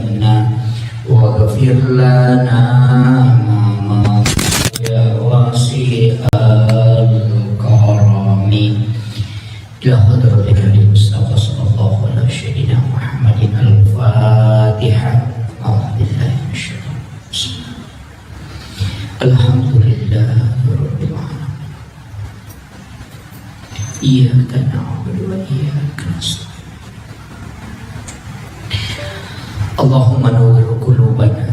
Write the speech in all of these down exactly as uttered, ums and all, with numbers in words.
لنا واغفر لنا ما مضى يا واسع الكرم. إلى حضرة النبي المصطفى صلى الله على سيدنا محمد. الفاتحة. أعوذ بالله من الشيطان الرجيم. الحمد لله رب العالمين. إياك نعبد وإياك نستعين. اللهم نور قلوبنا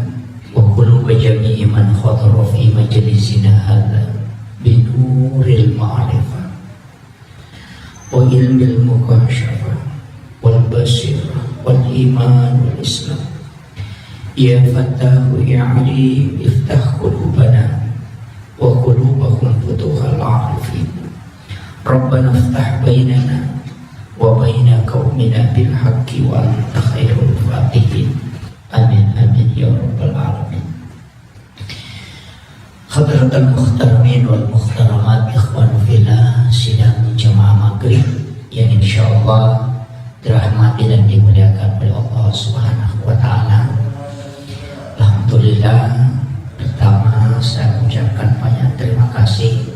وقلوب جميع من حضر في مجلسنا هذا بنور المعرفة وعلم المكاشفة والبصيرة والإيمان والإسلام. يا فتاح يا عليم، افتح قلوبنا وقلوبهم فتوح العارفين. ربنا افتح بيننا وبين قومنا بالحق وأنت خير الفاتحين. آمين، آمين يا رب العالمين. Hadratal muhtaramin wal muhtaramat, ikhwan fillah, sidang jamaah maghrib yang insyaallah dirahmati dan dimuliakan oleh Allah Subhanahu wa Ta'ala. Alhamdulillah, pertama saya ucapkan banyak terima kasih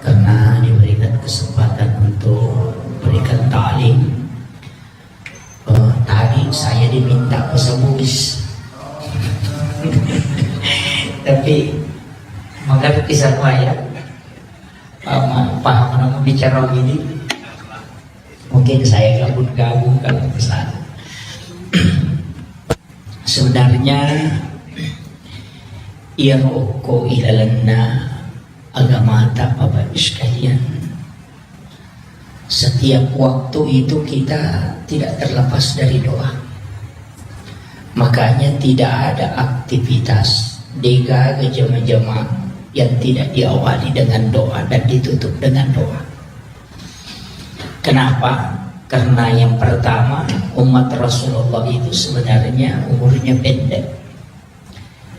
karena diberikan kesempatan untuk berikan ta'lim. Eh, tadi saya diminta bahasa Bugis. Tapi mengerti semua ya. Paham, paham namun bicara begini. Mungkin saya gabung-gabung kalau ke sana. Sebenarnya, iya, okko ilalenna agamata, Bapak Ibu sekalian, setiap waktu itu kita tidak terlepas dari doa. Makanya tidak ada aktivitas, degaga jama-jama yang tidak diawali dengan doa dan ditutup dengan doa. Kenapa? Karena yang pertama, umat Rasulullah itu sebenarnya umurnya pendek.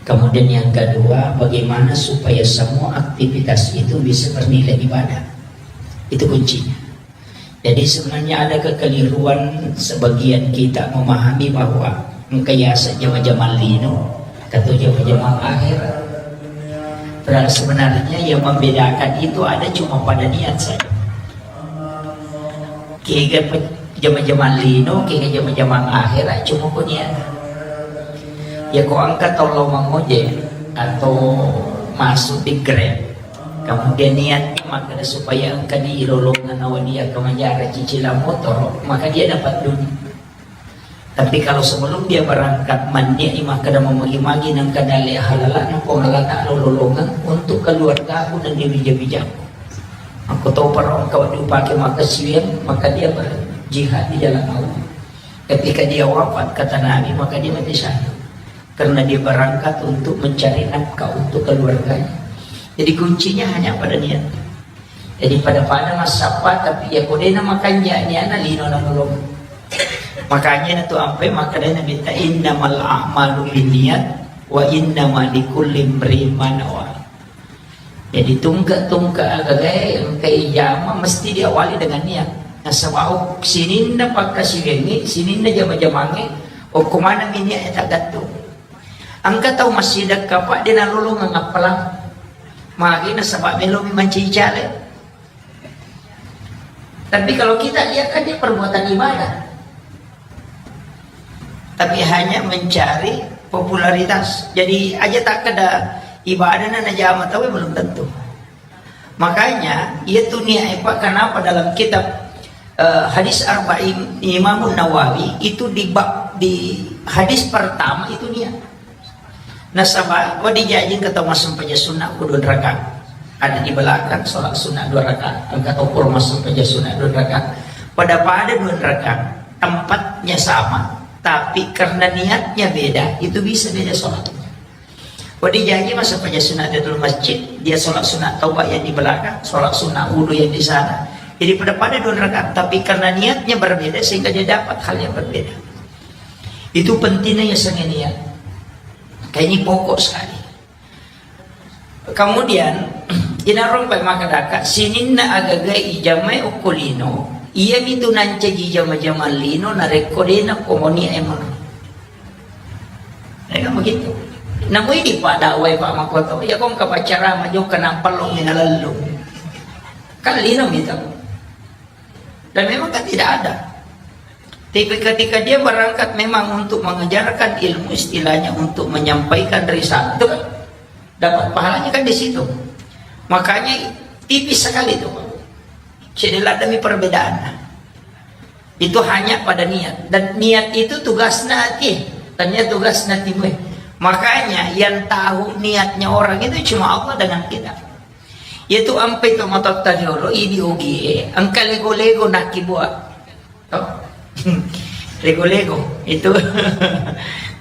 Kemudian yang kedua, bagaimana supaya semua aktivitas itu bisa bernilai ibadah. Itu kuncinya. Jadi sebenarnya ada kekeliruan sebagian kita memahami bahwa engka yaseng jama-jama lino atau jama-jama akhir. Padahal sebenarnya yang membedakan itu ada cuma pada niat saja. Kega pe-, jama-jama lino, kega jama-jama akhir, cuma ko niat. Ya ko engka tau lao mangojek atau masuk di Grab, kemudian niatnya makkeda supaya engka di lolongan awa dia ke manjara cicilan motor, maka dia dapat dunia. Tapi kalau sebelum dia berangkat, manniai makkeda mamagi-magi nengka dalle halala, nengko ngalata lolongan untuk keluargaku dan dewija-wijaku. Aku tahu para engkau diupake makasiwian, maka dia berjihad di jalan Allah. Ketika dia wafat, kata Nabi, maka dia mati syahid. Karena dia berangkat untuk mencari nafkah untuk keluarganya. Jadi kuncinya hanya pada niat. Jadi pada-pada massappa, tapi ya kodena makanja niana lino na lolong. Makanya na tu ampe makkedai Nabitta, "Innamal a'malu binniyat wa innama likulli imri'in ma nawa." Jadi tungke-tungke agagae engka ijama mesti diawali dengan niat. Nasaba sininna pakkasiwiangnge, sininna jama-jamangnge, okko maneng niat e taggattung. Engka tau massidekka, Pak, de nalolongeng appalang. Magi nasaba melomi mancaji caleg. Tapi kalau kita lihat kan dia perbuatan ibadah. Tapi hanya mencari popularitas. Jadi aja takkeda ibadah na najama tau belum tentu. Makanya, iya tu niat e, Pak, kenapa dalam kitab, eh, hadis Arba'in Imam Nawawi itu di bab, di hadis pertama itu niat. Nasaba, wedding jaji engka tau massempajang sunna ku dua rakaat. Ada di belakang sholat sunnah dua rakaat. Engka tau pura massempajang sunna dua rakaat. Pada-pada dua rakaat. Tempatnya sama. Tapi karena niatnya beda, itu bisa beda sholatnya. Wedding jaji massempajang sunat tahiyatul masjid, dia sholat sunat taubat yang di belakang, sholat sunat wudu yang di sana. Jadi pada-pada dua rakaat, tapi karena niatnya berbeda sehingga dia dapat hal yang berbeda. Itu pentingnya ya sengge niat. Kayak ini pokok sekali. Kemudian, inarung pai makkadaka, sininna agaga ijamai okko lino, iya mitu nancaji jama-jama lino narekko dena komoni emang. Kan begitu. Namu idi Pak dakwai Pak Makoto, ya kong ke pacara majoka nampallo minalellu. Kan lino gitu. Dan memang kan tidak ada. Tapi ketika dia berangkat memang untuk mengajarkan ilmu, istilahnya untuk menyampaikan risalah, itu kan dapat pahalanya kan di situ. Makanya tipis sekali itu, Pak. Jadi ada mi perbedaannya. Itu hanya pada niat. Dan niat itu tugasnya hati. Tanya tugasnya timu. Makanya yang tahu niatnya orang itu cuma Allah dengan kita. Yaitu ampe to matotta riolo, idi ogie, engka lego-lego nakkibua. To? Lego-lego itu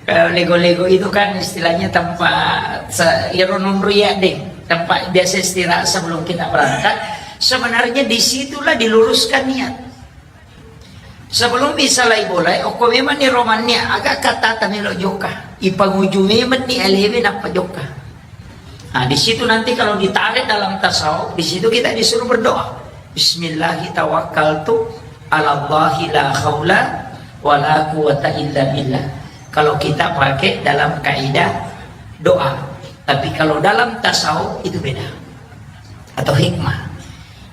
kalau lego-lego itu kan istilahnya tempat se- iro nunru ya deh, tempat biasa istirahat sebelum kita berangkat. Sebenarnya disitulah diluruskan niat. Sebelum bisa lai bolai, okko memang ni romannya agak kata tamelo joka. Ipanguju memang ni alewe nappa joka. Nah, di situ nanti kalau ditarik dalam tasawuf, di situ kita disuruh berdoa. Bismillahi tawakkaltu ala Allahi la haula wa la quwata illa billah. Kalau kita pakai dalam kaidah doa. Tapi kalau dalam tasawuf itu beda. Atau hikmah.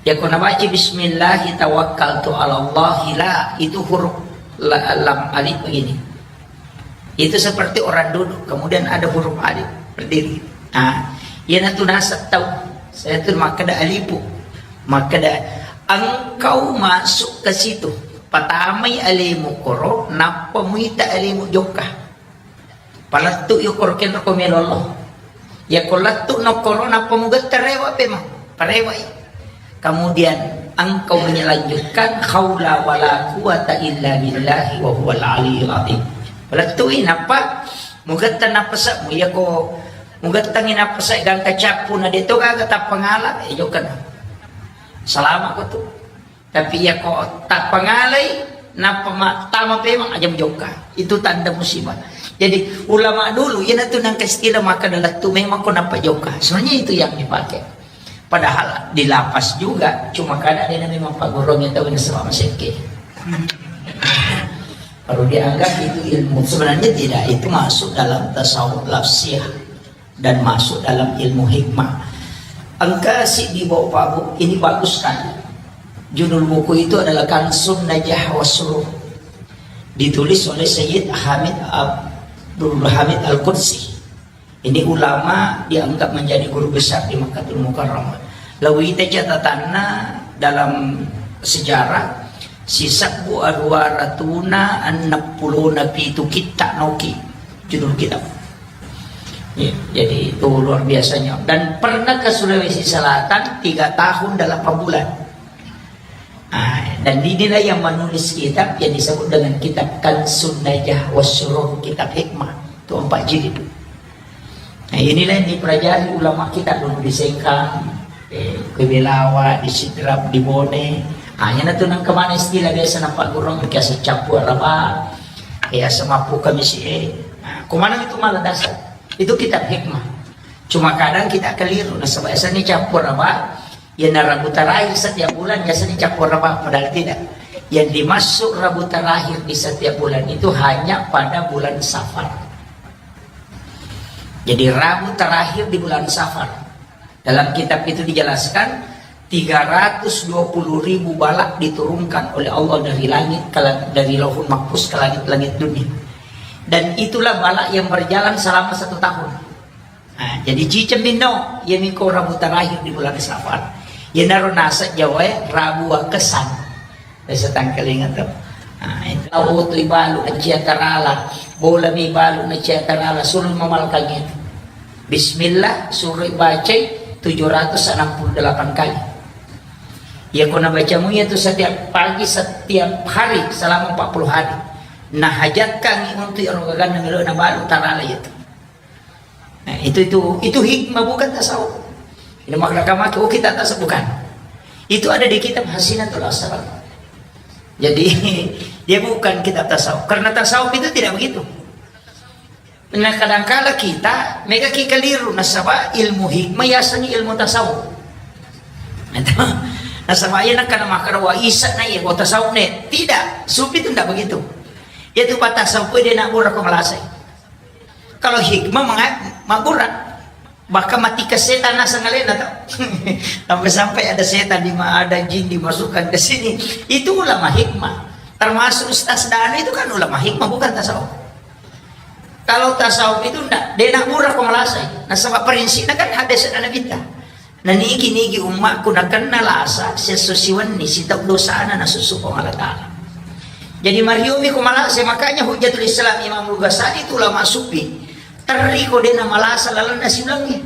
Ya kuna baca bismillahi tawakkaltu ala Allahi la, itu huruf la, lam alif begini. Itu seperti orang duduk, kemudian ada huruf alif berdiri. Nah, iya natu nasab tau. Saya tu makkeda alipu. Makkeda engkau masuk ke situ. Patamai alemu koro, nappa muita alemu jokka. Palettu yo koro kenro ko melolo. Ya ko lettu no koro nappa mugetta rewa pe ma. Parewa i. Kemudian engkau menyelanjutkan haula wala quwata illa billahi wa huwal aliyul azim. Palettui nappa mugetta nappa sa mu ya ko mugettangi nappa sa gangka cappu na deto gaga tappa ngala e jokana. Salama ko tu. Tapi ya ko tappa ngalai nappa ma tama pemang aja jokka. Itu tanda musibah. Jadi ulama dulu ya natu nang istilah maka lettu memang ko nappa jokka. Sebenarnya itu yang dipakai. Padahal di lapas juga, cuma kadang dia memang pagurung itu dengan sebab maseke. Baru dianggap itu ilmu. Sebenarnya tidak, itu masuk dalam tasawuf lafsiyah dan masuk dalam ilmu hikmah. Engka si di bawah pabu, ini bagus sekali. Judul buku itu adalah Kansun Najah Wasruh. Ditulis oleh Sayyid Hamid Abdul Hamid Al-Qudsi. Ini ulama dianggap menjadi guru besar di Makkah Mukarramah. Lawita catatanna dalam sejarah, sisebbu aruwa ratuna enneng pulona pitu kitta noki judul kitab. Ya, jadi itu luar biasanya. Dan pernah ke Sulawesi Selatan tiga tahun delapan bulan. Ah, dan inilah yang menulis kitab yang disebut dengan kitab Kansun Najah Wasrur, kitab hikmah. Itu empat jilid. Nah, inilah yang dipelajari ulama kita dulu di Sengkang, eh, ke Belawa, di Sidrap, di Bone. Ah, yang itu nang kemana istilah biasa nampak gurung, biasa campur apa, ya semapuk kami si eh. Nah, kemana itu malah dasar? Itu kitab hikmah. Cuma kadang kita keliru, nasaba biasanya campur apa? Ya, na Rabu terakhir setiap bulan biasanya campur apa? Padahal tidak. Yang dimaksud Rabu terakhir di setiap bulan itu hanya pada bulan Safar. Jadi Rabu terakhir di bulan Safar. Dalam kitab itu dijelaskan tiga ratus dua puluh ribu balak diturunkan oleh Allah dari langit ke lang- dari Lauhul Mahfuz ke langit-langit dunia. Dan itulah balak yang berjalan selama satu tahun. Nah, jadi ciceng minno, iya miko Rabu terakhir di bulan Safar. Iya naro nasa Jawa ya, Rabu Wakesan. Biasa tangkalinga tu. Nah, itu. Au tu ibalu na cia tarala, bola mi balu na cia tarala, suruh memalkan itu. Bismillah, suruh bacai tujuh ratus enam puluh delapan kali. Ya, kona bacamu itu setiap pagi, setiap hari selama empat puluh hari. Nah, hajatkan untuk rogagan yang lo na balu tarala itu. Nah, itu itu itu hikmah bukan tasawuf. Ini makna kamaki, oh kita tasawuf bukan. Itu ada di kitab Hasinatul Asrar. Jadi dia bukan kitab tasawuf. Karena tasawuf itu tidak begitu. Nah, kadangkala kita mega ki keliru nasaba ilmu hikmah yasengngi ilmu tasawuf. Nasaba iya nakana makara wa isa na iya wa tasawuf ne. Tidak, sufi itu tidak begitu. Yaitu patasawuf dia nak murah ko malasai. Kalau hikmah menga-, mabbura. Bahkan matikan setan naseng alena tau. Sampai-sampai ada setan di ma-, ada jin dimasukkan ke sini. Itu ulama hikmah. Termasuk Ustaz Danu itu kan ulama hikmah, bukan tasawuf. Kalau tasawuf itu ndak, de' nabbura ko malasai. Nasaba prinsipnya kan hadis Nabitta. Nanigi-nigi ummakku nakenna lasa siesso siwenni sitau dosana nasusu Puang Allah Ta'ala. Jadi mariomi ko malasai, makanya Hujjatul Islam Imam Ghazali itu ulama sufi. Terri ko de' namalasa lalenna siulangi.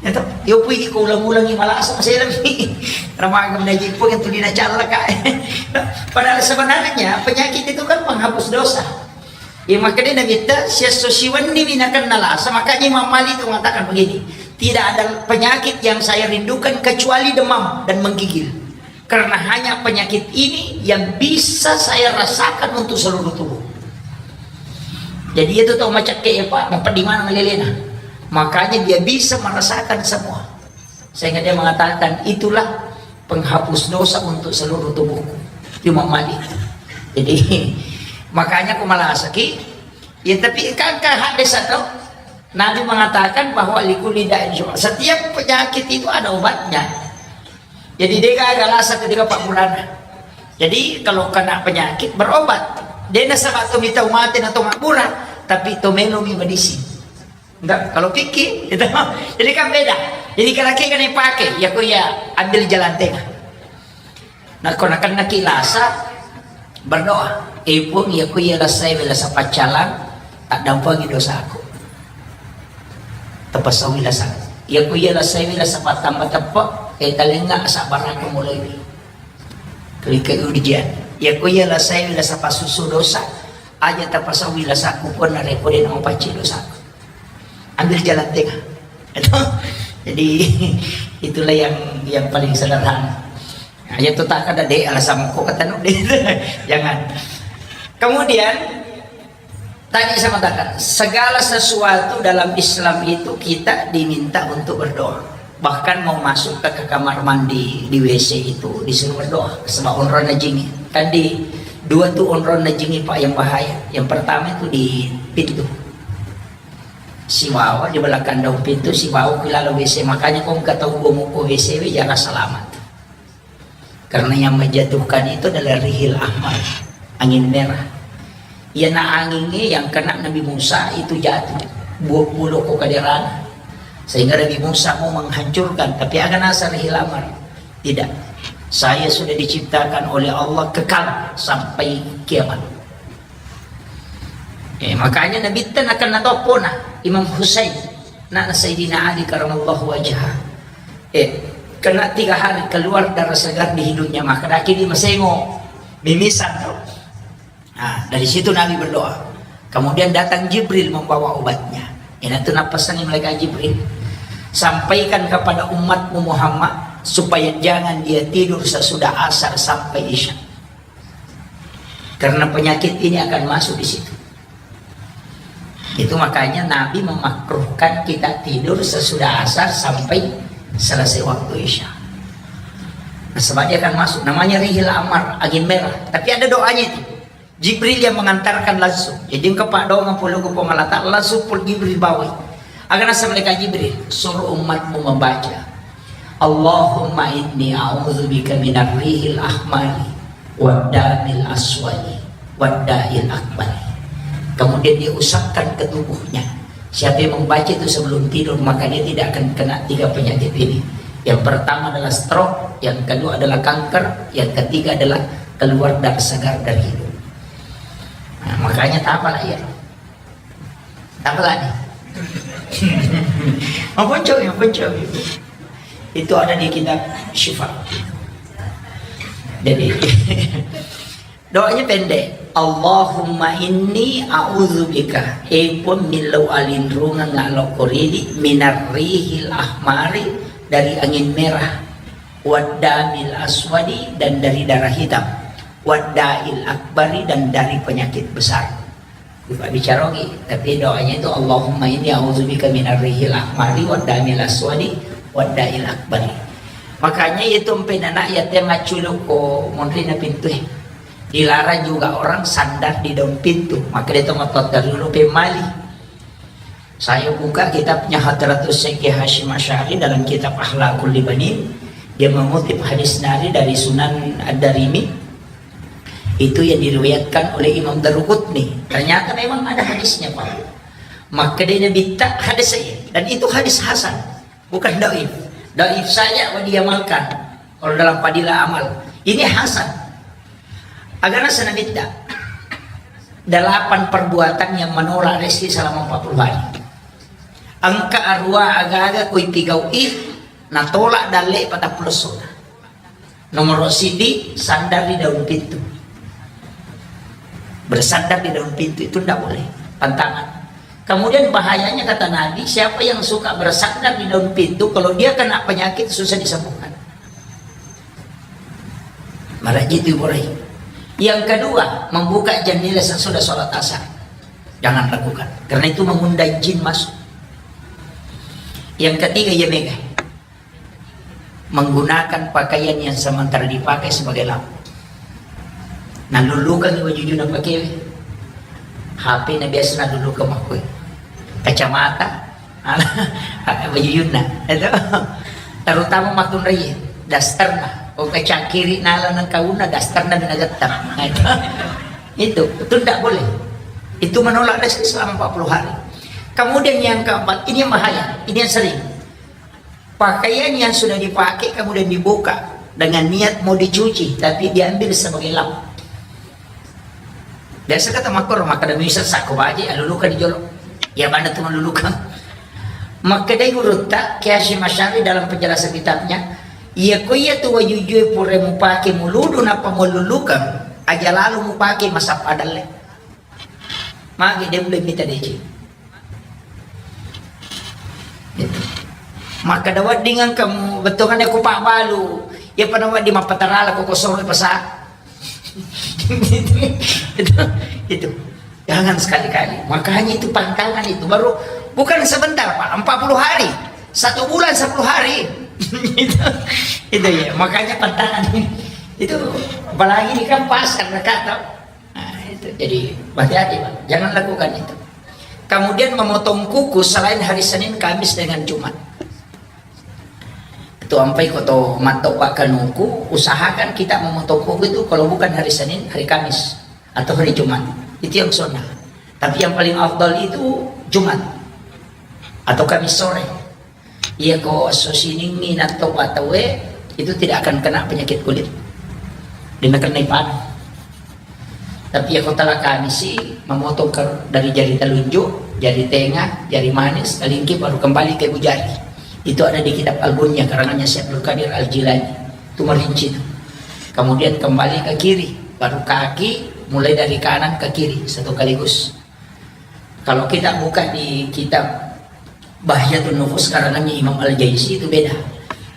Ya toh, yo pui ko ulang-ulangi malasa maselangi. Ramaga menaji pun yang tuli nacalla ka. Padahal sebenarnya penyakit itu kan penghapus dosa. Ya, makanya Nabitta, siesso siwenni mi nakenna lasa, makanya Imam Malik itu mengatakan begini, tidak ada penyakit yang saya rindukan kecuali demam dan menggigil. Karena hanya penyakit ini yang bisa saya rasakan untuk seluruh tubuh. Jadi itu tau macakke ya Pak, mau di mana ngelelena. Makanya dia bisa merasakan semua. Sehingga dia mengatakan, "Itulah penghapus dosa untuk seluruh tubuhku." Imam Malik. Jadi, makanya aku malasaki, ya, tapi kan, kan hadis atau Nabi mengatakan bahwa likulli da'in syufa. Setiap penyakit itu ada obatnya. Jadi, de' gaga lasa ketika Pak Burana. Jadi, kalau kena penyakit, berobat. De' nasaba to mitau mate na to mabbura, tapi to melo mi medicine. Enggak, kalau fikih, gitu. Jadi kan beda. Jadi kalau kita kan dipakai, ya, ko ya ambil jalan tengah. Nah, ko nakennaki lasa, berdoa. Eh, Puang, ya, ko ya lasai wela sapaccalang, tak dampangi dosaku. Tapasau lasa. Ya, ko ya lasai wela sapatamba teppe, eh, talenga sabarang mulai. Kalikai ujian. Ya, ko ya lasai wela sapasusu dosa, aja tapasau lasaku, Puang, narekko de' namapacci dosaku. Ambil jalan tengah. Jadi, itulah yang, yang paling sederhana. Nah, ya, tuh, tak ada deh alasan kok kata nuk deh. Jangan. Kemudian, tadi saya mengatakan, segala sesuatu dalam Islam itu kita diminta untuk berdoa. Bahkan mau masuk ke, ke kamar mandi, di W C itu disuruh berdoa. Sebab onronna jingi. Kan di dua tuh onronna jingi, Pak, yang bahaya. Yang pertama itu di pintu. Sibawa di belakang daun pintu, sibawa ke dalam W C. Makanya kau nggak tahu gua mau ke W C, we, jangan selamat. Karena yang menjatuhkan itu adalah rihil ahmar, angin merah. Iya, na anginnya yang kena Nabi Musa itu jatuh, buah pulau ko kaderana. Sehingga Nabi Musa mau menghancurkan, tapi aga nasa rihil ahmar. Tidak. Saya sudah diciptakan oleh Allah kekal sampai kiamat. Eh, makanya Nabitta nakenna toppona Imam Husain, anakna Sayyidina Ali karamallahu wajhah. Eh, kena tiga hari keluar darah segar di hidungnya, maka daki di masengo, mimisan tau. Nah, dari situ Nabi berdoa. Kemudian datang Jibril membawa obatnya. Inatu napasani malaikat Jibril. Sampaikan kepada umatmu Muhammad supaya jangan dia tidur sesudah asar sampai isya. Karena penyakit ini akan masuk di situ. Itu makanya Nabi memakruhkan kita tidur sesudah asar sampai selesai waktu isya. Nah, sebab dia akan masuk. Namanya rihil amar, angin merah. Tapi ada doanya itu. Jibril yang mengantarkan langsung. Jadi engkau pak doa ngapolo ko Puang Allah Ta'ala, langsung pul Jibril bawai. Agar nasa malaikat Jibril, suruh umatmu membaca. Allahumma inni a'udzubika minar rihil ahmari waddamil aswadi wadda'il akbari. Kemudian dia usapkan ke tubuhnya. Siapa yang membaca itu sebelum tidur, maka dia tidak akan kena tiga penyakit ini. Yang pertama adalah stroke, yang kedua adalah kanker, yang ketiga adalah keluar darah segar dari hidung. Nah, makanya tak apalah ya. Apa lagi? Maponco, maponco. Itu ada di kitab Syifa. Jadi, doanya pendek. Allahumma inni a'udzubika. Eh pun millau alinrungan ngalokko ridi minar rihil ahmari, dari angin merah. Waddamil aswadi, dan dari darah hitam. Wadda'il akbari, dan dari penyakit besar. Lupa bicara lagi, tapi doanya itu, "Allahumma inni a'udzubika minar rihil ahmari waddamil aswadi wadda'il akbari." Makanya itu empe anak yatim maculu ko monrina pintu, eh. Dilarang juga orang sandar di daun pintu. Maka dia tomat dulu pemali. Saya buka kitabnya Hadratus Syekh Hasyim Asy'ari dalam kitab Akhlaqul Libanin. Dia mengutip hadis nari dari Sunan Ad-Darimi. Itu yang diriwayatkan oleh Imam Daruqutni. Ternyata memang ada hadisnya, Pak. Makkedai Nabitta hadis saya. Dan itu hadis hasan. Bukan doif. Doif saja diamalkan. Kalau dalam fadilah amal. Ini hasan. Agana Nabitta. Delapan perbuatan yang menolak rezeki selama empat puluh hari. Engka arua aga-aga kui pigau'i, natolak dalle patappulo sona. Nomor sidi, sandar di daun pintu. Bersandar di daun pintu itu ndak boleh. Pantangan. Kemudian bahayanya kata Nabi, siapa yang suka bersandar di daun pintu, kalau dia kena penyakit susah disembuhkan. Maraji itu Ibrahim. Yang kedua, membuka jendela sesudah sholat asar. Jangan lakukan. Karena itu mengundang jin masuk. Yang ketiga, ya mega. Menggunakan pakaian yang sementara dipakai sebagai lampu. Nalulukan baju juna pakai. H P na biasa nalulukan makoi. Kacamata, baju juna. Itu. Terutama matunrai, dasterna. Oh, kacakiri nala nang kauna, dasterna bina gettar. Nah, itu. Itu, itu tidak boleh. Itu menolak rezeki selama empat puluh hari. Kemudian yang keempat, ini yang bahaya, ini yang sering. Pakaian yang sudah dipakai kemudian dibuka dengan niat mau dicuci, tapi diambil sebagai lap. Biasa kata makor, maka demi sesako baje, aluluka di jolo. Ya, mana tu maluluka. Makkedai gurutta, Kiai Hasyim Asy'ari dalam penjelasan kitabnya, iya ko iya tu wajujue pura mupake muludu nappa maluluka, aja lalu mupake masappa dalle. Magi de' boleh minta D C. Gitu. Maka da wedding engka mu-, bettuanna ku pabbalu. Iya pada wedding mappatarala ko kosong pasa. Itu, itu. Jangan sekali-kali. Makanya itu pantangan itu. Baru bukan sebentar, Pak. Empat puluh hari. Satu bulan, sepuluh hari. Itu, itu ya. Makanya pantangan itu. Apalagi ini kan pasar dekat, toh. Nah, itu. Jadi, hati-hati, Pak. Jangan lakukan itu. Kemudian memotong kuku selain hari Senin, Kamis, dengan Jumat. Itu ampai ko to matto Pak kanuku, usahakan kita memotong kuku itu kalau bukan hari Senin, hari Kamis, atau hari Jumat. Itu yang sunnah. Tapi yang paling afdal itu Jumat atau Kamis sore. Iya ko esso siningngi natto patawe, itu tidak akan kena penyakit kulit. Dia kena ipana. Tapi iya ko tala Kamisi, memotong ke, dari jari telunjuk, jari tengah, jari manis, telingki, baru kembali ke ibu jari. Itu ada di kitab Al-Bunyah, karangannya Syekh Abdul Qadir Al-Jilani. Itu merinci itu. Kemudian kembali ke kiri, baru kaki, mulai dari kanan ke kiri, satu kaligus. Kalau kita buka di kitab Bahjatun Nufus karangannya Imam Al-Jaisi itu beda.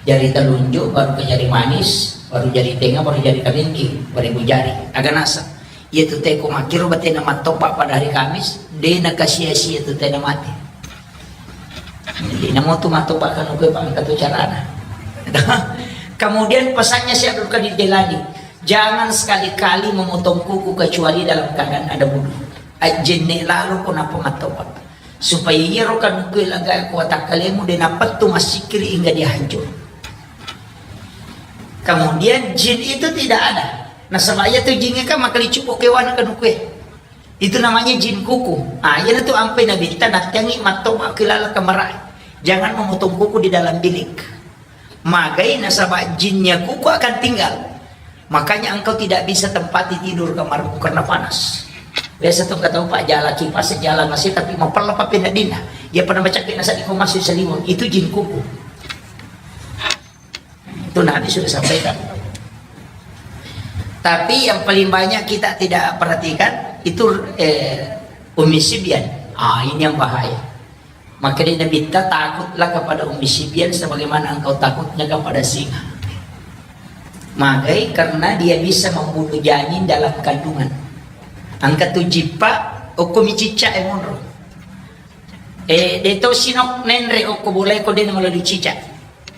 Jari telunjuk, baru ke jari manis, baru jari tengah, baru jari karingki, baru ibu jari. Aga nasa. Iya tu teko makkiro batena mattopa pada hari Kamis, de nakasia-sia tu tena mate. Jadi namo tu mattopa kan kue pangka tu carana. Kemudian pesannya Syekh Abdul Qadir Jailani, jangan sekali-kali memotong kuku kecuali dalam keadaan ada wudhu. Ajjenne lalo ko nappa mattopa. Supaya iyaro kanukkue laga ko watakkalemu de napettu massikiri hingga dia hancur. Kemudian jin itu tidak ada. Nasaba iya tu jingnge kan makalicupo kewana kanukkue. Itu namanya jin kuku. Ah, iya tu ampai nabitta nattengi mattopa kilala kamara. Jangan memotong kuku di dalam bilik. Magai nasaba jinnya kuku akan tinggal. Makanya engkau tidak bisa tempati tidur kamarmu karena panas. Biasa tu kata Pak jala kipas, jala masih tapi mapella pape nadina. Dia pernah baca kena sadi ko masih seliwang. Itu jin kuku. Itu Nabi sudah sampaikan. Tapi yang paling banyak kita tidak perhatikan itu eh, Ummi Sibyan. Ah, ini yang bahaya. Maka dia Nabi takutlah kepada Ummi Sibyan sebagaimana engkau takutnya kepada singa. Magai karena dia bisa membunuh janin dalam kandungan. Angka tu jippa, okko micicca e monro. Eh, de to sinok nenre okko boleh ko de melalui cicak.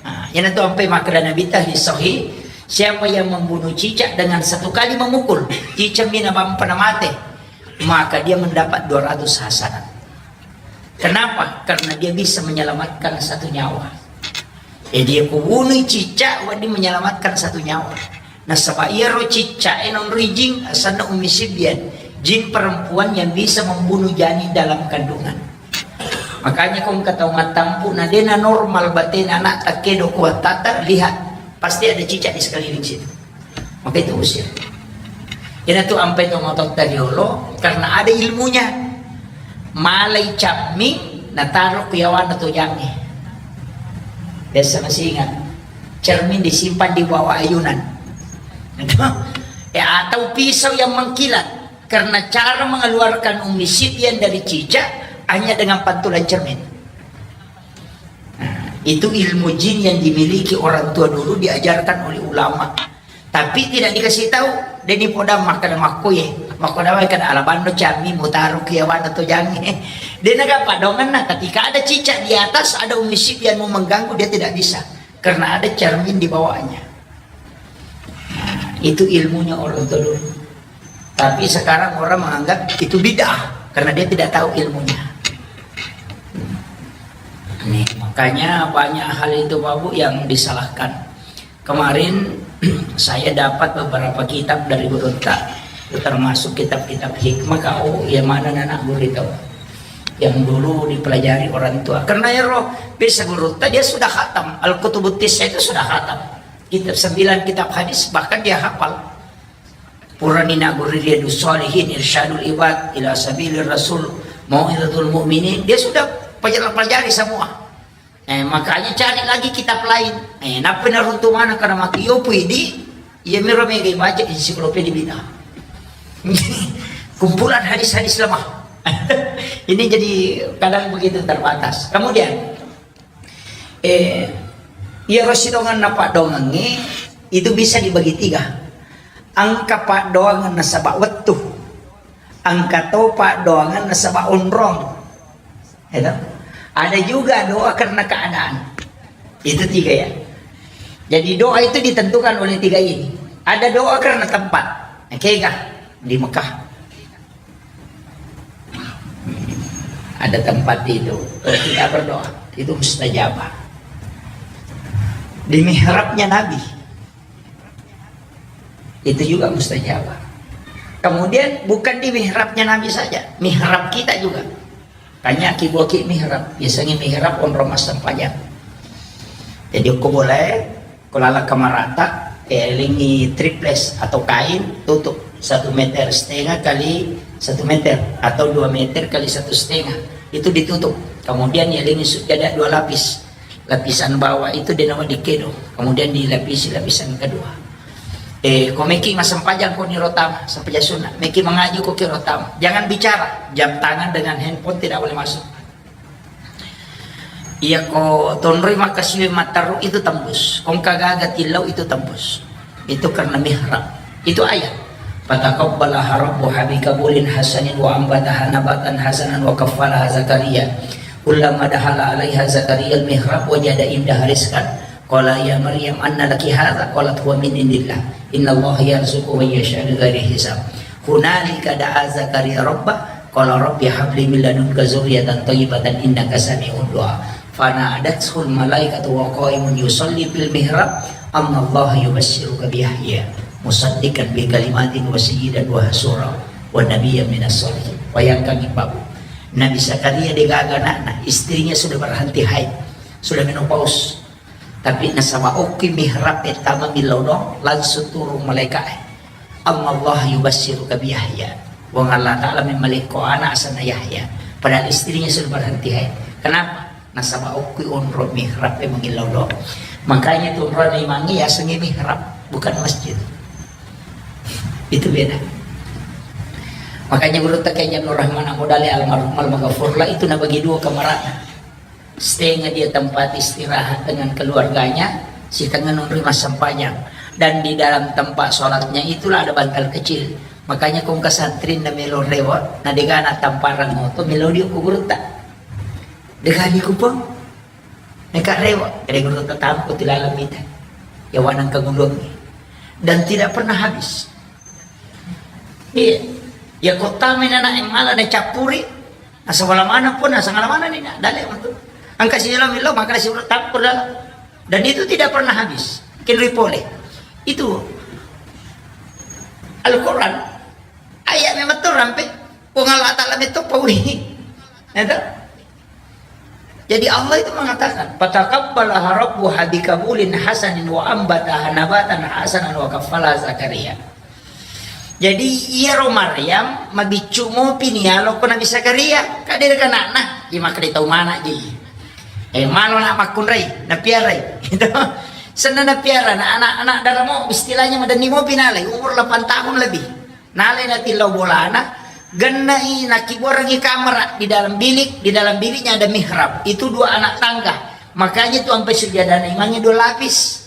Nah, yana tu ampe makada Nabi tadi sahih, siapa yang membunuh cicak dengan satu kali memukul, cicak mina bampa na mate, maka dia mendapat dua ratus hasanat. Kenapa? Karena dia bisa menyelamatkan satu nyawa. Jadi, aku bunuh cicak, wedding menyelamatkan satu nyawa. Nasaba iyaro cicak e non rijing, asanna Ummi Sibyan, jin perempuan yang bisa membunuh janin dalam kandungan. Makanya kau kata umat tampu, na dena normal batena anak tak kedo kuat tata, lihat, pasti ada cicak di sekeliling situ. Maka itu usir. Ina tu ampai to motor tadi olo, karena ada ilmunya. Malai camming, nataruh ku yawana to jange. Biasa masih ingat, cermin disimpan di bawah ayunan. Ya, atau pisau yang mengkilat. Karena cara mengeluarkan Ummi Sibyan dari cicak hanya dengan pantulan cermin. Nah, itu ilmu jin yang dimiliki orang tua dulu, diajarkan oleh ulama. Tapi tidak dikasih tahu, deni poda makan makkoye, makkoda makan alabanno cami mutaru kiawana to jange. Dia naga padongan, nah, ketika ada cicak di atas, ada Ummi Sibyan mau mengganggu, dia tidak bisa. Karena ada cermin di bawahnya. Nah, itu ilmunya orang tua dulu. Tapi sekarang orang menganggap itu bid'ah karena dia tidak tahu ilmunya. Nih, makanya banyak hal itu, Pak Bu, yang disalahkan. Kemarin saya dapat beberapa kitab dari gurutta, termasuk kitab-kitab hikmah, kau yang mana anak guru itu yang dulu dipelajari orang tua. Karena ya roh, bisa gurutta dia sudah khatam, Al-Kutubut Tis'ah itu sudah khatam. Kitab sembilan kitab hadis bahkan dia hafal. Purani naguri Riyadus Shalihin, Irsyadul Ibad ila Sabilir Rasul, Mau'izatul Mu'minin, dia sudah pelajari, pelajari semua. Eh, makanya cari lagi kitab lain. Eh, nappa naruntu mana karena maki yopu idi, iya miro mega baca ensiklopedia bid'ah. Kumpulan hadis-hadis lemah. Ini jadi kadang begitu terbatas. Kemudian, Eh, iyaro sidonganna paddoangengnge itu bisa dibagi tiga. Engka paddoangeng nasaba wettu, engka to paddoangeng nasaba onrong. Itu. Ada juga doa karena keadaan. Itu tiga ya. Jadi doa itu ditentukan oleh tiga ini. Ada doa karena tempat. Nah, kega di Mekah. Ada tempat itu, kalau kita berdoa, itu mustajabah. Di mihrabnya Nabi, itu juga mustajabah. Kemudian bukan di mihrabnya Nabi saja, mihrab kita juga. Tanya ki buah ki mihrab, biasanya mihrab onrong massempajang. Jadi, ko boleh, ko lala kamarata, eh, lingi triples atau kain, tutup satu meter setengah kali satu meter atau dua meter kali satu setengah. Itu ditutup. Kemudian ya lingi sujada dua lapis. Lapisan bawah itu dia nama dikedo. Kemudian dilapisi lapisan kedua. Eh, ko meki massempajang ko niro tama, sempajang sunat. Meki mengaji ko kiro tama. Jangan bicara. Jam tangan dengan handphone tidak boleh masuk. Iya ko tonroi makkasiwi matteru itu tembus. Ko engka gaga tillau itu tembus. Itu karena mihrab. Itu ayat. Fataqabbalaha rabbuha biqabulin hasanin wa ambataha nabatan hasanan wa kaffalaha Zakaria. Kullama dakhala alaiha Zakaria al-mihrab wajada indaha rizqan. Qala ya Maryam anna laki hadza? Qalat huwa min indillah. Innallaha yarzuqu man yasha'u bighairi hisab. Hunalika da'a Zakaria rabbah, qala rabbi habli min ladunka dzurriyyatan thayyibatan innaka sami'ud du'a. Fanadathul malaikatu wa qaimun yusalli fil mihrab, annallaha yubasyiruka bi Yahya musaddiqan bi kalimatin wa sayyidan wa hasura wa nabiyyan minas shalihin. Bayangkan, Ibu. Nabi Zakaria degaga anakna, istrinya sudah berhenti haid, sudah menopause. Tapi nasaba okki mihrab e tama millau doang, langsung turun malaikat e. Annallaha yubasyiruka bi Yahya. Puang Allah Ta'ala memmalekko anak asenna Yahya. Padahal istrinya sudah berhenti haid. Kenapa? Nasaba okki onro mihrab e mangillau doang. Makanya itu onro imangi yasengi mihrab, bukan masjid. Itu beda. Makanya guru tak kayak Nur Rahman Abu Dali almarhum almaghfurlah itu nabagi dua kamarana. Setengah dia tempat istirahat dengan keluarganya, setengah nunri massempajang. Dan di dalam tempat sholatnya itulah ada bantal kecil. Makanya kong kesantri na melo rewa, na degana tamparang moto melo dia ku gurutta. Degani kupang. Neka rewa, ada gurutta tampu tilalang mita. Ya wanang kagulungi. Dan tidak pernah habis. Iya. Ya kota menana yang malah na cappuri. Asal wala mana pun, asal mana ni, dalle' metu. Engka si lo milo, maka si tappur dalam. Dan itu tidak pernah habis. Kinrui pole. Itu Al-Quran. Ayat memang tu rampe. Puang Allah Ta'ala metu pauli. Itu. Jadi Allah itu mengatakan, "Fataqabbalaha rabbuha biqabulin hasanin wa ambataha nabatan hasanan wa kaffalaha Zakaria." Jadi, iyaro Maryam mabiccu mopi ni yalo ko Nabi Zakaria, ka de' kana'na, di makkeda tau mana ji. Eh, mano na makkunrai, napiarai. Gitu. Senna napiara, na anak-anak daramo, istilahnya madenni mopi nalai, umur delapan tahun lebih. Nalai natillau bolana, gennai nakibuarangi kamera di dalam bilik, di dalam biliknya ada mihrab. Itu dua anak tangga. Makanya itu sampai sujadana imangnge dua lapis.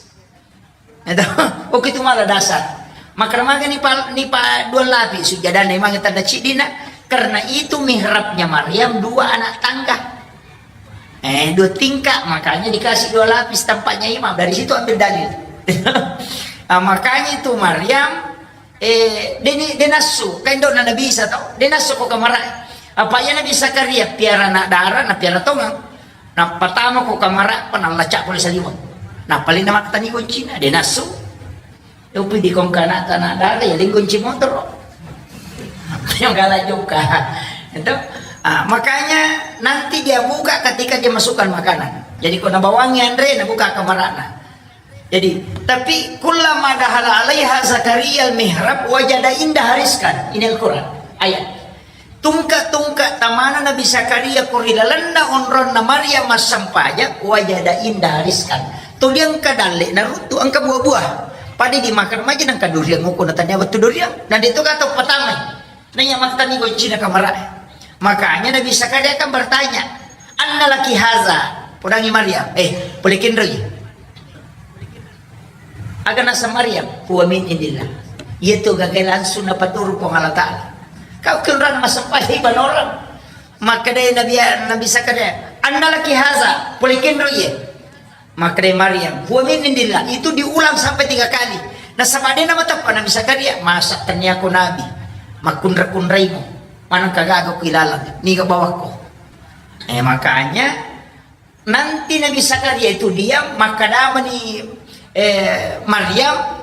Itu, oke, itu malah dasar. Makanya ni pa, ni pa dua lapis sujadana imangnge tanda cidina, karena itu mihrabnya Maryam dua anak tangga. Eh, dua tingkat, makanya dikasih dua lapis tempatnya imam. Dari situ ambil dalil. Ah, makanya itu Maryam, eh, deni, denassu, kan dona Nabi Isa tau, denassu ko kamara. Apa ya Nabi Zakaria piara anak dara, na piara tongang. Napatama ko kamara, panalla cak pole saliweng. Napalina maktani kuncina, denassu. Upi di kongkana tanah dare, ya, lingkunci motor. Yang kalah juga. Itu, ah, makanya nanti dia buka ketika dia masukkan makanan. Jadi, ko nabawangi anre, nabuka kamarana. Jadi, tapi kullama dakhala alaiha Zakaria al-mihrab wajada indaha rizqan. Ini Al-Quran. Ayat. Tungke-tungke tamana Nabi Zakaria ko ri lalenna onronna Maryam massempajang, wajada indaha rizqan. Tuli engka dalle naruttu, engka buah-buah. Pada dimakan maja nengka durian, nguku na tania wettu durian. Na de to gato patamai. Nanya mattani goncina kamara. Makanya Nabi Zakaria kan bertanya, "Anna laki haza?" Podangi Maryam, eh, pole kenroi. Aga nasa Maryam, "Huwa min indillah." Iya tu gagai langsung napaturu Puang Allah Ta'ala. Kau kenrana massempajang ibanorang. Makkedai Nabi, Nabi Zakaria, "Anna laki haza?" Pole kenroi ye. Makkedai Maryam, "Huwa min indillah." Itu diulang sampai tiga kali. Nasaba de namateppa Nabi Zakaria, "Masa tania ko nabi? Makkunra-kunraimu. Maneng kagaga ku ilalang. Niga bawakko." Eh, makanya nanti Nabi Zakaria itu diam, makkedamani, eh, Maryam,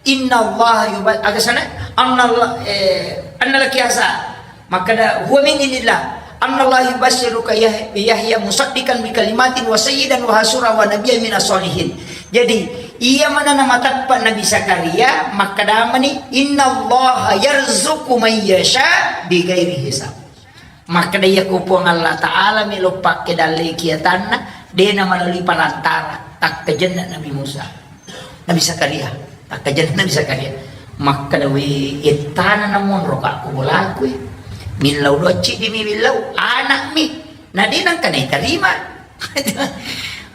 "Innallaha yuba-," aga sana? "Annallah-, eh, anna laki haza." Makkeda, "Huwa min indillah. Annallaha yubasyyiruka Yah-, Yahya musaddiqan bi kalimatin wa sayyidan wa hasura wa nabiyyan minas sholihin." Jadi, iya mana namateppa Nabi Zakaria, makkedamani, "Innallaha yarzuqu man yasha bi ghairi hisab." Makkeda iya ko Puang Allah Ta'ala melo pakke dalle kiatanna, de na melalui perantara, takkajenna Nabi Musa. Nabi Zakaria, takkajenna Nabi Zakaria. Makkeda, "We, ettana namonro ka ko bolaku e. Millau docci di mi millau, anak mi. Na de nangka naitarima."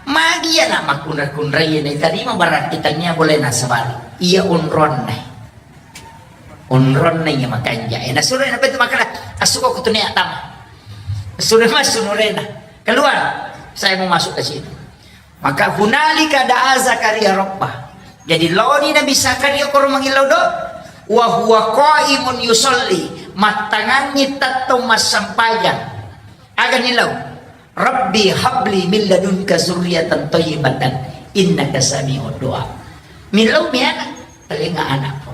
Magi anak makkunra-kunrai naitarima, berarti tania boleh nasabari. Iya onronna. Onronna iya makanja. Eh, nasuro na betu makkeda, "Assuko ko tunia tama." Sudah masuk nurena. "Keluar. Saya mau masuk ke situ." Maka hunalika da'a Zakaria rabbah. Jadi laoni Nabi Zakaria koro mangillau do, wa huwa qaimun yusalli, mattangangi tettong massempajang. Aga nilau? "Rabbi habli min ladunka zurriyatan thayyibatan innaka sami'ud du'a." Millau mi anak, talenga anakku.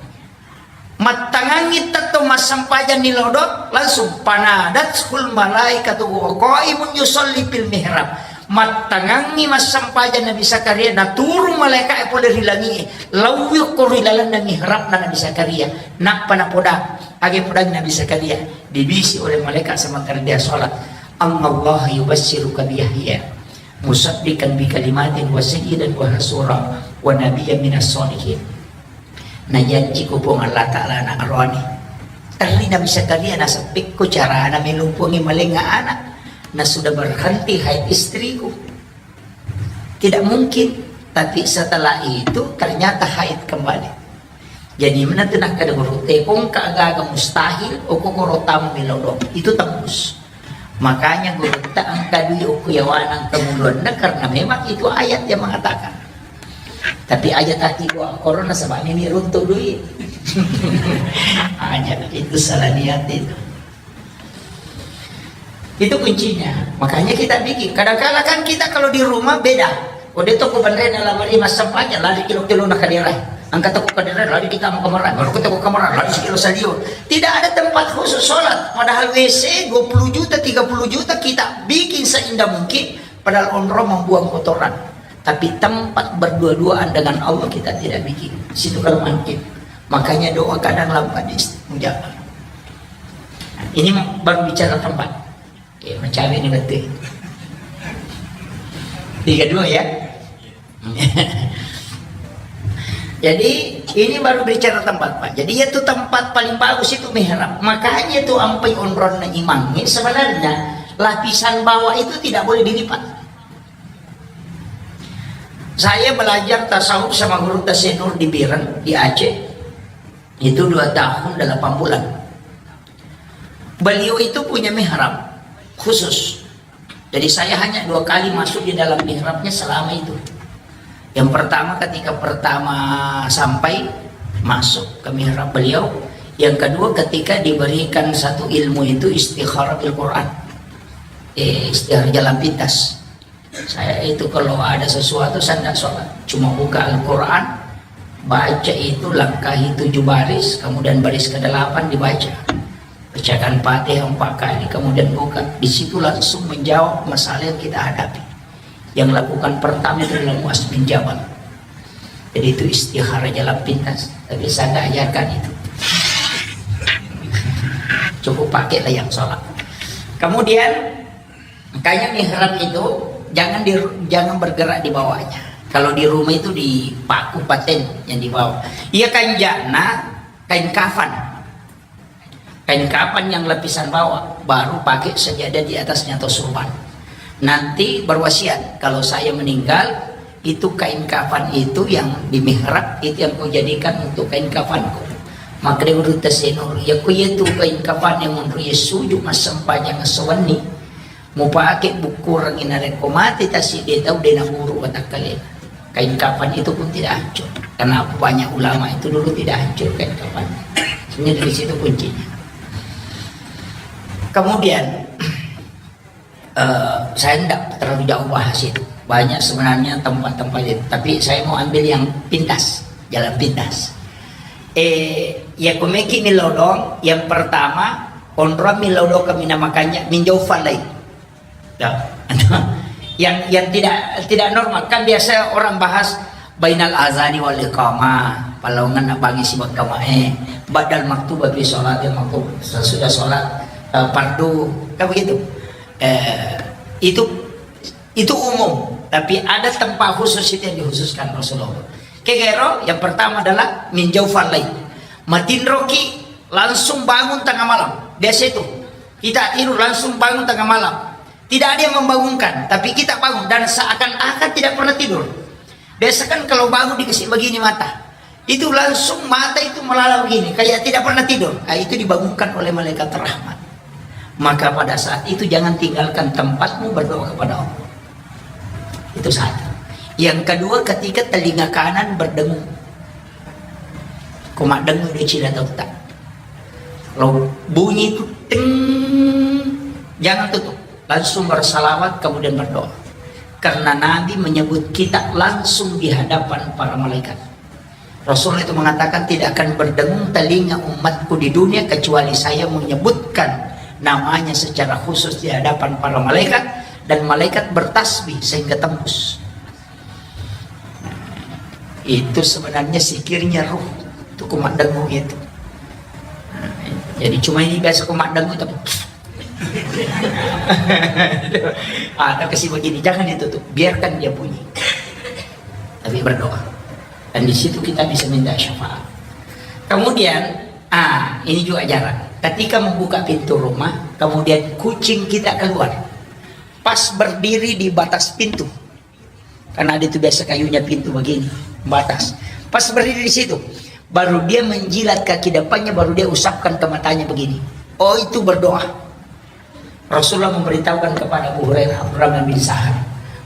Mattangangi tetto massempajang ni lodo, langsung panadathul malaikatu wa qaimun yusalli fil mihrab. Mattangangi massempajang Nabi Zakaria, naturung malaika'e pole ri langi'e, laui ko ri lalenna mihrabna Nabi Zakaria. Nappa napoda, age podang Nabi Zakaria, dibisi oleh malaikat sementara dia sholat, "Annallaha yubasyyiruka bi Yahya musaddiqan bi kalimatin wa sayyidan wa hasura wa nabiyyan minas sholihin." Najanji ko Puang Allah Ta'ala anak roani. Terri Nabi Zakaria naseppekko carana melumpungi malenga anak. Na sudah berhenti haid istriku. Tidak mungkin. Tapi setelah itu ternyata haid kembali. Jadi menentu nakkeda guru, "Tekong ka gaga mustahil, oko koro tamu melo dong." Itu tembus. Makanya gurutta engka dui okko yawana engka muluanna, karena memang itu ayat yang mengatakan. Tapi aja taki dua korona sebab ini runtuh dui. Aja itu salah niat itu. Itu kuncinya. Makanya kita bikin. Kadangkala kan kita kalau di rumah beda. Ko de to ko banrena lamari massempajang, lari ki lo-, ki lona kadera. Angkat to ko kadera, lari kita mau kamar. Baru kita ke kamar, lari ki lo salio. Tidak ada tempat khusus sholat. Padahal W C dua puluh juta, tiga puluh juta kita bikin seindah mungkin. Padahal onrong membuang kotoran. Tapi tempat berdua-duaan dengan Allah kita tidak bikin. Situ kalau mungkin. Makanya doa kadang lambat diistajabah. Ini baru bicara tempat. Oke, macam ini betul. Tiga dua ya. Jadi ini baru bicara tempat, Pak. Jadi itu tempat paling bagus itu mihrab. Makanya itu ampai onronna imang ini sebenarnya lapisan bawah itu tidak boleh dilipat. Saya belajar tasawuf sama guru Tasik Nur di Biren, di Aceh. Itu dua tahun delapan bulan. Beliau itu punya mihrab khusus. Jadi saya hanya dua kali masuk di dalam mihrabnya selama itu. Yang pertama ketika pertama sampai masuk ke mihrab beliau, yang kedua ketika diberikan satu ilmu itu istikharah bil Quran. Eh, istikharah jalan pintas. Saya itu kalau ada sesuatu saya tidak sholat, cuma buka Al-Quran, baca itu langkahi tujuh baris, kemudian baris kedelapan dibaca. Bacakan Fatihah empat kali, kemudian buka. Di situ langsung menjawab masalah yang kita hadapi. Yang lakukan pertama itu adalah Muaz bin Jabal. Jadi itu istikharah jalan pintas. Tapi saya nggak ajarkan itu. Cukup pakailah yang sholat. Kemudian, makanya mihrab itu jangan di, jangan bergerak di bawahnya. Kalau di rumah itu dipaku paten yang di bawah. Iya, kanjana kain kafan. Kain kafan yang lapisan bawah, baru pakai sajadah di atasnya atau surban. Nanti berwasiat, kalau saya meninggal, itu kain kafan itu yang di mihrab, itu yang kau jadikan untuk kain kafanku. Maka dia urut Tasik Nur, ya ku iya tu kain kafan yang menurut ya sujud massempajang sewenni. Mupake bukkurengngi narekko mate tasi de tau de naburu watakkalena. Kain kafan itu pun tidak hancur. Karena banyak ulama itu dulu tidak hancur kain kafan. Ini dari situ kuncinya. Kemudian, eh, saya tidak terlalu jauh bahas itu. Banyak sebenarnya tempat-tempat itu. Tapi saya mau ambil yang pintas, jalan pintas. Eh, ya kumeki milodong, yang pertama, onrong milodong kemina makanya minjau falai. Ya. Yang, yang tidak, tidak normal. Kan biasa orang bahas bainal azani wal iqamah, palaungan nak bangi sibak kamae, badal maktuba fi sholat, yang maktu-, sesudah sholat, eh, fardu, kan begitu. Eh, itu, itu umum, tapi ada tempat khusus itu yang dikhususkan Rasulullah. Kegero, yang pertama adalah min jaufal lail. Matinroki langsung bangun tengah malam. Biasa itu. Kita tidur langsung bangun tengah malam. Tidak ada yang membangunkan, tapi kita bangun dan seakan-akan tidak pernah tidur. Biasa kan kalau bangun dikasih begini mata, itu langsung mata itu melala begini, kayak tidak pernah tidur. Ah, itu dibangunkan oleh malaikat rahmat. Maka pada saat itu jangan tinggalkan tempatmu berdoa kepada Allah. Itu satu. Yang kedua, ketika telinga kanan berdengung, ko maddengung di cina tauta. Kalau bunyi itu ting, jangan tutup. Langsung bersalawat, kemudian berdoa. Karena Nabi menyebut kita langsung di hadapan para malaikat. Rasul itu mengatakan, "Tidak akan berdengung telinga umatku di dunia kecuali saya menyebutkan namanya secara khusus di hadapan para malaikat, dan malaikat bertasbih sehingga tembus." Itu sebenarnya zikirnya ruh. Itu ko maddengung itu. Jadi cuma ini biasa ko maddengung tapi ada kasih begini, jangan itu tuh, biarkan dia bunyi. Tapi berdoa. Dan di situ kita bisa minta syafaat. Kemudian, ah, ini juga jarang. Ketika membuka pintu rumah, kemudian kucing kita keluar. Pas berdiri di batas pintu. Karena ada itu biasa kayunya pintu begini, batas. Pas berdiri di situ, baru dia menjilat kaki depannya, baru dia usapkan ke matanya begini. Oh, itu berdoa. Rasulullah memberitahukan kepada Abu Hurairah, Abdurrahman bin Sahar,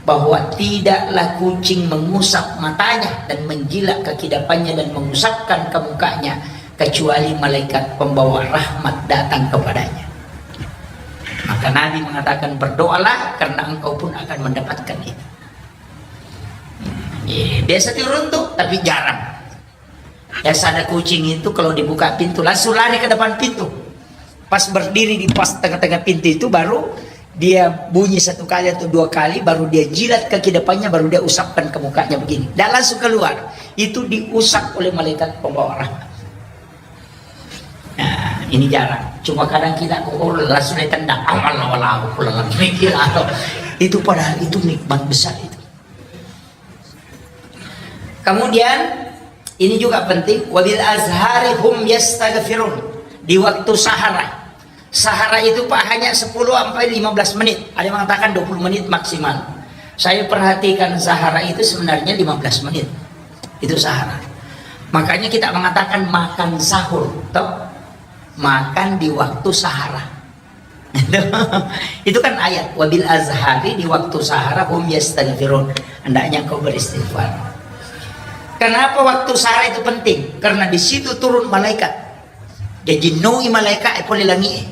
bahwa tidaklah kucing mengusap matanya dan menjilat kaki depannya dan mengusapkan ke mukanya, kecuali malaikat pembawa rahmat datang kepadanya. Maka Nabi mengatakan, "Berdoalah karena engkau pun akan mendapatkan itu." Eh, biasa turun tuh, tapi jarang. Biasa ada kucing itu kalau dibuka pintu, langsung lari ke depan pintu. Pas berdiri di pas tengah-tengah pintu itu, baru dia bunyi satu kali atau dua kali, baru dia jilat kaki depannya, baru dia usapkan ke mukanya begini. Dan langsung keluar. Itu diusap oleh malaikat pembawa rahmat. Nah, ini jarang. Cuma kadang kita, oh, langsung ditendang. Amal wala pulang mikir atau itu, padahal itu nikmat besar itu. Kemudian, ini juga penting, "Wabil ashari hum yastaghfirun." Di waktu sahara. Sahara itu, Pak, hanya sepuluh sampai lima belas menit. Ada yang mengatakan dua puluh menit maksimal. Saya perhatikan sahara itu sebenarnya lima belas menit. Itu sahara. Makanya kita mengatakan makan sahur, toh? Makan di waktu sahara. Itu kan ayat, "Wabil ashari", di waktu sahara, "hum yastaghfirun", hendaknya kau beristighfar. Kenapa waktu sahara itu penting? Karena di situ turun malaikat. Jadi nui malaikat e pole langi e.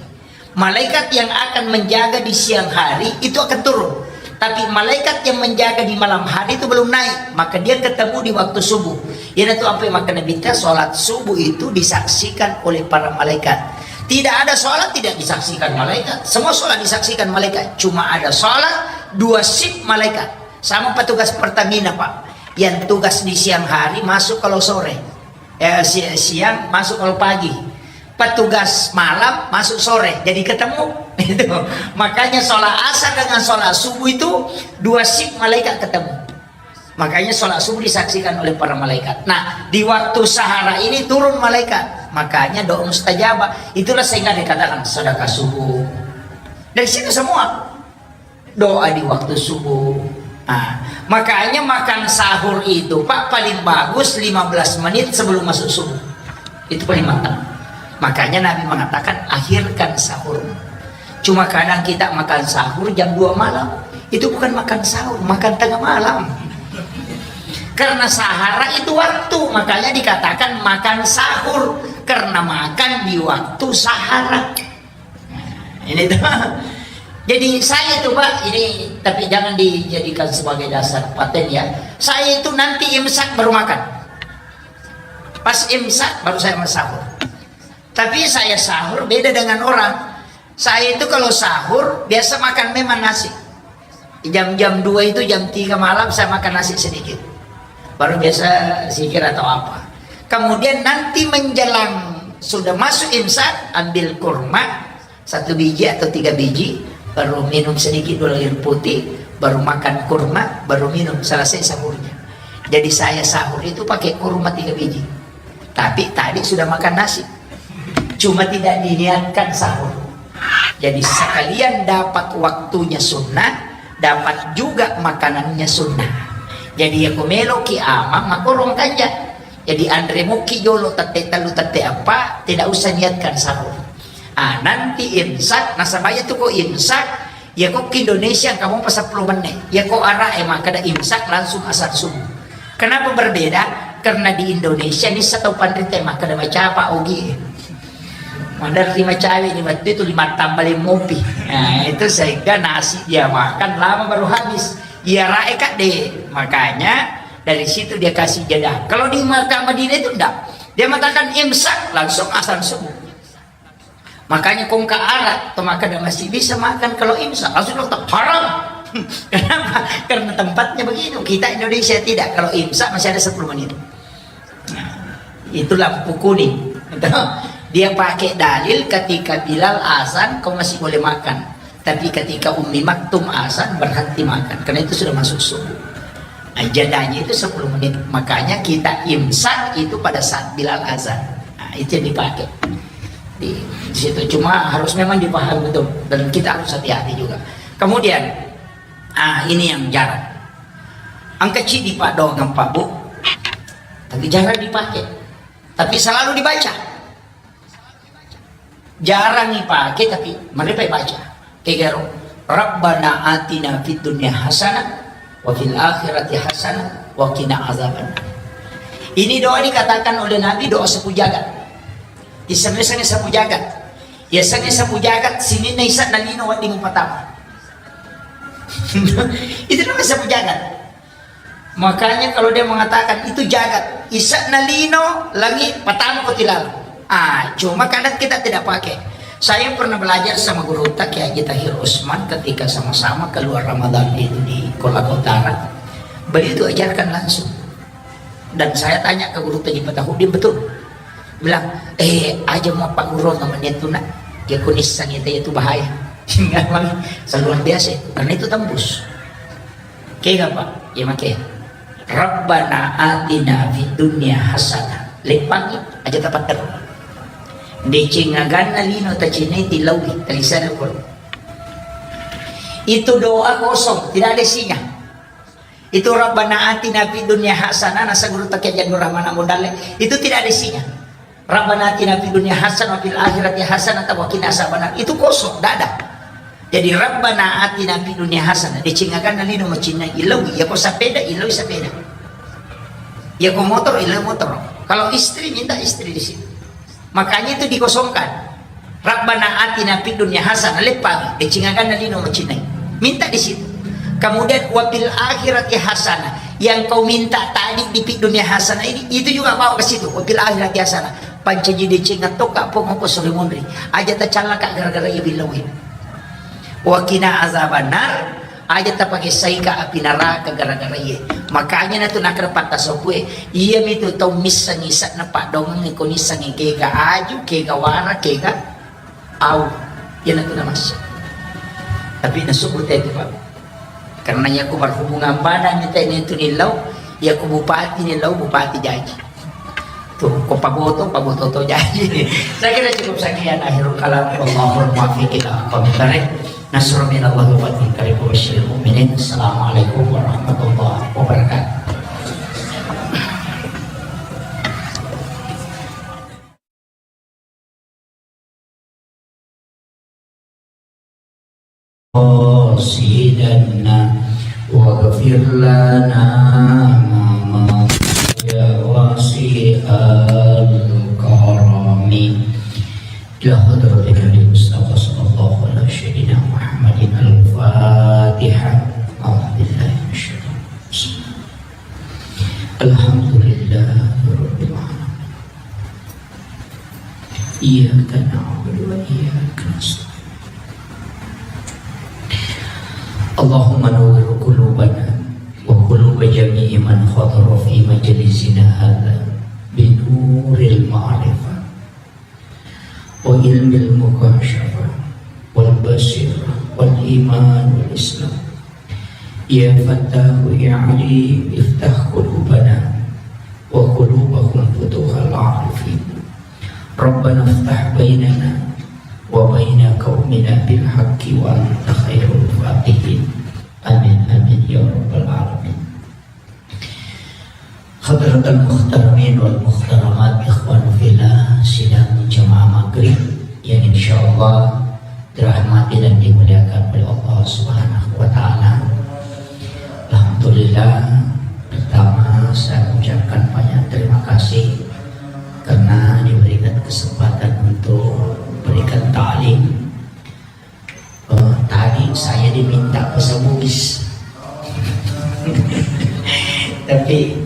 Malaikat yang akan menjaga di siang hari itu akan turun. Tapi malaikat yang menjaga di malam hari itu belum naik, maka dia ketemu di waktu subuh. Iyanatu ampe makkeda Nabitta, sholat subuh itu disaksikan oleh para malaikat. Tidak ada sholat tidak disaksikan malaikat. Semua sholat disaksikan malaikat. Cuma ada sholat dua shift malaikat. Sama petugas Pertamina, Pak. Yang tugas di siang hari masuk kalau sore. Eh, si-, siang masuk kalau pagi. Petugas malam masuk sore. Jadi ketemu. Itu. Makanya sholat asar dengan sholat subuh itu dua shift malaikat ketemu. Makanya sholat subuh disaksikan oleh para malaikat. Nah, di waktu sahara ini turun malaikat. Makanya doa mustajabah. Itulah sehingga dikatakan sedekah subuh. Dari situ semua. Doa di waktu subuh. Nah, makanya makan sahur itu, Pak, paling bagus lima belas menit sebelum masuk subuh. Itu paling mantap. Makanya Nabi mengatakan, "Akhirkan sahur." Cuma kadang kita makan sahur jam dua malam. Itu bukan makan sahur, makan tengah malam. Karena sahara itu waktu, makanya dikatakan makan sahur. Karena makan di waktu sahara. Ini tuh. Jadi saya itu, Pak, ini tapi jangan dijadikan sebagai dasar paten ya. Saya itu nanti imsak baru makan. Pas imsak baru saya sahur. Tapi saya sahur beda dengan orang. Saya itu kalau sahur biasa makan memang nasi. Jam-jam dua itu, jam tiga malam saya makan nasi sedikit. Baru biasa zikir atau apa. Kemudian nanti menjelang sudah masuk imsak, ambil kurma satu biji atau tiga biji, baru minum sedikit dulu air putih, baru makan kurma, baru minum, selesai sahurnya. Jadi saya sahur itu pakai kurma tiga biji. Tapi tadi sudah makan nasi. Cuma tidak diniatkan sahur. Jadi sekalian dapat waktunya sunnah, dapat juga makanannya sunnah. Jadi ya ko meloki amang makorong kanja. Jadi anre muki jolo tette tellu tette apa, tidak usah niatkan sahur. Ah, nanti imsak, nasaba itu ko imsak, ya ko ke Indonesia kamu pas sepuluh menit. Ya ko arah e makkeda imsak langsung asar subuh. Kenapa berbeda? Karena di Indonesia ini satu panrita makkeda macapa ogi. Maderri macawe di waktu itu lima tambah lima mopi. Nah, itu sehingga nasi dia makan lama baru habis. Iya rae kak deh. Makanya dari situ dia kasih jeda. Kalau di Mekah Madinah itu enggak. Dia mengatakan imsak langsung asar subuh. Makanya kongka Arab, to makkeda masih bisa makan kalau imsak, langsung dokter, "Haram." Kenapa? Karena tempatnya begitu. Kita Indonesia tidak. Kalau imsak masih ada sepuluh menit. Nah, itu lampu kuning. Dia pakai dalil ketika Bilal azan, kau masih boleh makan. Tapi ketika Ummi Maktum azan, berhenti makan. Karena itu sudah masuk subuh. Nah, jadanya itu sepuluh menit. Makanya kita imsak itu pada saat Bilal azan. Nah, itu yang dipakai. Di, di situ cuma harus memang dipahami betul. Dan kita harus hati-hati juga. Kemudian, ah, ini yang jarang. Engka cidi paddoangeng, Pak, Bu. Tapi jarang dipakai. Tapi selalu dibaca. Jarang dipakai, tapi mereka baca. Kegaro, "Rabbana atina fid dunya hasanah wa fil akhirati hasanah wa qina azaban." Ini doa dikatakan oleh Nabi doa sapu jagat. Disebut sapu jagat. Biasanya sapu jagat, sininna isa'na lino wedding mupatama. Itu namanya sapu jagat. Makanya kalau dia mengatakan itu jagat, isa'na lino, langi, patama ko tilala. Ah, cuma kadang kita tidak pakai. Saya pernah belajar sama guru Kiai Haji Tahir Usman ketika sama-sama keluar Ramadan itu di Kolaka Utara. Beliau itu ajarkan langsung. Dan saya tanya ke guru Haji Fatahudin, betul. Bilang, "Eh, aja mau Pak Guru sama dia tuh, Nak. Dia kunisang itu, itu bahaya." Memang luar biasa itu, karena itu tembus. Oke, nggak, Pak? Ya, make. Rabbana atina fid dunya hasanah. Leppangi aja tapatter. Deceng aganna lino tacinai tilaui, talisana koro. Itu doa kosong, tidak ada isinya. Itu Rabbana atina fid dunya hasanah, nasa guru Kiai Haji Nur Rahman Abu Dalle. Itu tidak ada isinya. Rabbana atina fid dunya hasanah wa fil akhirati hasanah wa qina azabannar. Itu kosong, tidak ada. Jadi Rabbana atina fid dunya hasanah. Decengakan lino macinna ilau, ya ko sepeda, ilau sepeda. Ya ko motor, ilau motor. Kalau istri, minta istri di situ. Makanya itu dikosongkan. Rabbana atina fid dunya hasanah, leppa, decengakan lino macinai. Minta di situ. Kemudian wa fil akhirati hasanah. Yang kau minta tadi di fid dunya hasanah ini, itu juga bawa ke situ. Wa fil akhirati hasanah. Pancaji decengan toka pong ko sore monri. Aja tacallaka gara-gara iya billawi. Wa qina azabannar. Aja tapake saika api naraka gara-gara iye. Makanya natu nakra patta sokue, iya mitu tau missengi isa'na paddoangeng ko nissengi kega aju, kega wara, kega au. Iya natu namassa. Tapi nasubut itu, Pak. Karena iya ku berhubungan badan ni tene itu nilau, iya ku bupati nilau, bupati jaji. Tuh, ko paboto, paboto to jaji. Saya kira cukup sekian akhirul kalam. Wallahul muwaffiq ila aqwamit thariq. Nasrun minallahi wa fathun qarib wa basyiril mu'minin. Assalamualaikum warahmatullahi wabarakatuh. قاصدنا واغفر لنا ما مضى يا واسع الكرم. إلى حضرة النبي المصطفى صلى الله على سيدنا محمد الفاتحة. أعوذ بالله من الشيطان الرجيم. الحمد لله رب العالمين. إياك نعبد وإياك نستعين. اللهم نور قلوبنا وقلوب جميع من حضر في مجلسنا هذا بنور المعرفة وعلم المكاشفة والبصيرة والإيمان والإسلام. يا فتاح يا عليم افتح قلوبنا وقلوبهم فتوح العارفين. ربنا افتح بيننا وبين قومنا بالحق وأنت خير الفاتحين. آمين، آمين يا رب العالمين. Hadratal muhtaramin wal muhtaramat, ikhwan fillah, sidang jamaah maghrib yang insyaallah dirahmati dan dimuliakan oleh Allah Subhanahu wa Ta'ala. Alhamdulillah, pertama saya ucapkan banyak terima kasih karena diberikan kesempatan untuk berikan ta'lim. Eh, tadi saya diminta bahasa Bugis. Tapi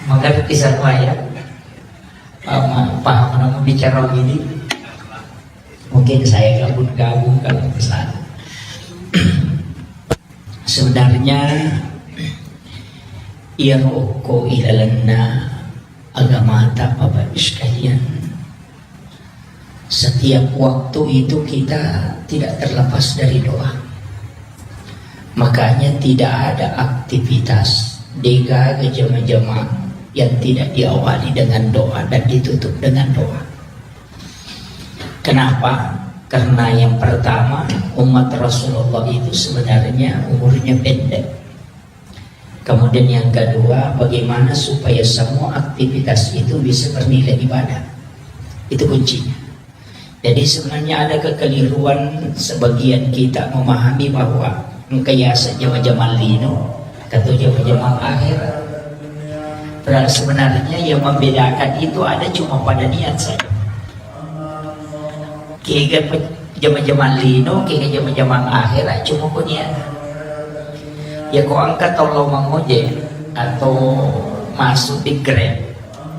mengerti semua ya. Paham, paham namun bicara ini. Mungkin saya gabung-gabung kalau ke sana. Sebenarnya, iya rokok ilalenna agamata, Bapak Ibu sekalian. Setiap waktu itu kita tidak terlepas dari doa. Makanya tidak ada aktivitas, degaga jama-jama yang tidak diawali dengan doa dan ditutup dengan doa. Kenapa? Karena yang pertama, umat Rasulullah itu sebenarnya umurnya pendek. Kemudian yang kedua, bagaimana supaya semua aktivitas itu bisa bernilai ibadah. Itu kuncinya. Jadi sebenarnya ada kekeliruan sebagian kita memahami bahwa engka yaseng jama-jama lino atau jama-jama akhir. Padahal sebenarnya yang membedakan itu ada cuma pada niat saja. Kega pe-, jama-jamang lino, kega jama-jamang akhirat, cuma ko niat. Ya ko engka tau lao mangojek atau masuk di Grab,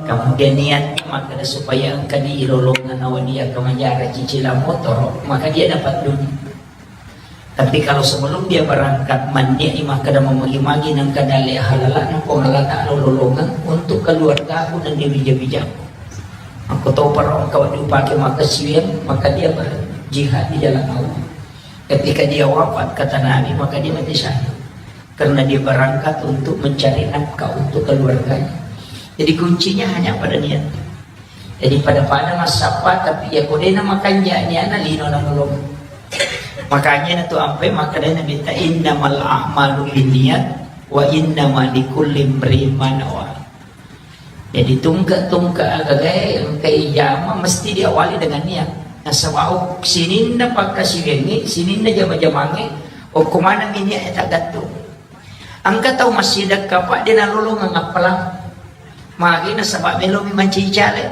kemudian niatnya makkeda supaya engka di lolongan nawa dia ke menjara cicilan motor, maka dia dapat dunia. Tapi kalau sebelum dia berangkat, manniat i makkeda mamagi-magi nengka dalle halalana Puang Allah Ta'ala lolongan untuk keluargaku dan dia bija-bijaku. Aku tahu para engkau dipakai maka siang, maka dia berjihad di jalan Allah. Ketika dia wafat, kata Nabi, maka dia mati syahid. Karena dia berangkat untuk mencari nafkah untuk keluarganya. Jadi kuncinya hanya pada niat. Jadi pada-pada massappa, tapi ya kodena makanja niana lino na lolong. Makanya na tu ampai makanya minta innamal a'malu binniyat wa innama likulli imri'in ma nawa. Jadi tungke-tungke agagae engka ijama mesti diawali dengan niat. Nasaba sininna pakkasiwiangnge, sininna jama-jamangnge, okko maneng niat e tagattung. Engka tau massidekka, Pak, de nalolongeng appalang. Magi nasaba melomi mancaji caleg.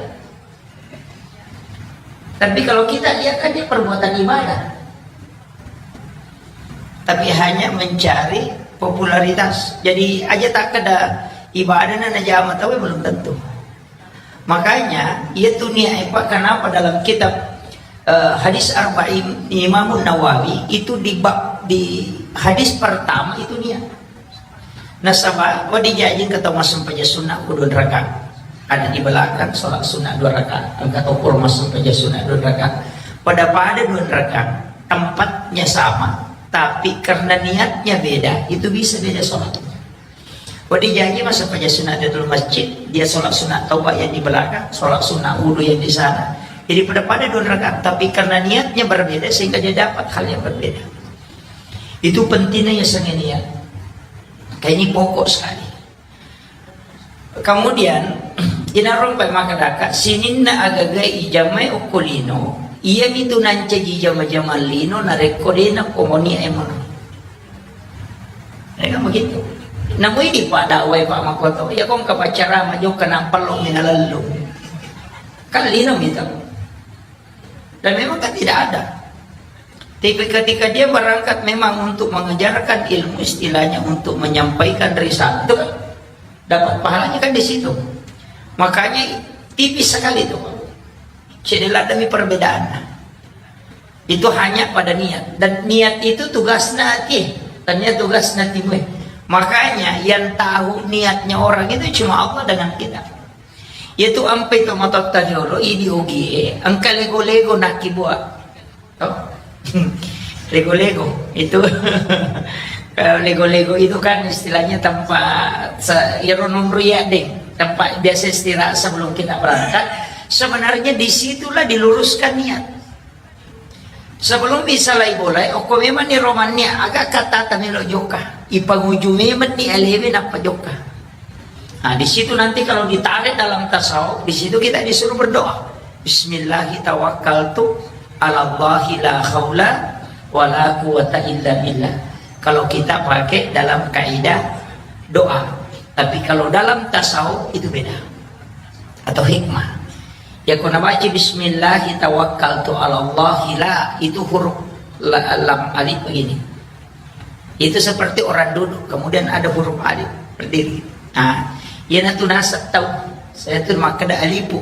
Tapi kalau kita lihat kan dia perbuatan ibadah. Tapi hanya mencari popularitas. Jadi aja takkeda ibadah na najama tau belum tentu. Makanya, iya tu niat e, Pak, kenapa dalam kitab, eh, hadis Arba'in Imam Nawawi itu di bab, di hadis pertama itu niat. Nasaba, wedding jaji engka tau massempajang sunna ku dua rakaat. Ada di belakang sholat sunna dua rakaat. Engka tau pura massempajang sunna dua rakaat. Pada-pada dua rakaat. Tempatnya sama, tapi karena niatnya beda, itu bisa beda sholatnya. Wedding jaji massempajang sunat di dalam masjid, dia sholat sunat taubat yang di belakang, sholat sunat wudu yang di sana. Jadi pada-pada dua rakaat, tapi karena niatnya berbeda sehingga dia dapat hal yang berbeda. Itu pentingnya ya sengenia. Kayak ini pokok sekali. Kemudian, inarung pai makadaka, sininna agaga ijamai okko lino, iya mitu nancaji jama-jama lino, narekko dena komoni emono. Ya kan begitu. Namui di Pak dakwai Pak Makoto, ya kong ke pacara majo kena pelong mina lellu. Kan lino mitu. Dan memang kan tidak ada. Tapi ketika dia berangkat memang untuk mengejarkan ilmu, istilahnya untuk menyampaikan risalah, itu kan dapat pahalanya kan di situ. Makanya tipis sekali itu, Pak. Jadi demi perbedaan. Itu hanya pada niat. Dan niat itu tugasnya hati. Tanya tugasnya timwe. Makanya yang tahu niatnya orang itu cuma Allah dengan kita. Yaitu ampe to matotta riolo, idi ogie, engka lego-lego nakibua. Oh. Lego-lego itu kalau lego-lego itu kan istilahnya tempat se- iro nunru ya deh, tempat biasa istirahat sebelum kita berangkat. Sebenarnya disitulah diluruskan niat. Sebelum bisa lai bolai, okko memang ni romannya agak kata tamelo joka. Ipanguju memang ni alewe nappa joka. Nah, di situ nanti kalau ditarik dalam tasawuf, di situ kita disuruh berdoa. Bismillahi tawakkaltu ala Allahi la haula wa la quwata illa billah. Kalau kita pakai dalam kaidah doa. Tapi kalau dalam tasawuf itu beda. Atau hikmah. Ya, kuna baca bismillahi tawakkaltu ala Allahi la, itu huruf la, lam alif begini. Itu seperti orang duduk, kemudian ada huruf alif berdiri. Nah, iya natu nasab tau. Saya tu makkeda alifu.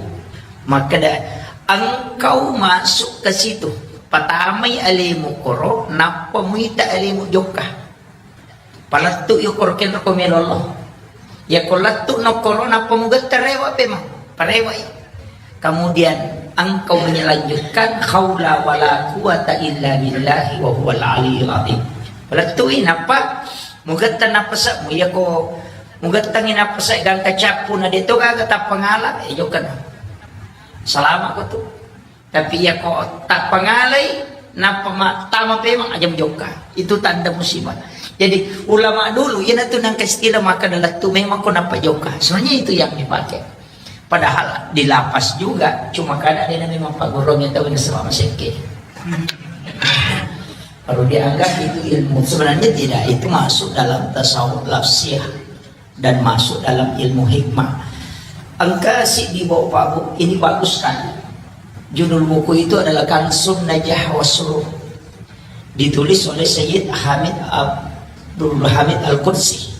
Makkeda engkau masuk ke situ. Patamai alemu koro, nappa muita alemu jokka. Palettu yo koro kenro ko melollo. Ya ko lettu no koro nappa mugetta rewa pema. Parewa i. Kemudian engkau melanjutkan haula wala quwata illa billahi wa huwal aliyyul azim. Palettui nappa mugetta napasa mu iya ko mugettangi napasa gangka cappu na deto gaga tappangala e jokka na. Salama ko tu. Tapi iya ko tappangalai nappa ma- tama pemang aja mujokka. Itu tanda musibah. Jadi ulama dulu iya natu nangka istilah maka lettu memang ko nappa jokka. Sebenarnya itu yang dipakai. Padahal di lapas juga, cuma karena dia memang pagurungnya tahu ini selama seke. Kalau dianggap itu ilmu, sebenarnya tidak, itu masuk dalam tasawuf lafsiyah dan masuk dalam ilmu hikmah. Engka si di bawah Pak Bu, ini bagus sekali. Judul buku itu adalah Kansun Najah Wasrur. Ditulis oleh Sayyid Hamid Abdul Hamid Al-Qudsi.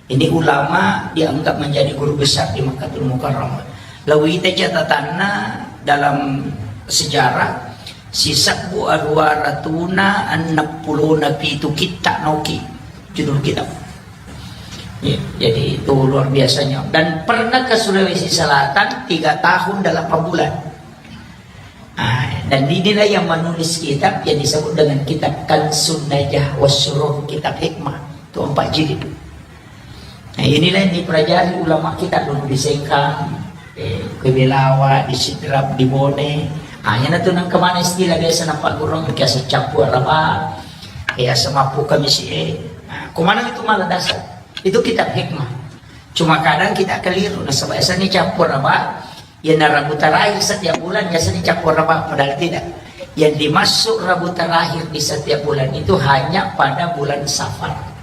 Ini ulama dianggap menjadi guru besar di Makkahul Mukarramah. Lalu kita catatanna dalam sejarah, sisebbu aruwa ratuna enneng pulona pitu kitta noki judul kitab. Ya, jadi itu luar biasanya. Dan pernah ke Sulawesi Selatan tiga tahun delapan bulan. Ah, dan inilah yang menulis kitab yang disebut dengan kitab Kansun Najah Wasrur, kitab hikmah. Itu empat jilid. Nah, inilah yang dipelajari ulama kita dulu di Sengkang, eh, ke Belawa, di Sidrap, di Bone. Ah, yang itu nang kemana istilah biasa nampak gurung, biasa campur apa, biasa mampu kami si, eh. Nah, kemana itu malah dasar? Itu kitab hikmah. Cuma kadang kita keliru, nasaba biasanya campur apa, ya, na Rabu terakhir setiap bulan biasanya campur apa, padahal tidak. Yang dimaksud Rabu terakhir di setiap bulan itu hanya pada bulan Safar.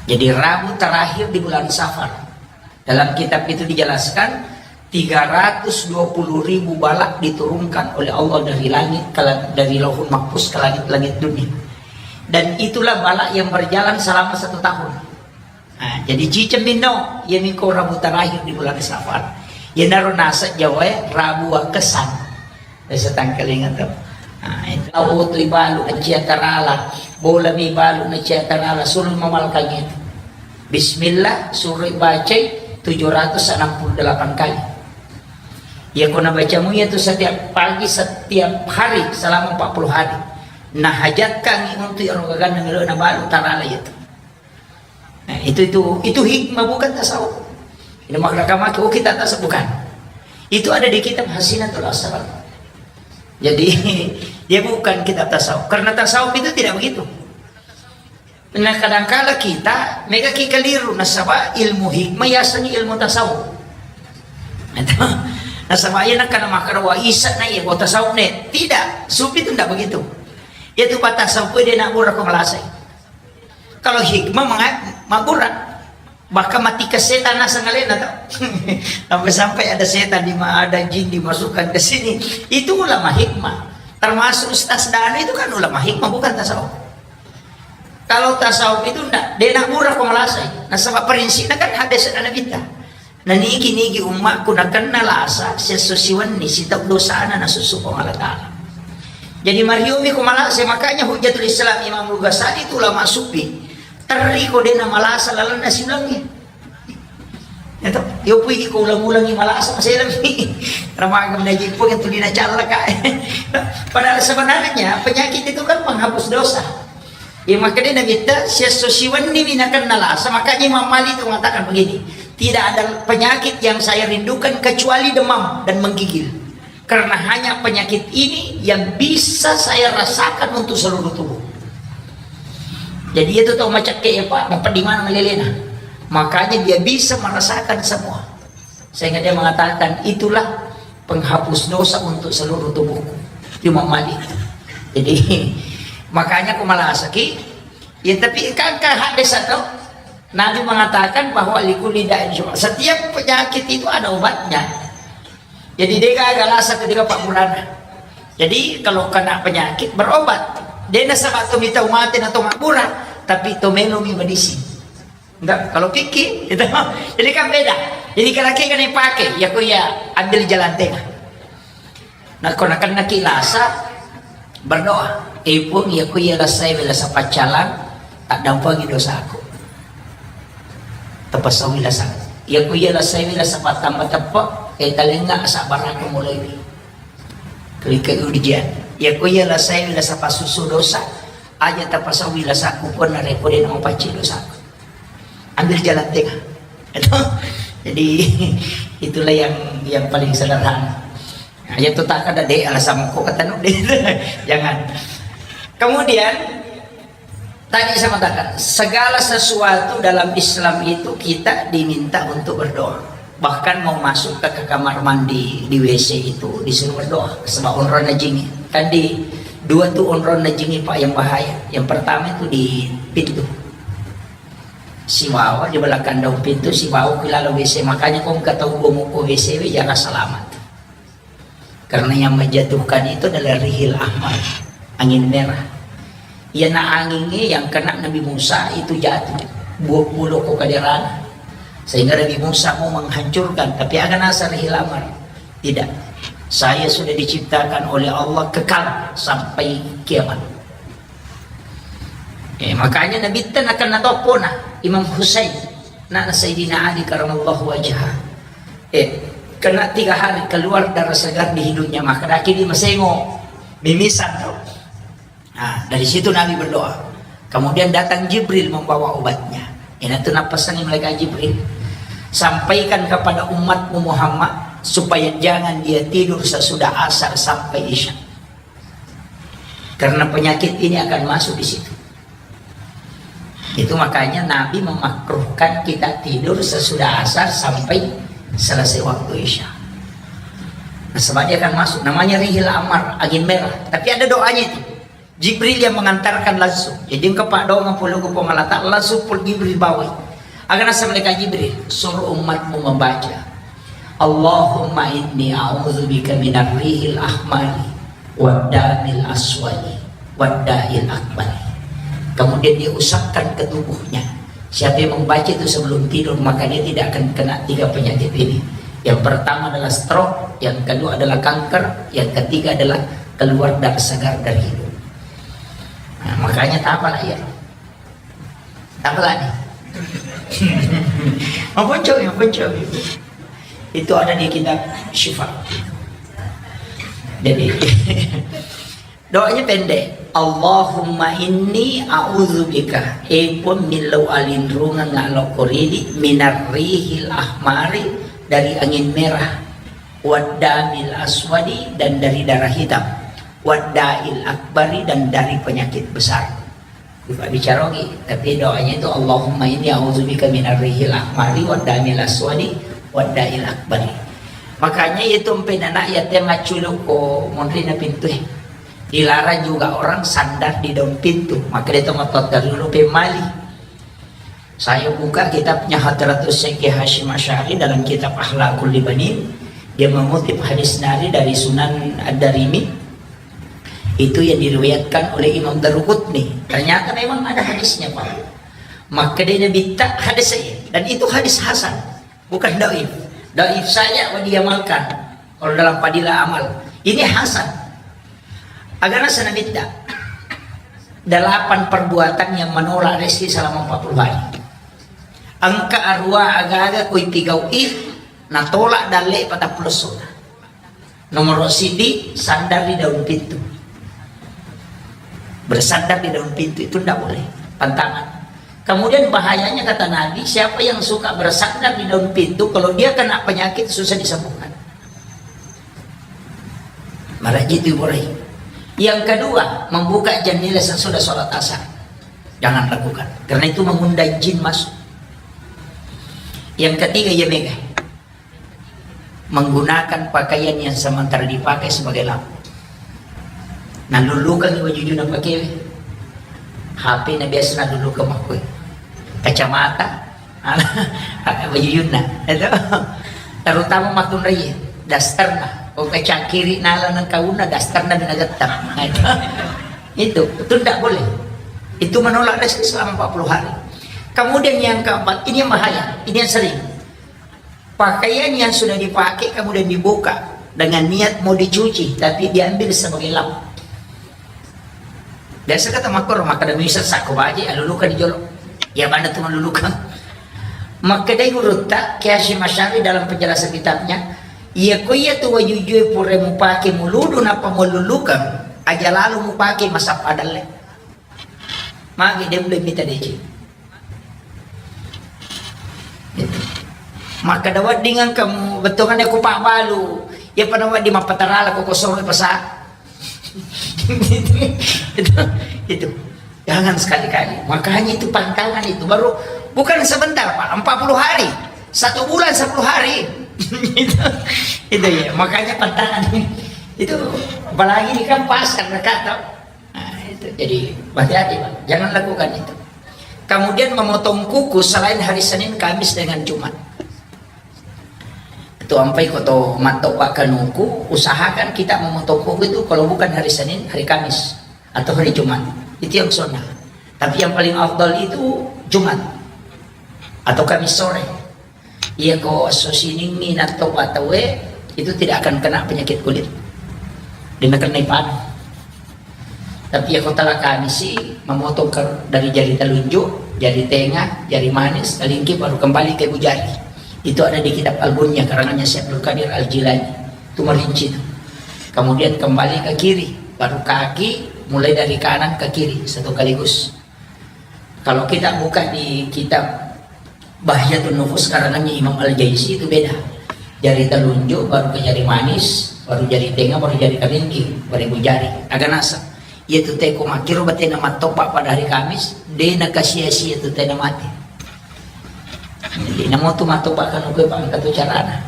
Jadi Rabu terakhir di bulan Safar. Dalam kitab itu dijelaskan, tiga ratus dua puluh ribu balak diturunkan oleh Allah dari langit ke la-, dari Lauhul Mahfuz ke langit-langit dunia. Dan itulah balak yang berjalan selama satu tahun. Nah, jadi ciceng minno, iya miko Rabu terakhir di bulan Safar. Iyanaro naseng Jawa e, Rabu Wakesan. Biasa tangkalinga to. Nah, itu. Lau tu ibalu nacia tarala, bola mi balu nacia tarala, suruh mamalkan itu. Bismillah, suruh bacai tujuh ratus enam puluh delapan kali. Ya, ko nabacamu itu setiap pagi, setiap hari, selama empat puluh hari. Nah, hajatkan untuk yang rogagan yang na balu tarala itu. Nah, itu, itu, itu hikmah, bukan tasawuf. Ini makna kamaki, oh, kita tasawuf, bukan. Itu ada di kitab Hasinatul Asrar. Jadi, dia bukan kitab tasawuf. Karena tasawuf itu tidak begitu. Nah, kadangkala kita, mega ki keliru, nasaba ilmu hikmah, yasani ilmu tasawuf. Nasaba iya nakana makara wa isa na iya, tasawuf ne. Tidak, sufi itu tidak begitu. Itu tasawuf dia nak murah ko malasai. Kalau hikmah menga-, mabbura. Bahkan mati ke setan naseng alena to. Sampai-sampai ada setan di ma-, ada jin dimasukkan ke sini. Itu ulama hikmah. Termasuk Ustaz Danu itu kan ulama hikmah, bukan tasawuf. Kalau tasawuf itu ndak, de nak murah ko malasai. Nasaba prinsipnya kan hadis Nabi ta. Na nigi-nigi ummakku nakenna lasa, siesso siwenni sitau dosana nasusu Puang Allah Ta'ala. Jadi, mariomi ko malasa, makanya Hujjatul Islam Imam Al-Ghazali itu ulama sufi. Terri ko dena malasa lalenna siulangi. Ya toh? Yo pui ko ulang-ulangi malasa, maselangi. Ramaga menaji pun itu dina callaka. Padahal sebenarnya penyakit itu kan penghapus dosa. Ya, makanya Nabi ta, siesso siwenni mi nakenna lasa, makanya Imam Malik itu mengatakan begini, "Tidak ada penyakit yang saya rindukan kecuali demam dan menggigil. Karena hanya penyakit ini yang bisa saya rasakan untuk seluruh tubuh." Jadi itu tau macakke ya, Pak, dapat di mana ngalelena. Makanya dia bisa merasakan semua. Sehingga dia mengatakan, "Itulah penghapus dosa untuk seluruh tubuhku." Imam Malik. Jadi, makanya aku malasaki. Ya, tapi kan, kan hadis atau Nabi mengatakan bahwa likulli da'in syufa. Setiap penyakit itu ada obatnya. Jadi, dia gagal asa ketika Pak Burana. Jadi, kalau kena penyakit, berobat. Dia nasaba to mitau mate na to mabbura, tapi to melo mi medisi. Enggak, kalau fikih, gitu. Jadi kan beda. Jadi kalau kita nih pakai, ya, ku ya ambil jalan tengah. Nah, ko nakenna ki lasa, berdoa. "Eh, Puang, ya, ku ya lasai wela sapaccalang, tak dampangi dosaku. Tepasawi lasa. Ya, ku ya lasai wela sapat tambah tepok, eh, talenga sabar aku mulai." Kalikai ujian. Ya, ku ya lasai wela sapasusu dosa, aja tapasawi lasaku pun narekode nama pacci dosaku. Ambil jalan tengah. Itu. Jadi, itulah yang, yang paling sederhana. Nah, ya, tuh tak ada deh alasan kok kata nuk deh. Jangan. Kemudian, tadi saya mengatakan, segala sesuatu dalam Islam itu kita diminta untuk berdoa. Bahkan mau masuk ke, ke kamar mandi, di W C itu disuruh berdoa. Sebab onronna jingi. Kan di dua tuh onronna jingi, Pak, yang bahaya. Yang pertama itu di pintu. Sibawa di belakang daun pintu, sibawa ke dalam W C. Makanya kau nggak tahu gua mau ke W C, we, jangan selamat. Karena yang menjatuhkan itu adalah rihil ahmar, angin merah. Iyana angingnge yang kena Nabi Musa itu jatuh, buah pulau ko kaderana. Sehingga Nabi Musa mau menghancurkan, tapi aga nasa rihil ahmar. Tidak. Saya sudah diciptakan oleh Allah kekal sampai kiamat. Eh, makanya Nabitta nakena toppona Imam Husain, anakna Sayyidina Ali karamallahu wajhah. Eh, kena tiga hari keluar darah segar di hidungnya, maka daki di masengo, mimisan tau. Nah, dari situ Nabi berdoa. Kemudian datang Jibril membawa obatnya. Ina tu napasani malaikat Jibril, "Sampaikan kepada umatmu Muhammad supaya jangan dia tidur sesudah asar sampai isya. Karena penyakit ini akan masuk di situ." Itu makanya Nabi memakruhkan kita tidur sesudah asar sampai selesai waktu isya. Nah, sebab dia akan masuk, namanya rihil amar, angin merah. Tapi ada doanya itu. Jibril yang mengantarkan langsung. Jadi engka paddoangeng pole ko Puang Allah Ta'ala, langsung pole Jibril bawai. Aga nasa malaikat Jibril, suruh umatmu membaca, "Allahumma inni a'udzubika minar rihil ahmari wad damil aswadi wad da'il akbari." Kemudian dia usapkan ke tubuhnya. Siapa yang membaca itu sebelum tidur, maka dia tidak akan kena tiga penyakit ini. Yang pertama adalah stroke, yang kedua adalah kanker, yang ketiga adalah keluar darah segar dari hidung. Nah, makanya tak apalah ya. Tak apalah nih. Maponcong, maponcong. Itu ada di kitab Syifa. Jadi, doanya pendek. Allahumma inni a'udzubika. Eh, Puang, millau alinrungeng ngalokko ridi, minar rihil ahmari, dari angin merah, waddamil aswadi, dan dari darah hitam, waddail akbari, dan dari penyakit besar. Coba bicara lagi, tapi doanya itu, "Allahumma inni a'udzubika minar rihil ahmari waddamil aswadi waddail akbari." Makanya itu empe anak yatim maculu ko monri na pintu, eh. Dilarang juga orang sandar di daun pintu. Maka dia tempat dari dulu pemali. Saya buka kitabnya Hadratus Syekh Hasyim Asy'ari dalam kitab Akhlaqul Libanin. Dia mengutip hadis nari dari Sunan Ad-Darimi. Itu yang diriwayatkan oleh Imam Daruqutni. Ternyata memang ada hadisnya, Pak. Makkedai Nabitta hadis saya. Dan itu hadis hasan. Bukan dhaif. Dhaif saja wa diamalkan. Kalau dalam fadilah amal. Ini hasan. Aga nasa Nabitta. Delapan perbuatan yang menolak rezeki selama empat puluh hari. Engka arua aga-aga koi pigau'i, natolak dalle patappulo sona. Nomor sidi, sandar di daun pintu. Bersandar di daun pintu itu ndak boleh, pantangan. Kemudian bahayanya kata Nabi, siapa yang suka bersandar di daun pintu, kalau dia kena penyakit susah disembuhkan. Maraji itu Ibrahim. Yang kedua, membuka jendela sesudah sholat asar. Jangan lakukan. Karena itu mengundang jin masuk. Yang ketiga, ya mega. Menggunakan pakaian yang sementara dipakai sebagai lampu. Nalulukang wajujuna pakai. H P na biasa nalulukang makkoi. Kacamata, wajujuna. Itu. Terutama matunrai, dasterna. Oh, kacakiri nala nang kauna, dasterna binagettang. Nah, itu. Itu, itu tidak boleh. Itu menolak rezeki selama empat puluh hari. Kemudian yang keempat, ini yang bahaya, ini yang sering. Pakaian yang sudah dipakai kemudian dibuka dengan niat mau dicuci, tapi diambil sebagai lap. Biasa kata makor, maka demi sesako baje, aluluka di jolo. Ya mana tu maluluka. Maka dari gurutta, Kiashi Masyari dalam penjelasan kitabnya, iya ko iya tu wajujue pura mupake muludu napa maluluka, aja lalu mupake masappa dalle. Magi de' mita deci. Makkeda wedding engka mu bettuanna ku pabbalu, iya pada wedding mappatarala ko kosong pasa. Itu, itu. Jangan sekali-kali. Makanya itu pantangan itu baru bukan sebentar, Pak, empat puluh hari. Satu bulan sepuluh hari. Itu, itu ya, makanya pantangan. Itu apalagi ini kan pasar dekat, toh. Nah, itu. Jadi hati-hati, Pak. Jangan lakukan itu. Kemudian memotong kuku selain hari Senin, Kamis, dengan Jumat. Tu ampai ko to mattoba kanuku, usahakan kita memotong kuku itu kalau bukan hari Senin, hari Kamis, atau hari Jumat. Itu yang sunnah. Tapi yang paling afdal itu Jumat atau Kamis sore. Iya ko esso siningngi nattoba tauwe, itu tidak akan kena penyakit kulit. Dia kena panu. Tapi iya ko tala Kamisi, memotong ke, dari jari telunjuk, jari tengah, jari manis, kalingki, baru kembali ke ibu jari. Itu ada di kitab Al-Bunyah, karangannya Syekh Abdul Qadir Al-Jilani. Itu merinci itu. Kemudian kembali ke kiri, baru kaki, mulai dari kanan ke kiri, satu kaligus. Kalau kita buka di kitab Bahjatun Nufus karangannya Imam Al-Jaisi itu beda. Jari telunjuk, baru ke jari manis, baru jari tengah, baru jari kalingki, baru ibu jari. Aga nasa. Iya tu teko makkiro batena mattoba pada hari Kamis, de nakasia-sia tu tena mate. Jadi namo tu mattoba kanuku, Pak, engka tu carana.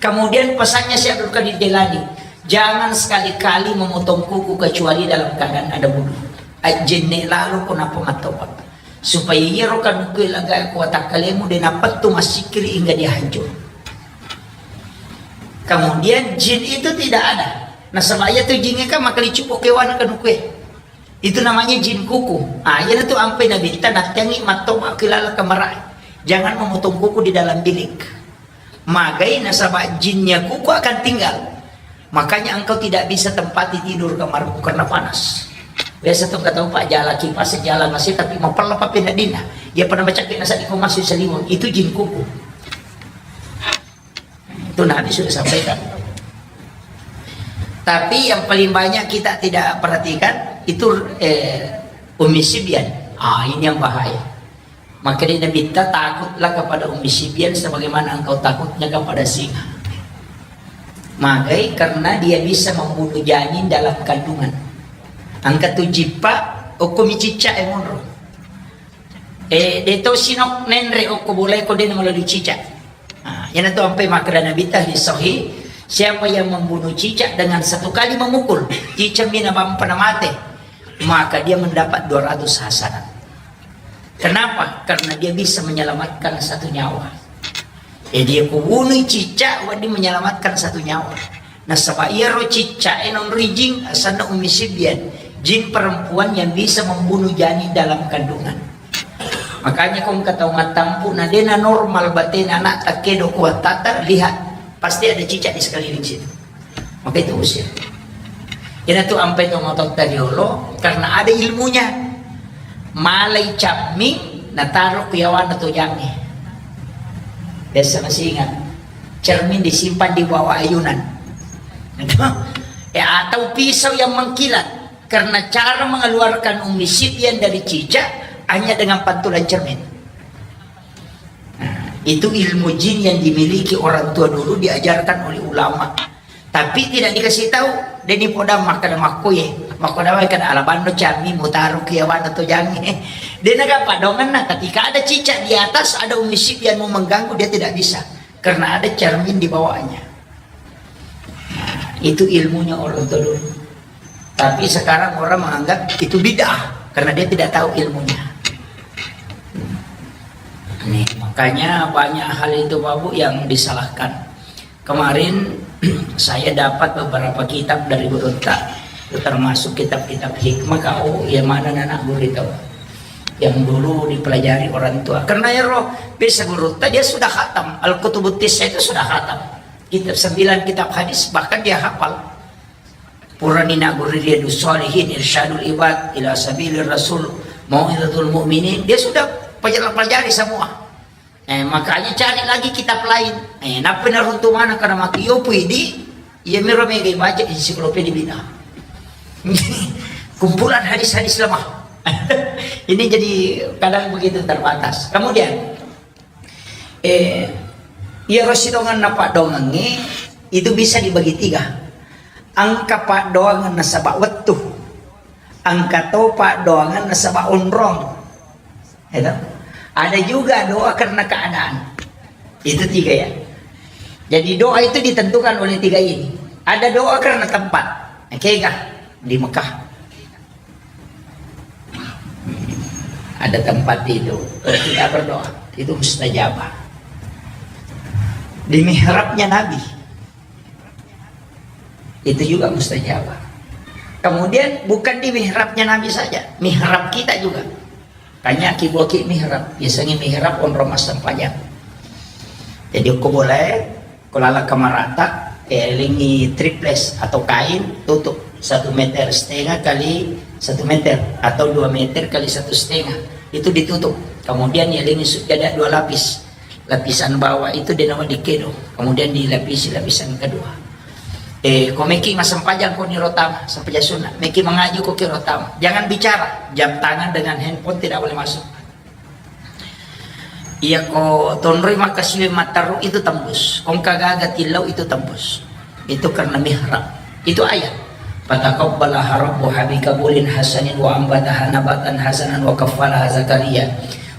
Kemudian pesannya Syekh Abdul Qadir Jailani, jangan sekali-kali memotong kuku kecuali dalam keadaan ada wudu. Ajjenne lalo ko nappa mattoba. Supaya iyaro kanuku laga ko watakkalemu de napettu massikkiri hingga dia hancur. Kemudian jin itu tidak ada. Nasaba iya tu jin kan makalicupo kewana kanukue. Itu namanya jin kuku. Ah, iya tu ampai Nabitta nattiangi mattoba kilala kamarae. Jangan memotong kuku di dalam bilik. Magai nasaba jinnya kuku akan tinggal. Makanya engkau tidak bisa tempati tidur kamarmu karena panas. Biasa tu kata Pak, jala kipas, jala nasi, tapi mapella papi nadina. Dia pernah baca kena sadi ko masuk seliwang. Itu jin kuku. Itu Nabi sudah sampaikan. Tapi yang paling banyak kita tidak perhatikan itu eh, Ummi Sibyan. Ah, ini yang bahaya. Maka dia Nabitta, takutlah kepada Ummi Sibyan sebagaimana engkau takutnya kepada singa. Magai karena dia bisa membunuh janin dalam kandungan. Engka tu jippa, okko mi cicca e monro. Eh, de to sinok nenre okko boleh ko de melalui cicak. Nah, yana tu ampai makkeda Nabitta di sahih, siapa yang membunuh cicak dengan satu kali memukul, cicak mina bampa na mate, maka dia mendapat dua ratus hasanat. Kenapa? Karena dia bisa menyelamatkan satu nyawa. Eh, dia kubunui cicak, wadi menyelamatkan satu nyawa. Nasaba iyaro cicak e non rijing, asanna Ummi Sibyan, jin perempuan yang bisa membunuh janin dalam kandungan. Makanya ko engka tau mattampu na dena normal batena anak takkedo kuattata, lihat, pasti ada cicak di sekeliling situ. Maka itu usir. Ina tu ampai to mototta riolo karena ada ilmunya. Malai camming nataro ku yawana to jange. Biasa masih ingat, cermin disimpan di bawah ayunan. Ya, atau pisau yang mengkilat. Karena cara mengeluarkan Ummi Sibyan dari cicak hanya dengan pantulan cermin. Nah, itu ilmu jin yang dimiliki orang tua dulu, diajarkan oleh ulama. Tapi tidak dikasih tahu. Deni podang makkeda makkoye, makkoda kada alabando cami mutaro kiawana to jange. Dena gapa donganna, ketika ada cicak di atas, ada Ummi Sibyan mau mengganggu, dia tidak bisa. Karena ada cermin di bawahnya. Nah, itu ilmunya orang tua dulu. Tapi sekarang orang menganggap itu bid'ah karena dia tidak tahu ilmunya. Nih, makanya banyak hal itu, Bapak Bu, yang disalahkan. Kemarin saya dapat beberapa kitab dari gurutta, termasuk kitab-kitab hikmah kau yang mana anak guru itu yang dulu dipelajari orang tua. Karena ya roh, bisa gurutta dia sudah khatam. Al-Kutubut Tisa itu sudah khatam. Kitab sembilan kitab hadis, bahkan dia hafal. Purani nagguru Riyadus Shalihin, Irsyadul Ibad ila Sabilir Rasul, Mau'izatul Mu'minin, dia sudah pelajari, pelajari semua. Eh, makanya cari lagi kitab lain. Eh, nappa naruntu mana karena mati yopu idi, iya miro mega baca ensiklopedia bid'ah. Kumpulan hadis-hadis lemah. Ini jadi kadang begitu terbatas. Kemudian, Eh, iyaro sidonganna paddoangengnge itu bisa dibagi tiga. Engka paddoangeng nasaba wettu, engka to paddoangeng nasaba onrong. Ya toh? Ada juga doa karena keadaan. Itu tiga ya. Jadi doa itu ditentukan oleh tiga ini. Ada doa karena tempat. Kega di Mekah. Ada tempat itu, kita berdoa, itu mustajabah. Di mihrabnya Nabi. Itu juga mustajabah. Kemudian bukan di mihrabnya Nabi saja, mihrab kita juga. Kanya ki buaki mihrab, biasanya mihrab onro massempajang. Jadi ko boleh, ko lala kamarata, eh, lingi triples atau kain, tutup satu meter setengah kali satu meter atau dua meter kali satu setengah. Itu ditutup. Kemudian ya lingi sujada dua lapis. Lapisan bawah itu de nawa dikedo, kemudian dilapisi lapisan kedua. Eh, ko meki massempajang ko ni rotama, sempajang sunnah. Meki mengaji ko ki rotama. Jangan bicara, jam tangan dengan handphone tidak boleh masuk. Iya ko tonroi maka siwe mataru itu tembus. Kong kagaga tilau itu tembus. Itu karena mihrab. Itu ayat. Fataqabbalaha rabbuha biqabulin hasanin wa ambataha nabatan hasanan wa kaffalaha Zakaria.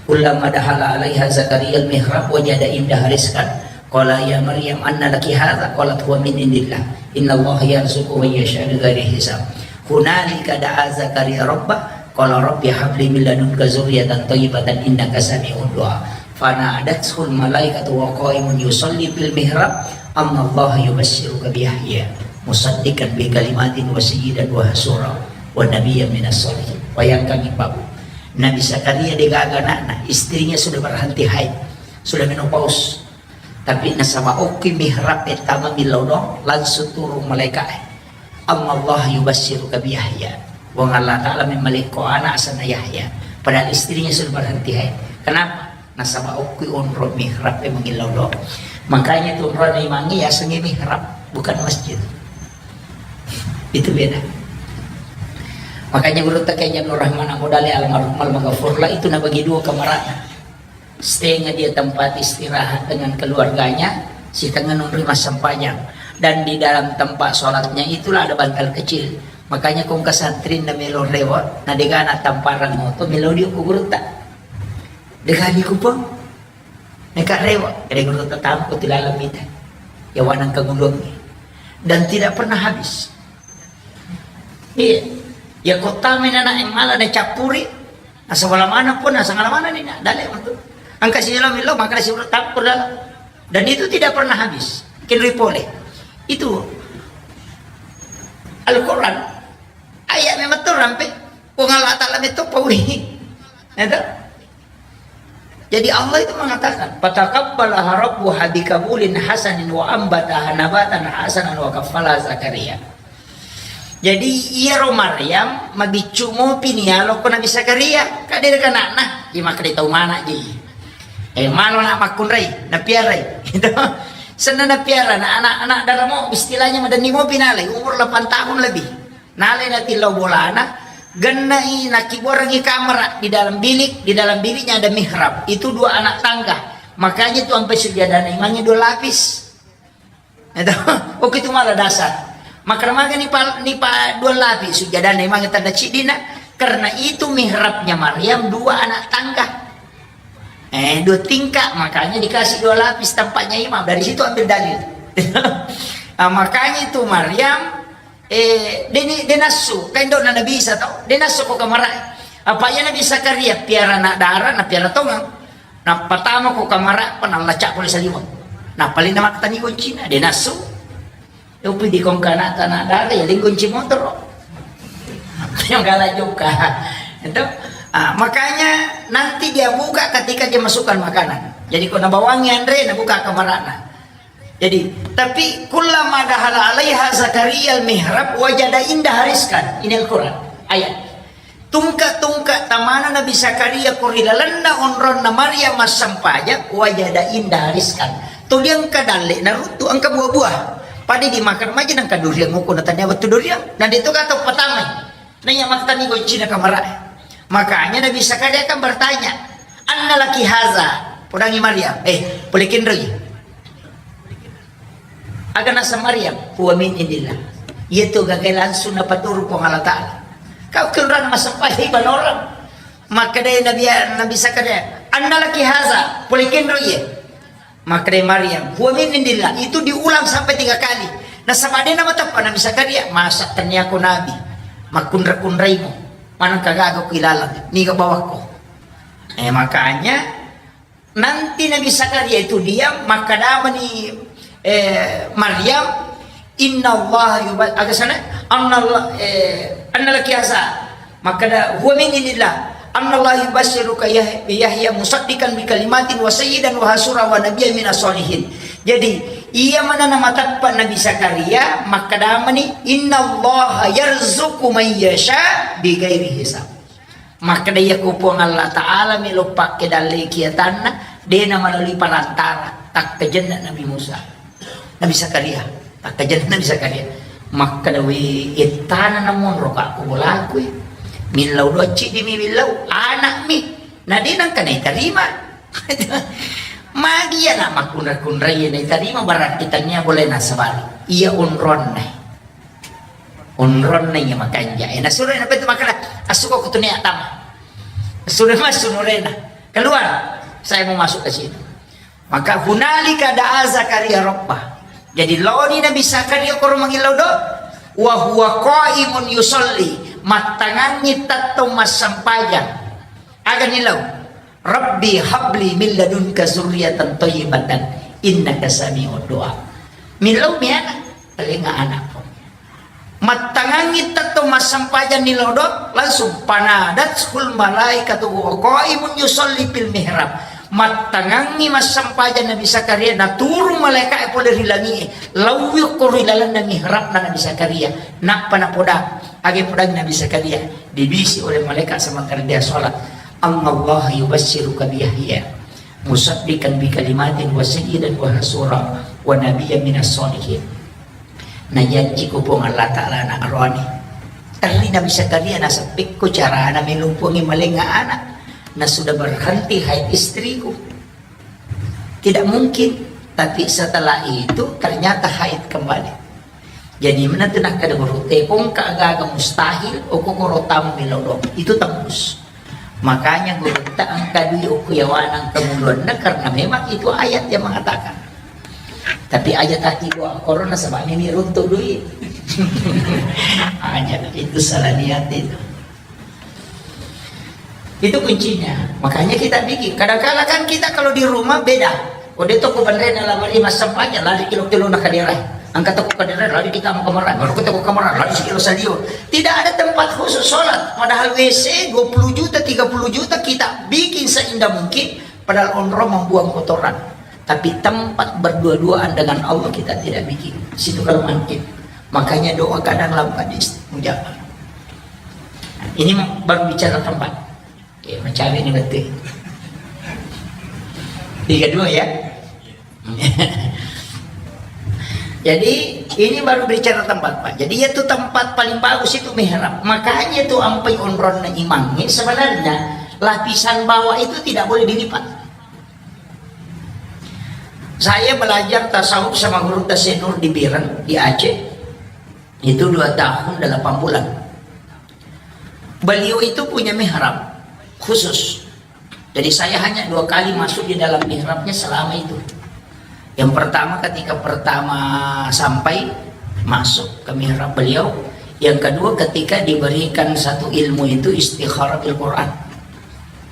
Kullama dakhala alaiha Zakaria al-mihrab wajada indaha rizqan. Qala ya Maryam anna laki hadza? Qalat huwa min indillah. Innallaha yarzuqu man yasha bighairi hisab. Hunalika da'a Zakaria rabbah. Qala rabbi habli min ladunka dzurriyyatan thayyibatan innaka sami'ud du'a. Fanadathul malaikatu wa qaimun yusalli fil mihrab, annallaha yubasyiruka bi Yahya musaddiqan bi kalimatin wa sayyidan wa hasura wa nabiyyan minas shalihin. Bayangkan, Ibu. Nabi Zakaria degaga anakna, istrinya sudah berhenti haid, sudah menopause. Tapi nasaba okki mihrab pertama millau doang, langsung turun malaikat. Annallaha yubasyiruka bi Yahya. Puang Allah Ta'ala memmalekko anak asenna Yahya. Padahal istrinya sudah berhenti haid. Kenapa? Nasaba okki onro mihrab e mangillau doang. Makanya tu onro imangi yasengi mihrab, bukan masjid. Itu beda. Makanya guru tak kayaknya Nur Rahman Abu Dali almarhum almaghfurlah itu nabagi dua kamarana. Setengah dia tempat istirahat dengan keluarganya, setengah nonroi massempajang. Dan di dalam tempat sholatnya itulah ada bantal kecil. Makanya kong kasantrin na melo rewa, na degana tamparang moto, melo dio ku gurutta. Degani kupang, neka rewa, kede gurutta tampu tilalang mita. Ya wanang kagulungi. Dan tidak pernah habis. Iya. Ya kota menana yang malah na cappuri, Nasaba wala maneng pun, nasaba wala maneng ni, na, dalle matu. Engka silo milo, maka nasi urut tappur dalam. Dan itu tidak pernah habis. Kenroi pole. Itu Al-Quran. Ayat memang tu rampe. Puang Allah Ta'ala metto paui. Ya toh? Jadi Allah itu mengatakan, "Fataqabbalaha rabbuha biqabulin hasanin wa ambataha nabatan hasanan wa kaffalaha Zakaria." Jadi, iyaro Maryam mabiccu mopi ni yalo ko Nabi Zakaria, ka de kanakna, iya makkeda tau mana ji. Eh, malo na makkunrai, napiarai. Gitu. Senna napiara, na anak-anak daramo, istilahnya madenni mopi nalai, umur delapan tahun lebih. Nalai natillau bolana, gennai nakibuarangi kamera di dalam bilik, di dalam biliknya ada mihrab. Itu dua anak tangga. Makanya tu ampe sujadana imangnge dua lapis. Itu, oke, itu malah dasar. Makana maga nipa, nipa dua lapis sujadana imangnge tanda ciddina, karena itu mihrabnya Maryam dua anak tangga. Eh, dua tingkat, makanya dikasih dua lapis tempatnya imam. Dari situ ambil dalil. Nah, makanya itu Maryam, eh, deni, denassu, kain dona Nabi Isa tau, denassu ko kamara. Apa iya Nabi Zakaria piara anak dara, na piara tongang. Nappa tama ko kamara, pa nallacak pole saliweng. Nappa lena mattani goncina, de nassu. Yopi di kongkana tana dara, ya linggonci motor. Yang kalah juga. Itu. Ah, makanya nanti dia buka ketika dia masukkan makanan. Jadi ko nabawangi anre, nabuka kamarana. Jadi, tapi kullama dakhala alaiha Zakaria al-mihrab wajada indaha rizqan. Ini Al-Quran. Ayat. Tungka-tungka tamana Nabi Zakaria ko ri lalenna onronna Maryam massempajang, wajada indaha rizqan. Tuli engka dalle naruttu, engka buah-buah. Pada dimakan maja nengka duriang, uku na tania wettu duriang. Na de to gato patamai. Naiya mattani goncina kamara. Makanya Nabi Zakaria kan bertanya, "Anna laki haza?" Podangi Maryam, eh, pole kenroi. Aga naseng Maryam, "Huwa min indillah." Iya tu gagai langsung napaturu Puang Allah Ta'ala. Kau kenrang massempajang ibadah orang. Makkedai Nabi, Nabi Zakaria, "Anna laki haza?" Pole kenroi. Makkedai Maryam, "Huwa min indillah." Itu diulang sampai tiga kali. Nasaba de namateppa Nabi Zakaria, "Masa tennia ko nabi? Makkunra-kunraimu. Maneng kagaga ku ilalang. Niga bawakko?" Eh, makanya, Nanti Nabi Zakaria itu diam, makkadamani, eh, Maryam, "Innallaha yuba-," aga sana? "Annallah-, eh, annalaki asa." Makkada, "Huwa min indillah. Annallaha yubasyyiruka Yah-, Yahya musaddiqan bi kalimatin wa sayyidan wa hasura wa nabiyyan minas sholihin." Jadi, iya manana mateppa Nabi Zakaria, makkadamani, "Innallaha yarzuqu man yasha bi ghairi hisab." Makkeda, "Iyako Puang Allah Ta'ala melo pakkedalleki atanna, de namalalui parantara." Takkajenna Nabi Musa, Nabi Zakaria, takkajenna Nabi Zakaria. Makkeda, "We, ettana namonro ka ko bolaku, eh. Millau docci di mi millau, anakmi. Na de nangka naitarima." Magi anak makkunra-kunrai naitarima, berarti tania boleh nasabari. Iya onronna. Onronna iya makanja. Eh, nasuro na betu makkeda, "Assuko kutunia tama." Sudah masuk nurena. "Keluar, saya mau masuk ke situ." Maka hunalika da'a Zakaria rabbah. Jadi laoni Nabi Zakaria koro mangillau do. Wa huwa qaimun yusalli. Mattangangi tettong massempajang. Aga nilau? "Rabbi habli min ladunka zurriyatan thayyibatan innaka sami'ud du'a." Millau mi ana, telinga anak. Mattangangi tetto massempajang ni lodo, langsung, "Fanadathul malaikatu wa qaimun yusalli fil mihrab." Mattangangi massempajang Nabi Zakaria, naturung malaika'e pole ri langi'e, laui ko ri lalenna mihrabna Nabi Zakaria. Nappa napoda, age podang Nabi Zakaria, dibisi oleh malaikat sementara dia sholat, "Annallaha yubasyyiruka bi Yahya musaddiqan bi kalimatin wa sayyidan wa hasura wa nabiyyan minas sholihin." Najanji ko Puang Allah Ta'ala anak roani. Terri Nabi Zakaria naseppekko carana melumpungi malenga anak. Na sudah berhenti haid istriku. Tidak mungkin. Tapi setelah itu ternyata haid kembali. Jadi menentu nakkeda guru, "Tepongka agaga mustahil, okokoro tamu melodong." Itu tembus. Makanya gurutta engka dui okko yawana engka muluanna, karena memang itu ayat yang mengatakan. Tapi aja taki gua corona sebab ini runtuh dui. Aja itu salah niat itu. Itu kuncinya. Makanya kita bikin. Kadang-kala kan kita kalau di rumah beda. Kode toko penrena lamari massempajang, lari kilo-kilo na kadera. Angkat toko kadera, lari kita mau kamar, baru ke toko kamar, lari sekilo salio. Tidak ada tempat khusus sholat. Padahal W C dua puluh juta, tiga puluh juta kita bikin seindah mungkin. Padahal onrong membuang kotoran. Tapi tempat berdua-duaan dengan Allah kita tidak bikin. Situ kalau mungkin. Makanya doa kadang lambat dimustajab. Ini baru bicara tempat. Ya, macam ini betul. Tiga dua ya. Jadi ini baru bicara tempat, Pak. Jadi itu tempat paling bagus itu mihrab. Makanya itu ampai onronna imang. Ini sebenarnya lapisan bawah itu tidak boleh dilipat. Saya belajar tasawuf sama guru Tasenur di Biren, di Aceh. Itu dua tahun delapan bulan. Beliau itu punya mihrab khusus. Jadi saya hanya dua kali masuk di dalam mihrabnya selama itu. Yang pertama ketika pertama sampai masuk ke mihrab beliau, yang kedua ketika diberikan satu ilmu itu istikharah bil Quran.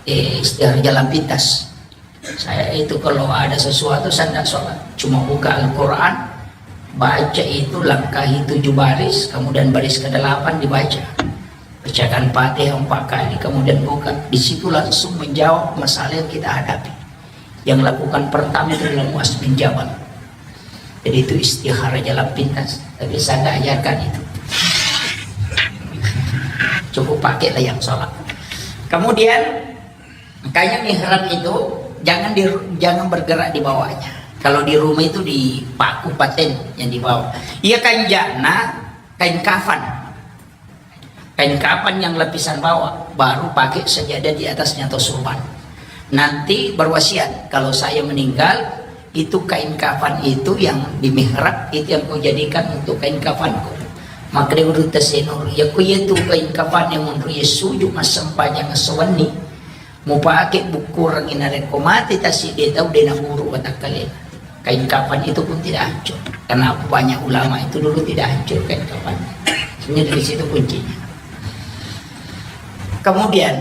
Eh, istikharah jalan pintas. Saya itu kalau ada sesuatu, saya tidak sholat. Cuma buka Al-Quran, baca itu, langkahi tujuh baris, kemudian baris kedelapan dibaca. Bacakan Fatihah empat kali, kemudian buka. Di situ langsung menjawab masalah yang kita hadapi. Yang lakukan pertama itu adalah Muaz bin Jabal. Jadi itu istikharah jalan pintas. Tapi saya nggak ajarkan itu. Cukup pakailah yang sholat. Kemudian, makanya mihrab itu jangan di, jangan bergerak di bawahnya. Kalau di rumah itu dipaku paten yang di bawah. Iya, kanjana kain kafan. Kain kafan yang lapisan bawah, baru pakai sajadah di atasnya atau surban. Nanti berwasiat, kalau saya meninggal, itu kain kafan itu yang di mihrab, itu yang kau jadikan untuk kain kafanku. Maka dia urut Tasenur, ya ku iya tu kain kafan yang menurut ya sujud massempajang sewenni. Mupake bukkurengngi narekko mate tasiddi tau de naburu watakkalena. Kain kafan itu pun tidak hancur. Karena banyak ulama itu dulu tidak hancur kain kafan. Sebenarnya dari situ kuncinya. Kemudian,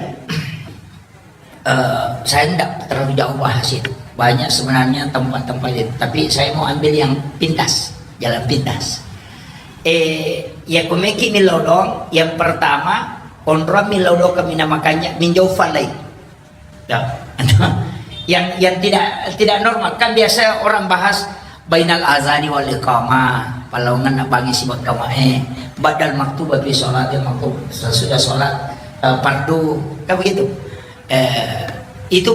Eh, saya tidak terlalu jauh bahas itu. Banyak sebenarnya tempat-tempat itu. Tapi saya mau ambil yang pintas, jalan pintas. Eh, ya komeki milodong, yang pertama, onrong milodong kami namakannya minjau falai. Ya. yang yang tidak tidak normal. Kan biasa orang bahas bainal azani wal iqamah, palaungan nak bangi sibak kamae, badal maktuba fi sholat, yang maktu sesudah sholat, eh, fardu, kan begitu. Eh, itu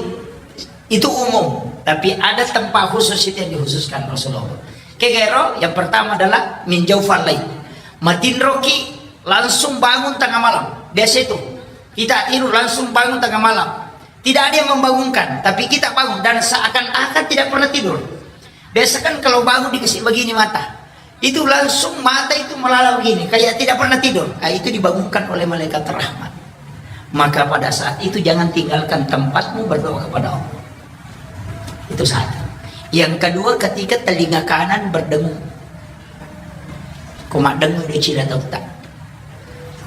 itu umum, tapi ada tempat khusus itu yang dikhususkan Rasulullah. Kegero, yang pertama adalah minjau falai. Matinroki langsung bangun tengah malam. Biasa itu. Kita tidur langsung bangun tengah malam. Tidak ada yang membangunkan, tapi kita bangun dan seakan-akan tidak pernah tidur. Biasa kan kalau bangun dikasih begini mata, itu langsung mata itu melala begini, kayak tidak pernah tidur. Ah, itu dibangunkan oleh malaikat rahmat. Maka pada saat itu jangan tinggalkan tempatmu berdoa kepada Allah. Itu satu. Yang kedua, ketika telinga kanan berdengung. Ko maddengung di cila tauta.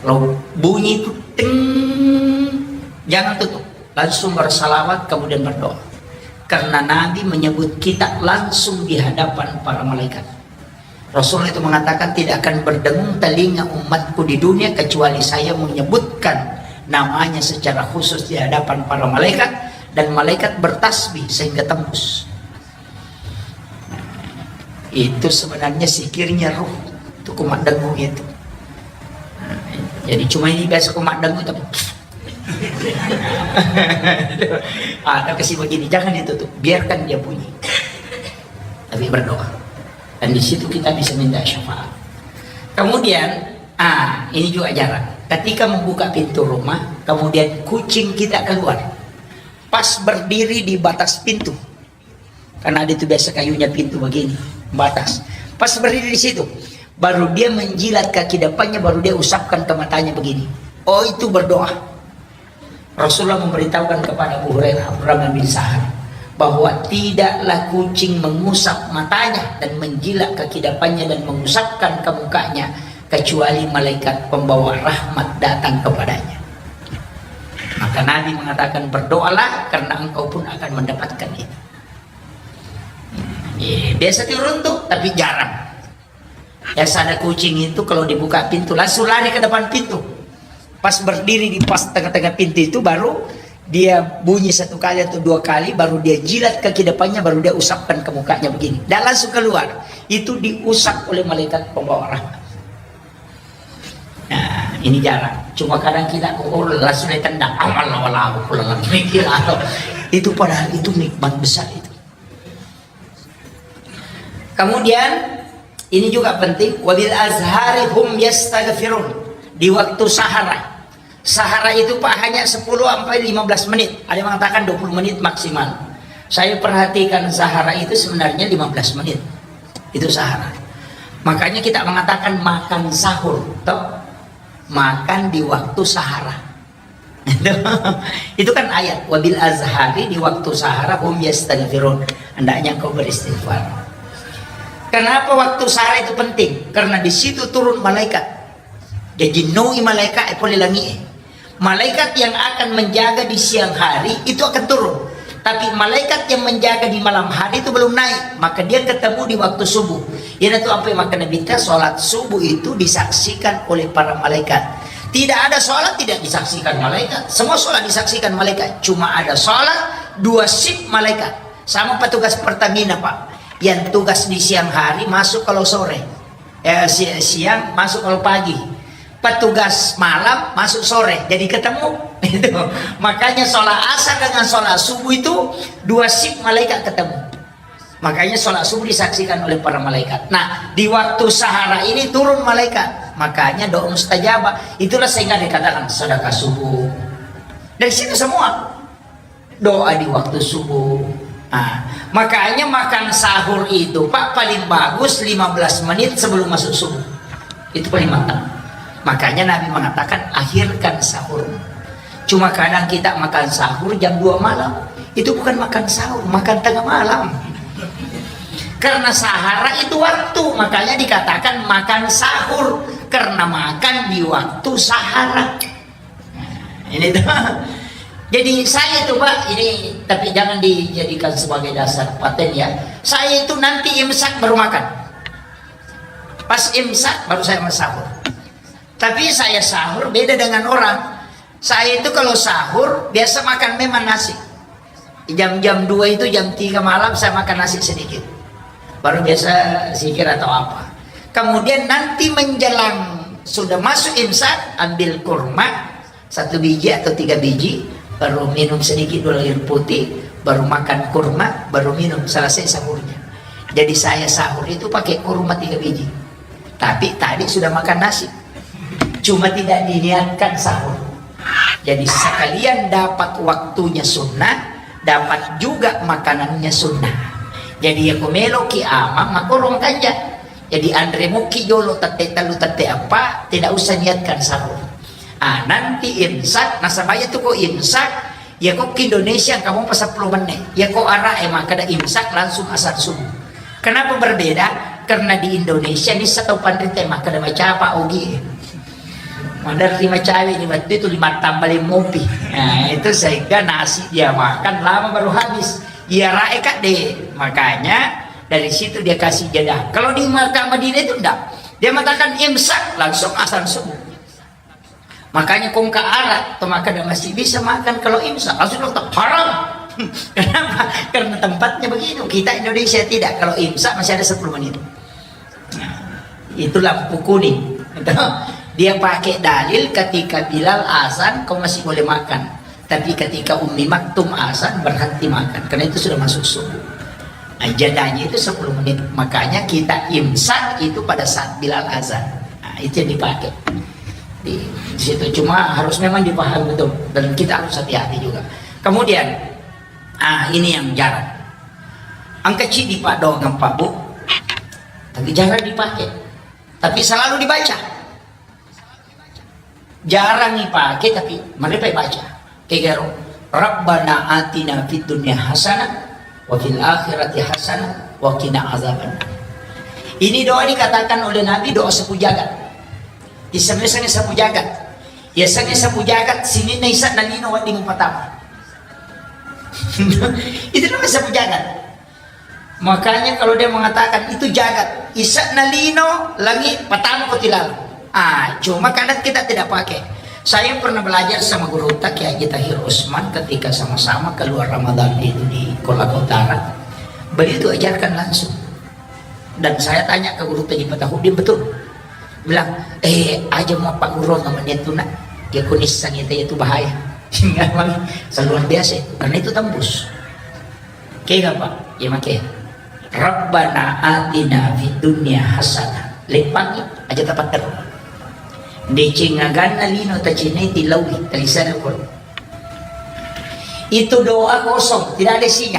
Kalau bunyi itu ting, jangan tutup. Langsung bersalawat, kemudian berdoa. Karena Nabi menyebut kita langsung di hadapan para malaikat. Rasul itu mengatakan, "Tidak akan berdengung telinga umatku di dunia kecuali saya menyebutkan namanya secara khusus di hadapan para malaikat, dan malaikat bertasbih sehingga tembus." Itu sebenarnya zikirnya ruh. Itu kumat dengung itu. Jadi cuma ini biasa kumat dengung, tapi ada kasih begini, jangan ditutup, biarkan dia bunyi. Tapi berdoa. Dan di situ kita bisa minta syafaat. Kemudian, ah, ini juga jarang. Ketika membuka pintu rumah, kemudian kucing kita keluar. Pas berdiri di batas pintu. Karena ada itu biasa kayunya pintu begini, batas. Pas berdiri di situ, baru dia menjilat kaki depannya, baru dia usapkan ke matanya begini. Oh, itu berdoa. Rasulullah memberitahukan kepada Abu Hurairah, Abdurrahman bin Sahar, bahwa tidaklah kucing mengusap matanya dan menjilat kaki depannya dan mengusapkan ke mukanya, kecuali malaikat pembawa rahmat datang kepadanya. Maka Nabi mengatakan, "Berdoalah, karena engkau pun akan mendapatkan itu." Iya, biasa turun tuh, tapi jarang. Biasa ada kucing itu kalau dibuka pintu langsung lari ke depan pintu. Pas berdiri di pas tengah-tengah pintu itu baru dia bunyi satu kali atau dua kali, baru dia jilat kaki depannya, baru dia usapkan ke mukanya begini. Dan langsung keluar. Itu diusap oleh malaikat pembawa rahmat. Nah, ini jarang. Cuma kadang kita, oh, langsung ditendang. Amal wala aku pulang lagi. Itu padahal itu nikmat besar itu. Kemudian ini juga penting, wabil azhari hum yastaghfirun, di waktu sahara. Sahara itu, Pak, hanya sepuluh sampai lima belas menit. Ada yang mengatakan dua puluh menit maksimal. Saya perhatikan sahara itu sebenarnya lima belas menit. Itu sahara. Makanya kita mengatakan makan sahur, toh? Makan di waktu sahara. Itu kan ayat, "Wabil azhari," di waktu sahara, "hum yastaghfirun," hendaknya engkau beristighfar. Kenapa waktu sahara itu penting? Karena di situ turun malaikat. Jadi nui malaikat e pole langi e. Malaikat yang akan menjaga di siang hari itu akan turun. Tapi malaikat yang menjaga di malam hari itu belum naik, maka dia ketemu di waktu subuh. Iyanatu ampe makkeda Nabitta, sholat subuh itu disaksikan oleh para malaikat. Tidak ada sholat tidak disaksikan malaikat. Semua sholat disaksikan malaikat. Cuma ada sholat dua shift malaikat. Sama petugas Pertamina, Pak. Yang tugas di siang hari masuk kalau sore. Eh, si-, siang masuk kalau pagi. Petugas malam masuk sore. Jadi ketemu. Itu. Makanya sholat asar dengan sholat subuh itu dua shift malaikat ketemu. Makanya sholat subuh disaksikan oleh para malaikat. Nah, di waktu sahara ini turun malaikat. Makanya doa mustajabah. Itulah sehingga dikatakan sedekah subuh. Dari situ semua. Doa di waktu subuh. Nah, makanya makan sahur itu, Pak, paling bagus lima belas menit sebelum masuk subuh. Itu paling mantap. Makanya Nabi mengatakan, "Akhirkan sahur." Cuma kadang kita makan sahur jam dua malam. Itu bukan makan sahur, makan tengah malam. Karena sahara itu waktu, makanya dikatakan makan sahur. Karena makan di waktu sahara. Ini tuh. Jadi saya itu, Pak, ini tapi jangan dijadikan sebagai dasar paten ya. Saya itu nanti imsak baru makan. Pas imsak baru saya sahur. Tapi saya sahur beda dengan orang. Saya itu kalau sahur biasa makan memang nasi. Jam-jam dua itu, jam tiga malam saya makan nasi sedikit. Baru biasa zikir atau apa. Kemudian nanti menjelang sudah masuk imsak, ambil kurma satu biji atau tiga biji, baru minum sedikit dulu air putih, baru makan kurma, baru minum, selesai sahurnya. Jadi saya sahur itu pakai kurma tiga biji. Tapi tadi sudah makan nasi. Cuma tidak diniatkan sahur. Jadi sekalian dapat waktunya sunnah, dapat juga makanannya sunnah. Jadi ya ko meloki amang, makorong kanja. Jadi anre muki jolo tette tellu tette apa, tidak usah niatkan sahur. Ah, nanti imsak, nasabaya tu ko imsak, ya ko ki Indonesia kamu pas sepuluh menit. Ya ko ara e makkeda imsak langsung asar subuh. Kenapa berbeda? Karena di Indonesia ni setau panrita makkeda macapa ogi. Maderri macawe ni waktu itu lima tambah lima mopi. Nah, itu sehingga nasi dia makan lama baru habis. Ya rae kak deh. Makanya dari situ dia kasih jeda. Kalau di Makkah Madinah itu enggak. Dia mengatakan imsak langsung asar subuh. Makanya kongka Arab, to makkeda masih bisa makan kalau imsak, langsung dokter haram. Kenapa? Karena tempatnya begitu. Kita Indonesia tidak. Kalau imsak masih ada sepuluh menit. Nah, itu lampu kuning. Dia pakai dalil ketika Bilal azan, kau masih boleh makan. Tapi ketika Ummi Maktum azan, berhenti makan. Karena itu sudah masuk subuh. Nah, jadanya itu sepuluh menit. Makanya kita imsak itu pada saat Bilal azan. Nah, itu yang dipakai. Di situ cuma harus memang dipahami betul. Dan kita harus hati-hati juga. Kemudian, ah, ini yang jarang. Angka cidi pak doang pak bu. Tapi jarang dipakai. Tapi selalu dibaca. Jarang ipake tapi mereka baca. Kegaro, "Rabbana atina fid dunya hasanah wa fil akhirati hasanah wa qina azabannar." Ini doa dikatakan oleh Nabi doa sapu jagat. Isengnge sapu jagat. Ya sengnge sapu jagat sininna isa nalino wedding patama. Itu namanya sapu jagat. Makanya kalau dia mengatakan itu jagat, isa'na lino langi patama ko tilala. Ah, cuma kadang kita tidak pakai. Saya pernah belajar sama guru Kiai Haji Tahir Usman ketika sama-sama keluar Ramadan itu di Kolaka Utara. Beliau itu ajarkan langsung. Dan saya tanya ke guru Haji Fatahudin, betul. Bilang, eh, aja mau Pak Guru nggak menyentuh nak. Dia kunis sang itu, itu bahaya. Memang luar biasa itu. Karena itu tembus. Kega, Pak? Ya make. Rabbana atina fid dunya hasanah. Leppangi aja tapatter. Deceng aganna lino tacinai tilaui talisana ko. Itu doa kosong, tidak ada isinya.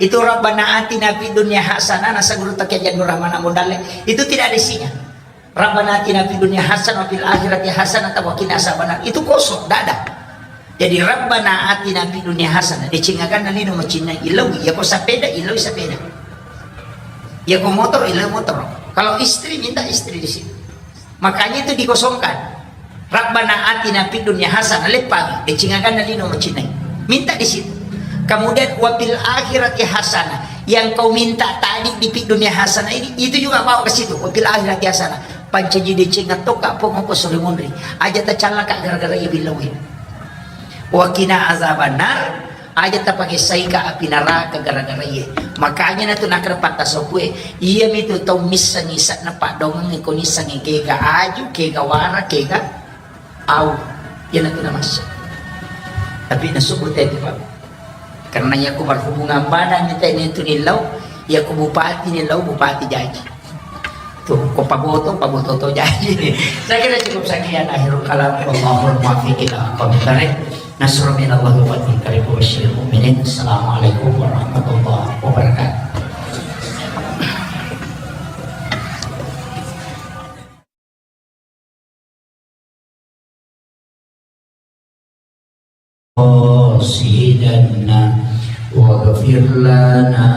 Itu Rabbana atina fid dunya hasanah, nasa guru Kiai Haji Rahman Abu Dalle. Itu tidak ada isinya. Rabbana atina fid dunya hasanah wa fil akhirati hasanah wa qina azabannar. Itu kosong, tidak ada. Jadi Rabbana atina fid dunya hasanah. Deceng aganna lino macinna ilau, ya ko sepeda, ilau sepeda. Ya ko motor, ilau motor. Kalau istri, minta istri di situ. Makanya itu dikosongkan. Rabbana atina fid dunya hasanah, leppa, deceng aganna lino macinai. Minta di situ. Kemudian wa fil akhirati hasanah. Yang kau minta tadi di fid dunya hasanah ini, itu juga bawa ke situ. Wa fil akhirati hasanah. Pancaji deceng tokka pong ko sore munri. Aja tacallaka gara-gara iya bilauin. Wa qina azabannar. Aja tapake saika api naraka gara-gara iye. Makanya natu nakkeda patta sokue, iya mitu tau missengi isa'na paddoangeng ko nissengi kega aju, kega wara, kega au. Iya natu namassa. Tapi nasubut itu, Pak. Karena iya ko berhubungan badan ni tene itu nilau, iya ko bupati nilau, bupati jaji. Tuh, ko paboto, paboto to jaji. Saya kira cukup sekian akhirul kalam. Wallahul muwaffiq ila aqwamit thariq. Nasrun minallahi wa fathun qarib wa basyiril mu'minin. Assalamualaikum warahmatullahi wabarakatuh. قاصدنا واغفر لنا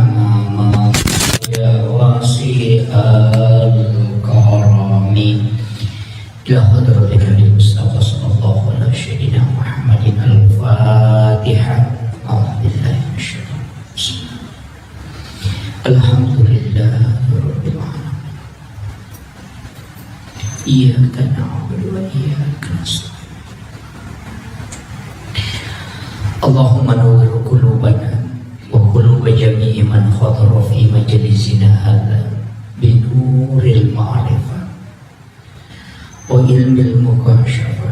ما مضى يا واسع الكرم. إلى حضرة النبي المصطفى صلى الله على سيدنا محمد إياك نعبد وإياك نستعين. اللهم نور قلوبنا وقلوب جميع من حضر في مجلسنا هذا بنور المعرفة وعلم المكاشفة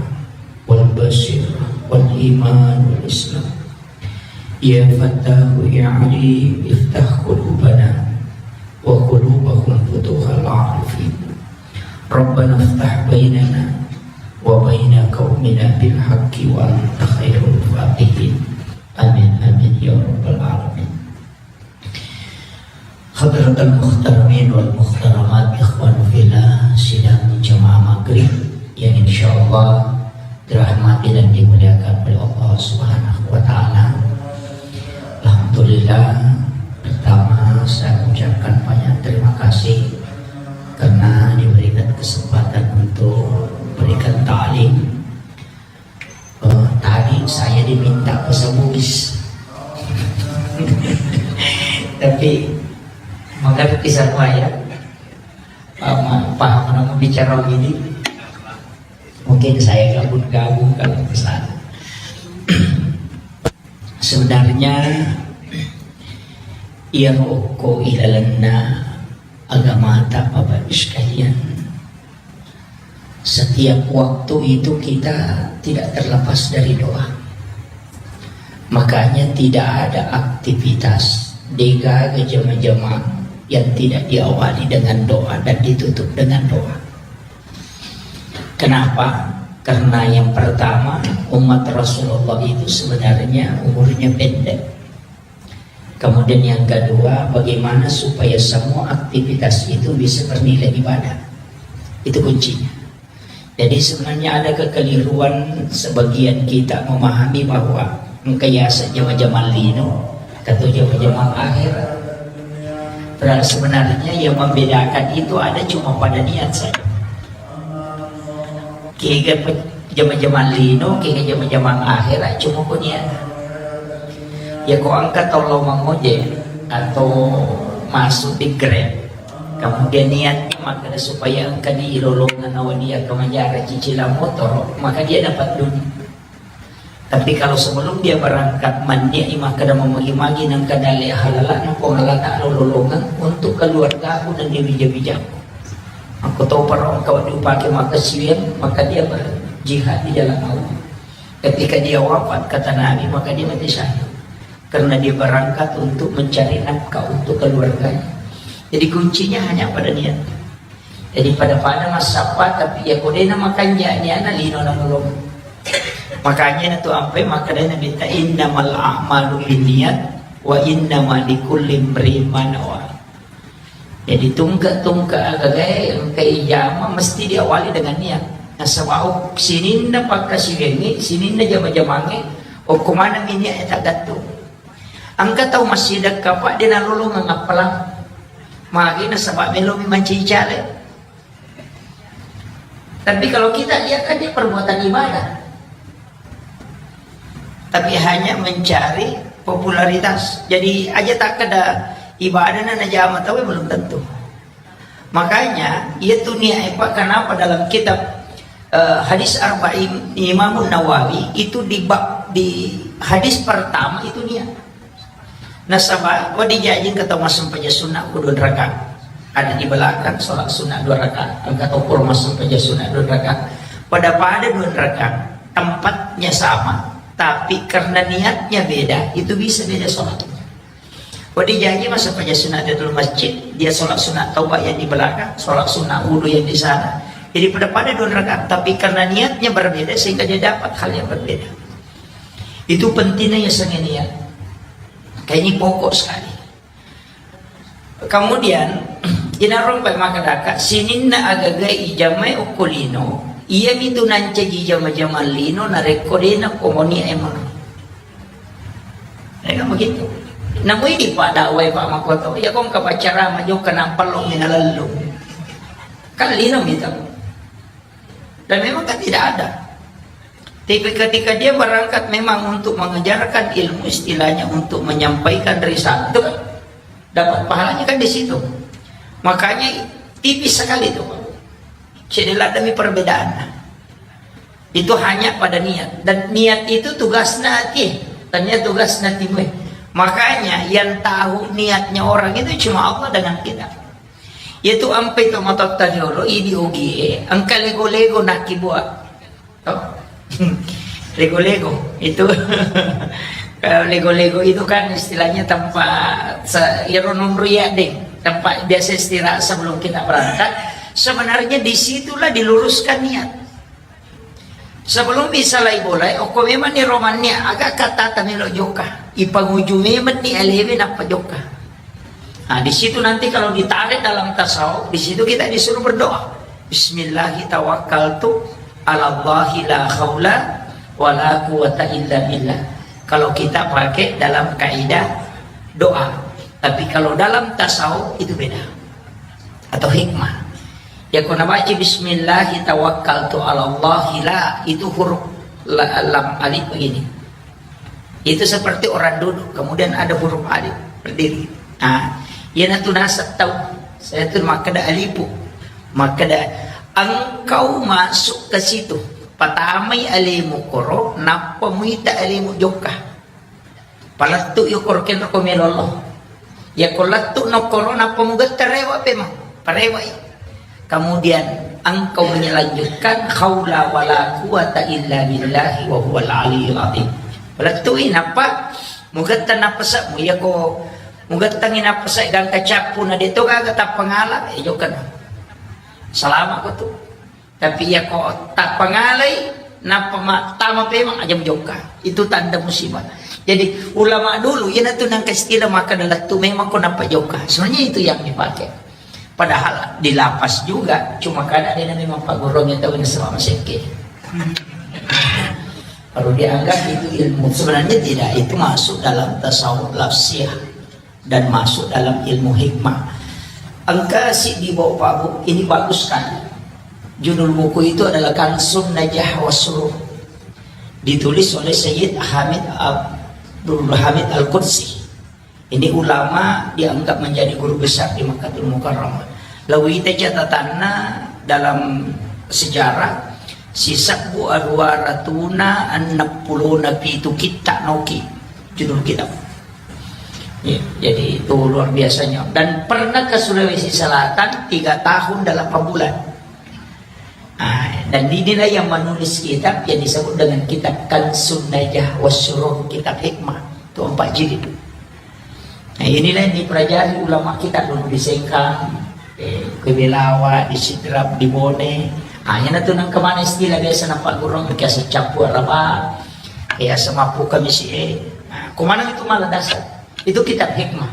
والبصيرة والإيمان والإسلام. يا فتاح يا عليم افتح قلوبنا وقلوبهم فتوح العارفين. ربنا افتح بيننا وبين قومنا بالحق وأنت خير الفاتحين. آمين، آمين يا رب العالمين. Hadratal muhtaramin wal muhtaramat, ikhwan fillah, sidang jamaah maghrib yang insyaallah dirahmati dan dimuliakan oleh Allah Subhanahu wa Ta'ala. Alhamdulillah, pertama saya ucapkan banyak terima kasih karena diberikan kesempatan untuk memberikan ta'lim. Eh, tadi saya diminta bahasa Bugis, tapi mengerti semua ya. Paham, paham namu bicara gini. Mungkin saya gabung-gabung kalau ke sana. Sebenarnya, iya roko ilalenna agamata, Bapak Ibu sekalian. Setiap waktu itu kita tidak terlepas dari doa. Makanya tidak ada aktivitas, degaga jama-jama yang tidak diawali dengan doa dan ditutup dengan doa. Kenapa? Karena yang pertama, umat Rasulullah itu sebenarnya umurnya pendek. Kemudian yang kedua, bagaimana supaya semua aktivitas itu bisa bernilai ibadah. Itu kuncinya. Jadi sebenarnya ada kekeliruan sebagian kita memahami bahwa engka yaseng jama-jamang lino atau jama-jamang akhirat. Padahal sebenarnya yang membedakan itu ada cuma pada niat saja. Kega pe-, jama-jamang lino, kega jama-jamang akhirat, cuma ko niat. Ya ko engka tau lao mangojek atau masuk di Grab, kemudian niatnya makkeda supaya engka di lolongan nawa dia ke manjara cicilan motor, maka dia dapat dunia. Tapi kalau sebelum dia berangkat, mannia'i makkeda mamagi-magi nengka dalle halala'na Puang Allah Ta'ala lolongeng untuk keluargaku dan dia wija-wijaku. Aku tahu perang kau dipakai maka siang, maka dia berjihad di jalan Allah. Ketika dia wafat, kata Nabi, maka dia mati syahid. Karena dia berangkat untuk mencari nafkah untuk keluarganya. Jadi kuncinya hanya pada niat. Jadi pada-pada massappa, tapi ya kodena makanja niana lino na lolong. Makanya na tu ampe makkedai Nabitta, "Innamal a'malu binniyat wa innama likulli imri'in ma nawa." Jadi tungke-tungke agagae engka ijama mesti diawali dengan niat. Nasaba sininna pakkasiwiangnge, sininna jama-jamangnge, okko maneng mi niat e taggattung. Engka tau massidekka pa de nalolongeng appalang. Magi nasaba melomi mancaji cale. Tapi kalau kita lihat kan dia perbuatan ibadah. Tapi hanya mencari popularitas. Jadi aja takkeda ibadah na najama tau belum tentu. Makanya, iya tu niat e, Pak, kenapa dalam kitab, eh, Hadis Arba'in Imam Nawawi itu di bab, di hadis pertama itu niat. Nasaba, wedding jaji engka tau massempajang sunnah ku dua rakaat. Ada di belakang sholat sunnah dua rakaat. Engka tau pura massempajang sunnah dua rakaat. Pada-pada dua rakaat, tempatnya sama, tapi karena niatnya beda, itu bisa beda sholatnya. Wedding jaji massempajang sunnah di dalam masjid, dia sholat sunnah taubat yang di belakang, sholat sunnah wudhu yang di sana. Jadi pada-pada dua rakaat, tapi karena niatnya berbeda sehingga dia dapat hal yang berbeda. Itu pentingnya ya niat. Kayak ini pokok sekali. Kemudian, inarung pai makadaka, sininna agaga ijamai okko lino, iya mitu nancaji jama-jama lino narekko dena komoni emang. Ya kan begitu. Namui di pada wai Pak Makoto, ya kong kapacara majo kenapa lo minalallung. Kan lino mitu. Dan memang kan tidak ada. Tapi ketika dia berangkat memang untuk mengajarkan ilmu, istilahnya untuk menyampaikan risalah, itu kan dapat pahalanya kan di situ. Makanya tipis sekali itu, Pak. Cedde' laddemi perbedaanna. Itu hanya pada niat. Dan niat itu tugasna ati, tania tugasna timue. Makanya yang tahu niatnya orang itu cuma Allah dengan kita. Yaitu ampe to matotta riolo, idi ogie, engka lego-lego nakibua. Oh. Lego-lego itu kalau lego-lego itu kan istilahnya tempat se- iro nunru ya deh, tempat biasa istirahat sebelum kita berangkat. Sebenarnya disitulah diluruskan niat. Sebelum bisa lai bolai, okko memang ni romannya agak kata tamelo joka. Ipanguju memang ni alewe nappa joka. Nah, di situ nanti kalau ditarik dalam tasawuf, di situ kita disuruh berdoa. Bismillahi tawakkaltu ala Allahi la haula wa la quwwata illa billah. Kalau kita pakai dalam kaidah doa. Tapi kalau dalam tasawuf itu beda. Atau hikmah. Ya, ko nabaca bismillahi tawakkaltu ala Allahi la, itu huruf la- lam alif begini. Itu seperti orang duduk, kemudian ada huruf alif berdiri. Nah, iyanatu naseng tau. Saya tu makkeda alifu. Makkeda engkau masuk ke situ. Patamai alemu koro, nappa muita alemu jokka. Palettu yo koro kenro ko melollo. Ya ko lettu no koro nappa mugetta rewa pema. Parewai. Kemudian engkau melanjutkan haula wala quwata illa billahi wa huwal aliyul azim. Palettui nappa mugetta napasa mu, ya ko mugettangi napasa gangka cappu na deto gaga tappangala, eh, jokka na. Salama ko tu. Tapi ya ko tappangalai nappa ma- tama pemang aja mujokka. Itu tanda musibah. Jadi ulama dulu iyanatu nangka istilah maka lettu memang ko nappa jokka. Sebenarnya itu yang dipakai. Padahal di lapas juga, cuma kada dia memang pagurungnya tahu ini selama seke. Kalau dianggap itu ilmu, sebenarnya tidak, itu masuk dalam tasawuf lafsiyah dan masuk dalam ilmu hikmah. Engka si di bawah Pak Bu, ini bagus sekali. Judul buku itu adalah Kansun Najah Wasruh. Ditulis oleh Sayyid Hamid Abdul Hamid Al-Qudsi. Ini ulama dianggap menjadi guru besar di Makkah Mukarramah. Lawita catatanna dalam sejarah, sisebbu aruwa ratuna enneng pulona pitu kitta noki judul kitab. Ya, jadi itu luar biasanya. Dan pernah ke Sulawesi Selatan tiga tahun delapan bulan. Ah, dan inilah yang menulis kitab yang disebut dengan kitab Kansun Najah Wasyurur, kitab hikmah. Itu empat jilid. Nah, inilah yang dipelajari ulama kita dulu di Sengkang, eh, ke Belawa, di Sidrap, di Bone. Ah, yang itu nang kemana istilah biasa nampak gurung, biasa campur apa, biasa mapu kami si eh. Nah, kemana itu malah dasar. Itu kitab hikmah.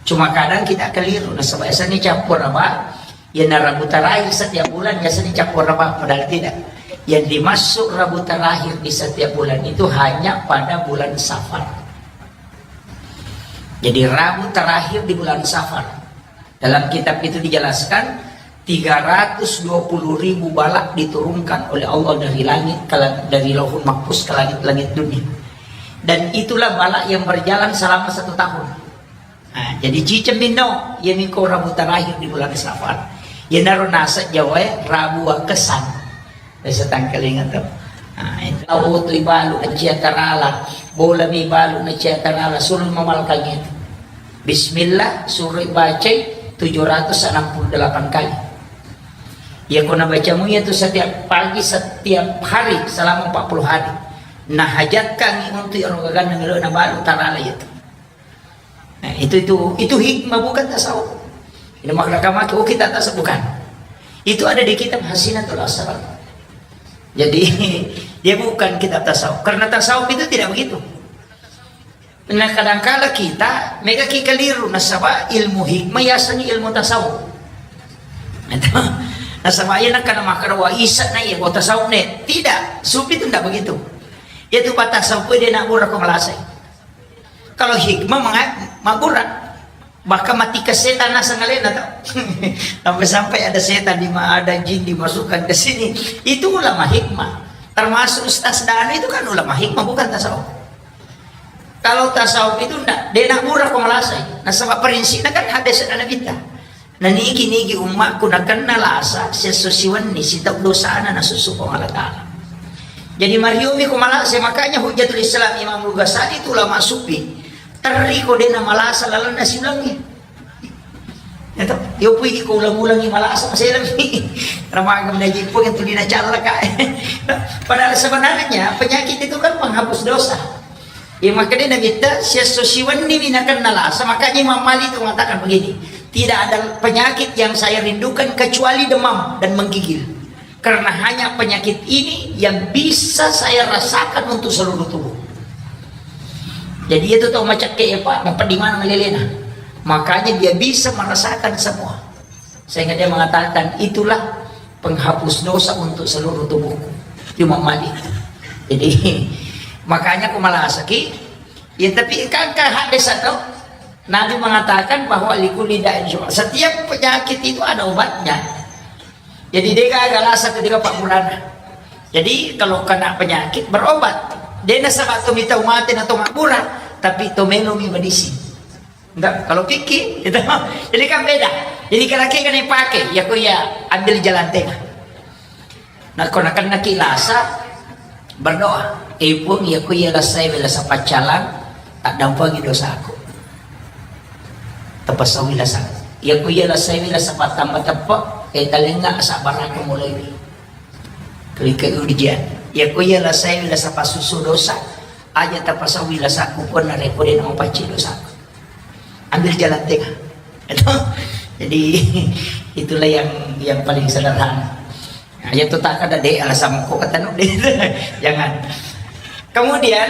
Cuma kadang kita keliru. Nah, sebab biasanya campur apa, ya, nah, Rabu terakhir setiap bulan biasanya campur apa, padahal tidak. Yang dimaksud Rabu terakhir di setiap bulan itu hanya pada bulan Safar. Jadi Rabu terakhir di bulan Safar. Dalam kitab itu dijelaskan tiga ratus dua puluh ribu balak diturunkan oleh Allah dari langit ke la- dari Lauhul Mahfuz ke langit-langit dunia. Dan itulah balak yang berjalan selama satu tahun. Nah, jadi ciceng minno, ya miko Rabu terakhir di bulan Safar. Ya naro nasa Jawa ya, Rabu Wakesan. Biasa tangkalinga to. Nah, itu. Tau tu ibalu nacia tarala, bola mi balu nacia tarala, suruh mamalkan itu. Bismillah, suruh bacai tujuh ratus enam puluh delapan kali. Ya, ko nabacamu itu setiap pagi, setiap hari, selama empat puluh hari. Nah, hajatkan untuk orang gaganna melo na balu tarala itu. Nah, itu, itu, itu hikmah, bukan tasawuf. Ini makna kamaki, oh, kita tasawuf, bukan. Itu ada di kitab Hasinatul Asrar. Jadi, dia bukan kitab tasawuf. Karena tasawuf itu tidak begitu. Nah, kadangkala kita mega ki keliru, nasaba ilmu hikmah yasani ilmu tasawuf. Itu. Nasaba iya nakana makara wa isa na iya, wa tasawuf ne. Tidak, sufi itu tidak begitu. Itu pa tasawuf dia nak murah ko malasai. Kalau hikmah menga- mabbura. Bahkan mati ke setan nasang alena tau. Sampai-sampai ada setan di ma- ada jin dimasukkan ke sini. Itu ulama hikmah. Termasuk Ustaz Danu itu kan ulama hikmah, bukan tasawuf. Kalau tasawuf itu ndak, dia nak murah ko malasai. Nasaba prinsipnya kan hadis Nabi ta. Nanigi-nigi ummakku nakenna lasa, siesso siwenni sitau dosana nasusu Puang Allah Ta'ala. Jadi, mariomi ko malasa, makanya Hujjatul Islam Imam Al-Ghazali itu ulama sufi, terri ko dena malasa lalenna siulangi. Ya toh? Yo pui ko ulang-ulangi malasa maselang. Ramaga menaji pun yang tulina callaka. Padahal sebenarnya penyakit itu kan penghapus dosa. Ya, makanya Nabi ta, siesso siwenni mi nakenna lasa, makanya Imam Malik itu mengatakan begini, tidak ada penyakit yang saya rindukan kecuali demam dan menggigil. Karena hanya penyakit ini yang bisa saya rasakan untuk seluruh tubuh. Jadi itu tau macakke, ya, Pak, mapeddi maneng lelena. Makanya dia bisa merasakan semua. Sehingga dia mengatakan, "Itulah penghapus dosa untuk seluruh tubuhku." Imam Malik. Jadi, makanya ko malasaki, ya, tapi kan, kan hadis atau Nabi mengatakan bahwa likulli da'in syufa. Setiap penyakit itu ada obatnya. Jadi, de gaga lasa ketika pabbura. Jadi, kalau kena penyakit, berobat. De nasaba to mitau mate na to mabbura, tapi to melomi medisi. Enggak, kalau fikih, gitu. Jadi kan beda. Jadi, kira-kira kan dipakai, ya, ko ya, ambil jalan tengah. Nah, ko nakennaki lasa, berdoa. Eh, Puang, ya, ko ya lasai we lasa paccalang, tak dampangi dosaku. Tapasauwi lasa. Ya, ko ya lasai we lasa pattamba teppe, eh, talenga sabarang mulai. Kalikai ujian. Ya, ko ya lasai we lasa pasusu dosa, aja tapasauwi lasaku, Puang, narekko de namapacci dosaku. Ambil jalan tengah. Jadi, itulah yang, yang paling sederhana. Nah, ya, tu tak ada deh alasan kok kata nuk deh. Jangan. Kemudian,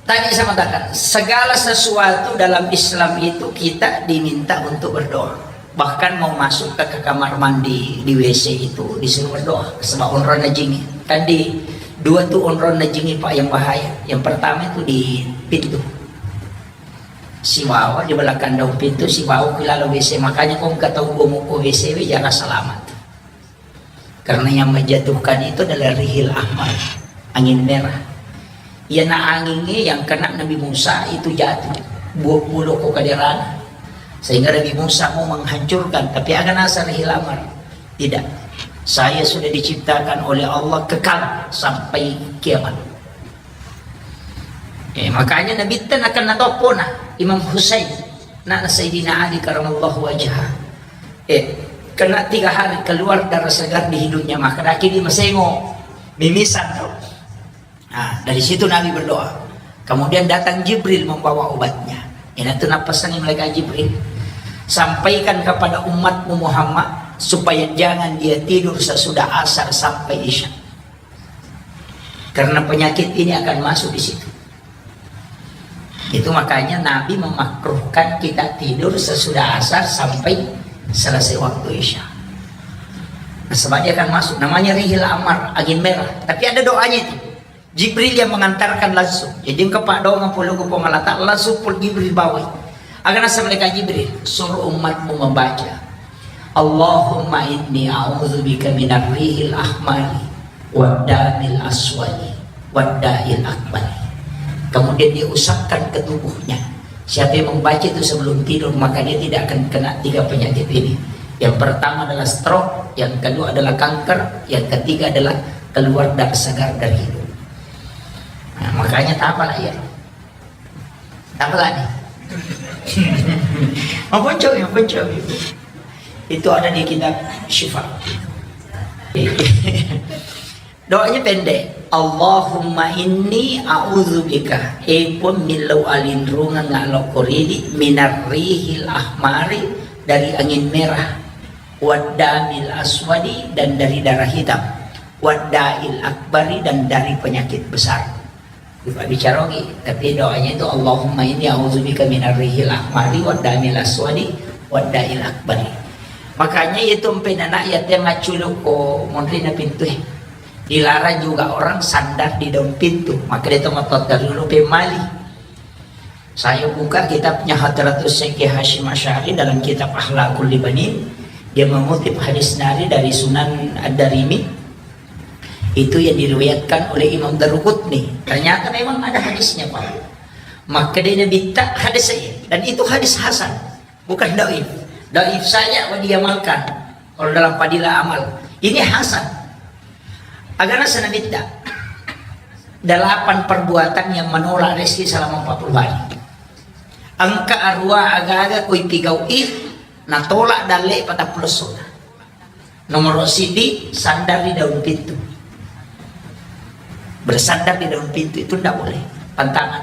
tadi saya mengatakan, segala sesuatu dalam Islam itu kita diminta untuk berdoa. Bahkan mau masuk ke, ke kamar mandi, di W C itu disuruh berdoa. Sebab onronna jingi. Kan di dua tuh onronna jingi, Pak, yang bahaya. Yang pertama itu di pintu. Sibawa di belakang daun pintu, sibawa ke lalu W C. Makanya kau nggak tahu gua mau ke W C, we, jangan selamat. Karena yang menjatuhkan itu adalah rihil ahmar, angin merah. Iya, na anginnya yang kena Nabi Musa itu jatuh, buah pulau ko kaderana. Sehingga Nabi Musa mau menghancurkan, tapi aga nasa rihil ahmar. Tidak. Saya sudah diciptakan oleh Allah kekal sampai kiamat. Eh, makanya Nabitta nakenna toppona Imam Husain, anakna Sayyidina Ali karamallahu wajhah. Eh, kena tiga hari keluar darah segar di hidungnya, maka daki di masengo, mimisan tuh. Nah, dari situ Nabi berdoa. Kemudian datang Jibril membawa obatnya. Ini tuh napesangi malaikat Jibril. Sampaikan kepada umatmu Muhammad supaya jangan dia tidur sesudah asar sampai isya. Karena penyakit ini akan masuk di situ. Itu makanya Nabi memakruhkan kita tidur sesudah asar sampai selesai waktu isya. Nah, sebab dia akan masuk. Namanya rihil amar, angin merah. Tapi ada doanya itu. Jibril yang mengantarkan langsung. Jadi engkau pak doang puluh ke Allah Ta'ala, langsung pul Jibril bawa. Agar nasa malaikat Jibril, suruh umatmu membaca, "Allahumma inni a'udzubika minar rihil ahmari waddamil aswadi wadda'il akbari." Kemudian dia usapkan ke tubuhnya. Siapa yang membaca itu sebelum tidur, maka dia tidak akan kena tiga penyakit ini. Yang pertama adalah stroke, yang kedua adalah kanker, yang ketiga adalah keluar darah segar dari hidung. Nah, makanya tak apalah ya. Apa lagi? Maponcong, maponcong. Itu ada di kitab Syifa. Doanya pendek. "Allahumma inni a'udzubika." Eh, Puang, millau alinrungeng ngalokko ridi, minar rihil ahmari, dari angin merah, waddamil aswadi, dan dari darah hitam, wadda'il akbari, dan dari penyakit besar. Lupa bicara lagi, tapi doanya itu, "Allahumma inni a'udzubika minar rihil ahmari waddamil aswadi wadda'il akbari." Makanya itu empe anak yatim ngaculu ko monri na pintu eh. Dilarang juga orang sandar di daun pintu. Maka dia tomat dulu pemali. Saya buka kitabnya Hadratus Syekh Hasyim Asy'ari dalam kitab Akhlaqul Libanin. Dia mengutip hadis nari dari Sunan Ad-Darimi. Itu yang diriwayatkan oleh Imam Daruqutni. Ternyata memang ada hadisnya, Pak. Maka dia Nabi tak hadis saya. Dan itu hadis hasan, bukan dhaif. Dhaif saja wa diamalkan. Kalau dalam fadilah amal. Ini hasan. Agana sanabitta. Delapan perbuatan yang menolak rezeki selama empat puluh hari. Engka arua aga-aga koi pigau'i, natolak dalle patappulo sona. Nomor sidi, sandar di daun pintu. Bersandar di daun pintu itu ndak boleh, pantangan.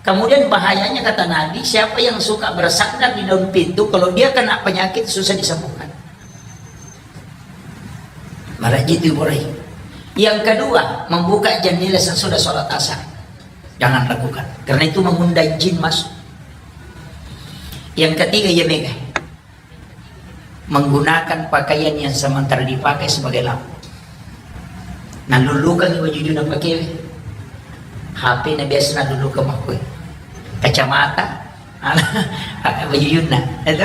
Kemudian bahayanya kata Nabi, siapa yang suka bersandar di daun pintu, kalau dia kena penyakit susah disembuhkan. Maraji itu boleh. Yang kedua, membuka jendela sesudah sholat asar. Jangan lakukan. Karena itu mengundang jin masuk. Yang ketiga, ya mega. Menggunakan pakaian yang sementara dipakai sebagai lampu. Nalulukan wajujuna pakai. H P na biasa nalulukan makoi. Kacamata, wajujuna. Itu.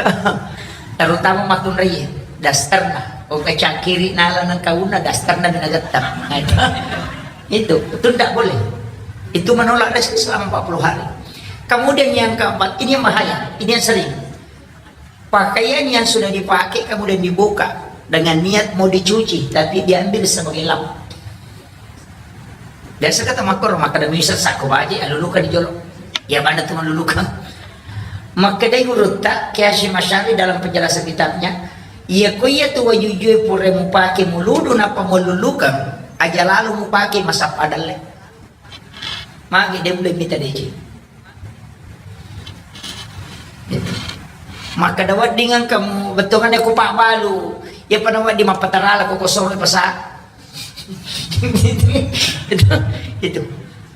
Terutama matunrai, dasterna. Oh, kacang kiri nala nang kauna, dasterna binagettang. Nah, itu. Itu, itu tidak boleh. Itu menolak rezeki selama empat puluh hari. Kemudian yang keempat, ini yang bahaya, ini yang sering. Pakaian yang sudah dipakai kemudian dibuka dengan niat mau dicuci, tapi diambil sebagai lap. Biasa kata makor, maka demi sesako baji, aluluka di jolo. Ya, mana tu maluluka. Maka dari gurutta, Kiai Hasyim Asy'ari dalam penjelasan kitabnya, iya ko iya tu wajujue pura mupake muludu napa maluluka, aja lalu mupake masappa dalle. Magi dia boleh minta deci. Maka dawa dengan kamu betongan aku pak balu. Ya pada wa di mapatarala kok kosong pasa. Itu, itu.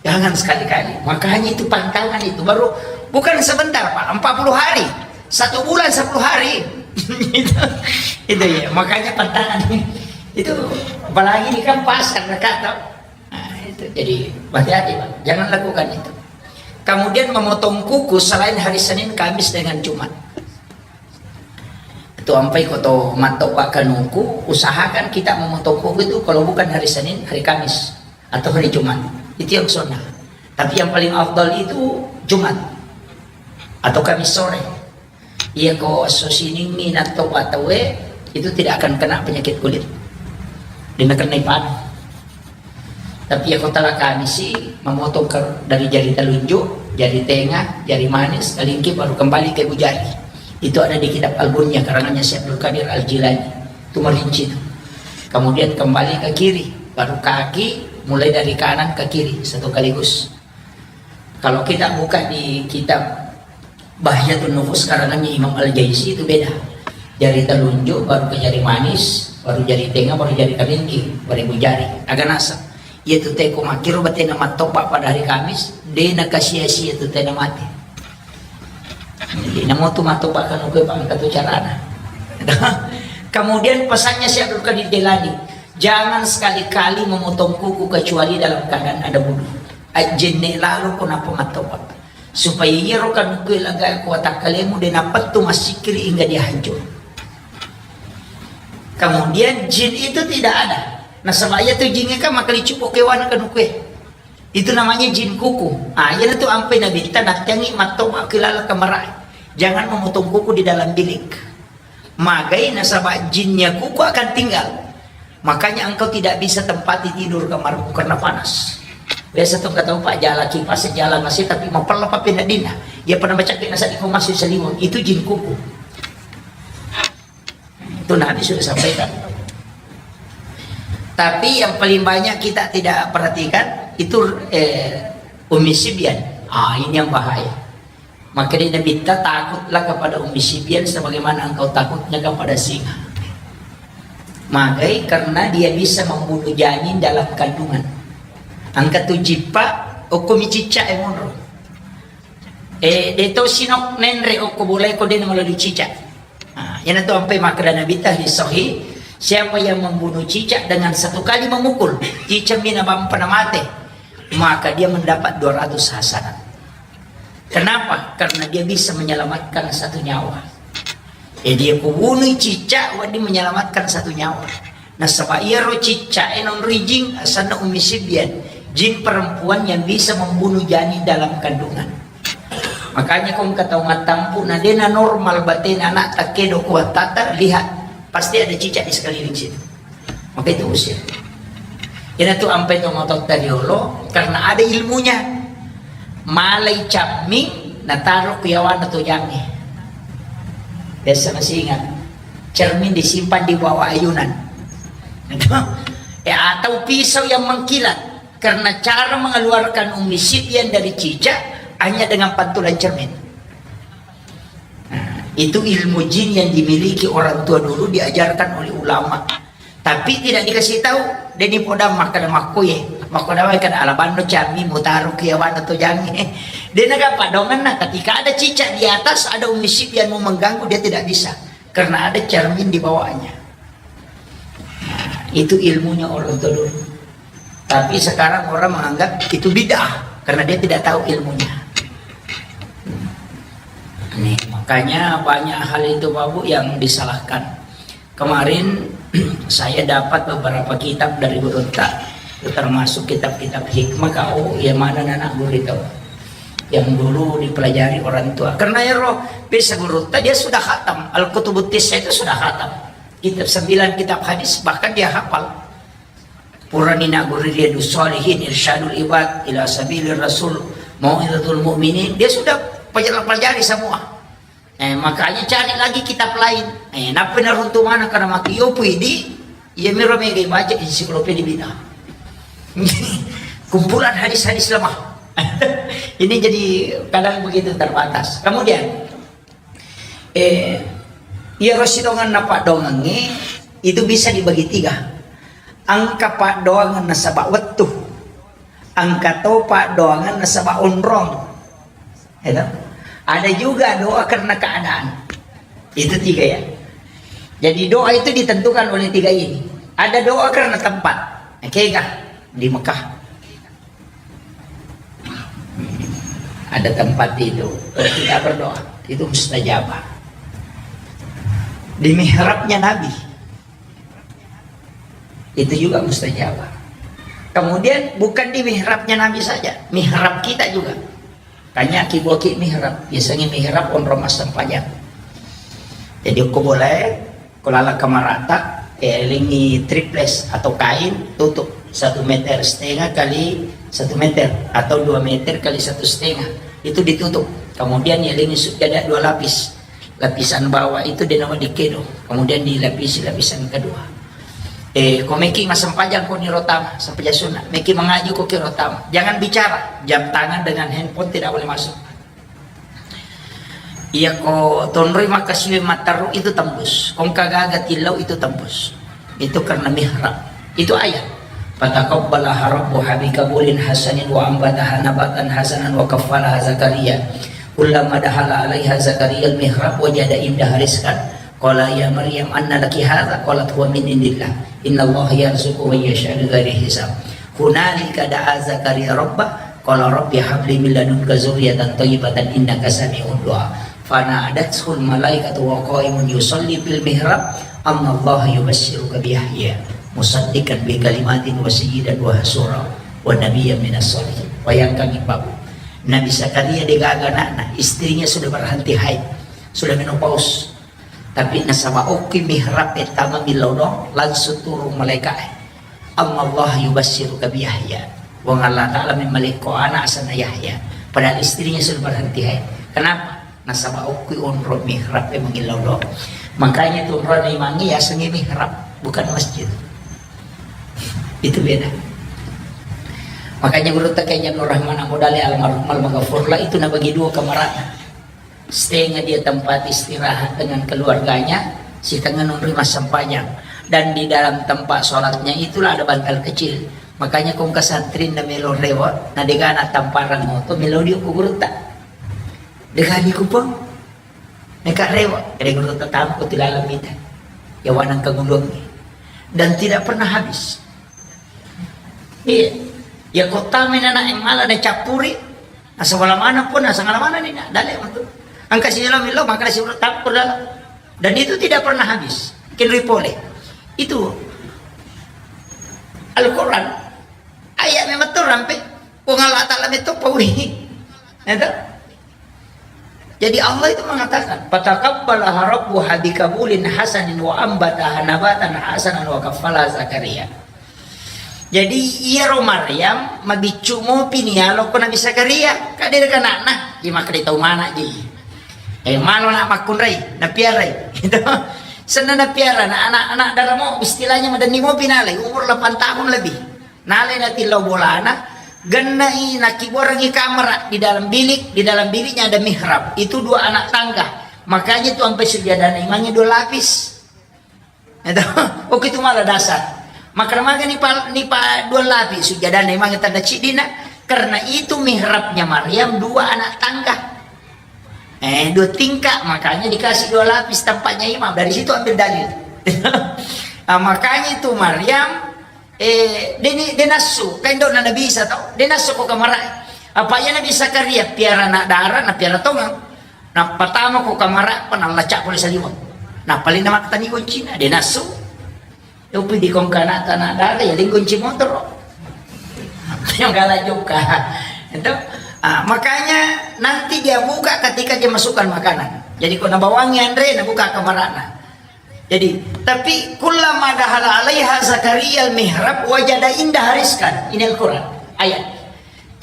Jangan sekali-kali. Makanya itu pantangan itu. Baru bukan sebentar, Pak. Empat puluh hari. Satu bulan, sepuluh hari. Itu, itu ya. Makanya pantangan. Itu apalagi ini kan pasar, kata. Nah, itu. Jadi, hati-hati, Pak. Jangan lakukan itu. Kemudian memotong kuku selain hari Senin, Kamis, dengan Jumat. Itu ampai ko to matto pak kanuku, usahakan kita memotong kuku itu kalau bukan hari Senin, hari Kamis, atau hari Jumat. Itu yang sunnah. Tapi yang paling afdal itu Jumat atau Kamis sore. Iya ko esso siningngi natto pak tauwe, itu tidak akan kena penyakit kulit. Dia kena panu. Tapi iya ko tala Kamisi, memotong ke, dari jari telunjuk, jari tengah, jari manis, kalingki, baru kembali ke ibu jari. Itu ada di kitab Al-Bunyah, karangannya Syekh Abdul Qadir Al-Jilani. Itu merinci itu. Kemudian kembali ke kiri, baru kaki, mulai dari kanan ke kiri, satu kaligus. Kalau kita buka di kitab Bahjatun Nufus karangannya Imam Al-Jaisi itu beda. Jari telunjuk, baru ke jari manis, baru jari tengah, baru jari kalingki, baru ibu jari. Aga nasa. Iya tu teko makkiro batena mattopa pada hari Kamis, de nakasia-sia tu tena mati. Jadi namo tu mattopa kan oke pak angkat tu carana. Kemudian pesannya Syekh Abdul Qadir Jailani, jangan sekali-kali memotong kuku kecuali dalam keadaan ada wudu. Ajjenne lalo ko nappa mattopa. Supaya iyaro kanukkue laga ko watakkalemu de napettu massikiri hingga dia hancur. Kemudian jin itu tidak ada. Nasaba iya tu jin kan makali cupo kewana kanukkue. Itu namanya jin kuku. Ah, iyana tu ampai nabitta nattiangi mattopa kilala kamarae. Jangan memotong kuku di dalam bilik. Magai nasaba jinnya kuku akan tinggal. Makanya engkau tidak bisa tempati tidur kamarmu karena panas. Biasa tu kata pak jala kipas jala masih tapi mapella papi nadina. Iya pernah baca kena sadi ko masih selimut itu jin kuku. Itu Nabi sudah sampaikan. Tapi yang paling banyak kita tidak perhatikan itu eh, Ummi Sibyan. Ah, ini yang bahaya. Maka dia Nabi takutlah kepada Ummi Sibyan sebagaimana engkau takutnya kepada singa. Magai karena dia bisa membunuh janin dalam kandungan. Angka tu jippa, okko mi cicca e monro. Eh, de to sinok nenre okko boleh ko de melalui cicak. Nah, yana tu ampai makkeda Nabi ta hadis sahih, siapa yang membunuh cicak dengan satu kali memukul, cicak mina bampa na mate, maka dia mendapat dua ratus hasanat. Kenapa? Karena dia bisa menyelamatkan satu nyawa. Jadi aku bunuh cicak, wadi menyelamatkan satu nyawa. Nasaba iyaro cicak e non rijing asanna Ummi Sibyan, jin perempuan yang bisa membunuh janin dalam kandungan. Makanya kong kata mattampu na dena normal batena anak takkedo kuat tata, lihat, pasti ada cicak di sekeliling situ. Maka itu usir. Ina tu ampe to motor tadi olo karena ada ilmunya. Malai camming na taruh ke yawana to jange. Biasa masih ingat, cermin disimpan di bawah ayunan. Ya, atau pisau yang mengkilat. Karena cara mengeluarkan Ummi Sibyan dari cicak hanya dengan pantulan cermin. Nah, itu ilmu jin yang dimiliki orang tua dulu, diajarkan oleh ulama. Tapi tidak dikasih tahu. Deni podang makkada makkoye, makkoda wae kada alabando cammi mutaru ke yawana to jange. Dia naga padongan, nah, ketika ada cicak di atas, ada Ummi Sibyan mau mengganggu, dia tidak bisa. Karena ada cermin di bawahnya. Nah, itu ilmunya orang tua dulu. Tapi sekarang orang menganggap itu bid'ah karena dia tidak tahu ilmunya. Nih, makanya banyak hal itu, Bapak Bu, yang disalahkan. Kemarin saya dapat beberapa kitab dari Gurutta, termasuk kitab-kitab hikmah kau, ya, mana anak guru itu yang dulu dipelajari orang tua. Karena ya roh, bisa Gurutta dia sudah khatam. Al-Kutubut Tis'ah itu sudah khatam. Kitab sembilan kitab hadis, bahkan dia hafal. Purani naguru Riyadus Shalihin, Irsyadul Ibad ila Sabilir Rasul, Mau'izatul Mu'minin, dia sudah pelajari, pelajari semua. Eh, makanya cari lagi kitab lain. Eh, nappa naruntu mana karena mati yo pui di, iya miro mega baca ensiklopedia bid'ah. Kumpulan hadis-hadis lemah. Ini jadi kadang begitu terbatas. Kemudian, Eh, iyaro sidonganna paddoangengnge itu bisa dibagi tiga. Engka paddoangeng nasaba wettu, engka to paddoangeng nasaba onrong. Ya toh? Ada juga doa karena keadaan. Itu tiga ya. Jadi doa itu ditentukan oleh tiga ini. Ada doa karena tempat. Nah, kega di Mekah. Ada tempat itu, kita berdoa, itu mustajabah. Di mihrabnya Nabi, itu juga mustajabah. Kemudian bukan di mihrabnya Nabi saja, mihrab kita juga. Tanya ki boki mihrab, biasanya mihrab onrong massempajang. Jadi ko boleh, ko lala kamarata, eh, lingi triples atau kain, tutup satu meter setengah kali satu meter atau dua meter kali satu setengah, itu ditutup. Kemudian ya lingi sujada dua lapis, lapisan bawah itu denawa dikedo, kemudian dilapisi lapisan kedua. Eh, ko meki massempajang ko niro tama, sempajang sunnah, meki mengaji ko kiro tama. Jangan bicara, jam tangan dengan handphone tidak boleh masuk. Iya ko tonroi makkasiwe matteru itu tembus. Kongka gaga tillau itu tembus. Itu karena mihrab. Itu ayat. Fataqabbalaha rabbuha biqabulin hasanin wa ambataha nabatan hasanan wa kaffalaha Zakaria. Kullama dakhala alaiha Zakaria al-mihrab wajada indaha rizqan. Qala ya Maryam anna laki hadza? Qalat huwa min indillah. Innallaha yarzuqu man yasha'u bighairi hisab. Hunalika da'a Zakaria rabbah, qala rabbi habli min ladunka dzurriyyatan thayyibatan innaka sami'ud du'a. Fanadathul malaikatu wa qa'imun yusalli fil mihrab, annallaha yubasysyiruka bi Yahya musaddiqan bi kalimatin wa sayyidan wa hasura wa nabiyyan minas shalihin. Bayangkan, Ibu, Nabi Zakaria degaga anakna, istrinya sudah berhenti haid, sudah menopause. Tapi nasaba okki mihrab pertama millau doang, langsung turun malaikat. Annallaha yubasysyiruka bi Yahya. Puang Allah Ta'ala memmalekko anak asenna Yahya. Padahal istrinya sudah berhenti haid. Kenapa? Nasaba okki onro mihrab e mangillau doang. Makanya tu onrona imangnge yasengnge mihrab, bukan masjid. Itu beda. Makanya guru tekenya Nur Rahman Abu Dali almarhum almaghfurlah itu nabagi dua kamarana. Setengah dia tempat istirahat dengan keluarganya, setengah nonroi massempajang. Dan di dalam tempat sholatnya itulah ada bantal kecil. Makanya kongka santri na melo rewa, na degana tamparang moto, melo dio ku gurutta. Degani kupang, neka rewa, ada gurutta tampu tilalang mita. Ya wanang kagulungi. Dan tidak pernah habis. Iya. Ya kota menana yang malah ada campuri. Asal mana pun, asal mana ni nak, dalek tu. Angka si lo milo, maka si urut campur dalam. Dan itu tidak pernah habis. Kinri pole. Itu Al-Quran. Ayat memang tu rampe. Wong Allah Ta'ala metu pawi. Itu. Jadi Allah itu mengatakan, "Fataqabbalaha rabbuha biqabulin hasanin wa ambataha nabatan hasanan wa kaffalaha Zakaria." Jadi iyaro Maryam mabiccu mopi ni yaloko Nabi Zakaria, ka de' gaga ana'na, di makkeda tau mana ji. Eh, mano na makkunrai, napiarai. Gitu. Senna napiara, na anak-anak daramo istilahnya madenni mopi nalai, umur delapan tahun lebih. Nalai natillau bolana, gennai nakiborangi kamera di dalam bilik, di dalam biliknya ada mihrab. Itu dua anak tangga. Makanya itu sampai sujadana imangnge dua lapis. Itu, oke itu malah dasar. Maka maga ni pa, ni pa dua lapis sujadana imangnge tanda cidina. Karena itu mihrabnya Maryam dua anak tangga. Eh, dua tingkat, makanya dikasih dua lapis tempatnya imam. Dari situ ambil dalil. Ah, makanya itu Maryam, eh, deni, denassu, kan dona Nabi Isa tau, denassu ko kamara. Apa ya Nabi Zakaria piara anak dara, na piara tongang. Na pertama ko kamara, apa na laca pole saliwang. Na paling nama tani goncina, denassu. Yopi di kongkana tanah dara ya, lingkunci motor. Yang galak juga. Itu, ah, makanya nanti dia buka ketika dia masukkan makanan. Jadi ko nabawangi anre, nabuka kamarana. Jadi, tapi kullama dakhala alaiha Zakaria al-mihrab wajada indaha rizqan. Ini Al-Quran. Ayat.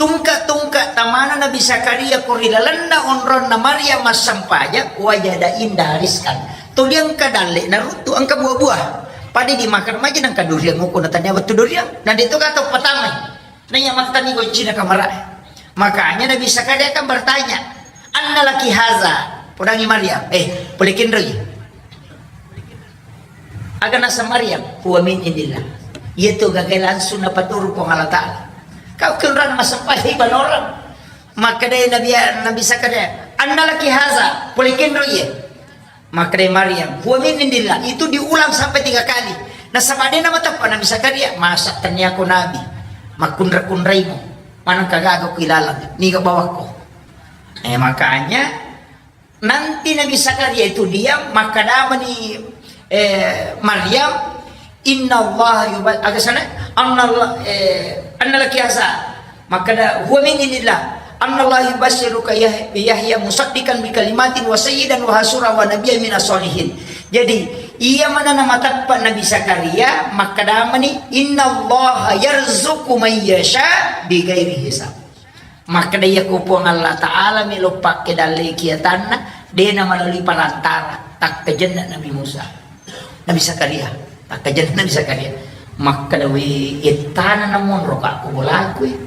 Tungka-tungka tamana Nabi Zakaria ko ri lalenna onronna Maryam massempajang, wajada indaha rizqan. Tuli engka dalle naruttu engka buah-buah. Pada dimakan maja nengka duriang uku na tania wettu duriang. Na de' to gaga tau patamai. Na iya mattani goncina kamara. Makanya Nabi Zakaria kan bertanya, "Anna laki haza?" Podangi Maryam, "Eh, pole kenroi?" Aga naseng Maryam, "Huwa min indillah." Iya tu gaga langsung napaturu Puang Allah Ta'ala. Kau kenrana massempajang ibadah orang. Makkedai Nabi, Nabi Zakaria, "Anna laki haza?" Pole kenroi ye. Makkedai Maryam, "Huwa min indillah." Itu diulang sampai tiga kali. Nasaba de' namateppa Nabi Zakaria, "Masa tania ko nabi makkunra-kunraimu? Maneng ka gaga ku ilalang, niga bawakko?" Eh, makanya nanti Nabi Zakaria itu diam, makkedamani, eh, Maryam, "Inna Allah yuba-," aga sana? "Anna Allah, eh, anna laki haza?" Makkeda, "Huwa min indillah. Anna Allah yubasyiruka Yah-, Yahya musaddiqan bi kalimatin wa sayyidan wa hasura wa nabiyyan minas sholihin." Jadi, iya mana namateppa Nabi Zakaria, makkedamani, "Inna Allah yarzuqu man yasha bi ghairi hisab." Makkeda, "Iya ko Puang Allah Ta'ala melo pakke dalle kiatanna, de' na melalui perantara, takkajenna Nabi Musa, Nabi Zakaria, takkajenna Nabi Zakaria." Makkeda, "We, ettana namonro ka ko bolaku, eh.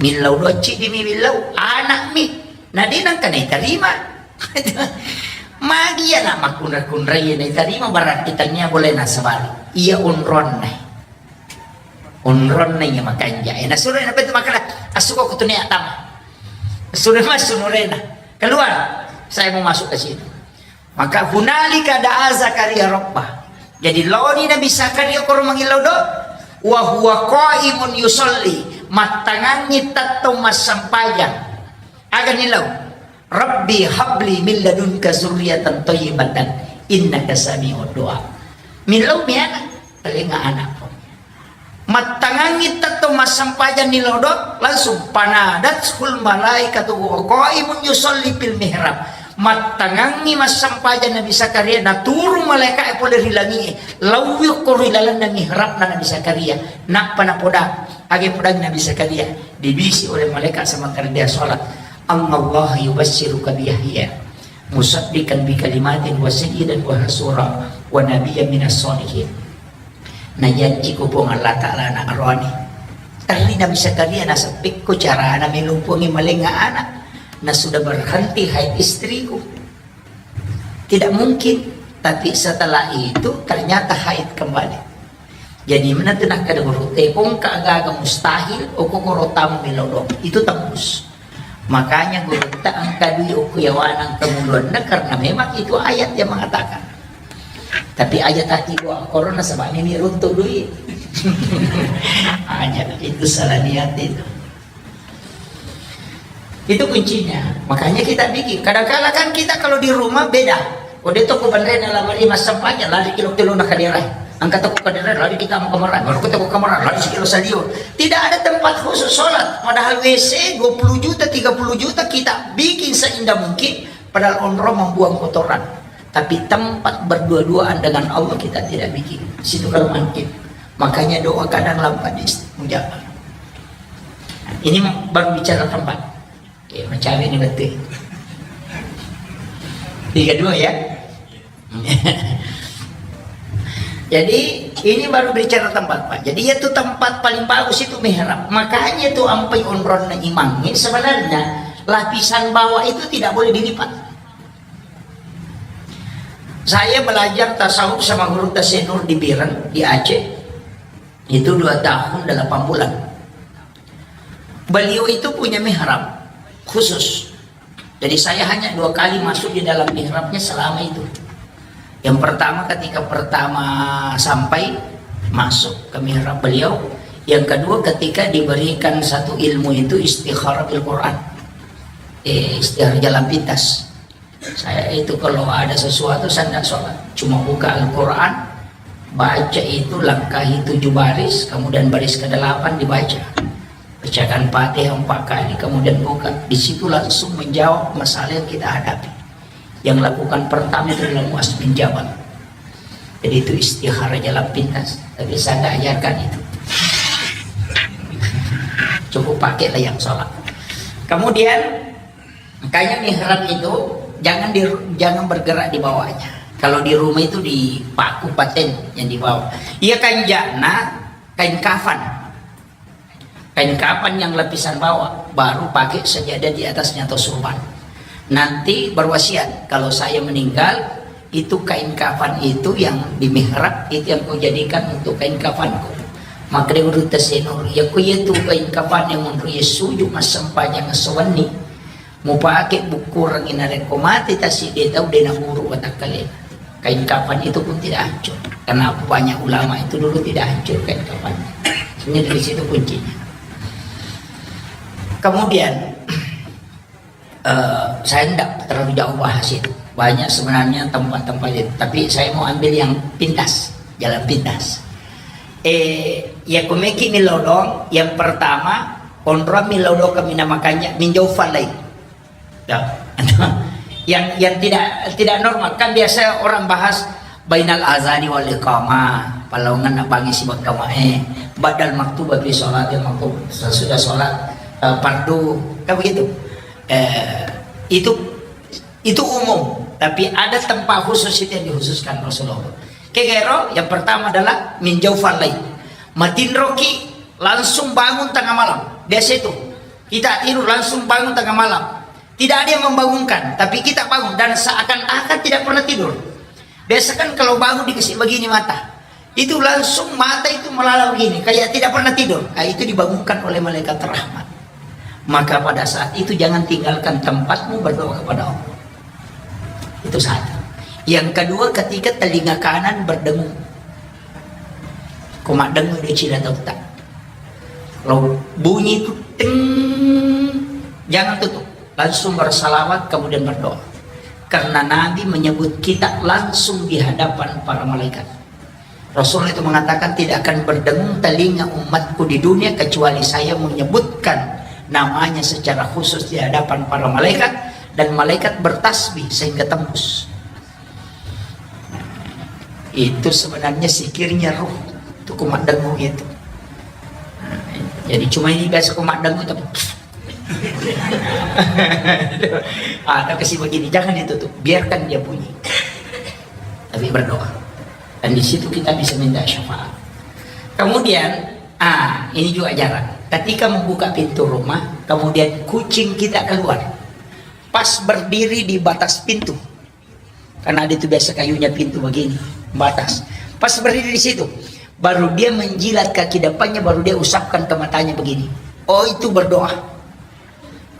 Millau doang ciddi mi millau, anak mi. Na de' nengka naitarima." Magi iya na makkunra-kunrai naitarima, berarti tania boleh nasabari. Iya onronna. Onronna iya makanja. Eh, nasuro na betul makkeda, "Assuko ko tunia tama." Sudah masuk nurena. "Keluar. Saya mau masuk ke sini." Maka hunalika da'a Zakaria rabbah. Jadi laoni Nabi Zakaria koro mangillau do. Wa huwa qaimun yusalli. Mattangangi tettong massempajang. Aga nilau? "Rabbi habli min ladunka zurriyatan thayyibatan innaka sami'ud du'a." Millau mi ana, talenga ana. Mattangangi tettong massempajang ni lodo, langsung, "Fanadathul malaikatu wa qaimun yusalli fil mihrab." Mattangangi massempajang Nabi Zakaria, naturu malaika'e pole ri langi'e, lawi ko ri lalenna mihrabna Nabi Zakaria. Nappa napodang, aga podang Nabi Zakaria, dibisi oleh malaikat sementara dia sholat. "Annallaha yubasyiruka bi Yahya musaddiqan bi kalimatin wa sayyidan wa hasura wa nabiyyan minas sholihin." Najanji ko Puang Allah Ta'ala anak roani. Terri Nabi Zakaria naseppekko carana melopongi malenga anak. Na sudah berhenti haid istriku. Tidak mungkin. Tapi setelah itu ternyata haid kembali. Jadi mana tu nakkeda guru, "Te kongka gaga mustahil, oko koro tamu melo do." Itu tembus. Makanya gurutta engka dui okko yawana engka muluanna karena memang itu ayat yang mengatakan. Tapi aja tati gua korona sebab ini runtuh dui. Aja itu salah niat itu. Itu kuncinya. Makanya kita bikin. Kadangkala kan kita kalau di rumah beda. Ko de toko banrena lamari massempajang, lari kilo-kilo na kadera. Angkat toko kadera, lari kita mau kamar, baru kita ke kamar, lari sekilo salio. Tidak ada tempat khusus sholat. Padahal W C dua puluh juta, tiga puluh juta kita bikin seindah mungkin. Padahal onrong membuang kotoran. Tapi tempat berdua-duaan dengan Allah kita tidak bikin. Situ kalau mungkin. Makanya doa kadang lambat diistajabah. Ini baru bicara tempat. Oke, mencari ini betul. Tiga dua ya. Jadi ini baru bicara tempat, Pak. Jadi itu tempat paling bagus itu mihrab. Makanya itu ampai onronna imang ini sebenarnya lapisan bawah itu tidak boleh dilipat. Saya belajar tasawuf sama guru Tasik Nur di Biren, di Aceh. Itu dua tahun delapan bulan. Beliau itu punya mihrab khusus. Jadi saya hanya dua kali masuk di dalam mihrabnya selama itu. Yang pertama ketika pertama sampai masuk ke mihrab beliau. Yang kedua ketika diberikan satu ilmu itu istikharah bil Quran. Eh, istikharah jalan pintas. Saya itu kalau ada sesuatu saya tidak sholat. Cuma buka Al-Quran, baca itu langkahi tujuh baris, kemudian baris kedelapan dibaca. Bacakan Fatihah empat kali, kemudian buka. Di situ langsung menjawab masalah yang kita hadapi. Yang lakukan pertama itu adalah Muaz bin Jabal. Jadi itu istikharah jalan pintas. Tapi saya nggak ajarkan itu. Cukup pakailah yang sholat. Kemudian makanya mihrab itu jangan di, jangan bergerak di bawahnya. Kalau di rumah itu dipaku paten yang di bawah. Iya kanjana kain kafan. Kain kafan yang lapisan bawah, baru pakai sajadah di atasnya atau surban. Nanti berwasiat, kalau saya meninggal, itu kain kafan itu yang di mihrab, itu yang kau jadikan untuk kain kafanku. Maka dia guru Tasik Nur, ya ku iya tu kain kafan yang menurut iya sujud masempajang sewenni. Mupake bukkurengngi narekko mate tasidde tau de naburu watakkalena. Kain kafan itu pun tidak hancur. Karena banyak ulama itu dulu tidak hancur kain kafan. Sebenarnya dari situ kuncinya. Kemudian eh, saya tidak terlalu jauh bahas itu. Banyak sebenarnya tempat-tempat itu. Tapi saya mau ambil yang pintas, jalan pintas. Eh, ya kumeki milodong, yang pertama, onrong milodong kami namakannya minjau falai. Ya. yang yang tidak tidak normal kan biasa orang bahas bainal azani wal iqamah, palaungan nak bangi sibak kamae, badal maktubah fi sholat yang maktub sesudah sholat eh, fardu, kan begitu. Eh, itu itu umum, tapi ada tempat khusus itu yang dikhususkan Rasulullah. Kegero yang pertama adalah minjau falai, matinroki langsung bangun tengah malam. Biasa itu kita tidur langsung bangun tengah malam. Tidak ada yang membangunkan, tapi kita bangun dan seakan-akan tidak pernah tidur. Biasa kan kalau bangun dikasih begini mata, itu langsung mata itu melala begini, kayak tidak pernah tidur. Ah, itu dibangunkan oleh malaikat rahmat. Maka pada saat itu jangan tinggalkan tempatmu berdoa kepada Allah. Itu satu. Yang kedua, ketika telinga kanan berdengung, ko maddengung di cina tau tak. Kalau bunyi itu ting, jangan tutup. Langsung bersalawat, kemudian berdoa. Karena Nabi menyebut kita langsung di hadapan para malaikat. Rasul itu mengatakan, "Tidak akan berdengung telinga umatku di dunia kecuali saya menyebutkan namanya secara khusus di hadapan para malaikat, dan malaikat bertasbih sehingga tembus." Itu sebenarnya zikirnya ruh. Itu ko maddengung itu. Jadi cuma ini biasa ko maddengung tapi ada kasih begini, jangan ditutup, biarkan dia bunyi. Tapi berdoa. Dan di situ kita bisa minta syafaat. Kemudian, ah, ini juga jarang. Ketika membuka pintu rumah, kemudian kucing kita keluar. Pas berdiri di batas pintu. Karena ada itu biasa kayunya pintu begini, batas. Pas berdiri di situ, baru dia menjilat kaki depannya, baru dia usapkan ke matanya begini. Oh, itu berdoa.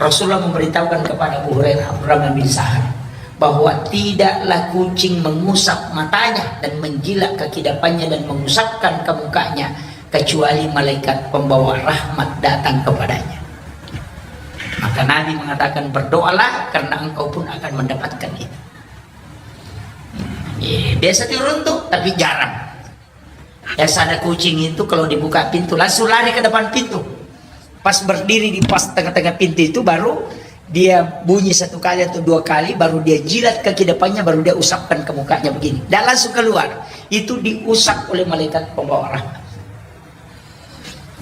Rasulullah memberitahukan kepada Abu Hurairah, Abdurrahman bin Sahar, bahwa tidaklah kucing mengusap matanya dan menjilat kaki depannya dan mengusapkan ke mukanya kecuali malaikat pembawa rahmat datang kepadanya. Maka Nabi mengatakan, "Berdoalah karena engkau pun akan mendapatkan itu." Eh, biasa turun tuh, tapi jarang. Biasa ada kucing itu kalau dibuka pintu langsung lari ke depan pintu. Pas berdiri di pas tengah-tengah pintu itu baru Dia bunyi satu kali atau dua kali, baru dia jilat kaki depannya, baru dia usapkan ke mukanya begini. Dan langsung keluar. Itu diusap oleh malaikat pembawa rahmat.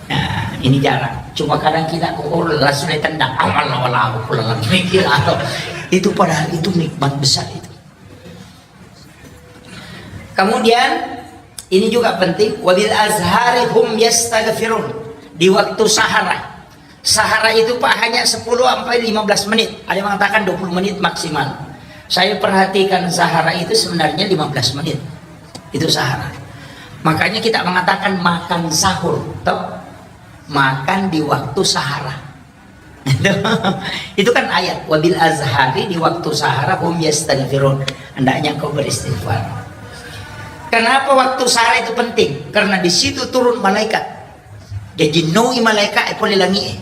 Nah, ini jarang. Cuma kadang kita kok, oh, langsung ditendang. Alah, alah, alah, alah, alah. Itu padahal itu nikmat besar itu. Kemudian, ini juga penting, wabil azhari hum yastaghfirun. Di waktu sahara. Sahara itu, Pak, hanya sepuluh sampai lima belas menit. Ada yang mengatakan dua puluh menit maksimal. Saya perhatikan sahara itu sebenarnya lima belas menit. Itu sahara. Makanya kita mengatakan makan sahur, toh? Makan di waktu sahara. Itu kan ayat, wabil azhari, di waktu sahara, hum yastaghfirun. Hendaknya engkau beristighfar. Kenapa waktu sahara itu penting? Karena di situ turun malaikat. Jadi nui malaikat, eh, pole langi, eh.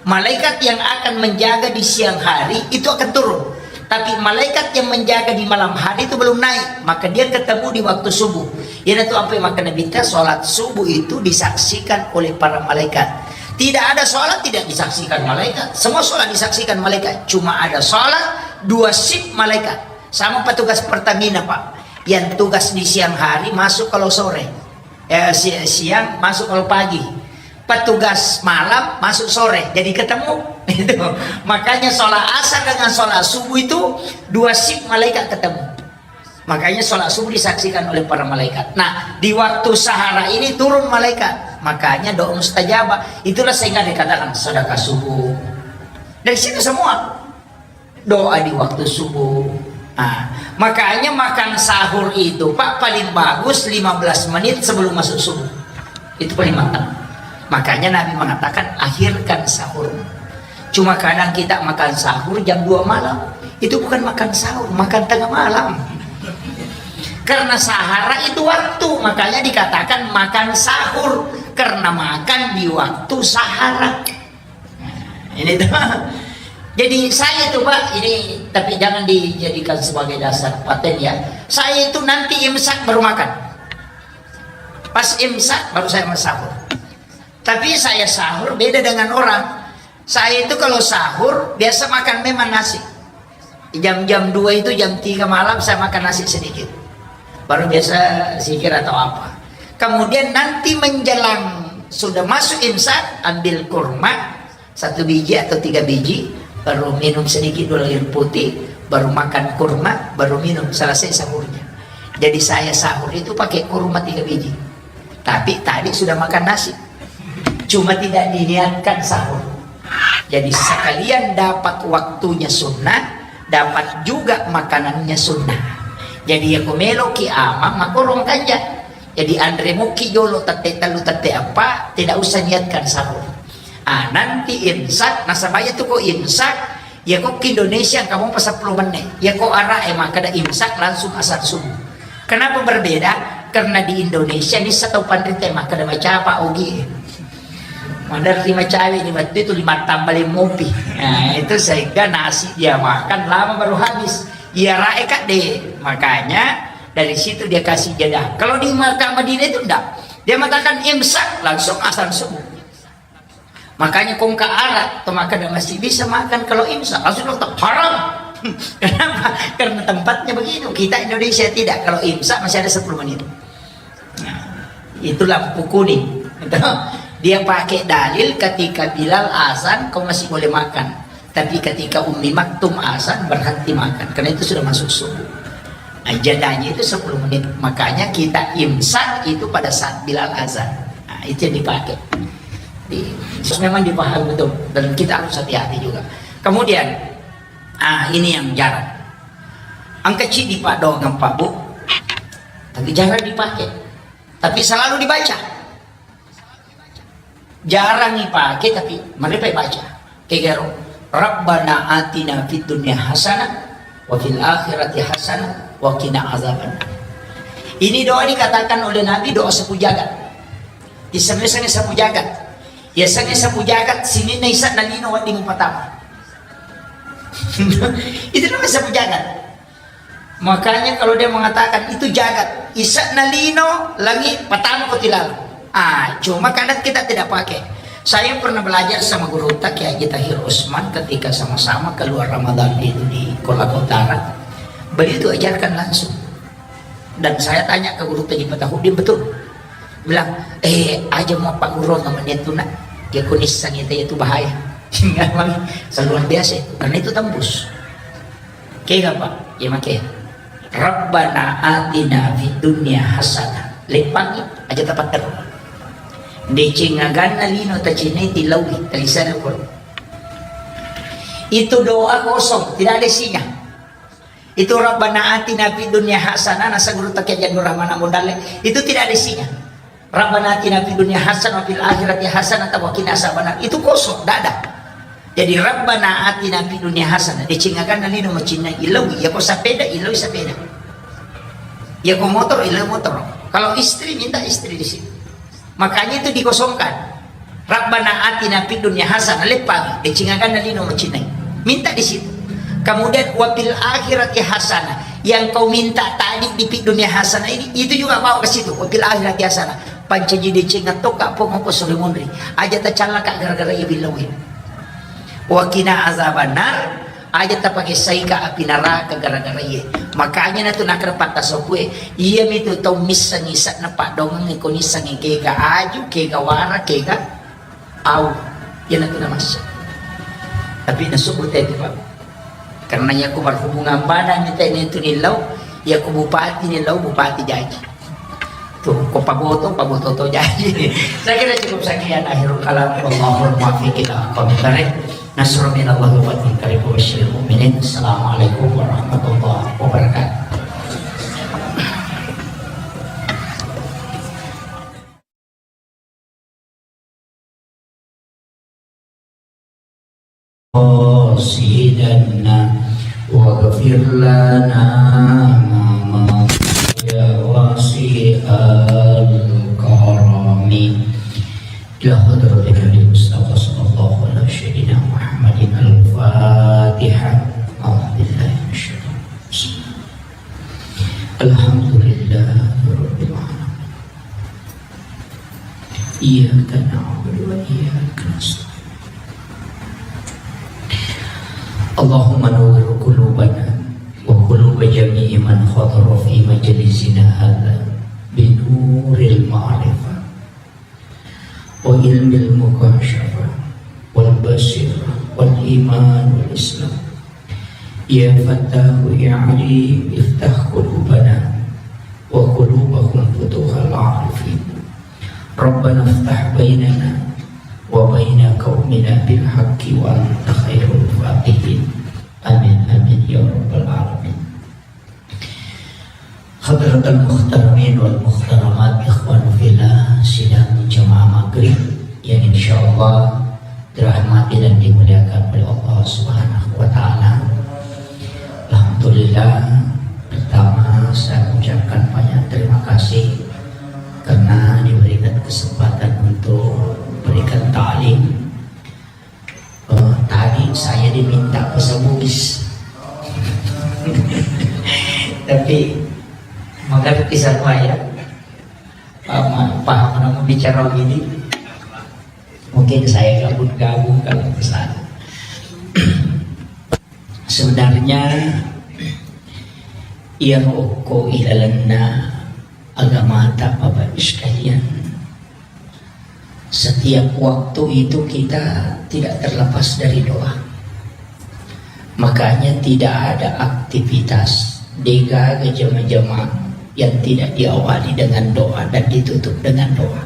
Malaikat yang akan menjaga di siang hari itu akan turun. Tapi malaikat yang menjaga di malam hari itu belum naik, maka dia ketemu di waktu subuh. Iyanatu apa yang makkeda Nabitta, sholat subuh itu disaksikan oleh para malaikat. Tidak ada sholat tidak disaksikan malaikat. Semua sholat disaksikan malaikat. Cuma ada sholat dua shift malaikat. Sama petugas Pertamina, Pak. Yang tugas di siang hari masuk kalau sore. Eh, si-, siang masuk kalau pagi. Petugas malam masuk sore. Jadi ketemu. Itu. Makanya sholat asar dengan sholat subuh itu dua shift malaikat ketemu. Makanya sholat subuh disaksikan oleh para malaikat. Nah, di waktu sahara ini turun malaikat. Makanya doa mustajabah. Itulah sehingga dikatakan sedekah subuh. Dari situ semua. Doa di waktu subuh. Nah, makanya makan sahur itu, Pak, paling bagus lima belas menit sebelum masuk subuh. Itu paling mantap. Makanya Nabi mengatakan, "Akhirkan sahur." Cuma kadang kita makan sahur jam dua malam. Itu bukan makan sahur, makan tengah malam. Karena sahara itu waktu, makanya dikatakan makan sahur. Karena makan di waktu sahara. Ini tuh. Jadi saya itu, Pak, ini, tapi jangan dijadikan sebagai dasar paten, ya. Saya itu nanti imsak baru makan. Pas imsak baru saya sahur. Tapi saya sahur beda dengan orang. Saya itu kalau sahur biasa makan memang nasi. Jam-jam dua itu, jam tiga malam saya makan nasi sedikit. Baru biasa zikir atau apa. Kemudian nanti menjelang sudah masuk imsak, ambil kurma satu biji atau tiga biji, baru minum sedikit dulu air putih, baru makan kurma, baru minum, selesai sahurnya. Jadi saya sahur itu pakai kurma tiga biji. Tapi tadi sudah makan nasi. Cuma tidak diniatkan sahur. Jadi sekalian dapat waktunya sunnah, dapat juga makanannya sunnah. Jadi ya ko meloki amang makorong kanja. Jadi anre muki jolo tette tellu tette apa, tidak usah niatkan sahur. Ah, nanti imsak, nasabaya tu ko imsak, ya ko ke Indonesia kamu pas sepuluh menit. Ya ko arah eh makkeda imsak langsung asar subuh. Kenapa berbeda? Karena di Indonesia ni satu panrita makkeda macapa ogi. Maderri macawe di waktu itu lima tambah lima mopi. Nah, itu sehingga nasi dia makan lama baru habis. Iya rae kak deh. Makanya dari situ dia kasih jeda. Kalau di Mekah Madinah itu enggak. Dia mengatakan imsak langsung asar subuh. Makanya kongka Arab, to makan masih bisa makan kalau imsak, langsung tetap haram. Kenapa? Karena tempatnya begitu. Kita Indonesia tidak. Kalau imsak masih ada sepuluh menit. Nah, itu lampu kuning. Dia pakai dalil ketika Bilal azan, kau masih boleh makan. Tapi ketika Ummi Maktum azan, berhenti makan. Karena itu sudah masuk subuh. Nah, jadanya itu sepuluh menit. Makanya kita imsak itu pada saat Bilal azan. Nah, itu yang dipakai. Di, terus memang dipahami betul. Dan kita harus hati-hati juga. Kemudian, ah, ini yang jarang. Engka cidi pak doang pak bu. Tapi jarang dipakai. Tapi selalu dibaca. Jarang ipake, tapi mari pa baca. Kegaro, "Rabbana atina fid dunya hasanah wa fil akhirati hasanah wa qina azaban." Ini doa dikatakan oleh Nabi doa sapu jagat. Isengnge-sengnge sapu jagat. Isengnge sapu jagat, sininna isa nalino wedding patama. Itu namanya sapu jagat. Makanya kalau dia mengatakan itu jagat, isa nalino langi patama ko tilalo. Ah, cuma kadang kita tidak pakai. Saya pernah belajar sama guru Kiai Haji Tahir Usman ketika sama-sama keluar Ramadan itu di Kolaka Utara. Beliau itu ajarkan langsung. Dan saya tanya ke guru Haji Fatahudin, betul. Bilang, eh, aja mau Pak Guru namanya itu nak. Ya kunisang itu, itu bahaya. Memang luar biasa itu. Karena itu tembus. Kega, Pak? Ya make. Rabbana atina fid dunya hasanah. Leppangi aja tapatter. Deceng aganna lino tacinai tilaui talisana koro. Itu doa kosong, tidak ada isinya. Itu Rabbana atina fid dunya hasanah, nasa guru Kiai Haji Nur Rahman Abu Dalle. Itu tidak ada isinya. Rabbana atina fid dunya hasanah wa fil akhirati hasanah wa qina azabannar. Itu kosong, tidak ada. Jadi Rabbana atina fid dunya hasanah. Deceng aganna lino macinna ilau, ya ko sepeda, ilau sepeda. Ya ko motor, ilau motor. Kalau istri, minta istri di situ. Makanya itu dikosongkan. Rabbana atina fid dunya hasanah, leppangi, deceng aganna lino macinai. Minta di situ. Kemudian wa fil akhirati hasanah. Yang kau minta tadi di fid dunya hasanah ini, itu juga bawa ke situ. Wa fil akhirati hasanah. Pancaji deceng atau kak pong apa sore monri. Aja tacallaka gara-gara iya billawi. Wa qina azabannar. Aja tapakessaika api naraka gara-gara iye. Makanya natu nakkeda patta sokue, iyamitu tau missengngi ise'na paddoangeng ko nissengngi kega aju, kega wara, kega au. Iyanatu namassa. Tapi nasubut itu, Pak. Karena iya ko berhubungan badan ni tene itu nilau, iya ko bupati nilau, bupati jaji. Tuh, ko paboto, paboto to jaji. Saya kira cukup sekian akhirul kalam. Wallahul muwaffiq ila aqwamit thariq. Nasrun minallahi wa fathun qarib wa basyiril mu'minin. Assalamualaikum warahmatullahi wabarakatuh. قاصدنا واغفر لنا ما مضى يا واسع الكرم. إلى حضرة النبي المصطفى صلى الله على سيدنا محمد الفاتحة. أعوذ بالله من الشيطان الرجيم. الحمد لله رب العالمين. إياك نعبد وإياك نستعين. اللهم نور قلوبنا وقلوب جميع من حضر في مجلسنا هذا بنور المعرفة وعلم المكاشفة والبصيرة والإيمان والإسلام. يا فتاح يا عليم افتح قلوبنا وقلوبهم فتوح العارفين. ربنا افتح بيننا وبين قومنا بالحق وأنت خير الفاتحين. آمين، آمين يا رب العالمين. Hadratal muhtaramin wal muhtaramat, ikhwan fillah, sidang jamaah maghrib yang insyaallah dirahmati dan dimuliakan oleh Allah Subhanahu wa Ta'ala. Alhamdulillah, pertama saya mengucapkan banyak terima kasih karena diberikan kesempatan untuk berikan ta'lim. Eh, tadi saya diminta bahasa Bugis. Tapi mengerti semua ya. Paham, paham namun bicara gini. Mungkin saya gabung-gabung kalau ke sana. Sebenarnya, iya roko ilalenna agamata Bapak Ibu sekalian. Setiap waktu itu kita tidak terlepas dari doa. Makanya tidak ada aktivitas degaga jama-jama yang tidak diawali dengan doa dan ditutup dengan doa.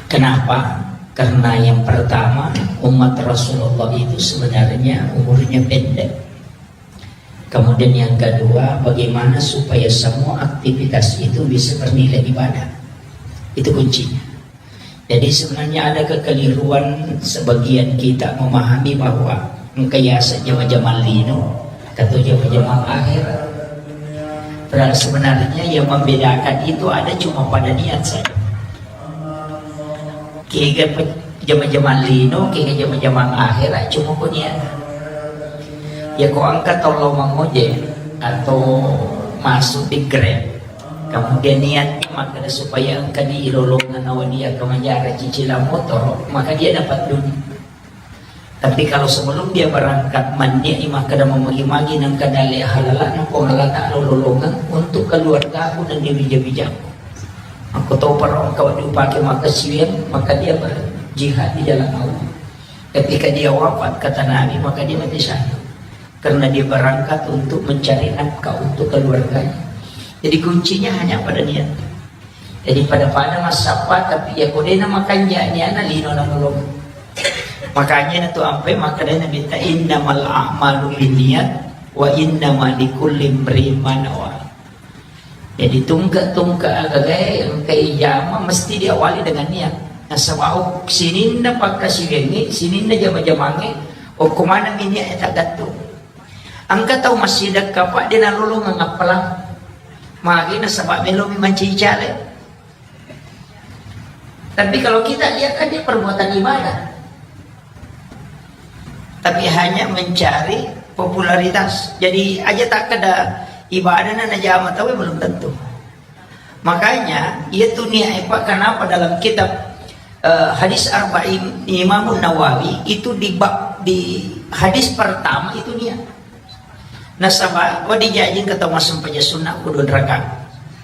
Kenapa? Karena yang pertama, umat Rasulullah itu sebenarnya umurnya pendek. Kemudian yang kedua, bagaimana supaya semua aktivitas itu bisa bernilai ibadah. Itu kuncinya. Jadi sebenarnya ada kekeliruan sebagian kita memahami bahwa engka yaseng jama-jama lino atau jama-jama akhir. Padahal sebenarnya yang membedakan itu ada cuma pada niat saja. Kega pe-, jama-jama lino, kega jama-jama akhir, cuma ko niat. Ya ko engka tau lao mangojek atau masuk di Grab. Kemudian niatnya makkeda supaya engka di ilolongan nawa dia kemajara cicilan motor, maka dia dapat dunia. Tapi kalau sebelum dia berangkat, manniat makkeda mamagi-magi nengka dalle halala nengko ngalata lolongan untuk keluargaku dan di bija-bijaku. Aku tahu para engkau dipakai maka siweng, maka dia berjihad di jalan Allah. Ketika dia wafat, kata Nabi, maka dia mati syahid. Karena dia berangkat untuk mencari nafkah untuk keluarganya. Jadi kuncinya hanya pada niat. Jadi pada-pada massappa, tapi ya kodena makanja niana lino na lolong. Makanya na tu ampe makanya Nabi ta innamal a'malu binniyat wa innama likulli imri'in ma nawa. Jadi tungke-tungke agagae engka ijama mesti diawali dengan niat. Nasaba sininna pakkasiwiangnge, sininna jama-jamangnge, okko maneng niat e taggattung. Engka tau massidekka pa de nalolongeng appalang. Magi nasaba melomi mancaji caleg. Tapi kalau kita lihat kan dia perbuatan ibadah. Tapi hanya mencari popularitas. Jadi aja tak ada ibadah na najama tau belum tentu. Makanya itu niat e, Pak, kenapa dalam kitab eh, hadis Arba'in Imam Nawawi itu di bab, di hadis pertama itu niat. Nasaba wadi jaji engka tau massempajang sunna ku dua rakaat.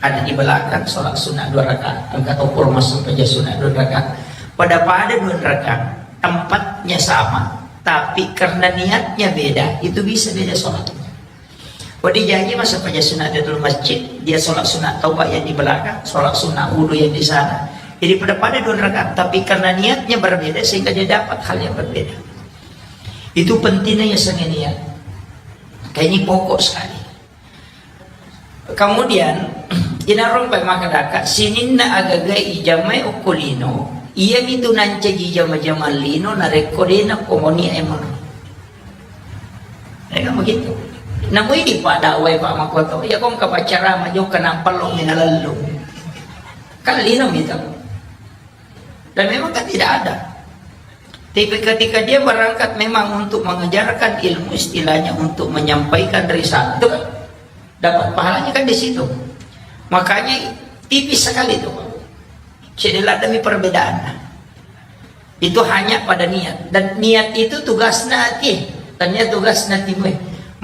Ada di belakang sholat sunnah dua rakaat. Engka tau pura massempajang sunna dua rakaat. Pada-pada dua rakaat. Tempatnya sama, tapi karena niatnya beda, itu bisa beda sholatnya. Wadi jaji massempajang sunna di dalam masjid, dia sholat sunat taubat yang di belakang, sholat sunat wudhu yang di sana. Jadi pada-pada dua rakaat, tapi karena niatnya berbeda sehingga dia dapat hal yang berbeda. Itu pentingnya ya sengenia. Kayak ini pokok sekali. Kemudian inarung pai maka daka sininna agaga ijamai okko lino. Iya mitu nancaji jama-jama lino narekko dena komoni emono. Ya kan begitu. Namui di pada wai Pak Makoto, ya kong kapacara majoka nampallo minalallung. Kan lino mitu. Dan memang kan tidak ada. Tapi ketika dia berangkat memang untuk mengajarkan ilmu, istilahnya untuk menyampaikan risalah, itu kan dapat pahalanya kan di situ. Makanya tipis sekali itu, Pak. Jadi ada perbedaan. Itu hanya pada niat. Dan niat itu tugasnya hati. Tanya tugasnya timu.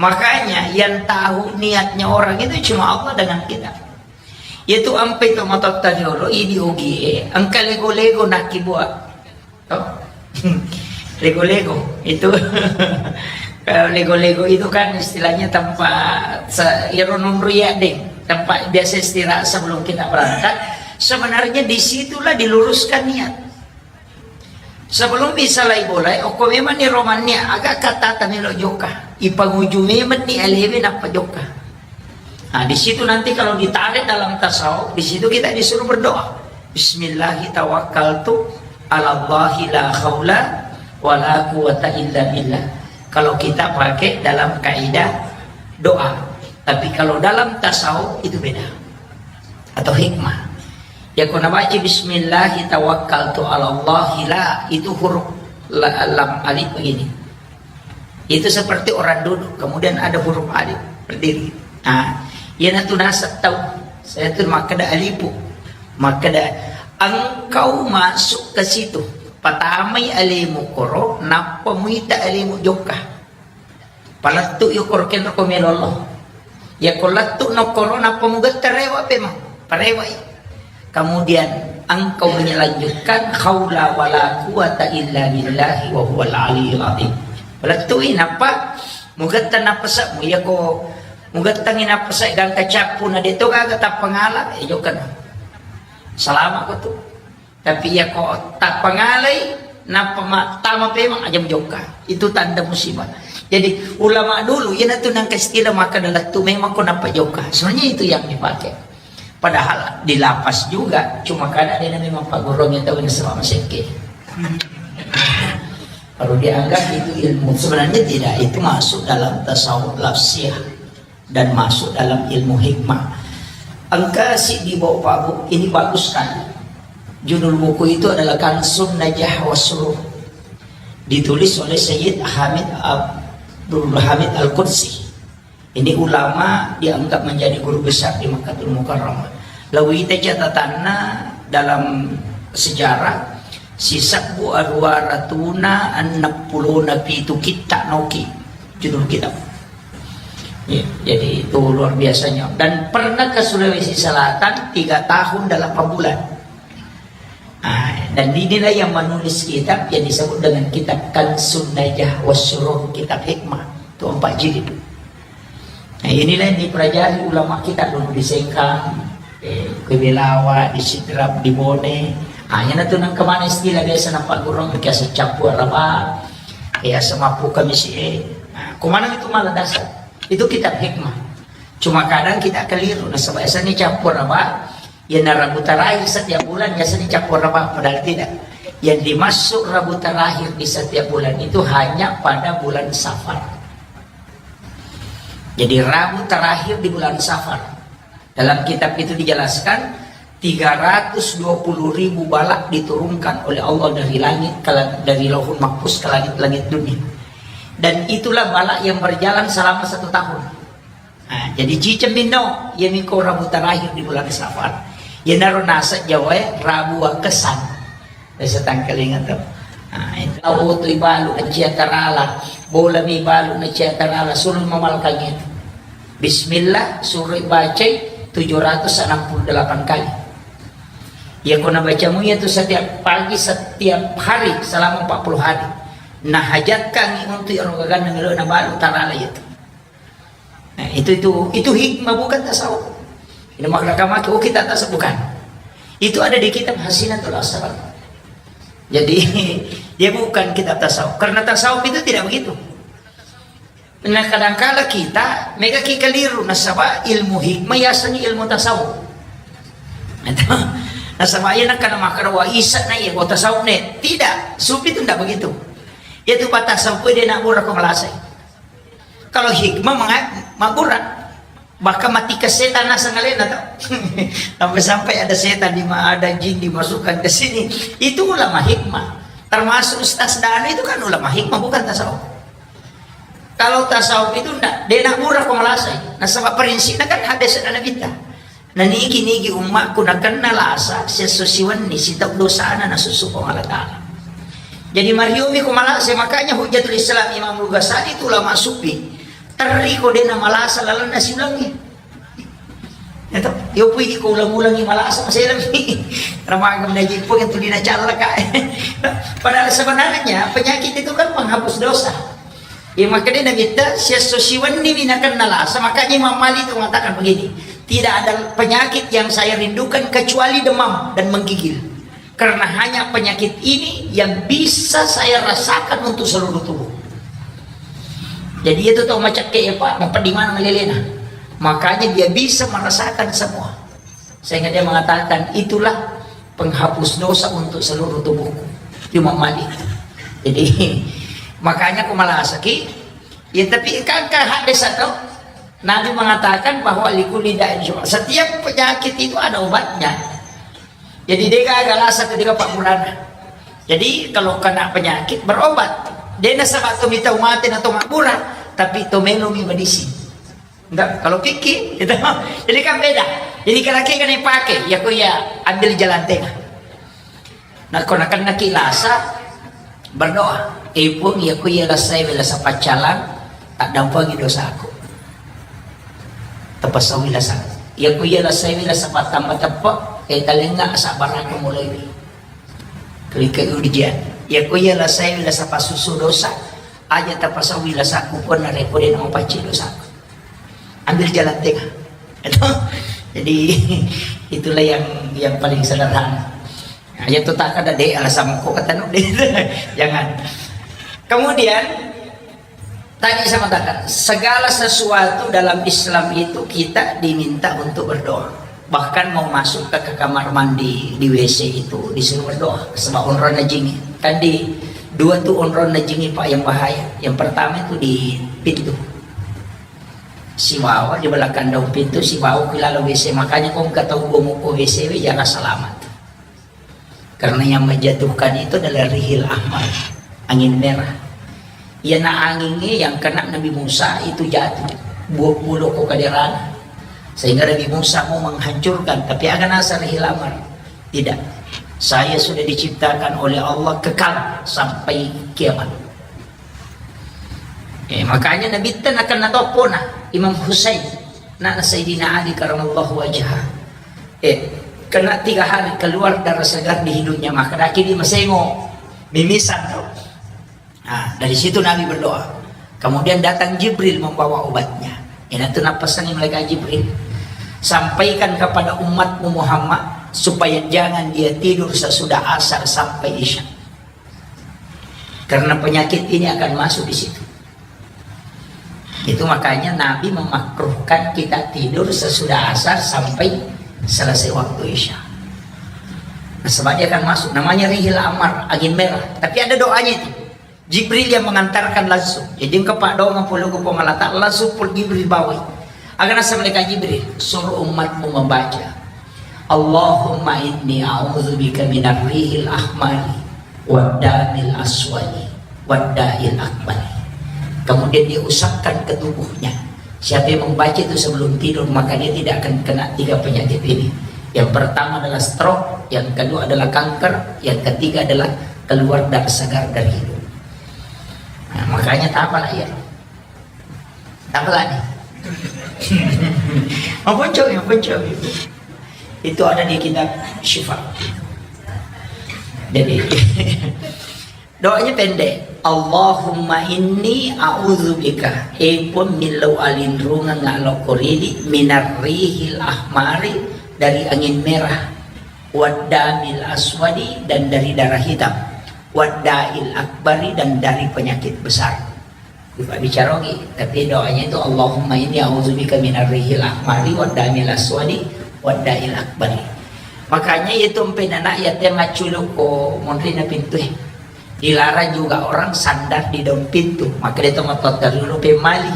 Makanya yang tahu niatnya orang itu cuma Allah dengan kita. Yaitu ampe to matotta riolo idi ogie, engka lego-lego nakkibua. To? Lego-lego itu kalau lego-lego itu kan istilahnya tempat se- iro nunru ya deh, tempat biasa istirahat sebelum kita berangkat. Sebenarnya disitulah diluruskan niat. Sebelum bisa lai bolai, okko memang ni romannya agak kata tamelo joka. Ipanguju memang ni alewe nappa joka. Nah, di situ nanti kalau ditarik dalam tasawuf, di situ kita disuruh berdoa. Bismillahi tawakkaltu ala Allahi la haula wa la quwata illa billah. Kalau kita pakai dalam kaidah doa. Tapi kalau dalam tasawuf itu beda. Atau hikmah. Ya, kuna baca bismillahi tawakkaltu ala Allahi la, itu huruf la, lam alif begini. Itu seperti orang duduk, kemudian ada huruf alif berdiri. Nah, iya natu nasab tau. Saya tu makkeda alipu. Makkeda engkau masuk ke situ. Patamai alemu koro, nappa muita alemu jokka. Palettu yo koro kenro ko melolo. Ya ko lettu no koro nappa mugetta rewa pema. Parewai. Kemudian engkau menyelanjutkan haula wala quwata illa billahi wa huwal aliyul azim. Palettui nappa mugetta napasa mu ya ko mugettangi napasa gangka cappu na deto gaga tappa ngala e jokana. Salama ko tu. Tapi ya ko tappa ngalai nappa ma- tama pemang aja mujokka. Itu tanda musibah. Jadi ulama dulu ya natu nang istilah maka dalam tu memang ko nappa jokka. Sebenarnya itu yang dipakai. Padahal di lapas juga, cuma kadang dia memang Pak Guru yang tahu ini sama sekke. Kalau dianggap itu ilmu, sebenarnya tidak, itu masuk dalam tasawuf lafsiyah dan masuk dalam ilmu hikmah. Engka si di bawah Pak Bu, ini bagus sekali. Judul buku itu adalah Kansun Najah Wasruh. Ditulis oleh Sayyid Hamid Abdul Hamid Al-Qudsi. Ini ulama dianggap menjadi guru besar di Makkah Mukarramah. Lawita catatanna dalam sejarah, sisebbu aruwa ratuna enneng pulona pitu kitta noki judul kitab. Ya, jadi itu luar biasanya. Dan pernah ke Sulawesi Selatan tiga tahun delapan bulan. Ah, dan inilah yang menulis kitab yang disebut dengan kitab Kansun Najah Wasyurur, kitab hikmah. Itu empat jilid. Nah, inilah yang dipelajari ulama kita dulu di Sengkang, eh, ke Belawa, di Sidrap, di Bone. Ah, yana tu nang kemana istilah biasa nampak gurung, biasa campur apa, ya semapu kami si, eh. Nah, kemana itu malah dasar. Itu kitab hikmah. Cuma kadang kita keliru, nasaba biasanya campur apa, ya, na Rabu terakhir setiap bulan biasanya campur apa, padahal tidak. Yang dimaksud Rabu terakhir di setiap bulan itu hanya pada bulan Safar. Jadi Rabu terakhir di bulan Safar. Dalam kitab itu dijelaskan, tiga ratus dua puluh ribu balak diturunkan oleh Allah dari langit, ke la-, dari Lauhul Mahfuz ke langit-langit dunia. Dan itulah balak yang berjalan selama satu tahun. Nah, jadi ciceng minno, iya miko Rabu terakhir di bulan Safar. Iyanaro naseng Jawa e, Rabu Wakesan. Biasa tangkalinga tu. Nah, itu. Tau tu ibalu na cia tarala, bola mi balu na cia tarala, suruh mamalkan itu. Bismillah, suruh bacai tujuh ratus enam puluh delapan kali. Ya, ko nabacamu itu setiap pagi, setiap hari selama empat puluh hari. Nah, hajatkan untuk ero gaganna melo na balu tarala itu. Nah, itu, itu, itu hikmah, bukan tasawuf. Ini makna kamaki, oh, kita tasawuf, bukan. Itu ada di kitab Hasinatul Asrar. Jadi, dia bukan kitab tasawuf. Karena tasawuf itu tidak begitu. Nah, kadangkala kita mega ki keliru, nasaba ilmu hikmah yasengngi ilmu tasawuf. Nasaba iya nakkana makkeda wa isa na iya, wa tasawuf ne. Tidak, sufi itu tidak begitu. Itu pa tasawuf dia nak murah ko malasai. Kalau hikmah menga-, mabbura. Bahkan matikan setan naseng alena tau. Sampai-sampai ada setan di ma-, ada jin dimasukkan ke sini. Itu ulama hikmah. Termasuk Ustaz Danu itu kan ulama hikmah, bukan tasawuf. Kalau tasawuf itu ndak, de nak murah ko malasai. Nasaba prinsipnya kan hadis dan Nabi ta. Na nigi-nigi ummakku nakenna lasa, siesso siwenni sitau dosana nasussu Puang Allah Ta'ala. Jadi mariomi ko malasa, makanya Hujjatul Islam Imam Al-Ghazali itu ulama sufi. Terri ko dena malasa lalenna siulangi. Ya toh? Yo pui ko ulang-ulangi malasa, maselangi. Ramagam na jippo yang tulina callaka. Padahal sebenarnya penyakit itu kan penghapus dosa. Ya, makanya Nabi ta, siesso siwenni mi nakenna lasa, makanya Imam Malik itu mengatakan begini, tidak ada penyakit yang saya rindukan kecuali demam dan menggigil. Karena hanya penyakit ini yang bisa saya rasakan untuk seluruh tubuh. Jadi itu tau macakke ya Pak, mau pedimana ngelelena. Makanya dia bisa merasakan semua. Sehingga dia mengatakan, "Itulah penghapus dosa untuk seluruh tubuhku." Imam Malik. Jadi, makanya aku malasaki, ya, tapi kan, kan hadis atau Nabi mengatakan bahwa likulli da'in syifa. Setiap penyakit itu ada obatnya. Jadi, dia gak lasa ketika Pak Burana. Jadi, kalau kena penyakit, berobat. Dia nasaba to mitau mate na to mabbura, tapi to melo mi medicine. Enggak, kalau fikih, gitu. Jadi kan beda. Jadi kalau kita kan dipakai, ya kau ya ambil jalan tengah. Nah, kau nak kena ki lasa, berdoa. Eh pun, ya kau ya lasa, ya lasa pacalang, tak dampangi dosaku. Tepasawi lasa. Ya kau ya lasa, ya lasa tambah tepok, eh talenga sabar aku mulai. Kelika ujian. Ya kau ya lasa, ya lasa pasusu dosa. Aja tapasawi lasaku pun narekko de mau pacci dosaku. Ambil jalan tengah. Itu. Jadi itulah yang yang paling sederhana. Nah, ya tuh tak ada deh alasan kok kata nuk deh. Jangan. Kemudian tadi saya mengatakan segala sesuatu dalam Islam itu kita diminta untuk berdoa. Bahkan mau masuk ke, ke kamar mandi di W C itu disuruh berdoa sebab onronna jingi. Kan di dua tuh onronna jingi Pak yang bahaya. Yang pertama itu di pintu. Sibawa di belakang daun pintu, sibawa ke dalam W C. Makanya kau nggak tahu gua mau ke W C, we, jangan selamat. Karena yang menjatuhkan itu adalah rihil ahmar, angin merah. Iya na anginnya yang kena Nabi Musa itu jatuh. Buah pulau kok kaderana. Sehingga Nabi Musa mau menghancurkan, tapi aga naseng Rihil Ahmar? Tidak. Saya sudah diciptakan oleh Allah kekal sampai kiamat. Eh, makanya Nabitta nakena toppona Imam Husain, anakna Sayyidina Ali karamallahu wajhah. Eh, kena tiga hari keluar darah segar di hidungnya, maka daki di masengo, mimisan tau. Nah, dari situ Nabi berdoa. Kemudian datang Jibril membawa obatnya. Iyanatu nappasangi malaikat Jibril, "Sampaikan kepada umatmu Muhammad supaya jangan dia tidur sesudah asar sampai isya. Karena penyakit ini akan masuk di situ." Itu makanya Nabi memakruhkan kita tidur sesudah asar sampai selesai waktu isya. Nah, sebab dia akan masuk. Namanya Rihil Ahmar, angin merah. Tapi ada doanya itu. Jibril yang mengantarkan langsung. Jadi engka paddoangeng pole ko Puang Allah Ta'ala, langsung pole Jibril bawai. Aga naseng malaikat Jibril, suruh umatmu membaca, "Allahumma inni a'udzubika minar rihil ahmari wad damil aswadi wad da'il akbari." Kemudian dia usapkan ke tubuhnya. Siapa yang membaca itu sebelum tidur, maka dia tidak akan kena tiga penyakit ini. Yang pertama adalah stroke, yang kedua adalah kanker, yang ketiga adalah keluar darah segar dari hidung. Nah, makanya tapalah ya. Tapalah nih. Maponco, maponco. Itu ada di kitab Syifa. Jadi, doanya pendek. "Allahumma inni a'udzubika." Eh pun, millau alinrungeng alokko ridi, "minar rihil ahmari," dari angin merah, "waddamil aswadi," dan dari darah hitam, "wadda'il akbari," dan dari penyakit besar. Lupa bicara lagi, tapi doanya itu, "Allahumma inni a'udzubika minar rihil ahmari waddamil aswadi wadda'il akbari." Makanya itu empe anak yatim maculu ko monri na pintu, eh. Dilarang juga orang sandar di daun pintu. Maka dia tempat dulu pemali.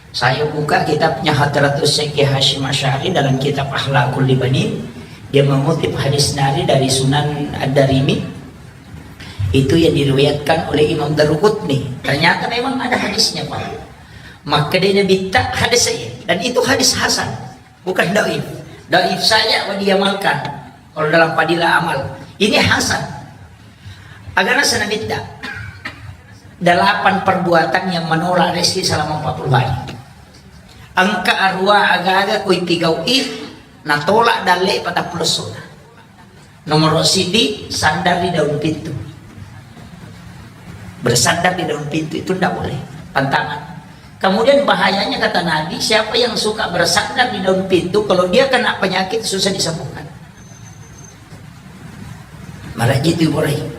Saya buka kitabnya Hadratus Syekh Hasyim Asy'ari dalam kitab Akhlaqul Libanin. Dia mengutip hadis nari dari Sunan Ad-Darimi. Itu yang diriwayatkan oleh Imam Daruqutni. Ternyata memang ada hadisnya, Pak. Makkedai Nabitta hadis saya. Dan itu hadis hasan. Bukan dhaif. Dhaif saja diamalkan kalau dalam fadilah amal. Ini hasan. Aga naseng Nabitta, delapan perbuatan yang menolak rezeki selama empat puluh hari. Engka arua aga-aga ko ipigau'i, natolak dalle patappulo essona. Nomor siddi, sandar di daun pintu. Bersandar di daun pintu itu ndak boleh, pantangan. Kemudian bahayanya, kata Nabi, siapa yang suka bersandar di daun pintu, kalau dia kena penyakit susah disembuhkan. Marajin tu Ibrahim.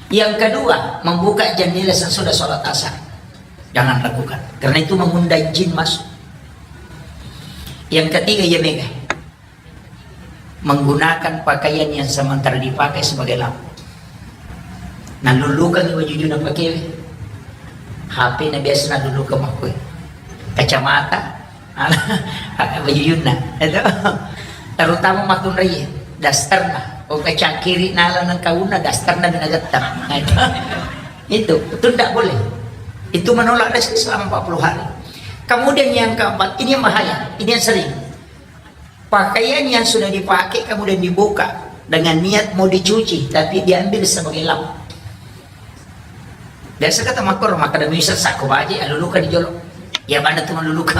Yang kedua, membuka jendela sesudah sholat asar. Jangan lakukan. Karena itu mengundang jin masuk. Yang ketiga, ya mega. Menggunakan pakaian yang sementara dipakai sebagai lampu. Nalulukang wajujuna pakewe. H P na biasa nalulukang makkue. Kacamata, wajujunna. Itu. Terutama makkunraie, dasterna. Oh, kacakiri nala nang kauna, dasterna bina gettar. Nah, itu. Itu, itu ndak boleh. Itu menolak rezeki selama empat puluh hari. Kemudian yang keempat, ini yang bahaya, ini yang sering. Pakaian yang sudah dipakai kemudian dibuka dengan niat mau dicuci, tapi diambil sebagai lap. Biasa kata makor, maka demi sesako baje, aluluka di jolo. Ya, mana tu maluluka.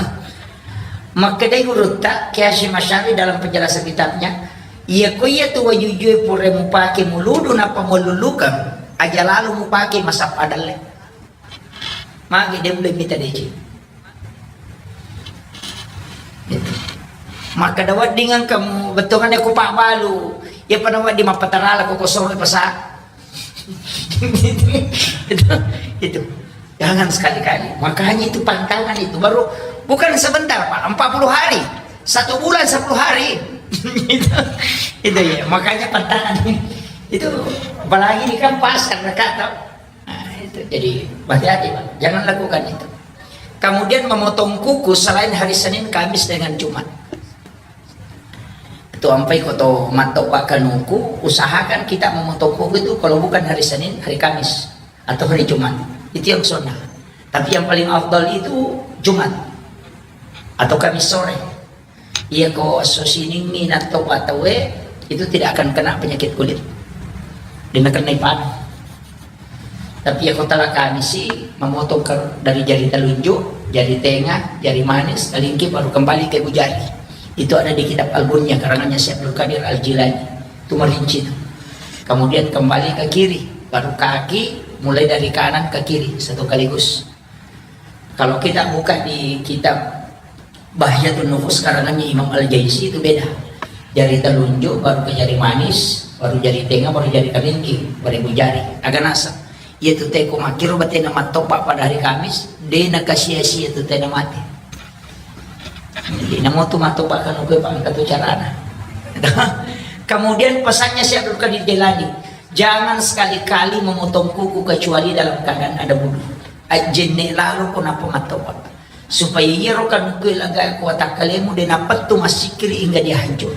Makkedai gurutta, Kiashi Masyari dalam penjelasan kitabnya, iya ko iya tu wajujue pura mupake muludu napa maluluka, aja lalu mupake masappa dalle. Magi de' mita deceng. Makkeda wedding engka mu-, bettuanna ku pabbalu. Iya pada wedding mappatarala ko kosong pasa. Itu, itu. Jangan sekali-kali. Makanya itu pantangan itu. Baru bukan sebentar, Pak. Empat puluh hari. Satu bulan, sepuluh hari. Itu, itu ya. Makanya pantangan itu. Apalagi ini kan pasar dekat, toh. Nah, itu. Jadi, hati-hati, Pak. Jangan lakukan itu. Kemudian memotong kuku selain hari Senin, Kamis, dengan Jumat. Itu ampai ko to matto Pak kanuku, usahakan kita memotong kuku itu kalau bukan hari Senin, hari Kamis, atau hari Jumat. Itu yang sunnah. Tapi yang paling afdal itu Jumat atau Kamis sore. Iya ko esso siningngi nattoba tauwe, itu tidak akan kena penyakit kulit. Dena kena ipanu. Tapi iya ko tala Kamisi, memotong ke, dari jari telunjuk, jari tengah, jari manis, telingki, baru kembali ke ibu jari. Itu ada di kitab Al-Bunyah, karangannya Syekh Abdul Qadir Al-Jilani. Itu merinci itu. Kemudian kembali ke kiri, baru kaki, mulai dari kanan ke kiri, satu kaligus. Kalau kita buka di kitab Bahjatun Nufus karangannya Imam Al-Jaisi, itu beda. Jari telunjuk, baru ke jari manis, baru jari tengah, baru jari kelingking, baru ibu jari. Agak nasab. Iya tu teko makkiro batena mattoba pada hari Kamis, de nakasia-sia tu tena mate. Jadi namo tu mattoba kanu kue, Pak, engka tu carana. Kemudian pesannya Syekh Abdul Qadir Jailani, jangan sekali-kali memotong kuku kecuali dalam keadaan ada wudhu. Ajjenne lalo ko nappa mattoba. Supaya iyaro kanukue laga ko watakkalemu de napettu massikkiri hingga dia hancur.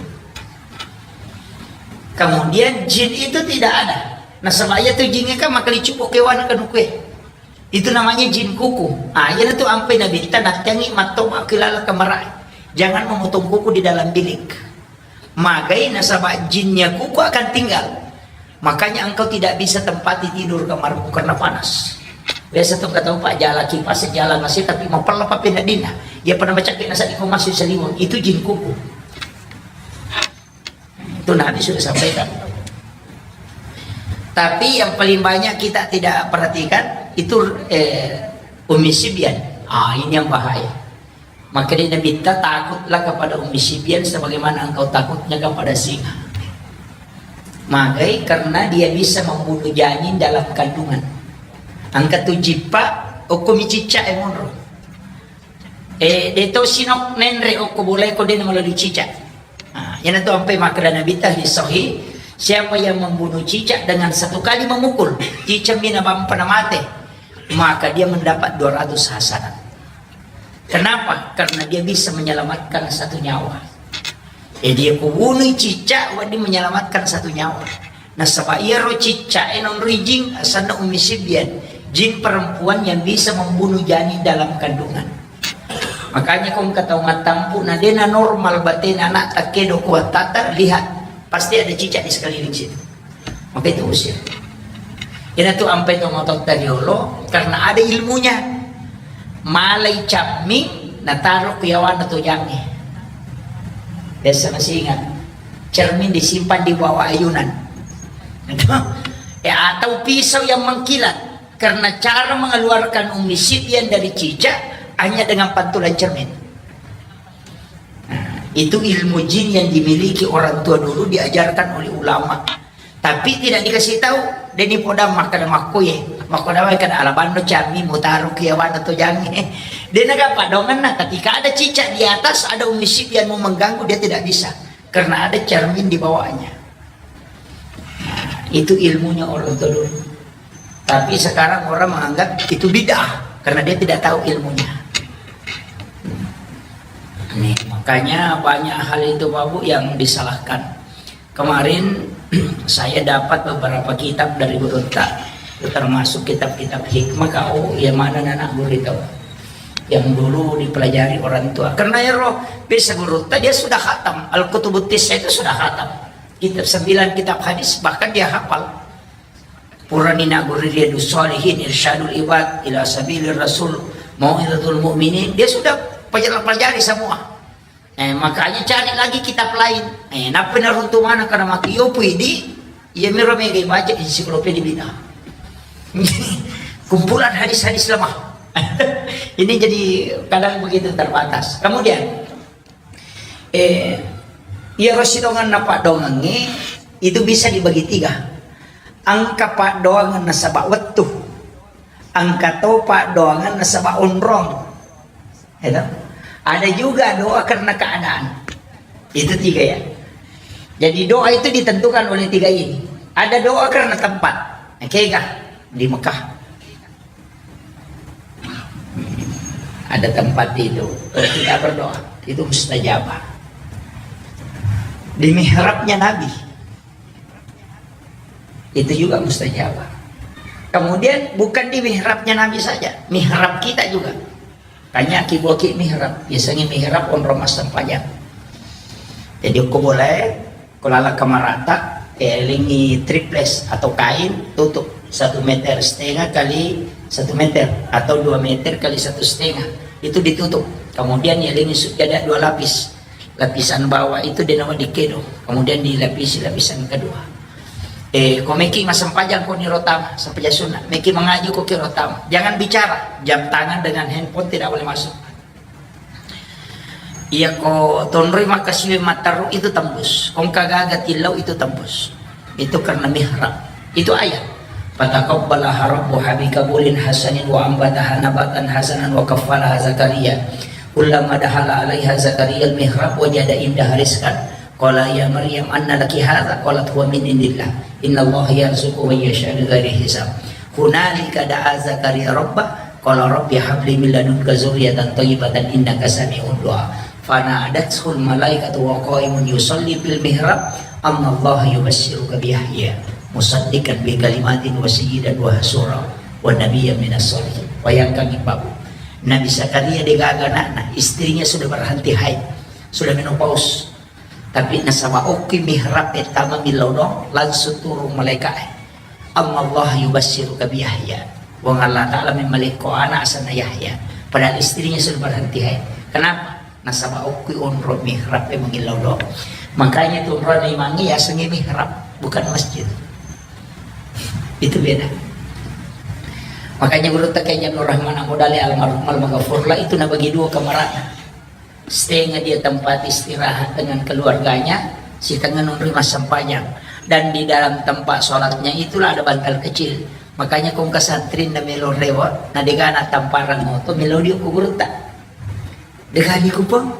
Kemudian jin itu tidak ada. Nasaba iya tu jingnge kan makalicupo kewana kanukue. Itu namanya jin kuku. Ah, iya tu ampai Nabitta nattengi mattoba kilala kamarae. Jangan memotong kuku di dalam bilik. Magai nasaba jinnya kuku akan tinggal. Makanya engkau tidak bisa tempati tidur kamarmu karena panas. Biasa tu kata Pak jala kipas, jala masih tapi mapella pape nadina. Dia pernah baca kena saat kau masuk seliwang, itu jin kuku. Itu Nabi sudah sampaikan. Tapi yang paling banyak kita tidak perhatikan itu, eh, Ummi Sibyan. Ah, ini yang bahaya. Maka dia Nabitta, takutlah kepada Ummi Sibyan sebagaimana engkau takutnya kepada singa. Magai karena dia bisa membunuh janin dalam kandungan. Engka tu jippa, okko mi cicca e monro. Eh, de to sinok nenre okko bolae ko de na melalui cicak. Ah, yana tu ampai makkeda Nabitta hadis sahih, siapa yang membunuh cicak dengan satu kali memukul, cicak mina bampa na mate, maka dia mendapat dua ratus hasanat. Kenapa? Karena dia bisa menyelamatkan satu nyawa. Eh, dia kubunui cicak, wadi menyelamatkan satu nyawa. Nasaba iyaro cicak e nonroi jing, asanna Ummi Sibyan, jin perempuan yang bisa membunuh janin dalam kandungan. Makanya ko engka tau mattampu na dena normal batena anak takkedo kuattata, lihat, pasti ada cicak di sekeliling situ. Maka itu usir. Ina tu ampai to mototta riolo karena ada ilmunya. Malai camming nataro ku yawana to jange. Biasa masih ingat. Cermin disimpan di bawah ayunan. Eh, atau pisau yang mengkilat. Karena cara mengeluarkan Ummi Sibyan dari cicak hanya dengan pantulan cermin. Nah, itu ilmu jin yang dimiliki orang tua dulu, diajarkan oleh ulama. Tapi tidak dikasih tahu, deni podang makkeda makkoye, makkoda wae kada alabanno cami mutaro ki yawana to jange. Dena gapa dongenna, ketika ada cicak di atas, ada Ummi Sibyan mau mengganggu, dia tidak bisa. Karena ada cermin di bawahnya. Nah, itu ilmunya orang tua dulu. Tapi sekarang orang menganggap itu bid'ah karena dia tidak tahu ilmunya. Nih, makanya banyak hal itu, Pak Bu, yang disalahkan. Kemarin saya dapat beberapa kitab dari gurutta, termasuk kitab-kitab hikmah, kau yang mana anak guru itu yang dulu dipelajari orang tua. Karena ya roh, bisa gurutta dia sudah khatam, Al-Kutubut Tis'ah itu sudah khatam. Kitab sembilan kitab hadis bahkan dia hafal. Purani nagguru Riyadus Shalihin, Irsyadul Ibad ila Sabilir Rasul, Mau'izatul Mu'minin, dia sudah pelajari, pelajari semua. Eh, makanya cari lagi kitab lain. Eh, nappa naruntu mana karena maki yopu idi, iya miro mega baca ensiklopedia bid'ah. Kumpulan hadis-hadis lemah. Ini jadi kadang begitu terbatas. Kemudian, Eh, iyaro sidonganna paddoangengnge itu bisa dibagi tiga. Engka paddoangeng nasaba wettu, engka to paddoangeng nasaba onrong. Itu. Ada juga doa karena keadaan. Itu tiga ya. Jadi doa itu ditentukan oleh tiga ini. Ada doa karena tempat. Kega di Mekah. Ada tempat itu, kalau kita berdoa, itu mustajabah. Di mihrabnya Nabi, itu juga mustajabah. Kemudian bukan di mihrabnya Nabi saja, mihrab kita juga. Tanya ki boki mihrab, biasanya mihrab onrong massempajang. Jadi, ko bolae, ko lala kamarata, eh, lengi triples atau kain, tutup satu meter setengah kali satu meter atau dua meter kali satu setengah. Itu ditutup. Kemudian ya lengi sujada dua lapis. Lapisan bawah itu de nawa dikedo. Kemudian dilapisi lapisan kedua. Eh, ko meki massempajang ko ni rotama, sempajang sunat. Meki mengaji ko ki rotama. Jangan bicara. Jam tangan dengan handphone tidak boleh masuk. Iya ko tonroi makkasiwi matteru itu tembus. Ko engka gaga tillau itu tembus. Itu karena mihrab. Itu ayat. Fataqabbalaha rabbuha biqabulin hasanin wa ambataha nabatan hasanan wa kaffalaha Zakaria. Kullama dakhala alaiha Zakaria al-mihrab wajada indaha rizqan. Qala ya Maryam anna laki hadza? Qalat huwa min indillah. Innallaha yarzuqu man yasha'u bighairi hisab. Hunalika da'a Zakaria rabbah, qala rabbi habli min ladunka dzurriyyatan thayyibatan innaka sami'ud du'a. Fanadathul malaikatu wa qa'imun yusalli fil mihrab, annallaha yubasysyiruka bi Yahya musaddiqan bi kalimatin wa sayyidan wa hasura wa nabiyyan minas shalihin. Bayangkan, Ibu. Nabi Zakaria degaga anakna, istrinya sudah berhenti haid, sudah menopause. Tapi nasaba okki mihrab e tama millau doang, langsung turun malaika e. Annallaha yubasysyiruka bi Yahya. Puang Allah Ta'ala memmalekko anak asenna Yahya. Padahal istrinya sudah berhenti haid. Kenapa? Nasaba okki onro mihrab e mangillau doang. Makanya tu onrona imangnge yasengnge mihrab, bukan masjid. Itu beda. Makanya guru tak kayak Nur Rahman Abu Dali almarhum almaghfurlah itu nabagi dua kamarana. Setengah dia tempat istirahat dengan keluarganya, setengah nunri massempajang. Dan di dalam tempat sholatnya itulah ada bantal kecil. Makanya kong kesantrin na melo rewa, na degana tamparang moto, melo dia ku gurutta. Degani kupang,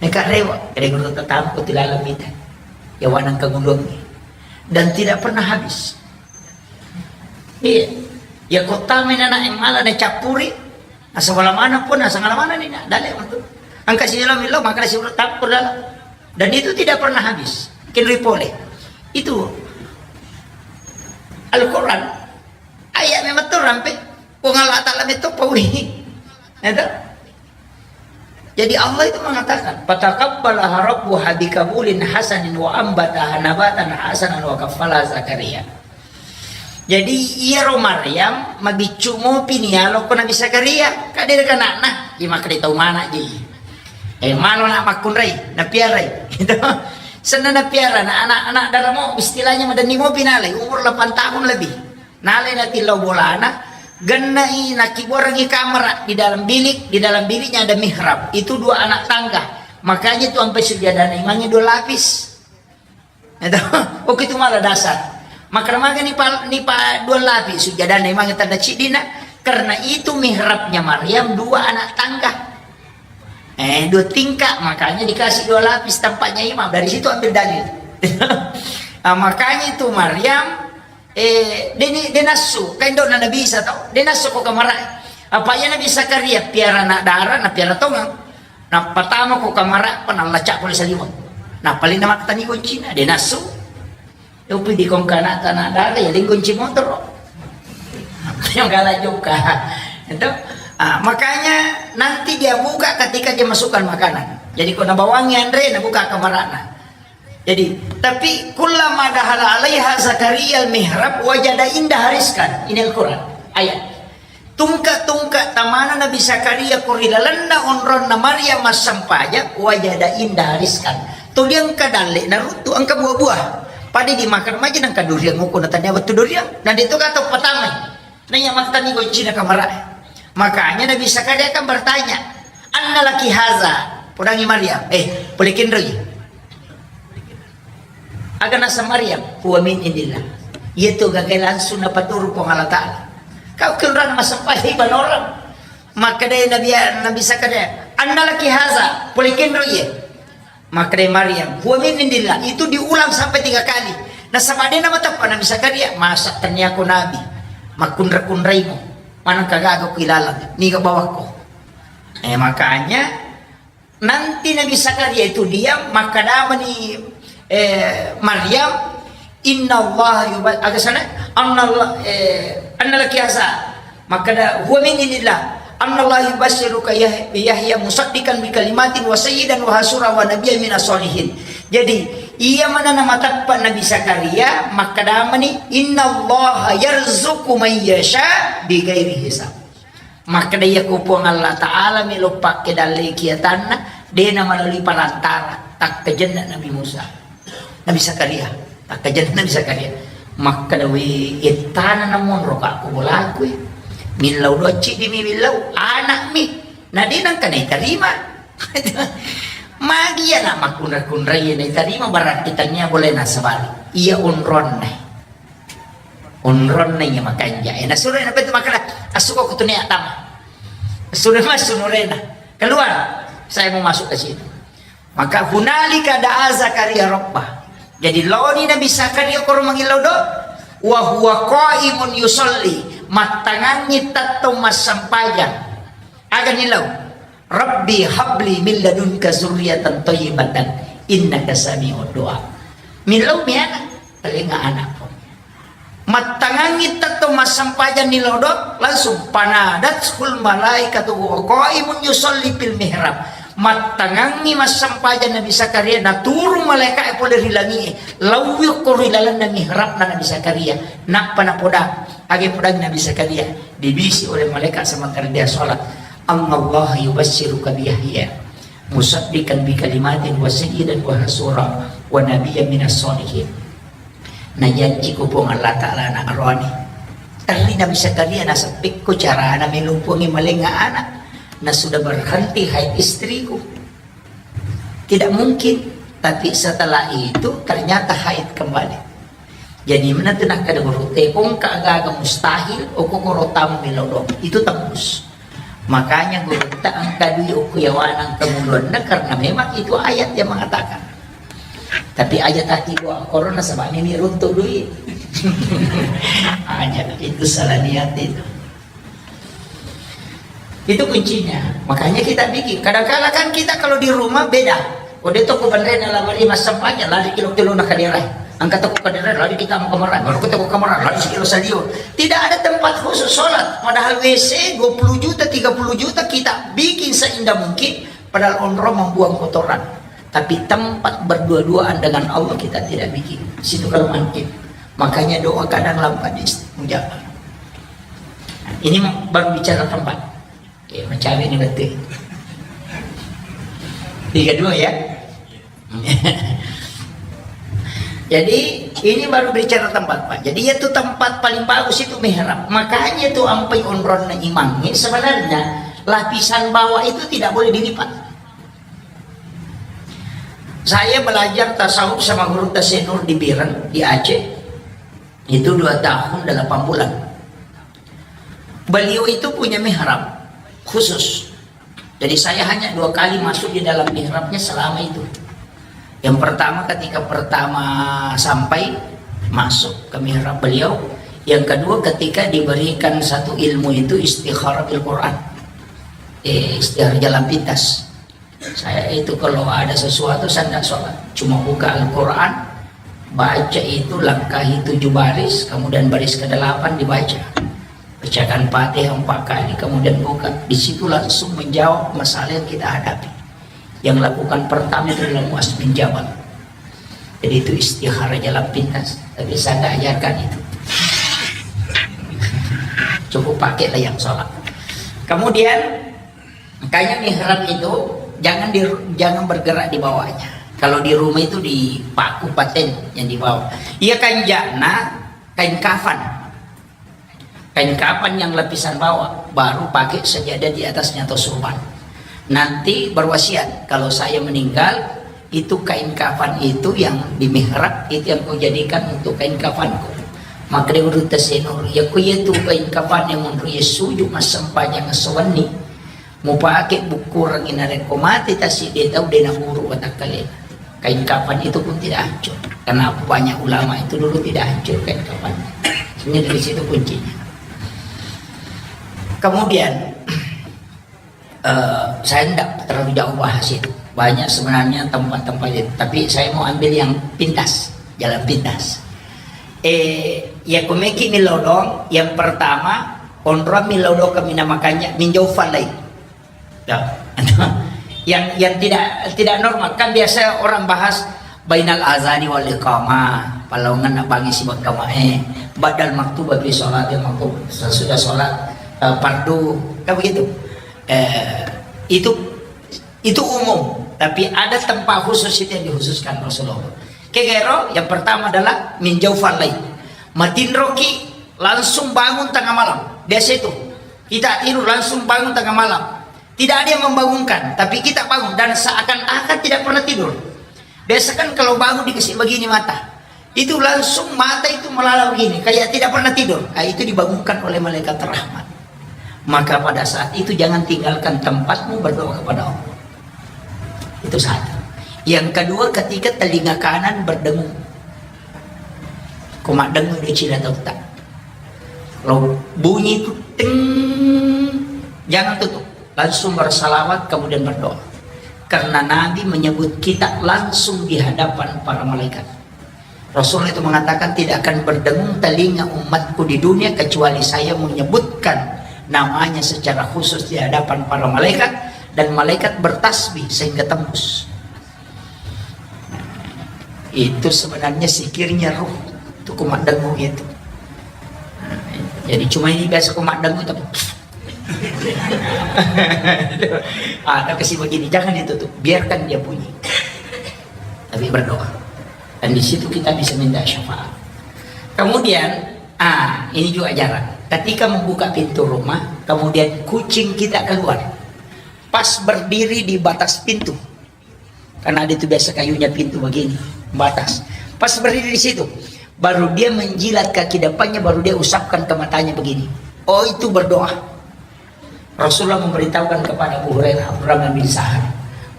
neka rewa, kede gurutta tampu tilalang mita. Ya wanang kagulungi. Dan tidak pernah habis. Iya. Ya kota menana yang malah na cappuri, Nasaba lamanan pun, nasaba lamanan ni, nah, dalle matu. Engka si lo milo, maka si urut tappur dalam. Dan itu tidak pernah habis. Kinrui pole. Itu Al-Quran. Ayat memang tu rampe. Puang Allah Ta'ala itu pauli. Itu. Jadi Allah itu mengatakan, "Fataqabbalaha rabbuha biqabulin hasanin wa ambataha nabatan hasanan wa kaffalaha Zakaria." Jadi, iyaro Maryam mabiccu mopi ni yalo ko Nabi Zakaria, ka de kanakna, di makkeda tau mana ji. Eh, malo na makkunrai, napiarai. Gitu. Senna napiara, na anak-anak daramo, istilahnya madenni mopi nalai, umur delapan tahun lebih. Nalai natillau bolana, gennai nakibuarangi kamera di dalam bilik, di dalam biliknya ada mihrab. Itu dua anak tangga. Makanya tu ampe sujadana imangnge dua lapis. Itu, oke, itu malah dasar. Makkeda magi ni pa, ni pa dua lapi sujadana imang tanda cidina, karena itu mihrabnya Maryam dua anak tangga. Eh, dua tingkat, makanya dikasih dua lapis tempatnya imam. Dari situ ambil dalil. Ah, makanya itu Maryam, eh, deni, denasu, kain dona Nabi Isa tau, denasu ko kamar. Apa ya Nabi Zakaria piara anak dara, na piara tongang. Nappatama ko kamara, pa nallacak pole saliweng. Nappalinna makkatani goncina, de nasu. Upi di kongkana tanah dara, ya, ling gonci motor. Yang kalah juga. Itu, ah, makanya nanti dia buka ketika dia masukkan makanan. Jadi, ko nabawangi anre, nabuka kamarana. Jadi, tapi kullama dakhala alaiha Zakaria al-mihrab wajada indaha rizqan. Ini Al-Quran. Ayat. Tungka-tungka tamana Nabi Zakaria ko ri lalenna onronna Maryam massempajang, wajada indaha rizqan. Tuli engka dalle naruttu, engka buah-buah. Pada dimakan maja nengka durian nguku na tania wettu durian. Na de to gato patamai. Naiya mattani goncina kamara. Makanya Nabi Zakaria kan bertanya, "Anna laki haza?" Podangi Maryam, "Eh, pole kenroi?" Aga nasa Maryam, "Huwa min indillah." Iya tu gaga langsung napaturu Puang Allah Ta'ala. Kau kenrana massempajang ibanorang. Makkedai Nabi, Nabi Zakaria, "Anna laki haza?" Pole kenroi ye. Makkedai Maryam, "Huwa min indillah." Itu diulang sampai tiga kali. Nasaba de namateppa Nabi Zakaria, "Masa tania ko nabi? Makkunra-kunraimu. Maneng kagaga ku ilalang, niga bawakko." Eh, makanya nanti Nabi Zakaria itu diam, makkedamani, eh, Maryam, "Inna Allah yuba-," aga sana, "Anna Allah, eh, anna laki haza?" Makkeda, "Huwa min indillah." Annallaha yubasyiruka Yah-, Yahya musaddiqan bi kalimatin wa sayyidan wa hasura wa nabiyyan minas sholihin. Jadi, iya manana mateppa Nabi Zakaria, makkadamani, "Innallaha yarzuqu man yasha bi ghairi hisab." Makkeda, "Iya ko Puang Allah Ta'ala melo pakke dalle kiatanna, dena melalui perantara." Takkajenna Nabi Musa. Nabi Zakaria, takkajenna Nabi Zakaria. Makkeda, "We, ettana namonro ka ko bolaku, eh. Millau doang ciddi mi millau, anak mi. Na de nangka naitarima." Magi anak makkunra-kunrai naitarima, berarti tania boleh nasabari. Iya onronna. Onronna iya makanja. Eh, nasuro na betul makkeda, "Asuko kutune atama." Sudah masuk nurena. "Keluar. Saya mau masuk ke situ." Maka hunalika da'a Zakaria rabbah. Jadi laoni Nabi Zakaria koro mangillau do, wa huwa qaimun yusalli, mattangangngi tettong massempajang. Aga nillau? "Rabbi habli min ladunka zurriyatan thayyibatan innaka sami'ud du'a." Millau mi anak, talenga anak. Mattangangngi tettong massempajang ni lodok, langsung, "Fanadathul malaikatu wa qaimun yusalli fil mihrab." Mattangangngi massempajang Nabi Zakaria, naturung malaika'e pole ri langi'e, laui ko ri lalenna mihrabna Nabi Zakaria. Nappa napoda, age podang Nabi Zakaria, dibisi oleh malaikat sementara dia sholat, "Annallaha yubasyiruka bi Yahya musaddiqan bi kalimatin wa sayyidan wa hasura wa nabiyyan minas sholihin." Najanji ko Puang Allah Ta'ala anak roani. Terri Nabi Zakaria naseppekko carana melumpungi malenga anak. Na sudah berhenti haid istriku. Tidak mungkin. Tapi setelah itu ternyata haid kembali. Jadi mana tu nakkeda guru, "Te kongka gaga mustahil, oko koro tamu melo dong." Itu tembus. Makanya gurutta engka dui okko yawana engka muluanna, karena memang itu ayat yang mengatakan. Tapi aja tati doa corona sebab ini runtuh dui. Aja itu salah niat itu. Itu kuncinya. Makanya kita bikin. Kadang-kala kan kita kalau di rumah beda. Kode toko bandre na lamari massempajang, lari kilo-kilo na kadera. Angkat toko kadera, lari kita mau kamar. Baru kita ke kamar, lari sekilo salio. Tidak ada tempat khusus sholat. Padahal W C dua puluh juta, tiga puluh juta kita bikin seindah mungkin. Padahal onrong membuang kotoran. Tapi tempat berdua-duaan dengan Allah kita tidak bikin. Situ kalau mungkin. Makanya doa kadang lambat diijabah. Ini baru bicara tempat. Oke, macam ini betul. Tiga dua ya. Jadi ini baru bicara tempat, Pak. Jadi itu tempat paling bagus itu mihrab. Makanya itu ampai onronna imang ini sebenarnya lapisan bawah itu tidak boleh dilipat. Saya belajar tasawuf sama guru Tasenur di Biren, di Aceh. Itu dua tahun delapan bulan. Beliau itu punya mihrab khusus. Jadi saya hanya dua kali masuk di dalam mihrabnya selama itu. Yang pertama ketika pertama sampai masuk ke mihrab beliau. Yang kedua ketika diberikan satu ilmu itu istikharah bil Quran. Eh, istikharah jalan pintas. Saya itu kalau ada sesuatu, saya tidak sholat. Cuma buka Al-Quran, baca itu, langkahi tujuh baris, kemudian baris kedelapan dibaca. Bacakan Fatihah empat kali, kemudian buka. Di situ langsung menjawab masalah yang kita hadapi. Yang lakukan pertama itu adalah Muaz bin Jabal. Jadi itu istikharah jalan pintas. Tapi saya tidak ajarkan itu. Cukup pakailah yang sholat. Kemudian, makanya mihrab itu jangan di, jangan bergerak di bawahnya. Kalau di rumah itu dipaku paten yang di bawah. Iya, kanjana kain kafan. Kain kafan yang lapisan bawah, baru pakai sajadah di atasnya atau surban. Nanti berwasiat, kalau saya meninggal, itu kain kafan itu yang di mihrab, itu yang kau jadikan untuk kain kafanku. Maka dia urut Tasenur, ya ku iya tu kain kafan yang menurut ya sujud masam pajang sewenni. Mupake bukkurengngi narekko mate tasi de tau de naburu watakkalena. Kain kafan itu pun tidak hancur. Karena banyak ulama itu dulu tidak hancur kain kafan. Ini dari situ kuncinya. Kemudian, eh, saya tidak terlalu jauh bahas itu. Banyak sebenarnya tempat-tempat itu. Tapi saya mau ambil yang pintas, jalan pintas. Eh, ya kumeki milodong, yang pertama, Onroang mi lao doka mina makanja minjau falai. Ya. Yang yang tidak tidak normal kan biasa orang bahas bainal azani wal iqamah, palaungan nak bangi sibak kamae, badal maktuba bi sholat yang maktu sesudah sholat eh, fardu, kan begitu. Eh, itu itu umum, tapi ada tempat khusus itu yang dikhususkan Rasulullah. Kegero yang pertama adalah minjau falai. Matinroki langsung bangun tengah malam. Biasa itu. Kita tidur langsung bangun tengah malam. Tidak ada yang membangunkan, tapi kita bangun dan seakan-akan tidak pernah tidur. Biasa kan kalau bangun dikasih begini mata. Itu langsung mata itu melala begini, kayak tidak pernah tidur. Ah, itu dibangunkan oleh malaikat rahmat. Maka pada saat itu jangan tinggalkan tempatmu berdoa kepada Allah. Itu satu. Yang kedua, ketika telinga kanan berdengung. Ko maddengung di cina tauta. Kalau bunyi itu ting, jangan tutup. Langsung bersalawat kemudian berdoa. Karena Nabi menyebut kita langsung di hadapan para malaikat. Rasul itu mengatakan tidak akan berdengung telinga umatku di dunia kecuali saya menyebutkan namanya secara khusus di hadapan para malaikat dan malaikat bertasbih sehingga tembus. Itu sebenarnya sikirnya ruh. Itu kumaddengung itu. Jadi cuma ini biasa kumaddengung tapi ada kasih begini, jangan itu tuh, biarkan dia bunyi. Tapi berdoa. Dan di situ kita bisa minta syafaat. Kemudian, ah, ini juga jarang. Ketika membuka pintu rumah, kemudian kucing kita keluar. Pas berdiri di batas pintu. Karena ada itu biasa kayunya pintu begini, batas. Pas berdiri di situ, baru dia menjilat kaki depannya, baru dia usapkan ke matanya begini. Oh, itu berdoa. Rasulullah memberitahukan kepada Abu Hurairah, Abdurrahman bin Sahar,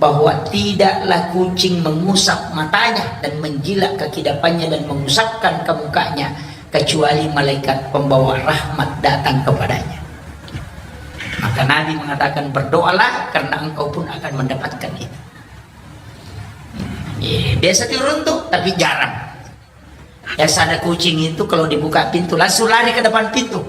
bahwa tidaklah kucing mengusap matanya dan menjilat kaki depannya dan mengusapkan ke mukanya kecuali malaikat pembawa rahmat datang kepadanya. Maka Nabi mengatakan, "Berdoalah karena engkau pun akan mendapatkan itu." Iya, biasa turun tuh, tapi jarang. Biasa ada kucing itu kalau dibuka pintu langsung lari ke depan pintu.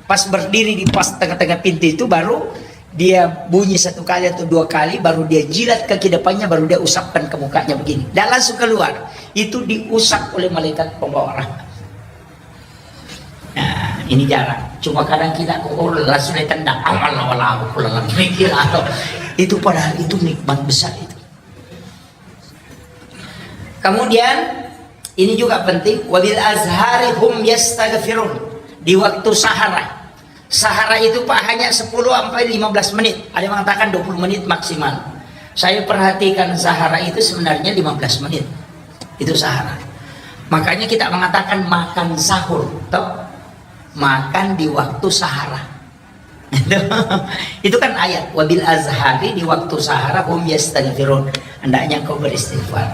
Pas berdiri di pas tengah-tengah pintu itu baru dia bunyi satu kali atau dua kali, baru dia jilat kaki depannya, baru dia usapkan ke mukanya begini. Dan langsung keluar. Itu diusap oleh malaikat pembawa rahmat. Nah, ini jarang. Cuma kadang kita kok oh, langsung ditendang. Amal wala aku pulang mikir atau itu padahal itu nikmat besar itu. Kemudian ini juga penting, wabil azhari hum yastaghfirun. Di waktu sahara. Sahara itu Pak hanya sepuluh sampai lima belas menit. Ada yang mengatakan dua puluh menit maksimal. Saya perhatikan sahara itu sebenarnya lima belas menit. Itu sahara. Makanya kita mengatakan makan sahur, toh? Makan di waktu sahara. Itu kan ayat, wabil azhari di waktu sahara hum yastaghfirun. Hendaknya kau beristighfar.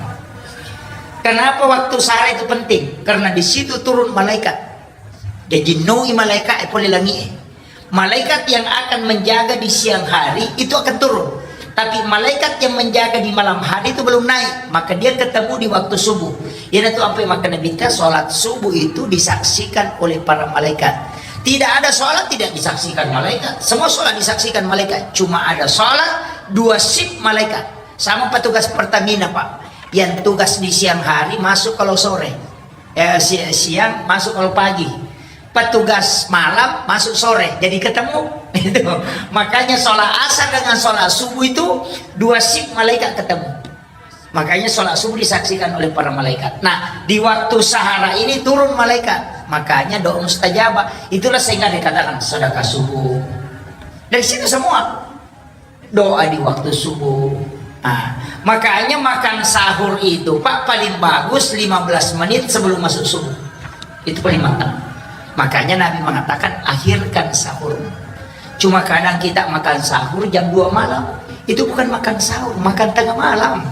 Kenapa waktu sahara itu penting? Karena di situ turun malaikat. Dia jinoi malaikat, eh, pole langit, eh. Malaikat yang akan menjaga di siang hari itu akan turun. Tapi malaikat yang menjaga di malam hari itu belum naik. Maka dia ketemu di waktu subuh. Iyanatu ampe makkeda Nabitta, sholat subuh itu disaksikan oleh para malaikat. Tidak ada sholat tidak disaksikan malaikat. Semua sholat disaksikan malaikat. Cuma ada sholat dua shift malaikat. Sama petugas Pertamina, Pak. Yang tugas di siang hari masuk kalau sore. Eh, si- siang masuk kalau pagi. Petugas malam masuk sore. Jadi ketemu. Itu. Makanya sholat asar dengan sholat subuh itu dua shift malaikat ketemu. Makanya sholat subuh disaksikan oleh para malaikat. Nah, di waktu sahara ini turun malaikat. Makanya doa mustajabah. Itulah sehingga dikatakan sedekah subuh. Dari situ semua. Doa di waktu subuh. Nah, makanya makan sahur itu, Pak, paling bagus lima belas menit sebelum masuk subuh. Itu paling mantap. Makanya Nabi mengatakan, "Akhirkan sahur." Cuma kadang kita makan sahur jam dua malam. Itu bukan makan sahur, makan tengah malam.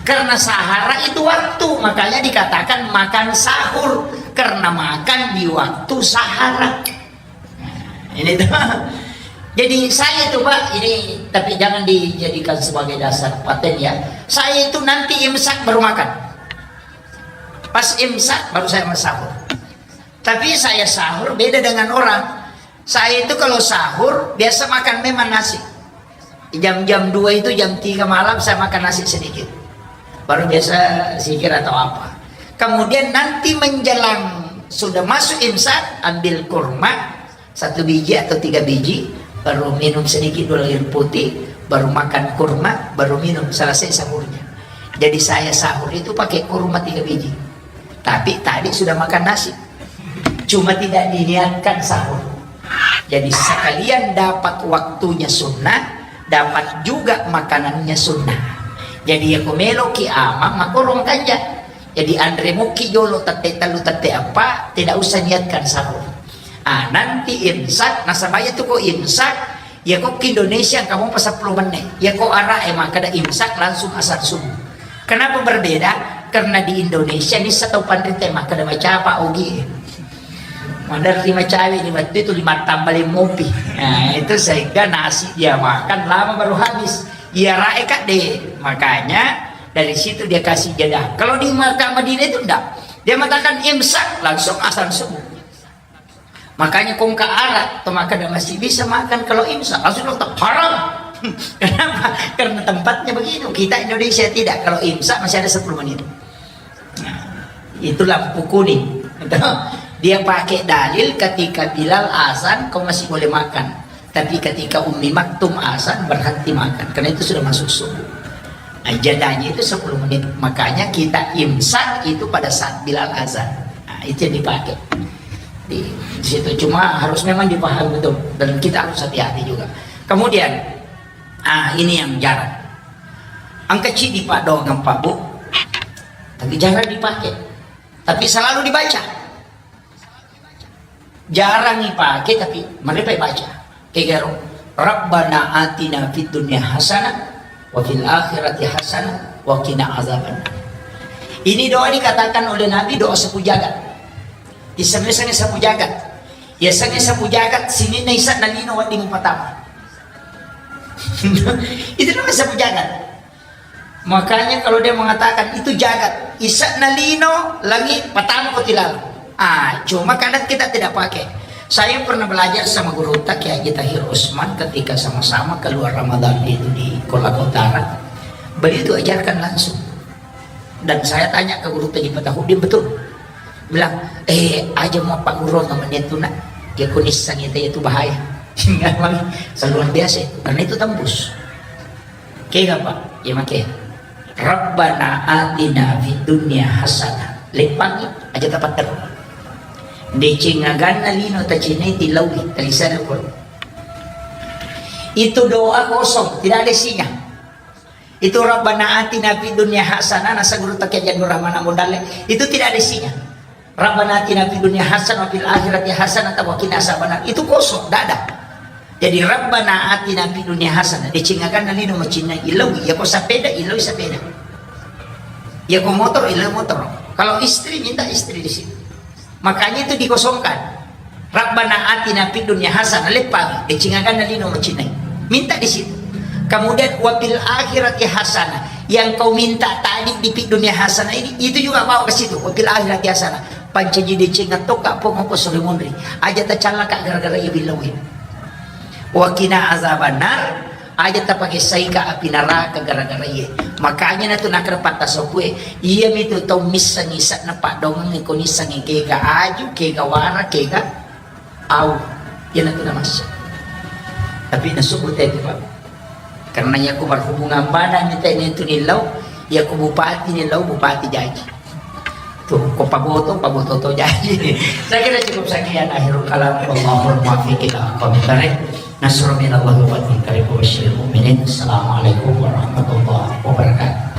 Karena sahara itu waktu, makanya dikatakan makan sahur. Karena makan di waktu sahara. Ini tuh. Jadi saya tuh, Pak, ini tapi jangan dijadikan sebagai dasar paten ya. Saya itu nanti imsak baru makan. Pas imsak baru saya sahur. Tapi saya sahur beda dengan orang. Saya itu kalau sahur biasa makan memang nasi. Jam-jam dua itu, jam tiga malam saya makan nasi sedikit. Baru biasa zikir atau apa. Kemudian nanti menjelang sudah masuk imsak, ambil kurma satu biji atau tiga biji, baru minum sedikit dulu air putih, baru makan kurma, baru minum, selesai sahurnya. Jadi saya sahur itu pakai kurma tiga biji. Tapi tadi sudah makan nasi. Cuma tidak diniatkan sahur. Jadi sekalian dapat waktunya sunnah, dapat juga makanannya sunnah. Jadi ya ko meloki amang makorong kanja. Jadi anre muki jolo tette tellu tette eppa, tidak usah niatkan sahur. Ah, nanti imsak, nasaba iya tu ko imsak, iya ko ki Indonesia engka mopa seppulo menit. Iya ko Arab e makkeda imsak langsung asar subuh. Kenapa berbeda? Karena di Indonesia ini satu panrita makkeda macapa ogi. Maderri macawe di waktu itu lima tambah lima mopi. Nah, itu sehingga nasi dia makan lama baru habis. Iya Arab e kadde. Makanya dari situ dia kasih jeda. Kalau di Makkah Madinah itu enggak. Dia mengatakan imsak langsung asar subuh. Makanya ko engka Arab, to makkeda masih bisa makan kalau imsak, langsung dong, "Haram." Kenapa? Karena tempatnya begitu. Kita Indonesia tidak. Kalau imsak masih ada sepuluh menit. Nah, itu lampu kuning. Dia pakai dalil ketika Bilal azan, kau masih boleh makan. Tapi ketika Ummi Maktum azan, berhenti makan. Karena itu sudah masuk subuh. Nah, jadanya itu sepuluh menit. Makanya kita imsak itu pada saat Bilal azan. Nah, itu yang dipakai. Di, di situ cuma harus memang dipahami betul. Dan kita harus hati-hati juga. Kemudian, ah, ini yang jarang. Engka ceddi paddoangeng, Pak, Bu. Tapi jarang dipakai. Tapi selalu dibaca. Jarang ipake, tapi mereka baca. Kegaro, "Rabbana atina fid dunya hasanah wa fil akhirati hasanah wa qina azabannar." Ini doa dikatakan oleh Nabi doa sapu jagat. Isengnge sapu jagat. Isengnge sapu jagat, sininna isa'na lino wedding mupatama. Itu namanya sapu jagat. Makanya kalau dia mengatakan itu jagat, isa'na lino, langi, patama ko tilalo. Ah, cuma kadang kita tidak pakai. Saya pernah belajar sama guru ta, Kiai Haji Tahir Usman, ketika sama-sama keluar Ramadan itu di Kolaka Utara. Beliau itu ajarkan langsung. Dan saya tanya ke guru ta Haji Fatahudin, betul. Bilang, "Eh, aja mau Pak Guru sama niat tu nak. Dia kunis sangi itu bahaya." Memang luar biasa itu, karena itu tembus. Kega, Pak? Iya make. "Rabbana atina fid dunya hasanah." Leppangi aja tapattero. Deceng aganna lino tacinai tilaui, talisana koro. Itu doa kosong, tidak ada isinya. Itu "Rabbana atina fid dunya hasanah," nasa guru ta Kiai Haji Nur Rahman Abu Dalle. Itu tidak ada isinya. "Rabbana atina fid dunya hasanah wa fil akhirati hasanah wa qina azabannar." Itu kosong, tidak ada. Jadi, "Rabbana atina fid dunya hasanah." Deceng aganna lino macinna, illau, iya ko sepeda, illau sepeda. Iya ko motor, illau motor. Kalau istri, minta istri di situ. Makanya itu dikosongkan. "Rabbana atina fid dunya hasanah," leppa, deceng aganna lino macinna. Minta di situ. Kemudian, "Wa fil akhirati hasanah." Yang kau minta tadi di fid dunya hasanah ini, itu juga bawa ke situ. "Wa fil akhirati hasanah." Pancaji deceng atau ka pong ko sore monri. Aja tacallaka gara-gara iya billawi. "Wa qina azabannar," aja tapake saika api neraka gara-gara iye. Makanya natu nakrepatta sokue, iya mitu tau missengi isa'na paddoangeng ko nissengi kega aju, kega wara, kega au. Iya natu namassa. Tapi nasubut itu, Pak. Karena iya ko berhubungan badan ni tene tu nillau, iya ko bupati nillau, bupati jaji. Tuh, ko paboto, paboto to jaji. Saya kira cukup sekian akhirul kalam. Wallahul muwaffiq ila aqwamit thariq. Nasrun minallahi wa fathun qarib wa basyiril mu'minin. Assalamualaikum warahmatullahi wabarakatuh.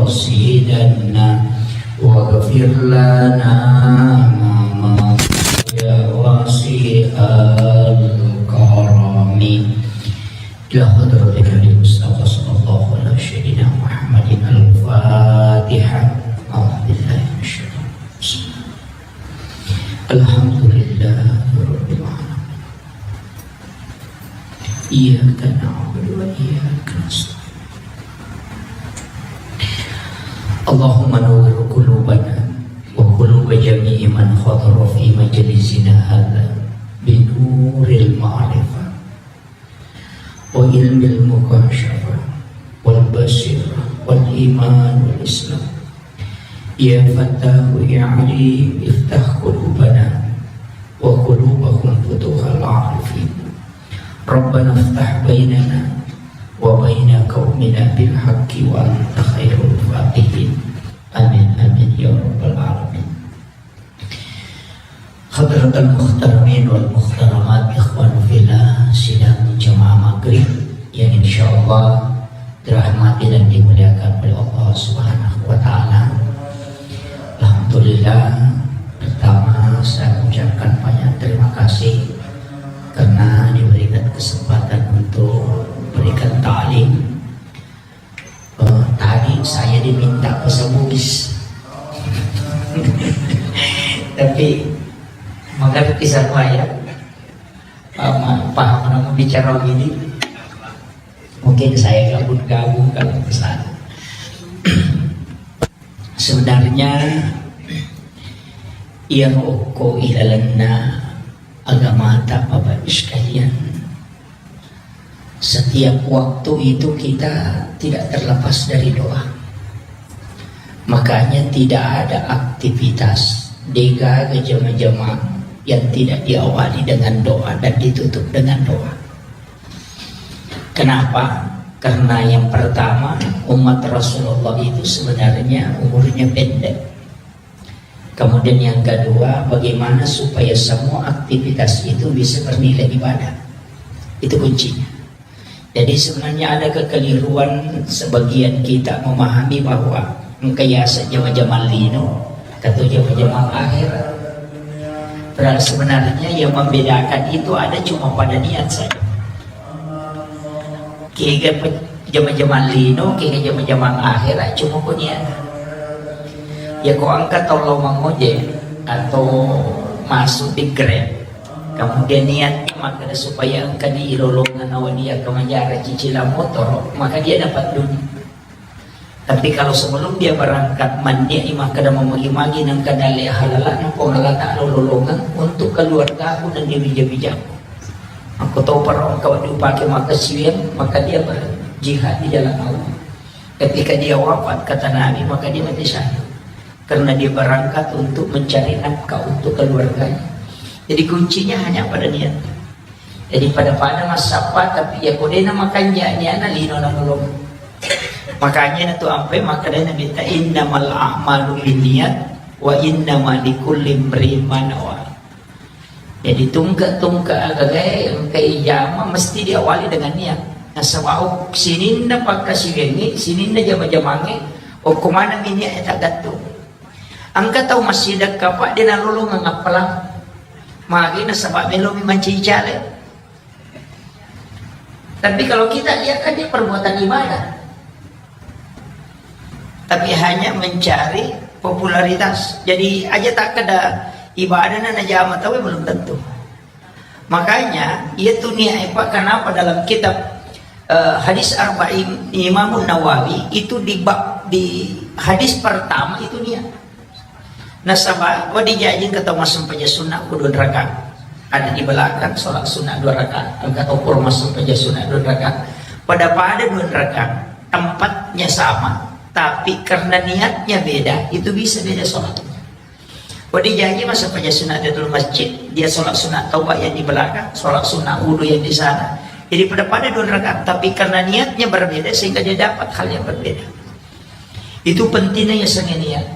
قاصدنا واغفر لنا ما مضى يا واسع الكرم. إلى حضرة النبي المصطفى صلى الله على سيدنا محمد الفاتحة. أعوذ بالله من الشيطان الرجيم. الحمد لله رب العالمين. إياك نعبد وإياك نستعين. اللهم نور قلوبنا وقلوب جميع من حضر في مجلسنا هذا بنور المعرفة وعلم المكاشفة والبصيرة والإيمان والإسلام. يا فتاح يا عليم افتح قلوبنا وقلوبهم فتوح العارفين. ربنا افتح بيننا وبين قومنا بالحق وأنت خير الفاتحين. آمين، آمين يا رب العالمين. Hadratal muhtaramin wal muhtaramat, ikhwan fillah, sidang jamaah maghrib yang insyaallah dirahmati dan dimuliakan oleh Allah Subhanahu wa Ta'ala. Alhamdulillah, pertama saya mengucapkan banyak terima kasih karena diberikan kesempatan untuk memberikan ta'lim. Eh, tadi saya diminta bahasa Bugis. Tapi mengerti semua ya. Paham, paham namun bicara begini. Mungkin saya gabung-gabung kalau ke sana. Sebenarnya, iya, okko ilalenna agamata, Bapak Ibu sekalian, setiap waktu itu kita tidak terlepas dari doa. Makanya tidak ada aktivitas, degaga jama-jama yang tidak diawali dengan doa dan ditutup dengan doa. Kenapa? Karena yang pertama, umat Rasulullah itu sebenarnya umurnya pendek. Kemudian yang kedua, bagaimana supaya semua aktivitas itu bisa bernilai ibadah. Itu kuncinya. Jadi sebenarnya ada kekeliruan sebagian kita memahami bahwa engka yaseng jama-jama lino atau jama-jama akhir. Padahal sebenarnya yang membedakan itu ada cuma pada niat saja. Kega pe-, jama-jama lino, kega jama-jama akhir, cuma ko niat. Ya ko engka tau lao mangojek atau masuk di Grab, kemudian niatnya makkeda supaya engka di lolongan awa dia ke manjara cicilan motor, maka dia dapat dunia. Tapi kalau sebelum dia berangkat, manniat i makkeda mamagi-magi nengka dalle halala, nengka Allah Ta'ala lolongan untuk keluargaku dan dia bija-bijaku. Aku tahu para engka diupake makkasiwiang, maka dia berjihad di jalan Allah. Ketika dia wafat, kata Nabi, maka dia mati syahid. Karena dia berangkat untuk mencari nafkah untuk keluarganya. Jadi kuncinya hanya pada niat. Jadi pada-pada massappa, tapi ya kodena makanja niana lino na lolong. Makanya na tu ampe makkedai Nabitta, "Innamal a'malu binniyat wa innama likulli imri'in ma nawa." Jadi tungke-tungke agagae engka ijama mesti diawali dengan niat. Nasaba ok-, sininna pakkasiwiangngi, sininna jama-jamangnge, okko maneng niat e taggattung. Engka tau massidekka, Pak, de nalolongeng appalang. Magi nasaba melomi mancaji caleg. Tapi kalau kita lihat kan dia perbuatan ibadah. Tapi hanya mencari popularitas. Jadi aja takkeda ibadah na najama tau belum tentu. Makanya, iya tu niat e, Pak, kenapa dalam kitab, eh, hadis Arba'in Imam Nawawi itu di bab, di hadis pertama itu niat. Nasaba, wedding jaji engka tau massempajang sunna ku dua rakaat. Ada di belakang sholat sunnah dua rakaat. Engka tau pura massempajang sunna dua rakaat. Pada-pada dua rakaat. Tempatnya sama. Tapi karena niatnya beda, itu bisa beda sholatnya. Wedding jaji massempajang sunna di dalam masjid, dia sholat sunat taubat yang di belakang, sholat sunat wudu yang di sana. Jadi pada-pada dua rakaat, tapi karena niatnya berbeda sehingga dia dapat hal yang berbeda. Itu pentingnya ya sengenia.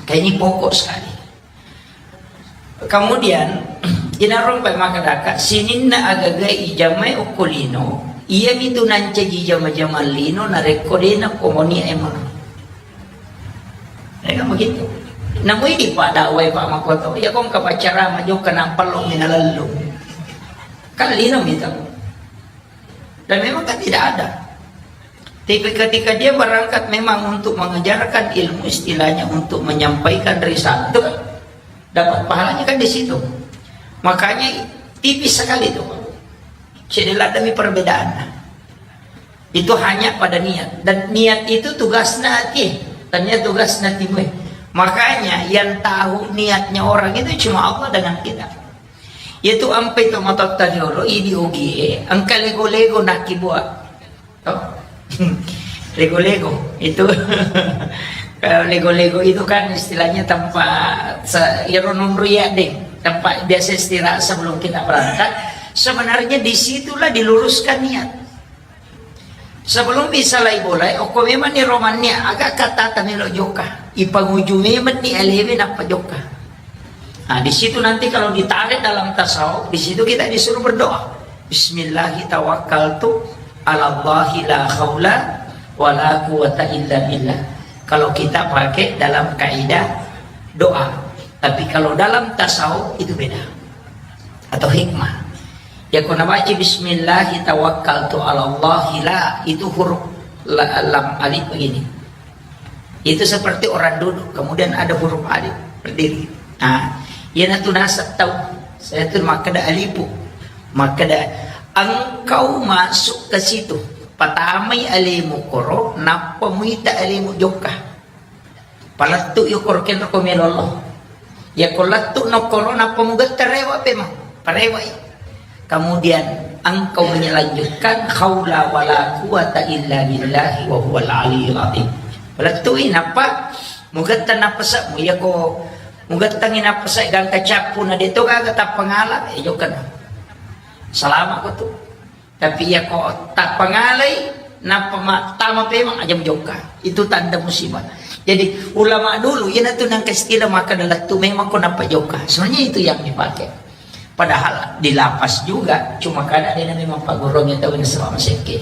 Kayak ini pokok sekali. Kemudian, inarung pai makkadaka, sininna agaga ijamai okko lino, iya mitu nancaji jama-jama lino narekko dena komoni emang. Ya kan begitu. Namu ini Pak dakwah Pak Makoto, ya kong ke pacara majoka nampalong mina lellu. Kan lino mitu. Dan memang kan tidak ada. Tapi ketika dia berangkat memang untuk mengajarkan ilmu, istilahnya untuk menyampaikan risalah, itu kan dapat pahalanya kan di situ. Makanya tipis sekali itu. Jadi lademi perbedaannya. Itu hanya pada niat. Dan niat itu tugasnya hati. Tania tugas na timue. Makanya yang tahu niatnya orang itu cuma Allah dengan kita. Yaitu ampe to matotta riolo, idi ogie, engka lego-lego nakibua. Oh. Lego-lego itu. Kalau lego-lego itu kan istilahnya tempat se- iro nunru ya deh, tempat biasa istirahat sebelum kita berangkat. Sebenarnya disitulah diluruskan niat. Sebelum bisa lai bolai, okko memang ni romannya agak kata tamelo joka. Ipanguju memang ni alewe nappa joka. Nah, di situ nanti kalau ditarik dalam tasawuf, di situ kita disuruh berdoa. Bismillahi tawakkaltu ala Allahi la haula wa la quwata illa billah. Kalau kita pakai dalam kaidah doa. Tapi kalau dalam tasawuf itu beda. Atau hikmah. Ya kuna baca bismillahi tawakkaltu ala Allahi la, itu huruf la, lam alif begini. Itu seperti orang duduk, kemudian ada huruf alif berdiri. Nah, iyana tu nasab tau. Saya tu makkeda alifu. Makkeda engkau masuk ke situ. Patamai alemu koro, nappa muita alemu jokka. Palettu yo koro kenro ko melolo. Ya ko lettu no koro nappa mugetta rewa pema. Parewai. Kemudian engkau menyelanjutkan haula wala quwata illa billahi wa huwal aliyul azim. Lettui nappa mugetta nappasa mu yako mugettangi nappasa gangka cappu na deto gaga tappangala e jokana. Salama ko tu. Tapi yako tappangalai nappa ma- tama pemang aja mujokka. Itu tanda musibah. Jadi ulama dulu iyana tu nang istilah maka lettu memang ko nappa jokka. Sebenarnya itu yang dipakai. Padahal di lapas juga, cuma kadang dia memang pagurungnya tahu ini sebab masekke.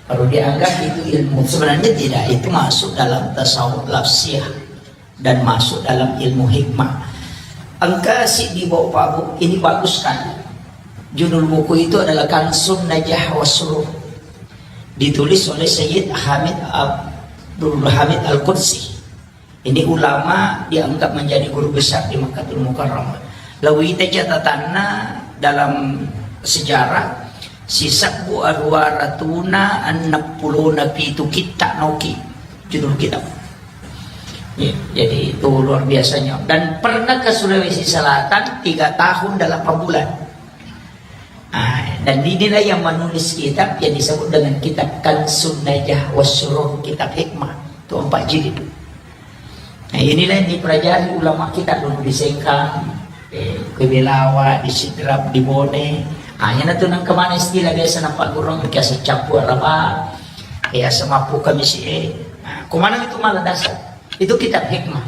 Baru dianggap itu ilmu. Sebenarnya tidak, itu masuk dalam tasawuf lafsiyah dan masuk dalam ilmu hikmah. Engka si di bawah pabu, ini bagus sekali. Judul buku itu adalah Kansun Najah Wasruh. Ditulis oleh Sayyid Hamid Abdul Hamid Al-Qudsi. Ini ulama dianggap menjadi guru besar di Makkah Mukarramah. Lawita catatanna dalam sejarah, sisebbu aruwa ratuna enneng pulona pitu kitta noki judul kitab. Ya, jadi itu luar biasanya. Dan pernah ke Sulawesi Selatan tiga tahun dan delapan bulan. Ah, dan inilah yang menulis kitab yang disebut dengan kitab Kansun Najah Wasruh, kitab hikmah. Itu empat jilid. Nah, inilah yang dipelajari ulama kita dulu di Sengkang, eh, ke Belawa, di Sidrap, di Bone. Ah, yang itu nang kemana istilah biasa nampak gurung, biasa campur apa, biasa mampu kami si eh. Nah, kemana itu malah dasar? Itu kitab hikmah.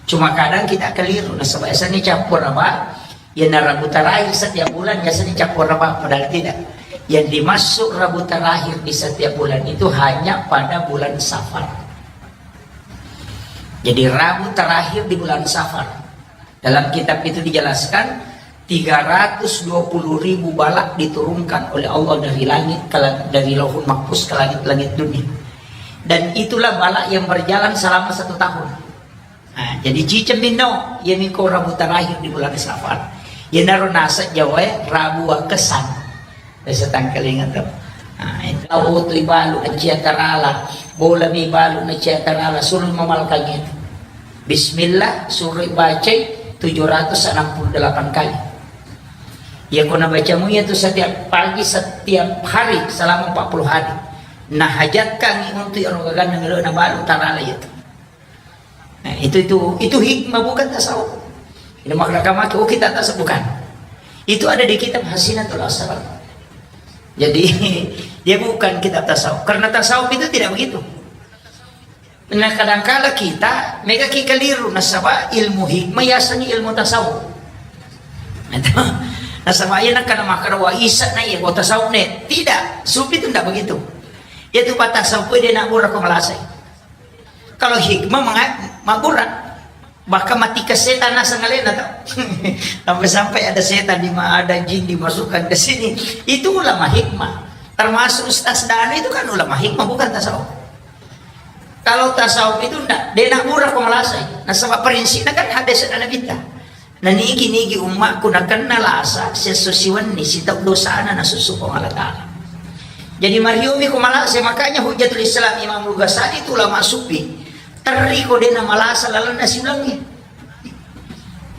Cuma kadang kita keliru, nasaba biasanya campur apa? Ya, na Rabu terakhir setiap bulan biasanya campur apa? Padahal tidak. Yang dimaksud Rabu terakhir di setiap bulan itu hanya pada bulan Safar. Jadi Rabu terakhir di bulan Safar. Dalam kitab itu dijelaskan tiga ratus dua puluh ribu balak diturunkan oleh Allah dari langit ke lang- dari Lauhul Mahfuz ke langit-langit dunia. Dan itulah balak yang berjalan selama satu tahun. Nah, jadi ciceng minno, iya miko Rabu terakhir di bulan Safar. Iya naro nasa Jawa ya, Rabu Wakesan. Biasa tangkalinga tu. Nah, itu. Au tu ibalu na cia tarala, bola mi balu na cia tarala, suruh memalkan itu. Bismillah, suruh bacai tujuh ratus enam puluh delapan kali. Ya, kona bacamu ya tu setiap pagi, setiap hari selama empat puluh hari. Nah, hajatkan untuk yang rogagan yang lo na balu tarala itu. Nah, itu itu itu hikmah bukan tasawuf. Ini makna kamaki, oh kita tasawuf bukan. Itu ada di kitab Hasinatul Asrar. Jadi dia bukan kitab tasawuf. Karena tasawuf itu tidak begitu. Nah, kadangkala kita mega ki keliru nasaba ilmu hikmah yasengi ilmu tasawuf. Nasaba iya nakana makara wa isa na iya tasawuf ne. Tidak, sufi itu tidak begitu. Itu tasawuf dia nak murah ko malasai. Kalau hikmah menga- mabbura, bahkan matikan setan naseng alena tau. Sampai-sampai ada setan di ma- ada jin dimasukkan ke sini. Itu ulama hikmah. Termasuk Ustaz Danu itu kan ulama hikmah, bukan tasawuf. Kalau tasawuf itu ndak, dia nak murah ko malasai. Nasaba prinsipnya kan hadis ada kita. Na nigi-nigi ummakku nakenna lasa, siesso siwenni sitau dosana nasusu Puang Allah Ta'ala. Jadi mariomi ko malasa, makanya Hujjatul Islam Imam Ghazali itu ulama sufi. Terri ko dena malasa lalenna siulangi.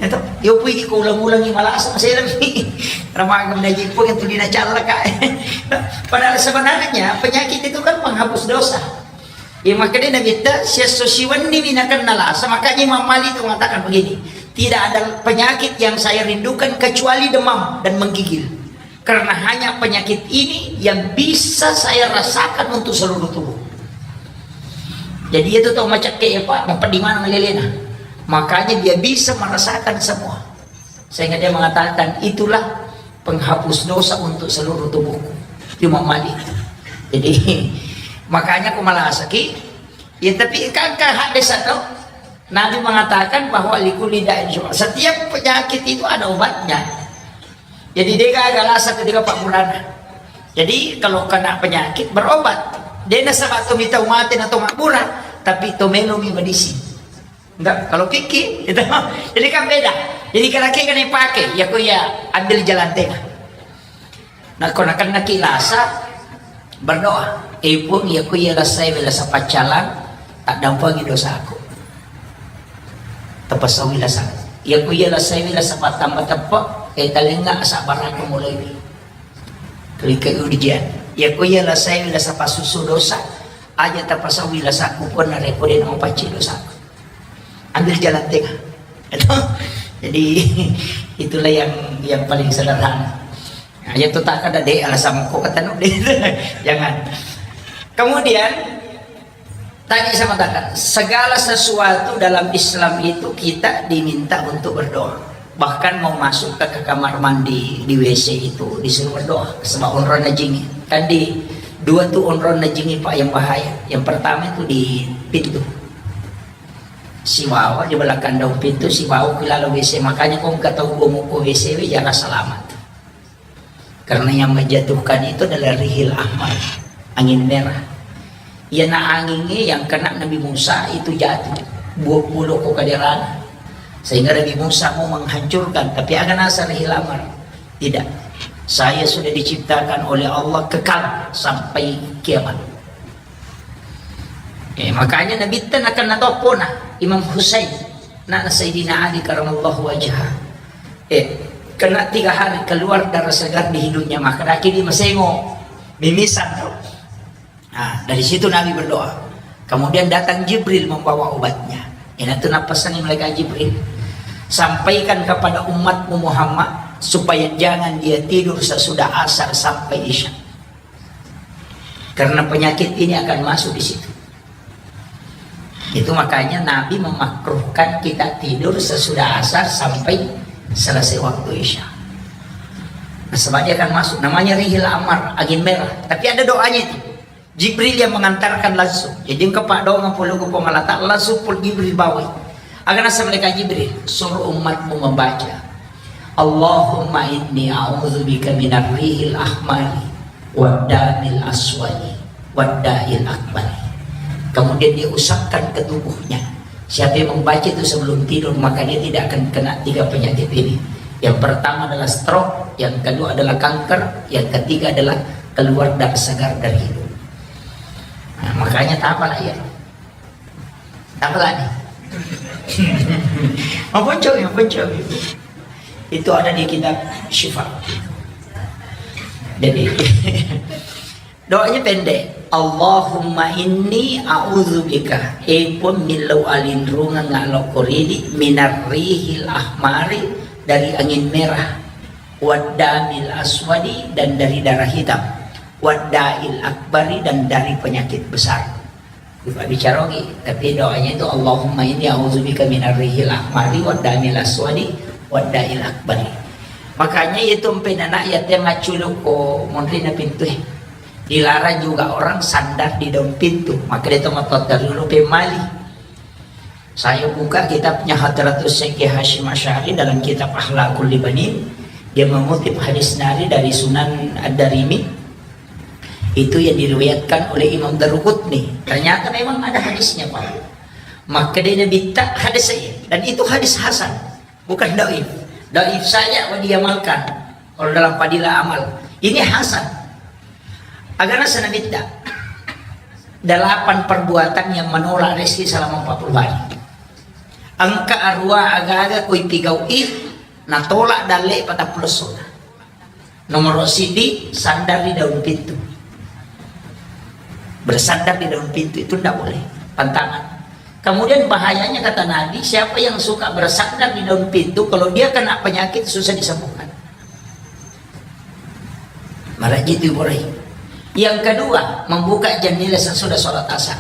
Ya toh, yo pui ko ulang-ulangi malasa masih lagi. Ramai mendaji pun itu dina callaka. Padahal sebenarnya penyakit itu kan penghapus dosa. Ya makanya Nabi ta siasso siwenni minakan nalasa, makanya Imam Malik itu mengatakan begini, tidak ada penyakit yang saya rindukan kecuali demam dan menggigil. Karena hanya penyakit ini yang bisa saya rasakan untuk seluruh tubuh. Jadi itu tau macakke ya Pak, dapat di mana ngelelena. Makanya dia bisa merasakan semua. Sehingga dia mengatakan, itulah penghapus dosa untuk seluruh tubuhku. Imam Malik. Jadi makanya aku malasaki. Ya tapi kan kan hadis atau Nabi mengatakan bahwa likuli da'in syufa. Setiap penyakit itu ada obatnya. Jadi dega galasa ketika Pak Burana. Jadi kalau kena penyakit berobat. Dia nasaba to mita umate na to mabura, tapi to melo mi medisi. Enggak, kalau kiki itu. Jadi kan beda. Jadi kalau kiki kan dipakai, ya ku ya ambil jalan tengah. Nah, ko nakenna ki lasa, berdoa. Eh Puang, ya ku ya lasai wela sapaccalang, tak dampangi dosaku. Tapasauwi lasa. Iya ko iya lasaiwi lasa pattamba teppe, eh, talengnga asabbarang ko mulaiwi. Kelika ujian. Iya ko iya lasaiwi lasa pasusu dosa, aja tapasauwi lasaku pun narekko de' naupacci dosaku. Ambil jalan tengah. Jadi itulah yang yang paling sederhana. Nah, iya tu tak ada de' alasan ko kata nuk de'. Jangan. Kemudian Tadi saya mengatakan, segala sesuatu dalam Islam itu kita diminta untuk berdoa. Bahkan mau masuk ke, ke kamar mandi, di W C itu disuruh berdoa. Sebab onronna jingi. Kan di dua tu onronna jingi, Pak, yang bahaya. Yang pertama itu di pintu. Sibawa di belakang daun pintu, sibawa ke dalam W C. Makanya kau nggak tahu gua mau ke W C, we, jangan selamat. Karena yang menjatuhkan itu adalah rihil ahmar, angin merah. Iyana angingnge yang kena Nabi Musa itu jatuh, buah pulau ko kaderana. Sehingga Nabi Musa mau menghancurkan, tapi aga nasa rihil ahmar. Tidak. Saya sudah diciptakan oleh Allah kekal sampai kiamat. Eh, makanya Nabitta nakenna toppona Imam Husain, anakna Sayyidina Ali karamallahu wajhah. Eh, kena tiga hari keluar darah segar di hidungnya, maka daki di masengo, mimisan tau. Nah, dari situ Nabi berdoa. Kemudian datang Jibril membawa obatnya. Ina tu napasani malaikat Jibril. Sampaikan kepada umatmu Muhammad supaya jangan dia tidur sesudah asar sampai isya. Karena penyakit ini akan masuk di situ. Itu makanya Nabi memakruhkan kita tidur sesudah asar sampai selesai waktu isya. Nah, sebab dia akan masuk. Namanya rihil amar, angin merah. Tapi ada doanya itu. Jibril yang mengantarkan langsung. Jadi engkau pak doa puluh ku pengalata langsung pul Jibril bawa. Agar nasa malaikat Jibril suruh umatmu membaca. Allahumma inni a'udzubika minar rihil ahmari waddamil aswadi wadda'il akbari. Kemudian dia usapkan ke tubuhnya. Siapa yang membaca itu sebelum tidur, maka dia tidak akan kena tiga penyakit ini. Yang pertama adalah stroke, yang kedua adalah kanker, yang ketiga adalah keluar darah segar dari hidung. Nah, makanya tak apalah ya. Apa lagi? Maponco, maponco. Itu ada di kitab Syifa. Jadi, doanya pendek. Allahumma inni a'udzubika. Eh pun millau alinrungan ngalokko ridi minar rihil ahmari, dari angin merah, waddamil aswadi, dan dari darah hitam, wadda'il akbari, dan dari penyakit besar. Lupa bicara lagi, tapi doanya itu Allahumma inni a'udzubika minar rihil ahmari waddamil aswadi wadda'il akbari. Makanya itu empe anak yatim maculu ko monri na pintu eh. Dilarang juga orang sandar di daun pintu. Maka dia tomat dulu pemali. Saya buka kitabnya Hadratus Syekh Hasyim Asy'ari dalam kitab Akhlaqul Libanin. Dia mengutip hadis nari dari Sunan Ad-Darimi. Itu yang diriwayatkan oleh Imam Daruqutni. Ternyata memang ada hadisnya, Pak. Maka dia Nabi tak hadis saya. Dan itu hadis hasan, bukan daif. Daif saja mau diamalkan kalau dalam fadilah amal. Ini hasan. Agana sanabitta, delapan perbuatan yang menolak rezeki selama empat puluh hari. Engka arua aga-aga koi pigau'i, natolak dalle patappulo sona. Nomor sidi, sandar di daun pintu. Bersandar di daun pintu itu ndak boleh, pantangan. Kemudian bahayanya kata Nabi, siapa yang suka bersandar di daun pintu, kalau dia kena penyakit susah disembuhkan. Marajin tu borai. Yang kedua, membuka jendela sesudah sholat asar.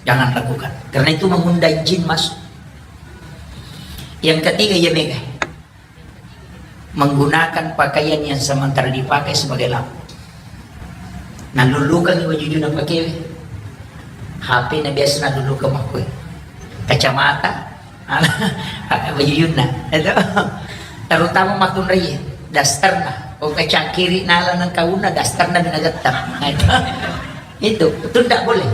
Jangan lakukan. Karena itu mengundang jin masuk. Yang ketiga, ya mega. Menggunakan pakaian yang sementara dipakai sebagai lampu. Nalulukan wajujuna pakai. H P na biasa nalulukan makoi. Kacamata, wajujuna. Itu. Terutama makunrai, dasterna. Oh, kacangkiri nala nang kauna, dasterna binagettar. Nah, itu. Itu, itu tidak boleh.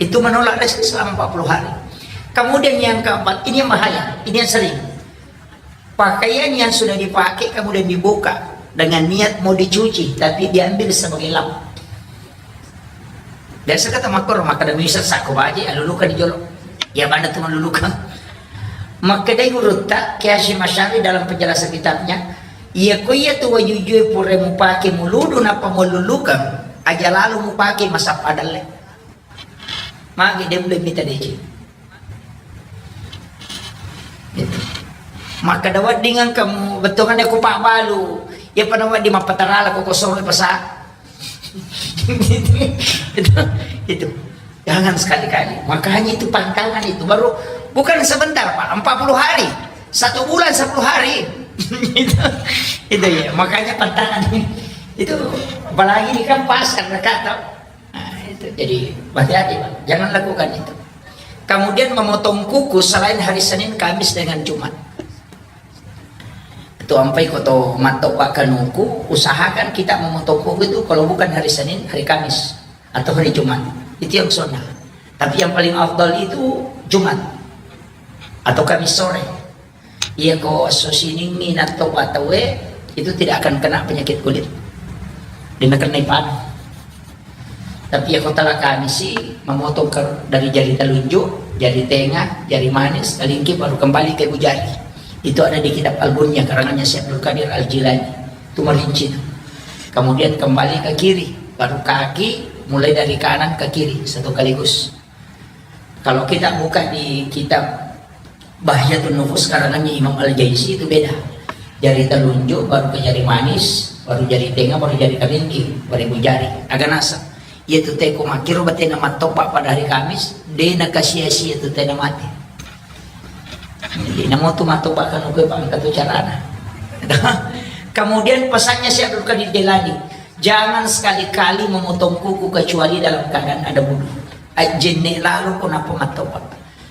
Itu menolak rezeki selama empat puluh hari. Kemudian yang keempat, ini yang bahaya, ini yang sering. Pakaian yang sudah dipakai kemudian dibuka dengan niat mau dicuci, tapi diambil sebagai lap. Biasa kata makor, maka demi sesako baje, alulukan di jolo. Ya, mana tu malulukan. Maka dari gurutta, Kiai Hasyim Asy'ari dalam penjelasan kitabnya, iya ko iya tu wajujue pura mupake muludu napa malulukan, aja lalu mupake masappa dalle. Magi de' mita deceng. Gitu. Makkeda wedding engka mu-, bettuanna ku pabbalu, iya pada wedding mappatarala ko kosong pasa. Itu, itu. Jangan sekali-kali. Makanya itu pantangan itu. Baru bukan sebentar, Pak, empat puluh hari. Satu bulan sepuluh hari. Itu, itu ya. Makanya pantangan itu. Apalagi ini kan pasar dekat, toh. Nah, itu. Jadi, hati-hati, Pak. Jangan lakukan itu. Kemudian memotong kuku selain hari Senin, Kamis, dengan Jumat. Itu ampai ko to matto pakkanuku, usahakan kita memotong kuku itu kalau bukan hari Senin, hari Kamis, atau hari Jumat. Itu yang sunnah. Tapi yang paling afdal itu Jumat atau Kamis sore. Iya ko esso Seninni natto tauwe, itu tidak akan kena penyakit kulit. Dena kena ipanu. Tapi iya ko tala Kamisi, memotong ke, dari jari telunjuk, jari tengah, jari manis, telingki, baru kembali ke ibu jari. Itu ada di kitab Al-Bunyah, karangannya Syekh Abdul Qadir Al-Jilani. Itu merinci itu. Kemudian kembali ke kiri, baru kaki, mulai dari kanan ke kiri, satu kaligus. Kalau kita buka di kitab Bahjatun Nufus karangannya Imam Al-Jaisi itu beda. Jari telunjuk, baru ke jari manis, baru jari tengah, baru jari kelingking, baru ibu jari. Agak nasa. Iya tu teko makkiro batena mattopa pada hari Kamis, de' nakasia-sia tu tena mate. Jadi namo tu mattopa kan oke, Pak, engka tu carana. Kemudian pesannya Syekh Abdul Qadir Jailani, jangan sekali-kali memotong kuku kecuali dalam keadaan ada wudhu. Ajjenne lalo ko nappa mattopa.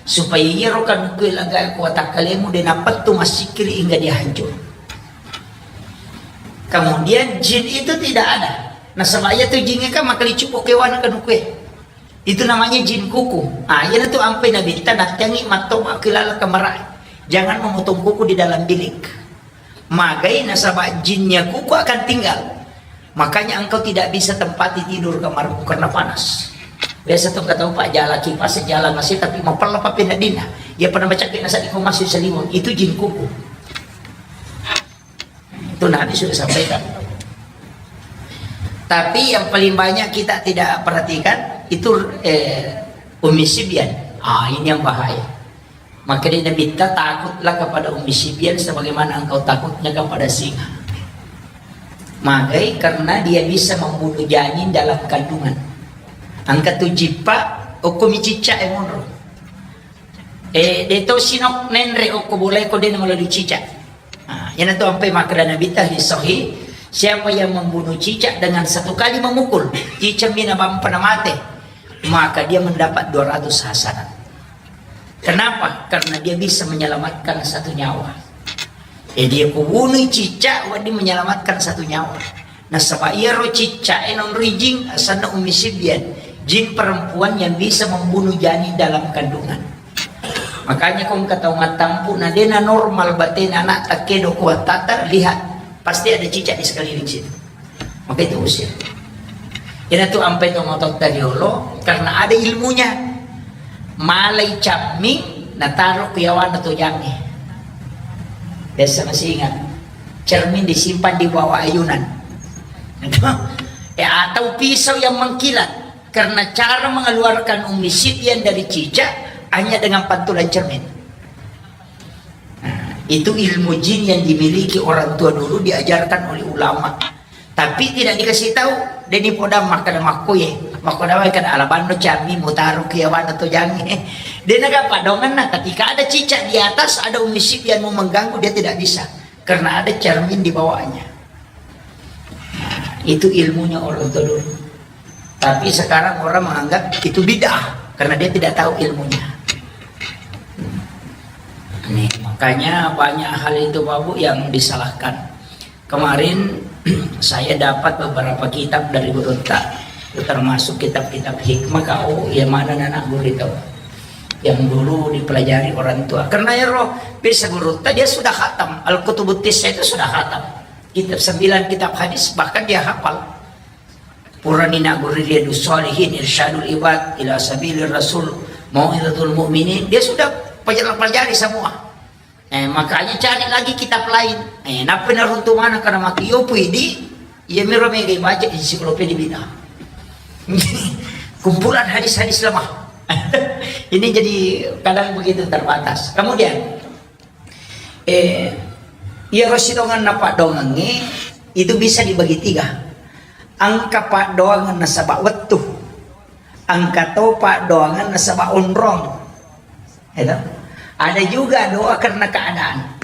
Supaya iyaro kanukkue laga ko watakkalemu de' napettu massikkiri hingga dia hancur. Kemudian jin itu tidak ada. Nasaba iya tu jingnge kan makkaliccu pokkewana kanukkue. Itu namanya jin kuku. Ah, iya tu ampai nabitta nattengi matto makilala kamara. Jangan memotong kuku di dalam bilik. Magai nasaba jinnya kuku akan tinggal. Makanya engkau tidak bisa tempati tidur kamarmu karena panas. Biasa tu kata Pak, jala kipas, jala masih, tapi mapella papi nadina. Dia pernah baca kena saat masih selimut. Itu jin kuku. Itu Nabi sudah sampaikan. Tapi yang paling banyak kita tidak perhatikan itu, eh, Ummi Sibyan. Ah, ini yang bahaya. Maka dia Nabi, takutlah kepada Ummi Sibyan sebagaimana engkau takutnya kepada singa. Magai karena dia bisa membunuh janin dalam kandungan. Engka tu jippa, okko mi cicca e monro. Eh, de' to sinok nenre okko bolae ko de' na malali cicak. Nah, iyanatu ampai makkeda Nabitta hadis sahih, siapa yang membunuh cicak dengan satu kali memukul, cicak mina bampa na mate, maka dia mendapat dua ratus hasanat. Kenapa? Karena dia bisa menyelamatkan satu nyawa. Eh, dia kubunui cicak, wedding menyelamatkan satu nyawa. Nasaba iyaro cicak e naonroi jin, asenna Ummi Sibyan, jin perempuan yang bisa membunuh janin dalam kandungan. Makanya ko engka tau mattampu na de' na normal batena anak takkedo ko wattata, lihat, pasti ada cicak di sekeliling situ. Maka itu usir. Iyanatu ampai to matotta riolo karena ada ilmunya. Malai camming nataro ku yawana tojangnge. Biasa masih ingat, cermin disimpan di bawah ayunan. Eh, atau pisau yang mengkilat karena cara mengeluarkan Ummi Sibyan dari cicak hanya dengan pantulan cermin. Nah, itu ilmu jin yang dimiliki orang tua dulu, diajarkan oleh ulama. Tapi tidak dikasih tahu, deni podang makan makkuye, makkeda wae kan alabanno cami mutaro kiawana tojangnge. Dena gapa donganna, ketika ada cicak di atas, ada Ummi Sibyan mau mengganggu, dia tidak bisa karena ada cermin di bawahnya. Nah, itu ilmunya orang tua dulu. Tapi sekarang orang menganggap itu bid'ah karena dia tidak tahu ilmunya. Nih, makanya banyak hal itu, Bapak Bu, yang disalahkan. Kemarin saya dapat beberapa kitab dari gurutta, termasuk kitab-kitab hikmah kau, ya, mana anak guru itu yang dulu dipelajari orang tua. Karena ya roh, bisa gurutta dia sudah khatam. Al-Kutubut Tis'ah itu sudah khatam. Kitab sembilan kitab hadis bahkan dia hafal. Purani nagguru Riyadus Shalihin, Irsyadul Ibad ila Sabilir Rasul, Mau'izatul Mukminin, dia sudah pelajari, pelajari semua. Eh, makanya cari lagi kitab lain. Eh, nappa naruntu mana karena maki yopu idi, iya miro mega baca ensiklopedia bid'ah. Kumpulan hadis-hadis lemah. Ini jadi kadang begitu terbatas. Kemudian, Eh, iyaro sidonganna paddoangengnge itu bisa dibagi tiga. Engka paddoangan nasaba wettu, engka to paddoangan nasaba onrong. Itu. Ada juga doa karena keadaan.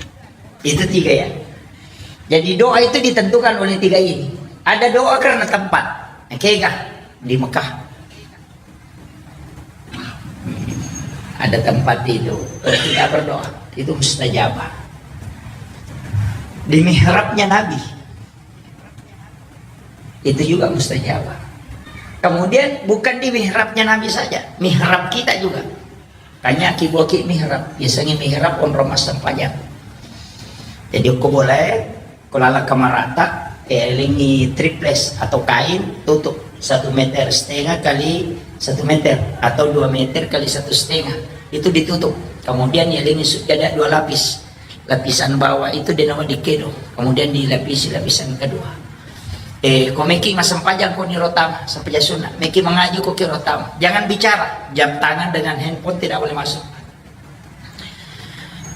Itu tiga ya. Jadi doa itu ditentukan oleh tiga ini. Ada doa karena tempat. Kega di Mekah. Ada tempat itu, kalau kita berdoa, itu mustajabah. Di mihrabnya Nabi, itu juga mustajabah. Kemudian bukan di mihrabnya Nabi saja, mihrab kita juga. Kanya ki buaki mihrab, biasanya mihrab onrong massempajang. Jadi ko boleh, ko lala kamarata, eh, lengi triples atau kain, tutup satu meter setengah kali satu meter atau dua meter kali satu setengah. Itu ditutup. Kemudian ya lengi sujada dua lapis. Lapisan bawah itu dia nama dikedo. Kemudian dilapisi lapisan kedua. Eh, ko meki massempajang ko niro tama, sempajang sunat. Meki mengaji ko kiro tama. Jangan bicara. Jam tangan dengan handphone tidak boleh masuk.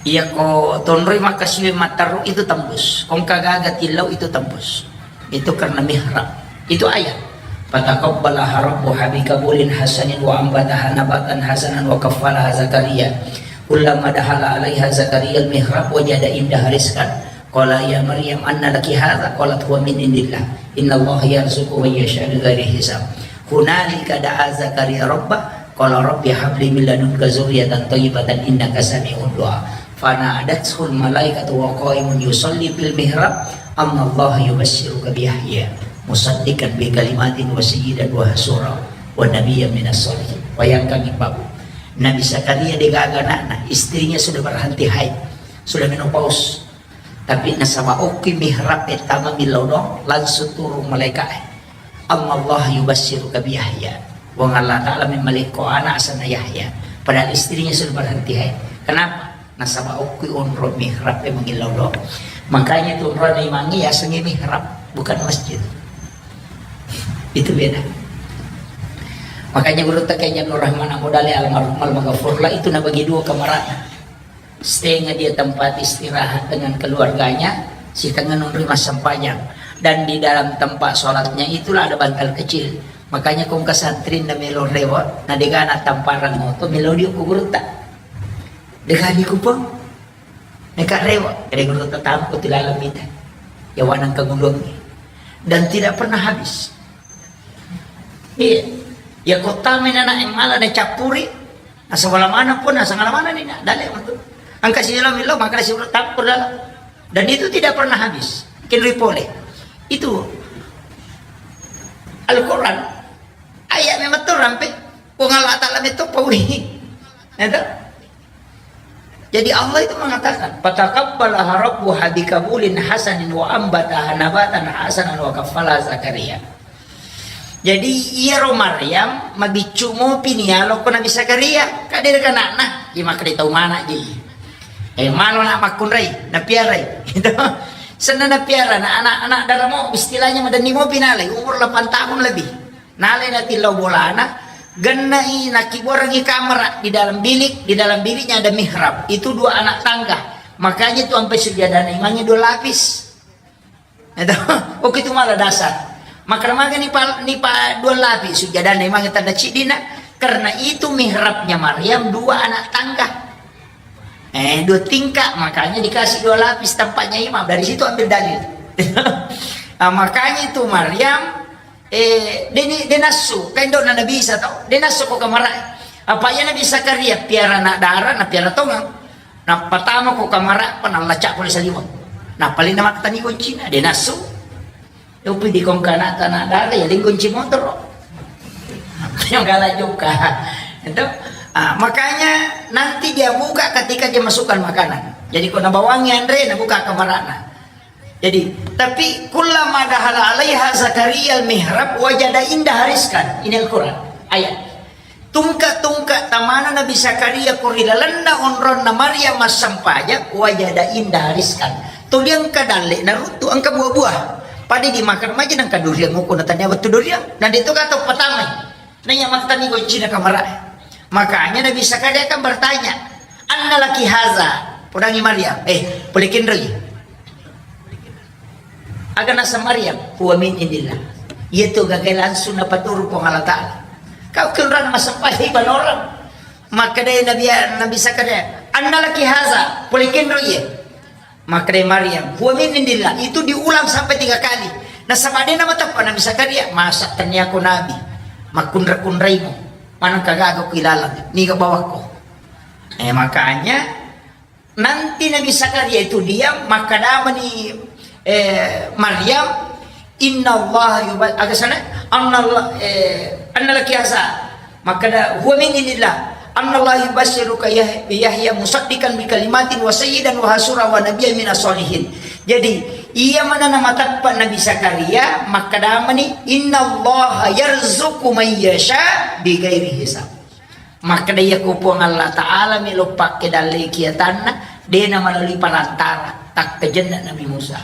Iya ko tonroi makkasiwi matteru itu tembus. Ko engka gaga tillau itu tembus. Itu karena mihrab. Itu ayat. Fataqabbalaha rabbuha biqabulin hasanin wa ambataha nabatan hasanan wa kaffalaha Zakaria. Kullama dakhala alaiha Zakaria al-mihrab wajada indaha rizqan. Qala ya Maryam anna laki hadza? Qalat huwa min indillah. Innallaha yarzuqu man yasha'u bighairi hisab. Hunalika da'a Zakaria rabbah. Qala rabbi habli min ladunka dzurriyyatan thayyibatan innaka sami'ud du'a. Fanadathul malaikatu wa qaimun yusalli fil mihrab. Annallaha yubashshiruka bi Yahya musaddiqan bi kalimatin wa sayyidan wa hasura wa nabiyyan minas shalihin. Bayangkan, Ibu. Nabi Zakaria degaga anakna, istrinya sudah berhenti haid, sudah menopause. Tapi nasaba okki mihrab e tama millau doang, langsung turun malaikat. Annallaha yubashshiruka bi Yahya. Puang Allah Ta'ala memmalekko anak asenna Yahya. Padahal istrinya sudah berhenti haid. Kenapa? Nasaba okki onro mihrab e mangillau doang. Makanya itu onrona imangnge yasengnge mihrab, bukan masjid. Itu beda. Makanya gurutta Kiai Abdul Rahman Abu Dale almarhum almaghfurlah itu nabagi dua kamarana. Setengah dia tempat istirahat dengan keluarganya, setengah nonroi massempajang. Dan di dalam tempat sholatnya itulah ada bantal kecil. Makanya kong kesantri na melo rewa, na degana tamparang moto, melo dio ku gurutta. Degani kupang. Neka rewa, kede gurutta tamu ku tilalang mita. Ya wanang kagulungi. Dan tidak pernah habis. Iya. Ya kota menana yang malah na cappuri. Asal wala mana pun, asal ngala mana ni, nah, dalek matu. Angka si lo milo, maka si tampur dalam. Dan itu tidak pernah habis. Kinrui pole. Itu Al-Quran. Ayat memang tu rampe. Puang Allah Ta'ala itu pauli. Itu. Jadi Allah itu mengatakan, "Fataqabbalaha rabbuha biqabulin hasanin wa ambataha nabatan hasanan wa kaffalaha Zakaria." Jadi iyaro Maryam mabiccu mopi ni yalo ko Nabi Zakaria, ka de' kana'na, di makkeda tau mana ji. Eh, malo na makkunrai, napiarai. Itu senna napiara na anak-anak daramo, istilahnya madenni mopi nalai, umur delapan tahun lebih. Nalai natillau bolana, gennai nakibuarangi kamera di dalam bilik, di dalam biliknya ada mihrab. Itu dua anak tangga. Makanya itu sampai sujadana imangnge dua lapis. Itu, oke, itu malah dasar. Maka maka ni pa, ni pa dua lapis sujadana imangnge tanda cidina. Karena itu mihrabnya Maryam dua anak tangga. Eh, dua tingkat, makanya dikasih dua lapis tempatnya imam. Dari situ ambil dalil. Nah, makanya itu Maryam, eh, de' ni, de' nassu, kan dok Nabi Isa tau, de' nassu ko kamara. Apa iya Nabi Zakaria piara anak dara, na piara tongang. Nappa tama ko kamara, pa nallacak pole saliweng. Nappa lena makkatani goncina, de' nassu. Upi di kongkana tanah dara, ya, de' gonci motor. Yang galak juga. Itu. Ah, makanya nanti dia buka ketika dia masukkan makanan. Jadi, ko nabawangi anre, nabuka kamarana. Jadi, tapi kullama dakhala alaiha Zakaria al-mihrab wajada indaha rizqan. Ini Al-Quran. Ayat. Tungka-tungka tamana Nabi Zakaria ko ri lalenna onronna Maryam massempajang, wajada indaha rizqan. Tuli engka dalle naruttu, engka buah-buah. Pada dimakan maja nengka durian, muko na tania wettu durian. Na de' to gato patamai. Nanya mattani goncina kamara. Makanya Nabi Zakaria kan bertanya, "Anna laki haza?" Podangi Maryam, "Eh, pole kenroi?" Aga naseng Maryam, "Huwa min indillah." Iya tu gaga langsung napaturung Puang Allah Ta'ala. Kau kenrana massempajang ibadah orang. Makkeda Nabi, Nabi Zakaria, "Anna laki haza?" Pole kenroi iye. Makkeda Maryam, "Huwa min indillah." Itu diulang sampai tiga kali. Nasaba de' namateppa Nabi Zakaria, "Masa tennia ko nabi? Makkunra-kunraimu. Maneng kagaga ku ilalang. Niga bawakko." Eh, makanya nanti Nabi Zakaria itu diam, makkadamani, eh, Maryam, "Innallaha yuba-," aga sana? "Annallah-, eh, anna laki haza." Makkada, "Huwa min indillah. Annallaha yubasyiruka Yah-, Yahya musaddiqan bi kalimatin wa sayyidan wa hasura wa nabiyyan minas sholihin." Jadi, iya mana namateppa Nabi Zakaria, makkadamani, "Innallaha yarzuqu man yasha bi ghairi hisab." Makkeda, "Iya ko Puang Allah Ta'ala melo pakke dalle kiatanna, de' na melalui perantara, takkajenna Nabi Musa."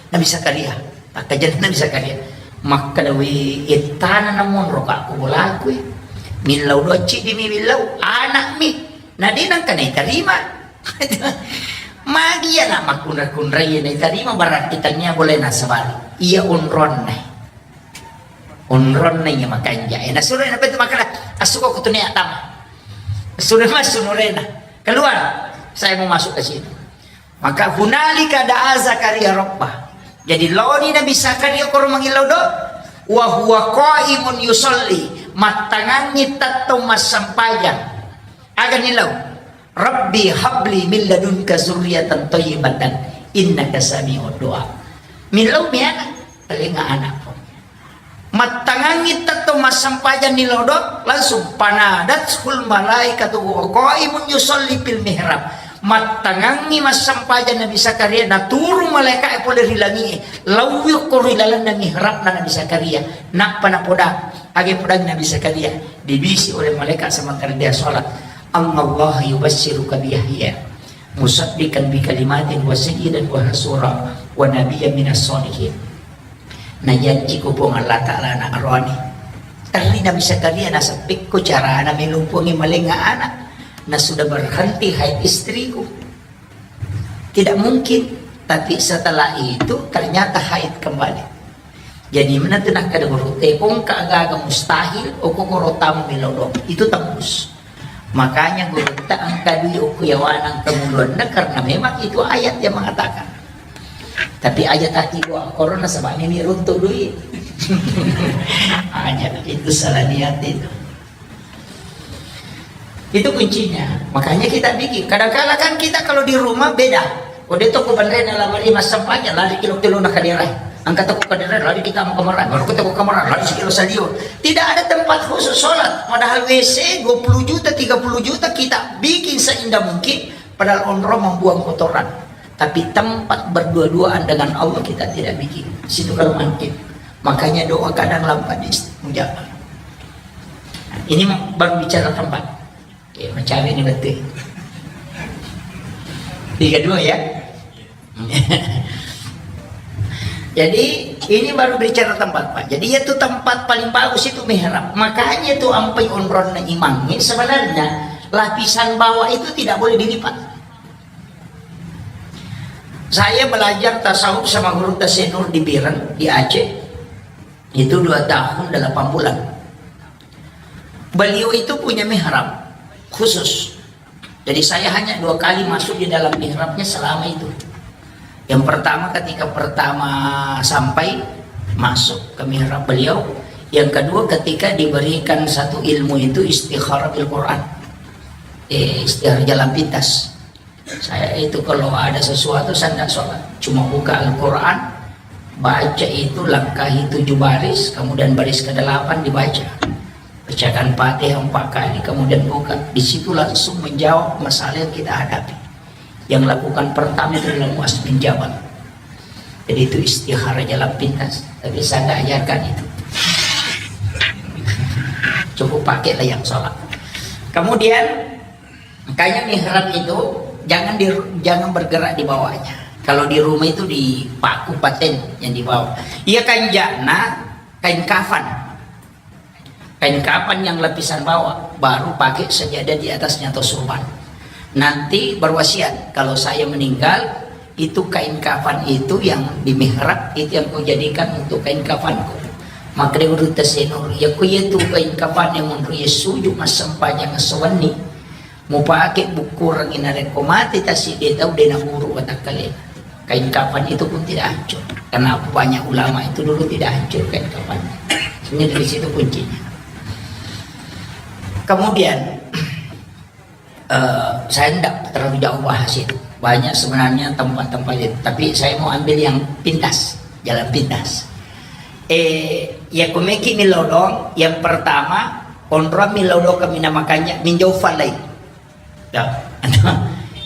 Nabi Zakaria, takkajenna Nabi Zakaria. Makkeda, "We, ettana namonro ka ko bolaku, eh. Millau doang ciddi mi millau, anak mi. Na de' nengka naitarima." Magi iya na makkunra-kunrai naitarima, berarti tania boleh nasabari. Iya onronna. Onronna iya makanja. Eh, nasuro na betul makkeda, "Assuko ko tunia tama." Sudah masuk nurena. "Keluar. Saya mau masuk ke sini." Maka hunalika da'a Zakaria rabbah. Jadi laoni Nabi Zakaria koro mangillau do, wa huwa qaimun yusalli, mattangangngi tettong massempajang. Aga nillau? "Rabbi habli min ladunka zurriyatan thayyibatan innaka sami'ud du'a." Millau mi anak, paling anak. Mattangangngi tettong massempajang ni lodok, langsung, "Fanadathul malaikatu wa qaimun yusalli fil mihrab." Mattangangngi massempajang Nabi Zakaria, naturung malaika'e pole ri langi'e, laui ko ri lalenna mihrabna Nabi Zakaria. Nappa napoda, aga podang Nabi Zakaria, dibisi oleh malaikat sementara dia sholat, "Annallaha yubasyiruka bi Yahya musaddiqan bi kalimatin wa sayyidan wa hasura wa nabiyyan minas sholihin." Najanji ko Puang Allah Ta'ala anak roani. Terri Nabi Zakaria nasaba pekko carana melumpungi malenga anak. Na sudah berhenti haid istriku. Tidak mungkin. Tapi setelah itu ternyata haid kembali. Jadi mana tu nakkeda guru, "Tepong ka gaga mustahil, oko koro tamu melo dong." Itu tembus. Makanya gurutta engka dui okko yawana engka muluanna, karena memang itu ayat yang mengatakan. Tapi aja taki dua korona sebab ini runtuh duit. Aja itu salah niat itu. Itu kuncinya. Makanya kita bikin. Kadang-kala kan kita kalau di rumah beda. Ko de' to ko banrena lamari massempajang, lari kilo-kilo na kadera. Angkat toko kadera, lari kita mau kamar. Baru kita ke kamar, lari sekilo salio. Tidak ada tempat khusus sholat. Padahal W C dua puluh juta, tiga puluh juta kita bikin seindah mungkin. Padahal onrong membuang kotoran. Tapi tempat berdua-duaan dengan Allah kita tidak bikin. Situ kalau mangkin. Makanya doa kadang lambat diijabah. Ini baru bicara tempat. Oke, macam ini betul. Tiga dua ya. Jadi ini baru bicara tempat, Pak. Jadi itu tempat paling bagus itu mihrab. Makanya itu ampai onronna imang ini sebenarnya lapisan bawah itu tidak boleh dilipat. Saya belajar tasawuf sama guru Tasenur di Biren, di Aceh. Itu dua tahun delapan bulan. Beliau itu punya mihrab khusus. Jadi saya hanya dua kali masuk di dalam mihrabnya selama itu. Yang pertama ketika pertama sampai masuk ke mihrab beliau, yang kedua ketika diberikan satu ilmu itu istikharah bil Quran. Eh, istikharah jalan pintas. Saya itu kalau ada sesuatu saya tidak sholat, cuma buka Al-Quran, baca itu langkahi tujuh baris, kemudian baris kedelapan dibaca. Bacakan Fatihah empat kali, kemudian buka. Di situ langsung menjawab masalah yang kita hadapi. Yang lakukan pertama itu adalah Muaz bin Jabal. Jadi itu istikharah jalan pintas. Tapi saya nggak ajarkan itu. Cukup pakailah yang sholat. Kemudian, makanya mihrab itu jangan di, jangan bergerak di bawahnya. Kalau di rumah itu dipaku paten yang di bawah. Iya, kanjana kain kafan. Kain kafan yang lapisan bawah, baru pakai sajadah di atasnya atau surban. Nanti berwasiat, kalau saya meninggal, itu kain kafan itu yang di mihrab, itu yang kau jadikan untuk kain kafanku. Makanya guru Tasenur, ya ku iya tu kain kafan yang menurut ya sujud masempajang sewenni. Mupake bukkurengngi narekko mate tasi de tau de naburu watakkalena. Kain kafan itu pun tidak hancur. Karena banyak ulama itu dulu tidak hancur kain kafan. Ini dari situ kuncinya. Kemudian, eh, saya tidak terlalu jauh bahas itu. Banyak sebenarnya tempat-tempat itu. Tapi saya mau ambil yang pintas, jalan pintas. Eh, ya kumeki milodong, yang pertama, onrong milodong kami namakannya minjau falai. Ya.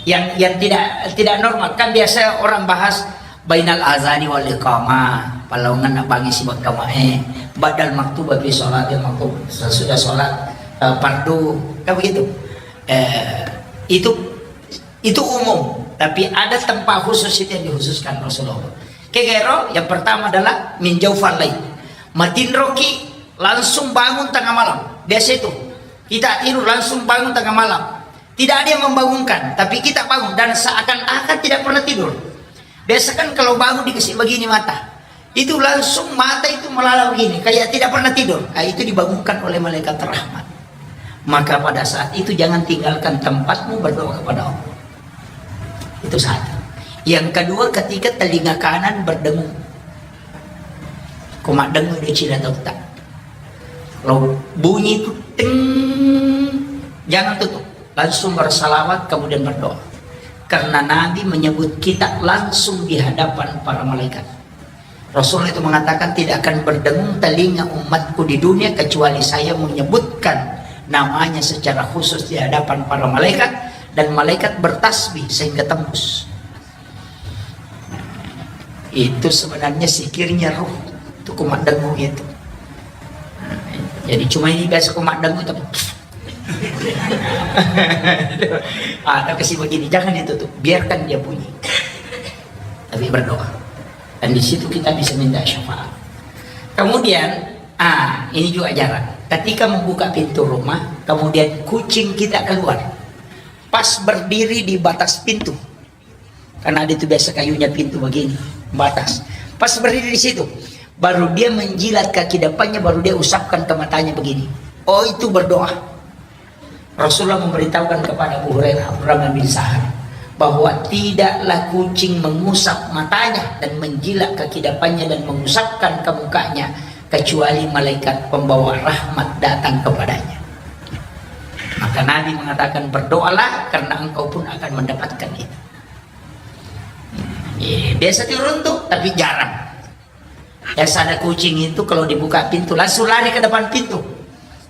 Yang, yang tidak, tidak normal. Kan biasa orang bahas bainal azani wal iqamah, palaungan nabangi sibak kamae, badal maktubah fi sholatil maktub, sesudah sholat, eh, fardu, kan begitu. Eh, itu, itu umum, tapi ada tempat khusus itu yang dikhususkan Rasulullah. Kegero, yang pertama adalah minjau falai. Matinroki langsung bangun tengah malam. Biasa itu. Kita tidur langsung bangun tengah malam. Tidak ada yang membangunkan, tapi kita bangun dan seakan-akan tidak pernah tidur. Biasa kan kalau bangun dikasih begini mata, itu langsung mata itu melala begini, kayak tidak pernah tidur. Ah, itu dibangunkan oleh malaikat rahmat. Maka pada saat itu jangan tinggalkan tempatmu berdoa kepada Allah. Itu satu. Yang kedua, ketika telinga kanan berdengung, ko maddengung di cina tauta. Kalau bunyi itu ting, jangan tutup. Langsung bersalawat, kemudian berdoa. Karena Nabi menyebut kita langsung di hadapan para malaikat. Rasul itu mengatakan, "Tidak akan berdengung telinga umatku di dunia kecuali saya menyebutkan namanya secara khusus di hadapan para malaikat, dan malaikat bertasbih sehingga tembus." Itu sebenarnya sikirnya ruh. Itu kumaddengung itu. Jadi cuma ini biasa kumaddengung tapi ada kasih begini, jangan ditutup, biarkan dia bunyi. Tapi berdoa. Dan di situ kita bisa minta syafaat. Kemudian, ah, ini juga jarang. Ketika membuka pintu rumah, kemudian kucing kita keluar. Pas berdiri di batas pintu. Karena ada itu biasa kayunya pintu begini, batas. Pas berdiri di situ, baru dia menjilat kaki depannya, baru dia usapkan ke matanya begini. Oh, itu berdoa. Rasulullah memberitahukan kepada Abu Hurairah, Abdurrahman bin Sahar, bahwa tidaklah kucing mengusap matanya dan menjilat kaki depannya dan mengusapkan ke mukanya, kecuali malaikat pembawa rahmat datang kepadanya. Maka Nabi mengatakan, "Berdoalah, karena engkau pun akan mendapatkan itu." Iya, biasa diruntuk, tapi jarang. Biasa ada kucing itu kalau dibuka pintu, langsung lari ke depan pintu.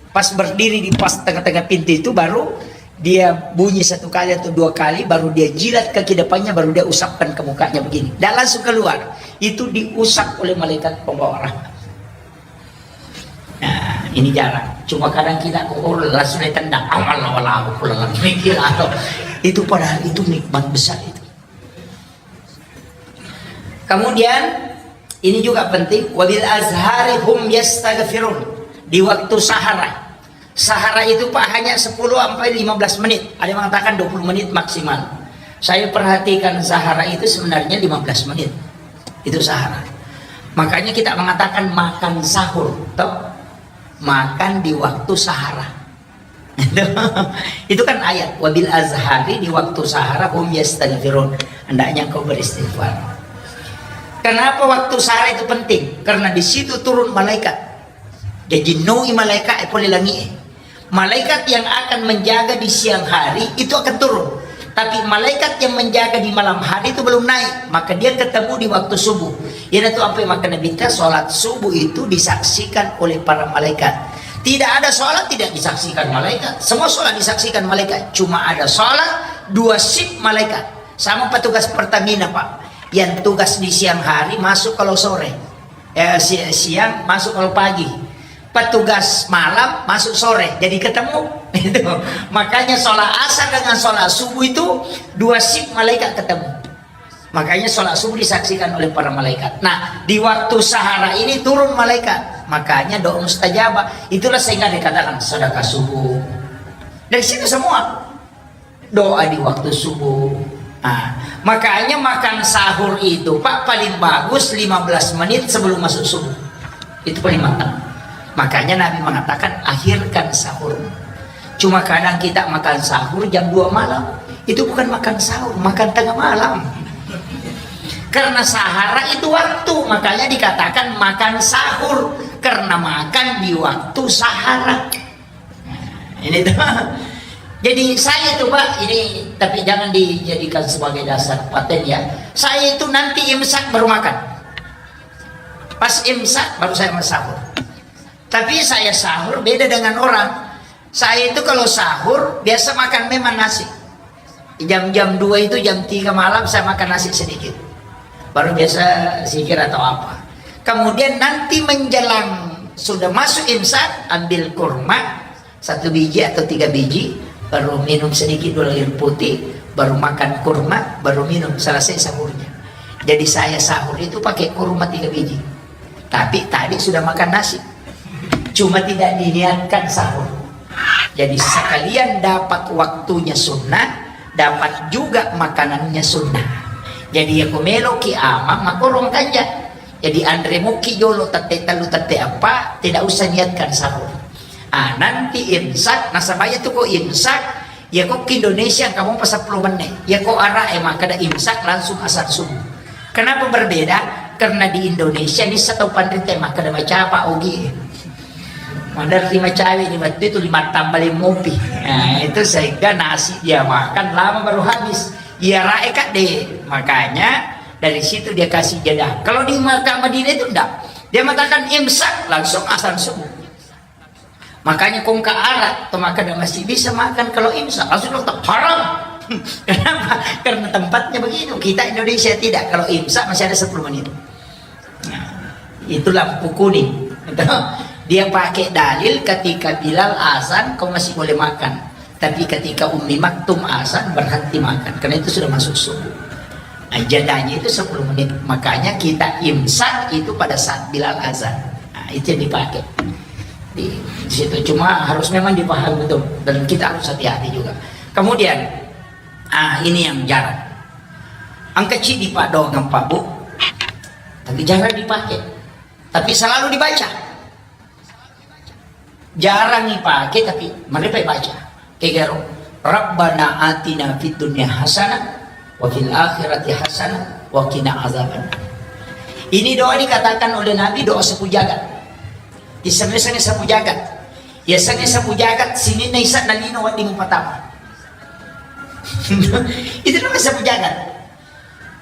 Pas berdiri di pas tengah-tengah pintu itu, baru dia bunyi satu kali atau dua kali, baru dia jilat kaki depannya, baru dia usapkan ke mukanya begini. Dan langsung keluar. Itu diusap oleh malaikat pembawa rahmat. Ini jarang. Cuma kadang kita kok, oh, langsung ditendang. Amal wala aku pulang mikir atau itu, padahal itu nikmat besar itu. Kemudian ini juga penting, wabil azhari hum yastaghfirun. Di waktu sahara. Sahara itu, Pak, hanya sepuluh sampai lima belas menit. Ada yang mengatakan dua puluh menit maksimal. Saya perhatikan sahara itu sebenarnya lima belas menit. Itu sahara. Makanya kita mengatakan makan sahur, toh? Makan di waktu sahara. Itu kan ayat, wabil azhari, di waktu sahara, hum yastaghfirun. Hendaknya kau beristighfar. Kenapa waktu sahara itu penting? Karena di situ turun malaikat. Jadi nui malaikat e pole langi e. Malaikat yang akan menjaga di siang hari itu akan turun. Tapi malaikat yang menjaga di malam hari itu belum naik, maka dia ketemu di waktu subuh. Iyanatu ampe makkeda Nabitta, salat subuh itu disaksikan oleh para malaikat. Tidak ada salat tidak disaksikan malaikat. Semua salat disaksikan malaikat. Cuma ada salat dua shift malaikat. Sama petugas Pertamina, Pak. Yang tugas di siang hari masuk kalau sore. Eh, si-, siang masuk kalau pagi. Petugas malam masuk sore, jadi ketemu. Itu. Makanya sholat asar dengan sholat subuh itu dua shift malaikat ketemu. Makanya sholat subuh disaksikan oleh para malaikat. Nah, di waktu sahara ini turun malaikat. Makanya doa mustajabah. Itulah sehingga dikatakan sedekah subuh. Dari situ semua. Doa di waktu subuh. Nah, makanya makan sahur itu, Pak, paling bagus lima belas menit sebelum masuk subuh. Itu paling mantap. Makanya Nabi mengatakan, "Akhirkan sahur." Cuma kadang kita makan sahur jam dua malam. Itu bukan makan sahur, makan tengah malam. Karena sahara itu waktu, makanya dikatakan makan sahur. Karena makan di waktu sahara. Ini tuh. Jadi saya tuh, Pak, ini tapi jangan dijadikan sebagai dasar paten ya. Saya itu nanti imsak baru makan. Pas imsak baru saya mau sahur. Tapi saya sahur beda dengan orang. Saya itu kalau sahur biasa makan memang nasi. Jam-jam dua itu, jam tiga malam saya makan nasi sedikit. Baru biasa zikir atau apa. Kemudian nanti menjelang sudah masuk imsak, ambil kurma satu biji atau tiga biji, baru minum sedikit dulu air putih, baru makan kurma, baru minum, selesai sahurnya. Jadi saya sahur itu pakai kurma tiga biji. Tapi tadi sudah makan nasi. Cuma tidak diniatkan sahur. Jadi sekalian dapat waktunya sunnah, dapat juga makanannya sunnah. Jadi ya ko meloki ama makorong kanja. Jadi anre muki jolo tette tellu tette apa, tidak usah niatkan sahur. Ah, nanti imsak, nasaba iya tu ko imsak, iya ko ki Indonesia engka mopa seppulo menne. Iya ko Arab e makkeda imsak langsung asar subuh. Kenapa berbeda? Karena di Indonesia ini setau panrita makkeda macapa ogi. Maderri macawe di waktu itu lima tambah lima mopi. Nah, itu sehingga nasi dia makan lama baru habis. Iya rae kadde. Makanya dari situ dia kasih jeda. Kalau di Makkah Madinah itu enggak. Dia mengatakan imsak langsung asar subuh. Makanya kongka Arab, to makkeda masih bisa makan kalau imsak, langsung dokter, "Haram." Kenapa? Karena tempatnya begitu. Kita Indonesia tidak. Kalau imsak masih ada sepuluh menit. Nah, itu lampu kuning. Dia pakai dalil ketika Bilal azan, kau masih boleh makan. Tapi ketika Ummi Maktum azan, berhenti makan. Karena itu sudah masuk subuh. Nah, jadanya itu sepuluh menit. Makanya kita imsak itu pada saat Bilal azan. Nah, itu yang dipakai. Di, di situ. Cuma harus memang dipahami betul. Dan kita harus hati-hati juga. Kemudian, ah, ini yang jarang. Engka cidi paddoangeng, Pak, Bu. Tapi jarang dipakai. Tapi selalu dibaca. Jarang ipake, tapi marepa baca. Kegaro, "Rabbana atina fid dunya hasanah wa fil akhirati hasanah wa qina azaban." Ini doa dikatakan oleh Nabi doa sapu jagat. Isengnge sapu jagat. Isengnge sapu jagat, sininna ise'na lino wedding mupatama. Itu namanya sapu jagat.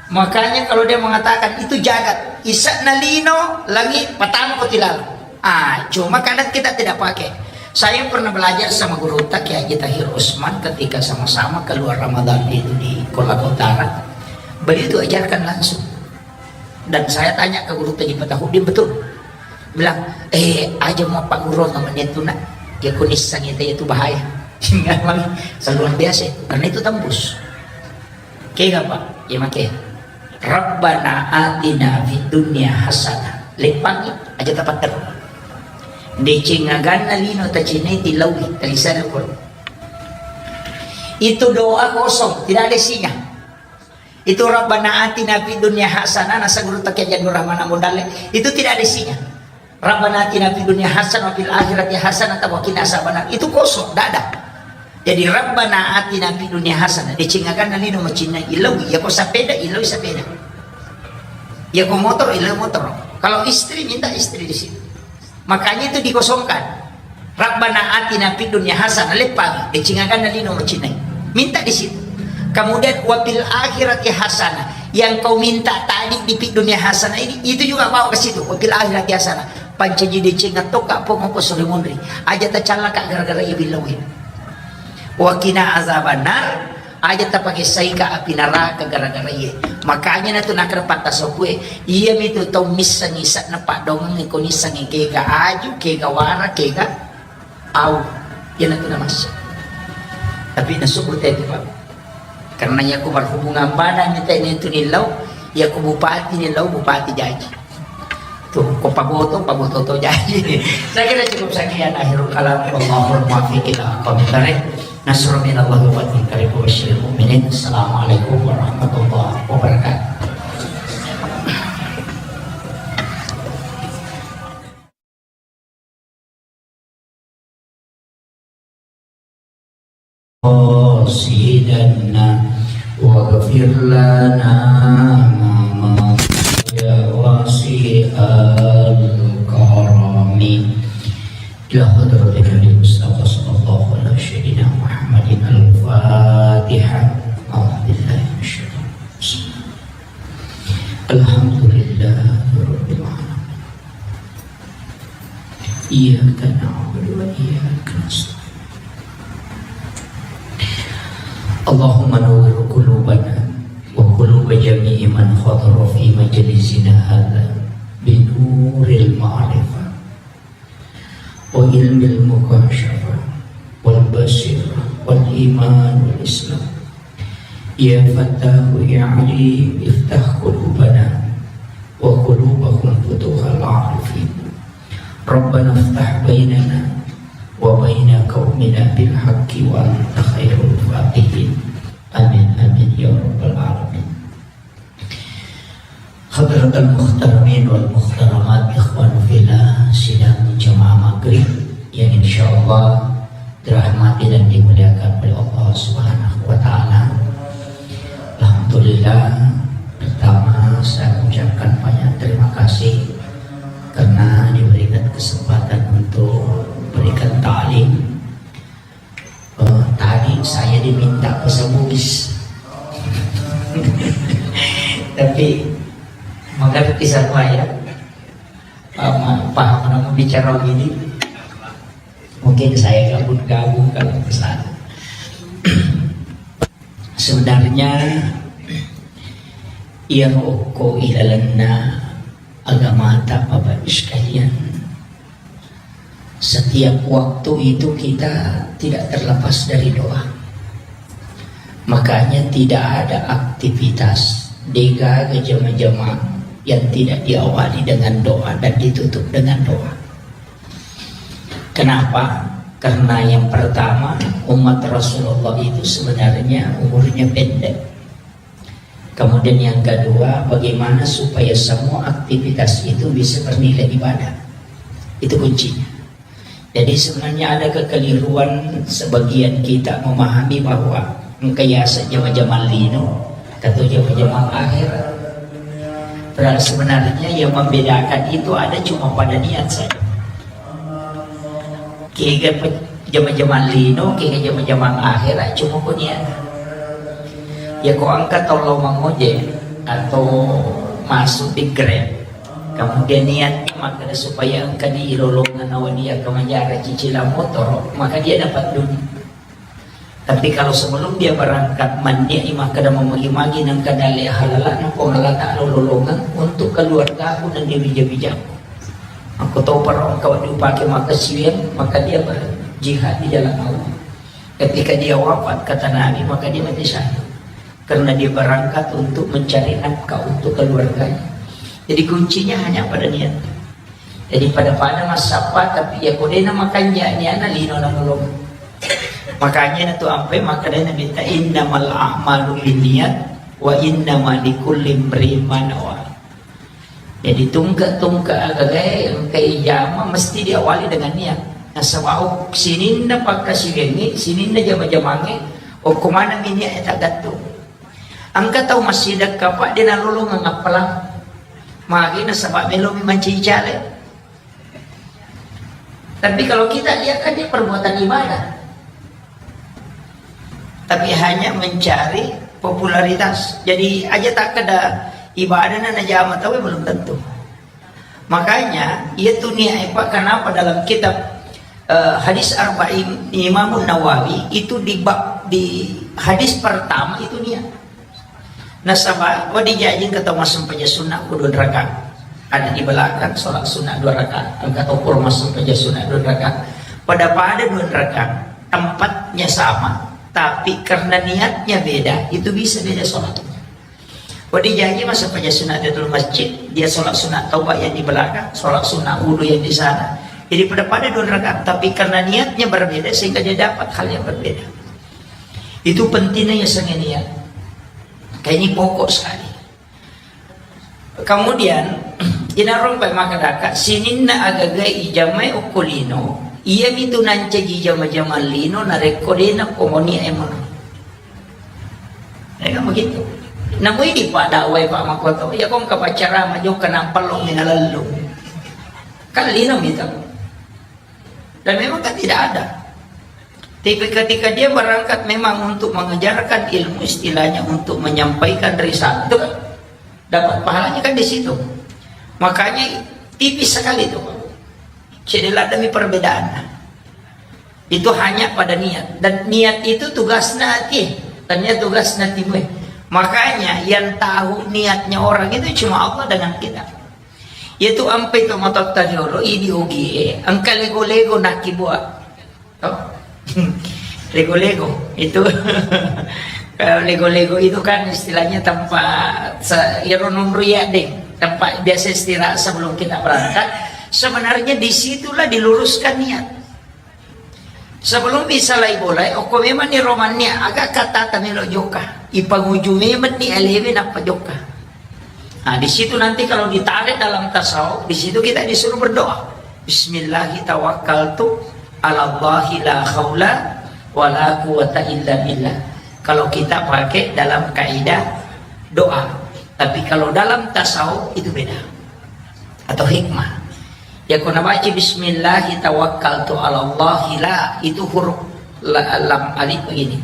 Makanya kalau dia mengatakan itu jagat, ise'na lino, langi, patama ko tilala. Ah, cuma kadang kita tidak pakai. Saya pernah belajar sama guru Kiai Haji Tahir Usman ketika sama-sama keluar Ramadan itu di Kolaka Utara. Beliau itu ajarkan langsung. Dan saya tanya ke guru Haji Fatahudin, betul. Bilang, eh, aja mau Pak Guru namanya itu nak, ya kunisang itu, itu bahaya. Sehingga memang luar biasa itu, karena itu tembus. Oke, Pak? Ya, make. Rabbana atina fid dunya hasanah. Leppangi aja tapatter. Deceng aganna lino tacinai tilaui, talisana Quran. Itu doa kosong, tidak ada isinya. Itu Rabbana atina fid dunya hasanah, nasa guru takia Janur Rahman Abu Dalle. Itu tidak ada isinya. Rabbana atina fid dunya hasanah wa fil akhirati hasanah wa qina azabannar. Itu kosong, tidak ada. Jadi Rabbana atina fid dunya hasanah, decengakanna lino macinna ilaui, yako sepeda, ilaui sepeda. Yako motor, ilaui motor. Kalau istri, minta istri di situ. Makanya itu dikosongkan. Rabbana atina fid dunya hasanah, leppangi, decengakanna lino macinna. Minta di situ. Kemudian wa fil akhirati hasanah. Yang kau minta tadi di fid dunya hasanah ini, itu juga bawa ke situ. Wa fil akhirati hasanah. Pancaji decenga toka pongo ko sore monri. Aja tacallaka gara-gara iya billawi. Wa qina azabannar, aja tapakessaika api naraka gara-gara iye. Makanya natu nakra patta sokue, iya mitu tau missengi isakna paddoangeng ko nissengi kega aju, kega wara, kega au. Iya natu namassa. Tapi nasukku tete, Pak. Karena iya ko berhubungan badan ni tene tu nillau, iya ko bupati nillau, bupati jaji. Tuh, ko paboto, paboto to jaji. Saya kira cukup sekian akhirul kalam. Wallahul muwaffiq ila aqwamit thariq. Nasrun minallahi wa fathun qarib wa basyiril mu'minin. Assalamualaikum warahmatullahi wabarakatuh. قاصدنا واغفر لنا ما مضى يا واسع الكرم. إلى حضرة النبي المصطفى صلى الله على سيدنا محمد الفاتحة. أعوذ بالله من الشيطان الرجيم. الحمد لله رب العالمين. إياك نعبد وإياك نستعين. اللهم نور قلوبنا وقلوب جميع من حضر في مجلسنا هذا بنور المعرفة وعلم المكاشفة والبصيرة والإيمان والإسلام. يا فتاح يا عليم، افتح قلوبنا وقلوبهم فتوح العارفين. ربنا افتح بيننا وبين قومنا بالحق وأنت خير الفاتحين. آمين، آمين يا رب العالمين. Hadratal muhtaramin wal muhtaramat, ikhwan fillah, sidang jamaah maghrib yang insyaallah dirahmati dan dimuliakan oleh Allah Subhanahu wa Ta'ala. Alhamdulillah, pertama saya mengucapkan banyak terima kasih karena diberikan kesempatan untuk berikan ta'lim. Eh, tadi saya diminta bahasa Bugis. Tapi mengerti semua ya. Paham, paham namu bicara gini. Mungkin saya gabung-gabung kalau ke sana. Sebenarnya iya okko ilalenna agamata Bapak Ibu sekalian. Setiap waktu itu kita tidak terlepas dari doa. Makanya tidak ada aktivitas degaga jama-jama yang tidak diawali dengan doa dan ditutup dengan doa. Kenapa? Karena yang pertama, umat Rasulullah itu sebenarnya umurnya pendek. Kemudian yang kedua, bagaimana supaya semua aktivitas itu bisa bernilai ibadah. Itu kuncinya. Jadi sebenarnya ada kekeliruan sebagian kita memahami bahwa engka yaseng jama-jama lino atau jama-jama akhir. Padahal sebenarnya yang membedakan itu ada cuma pada niat saja. Kega pe-, jama-jama lino, kega jama-jama akhir, cuma ko niat. Ya ko engka tau lao mangojek atau masuk di Grab, kemudian niatnya makkeda supaya engka di ilolongan awa dia ke manjara cicilan motor, maka dia dapat dunia. Tapi kalau sebelum dia berangkat, manniai makkeda mamagi-magi nengka dalle halala na Puang Allah Ta'ala lolongang untuk keluargaku dan dia bija-bijaku. Aku tahu para engkau dipakai maka siweng, maka dia berjihad di jalan Allah. Ketika dia wafat, kata Nabi, maka dia mati syahid. Karena dia berangkat untuk mencari nafkah untuk keluarganya. Jadi kuncinya hanya pada niat. Jadi pada-pada massappa, tapi ya kodena makanja niana lino na lolong. Makanya na tu ampe makanya Nabi ta innamal a'malu binniyat wa innama likulli imri'in ma nawa. Jadi tungke-tungke agagae engka ijama mesti diawali dengan niat. Nasaba sininna pakkasiwiangnge, sininna jama-jamangnge, okko maneng niat e taggattung. Engka tau massidekka pa de nalolongeng appalang. Magi nasaba melomi mancaji caleg. Tapi kalau kita lihat kan dia perbuatan ibadah. Tapi hanya mencari popularitas. Jadi aja tak ada ibadah na najama tau belum tentu. Makanya itu niat Pak, kenapa dalam kitab eh, hadis Arba'in Imam Nawawi itu di bab, di hadis pertama itu niat. Nasaba wa dijajing kata masem paja sunnah ku dua rakaat. Ada di belakang sholat sunnah dua rakaat. Engka tau pura masem paja sunnah dua rakaat. Pada-pada dua rakaat. Tempatnya sama, tapi karena niatnya beda, itu bisa beda sholatnya. Wa dijajing masem paja sunnah tahiyatul masjid, dia sholat sunnah taubat yang di belakang, sholat sunnah wudhu yang di sana. Jadi pada-pada dua rakaat, tapi karena niatnya berbeda sehingga dia dapat hal yang berbeda. Itu pentingnya ya sangnya niat. Kayak ini pokok sekali. Kemudian, inarung pai maka daka, sininna agaga ijamai okko lino, iya mitu nancaji jama-jama lino, narekko dena komoni emang. Ya kan begitu. Namui di Pak dakwai Pak Makoto, ya kong ke pacara majo kenang pelok mina lellu. Kan lino mitu. Dan memang kan tidak ada. Tapi ketika dia berangkat memang untuk mengajarkan ilmu, istilahnya untuk menyampaikan risalah, itu kan dapat pahalanya kan di situ. Makanya tipis sekali itu, Pak. Jadi ada mi perbedaannya. Itu hanya pada niat. Dan niat itu tugasnya hati. Tanya tugasnya timu. Makanya yang tahu niatnya orang itu cuma Allah dengan kita. Yaitu ampe to matotta riolo, idi ogie, engka lego-lego nakibua. Oh. Lego-lego itu. Kalau lego-lego itu kan istilahnya tempat se- iro nunru ya deh, tempat biasa istirahat sebelum kita berangkat. Sebenarnya disitulah diluruskan niat. Sebelum bisa lai bolai, okko memang ni romannya agak kata tamelo joka. Ipanguju memang ni alewe nappa joka. Nah, di situ nanti kalau ditarik dalam tasawuf, di situ kita disuruh berdoa. Bismillahi tawakkaltu ala Allahi la haula wa la quwata illa billah. Kalau kita pakai dalam kaidah doa, tapi kalau dalam tasawuf itu beda atau hikmah. Ya kuna baca bismillahi tawakkaltu ala Allahi la, itu huruf la, lam alif begini.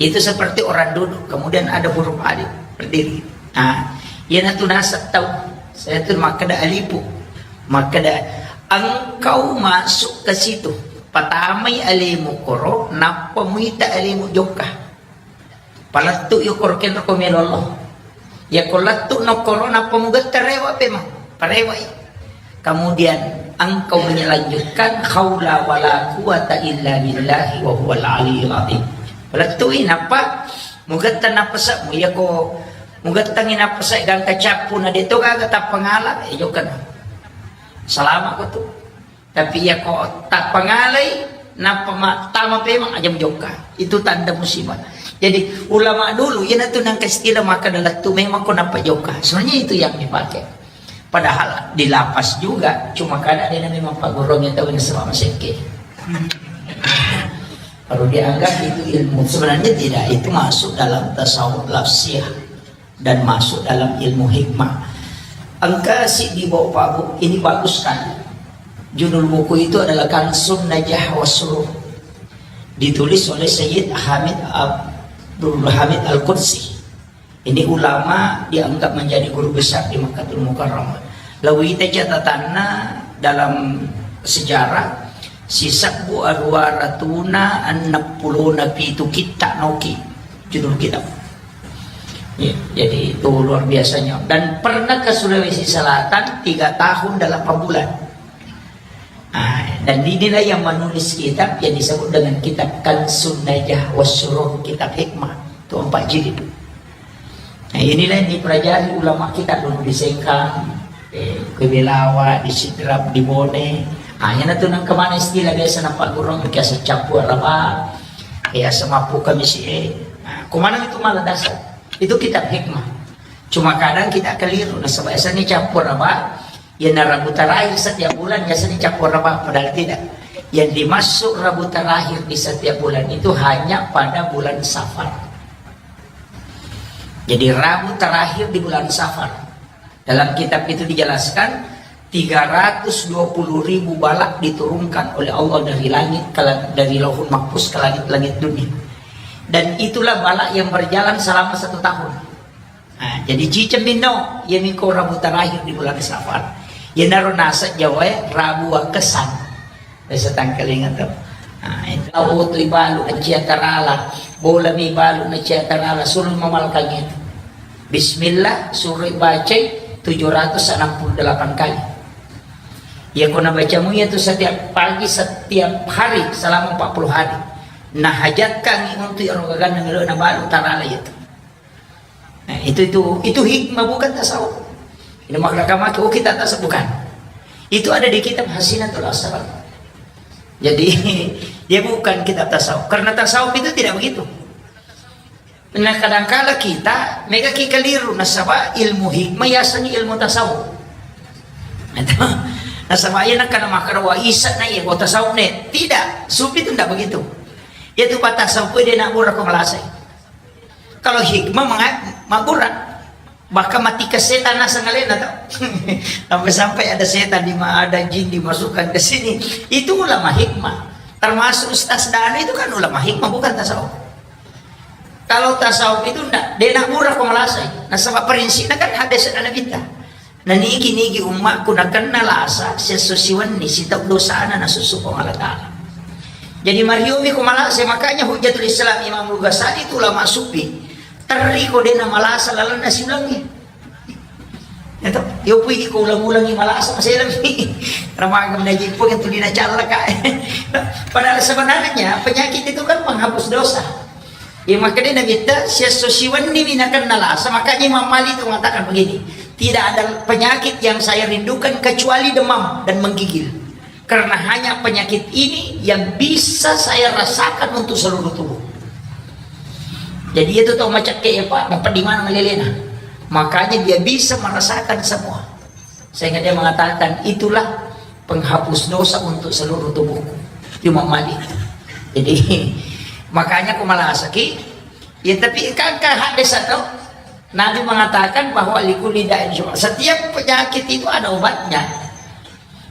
Itu seperti orang duduk, kemudian ada huruf alif berdiri. Nah, iya natu nasab tau. Saya tu makkeda alipu. Makkeda engkau masuk ke situ. Patamai alemu koro, nappa muita alemu jokka. Palettu yo koro kenro ko melolo. Ya ko lettu no koro nappa mugetta rewa pema. Parewai. Kemudian engkau melanjutkan haula wala quwata illa billahi wa huwal aliyyul azim. Palettui nappa mugetta napasa mu yako mugettangi napasa gangka cappu na deto gaga tappa ngala e jokana. Salama ko tu. Tapi yako tappa ngalai nappa ma- tama pemang aja mujokka. Itu tanda musibah. Jadi ulama dulu ina tu nang istilah maka lettu memang ko nappa jokka. Sebenarnya itu yang dipakai. Padahal di lapas juga, cuma kadang dia memang pagurung yang tahu ini sebab masih. Baru dianggap itu ilmu. Sebenarnya tidak, itu masuk dalam tasawuf lafsiyah dan masuk dalam ilmu hikmah. Engka si di bawah pabu ini bagus sekali. Judul buku itu adalah Kansun Najah Wasruh. Ditulis oleh Sayyid Hamid Abdul Hamid Al-Qudsi. Ini ulama dianggap menjadi guru besar di Makkah Mukarramah. Lawita catatanna dalam sejarah, sisebbu aruwa ratuna enneng pulona pitu kitta noki judul kitab. Ya, jadi itu luar biasanya. Dan pernah ke Sulawesi Selatan tiga tahun delapan bulan. Ah, dan inilah yang menulis kitab yang disebut dengan kitab Kansun Najah Wasyurur, kitab hikmah. Itu empat jilid. Nah, inilah yang dipelajari ulama kita dulu di Sengkang, eh, ke Belawa, di Sidrap, di Bone. Ah, yang itu nang kemana istilah biasa nampak gurung, biasa campur apa, biasa mapu kami si eh. Nah, kemana itu malah dasar? Itu kitab hikmah. Cuma kadang kita keliru, nasaba biasanya campur apa? Ya, na Rabu terakhir setiap bulan biasanya campur apa? Padahal tidak. Yang dimaksud Rabu terakhir di setiap bulan itu hanya pada bulan Safar. Jadi Rabu terakhir di bulan Safar. Dalam kitab itu dijelaskan, tiga ratus dua puluh ribu balak diturunkan oleh Allah dari langit ke la-, dari Lauhul Mahfuz ke langit-langit dunia. Dan itulah balak yang berjalan selama satu tahun. Nah, jadi ciceng minno, ya miko Rabu terakhir di bulan Safar. Ya naro nasa Jawa ya, Rabu Wakesan. Biasa tangkalinga to. Nah, itu. Oto ibalu nacia tarala, bola mi balu nacia tarala, suruh mamalkan itu. Bismillah, suruh bacai tujuh ratus enam puluh delapan kali. Ya, ko nabacamu ya tu setiap pagi, setiap hari selama empat puluh hari. Nah, hajatkan untuk ero gaganna melo na balu tarala ya tu. Nah, itu, itu, itu hikmah, bukan tasawuf. Ini makna kamaki, oh, kita tasawuf, bukan. Itu ada di kitab Hasinatul Asrar. Jadi, dia bukan kitab tasawuf. Karena tasawuf itu tidak begitu. Nah, kadangkala kita mega ki keliru, nasaba ilmu hikmah yasengngi ilmu tasawuf. Itu. Nasaba iya nakana makara wa isa na iya, wa tasawuf ne. Tidak, sufi itu tidak begitu. Itu pa tasawuf dia nak murah ko malasai. Kalau hikmah menga-, mabbura. Bahkan matikan setan naseng alena tau. Sampai-sampai ada setan, di ma-, ada jin dimasukkan ke sini. Itu ulama hikmah. Termasuk Ustaz Danu itu kan ulama hikmah, bukan tasawuf. Kalau tasawuf itu ndak, de nak murah ko malasai. Nasaba prinsipnya kan hadis Nabi ta. Na nigi-nigi ummakku nakenna lasa, siesso siwenni sitau dosana nasussu Puang Allah Ta'ala. Jadi mariomi ko malasa, makanya Hujjatul Islam Imam Ghazali itu ulama sufi. Terri ko dena malasa lalenna siulangi. Ya toh? Yo pui ko ulang-ulangi malasa, maselangi. Ramagam na jippo yang tulina callaka. Padahal sebenarnya penyakit itu kan penghapus dosa. Ya, makanya Nabi ta, siesso siwenni mi nakenna lasa, makanya Imam Malik itu mengatakan begini, tidak ada penyakit yang saya rindukan kecuali demam dan menggigil. Karena hanya penyakit ini yang bisa saya rasakan untuk seluruh tubuh. Jadi itu tau macakke ya Pak, dapat di mana ngalelena. Makanya dia bisa merasakan semua. Sehingga dia mengatakan, "Itulah penghapus dosa untuk seluruh tubuhku." Imam Malik. Jadi, makanya aku malasaki, ya, tapi kan, kan hadis atau Nabi mengatakan bahwa likulli da'in syifa. Setiap penyakit itu ada obatnya.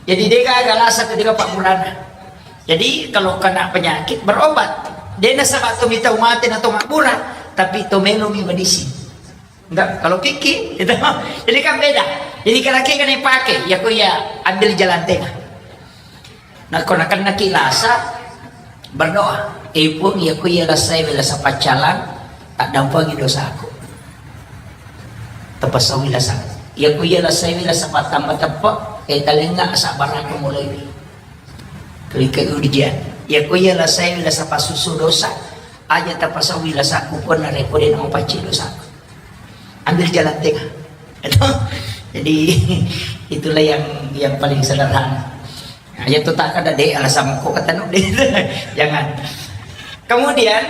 Jadi, dia gak lasa ketika Pak Burana. Jadi, kalau kena penyakit, berobat. Dia nasaba to mitau mate na to mabbura, tapi to melo mi medicine. Enggak, kalau fikih itu. Jadi kan beda. Jadi kalau kita kan pakai, ya, ku ya ambil jalan tengah. Nah, kalau nak kena ki lasa, berdoa. Eh, Puang, ya, ku ya lasa, lasa pacalang, tak dampangi dosaku. Tepasawi lasa. Ya, ku ya lasa, lasa patamba tepa, eh, talenga, sabar aku mulai. Klik ke ujian. Ya, ku ya lasa, lasa pasusu dosa, aja tapasawi lasaku, pun narekode nama pacci dosaku. Ambil jalan tengah. Jadi, itulah yang, yang paling sederhana. Nah, ya, tuh tak ada deh alasan kok kata nuk deh. Jangan. Kemudian,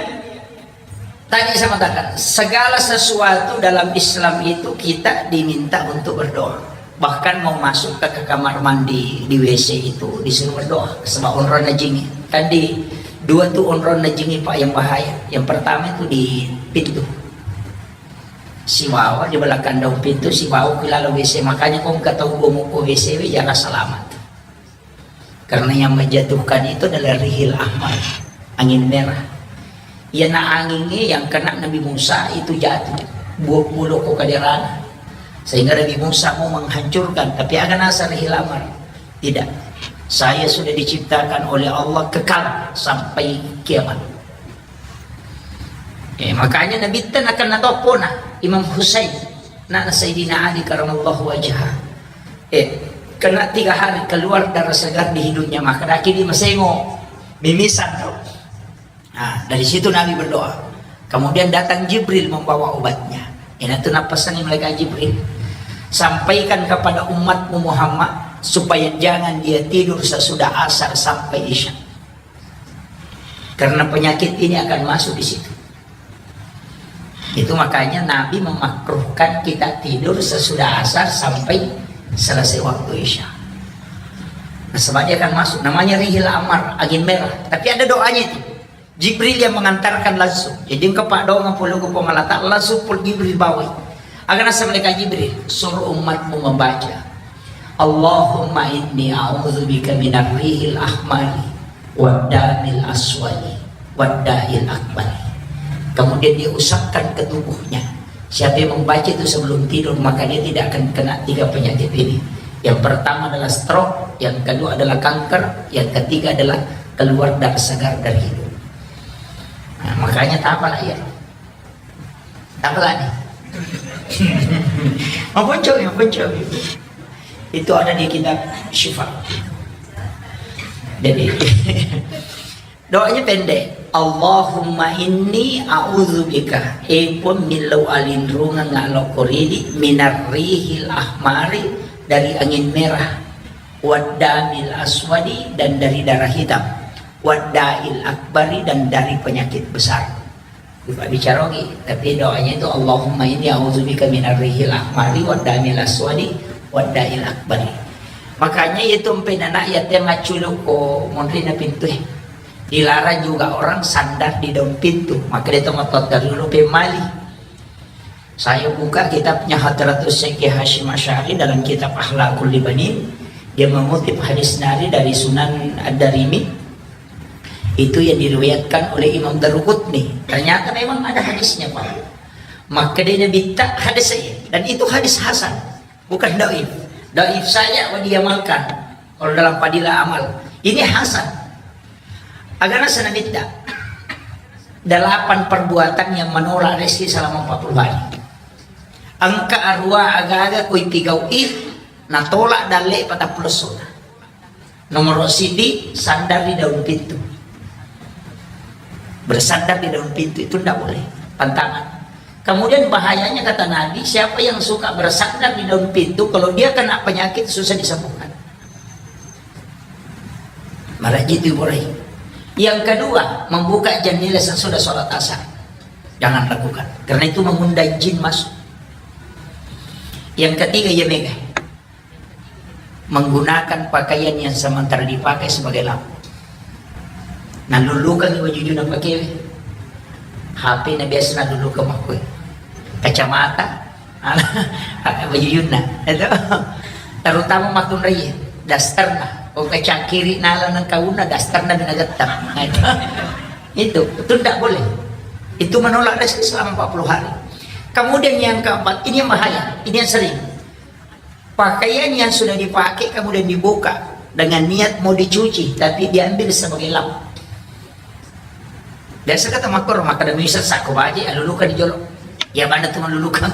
tadi saya mengatakan, segala sesuatu dalam Islam itu kita diminta untuk berdoa. Bahkan mau masuk ke, ke kamar mandi, di W C itu disuruh berdoa. Sebab onronna jingi. Kan di dua tuh onronna jingi, Pak, yang bahaya. Yang pertama itu di pintu. Sibawa di belakang daun pintu, sibawa ke dalam W C. Makanya kau nggak tahu gua mau ke W C, we, jangan selamat. Karena yang menjatuhkan itu adalah rihil ahmar, angin merah. Iya, na anginnya yang kena Nabi Musa itu jatuh, buah pulau ko kaderana. Sehingga Nabi Musa mau menghancurkan, tapi akan asal rihil ahmar. Tidak. Saya sudah diciptakan oleh Allah kekal sampai kiamat. Eh, makanya Nabi ta nakena toppona. Imam Husain, anakna Sayyidina Ali karamallahu wajhah. Eh, kena tiga hari keluar darah segar di hidungnya, maka daki di masengo, mimisan tau. Nah, dari situ Nabi berdoa. Kemudian datang Jibril membawa obatnya. Ini tuh napasangi malaikat Jibril. Sampaikan kepada umatmu Muhammad supaya jangan dia tidur sesudah asar sampai isya. Karena penyakit ini akan masuk di situ. Itu makanya Nabi memakruhkan kita tidur sesudah asar sampai selesai waktu isya. Nah, sebab dia akan masuk. Namanya rihil amar, angin merah. Tapi ada doanya itu. Jibril yang mengantarkan langsung. Jadi engka paddoangeng pole ko Puang Allah Ta'ala, langsung pole Jibril bawai. Aga naseng malaikat Jibril, suruh umatmu membaca, "Allahumma inni a'udzubika minar rihil ahmari wad damil aswadi wad da'il akbari." Kemudian dia usapkan ke tubuhnya. Siapa yang membaca itu sebelum tidur, maka dia tidak akan kena tiga penyakit ini. Yang pertama adalah stroke, yang kedua adalah kanker, yang ketiga adalah keluar darah segar dari hidung. Nah, makanya tapalah ya. Tapalah nih. Maponco, maponco. Itu ada di kitab Syifa. Jadi, doanya pendek. "Allahumma inni a'udzubika." Eh, Puang, millau alinrungeng alokko ridi, minar rihil ahmari, dari angin merah, waddamil aswadi, dan dari darah hitam, wadda'il akbari, dan dari penyakit besar. Lupa bicara lagi, tapi doanya itu, "Allahumma inni a'udzubika minar rihil ahmari waddamil aswadi wadda'il akbari." Makanya itu empe nana ya tengah culuk ko monri na pintu eh. Dilarang juga orang sandar di daun pintu. Maka dia tengah totta dulu pemali. Saya buka kitabnya Hadratus Syekh Hasyim Asy'ari dalam kitab Akhlaqul Libanin. Dia mengutip hadis nari dari Sunan Ad-Darimi. Itu yang diriwayatkan oleh Imam Daruqutni. Ternyata memang ada hadisnya, Pak. Makkedai Nabitta hadis saya. Dan itu hadis hasan. Bukan dhaif. Dhaif saja diamalkan. Kalau dalam fadilah amal. Ini hasan. Aga naseng Nabitta. Delapan perbuatan yang menolak rezeki selama empat puluh hari. Engka arua aga-aga kui pigau'i, natolak dalle patappulo sona. Nomor sidi, sandar di daun pintu. Bersandar di daun pintu itu ndak boleh, pantangan. Kemudian bahayanya kata Nabi, siapa yang suka bersandar di daun pintu, kalau dia kena penyakit susah disembuhkan. Maraji itu boleh. Yang kedua, membuka jendela sesudah sholat asar. Jangan lakukan. Karena itu mengundang jin masuk. Yang ketiga, ya mega. Menggunakan pakaian yang sementara dipakai sebagai lampu. Nalulukan wajujuna pakai H P na biasa nalulukan makkoi. Kacamata, bajujunna. Itu. Terutama matunrai dasterna. Oh, kacangkiri nala nang kauna dasterna bina gettar. Nah, itu. Itu, itu tidak boleh. Itu menolak rezeki selama empat puluh hari. Kemudian yang keempat, ini yang bahaya, ini yang sering. Pakaian yang sudah dipakai kemudian dibuka dengan niat mau dicuci, tapi diambil sebagai lap. Biasa kata makor, maka demi sesak ko baji, alulukan di jolo. Ya, mana tu malulukan.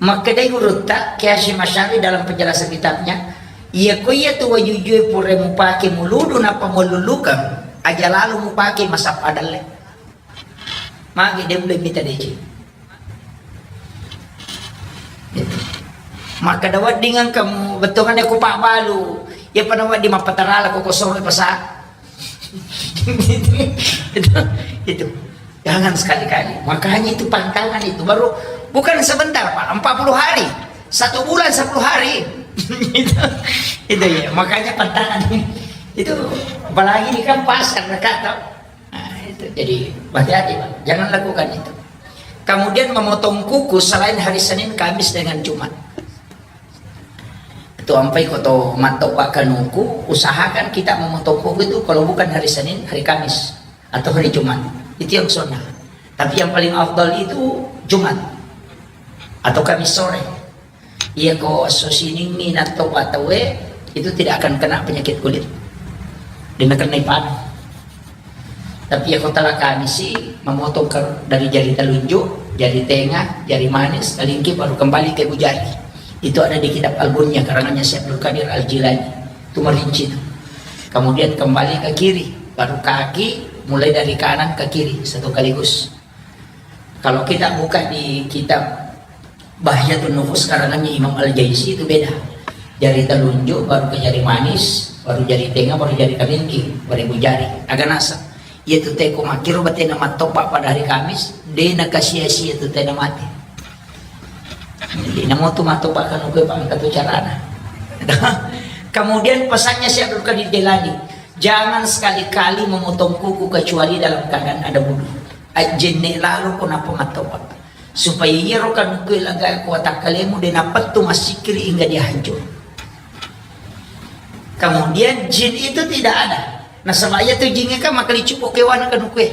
Makkedai gurutta, Kiai Hasyim Asy'ari dalam penjelasan kitabnya, iya ko iya tu wajujue pura mupake muludu napa malulukan, aja lalu mupake masappa dalle. Magi demble mita deci. Makkeda wedding engka mu-, bettuanna ku pabbalu. Iya pada wedding mappatarala ko kosong pasa. Itu, itu. Jangan sekali-kali. Makanya itu pantangan itu baru bukan sebentar, Pak, empat puluh hari. Satu bulan sepuluh hari. Itu, itu ya. Makanya pantangan itu apalagi ini kan pasar dekat, toh. Nah, itu. Jadi, hati-hati, Pak. Jangan lakukan itu. Kemudian memotong kuku selain hari Senin, Kamis, dengan Jumat. Itu ampai koto matto Pak kanuku, usahakan kita memotong kuku itu kalau bukan hari Senin, hari Kamis, atau hari Jumat. Itu yang sunnah. Tapi yang paling afdal itu Jumat atau Kamis sore. Iya ko esso siningngi natto patawe, itu tidak akan kena penyakit kulit. Dia kena ipanu. Tapi ya kota Kamisi memotong ke, dari jari telunjuk, jari tengah, jari manis, kalingki, baru kembali ke ibu jari. Itu ada di kitab Al-Bunya, karangannya Syekh Abdul Qadir Al-Jilani. Itu merinci itu. Kemudian kembali ke kiri, baru kaki, mulai dari kanan ke kiri, satu kaligus. Kalau kita buka di kitab Bahjatun Nufus karangannya Imam Al-Jaisi itu beda. Jari telunjuk, baru ke jari manis, baru jari tengah, baru jari kalingki, baru ibu jari. Agak nasa. Iya tu teko makkiro batena mattopa pada hari Kamis, de nakasia-sia tu tena mate. Jadi namo tu mattopa kanu kue bangka tu carana. Kemudian pesannya Syekh Abdul Qadir Jailani, jangan sekali-kali memotong kuku kecuali dalam keadaan ada wudhu. Ajjenne lalo ko nappa mattopa. Supaya iyaro kanukue laga ko watakkalemu de napettu massikkiri hingga dia hancur. Kemudian jin itu tidak ada. Nasaba iya tu jingnge kan makalicupo kewana kanukue.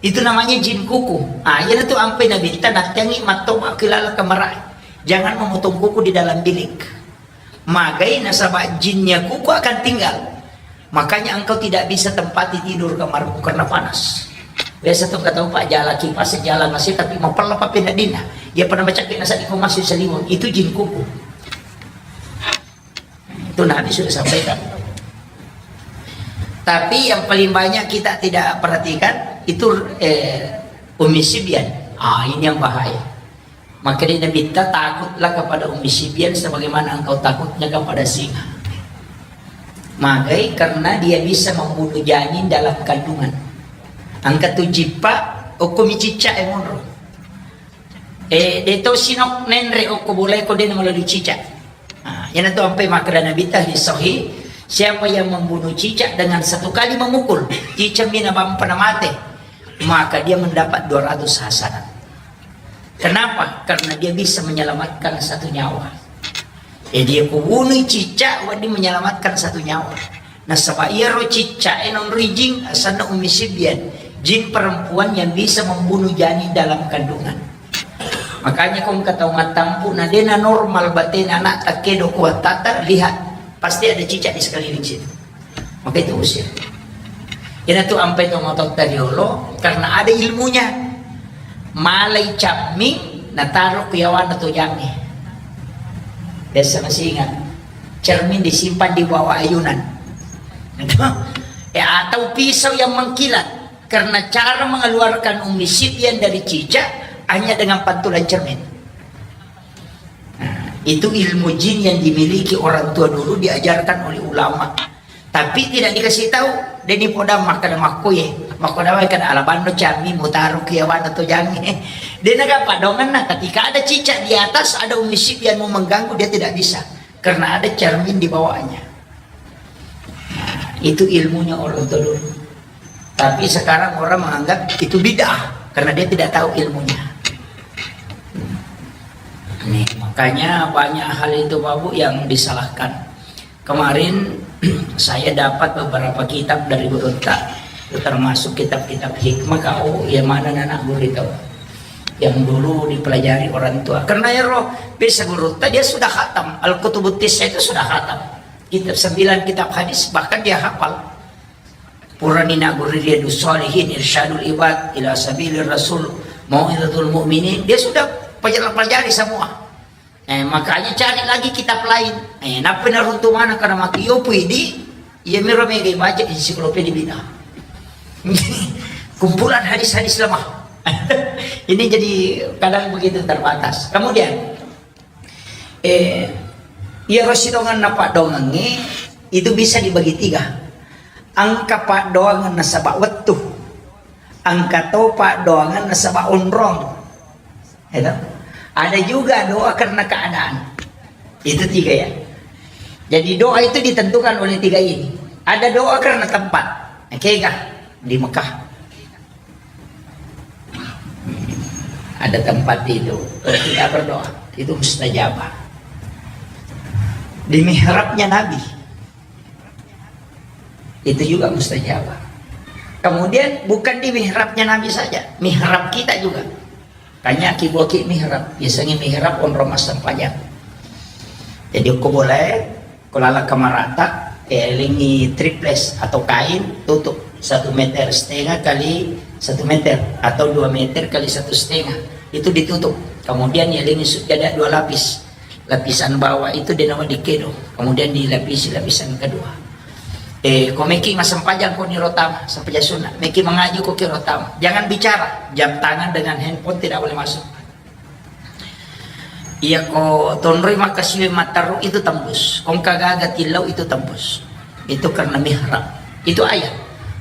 Itu namanya jin kuku. Ah, iya tu ampai nabitta nattengi mattopa kilala kamarae. Jangan memotong kuku di dalam bilik. Magai nasaba jinnya kuku akan tinggal. Makanya engkau tidak bisa tempati tidur kamarmu karena panas. Biasa tu kata Pak jala kipas, jala masih tapi mapella pape nadina. Dia pernah baca kena saat masih selimut. Itu jin kuku. Itu Nabi sudah sampaikan. Tapi yang paling banyak kita tidak perhatikan itu eh, Ummi Sibyan. Ah, ini yang bahaya. Maka dia Nabi, "Takutlah kepada Ummi Sibyan sebagaimana engkau takutnya kepada singa." Magai karena dia bisa membunuh janin dalam kandungan. Angka tu jippa, okko mi cicca e monro. Eh, de to sinok nenre okko boleh ko de na melalui cicak. Nah, yana tu ampai makkeda Nabi ta hadis sahih, siapa yang membunuh cicak dengan satu kali memukul, cicak mina bampa na mate, maka dia mendapat dua ratus hasanat. Kenapa? Karena dia bisa menyelamatkan satu nyawa. Eh, dia kubunui cicak, wedding menyelamatkan satu nyawa. Nasaba iyaro cicak e nonroi jin, asanna Ummi Sibyan, jin perempuan yang bisa membunuh janin dalam kandungan. Makanya kong kata umat tampu, na dena normal batena anak takkedo kuat tata, lihat, pasti ada cicak di sekeliling situ. Maka itu usir. Ina tu ampai to ngotot tariolo karena ada ilmunya. Malai camming nataro ku yawana to jange. Biasa masih ingat. Cermin disimpan di bawah ayunan. Eh, atau pisau yang mengkilat karena cara mengeluarkan Ummi Sibyan dari cicak hanya dengan pantulan cermin. Nah, itu ilmu jin yang dimiliki orang tua dulu diajarkan oleh ulama. Tapi tidak dikasih tahu, deni poda makkeda makkoye, makkoda wae kada alabanno cami mutaro kiawana to jange. Dena gapa donganna, ketika ada cicak di atas, ada Ummi Sibyan mau mengganggu, dia tidak bisa. Karena ada cermin di bawahnya. Nah, itu ilmunya orang tua dulu. Tapi sekarang orang menganggap itu bid'ah karena dia tidak tahu ilmunya. Nih, makanya banyak hal itu Bapak yang disalahkan. Kemarin saya dapat beberapa kitab dari gurutta, termasuk kitab-kitab hikmah kau yang mana anak guru itu yang dulu dipelajari orang tua. Karena ya roh, bisa gurutta dia sudah khatam. Al-Kutubut Tis'ah itu sudah khatam. Kitab sembilan kitab hadis bahkan dia hafal. Purani naguru Riyadus Shalihin, Irsyadul Ibad ila Sabilir Rasul, Mau'izatul Mu'minin, dia sudah pelajari, pelajari semua. Eh, makanya cari lagi kitab lain. Eh, nappa naruntu mana karena mati yopu idi, iya miro mega baca ensiklopedia bid'ah. Kumpulan hadis-hadis lemah. Ini jadi kadang begitu terbatas. Kemudian, Eh, iyaro sidonganna paddoangengnge itu bisa dibagi tiga. Engka paddoangeng nasaba wettu, engka to paddoangeng nasaba onrong. Ya toh? Ada juga doa karena keadaan. Itu tiga ya. Jadi doa itu ditentukan oleh tiga ini. Ada doa karena tempat. Kega di Mekah. Ada tempat itu, kalau kita berdoa, itu mustajabah. Di mihrabnya Nabi, itu juga mustajabah. Kemudian bukan di mihrabnya Nabi saja, mihrab kita juga. Kanya kiboki mihrab, biasanya mihrab onrong massempajang. Jadi ko boleh, ko lala kamarata, eh, lingi triples atau kain, tutup. satu meter setengah kali satu meter atau dua meter kali satu setengah, itu ditutup. Kemudian yalengngi sujada dua lapis, lapisan bawah itu denawa dikedo, kemudian dilapisi lapisan kedua. Eh, ko meki massempajang ko niro tama, sempajang sunat, meki mangaji ko kiro tama, jangan bicara, jam tangan dengan handphone tidak boleh masuk. Iya ko tonroi makkasiwi matteru itu tembus. Ko engka gaga tillau itu tembus. Itu karena mihrab. Itu ayat.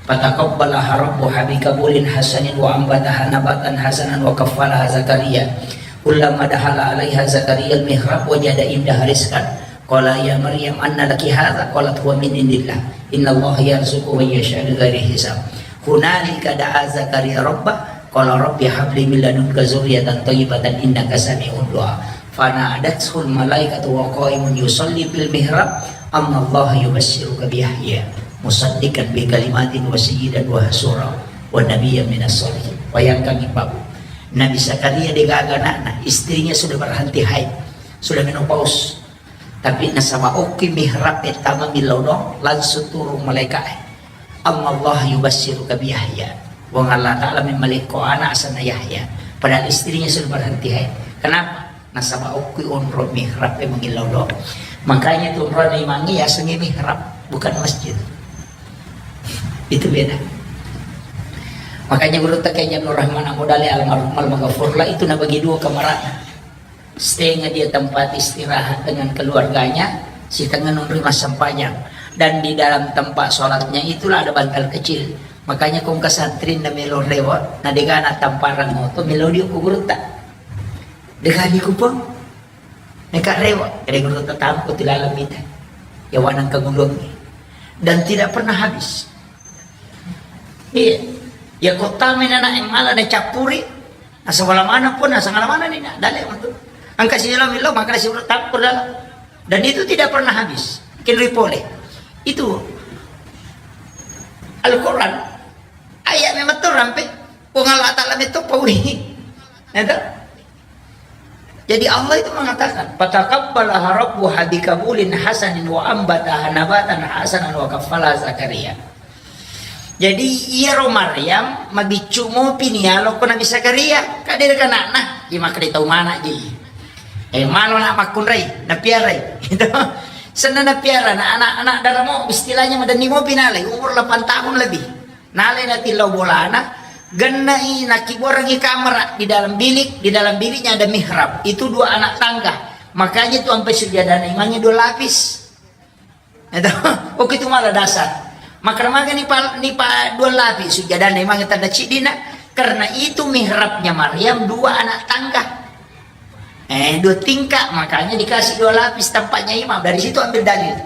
Fataqabbalaha rabbuha biqabulin hasanin wa ambataha nabatan hasanan wa kaffalaha Zakaria. Kullama dakhala alaiha Zakaria al-mihrab wajada indaha rizqan. Qala ya Maryam anna laki hadza? Qalat huwa min indillah. Innallaha yarzuqu man yasha'u bighairi hisab. Hunalika da'a Zakaria rabbah. Qala rabbi habli min ladunka dzurriyyatan thayyibatan innaka sami'ud du'a. Fanadathul malaikatu wa qaimun yusalli fil mihrab, annallaha yubasysyiruka bi Yahya musaddiqan bi kalimatin wa sayyidan wa hasura wa nabiyyan minas sholihin. Bayangkan, Ibu. Nabi Zakaria degaga anakna, istrinya sudah berhenti haid, sudah menopause. Tapi nasaba okki mihrab e tama millau doang, langsung turun malaikat. Annallaha yubasysyiruka bi Yahya. Puang Allah Ta'ala memmalekko anak asenna Yahya. Padahal istrinya sudah berhenti haid. Kenapa? Nasaba okki onro mihrab e mangillau doang. Makanya itu onrona imangnge yasengnge mihrab, bukan masjid. Itu beda. Makanya gurutta Kiai Abdul Rahman Abu Dale almarhum almaghfurlah itu nabagi dua kamarana. Setengah dia tempat istirahat dengan keluarganya, setengah nonroi massempajang. Dan di dalam tempat sholatnya itulah ada bantal kecil. Makanya ko engka santri na melo rewa, na degana tamparang moto, melo dio ku gurutta. Degani kupang. Neka rewa, kede gurutta tampu tilalang mita. Ya wanang kagulungi. Dan tidak pernah habis. Iya. Ya kota menana yang malah na cappuri. Asal wala mana pun, asal ngala mana ni, nah, dalek untuk. Angka si lo milo, maka si urut tampur dalam. Dan itu tidak pernah habis. Kinrui pole. Itu Al-Quran. Ayat memang tu rampe. Puang Allah Ta'ala itu pauli. Ya tak? Jadi Allah itu mengatakan, "Fataqabbalaha rabbuha biqabulin hasanin wa ambataha nabatan hasanan wa kaffalaha Zakaria." Jadi iyaro Maryam mabiccu mopi ni alokko Nabi Zakaria, kadere kanakna, imakri tau mana ji. Eh, malo na makkunrai, napiarai. Gitu. Senna napiara, na anak-anak daramo, istilahnya madanni mopi nalai, umur delapan tahun lebih. Nalai natillau bolana, gennai nakibuarangi kamera di dalam bilik, di dalam biliknya ada mihrab. Itu dua anak tangga. Makanya itu sampai sujadana imangnge dua lapis. Itu, oke itu malah dasar. Maka maga ni pa, ni pa dua lapis sujadana imangnge tanda cidina. Karena itu mihrabnya Maryam dua anak tangga. Eh, dua tingkat, makanya dikasih dua lapis tempatnya imam. Dari situ ambil dalil.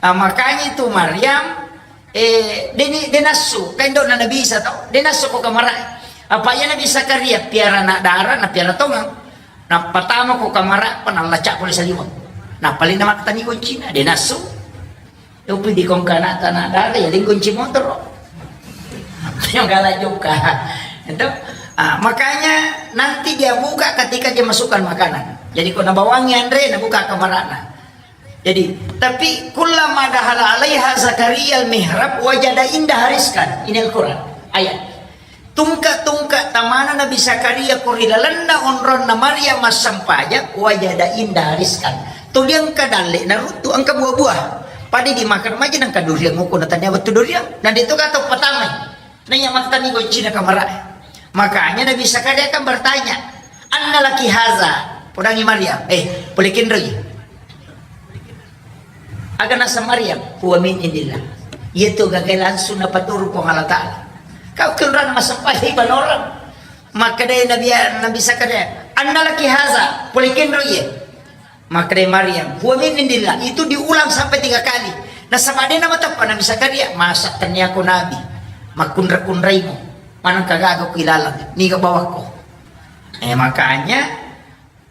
Ah, makanya itu Maryam Eh, deni, denassu, kan dona Nabi Isa tau, denassu ko kamara. Apa iya Nabi Zakaria, piara anak dara, na piara tongang. Na patama ko kamara, pa nallacak pole saliweng. Na paling na mattani goncina, denassu. Upi di kongkana tanah dara, ya, deng gonci motor. Yang galak juga. Itu, ah, makanya nanti dia buka ketika dia masukkan makanan. Jadi, ko nabawangi anre, nabuka kamarana. Jadi, tapi kullama dakhala alaiha Zakaria al-mihrab wajada indaha rizqan. Ini Al-Quran, ayat. Tungka-tungka tamana Nabi Zakaria ko ri lalenna onronna Maryam massempajang, wajada indaha rizqan. Tuli engka dalle naruttu engka buah-buah. Pada dimakan maja nengka durian nguko na tania wettu durian. Na de to gato patamai. Naiya mattani goncina kamara. Makanya Nabi Zakaria kan bertanya, "Anna laki haza?" Podangi Maryam, eh, pole kenroi. Aga nasa Maryam, "Huwa min indillah." Iya tu gagai langsung napaturu Puang Allah Ta'ala. Kau kenrana masampah iban orang. Makkedai Nabi, Nabi Zakaria, "Anna laki haza?" Pole kenroi. Makkedai Maryam, "Huwa min indillah." Itu diulang sampai tiga kali. Nasaba de namateppa Nabi Zakaria, "Masa tenniako nabi? Makkunra-kunraimu. Maneng kagaga ku ilalang. Niga bawakko." Eh, makanya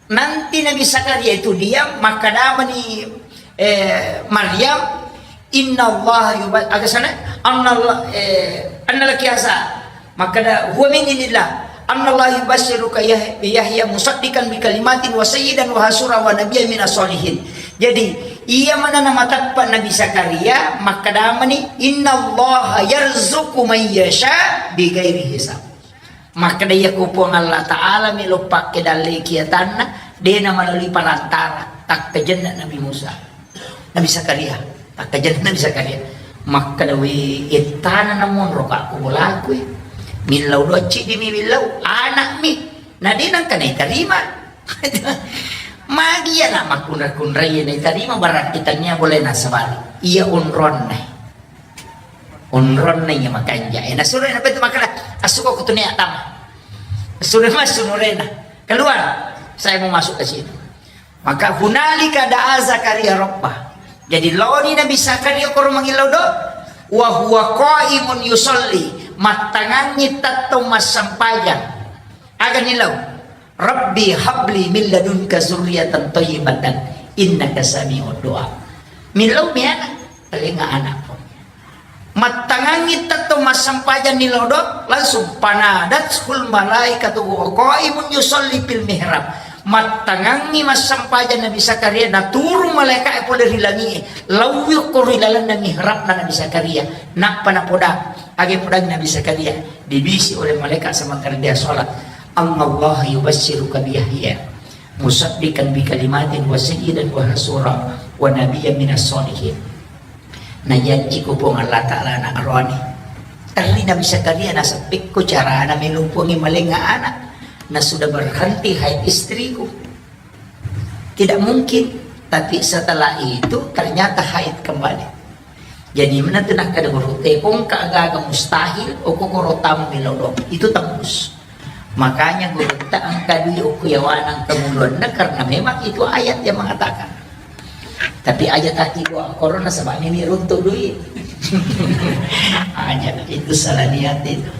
nanti Nabi Zakaria itu diam, makkadamani, eh, Maryam, "Innallaha yuba-," aga sana? "Annallah-, eh, anna laki haza." Makkada, "Huwa min indillah. Annallaha yubasyiruka Yah-, Yahya musaddiqan bi kalimatin wa sayyidan wa hasura wa nabiyyan minas sholihin." Jadi, Iya mana namateppa Nabi Zakaria, makkadamani, "Innallaha yarzuqu may yasha bighairi hisab." Makkeda, "Iya ko Puang Allah Ta'ala melo pakke dalle kiatanna, dena melalui perantara." Takkajenna Nabi Musa. Nabi Zakaria, takkajenna Nabi Zakaria. Makkeda, "We, ettana namonro ka ko bolaku, eh. Millau doa ciddi mi millau, anak mi. Na dena engka naitarima." Magi iya na makkunra-kunrai naitarima, berarti tania boleh nasabari. Iya onronna. Onronna iya makanja. Eh, nasuro na betu makkeda, "Assuko ko tunia tama." Sudah masuk nurena. "Keluar. Saya mau masuk ke sini." Maka hunalika da'a Zakaria rabbah. Jadi laoni Nabi Zakaria koro mangillau do. Wa huwa qaimun yusalli. Mattangangi tettong massempajang. Aga nilau? "Rabbi habli min ladunka zurriyatan thayyibatan innaka sami'ud du'a." Millau mi ana, talenga anakku. Mattangangi tetto massempajang ni lodo, langsung panadathul malaikatu wa qaimun yusalli fil mihrab. Mattangangi massempajang Nabi Zakaria, naturung malaika e pole ri langi e, lawi ko ri lalenna mihrabna Nabi Zakaria. Nappa napoda, age podang Nabi Zakaria, dibisi oleh malaikat sama kerja sholat. "Annallaha yubassiruka bi Yahya musaddiqan bi kalimatin wa sayyidan wa hasura wa nabiyyan minas sholihin." Najanji ko Puang Allah Ta'ala anak rohani. Terri Nabi Zakaria naseppekko carana melumpungi malenga anak. Na sudah berhenti haid istriku. Tidak mungkin. Tapi setelah itu ternyata haid kembali. Jadi menentu nakkeda guru te, "Kongka agaga mustahil, okokoro tamu milodong." Itu tembus. Makanya guru tak angka dui oku yawanang kemuluanna karena memang itu ayat yang mengatakan. Tapi aja tadi doa corona sebab ini runtuh duit. Aja itu salah niat itu.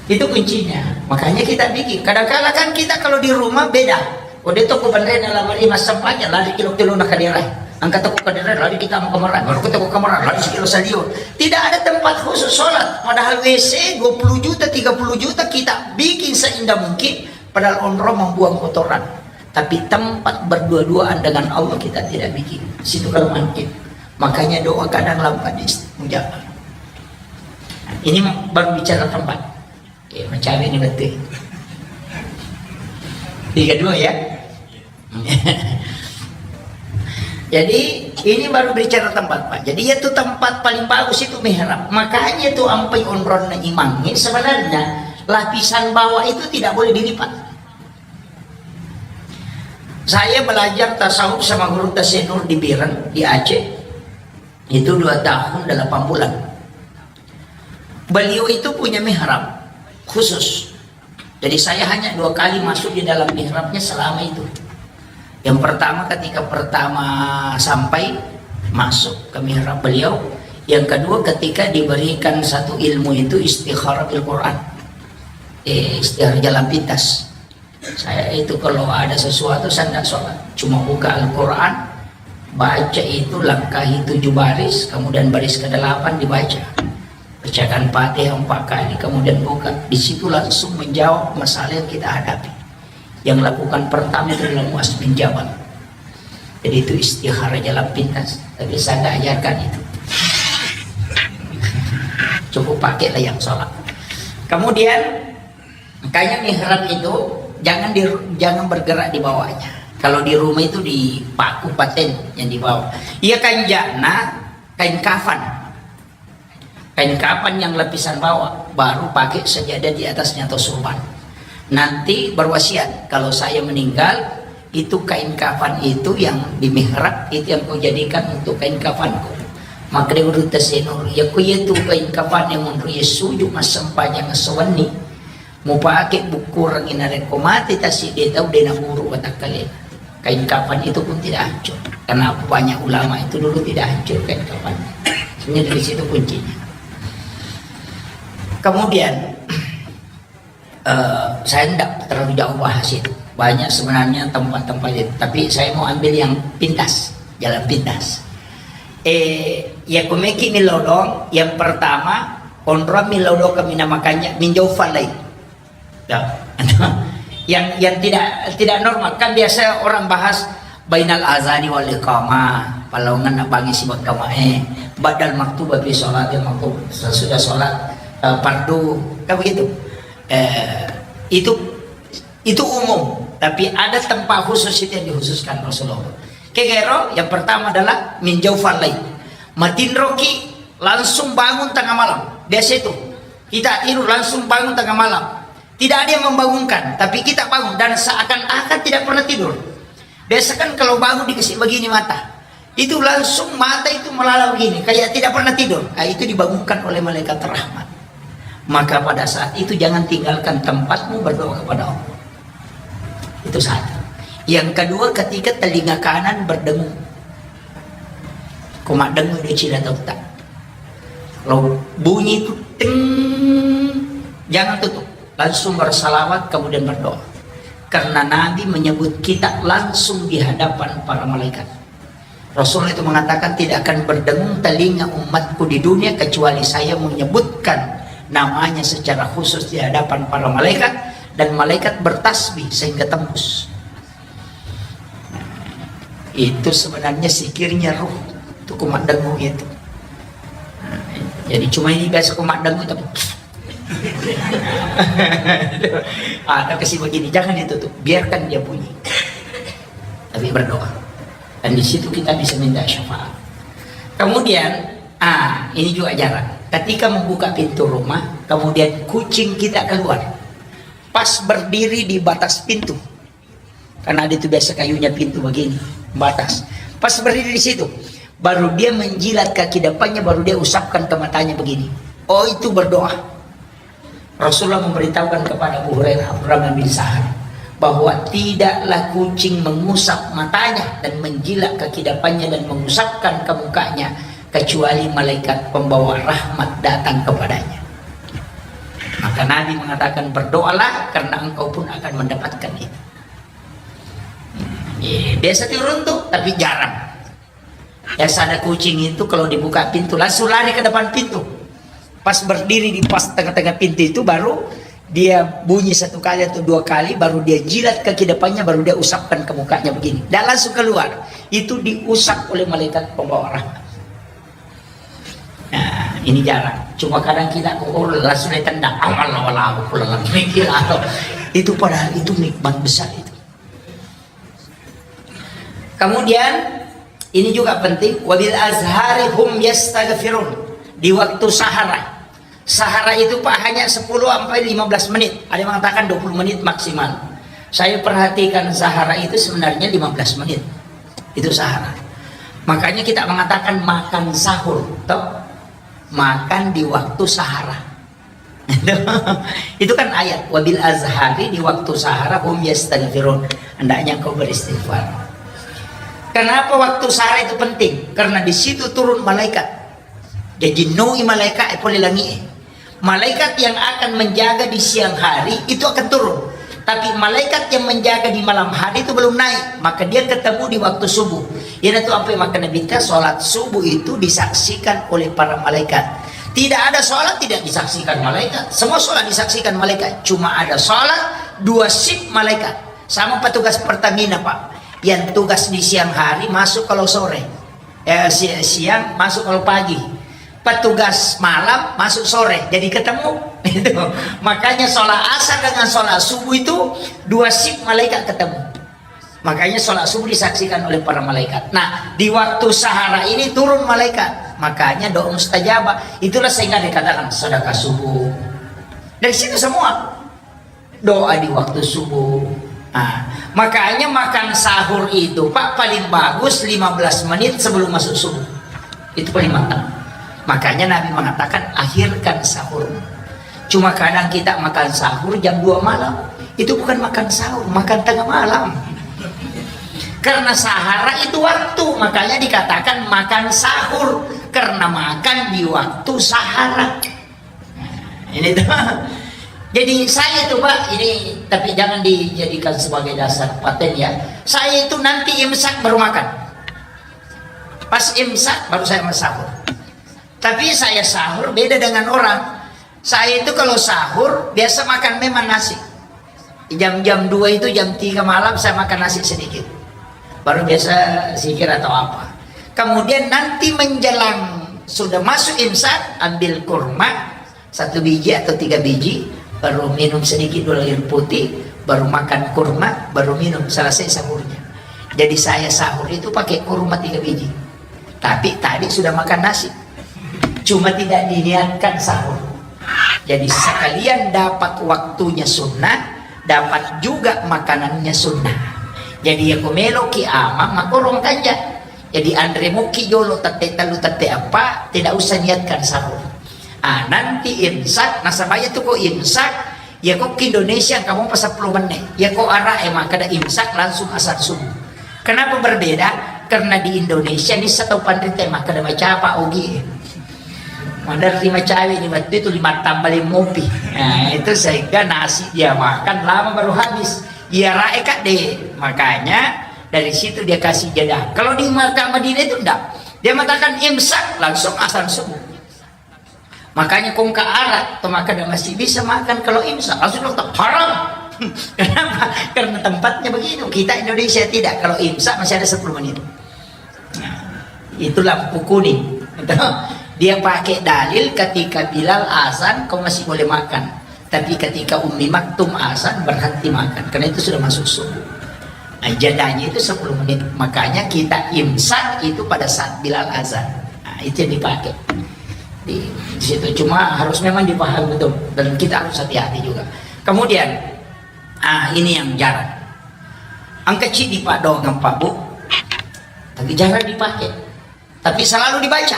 Itu kuncinya. Makanya kita bikin. Kadang-kala kan kita kalau di rumah beda. Kode toko bandre na lamari massempajang, lari kilo-kilo na kadera. Angkat toko kadera, lari kita mau kamar. Baru kita ke kamar, lari sekilo salio. Tidak ada tempat khusus sholat. Padahal W C dua puluh juta, tiga puluh juta kita bikin seindah mungkin. Padahal onro membuang kotoran. Tapi tempat berdua-duaan dengan Allah kita tidak bikin. Situ kalau mungkin. Makanya doa kadang lambat diistajab. Ini baru bicara tempat. Oke, macam ini betul. Tiga dua ya. Jadi ini baru bicara tempat, Pak. Jadi itu tempat paling bagus itu mihrab. Makanya itu ampai onronna imangnya sebenarnya lapisan bawah itu tidak boleh dilipat. Saya belajar tasawuf sama guru Tasyenur di Biren, di Aceh. Itu dua tahun delapan bulan. Beliau itu punya mihrab khusus. Jadi saya hanya dua kali masuk di dalam mihrabnya selama itu. Yang pertama ketika pertama sampai masuk ke mihrab beliau, yang kedua ketika diberikan satu ilmu itu istikharah bil Quran. Eh, istikharah jalan pintas. Saya itu kalau ada sesuatu saya tidak sholat, cuma buka Al-Quran, baca itu langkahi tujuh baris, kemudian baris kedelapan dibaca. Bacakan Fatihah empat kali, kemudian buka. Di situ langsung menjawab masalah yang kita hadapi. Yang lakukan pertama itu adalah Muaz bin Jabal. Jadi itu istikharah jalan pintas. Tapi saya nggak ajarkan itu. Cukup pakailah yang sholat. Kemudian, makanya mihrab itu jangan di, jangan bergerak di bawahnya. Kalau di rumah itu dipaku paten yang di bawah. Iya kanjana kain kafan. Kain kafan yang lapisan bawah, baru pakai sajadah di atasnya atau surban. Nanti berwasiat, kalau saya meninggal, itu kain kafan itu yang di mihrab, itu yang kau jadikan untuk kain kafanku. Maka dia urut tasenur, ya ku iya tu kain kafan yang menurut ya sujud masam pajang sewenni. Mupake bukkurengngi narekko mate tasi de tau de naburu watakkalena. Kain kafan itu pun tidak hancur. Karena banyak ulama itu dulu tidak hancur kain kafan. Sebenarnya dari situ kuncinya. Kemudian, eh, saya tidak terlalu jauh bahas itu. Banyak sebenarnya tempat-tempat itu. Tapi saya mau ambil yang pintas, jalan pintas. Eh, ya kumeki milodong, yang pertama, onrong milodong kami namakannya minjau falai. Ya. Yang, yang tidak, tidak normal. Kan biasa orang bahas, Bainal azani wal iqamah, palaungan nabangi sibawa kamae, ba'dal maktuba fi sholatil maktub, sesudah sholat, eh, fardu, kan begitu. Eh, itu, itu umum, tapi ada tempat khusus itu yang dikhususkan Rasulullah. Kegero, yang pertama adalah min jaufal lail. Matinroki, langsung bangun tengah malam. Biasa itu, kita tidur langsung bangun tengah malam. Tidak ada yang membangunkan, tapi kita bangun dan seakan-akan tidak pernah tidur. Biasa kan kalau bangun dikasih begini mata, itu langsung mata itu melala begini, kayak tidak pernah tidur. Ah, itu dibangunkan oleh malaikat rahmat. Maka pada saat itu jangan tinggalkan tempatmu berdoa kepada Allah. Itu satu. Yang kedua, ketika telinga kanan berdengung. Ko maddengung di cina tauta. Kalau bunyi itu ting, jangan tutup. Langsung bersalawat, kemudian berdoa. Karena Nabi menyebut kita langsung di hadapan para malaikat. Rasul itu mengatakan, "Tidak akan berdengung telinga umatku di dunia kecuali saya menyebutkan namanya secara khusus di hadapan para malaikat, dan malaikat bertasbih sehingga tembus." Itu sebenarnya zikirnya ruh. Itu ko maddengung itu. Jadi cuma ini biasa ko maddengung, tapi ada kasih begini, jangan ditutup, biarkan dia bunyi. Tapi berdoa. Dan di situ kita bisa minta syafaat. Kemudian, ah, ini juga jarang. Ketika membuka pintu rumah, kemudian kucing kita keluar. Pas berdiri di batas pintu. Karena ada itu biasa kayunya pintu begini, batas. Pas berdiri di situ, baru dia menjilat kaki depannya, baru dia usapkan ke matanya begini. Oh, itu berdoa. Rasulullah memberitahukan kepada Abu Hurairah, Abdurrahman bin Sahar, bahwa tidaklah kucing mengusap matanya dan menjilat kaki depannya dan mengusapkan ke mukanya, kecuali malaikat pembawa rahmat datang kepadanya. Maka Nabi mengatakan, "Berdoalah, karena engkau pun akan mendapatkan itu." Eh, biasa turun tuh, tapi jarang. Biasa ada kucing itu kalau dibuka pintu langsung lari ke depan pintu. Pas berdiri di pas tengah-tengah pintu itu, baru dia bunyi satu kali atau dua kali, baru dia jilat kaki depannya, baru dia usapkan ke mukanya begini. Dan langsung keluar. Itu diusap oleh malaikat pembawa rahmat. Nah, ini jarang. Cuma kadang kita, oh, langsung ditendang. Amal wala aku pulang mikir atau itu, padahal itu nikmat besar itu. Kemudian ini juga penting, wabil azhari hum yastaghfirun, di waktu sahara. Sahara itu, Pak, hanya sepuluh sampai lima belas menit. Ada yang mengatakan dua puluh menit maksimal. Saya perhatikan sahara itu sebenarnya lima belas menit. Itu sahara. Makanya kita mengatakan makan sahur, toh? Makan di waktu sahara. Itu kan ayat, "Wabil azhari," di waktu sahara, "hum yastaghfirun." Hendaknya engkau beristighfar. Kenapa waktu sahara itu penting? Karena di situ turun malaikat. Jadi nui malaikat e pole langi e. Malaikat yang akan menjaga di siang hari itu akan turun. Tapi malaikat yang menjaga di malam hari itu belum naik, maka dia ketemu di waktu subuh. Iyanatu ampe makkeda Nabitta, salat subuh itu disaksikan oleh para malaikat. Tidak ada salat tidak disaksikan malaikat. Semua salat disaksikan malaikat. Cuma ada salat dua shift malaikat. Sama petugas Pertamina, Pak. Yang tugas di siang hari masuk kalau sore. Eh, si-, siang masuk kalau pagi. Petugas malam masuk sore, jadi ketemu. Itu. Makanya sholat asar dengan sholat subuh itu dua shift malaikat ketemu. Makanya sholat subuh disaksikan oleh para malaikat. Nah, di waktu sahara ini turun malaikat. Makanya doa mustajabah. Itulah sehingga dikatakan sedekah subuh. Dari situ semua. Doa di waktu subuh. Nah, makanya makan sahur itu, Pak, paling bagus lima belas menit sebelum masuk subuh. Itu paling mantap. Makanya Nabi mengatakan, "Akhirkan sahur." Cuma kadang kita makan sahur jam dua malam. Itu bukan makan sahur, makan tengah malam. Karena sahara itu waktu, makanya dikatakan makan sahur. Karena makan di waktu sahara. Ini tuh. Jadi saya tuh, Pak, ini tapi jangan dijadikan sebagai dasar paten ya. Saya itu nanti imsak baru makan. Pas imsak baru saya sahur. Tapi saya sahur beda dengan orang. Saya itu kalau sahur biasa makan memang nasi. Jam-jam dua itu, jam tiga malam saya makan nasi sedikit. Baru biasa zikir atau apa. Kemudian nanti menjelang sudah masuk imsak, ambil kurma satu biji atau tiga biji, baru minum sedikit dulu air putih, baru makan kurma, baru minum, selesai sahurnya. Jadi saya sahur itu pakai kurma tiga biji. Tapi tadi sudah makan nasi. Cuma tidak diniatkan sahur. Jadi sekalian dapat waktunya sunnah, dapat juga makanannya sunnah. Jadi ya ko meloki amang makorong kanja. Jadi anre muki jolo tette tellu tette eppa, tidak usah niatkan sahur. Ah, nanti imsak, nasabaya tu ko imsak, ya ko ki Indonesia kamu pas sepuluh menit. Ya ko ara e makkeda imsak langsung asar subuh. Kenapa berbeda? Karena di Indonesia ni setau panrita makkeda macapa ogi. Maderri macawe di waktu itu lima tambah lima mopi. Nah, itu sehingga nasi dia makan lama baru habis. Iya rae kadde. Makanya dari situ dia kasih jeda. Kalau di Makkah Madinah itu enggak. Dia mengatakan imsak langsung asar subuh. Makanya kongka arak, to makkeda masih bisa makan kalau imsak, langsung dokter haram. Kenapa? Karena tempatnya begitu. Kita Indonesia tidak. Kalau imsak masih ada sepuluh menit. Nah, itu lampu kuning. Dia pakai dalil ketika Bilal azan, kau masih boleh makan. Tapi ketika Ummi Maktum azan, berhenti makan. Karena itu sudah masuk subuh. Nah, jadanya itu sepuluh menit. Makanya kita imsak itu pada saat Bilal azan. Nah, itu yang dipakai. Di, di situ. Cuma harus memang dipahami betul. Dan kita harus hati-hati juga. Kemudian, ah, ini yang jarang. Engka cidi paddoangeng, Pak, Bu. Tapi jarang dipakai. Tapi selalu dibaca.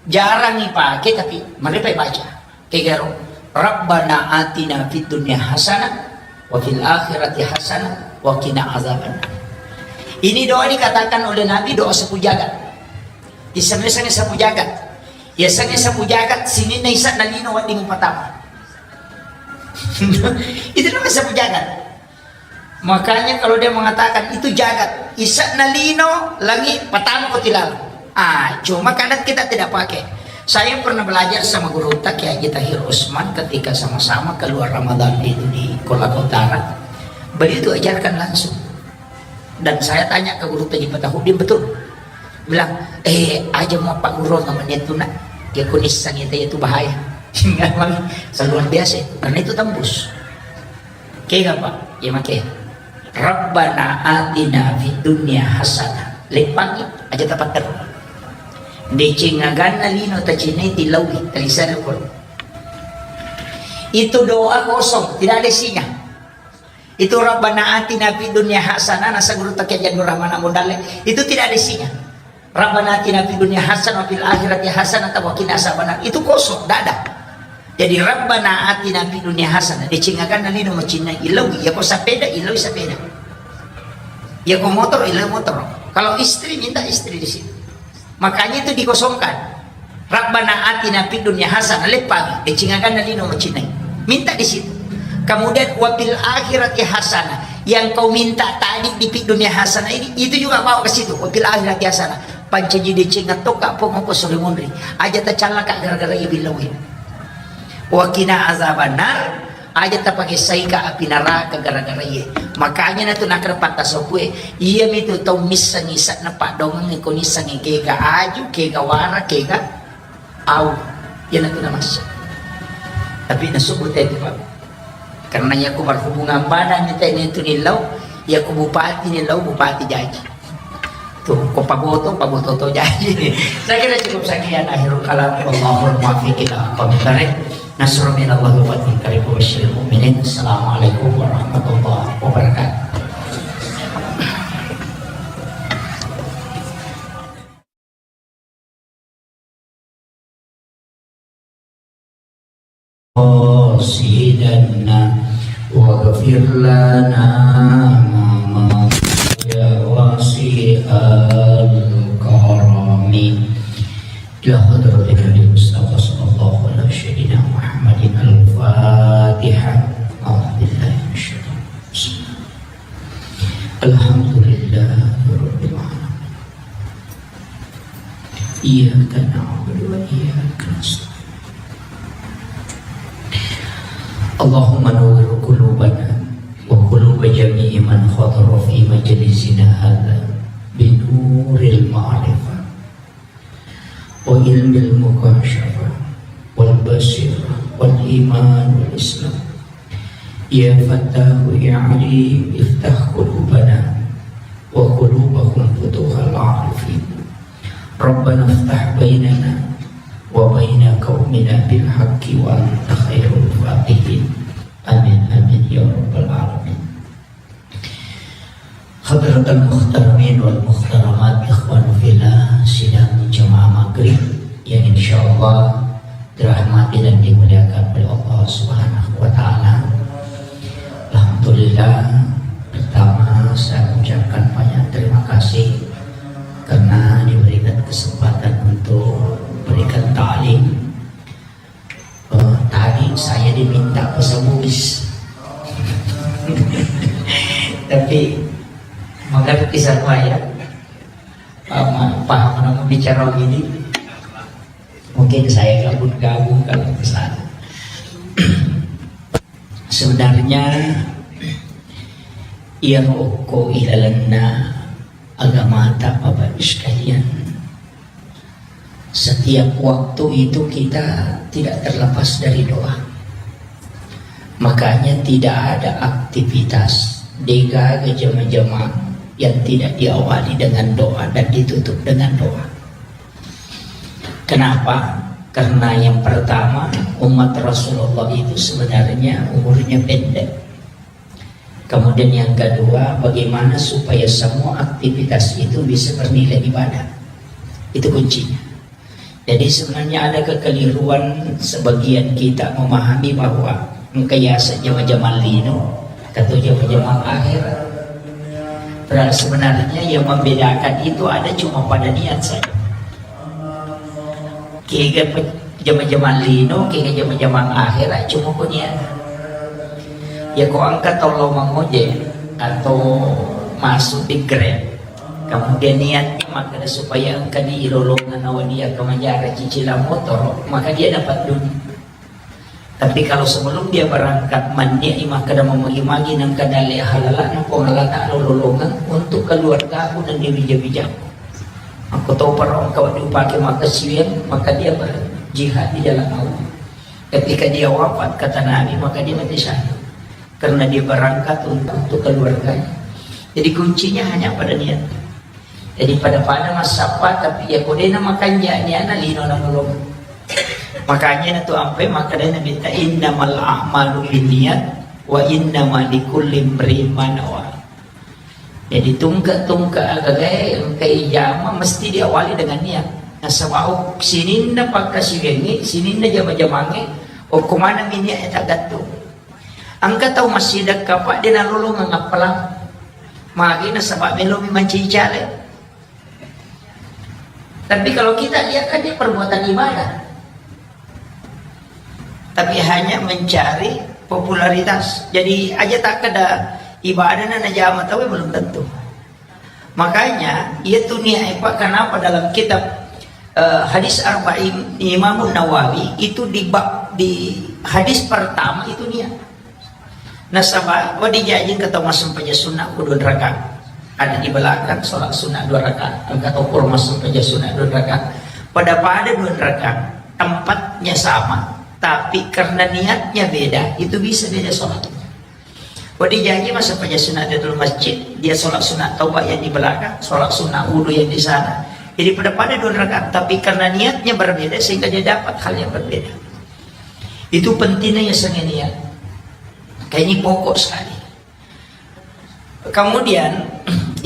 Jarang ipake, tapi marepa ibaca. Kegaro, "Rabbana atina fid dunya hasanah wa fil akhirati hasanah wa qina azabannar." Ini doa dikatakan oleh Nabi doa sapu jagat. Isengnge sapu jagat. Iyasengnge sapu jagat, sininna isa'na lino wedding mupatama. Itu namanya sapu jagat. Makanya kalau dia mengatakan itu jagat, isa'na lino, langi, patama ko tilala. Ah, cuma kadang kita tidak pakai. Saya pernah belajar sama guru Kiai Haji Tahir Usman ketika sama-sama keluar Ramadan itu di Kolaka Utara. Beliau itu ajarkan langsung. Dan saya tanya ke guru Haji Fatahudin, betul. Bilang, eh, aja mau Pak Guru namanya itu nak. Dia kunisang itu, itu bahaya. Memang luar biasa itu. Karena itu tembus. Kega, Pak? Ya, make. Rabbana atina fid dunya hasanah. Leppangi aja tapatter. Deceng aganna lino tacinai tilaui, talisana koro. Itu doa kosong, tidak ada isinya. Itu Rabbana atina fid dunya hasanah, nasa guru Kiai Haji Nur Rahman Abu Dalle. Itu tidak ada isinya. Rabbana atina fid dunya hasanah wa fil akhirati hasanah wa qina azabannar. Itu kosong, tidak ada. Jadi Rabbana atina fid dunya hasanah. Decengakan lino macinna ilau, ya ko sepeda, ilau sepeda. Ya ko motor, ilau motor. Kalau istri, minta istri di situ. Makanya itu dikosongkan. Rabbana atina fid dunya hasanah, leppang, decengakan lino macinai. Minta di situ. Kemudian wa fil akhirati hasanah. Yang kau minta tadi di fid dunya hasanah ini, itu juga bawa ke situ. Wa fil akhirati hasanah. Pancaji decengan toka pong ko sore munri. Aja tacallaka gara-gara iya billawi. Wa qina azabannar. Aja tapake saika api naraka gara-gara iye. Makanya natu nakkeda patta sopue, iyamitu tau missengngi isa'na paddoangeng ko nissengngi kega aju, kega wara, kega au. Iyanatu namassa. Tapi nasubut itu, Pak. Karena iya ko berhubungan badan itu, itu nillau, iya ko bupati nillau, bupati jaji. Tuh, ko paboto, paboto to jaji. Saya kira cukup sekian akhirul kalam. Wallahul muwaffiq ila aqwamit thariq. Nasrun minallahi wa fathun qarib wa basyiril mu'minin. Assalamualaikum warahmatullahi wabarakatuh. قاصدنا واغفر لنا ما مضى يا واسع الكرم. إلى حضرة النبي المصطفى صلى الله على سيدنا محمد الفاتحة. أعوذ بالله من الشيطان الرجيم. الحمد لله رب العالمين. إياك نعبد وإياك نستعين. اللهم نور قلوبنا وقلوب جميع من حضر في مجلسنا هذا بنور المعرفة وعلم المكاشفة والبصيرة والإيمان والإسلام. يا فتاح يا عليم افتح قلوبنا وقلوبهم فتوح العارفين. ربنا افتح بيننا وبين قومنا بالحق وأنت خير الفاتحين. آمين، آمين يا رب العالمين. Hadratal muhtaramin wal muhtaramat, ikhwan fillah, sidang jamaah maghrib yang insyaallah dirahmati dan dimuliakan oleh Allah Subhanahu wa Ta'ala. Alhamdulillah, pertama saya ucapkan banyak terima kasih karena diberikan kesempatan untuk memberikan ta'lim. Eh, tadi saya diminta bahasa Bugis. Tapi mengerti semua ya. Paham, paham namun bicara ini. Mungkin saya gabung-gabung kalau ke sana. Sebenarnya, iya, okko ilalenna agamata, Bapak Ibu sekalian. Setiap waktu itu kita tidak terlepas dari doa. Makanya tidak ada aktivitas degaga jama-jama yang tidak diawali dengan doa dan ditutup dengan doa. Kenapa? Karena yang pertama, umat Rasulullah itu sebenarnya umurnya pendek. Kemudian yang kedua, bagaimana supaya semua aktivitas itu bisa bernilai ibadah. Itu kuncinya. Jadi sebenarnya ada kekeliruan sebagian kita memahami bahwa engka yaseng jama-jamang lino atau jama-jamang akhir. Padahal sebenarnya yang membedakan itu ada cuma pada niat saja. Kega pe-, jama-jamang lino, kega jama-jamang akhir, cuma ko niat. Ya, ko engka tau lao mangojek atau masuk di Grab, kemudian niatnya makkeda supaya engka di ilolongan nawa dia ke manjara cicilan motor, maka dia dapat dunia. Tapi kalau sebelum dia berangkat, manniat i makkeda mamagi-magi nengka dalle halala, nengka Allah Ta'ala lolongeng untuk keluargaku dan dia bija-bijaku. Aku tahu para engkau dipakai maka siang, maka dia berjihad di jalan Allah. Ketika dia wafat, kata Nabi, maka dia mati syahid. Karena dia berangkat untuk, untuk keluarganya. Jadi kuncinya hanya pada niat. Jadi pada-pada massappa, tapi ya kodena makanja niana lino nalolong. Makanya na tu ampe makkedai Nabitta, "Innamal a'malu binniyat wa innama likulli imri'in ma nawa." Jadi tungke-tungke agagae engka ijama mesti diawali dengan niat. Nasaba sininna pakkasiwiangnge, sininna jama-jamangnge, okko maneng mi niat e taggattung. Engka tau massidekka, Pak, de nalolongeng appalang. Magi nasaba melomi mancaji caleg. Tapi kalau kita lihat kan dia perbuatan ibadah. Tapi hanya mencari popularitas. Jadi aja takkeda ibadahna najama tauwe belum tentu. Makanya, iya tu niat, Pak, kenapa dalam kitab, eh, Hadis Arba'in Imam Nawawi itu di bab, di hadis pertama itu niat. Nasaba, wedding jaji engka tau massempajang sunnah ku dua rakaat. Ada di belakang sholat sunnah dua rakaat. Engka tau pura massempajang sunnah dua rakaat. Pada-pada dua rakaat, tempatnya sama, tapi karena niatnya beda, itu bisa beda sholatnya. Wedding jaji massempajang sunnah di dalam masjid, dia sholat sunnah taubat yang di belakang, sholat sunnah wudhu yang di sana. Jadi pada-pada dua rakaat, tapi karena niatnya berbeda sehingga dia dapat hal yang berbeda. Itu pentingnya ya sengenia. Kayak ini pokok sekali. Kemudian,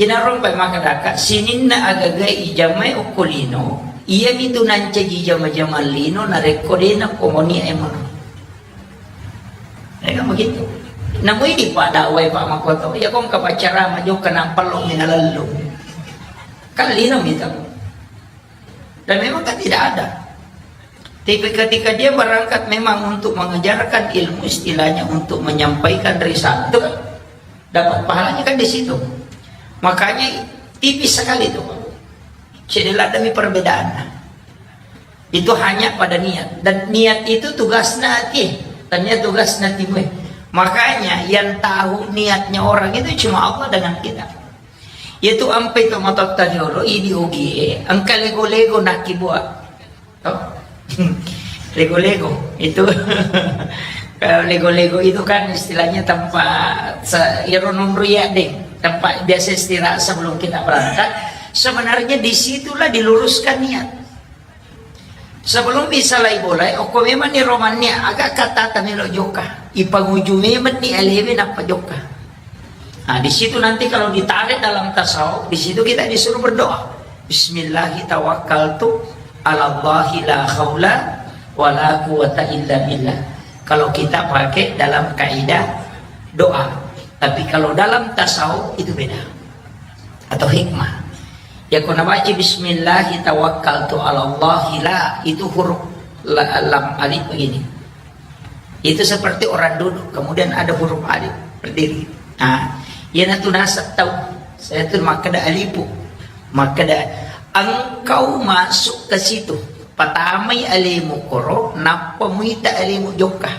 inarung pai makadaka, sininna agaga ijamai okko lino, iya mitu nancaji jama-jama lino, narekko dena komoni emang. Ya kan begitu. Namui di pada wai Pak Makoto, ya kong kapacara majo kenapa lo minalelu. Kan lino mitu. Dan memang kan tidak ada. Tapi ketika dia berangkat memang untuk mengajarkan ilmu, istilahnya untuk menyampaikan risalah, itu kan dapat pahalanya kan di situ. Makanya tipis sekali itu, Pak. Jadi ada mi perbedaan. Itu hanya pada niat. Dan niat itu tugasna hati. Tanya tugasna timwe. Makanya yang tahu niatnya orang itu cuma Allah dengan kita. Yaitu ampe to matotta riolo idi ogie, engka lego-lego nakibua. Oh. Lego-lego itu kalau lego-lego itu kan istilahnya tempat se- iro nunru ya deh, tempat biasa istirahat sebelum kita berangkat. Sebenarnya disitulah diluruskan niat. Sebelum bisa lai bolai, okko memang ni romannya agak kata tamelo joka. Ipanguju memang ni alewe nappa joka. Nah, di situ nanti kalau ditarik dalam tasawuf, di situ kita disuruh berdoa. Bismillahi tawakkaltu ala Allahi la haula wa la quwata illa billah. Kalau kita pakai dalam kaidah doa. Tapi kalau dalam tasawuf itu beda. Atau hikmah. Ya kuna baca bismillahi tawakkaltu ala Allahi la, itu huruf la, lam alif begini. Itu seperti orang duduk, kemudian ada huruf alif berdiri. Nah, iya natu nasab tau. Saya tu makkeda alipu. Makkeda engkau masuk ke situ. Patamai alimu koro, nappa muita alimu jokka.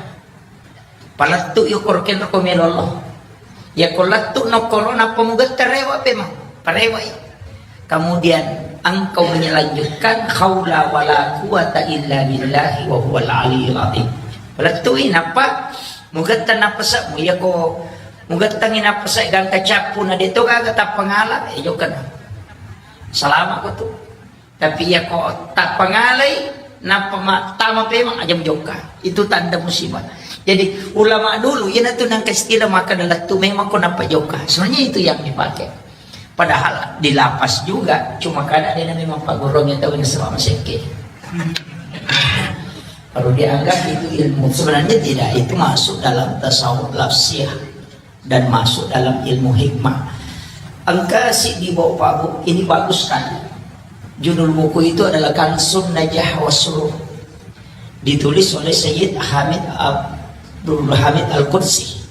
Palettu yo koro kenro ko melollo. Ya ko lettu no koro nappa mugetta rewa pemang. Parewai. Kemudian engkau melanjutkan haula wala quwata illa billahi wa huwal aliyul azim. Palettui nappa mugetta napasa mu ya ko mugettangi napasa gangka cappu na deto gaga tappangala e jokana. Salama ko tu. Tapi ya ko tappangalai nappa ma- tama pemang aja jokka. Itu tanda musibah. Jadi ulama dulu ya natu nang istilah maka lettu memang ko nappa jokka. Sebenarnya itu yang dipakai. Padahal di lapas juga, cuma kada ada yang memang pagurung yang tahu ini sebab maseke. Baru dianggap itu ilmu. Sebenarnya tidak, itu masuk dalam tasawuf lafsiyah dan masuk dalam ilmu hikmah. Engka si di bawah Pak Bu, ini bagus sekali. Judul buku itu adalah Kansun Najah Wasrur. Ditulis oleh Sayyid Hamid Abdul Hamid Al-Qudsi.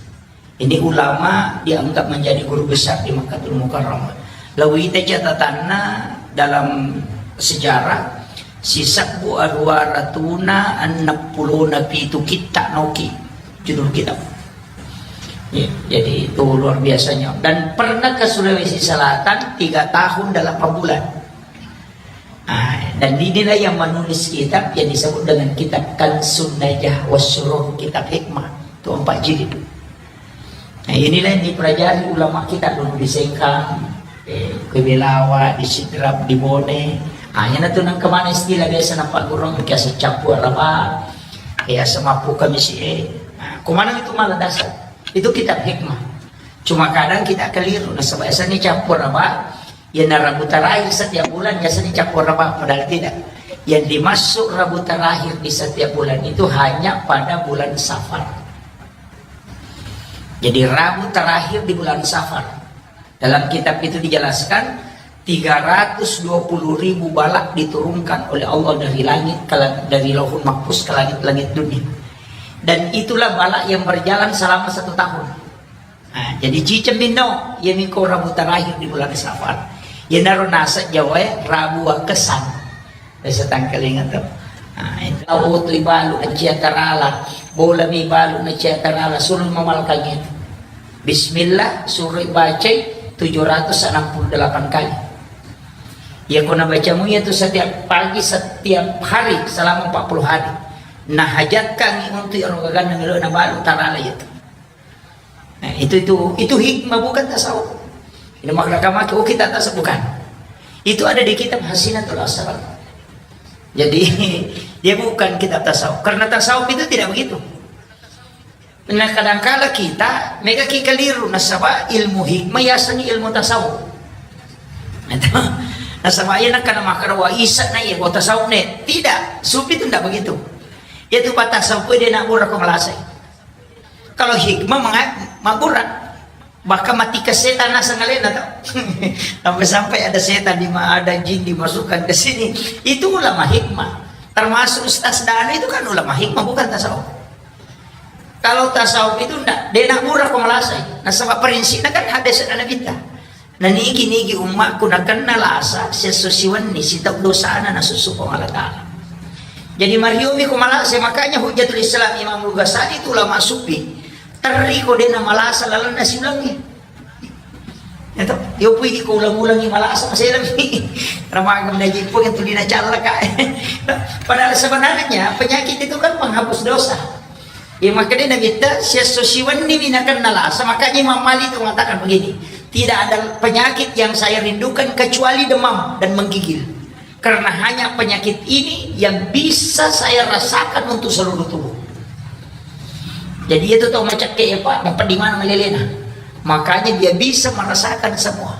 Ini ulama dianggap menjadi guru besar di Makkahul Mukarramah. Lawita catatanna dalam sejarah, sisebbu aruwa ratuna enneng pulona pitu kitta noki judul kitab. Ya, jadi itu luar biasanya. Dan pernah ke Sulawesi Selatan tiga tahun delapan bulan. Ah, dan inilah yang menulis kitab yang disebut dengan kitab Kansun Najah Wasyurur, kitab hikmah. Itu empat jilid. Nah, inilah yang dipelajari ulama kita dulu di Sengkang, eh, ke Belawa, di Sidrap, di Bone. Ah, yang itu nang kemana istilah biasa nampak gurung, biasa campur apa, biasa mapu kami si, eh. Nah, kemana itu malah dasar. Itu kitab hikmah. Cuma kadang kita keliru, nasaba biasanya campur apa, ya, na Rabu terakhir setiap bulan biasanya campur Rabu, padahal tidak. Yang dimaksud Rabu terakhir di setiap bulan itu hanya pada bulan Safar. Jadi Rabu terakhir di bulan Safar. Dalam kitab itu dijelaskan tiga ratus dua puluh ribu balak diturunkan oleh Allah dari langit ke la- dari Lauhul Mahfuz ke langit-langit dunia. Dan itulah balak yang berjalan selama satu tahun. Nah, jadi ciceng minno, iya miko Rabu terakhir di bulan Safar. Iya naro nasa Jawa ya, Rabu Wakesang. Desa Tangkalingan tu. Nah, itu. Au tu ibalu na cia tarala, bola mi balu na cia tarala, suruh mamalkan itu. Bismillah, suruh bacai tujuh ratus enam puluh delapan kali. Ya, kau nak baca mu itu setiap pagi, setiap hari, selama empat puluh hari. Nah, hajatkan untuk yang rogagan yang na balu tarala itu. Nah, itu itu itu hikmah bukan tasawuf. Ini makna kamaki, oh kita tasawuf bukan. Itu ada di kitab Hasinatul Asrar. Jadi dia bukan kitab tasawuf. Karena tasawuf itu tidak begitu. Nah, kadangkala kita mega ki keliru nasaba ilmu hikmah yasani ilmu tasawuf. Nah, itu. Nasaba iya nakana makara wa isa na iya tasawuf ne. Tidak, sufi itu tidak begitu. Itu patasawuf dia nak murah kau melasai. Kalau hikmah menga- mabbura, bahkan mati ke setan nasang alena tau. Sampai-sampai ada setan di ada jin dimasukkan ke sini. Itu ulama hikmah. Termasuk Ustaz Danu itu kan ulama hikmah, bukan tasawuf. Kalau tasawuf itu ndak, dia nak murah kau melasai. Nah, sebab prinsipnya kan hadis Nabi kita. Na nigi-nigi ummakku nakenna lasa siesso siwenni sitau dosana nasusu Puang Allah Ta'ala. Jadi mariomi ko malasa, makanya Hujjatul Islam Imam Al-Ghazali itu ulama sufi. Terri ko de' namalasa lalenna siulangnge. Ya toh, yo pui ko ulang-ulangi malasa maselang. Ramaga menaji pun yang tuli nacalla ka. Padahal sebenarnya penyakit itu kan penghapus dosa. Ya makanya Nabi ta siasso siwenni minakan nalasa, makanya Imam Malik itu mengatakan begini, tidak ada penyakit yang saya rindukan kecuali demam dan menggigil. Karena hanya penyakit ini yang bisa saya rasakan untuk seluruh tubuh. Jadi itu tau macakke ya Pak, dapat di mana ngalelena. Makanya dia bisa merasakan semua.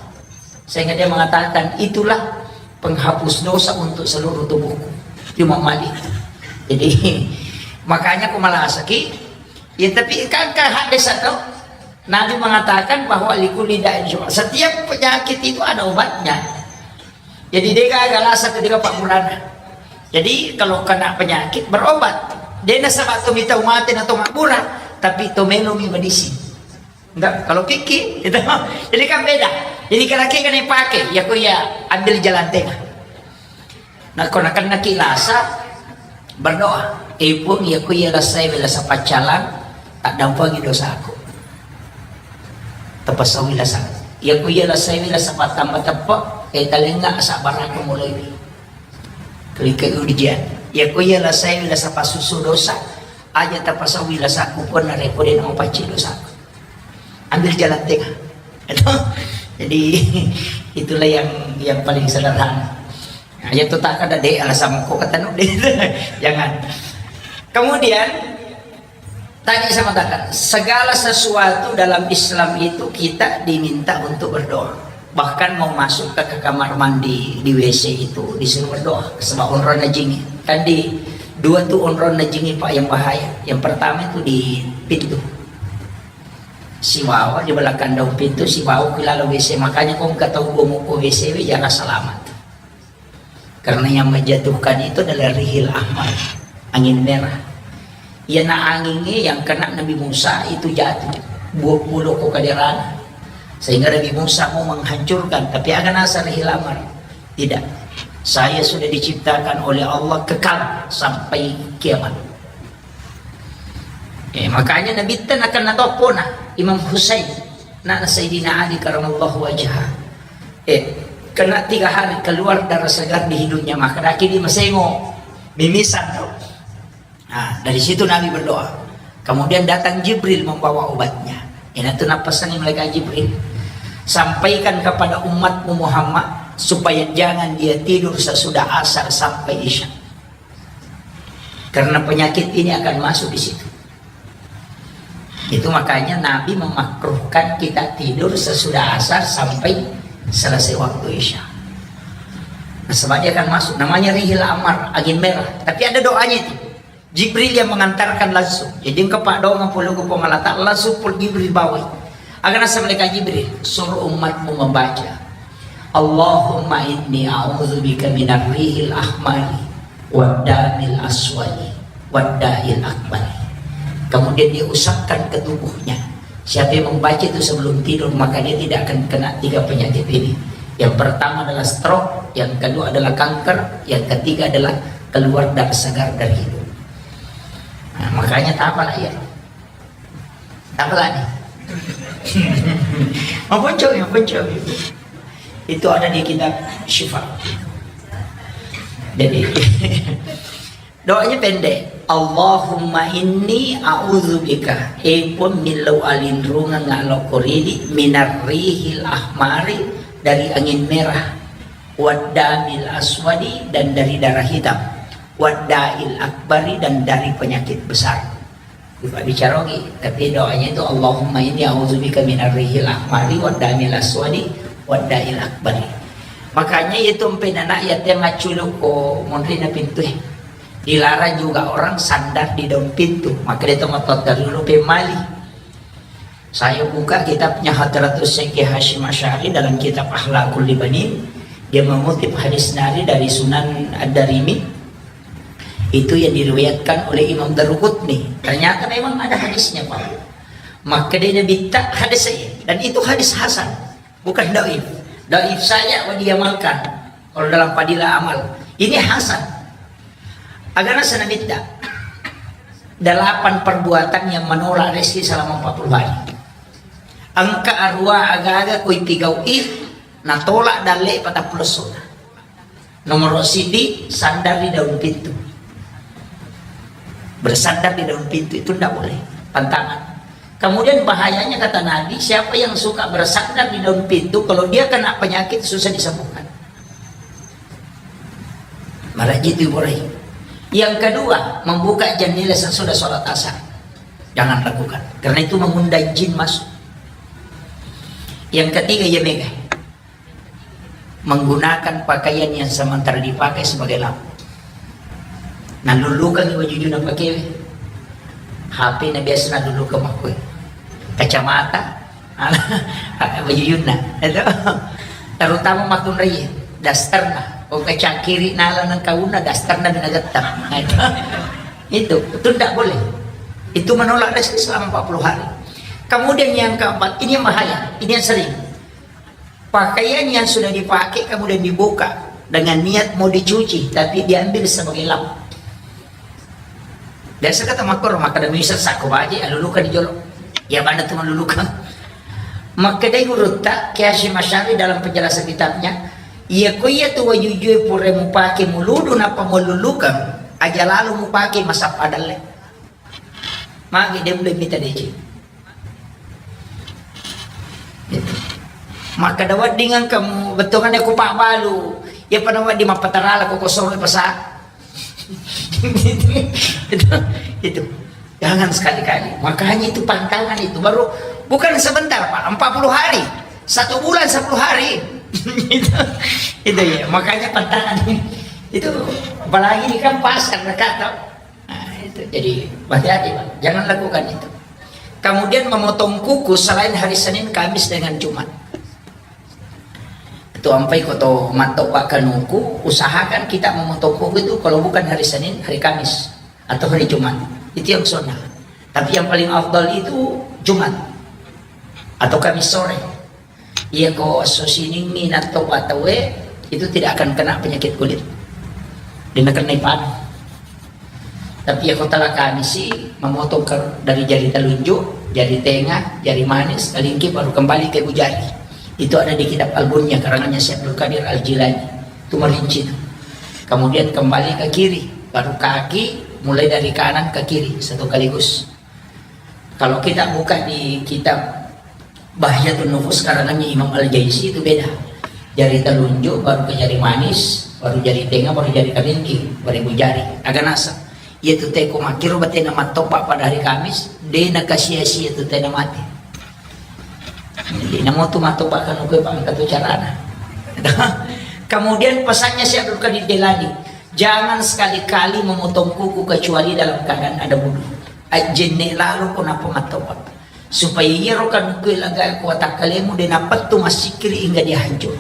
Sehingga dia mengatakan, "Itulah penghapus dosa untuk seluruh tubuhku." Cuma mali. Jadi makanya aku malasaki. Ya tapi kan ke hadis atau Nabi mengatakan bahwa likulli da'in syifa. Setiap penyakit itu ada obatnya. Jadi de' gaga lasa ketika Pak Burana. Jadi kalau kena penyakit berobat. De' nasaba to mita umate na to mabbura, tapi to melo mi medisi. Enggak, kalau pikir itu. Jadi kan beda. Jadi kalau kena pakai, ya ko ya ambil jalan tengah. Nah, ko nakennaki lasa, berdoa. Eh pun, ya ko ya lasai lasa paccalang, tak dampangi dosaku. Tapasauwi lasa. Ya ko ya lasai lasa patamba teppe, eh talenga sabar aku mulai. Klik ke ujian. Ya ko iya lasai lasa pasusu dosa. Aja tapasauwi lasaku pun narekko de' naupacci dosaku. Ambil jalan tengah. Jadi itulah yang yang paling sederhana. Aja tuh tak ada de' alasan ko kata de'. Jangan. Kemudian Tadi saya mengatakan, segala sesuatu dalam Islam itu kita diminta untuk berdoa. Bahkan mau masuk ke, ke kamar mandi, di W C itu disuruh berdoa. Sebab onronna jingi. Kan di dua tuh onronna jingi, Pak, yang bahaya. Yang pertama itu di pintu. Sibawa di belakang daun pintu, sibawa ke lalu W C. Makanya kau nggak tahu gua mau ke W C, we, jangan selamat. Karena yang menjatuhkan itu adalah rihil ahmar, angin merah. Iyana angingnge yang kena Nabi Musa itu jatuh, dua puluh ko kaderana. Sehingga Nabi Musa mau menghancurkan, tapi aga nasa rihil ahmar? Tidak. Saya sudah diciptakan oleh Allah kekal sampai kiamat. Eh, makanya Nabi ta nakana toppona Imam Husain, anakna Sayyidina Ali karamallahu wajhah. Eh, kena tiga hari keluar darah segar di hidungnya, maka daki di masengo, mimisan tuh. Nah, dari situ Nabi berdoa. Kemudian datang Jibril membawa obatnya. Ini tuh napasangi malaikat Jibril. Sampaikan kepada umatmu Muhammad supaya jangan dia tidur sesudah asar sampai isya. Karena penyakit ini akan masuk di situ. Itu makanya Nabi memakruhkan kita tidur sesudah asar sampai selesai waktu isya. Nah, sebab dia akan masuk. Namanya rihil amar, angin merah. Tapi ada doanya itu. Jibril yang mengantarkan langsung. Jadi engkau pak doang puluh ke pengalata langsung pul Jibril bawa. Agar nasa malaikat Jibril suruh umatmu membaca. Allahumma inni a'udzubika minar rihil ahmari waddamil aswadi wadda'il akbari. Kemudian dia usapkan ke tubuhnya. Siapa yang membaca itu sebelum tidur, maka dia tidak akan kena tiga penyakit ini. Yang pertama adalah stroke, yang kedua adalah kanker, yang ketiga adalah keluar darah segar dari hidung. Nah, makanya tak apalah ya. Apa lagi? Mapunco, mapunco. Itu ada di kitab Syifa. Jadi doanya pendek. Allahumma inni a'udzubika. Eh pun millau alinrungan ngalokko ridi minar rihil ahmari, dari angin merah, waddamil aswadi, dan dari darah hitam, wadda'il akbari, dan dari penyakit besar. Coba bicara lagi, tapi doanya itu Allahumma inni a'udzubika minar rihil ahmari waddamil aswadi wadda'il akbari. Makanya itu empe anak yatim ngaculu ko monrina pintu eh. Dilarang juga orang sandar di daun pintu. Maka dia tomat dulu pemali. Saya buka kitabnya Hadratus Syekh Hasyim Asy'ari dalam kitab Akhlaqul Libanin. Dia mengutip hadis nari dari Sunan Ad-Darimi. Itu yang diriwayatkan oleh Imam Daruqutni. Ternyata memang ada hadisnya, Pak. Maka dia bitta hadis saya. Dan itu hadis hasan. Bukan doif. Doif saja wa diamalkan. Kalau dalam fadilah amal. Ini hasan. Agana sana bitta. Delapan perbuatan yang menolak rezeki selama empat puluh hari. Engka arua aga-aga koi pigau'i, natolak dalle patappulo essona. Nomor sidi, sandar di daun pintu. Bersandar di daun pintu itu ndak boleh, pantangan. Kemudian bahayanya kata Nabi, siapa yang suka bersandar di daun pintu, kalau dia kena penyakit susah disembuhkan. Maraji itu boleh. Yang kedua, membuka jendela sesudah sholat asar. Jangan lakukan. Karena itu mengundang jin masuk. Yang ketiga, ya mega. Menggunakan pakaian yang sementara dipakai sebagai lampu. Nalulukan wajujuna pakai. H P na biasa nalulukan makkoi. Kacamata, wajujuna. Itu. Terutama makunrai, dasterna. Oh, kacangkiri nala nang kauna, dasterna bina gettar. Nah, itu. Itu, itu tidak boleh. Itu menolak rezeki selama empat puluh hari. Kemudian yang keempat, ini yang bahaya, ini yang sering. Pakaian yang sudah dipakai kemudian dibuka dengan niat mau dicuci, tapi diambil sebagai lap. Biasa kata makor, maka demi sesak ko baje, alulukan di jolo. Ya, mana tu malulukan. Makkedai gurutta, Kiai Hasyim Asy'ari dalam penjelasan kitabnya, iya ko iya tu wajujue pura mupake muludu napa malulukan, aja lalu mupake masappa dalle. Magi de' mita deceng. Makkeda wedding engka mu-, bettuanna ku pabbalu. Iya pada wedding mappatarala ko kosong pasa. Itu, itu. Jangan sekali-kali. Makanya itu pantangan itu. Baru bukan sebentar, Pak. Empat puluh hari. Satu bulan, sepuluh hari. Itu, itu ya. Makanya pantangan. Itu apalagi ini kan pasar dekat, toh. Nah, itu. Jadi, hati-hati, Pak. Jangan lakukan itu. Kemudian memotong kuku selain hari Senin, Kamis, dengan Jumat. Itu ampai ko to mattoba kanuku, usahakan kita memotong kuku itu kalau bukan hari Senin, hari Kamis, atau hari Jumat. Itu yang sunnah. Tapi yang paling afdal itu Jumat atau Kamis sore. Iya ko esso siningngi nattoba tauwe, itu tidak akan kena penyakit kulit. De' nakenna panu. Tapi iya ko tala Kamisi, memotong ke, dari jari telunjuk, jari tengah, jari manis, kelingking, baru kembali ke ibu jari. Itu ada di kitab Al-Bunyah, karangannya Syekh Abdul Qadir Al-Jilani. Itu merinci itu. Kemudian kembali ke kiri, baru kaki, mulai dari kanan ke kiri, satu kaligus. Kalau kita buka di kitab Bahjatun Nufus karangannya Imam Al-Jaisi itu beda. Jari telunjuk, baru ke jari manis, baru jari tengah, baru jari kelingking, baru ibu jari. Aga nasa. Iya tu teko makkiro batena mattoba pada hari Kamis, de' nakasia-sia tu tena mate. Jadi, namo tu mattoba kanuku, Pak, engka tu carana. Kemudian pesannya Syekh Abdul Qadir Jailani, jangan sekali-kali memotong kuku kecuali dalam keadaan ada wudu. Ajjenne lalo ko nappa mattoba. Supaya iyaro kanuku laga ko watakkalemu de' napettu massikkiri hingga dia hancur.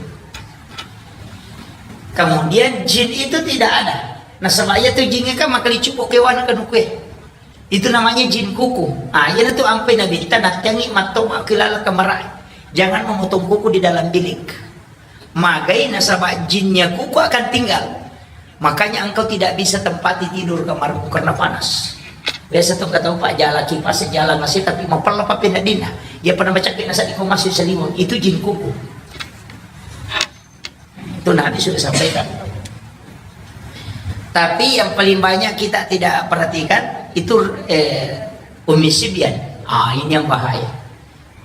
Kemudian jin itu tidak ada. Nasaba iya tu jin kan makalicupo kewana kanuku. Itu namanya jin kuku. Ah, iya tu ampai Nabitta nattiangi mattoba kilala kamarae. Jangan memotong kuku di dalam bilik. Magai nasaba jinnya kuku akan tinggal. Makanya engkau tidak bisa tempati tidur kamarmu karena panas. Biasa tu kata Pak, jala kipas, jala masih, tapi mapella papi nadina. Dia pernah baca kena sadi ko masih selimut. Itu jin kuku. Itu Nabi sudah sampaikan. Tapi yang paling banyak kita tidak perhatikan itu, eh, Ummi Sibyan. Ah, ini yang bahaya.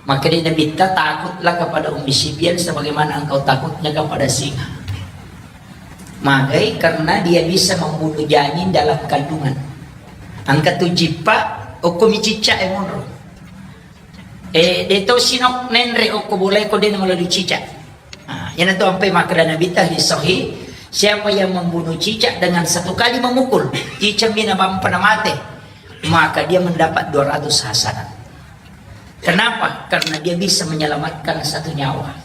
Maka dia Nabi, "Takutlah kepada Ummi Sibyan sebagaimana engkau takutnya kepada singa." Magai karena dia bisa membunuh janin dalam kandungan. Engka tu jippa, okko mi cicca e monro. Eh, de' to sinok nenre okko bolae ko de' namalalu cicak. Ah, iyanatu ampai makkeda Nabitta hadis sahih, siapa yang membunuh cicak dengan satu kali memukul, cicak mina bampa na mate, maka dia mendapat dua ratus hasanat. Kenapa? Karena dia bisa menyelamatkan satu nyawa.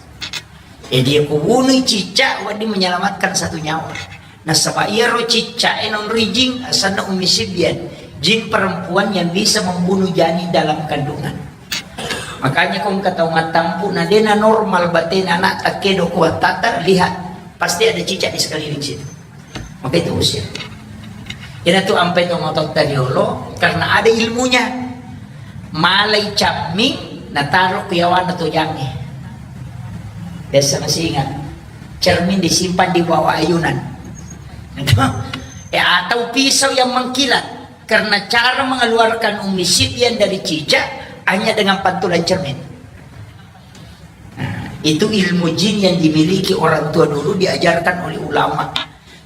Jadi, ko bunui cicak, wedding menyelamatkan satu nyawa. Nasaba iyaro cicak e naonroi jin, asenna Ummi Sibyan, jin perempuan yang bisa membunuh janin dalam kandungan. Makanya ko engka tau mattampu na de' na normal batena anak takkedo ko wattata, lihat, pasti ada cicak di sekeliling situ. Maka itu usir. Iyanatu ampai tomatoatta riolo, karena ada ilmunya. Malai camming, nataro ku yawana tojangnge. Biasa masih ingat, cermin disimpan di bawah ayunan. Ya, atau pisau yang mengkilat, karena cara mengeluarkan Ummi Sibyan dari cicak hanya dengan pantulan cermin. Nah, itu ilmu jin yang dimiliki orang tua dulu, diajarkan oleh ulama.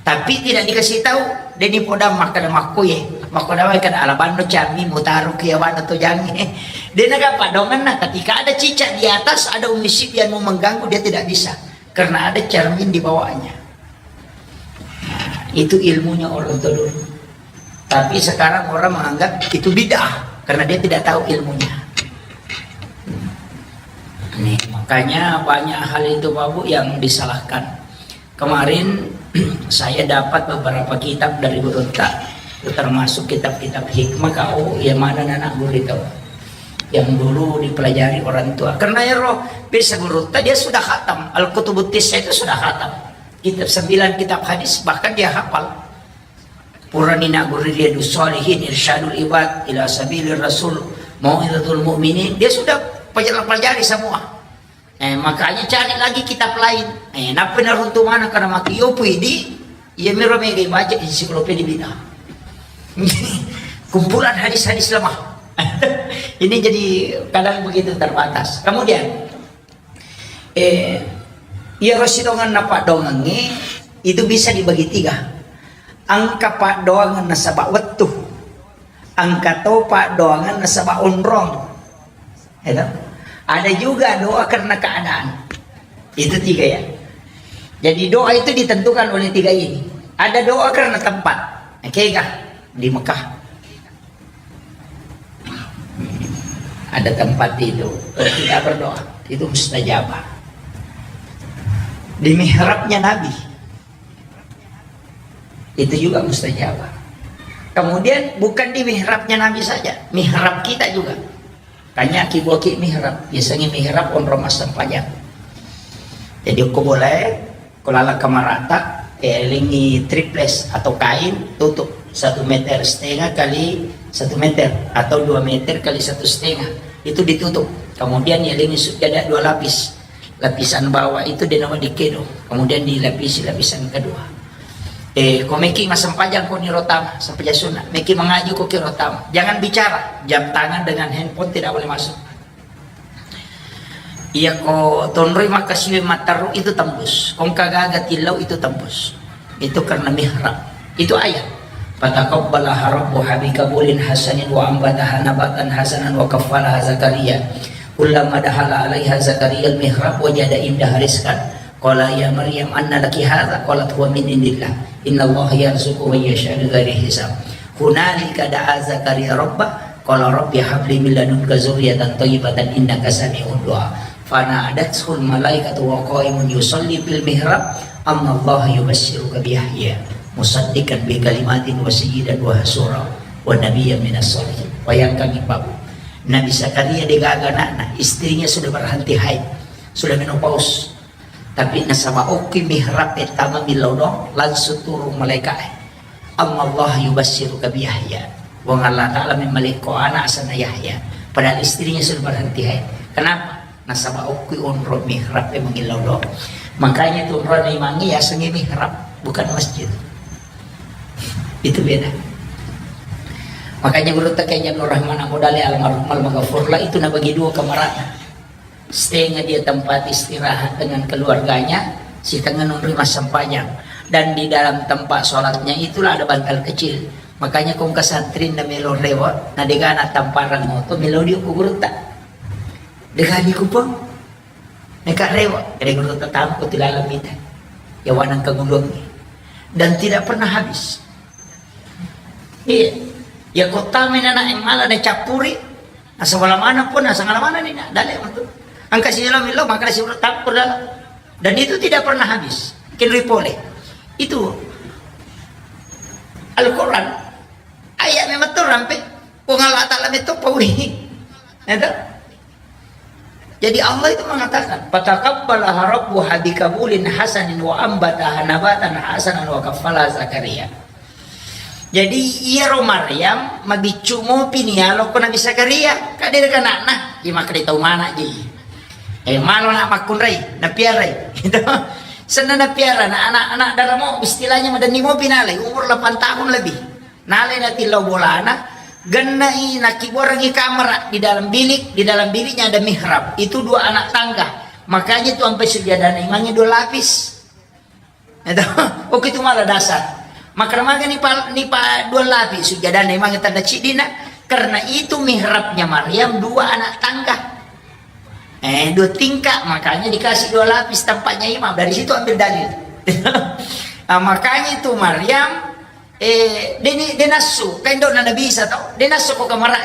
Tapi tidak dikasih tahu, deni podang makkeda makkoye, makkoda kada alabanno cammi mutaro ke yawana tojangnge. Dena gapa donganna, ketika ada cicak di atas, ada Ummi Sibyan mau mengganggu, dia tidak bisa. Karena ada cermin di bawahnya. Nah, itu ilmunya orang tua dulu. Tapi sekarang orang menganggap itu bid'ah karena dia tidak tahu ilmunya. Nih, makanya banyak hal itu, Bapak Bu, yang disalahkan. Kemarin saya dapat beberapa kitab dari gurutta, termasuk kitab-kitab hikmah, kau yang mana anak guru itu yang dulu dipelajari orang tua. Karena ya roh, bisa gurutta dia sudah khatam. Al-Kutubut Tis'ah itu sudah khatam. Kitab sembilan kitab hadis, bahkan dia hafal. Purani nagguru Riyadus Shalihin, Irsyadul Ibad ila Sabilir Rasul, Mau'izatul Mukminin, dia sudah pelajari, pelajari semua. Eh, makanya cari lagi kitab lain. Eh, nappa naruntu mana karena mati yopu idi, iya miro mega baca ensiklopedia bid'ah. Kumpulan hadis-hadis lemah. Ini jadi kadang begitu terbatas. Kemudian, Eh, iyaro sidonganna paddoangengnge itu bisa dibagi tiga. Engka paddoangan nasaba wettu, engka to paddoangan nasaba onrong. Ya toh? Ada juga doa karena keadaan. Itu tiga ya. Jadi doa itu ditentukan oleh tiga ini. Ada doa karena tempat. Kega di Mekah. Ada tempat itu, kita berdoa, itu mustajabah. Di mihrabnya Nabi, itu juga mustajabah. Kemudian bukan di mihrabnya Nabi saja, mihrab kita juga. Kanya ki buaki mihrab, biasanya mihrab onrong massempajang. Jadi ko boleh, ko laleng kamarata, eh, lengi triples atau kain, tutup satu meter setengah kali satu meter atau dua meter kali satu setengah, itu ditutup. Kemudian ya lengi sujada dua lapis, lapisan bawah itu denawa dikedo, kemudian dilapisi lapisan kedua. Eh, ko meki massempajang ko niro tama, sempajang sunnah, meki mengaji ko kiro tama, jangan bicara, jam tangan dengan handphone tidak boleh masuk. Iya ko tonroi makkasiwi matteru itu tembus. Ko engka gaga tillau itu tembus. Itu karena mihrab. Itu ayat. Fataqabbalaha rabbuha biqabulin hasanin wa ambataha nabatan hasanan wa kaffalaha Zakaria. Kullama dakhala alaiha Zakaria al-mihrab wajada indaha rizqan. Qala ya Maryam anna laki hadza? Qalat huwa min indillah. Innallaha yarzuqu man yasha'u bighairi hisab. Hunalika da'a Zakaria rabbah, qala rabbi habli min ladunka dzurriyyatan thayyibatan innaka sami'ud du'a. Fanadathul malaikatu wa qaimun yusalli fil mihrab, annallaha yubasysyiruka bi Yahya musaddiqan bi kalimatin wa sayyidan wa hasura wa nabiyyan minas shalihin. Bayangkan, Ibu, Nabi Zakaria degaga anakna, istrinya sudah berhenti haid, sudah menopause. Tapi nasaba okki mihrab e tama millau doang, langsung turun malaika e. Annallaha yubasysyiruka bi Yahya. Puang Allah Ta'ala memmalekko anak asenna Yahya. Padahal istrinya sudah berhenti haid. Kenapa? Nasaba okki onro mihrab e mangillau doang. Makanya tu onrona imangnge yasengnge mihrab, bukan masjid. Itu beda. Makanya guru Tekenya Nur Rahman Abu Dali almarhum almaghfurlah itu nabagi dua kamarana. Setengah dia tempat istirahat dengan keluarganya, setengah nonroi massempajang. Dan di dalam tempat sholatnya itulah ada bantal kecil. Makanya kong kesantri na melo rewa, na degana tamparang moto, melo dio ku gurutta. Degani kupang, neka rewa, kede gurutta tampo tilalang mita. Ya wanang kagulungi. Dan tidak pernah habis. Iya. Ya kota menana yang malah na cappuri, Nasaba wala maneng pun, nasaba wala maneng ni, na, dale matu. Engka si lo milo, maka si tappur dalam. Dan itu tidak pernah habis. Kinrui pole. Itu Al-Quran. Ayat memang tu rampe. Puang Allah Ta'ala itu pauli. Ya toh? Jadi Allah itu mengatakan, "Fataqabbalaha rabbuha biqabulin hasanin wa ambataha nabatan hasanan wa kaffalaha Zakaria." Jadi, iyaro Maryam mabiccu mopi ni yaloko Nabi Zakaria, ka de' kana'na, iya makkeda tau mana ji. Eh, malo na makkunrai, napiarai. Itu. Senna napiara, na anak-anak daramo, istilahnya madenni mopi nalai, umur delapan tahun lebih. Nalai natillau bolana, gennai nakibuarangi kamara di dalam bilik, di dalam biliknya ada mihrab. Itu dua anak tangga. Makanya itu sampai sujadana imamnya dua lapis. Itu, oke, itu malah dasar. Maka maga nipa, nipa dua lapis sujadana imamnya tanda cidina, karena itu mihrabnya Maryam dua anak tangga. Eh, dua tingkat, makanya dikasih dua lapis tempatnya imam. Dari situ ambil dalil. Nah, makanya itu Maryam, eh, deni, denassu, kan dona Nabi Isa tau, denassu ko kamara.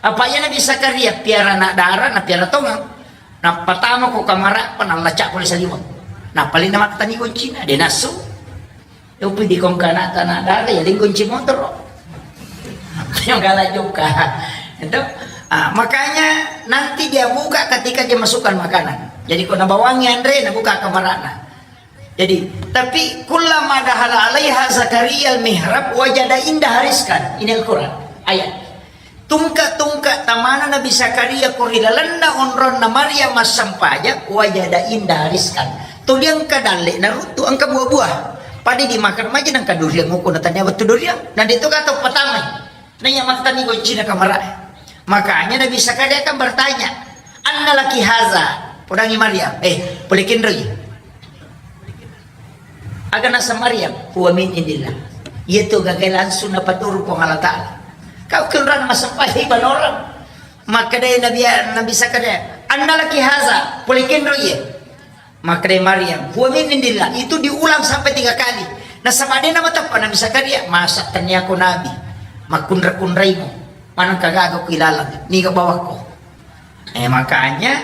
Apa iya Nabi Zakaria piara anak dara, na piara tongang. Nappa tama ko kamara, pa nallacak pole saliweng. Nappa lina mattani goncina, denassu. Yopi di kongkana tanah dara, ya lingkunci motor. Yang galak juga. Itu. Ah, makanya nanti dia buka ketika dia masukkan makanan. Jadi, ko nabawangi anre, nabuka kamarana. Jadi, tapi kullama dahala alaiha Zakaria al-mihrab wajada indaha rizqan. Ini Al-Quran. Ayat. Tungka-tungka tamana Nabi Zakaria ko ri lalenna onronna Maryam massempajang, wajada indaha rizqan. Tuli engka dalle naruttu, engka buah-buah. Pada dimakan maja nengka durian, muko na tania wettu durian. Na de' to gaga tau patamai. Naiya mattani goncina kamara. Makanya Nabi Zakaria kan bertanya, "Anna laki haza?" Podangi Maryam, "Eh, pole kenroi?" Aga naseng Maryam, "Huwa min indillah." Iya tu gaga langsung napaturu Puang Allah Ta'ala. Kau kenrana massempajang ibanorang. Makkedai Nabi, Nabi Zakaria, "Anna laki haza?" Pole kenroi iye. Makkedai Maryam, "Huwa min indillah." Itu diulang sampai tiga kali. Nasaba de' namateppa Nabi Zakaria, "Masa tania ko nabi? Makkunra-kunraimu. Maneng ka gaga ko ilalang. Niga bawakko?" Eh, makanya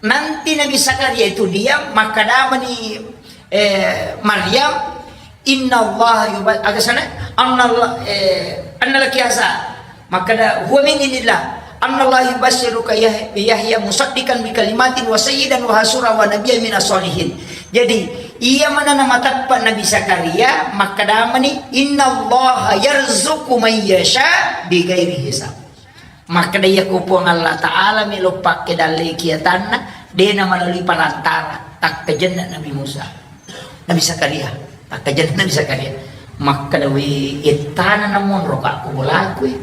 nanti Nabi Zakaria itu diam, makkadamani, eh, Maryam, "Inna Allah yuba-," aga sana? "Anna Allah, eh, anna laki haza?" Makkada, "Huwa min indillah. Anna Allah yubasyiruka Yah-, Yahya musaddiqan bi kalimatin wa sayyidan wa hasura wa nabiyyan minas sholihin." Jadi, iya mana namateppa Nabi Zakaria, makkadamani, "Inna Allah yarzuqu man yasha bi ghairi hisab." Makkeda, "Iya ko Puang Allah Ta'ala melo pakke dalle kiatanna, de' na melalui perantara, takkajenna Nabi Musa." Nabi Zakaria, takkajenna Nabi Zakaria. Makkeda, "We, ettana namonro ka ko bolaku, eh.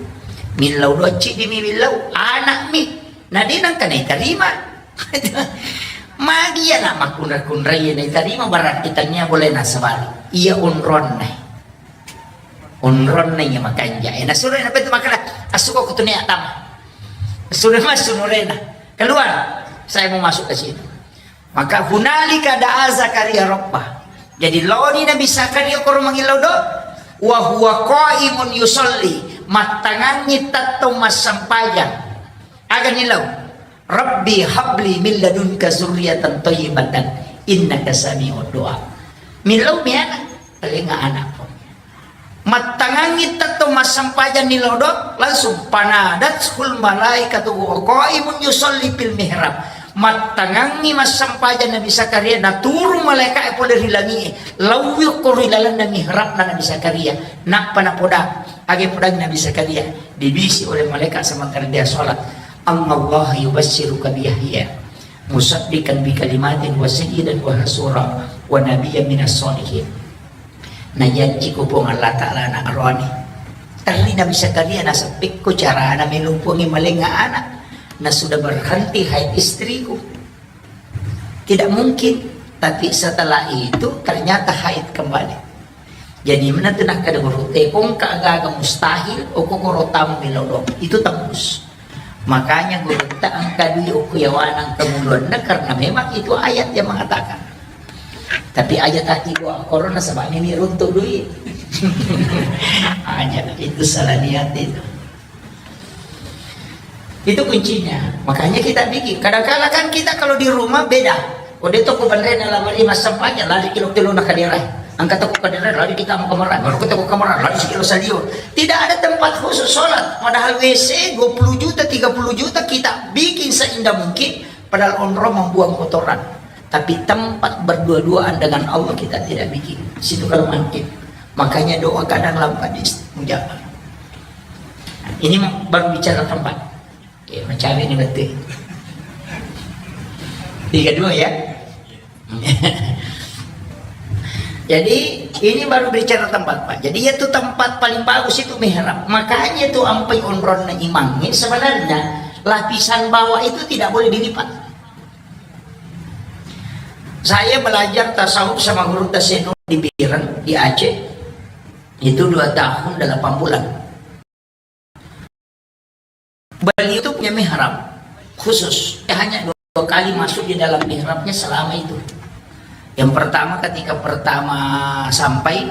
Millau docci di mi millau, anakmi. Na de' nengka naitarima." Magi iya na makkunra-kunrai naitarima, berarti tania boleh nasabari. Iya onronna. Onronna iya makanja. Eh, nasuro na betul makkeda, "Assuko ko tunia tama." Sudah masuk nurena. "Keluar. Saya mau masuk ke sini." Maka hunalika da'a Zakaria rabbah. Jadi laoni Nabi Zakaria koro mangillau do. Wa huwa qaimun yusalli. Mattangangi tettong massempajang. Aga nilau? "Rabbi habli min ladunka zurriyatan thayyibatan innaka sami'ud du'a." Millau mi ana, talenga anakku. Mattangangi tettong massempajang ni lodo, langsung, "Fanadathul malaikatu wa qaimun yusalli fil mihrab." Mattangangi massempajang Nabi Zakaria, naturu malaika'e pole ri langi'e, lawi ko ri lalenna mihrabna Nabi Zakaria. Nappa napoda, aga podang Nabi Zakaria, dibisi oleh malaikat sementara dia sholat, "Annallaha yubasyiruka bi Yahya musaddiqan bi kalimatin wa sayyidan wa hasura wa nabiyyan minas sholihin." Najanji ko Puang Allah Ta'ala anak rohani. Terri Nabi Zakaria nasaba pekko carana melumpungi malenga anak. Na sudah berhenti haid istriku. Tidak mungkin. Tapi setelah itu ternyata haid kembali. Jadi mana tu nakkeda guru, "Tekong ka gaga mustahil, oko koro tamu melo dong." Itu tembus. Makanya gurutta engka dui okko yawana engka muluanna, karena memang itu ayat yang mengatakan. Tapi aja taki gua corona sebab ini runtuh dui. Aja itu salah niat itu. Itu kuncinya. Makanya kita bikin. Kadang-kala kan kita kalau di rumah beda. Ko de' to ko penrena lamari massempajang, lari kilo-kilo na kadera. Angkat toko kadera, lari kita mau kamar, baru kita ke kamar, lari sekilo salio. Tidak ada tempat khusus sholat. Padahal W C dua puluh juta, tiga puluh juta kita bikin seindah mungkin, padahal onrong membuang kotoran. Tapi tempat berdua-duaan dengan Allah kita tidak bikin. Situ kalau mungkin. Makanya doa kadang lambat di Jabal. Ini baru bicara tempat. Ya, macam ini betul. Tiga dua ya. Jadi ini baru bicara tempat, Pak. Jadi itu tempat paling bagus itu mihrab. Makanya itu ampai onronna imang ini sebenarnya lapisan bawah itu tidak boleh dilipat. Saya belajar tasawuf sama guru Tasenur di Biren, di Aceh. Itu dua tahun delapan bulan. Beliau itu punya mihrab khusus. Dia hanya dua kali masuk di dalam mihrabnya selama itu. Yang pertama ketika pertama sampai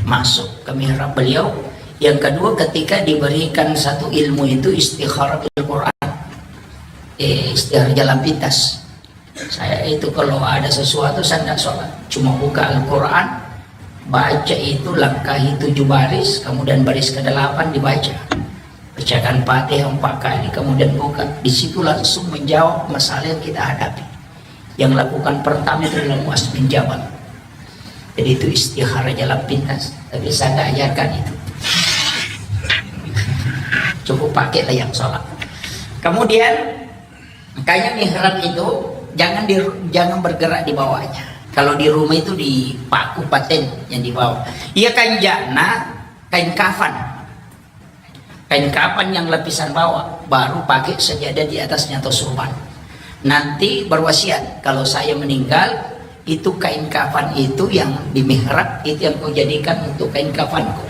masuk ke mihrab beliau. Yang kedua ketika diberikan satu ilmu itu istikharah bil Quran. Eh, istikharah jalan pintas. Saya itu kalau ada sesuatu saya tidak sholat. Cuma buka Al-Quran, baca itu langkahi tujuh baris, kemudian baris kedelapan dibaca. Bacakan Fatihah empat kali, kemudian buka. Di situ langsung menjawab masalah yang kita hadapi. Yang lakukan pertama itu adalah Muaz bin Jabal. Jadi itu istikharah jalan pintas. Tapi saya nggak ajarkan itu. Cukup pakailah yang sholat. Kemudian, makanya mihrab itu jangan di, jangan bergerak di bawahnya. Kalau di rumah itu dipaku paten yang di bawah. Iya, kanjana kain kafan. Kain kafan yang lapisan bawah, baru pakai sajadah di atasnya atau surban. Nanti berwasiat, kalau saya meninggal, itu kain kafan itu yang di mihrab, itu yang kau jadikan untuk kain kafanku.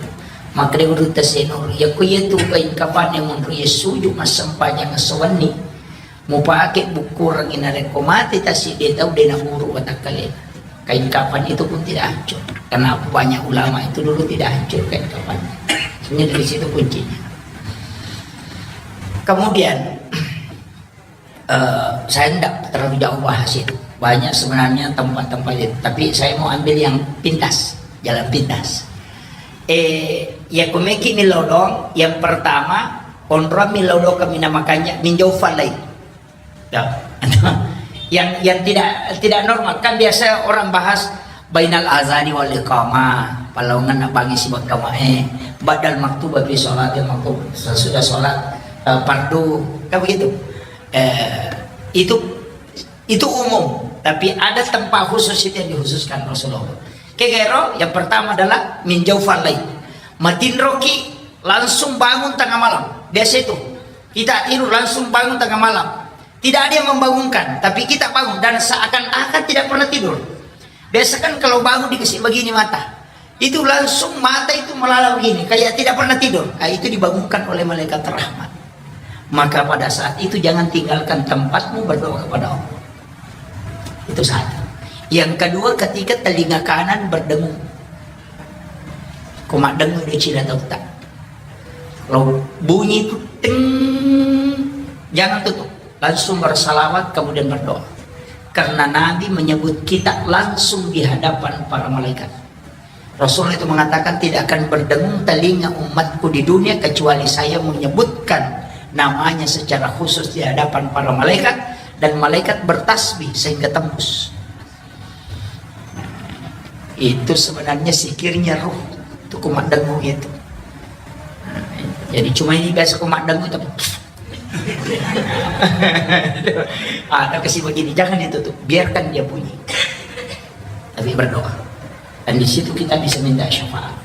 Maka dia urut Tasenur, ya ku iya tu kain kafan yang menurut ya sujud masempajang sewenni. Mupake bukkurengngi narekko mate tasi de tau de naburu watakkalena. Kain kafan itu pun tidak hancur. Karena banyak ulama itu dulu tidak hancur kain kafannya. Sebenarnya dari situ kuncinya. Kemudian, eh, saya tidak terlalu jauh bahas itu. Banyak sebenarnya tempat-tempat itu. Tapi saya mau ambil yang pintas, jalan pintas. Eh, ya kumeki milodong, yang pertama, onrong milodong kami namakannya minjau falai. Ya. Yang, yang tidak, tidak normal. Kan biasa orang bahas bainal azani wal iqamah, palaungan nak bangi sibak kamae, badal maktubah fi sholat, yang maktub sesudah sholat, eh, fardu, kan begitu. Eh, itu, itu umum, tapi ada tempat khusus itu yang dikhususkan Rasulullah. Kegero, yang pertama adalah minjau falai. Matinroki langsung bangun tengah malam. Biasa itu. Kita tidur langsung bangun tengah malam. Tidak ada yang membangunkan, tapi kita bangun dan seakan-akan tidak pernah tidur. Biasa kan kalau bangun dikasih begini mata, itu langsung mata itu melala begini, kayak tidak pernah tidur. Ah, itu dibangunkan oleh malaikat rahmat. Maka pada saat itu jangan tinggalkan tempatmu berdoa kepada Allah. Itu satu. Yang kedua, ketika telinga kanan berdengung, ko maddengung di cina tauta. Kalau bunyi itu ting, jangan tutup. Langsung bersalawat, kemudian berdoa. Karena Nabi menyebut kita langsung di hadapan para malaikat. Rasul itu mengatakan, "Tidak akan berdengung telinga umatku di dunia kecuali saya menyebutkan namanya secara khusus di hadapan para malaikat, dan malaikat bertasbih sehingga tembus." Itu sebenarnya zikirnya ruh. Itu ko maddengung itu. Jadi cuma ini biasa ko maddengung tapi ada kasih begini, jangan ditutup, biarkan dia bunyi. Tapi berdoa. Dan di situ kita bisa minta syafaat.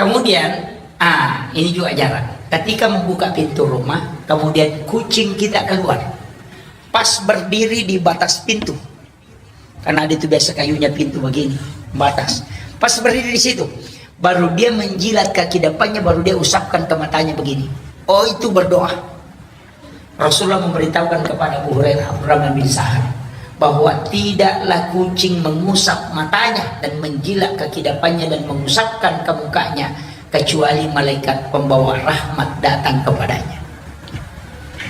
Kemudian, ah, ini juga jarang. Ketika membuka pintu rumah, kemudian kucing kita keluar. Pas berdiri di batas pintu. Karena ada itu biasa kayunya pintu begini, batas. Pas berdiri di situ, baru dia menjilat kaki depannya, baru dia usapkan ke matanya begini. Oh, itu berdoa. Rasulullah memberitahukan kepada Abu Hurairah, Abdurrahman bin Sahar, bahwa tidaklah kucing mengusap matanya dan menjilat kaki depannya dan mengusapkan ke mukanya kecuali malaikat pembawa rahmat datang kepadanya.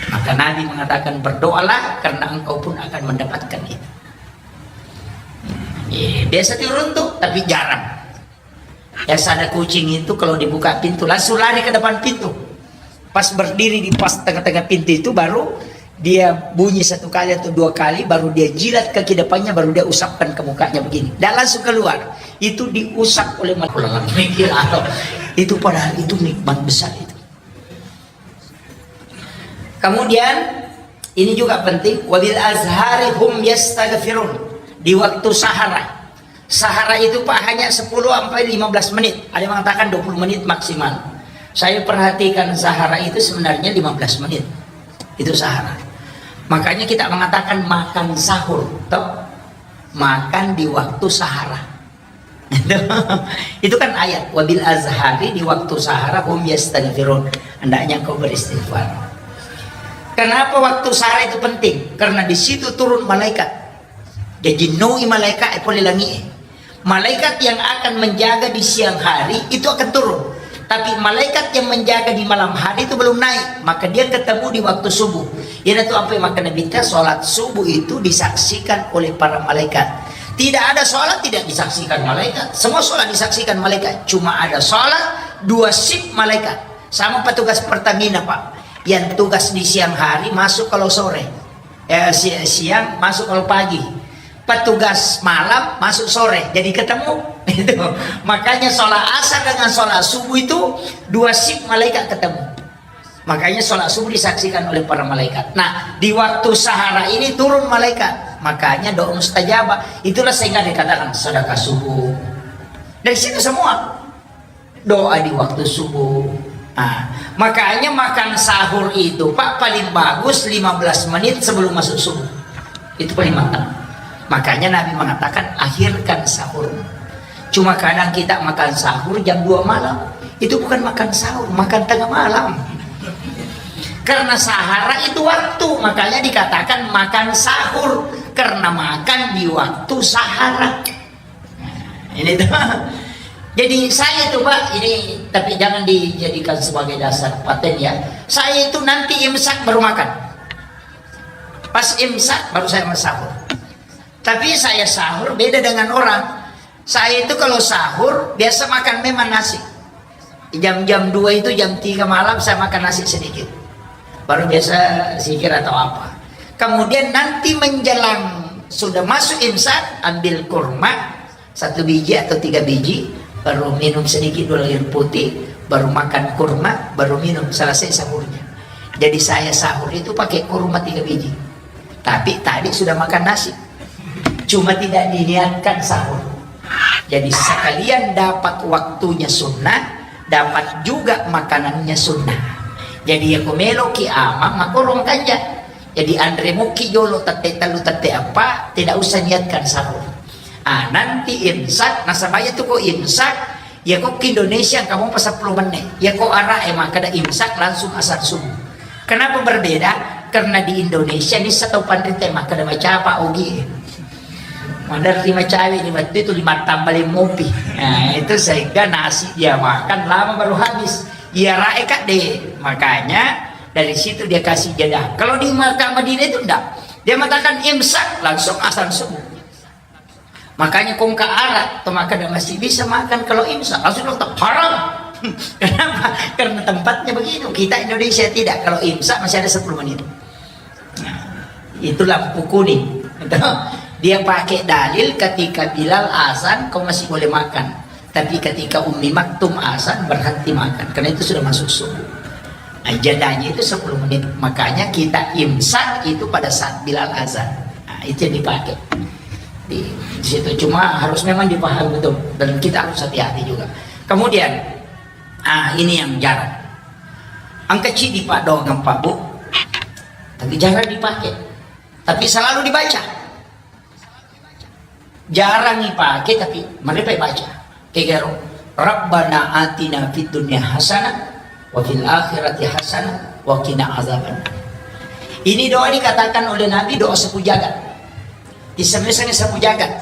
Maka Nabi mengatakan, "Berdoalah karena engkau pun akan mendapatkan itu." Iya, biasa turun tuh, tapi jarang. Biasa ada kucing itu kalau dibuka pintu langsung lari ke depan pintu. Pas berdiri di pas tengah-tengah pintu itu baru dia bunyi satu kali atau dua kali, baru dia jilat kaki depannya, baru dia usapkan ke mukanya begini. Dan langsung keluar. Itu diusap oleh malaikat. Itu padahal itu nikmat besar itu. Kemudian, ini juga penting, wabil azhari hum yastaghfirun. Di waktu sahara. Sahara itu, Pak, hanya sepuluh sampai lima belas menit. Ada yang mengatakan dua puluh menit maksimal. Saya perhatikan sahara itu sebenarnya lima belas menit. Itu sahara. Makanya kita mengatakan makan sahur, toh? Makan di waktu sahara. Itu kan ayat, wabil azhari, di waktu sahara, hum yastaghfirun. Hendaknya engkau beristighfar. Kenapa waktu sahara itu penting? Karena di situ turun malaikat. Dijinnui malaikat, eh, pole langi, eh. Malaikat yang akan menjaga di siang hari itu akan turun. Tapi malaikat yang menjaga di malam hari itu belum naik. Maka dia ketemu di waktu subuh. Iyanatu apa yang makkeda Nabitta, sholat subuh itu disaksikan oleh para malaikat. Tidak ada sholat tidak disaksikan malaikat. Semua sholat disaksikan malaikat. Cuma ada sholat dua shift malaikat. Sama petugas Pertamina, Pak. Yang tugas di siang hari masuk kalau sore. Eh, si-, siang masuk kalau pagi. Petugas malam masuk sore. Jadi ketemu. Itu. Makanya sholat asar dengan sholat subuh itu dua shift malaikat ketemu. Makanya sholat subuh disaksikan oleh para malaikat. Nah, di waktu sahara ini turun malaikat. Makanya doa mustajabah. Itulah sehingga dikatakan sedekah subuh. Dari situ semua. Doa di waktu subuh. Nah, makanya makan sahur itu, Pak, paling bagus lima belas menit sebelum masuk subuh. Itu paling mantap. Makanya Nabi mengatakan, "Akhirkan sahur." Cuma kadang kita makan sahur jam dua malam. Itu bukan makan sahur, makan tengah malam. Karena sahara itu waktu, makanya dikatakan makan sahur. Karena makan di waktu sahara. Ini tuh. Jadi saya tuh, Pak, ini, tapi jangan dijadikan sebagai dasar paten ya. Saya itu nanti imsak baru makan. Pas imsak baru saya sahur. Tapi saya sahur beda dengan orang. Saya itu kalau sahur biasa makan memang nasi. Jam-jam dua itu, jam tiga malam saya makan nasi sedikit. Baru biasa zikir atau apa. Kemudian nanti menjelang sudah masuk imsak, ambil kurma satu biji atau tiga biji, baru minum sedikit dulu air putih, baru makan kurma, baru minum, selesai sahurnya. Jadi saya sahur itu pakai kurma tiga biji. Tapi tadi sudah makan nasi. Cuma tidak diniatkan sahur. Jadi sekalian dapat waktunya sunnah, dapat juga makanannya sunnah. Jadi ya ko meloki amang makorong kanja. Jadi anre muki jolo tette tellu tette apa, tidak usah niatkan sahur. Ah, nanti imsak, nasaba iya tu ko imsak, iya ko ki Indonesia kamu pas sepuluh menit. Iya ko ara e makkeda imsak langsung asar subuh. Kenapa berbeda? Karena di Indonesia ni satu panrita makkeda macapa ogi. Maderri macawe di waktu itu lima tambah mopi. Nah, itu sehingga nasi dia makan lama baru habis. Iya rae kak deh. Makanya dari situ dia kasih jeda. Kalau di Makkah Madinah itu enggak. Dia mengatakan imsak langsung asar subuh. Makanya kongka Arab, to makkeda masih bisa makan kalau imsak, langsung dong, haram. Kenapa? Karena tempatnya begitu. Kita Indonesia tidak, kalau imsak masih ada sepuluh menit. Nah, itu lampu kuning. Dia pakai dalil ketika Bilal azan, kau masih boleh makan. Tapi ketika Ummi Maktum azan, berhenti makan. Karena itu sudah masuk subuh. Nah, jadanya itu sepuluh menit. Makanya kita imsak itu pada saat Bilal azan. Nah, itu yang dipakai. Di, di situ. Cuma harus memang dipahami betul. Dan kita harus hati-hati juga. Kemudian, ah, ini yang jarang. Engka cidi pak doang pak bu. Tapi jarang dipakai. Tapi selalu dibaca. Jarang ipake, tapi mereka baca. Kegaro, "Rabbana atina fid dunya hasanah wa fil akhirati hasanah wa qina azaban." Ini doa dikatakan oleh Nabi doa sapu jagat. Isengnge sapu jagat.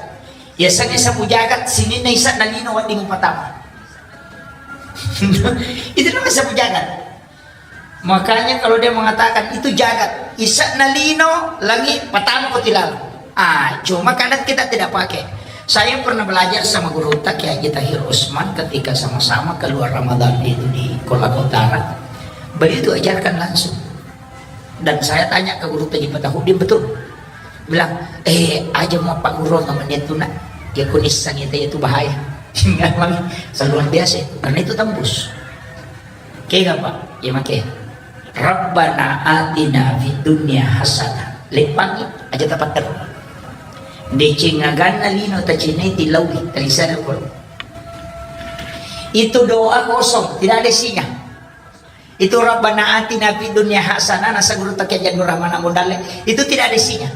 Ya sengnge sapu jagat, sininna isa nalino wedding patama. Itu namanya sapu jagat. Makanya kalau dia mengatakan itu jagat, isa'na lino, langi, patama ko tilala. Ah, cuma kadang kita tidak pakai. Saya pernah belajar sama guru Kiai Haji Tahir Usman ketika sama-sama keluar Ramadan itu di Kolaka Utara. Beliau itu ajarkan langsung. Dan saya tanya ke guru Haji Fatahudin, betul. Bilang, "Eh, aja mau Pak Guru nggak menyentuh nak. Dia kunis sangi itu bahaya." Sehingga memang luar biasa itu, karena itu tembus. Oke, Pak? Ya, oke. Rabbana atina fid dunya hasanah. Leppangi aja tapatter. Deceng aganna lino tacinai tilaui, talisada koro. Itu doa kosong, tidak ada isinya. Itu Rabbana atina fid dunya hasanah, nasa guru takia jadu rahmana modale. Itu tidak ada isinya.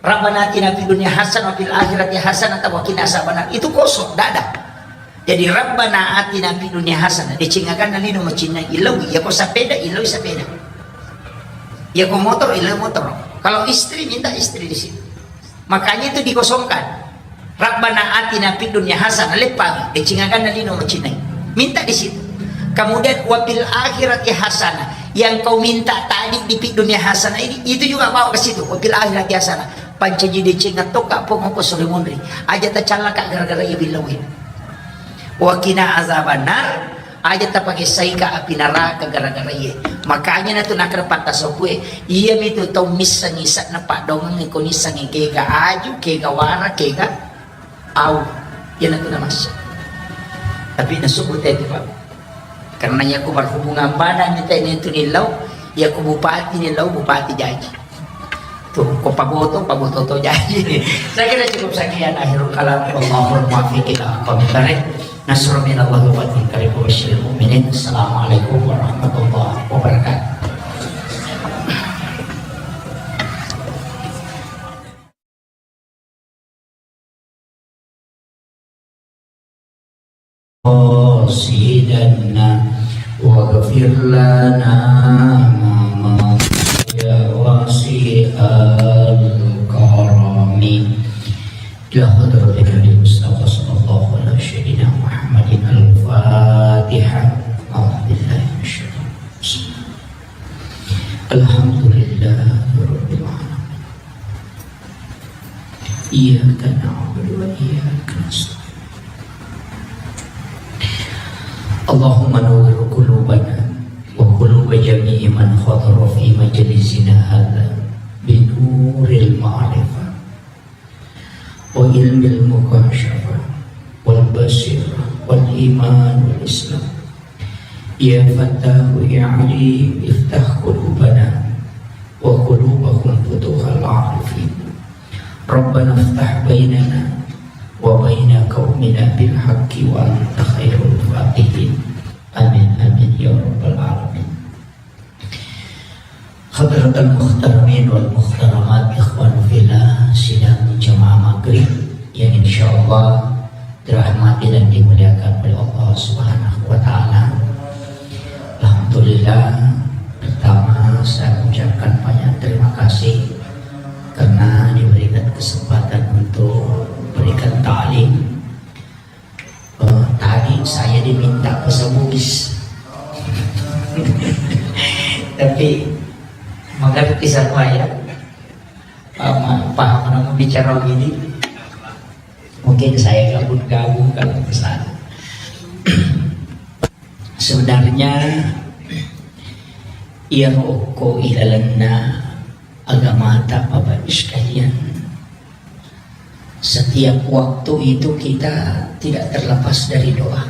Rabbana atina fid dunya hasanah wa fil akhirati hasanah wa qina azabannar. Itu kosong, tidak ada. Jadi Rabbana atina fid dunya hasanah. Deceng aganna lino macinna ilau, ya ko sepeda, ilau sepeda. Ya ko motor, ilau motor. Kalau istri, minta istri di situ. Makanya itu dikosongkan. Rabbana atina fid dunya hasanah, leppa, deceng aganna lino macinai. Minta di situ. Kemudian wa fil akhirati hasanah. Yang kau minta tadi di fid dunya hasanah ini, itu juga bawa ke situ. Wa fil akhirati hasanah. Pancaji deceng toka pong ko sore monri. Aja tacallaka gara-gara iya bilauin. Wa qina azabannar. Aja tapake saika api naraka gara-gara iye. Makanya natu nakara patta sopue, iya mitu tau missengi sa'na paddongeng ko nissengi kega aju, kega wara, kega au. Iya natu namassa. Tapi nasubut itu, Pak. Karena iya ku berhubungan badan ni tene tu nilau, iya ku bupati nilau, bupati jaji. Tuh, ko paboto, paboto to jaji. Saya kira cukup sekian akhirul kalam. Wallahul muwaffiq ila aqwamit thariq. Nasrun minallahi wa fathun qarib wa basyiril mu'minin. Assalamualaikum warahmatullahi wabarakatuh. قاصدنا واغفر لنا ما مضى يا واسع الكرم. إلى حضرة النبي المصطفى صلى الله على سيدنا محمد الفاتحة. أعوذ بالله من الشيطان الرجيم. الحمد لله رب العالمين. إياك نعبد وإياك نستعين. اللهم نور قلوبنا وقلوب جميع من حضر في مجلسنا هذا بنور المعرفة وعلم المكاشفة والبصيرة والإيمان والإسلام. يا فتاح يا عليم افتح قلوبنا وقلوبهم فتوح العارفين. ربنا افتح بيننا وبين قومنا بالحق وأنت خير الفاتحين. آمين، آمين يا رب العالمين. Hadratal muhtaramin wal muhtaramat, ikhwan fillah, sidang jamaah maghrib yang insyaallah dirahmati dan dimuliakan oleh Allah Subhanahu wa Ta'ala. Alhamdulillah, pertama saya ucapkan banyak terima kasih karena diberikan kesempatan untuk memberikan ta'lim. Eh, tadi saya diminta bahasa Bugis. Tapi mengerti semua ya. Paham, paham namun bicara begini. Mungkin saya gabung-gabung kalau ke sana. Sebenarnya, iya rokok ilalenna agamata Bapak Ibu sekalian. Setiap waktu itu kita tidak terlepas dari doa.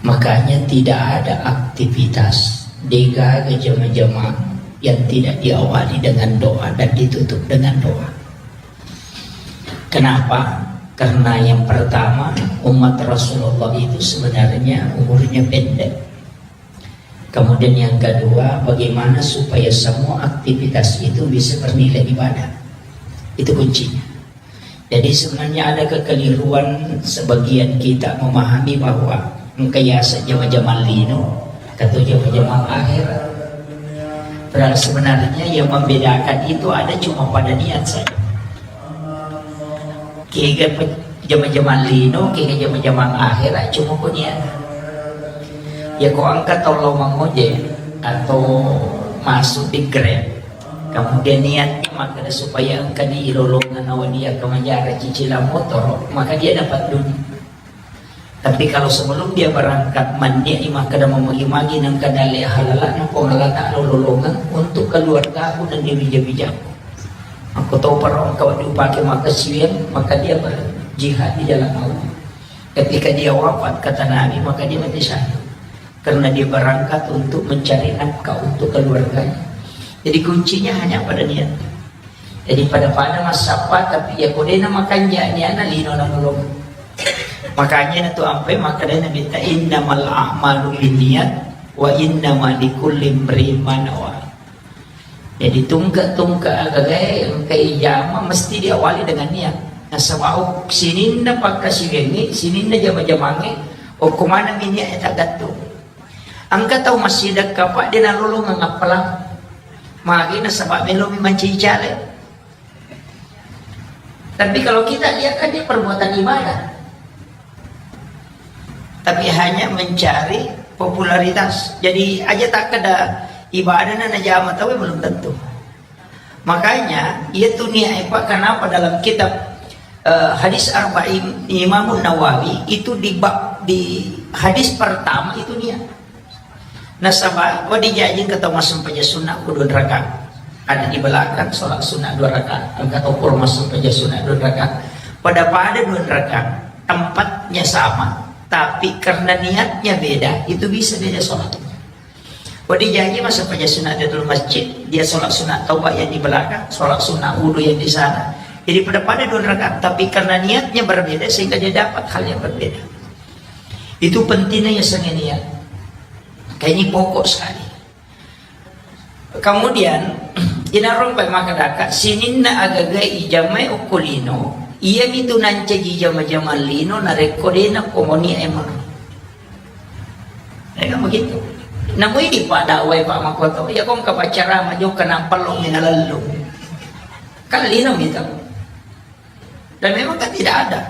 Makanya tidak ada aktivitas, degaga jama-jama yang tidak diawali dengan doa dan ditutup dengan doa. Kenapa? Karena yang pertama, umat Rasulullah itu sebenarnya umurnya pendek. Kemudian yang kedua, bagaimana supaya semua aktivitas itu bisa bernilai ibadah. Itu kuncinya. Jadi sebenarnya ada kekeliruan sebagian kita memahami bahwa engka yaseng jama-jamang lino, engka to jama-jamang akhirat. Padahal sebenarnya yang membedakan itu ada cuma pada niat saja. Kega pe-, jama-jamang lino, kega jama-jamang akhirat, cuma ko niat. Ya ko engka tau lao mangojek atau masuk di Grab, kemudian niatnya makkeda supaya engka ni ilolongeng nawa dia ke manjara cicilan motor, maka dia dapat dunia. Tapi kalau sebelum dia berangkat, manniat i makkeda mamagi-magi nengka dalle halala na Puang Allah Ta'ala lolongeng untuk keluargaku dan dia bija-bijaku. Makko toparo engka wedding upake makkasiwiang, maka dia berjihad di jalan Allah. Ketika dia wafat, kata Nabi, maka dia mati syahid. Karena dia berangkat untuk mencari nafkah untuk keluarganya. Jadi kuncinya hanya pada niat. Jadi pada-pada massappa, tapi ya kodena makanja niana lino na lolong. Makanya na tu ampe makanya Nabi ta innamal a'malu binniyat wa innama likulli imri'in ma nawa. Jadi tungke-tungke agagae engka ijama mesti diawali dengan niat. Nasaba sininna pakkasiwiangnge, sininna jama-jamangnge, okko maneng mi niat e taggattung. Engka tau massidekka pa de nalolongeng appalang. Magi nasaba melomi mancaji caleg. Tapi kalau kita lihat kan dia perbuatan ibadah. Tapi hanya mencari popularitas. Jadi aja tak ada ibadah na najama tahu belum tentu. Makanya itu niat apa kenapa dalam kitab eh, hadis Arba'in Imam Nawawi itu di bab di hadis pertama itu niat. Nasaba, wa dijaji engka tau massempajang sunna ku dua rakaat. Ada di belakang sholat sunna dua rakaat, engka tau pura massempajang sunna dua rakaat. Pada-pada dua rakaat, tempatnya sama, tapi karena niatnya beda, itu bisa beda sholatnya. Wa dijaji massempajang sunna di dalam masjid, dia sholat sunna taubat yang di belakang, sholat sunna wudhu yang di sana. Jadi pada-pada dua rakaat, tapi karena niatnya berbeda sehingga dia dapat hal yang berbeda. Itu pentingnya ya niat. Kayak ini pokok sekali. Kemudian, inarung pai makadaka, sininna agaga ijamai okko lino, iya mitu nancaji jama-jama lino, narekko dena komoni emang. Ya kan begitu. Namui di pada wai Pak Makoto, ya kong kapacara majo kenapa lo minalallung. Kan lino mitu. Dan memang kan tidak ada.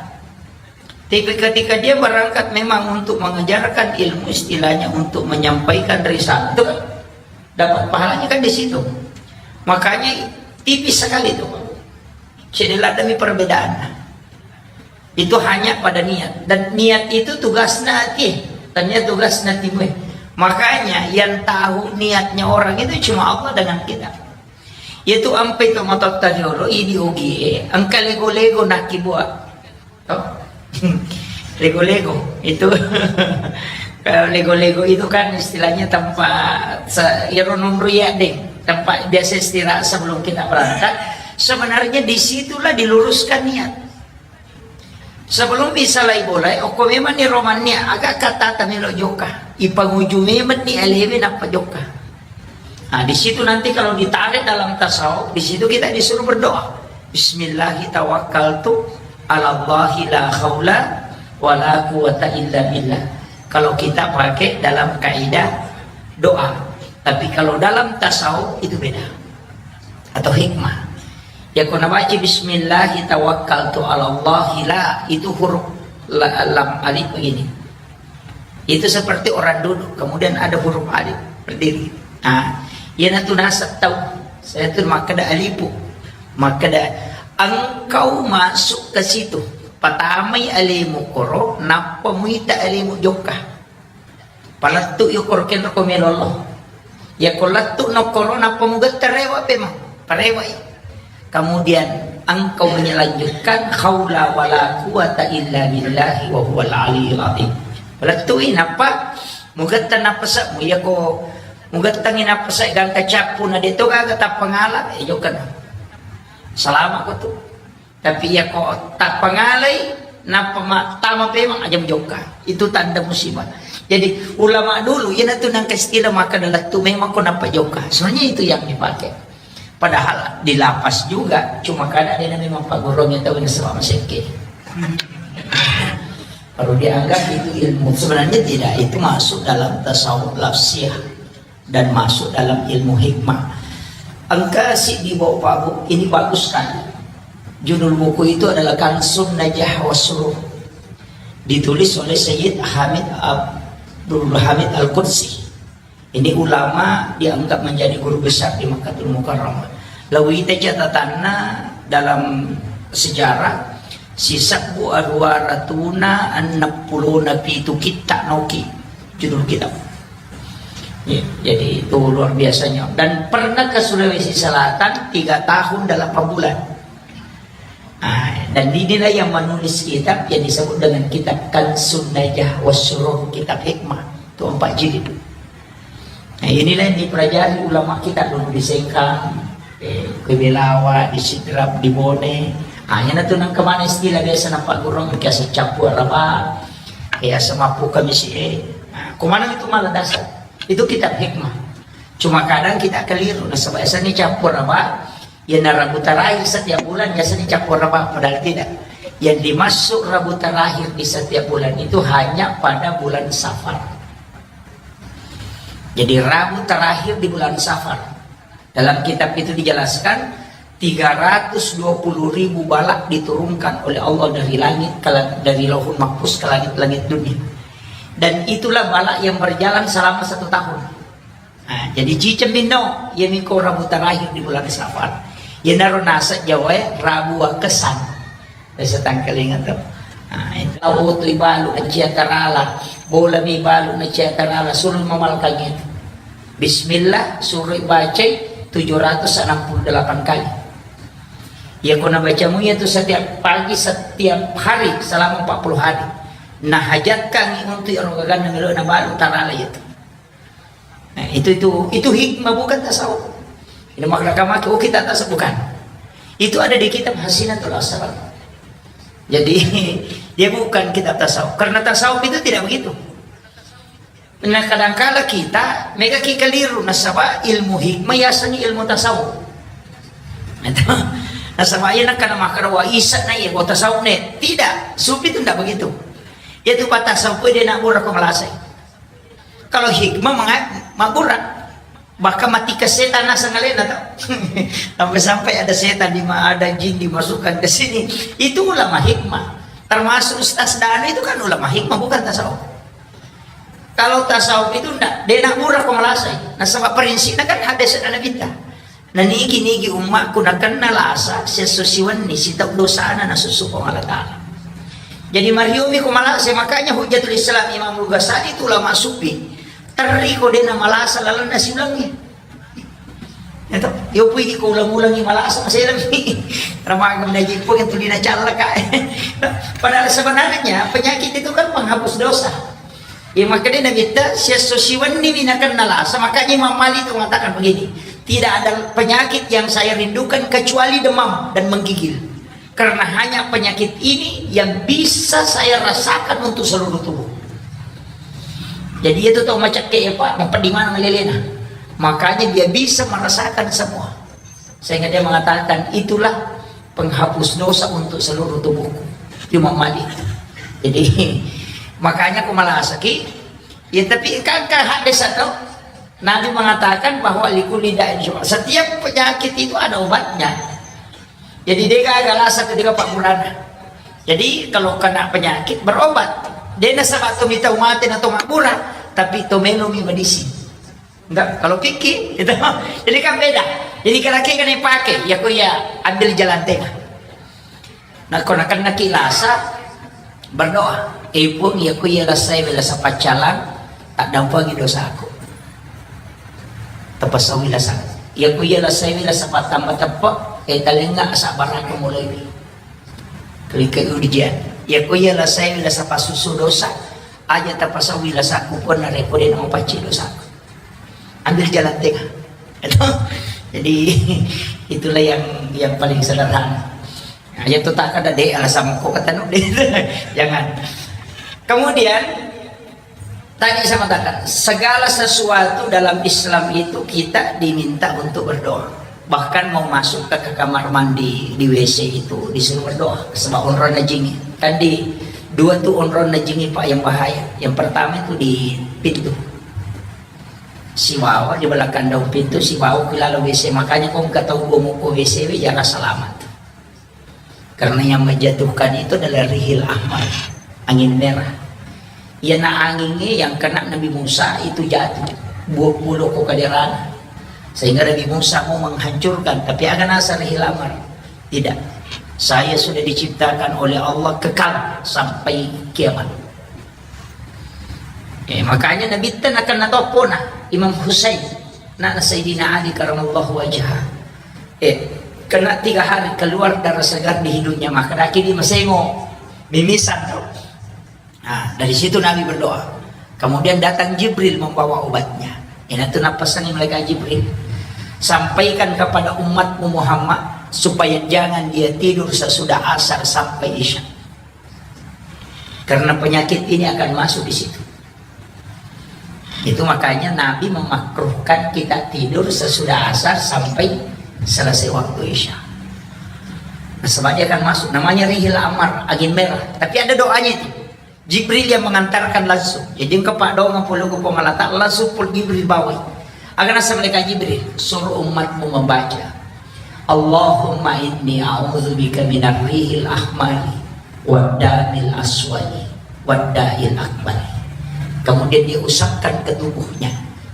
Tapi ketika dia berangkat memang untuk mengajarkan ilmu, istilahnya untuk menyampaikan risalah, itu kan dapat pahalanya kan di situ. Makanya tipis sekali itu. Jadi demi perbedaan. Itu hanya pada niat. Dan niat itu tugasnya hati. Tanya tugasnya timur. Makanya yang tahu niatnya orang itu cuma Allah dengan kita. Yaitu ampe to matotta jolo idi ogie, engka lego-lego nakki buat. Oh. Lego-lego itu kalau lego-lego itu kan istilahnya tempat se- iro nunru ya deh, tempat biasa istirahat sebelum kita berangkat. Sebenarnya disitulah diluruskan niat. Sebelum bisa lai bolai, okko memang ni romannya agak kata tamelo joka. Ipanguju memang ni alewe napa joka. Nah, di situ nanti kalau ditarik dalam tasawuf, di situ kita disuruh berdoa. Bismillahi tawakkaltu ala Allahi la haula wala quwata illa billah. Kalau kita pakai dalam kaidah doa. Tapi kalau dalam tasawuf itu beda. Atau hikmah. Ya kau baca bismillahi tawakkaltu ala Allahi la, itu huruf la, lam alif begini. Itu seperti orang duduk, kemudian ada huruf alif berdiri. Nah, iya natu nasab tau. Saya tu makkeda alipu. Makkeda engkau masuk ke situ. Patamai alemu koro, nappa muita alemu jokka. Palettu yo koro kenro ko melollo. Ya ko lettu no koro nappa mugetta rewa pema. Parewai. Kemudian engkau melanjutkan haula wala quwata illa billahi wa huwal aliyyul azim. Lettui nappa mugetta napasa mu ya ko mugettangi napasa gangka cappu na deto gaga tappangala e jokana. Salama ko tu. Tapi ya ko tappangalai nappa ma tama pemang aja jokka. Itu tanda musibah. Jadi ulama dulu ya tu nang istilah maka lettu memang ko nappa jokka. Sebenarnya itu yang dipakai. Padahal di lapas juga, cuma kada ada yang memang pagurung yang tahu yang sebab maseke. Baru dianggap itu ilmu. Sebenarnya tidak, itu masuk dalam tasawuf lafsiyah dan masuk dalam ilmu hikmah. Engka si di bawah Pak Bu, ini bagus sekali. Judul buku itu adalah Kansun Najah Wasruh. Ditulis oleh Sayyid Hamid Abdul Hamid Al-Qudsi. Ini ulama dianggap menjadi guru besar di Makkah Mukarramah. Lawita catatanna dalam sejarah sisebbu aruwa ratuna enneng pulona pitu kitta noki judul kitab. Ya, jadi itu luar biasanya. Dan pernah ke Sulawesi Selatan tiga tahun delapan bulan. Ah, dan inilah yang menulis kitab yang disebut dengan kitab Kansun Najah Wasyurur, kitab hikmah. Itu empat jilid. Nah, inilah yang dipelajari ulama kita dulu di Sengkang, eh, ke Belawa, di Sidrap, di Bone. Ah, yang itu nang kemana istilah biasa nampak gurung, kayak secampur apa, kayak semapu kami si eh. Nah, kemana itu malah dasar? Itu kitab hikmah. Cuma kadang kita keliru, nasaba biasanya campur apa? Ya, na Rabu terakhir setiap bulan biasa dicampur Rabu, padahal tidak. Yang dimaksud Rabu terakhir di setiap bulan itu hanya pada bulan Safar. Jadi Rabu terakhir di bulan Safar. Dalam kitab itu dijelaskan tiga ratus dua puluh ribu balak diturunkan oleh Allah dari langit ke la-, dari Lauhul Mahfuz ke langit-langit dunia. Dan itulah balak yang berjalan selama satu tahun. Nah, jadi ciceng minno, iya miko Rabu terakhir di bulan Safar. Iyanaro naseng Jawa e, Rabu Wakkesang. Biasa tangkalinga to. Nah, itu. Tau tu ibalu na cia tarala, bola mi balu na cia tarala, suruh mamalkan itu. Bismillah, suruh bacai tujuh ratus enam puluh delapan kali. Ya, ko nabacamu itu setiap pagi, setiap hari selama empat puluh hari. Nah, hajatkan untuk orang gaganna melo na balu tarala itu. Nah, itu, itu, itu hikmah, bukan tasawuf. Ini makna kamaki, oh, kita tasawuf, bukan. Itu ada di kitab Hasinatul Asrar. Jadi, dia bukan kitab tasawuf. Karena tasawuf itu tidak begitu. Nah, kadangkala kita mega ki keliru, nasaba ilmu hikmah yasengngi ilmu tasawuf. Nasaba iya nakkana makkeda wa isa na iya, wa tasawuf ne. Tidak, sufi itu tidak begitu. Itu pa tasawuf dia nak murah ko malasai. Kalau hikmah menga-, mabbura. Bahkan matikan setan naseng alena to. Sampai-sampai ada setan di ma-, ada jin dimasukkan ke sini. Itu ulama hikmah. Termasuk Ustaz Danu itu kan ulama hikmah, bukan tasawuf. Kalau tasawuf itu ndak, de nak murah ko malasai. Nasaba prinsipnya kan hadis Nabi ta. Na nigi-nigi ummakku nakenna lasa, siesso siwenni sitau dosana nasusu Puang Allah Ta'ala. Jadi mariomi ko malasai, makanya Hujjatul Islam Imam Ghazali itu ulama sufi. Terri ko de na malasa lalenna siulangi. Ya toh? Yo pui ko ulang-ulangi malasa maselami. Ramaga menaji pun itu dina callaka. Padahal sebenarnya penyakit itu kan penghapus dosa. Ya, makanya Nabi ta, siesso siwenni mi nakenna lasa, makanya Imam Malik itu mengatakan begini, tidak ada penyakit yang saya rindukan kecuali demam dan menggigil. Karena hanya penyakit ini yang bisa saya rasakan untuk seluruh tubuh. Jadi itu tau macakke ya Pak, dapat di mana ngelelena. Makanya dia bisa merasakan semua. Sehingga dia mengatakan, "Itulah penghapus dosa untuk seluruh tubuhku." Imam Malik. Jadi, makanya aku malasaki. Ya, tapi kan, kan hadis atau Nabi mengatakan bahwa likulli da'in syufa. Setiap penyakit itu ada obatnya. Jadi, dia gagal asal ketika Pak Burana. Jadi, kalau kena penyakit, berobat. Dia nasaba tu mita umatin atau makbura, tapi to melo mi medisi. Enggak, kalau fikih itu. Jadi kan beda. Jadi kalau kita kena pakai, ya, ku ya, ambil jalan tengah. Nah, ko nakenna ki lasa, berdoa. Eh, Puang, ya, ku ya, lasai wela sapaccalang, tak dampangi dosaku. Tapasau wela sa. Ya, ku ya, lasai wela sapatamba teppe, eh, talenga sabar aku mulai. Klik ke ujian. Ya, ku ya, lasai wela sapasusu dosa, aja tapasau wela saku pun narekko de na mapacci dosaku. Ambil jalan tengah. Jadi, itulah yang, yang paling sederhana. Nah, ya, tuh, tak ada deh alasan kok kata nuk deh. Jangan. Kemudian, tadi saya mengatakan, segala sesuatu dalam Islam itu kita diminta untuk berdoa. Bahkan mau masuk ke, ke kamar mandi, di W C itu disuruh berdoa. Sebab onronna jingi. Kan di dua tuh onronna jingi, Pak, yang bahaya. Yang pertama itu di pintu. Sibawa di belakang daun pintu, sibawa ke dalam W C. Makanya kau nggak tahu gua mau ke W C, we, jangan selamat. Karena yang menjatuhkan itu adalah rihil ahmar, angin merah. Ya, nah, anginnya yang kena Nabi Musa itu jatuh, buah pulau kok kaderana. Sehingga Nabi Musa mau menghancurkan, tapi akan asal rihil ahmar. Tidak. Saya sudah diciptakan oleh Allah kekal sampai kiamat. Eh, makanya Nabi ta nakenna toppona Imam Husain, anakna Sayyidina Ali karamallahu wajhah. Eh, Kena tiga hari keluar darah segar di hidungnya, maka daki di mesengo, mimisan tuh. Nah, dari situ Nabi berdoa. Kemudian datang Jibril membawa obatnya. Ini tuh napasangi malaikat Jibril. Sampaikan kepada umatmu Muhammad supaya jangan dia tidur sesudah asar sampai isya. Karena penyakit ini akan masuk di situ. Itu makanya Nabi memakruhkan kita tidur sesudah asar sampai selesai waktu isya. Nah, sebab dia akan masuk, namanya rihil amar, angin merah. Tapi ada doanya itu. Jibril yang mengantarkan langsung. Jadi engkau pak doang puluh ke pengalata langsung pul Jibril bawa. Agar nasa mereka Jibril suruh umatmu membaca. Allahumma inni a'udzubika minar rihil ahmari waddamil aswadi wadda'il akbari. Kemudian dia usapkan ke tubuhnya.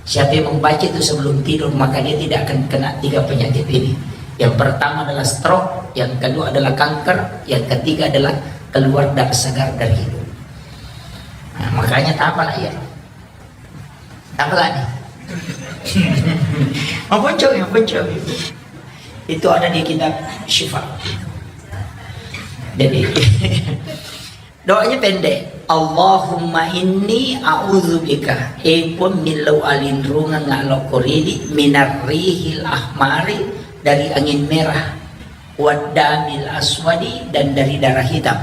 Siapa yang membaca itu sebelum tidur, maka dia tidak akan kena tiga penyakit ini. Yang pertama adalah stroke, yang kedua adalah kanker, yang ketiga adalah keluar darah segar dari hidung. Nah, makanya tak apalah ya. Tak apalah nih. Maponco, maponco. Itu ada di kitab Syifa. Jadi, doanya pendek. Allahumma inni a'udzubika. Eh pun millau alinrungang ngalokko ridi minar rihil ahmari, dari angin merah, waddamil aswadi, dan dari darah hitam,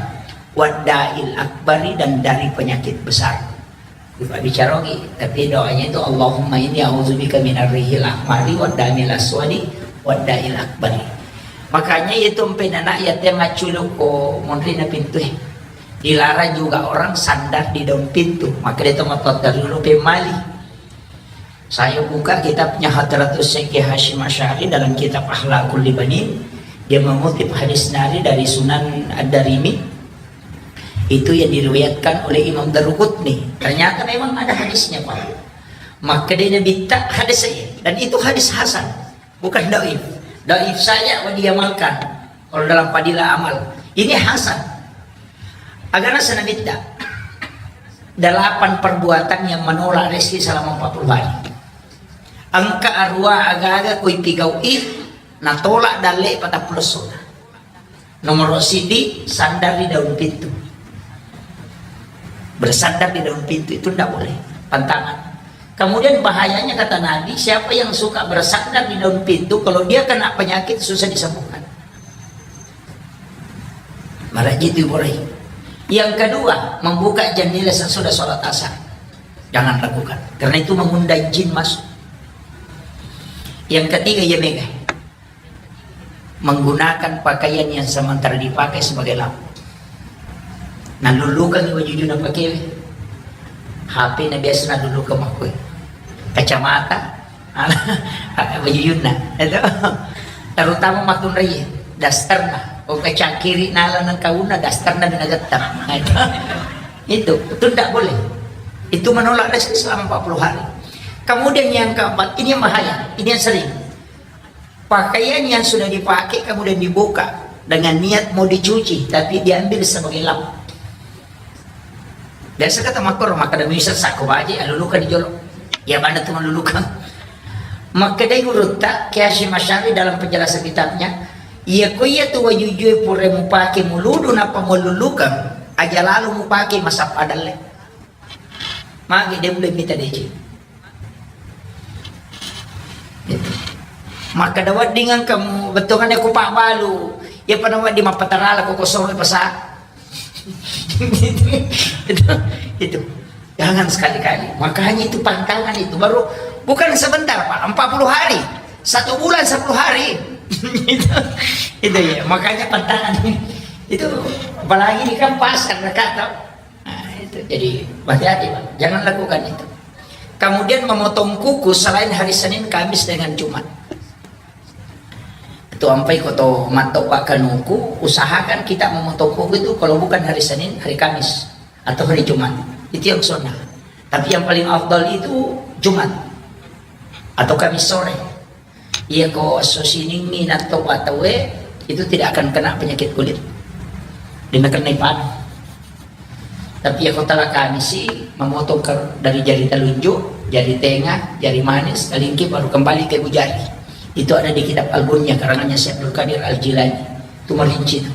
wadda'il akbari, dan dari penyakit besar. Lupa bicara lagi, tapi doanya itu Allahumma inni a'udzubika minar rihil ahmari waddamil aswadi wadda'il akbari. Makanya itu mpe anak yatim maculuk ko monri na pintu eh. Dilarang juga orang sandar di daun pintu. Maka dia tempat dulu pemali. Saya buka kitabnya Hadratus Syekh Hasyim Asy'ari dalam kitab Akhlaqul Libanin. Dia mengutip hadis nari dari Sunan Ad-Darimi. Itu yang diriwayatkan oleh Imam Daruqutni. Ternyata memang ada hadisnya, Pak. Maka dia bitta hadis saya. Dan itu hadis hasan. Bukan doif. Doif saja mau diamalkan. Kalau dalam fadilah amal. Ini hasan. Agana sana bitta. Delapan perbuatan yang menolak rezeki selama empat puluh hari. Engka arua aga-aga koi pigau'i, natolak dalle patappulo sona. Nomor sidi, sandar di daun pintu. Bersandar di daun pintu itu ndak boleh, pantangan. Kemudian bahayanya kata Nabi, siapa yang suka bersandar di daun pintu, kalau dia kena penyakit susah disembuhkan. Malah gitu boleh. Yang kedua, membuka jendela sesudah sholat asar. Jangan lakukan. Karena itu mengundang jin masuk. Yang ketiga, ya mega. Menggunakan pakaian yang sementara dipakai sebagai lampu. Nalulukan wajujuna pakai H P na biasa nalulukan makoi. Kacamata, wajujuna. Itu. Terutama makunrai, dasterna. Oh, kacangkiri nala nang kauna, dasterna bina gettar. Nah, itu. Itu, itu tidak boleh. Itu menolak rezeki selama empat puluh hari. Kemudian yang keempat, ini yang bahaya, ini yang sering. Pakaian yang sudah dipakai kemudian dibuka dengan niat mau dicuci, tapi diambil sebagai lap. Biasa kata makor, maka demi sesako baje, alulukan di jolo. Ya, mana tu malulukan. Maka dari gurutta, Kiashi Masyari dalam penjelasan kitabnya, iya ko iya tu wajujue pura mupake muludu napa malulukan, aja lalu mupake masappa dalle. Magi de' melo mita deceng. Gitu. Makkeda wedding engka mu bettuanna ku pabbalu, iya pada wedding mappatarala ko kosong pasa. Itu, itu. Jangan sekali-kali. Makanya itu pantangan itu. Baru bukan sebentar, Pak. Empat puluh hari. Satu bulan sepuluh hari. Itu, itu ya. Makanya pantangan. Itu apalagi ini kan pasar dekat, tau. Nah, itu. Jadi, hati-hati, Pak. Jangan lakukan itu. Kemudian memotong kuku selain hari Senin, Kamis, dengan Jumat. Itu ampai koto matto Pak kanuku, usahakan kita memotong kuku itu kalau bukan hari Senin, hari Kamis, atau hari Jumat. Itu yang sunnah. Tapi yang paling afdal itu Jumat atau Kamis sore. Iya ko esso Seninni natto tauwe, itu tidak akan kena penyakit kulit. Dia kena panu. Tapi iya ko tala Kamisi, memotong ke, dari jari telunjuk, jari tengah, jari manis, telingki, baru kembali ke ibu jari. Itu ada di kitab Al-Bunyah, karangannya Syekh Abdul Qadir Al-Jilani. Itu merinci itu.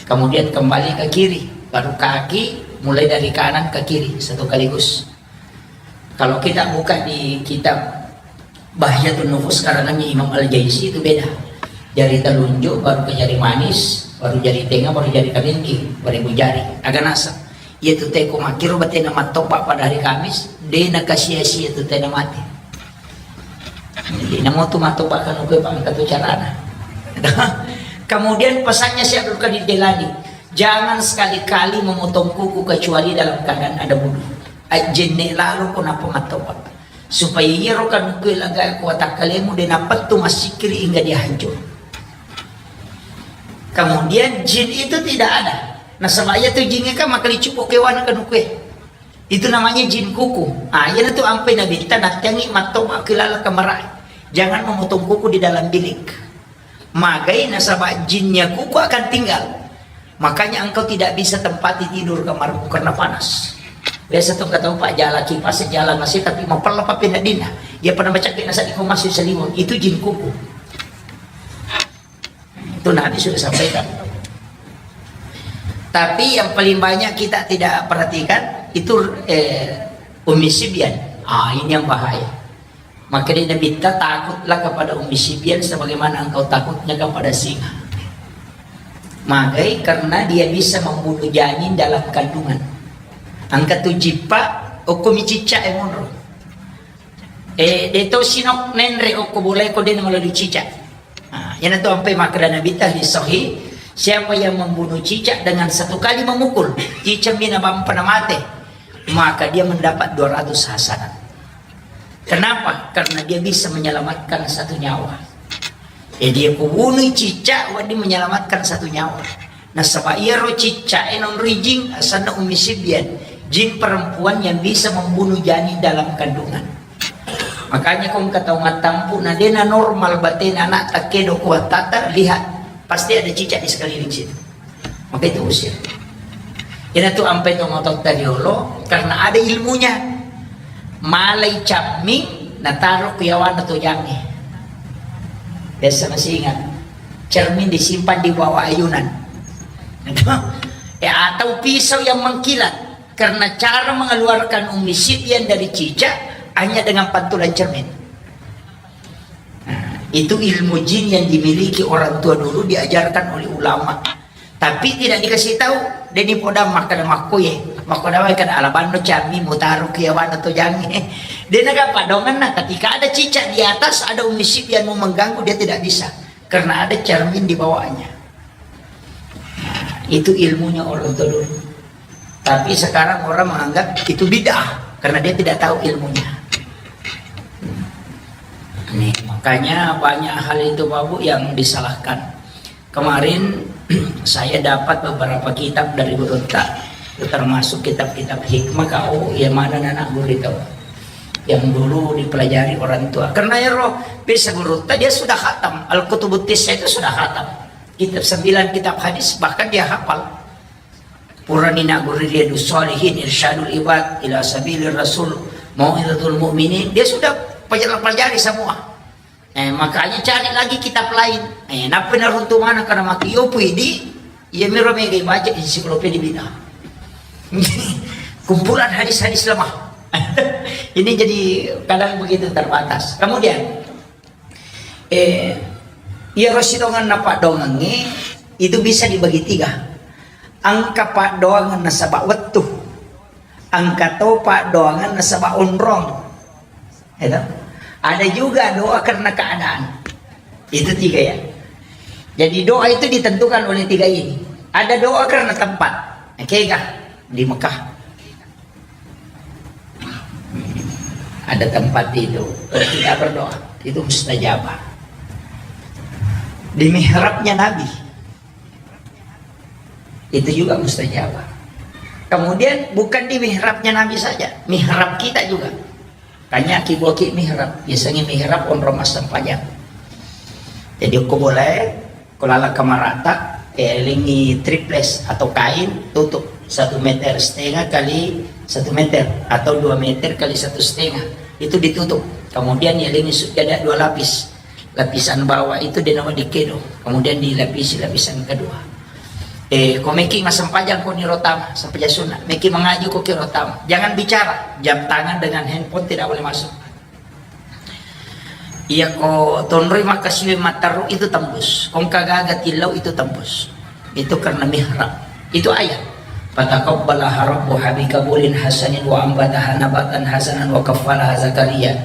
Kemudian kembali ke kiri, baru kaki, mulai dari kanan ke kiri, satu kaligus. Kalau kita buka di kitab Bahjatun Nufus, karangannya Imam Al-Jaizi, itu beda. Jari telunjuk, baru ke jari manis, baru jari tengah, baru jari kelingking, baru ibu jari. Agak nasab. Iya tu teko makkiro batena mattopa pada hari Kamis, de nakasia-sia tu tena mate. Jadi namo tu mattopa kanu kue pangka tu carana. Kemudian pesannya Syekh Abdul Qadir Jailani, jangan sekali-kali memotong kuku kecuali dalam keadaan ada wudhu. Ajjenne lalo ko nappa mattopa. Supaya iyaro kanu kue laga ko watakkalemu de napettu massikkiri hingga dia hancur. Kemudian jin itu tidak ada. Nasaba iya tu jin kan makalicupo kewana kanu kue. Itu namanya jin kuku. Ah, iya tu ampai nabitta nattiangi mattopa kilala kamarae. Jangan memotong kuku di dalam bilik. Magai nasaba jinnya kuku akan tinggal. Makanya engkau tidak bisa tempati tidur kamarmu karena panas. Biasa tu kata Pak jala kipas jala masih tapi mapella papi nadina. Dia pernah baca kena sadi kau masih selimut. Itu jin kuku. Itu Nabi sudah sampaikan. Tapi yang paling banyak kita tidak perhatikan itu eh, Ummi Sibyan. Ah, ini yang bahaya. Maka dia Nabi, "Takutlah kepada Ummi Sibyan sebagaimana engkau takutnya kepada singa." Magai karena dia bisa membunuh janin dalam kandungan. Engka tu jippa, okko mi cicca e monro. Eh, de to sinok nenre okko boleh ko de melalui cicak. Nah, yana tu ampai makkeda Nabi tadi sahih, siapa yang membunuh cicak dengan satu kali memukul, cicak mina bampa na mate, maka dia mendapat dua ratus hasanat. Kenapa? Karena dia bisa menyelamatkan satu nyawa. Eh, dia kubunui cicak, wadi menyelamatkan satu nyawa. Nasaba iyaro cicak e non rijing, asanna Ummi Sibyan, jin perempuan yang bisa membunuh janin dalam kandungan. Makanya kau engka tau mattampu, na dena normal batena anak takkedo kuatata, lihat, pasti ada cicak di sekeliling situ. Maka itu usir. Ina tu ampai to mototta riolo karena ada ilmunya. Malai camming nataro ku yawana to jange. Biasa masih ingat. Cermin disimpan di bawah ayunan. Ya, atau pisau yang mengkilat karena cara mengeluarkan Ummi Sibyan dari cicak hanya dengan pantulan cermin. Nah, itu ilmu jin yang dimiliki orang tua dulu diajarkan oleh ulama. Tapi tidak dikasih tahu. Deni podang makkeda makkoye. Makkoda wae kada alabanno cami mutaro kiawana to jange. Dena ga padonganna ketika ada cicak di atas, ada Ummi Sibyan mau mengganggu, dia tidak bisa. Karena ada cermin di bawahnya. Nah, itu ilmunya orang tua dulu. Tapi sekarang orang menganggap itu bid'ah karena dia tidak tahu ilmunya. Nih, makanya banyak hal itu Bapak Bu yang disalahkan. Kemarin saya dapat beberapa kitab dari gurutta, termasuk kitab-kitab hikmah kau yang mana anak guru itu yang dulu dipelajari orang tua. Karena ya roh, bisa gurutta dia sudah khatam, Al-Kutubut Tis'ah itu sudah khatam. Kitab sembilan kitab hadis bahkan dia hafal. Purani nagguru Riyadus Shalihin, Irsyadul Ibad ila Sabilir Rasul, Mau'izatul Mu'minin, dia sudah pelajari, pelajari semua. Eh, makanya cari lagi kitab lain. Eh, nappa naruntu mana karena mati yopu idi, iya miro mega baca ensiklopedia bid'ah. Kumpulan hadis-hadis lemah. Ini jadi kadang begitu terbatas. Kemudian, Eh, iyaro sidonganna paddoangengnge itu bisa dibagi tiga. Engka paddoangan nasaba wettu, engka to paddoangan nasaba onrong. Itu. Ada juga doa karena keadaan. Itu tiga ya. Jadi doa itu ditentukan oleh tiga ini. Ada doa karena tempat. Kega di Mekah. Ada tempat itu, kalau kita berdoa, itu mustajabah. Di mihrabnya Nabi, itu juga mustajabah. Kemudian bukan di mihrabnya Nabi saja, mihrab kita juga. Kanya kiboki mihrab, biasanya mihrab onrong massempajang. Jadi ko boleh, ko lala kamarata, eh, lengi triples atau kain, tutup satu meter setengah kali satu meter atau dua meter kali satu setengah. Itu ditutup. Kemudian ya lengi sujada dua lapis. Lapisan bawah itu de' nawedding kedo, kemudian dilapisi lapisan kedua. Eh, ko meki massempajang ko niro tama, sempajang sunnah, meki mangaji ko kiro tama. Jangan bicara, jam tangan dengan handphone tidak boleh masuk. Iya ko tonroi makkasiwi matteru itu tembus. Ko engka gaga tillau itu tembus. Itu karena mihrab. Itu ayat. Fataqabbalaha rabbuha biqabulin hasanin wa ambataha nabatan hasanan wa kaffalaha Zakaria.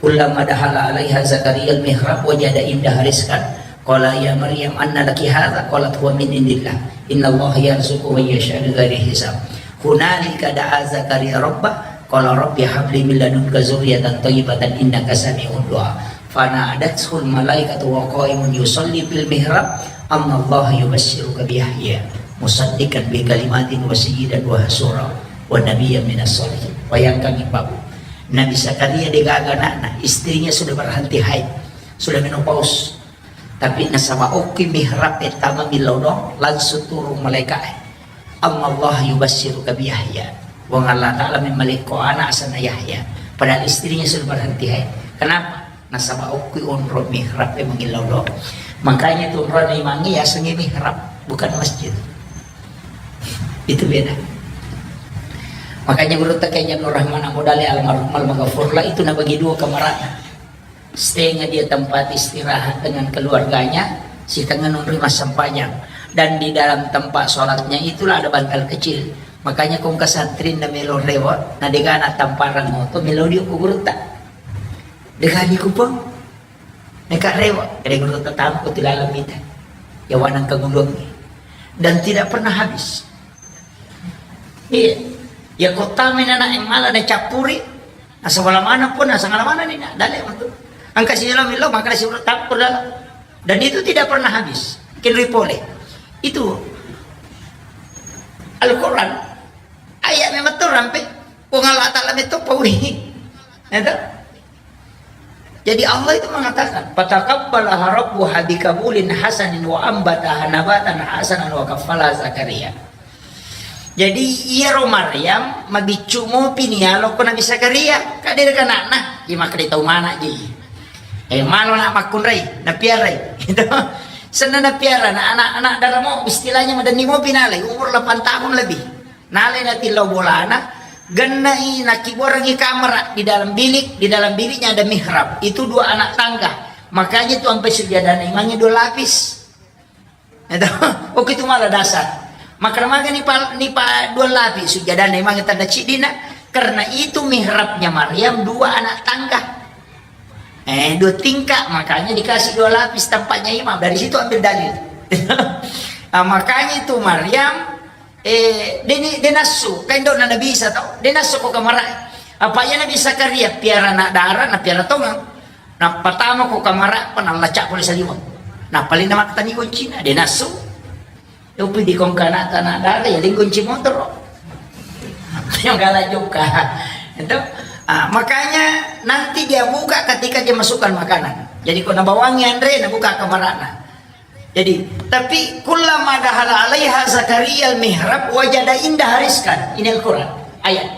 Kullama dakhala alaiha Zakaria al-mihrab wajada indaha rizqan. Qala ya Maryam anna laki hadza? Qalat huwa min indillah. Innallaha yarzuqu man yasha bighairi hisab. Hunalika da'a Zakaria rabbah. Qala rabbi habli min ladunka dzurriyyatan thayyibatan innaka sami'ud du'a. Fanadathul malaikatu wa qaimun yusalli fil mihrab, annallaha yubasysyuruka bi Yahya musaddiqan bi kalimatin wa sayyidan wa hasura wa nabiyyan minas shalihin. Bayangkan, Ibu. Nabi Zakaria degaga anakna, istrinya sudah berhenti haid, sudah menopause. Tapi nasaba okki mihrab e tama millau doang, langsung turun malaikat e. Annallaha yubasysyuruka bi Yahya. Puang Allah Ta'ala memmalekko anak asenna Yahya. Padahal istrinya sudah berhenti haid. Kenapa? Nasaba okki onro mihrab e mangillau doang. Makanya tu onrona imangnge yasengnge mihrab, bukan masjid. Itu beda. Makanya guru tekai Jabur Rahman Abu Dali almarhum almaghfurlah itu nabagi dua kamarana. Setengah dia tempat istirahat dengan keluarganya, setengah nonroi massempajang. Dan di dalam tempat sholatnya itulah ada bantal kecil. Makanya kongka santri na melo rewa, na degana tamparang moto melo dio ku gurutta. Degani kupang. Neka rewa, kede gurutta tamu ku tilalang mita. Yawanang kagulungi. Dan tidak pernah habis. Iya. Ya kota minana yang malah na cappuri. Asal mana pun, asal mana ni nak, dalek matu. Angka si lo milo, maka si urut tappur dalam. Dan itu tidak pernah habis. Kinri pole. Itu Al-Quran. Ayat memang tu rampe. Puang Allah Ta'ala itu pauli. Itu. Jadi Allah itu mengatakan, "Fataqabbalaha rabbuha biqabulin hasanin wa ambataha nabatan hasanan wa kaffalaha Zakaria." Jadi iyaro Maryam mabiccu mopi ni yalo ko Nabi Zakaria, kadere kanakna, iya makkeda tau mana ji. Eh, malo nak makkunrai, napiarai. Itu. Senna napiara, na anak-anak daramo istilahnya madenni mopi nalai, umur delapan tahun lebih. Nalai natillau bolana, gennai nakibuarangi kamera di dalam bilik, di dalam biliknya ada mihrab. Itu dua anak tangga. Makanya tu ampe sujadana imangnge dua lapis. Itu, oke, itu malah dasar. Maka maga ni pa, ni pa dua lapis sujadana imangnge tanda cidina, karena itu mihrabnya Maryam dua anak tangga. Eh, dua tingkat, makanya dikasih dua lapis tempatnya imam. Dari situ ambil dalil. Nah, makanya itu Maryam, eh, deni, denassu, kain dona Nabi Isa tau, denassu ko kamara. Apa ya Nabi Zakaria, piara anak dara, na piara tongang. Na pertama ko kamara, panallacak ko saliwang. Na paling nama ketani goncina, denassu. Yopi di kongkana tanah dara ya lingkunci motor. Yang galak juga. Itu. Ah, makanya nanti dia buka ketika dia masukkan makanan. Jadi kau nabawangi Andre, nabuka kamarana. Jadi, tapi kullama dahala alaiha Zakaria al-mihrab wajada indaha rizqan. Ini Al-Quran. Ayat.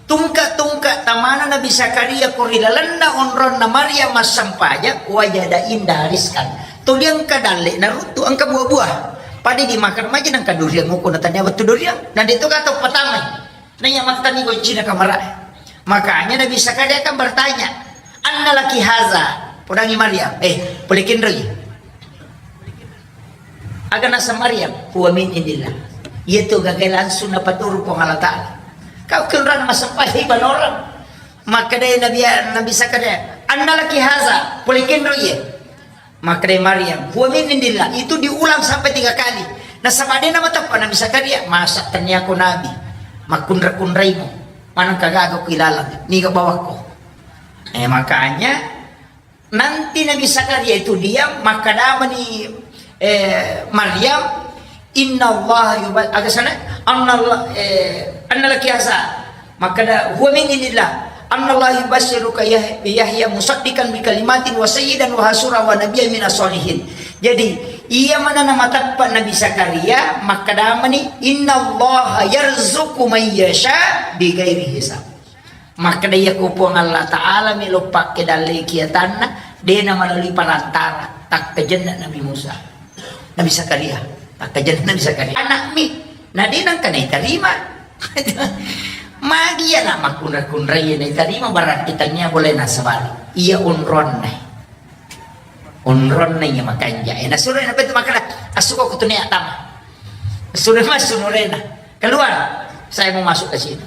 Tungka-tungka tamana Nabi Zakaria ko ri lalenna onronna Maryam massempajang, wajada indaha rizqan. Tuli engka dalle naruttu engka buah-buah. Pada dimakan maja nengka duriang, uku na tania wettu duriang. Na de to kata pertama. Nanya maktani goncina kamara. Makanya Nabi Zakaria kan bertanya, "Anna laki haza?" Podangi Maryam, "Eh, pole kenroi?" Aga naseng Maryam, "Huwa min indillah." Iya tu gagai langsung napaturu Puang Allah Ta'ala. Kau kenrana massempajang ibadah orang. Makkedai Nabi, Nabi Zakaria, "Anna laki haza?" Pole kenroi ye. Makkedai Maryam, "Huwa min indillah." Itu diulang sampai tiga kali. Nasaba de namateppa Nabi Zakaria, "Masa tennia ko nabi? Makkunra-kunraimu. Maneng kagaga ku ilalang. Niga bawakko." Eh, makanya nanti Nabi Zakaria itu diam, makkedamani, eh, Maryam, "Inna Allah yuba-," aga sana? "Anna Allah, eh, anna laki haza?" Makkeda, "Huwa min indillah. Anna Allah yubasysyuruka Yah-, Yahya musaddiqan bi kalimatin wa sayyidan wa hasura wa nabiyyan minas shalihin." Jadi, iya mana namateppa Nabi Zakaria, makkedamani, "Inna Allah yarzuqu man yasha bi ghairi hisab." Makkeda, "Iya ko Puang Allah Ta'ala melo pakke dalle kiatanna, Dena melalui perantara, takkajenna Nabi Musa. Nabi Zakaria, takkajenna Nabi Zakaria. Anakmi, na dena engka naitarima. Magi iya na makkunra-kunrai naitarima, berarti tania boleh nasabari. Iya onronna. Onronna iya makanja. Eh, nasuro na betul makana, asuko kutunia tama. Suro masuk nurena. Keluar. Saya mau masuk ke sini.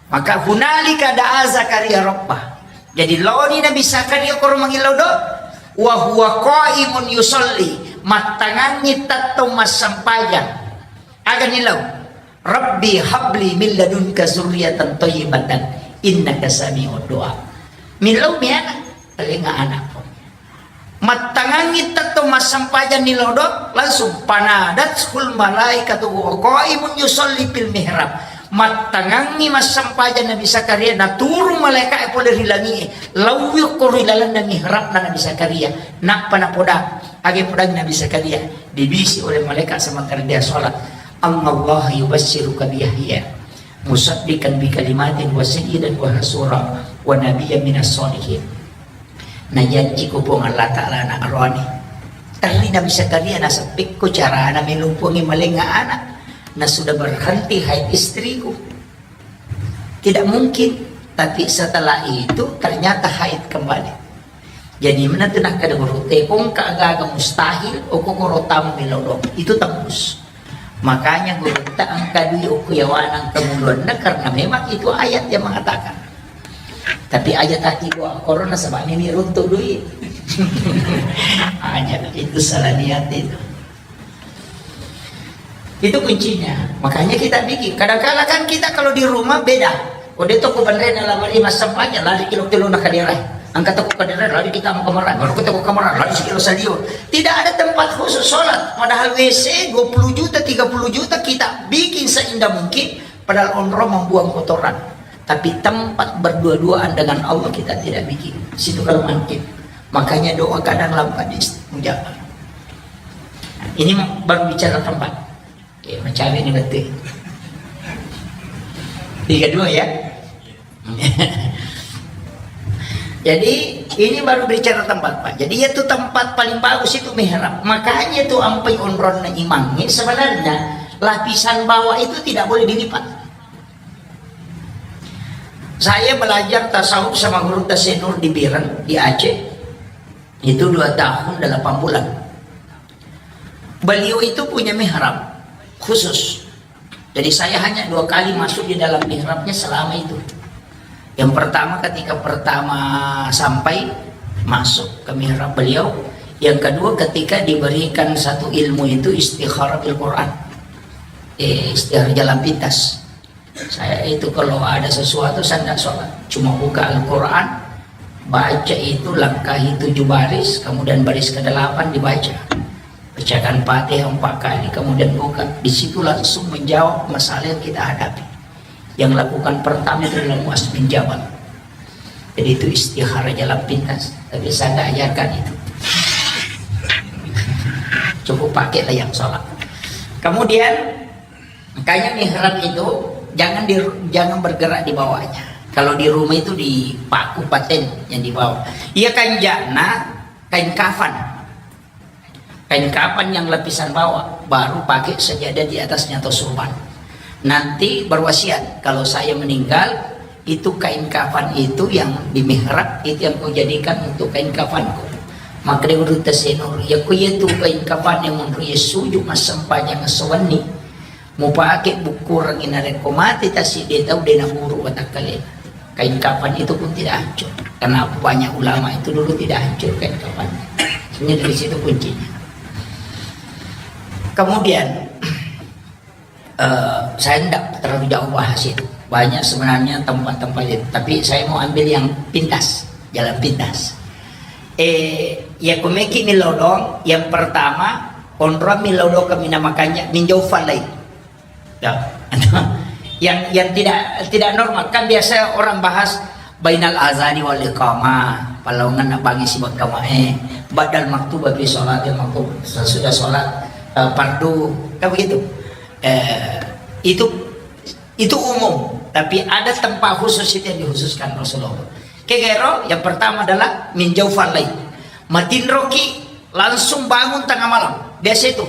Maka hunalika da'a Zakaria rabbah. Jadi laoni Nabi Zakaria koro mangillau do, wa huwa qaimun yusalli, mattangangi tettong massempajang. Aga nilau? Rabbi habli min ladunka zurriyatan thayyibatan innaka sami'ud du'a. Millau miana, telinga anakku. Mattangangi tetto massempajang ni lodo, langsung panadathul malaikatu wa qaimun yusalli fil mihrab. Mattangangi massempajang Nabi Zakaria, naturung malaika'e pole ri langi'e, lauwi ko ri lalenna mihrabna Nabi Zakaria. Nappa napoda, age podang Nabi Zakaria, dibisi oleh malaikat sementara dia sholat. Annallaha yubassiruka bi Yahya musaddiqan bi kalimatin wa sayyidan wa hasura wa nabiyyan minas sholihin. Najanjiko Puang Allah Ta'ala anak roani. Terri Nabi Zakaria naseppekko carana melumpungi malenga anak. Na sudah berhenti haid istriku. Tidak mungkin. Tapi setelah itu ternyata haid kembali. Jadi menentu nakkeda guru, tepongka gaga mustahil, oko koro tamu melodong. Itu tembus. Makanya gurutta engka dui okko yawana engka muluanna karena memang itu ayat yang mengatakan. Tapi aja taki gua korona sebab ini runtuh dui. Aja itu salah niat itu. Itu kuncinya. Makanya kita bikin. Kadang-kala kan kita kalau di rumah beda. Kode toko benrena lama lima sempanya lari kilo-kilo na kadera. Angkat toko kadera lari kita mau kamar. Baru kita ke kamar lari sekilo sadio. Tidak ada tempat khusus sholat. Padahal W C dua puluh juta, tiga puluh juta kita bikin seindah mungkin. Padahal onro membuang kotoran. Tapi tempat berdua-duaan dengan Allah kita tidak bikin. Situ kalau mungkin. Makanya doa kadang lambat dimustajab. Ini baru bicara tempat. Ya, macam ini betul. Tiga dua ya. Jadi ini baru bicara tempat, Pak. Jadi itu tempat paling bagus itu mihrab. Makanya itu ampai onronna imangnya sebenarnya lapisan bawah itu tidak boleh dilipat. Saya belajar tasawuf sama guru Tasenur di Biren, di Aceh. Itu dua tahun delapan bulan. Beliau itu punya mihrab khusus. Jadi saya hanya dua kali masuk di dalam mihrabnya selama itu. Yang pertama ketika pertama sampai masuk ke mihrab beliau, yang kedua ketika diberikan satu ilmu itu istikharah bil Quran. Eh, istikharah jalan pintas. Saya itu kalau ada sesuatu saya tidak sholat, cuma buka Al-Quran, baca itu langkahi tujuh baris, kemudian baris kedelapan dibaca. Bacakan Fatihah empat kali, kemudian buka. Di situ langsung menjawab masalah yang kita hadapi. Yang lakukan pertama itu adalah muas bin Jabal. Jadi itu istikharah jalan pintas. Tapi saya nggak ajarkan itu. Cukup pakailah yang sholat. Kemudian Makanya mihrab itu jangan di, jangan bergerak di bawahnya. Kalau di rumah itu dipaku paten yang di bawah. Iya kanjana kain kafan. Kain kafan yang lapisan bawah baru pakai sajadah di atasnya atau surban. Nanti berwasiat kalau saya meninggal itu kain kafan itu yang di mihrab itu yang kau jadikan untuk kain kafanku. Maka dia urut tasenur ya ku itu kain kafan yang menurut Yesus cuma sempajang sewenni. Mupake bukkurengngi narekko mate tasidde tau de naburu watakkalena. Kain kafan itu pun tidak hancur. Karena banyak ulama itu dulu tidak hancur kain kafan. Sebenarnya dari situ kuncinya. Kemudian eh, saya tidak terlalu jauh bahas itu. Banyak sebenarnya tempat-tempat itu. Tapi saya mau ambil yang pintas, jalan pintas. Eh, ya kumeki milodong, yang pertama, onrong milodong kami nama kanya minjau falai. Ya. Yang yang tidak tidak normal kan biasa orang bahas bainal azani wal iqamah, palaungan nak bangi sibak kamae, badal maktubah fi sholatil maktub sesudah sholat eh, fardu, kan begitu. Eh, itu itu umum, tapi ada tempat khusus itu yang dikhususkan Rasulullah. Kegero yang pertama adalah min jaufal lail. Matinroki, langsung bangun tengah malam. Biasa itu.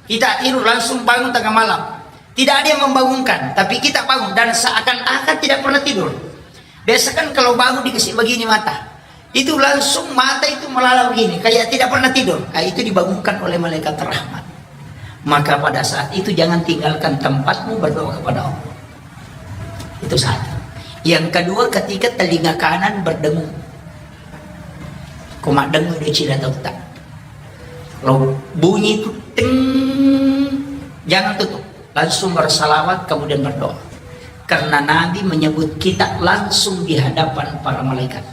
Kita tidur, langsung bangun tengah malam. Tidak ada yang membangunkan, tapi kita bangun dan seakan-akan tidak pernah tidur. Biasa kan kalau bangun dikasih begini mata, itu langsung mata itu melala begini, kayak tidak pernah tidur. Ah, itu dibangunkan oleh malaikat rahmat. Maka pada saat itu jangan tinggalkan tempatmu berdoa kepada Allah. Itu satu. Yang kedua, ketika telinga kanan berdengung. Ko maddengung, dia cila tauta. Kalau bunyi itu ting, jangan tutup. Langsung bersalawat, kemudian berdoa. Karena Nabi menyebut kita langsung di hadapan para malaikat.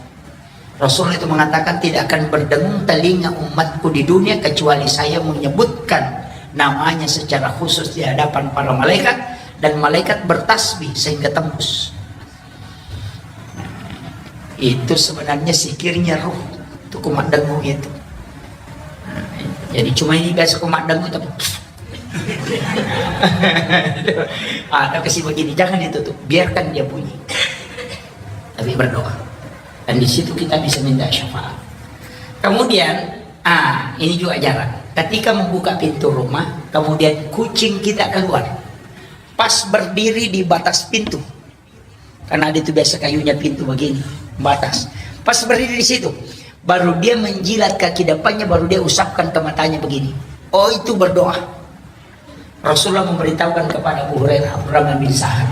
Rasul itu mengatakan, "Tidak akan berdengung telinga umatku di dunia kecuali saya menyebutkan namanya secara khusus di hadapan para malaikat, dan malaikat bertasbih sehingga tembus." Itu sebenarnya zikirnya ruh. Itu kumat dengung itu. Jadi cuma ini biasa kumat dengung tapi ada kasih begini, jangan ditutup, biarkan dia bunyi. Tapi berdoa. Dan di situ kita bisa minta syafaat. Kemudian, ah, ini juga jarang. Ketika membuka pintu rumah, kemudian kucing kita keluar. Pas berdiri di batas pintu. Karena ada itu biasa kayunya pintu begini, batas. Pas berdiri di situ, baru dia menjilat kaki depannya, baru dia usapkan ke matanya begini. Oh, itu berdoa. Rasulullah memberitahukan kepada Abu Hurairah, Abdurrahman bin Sahar,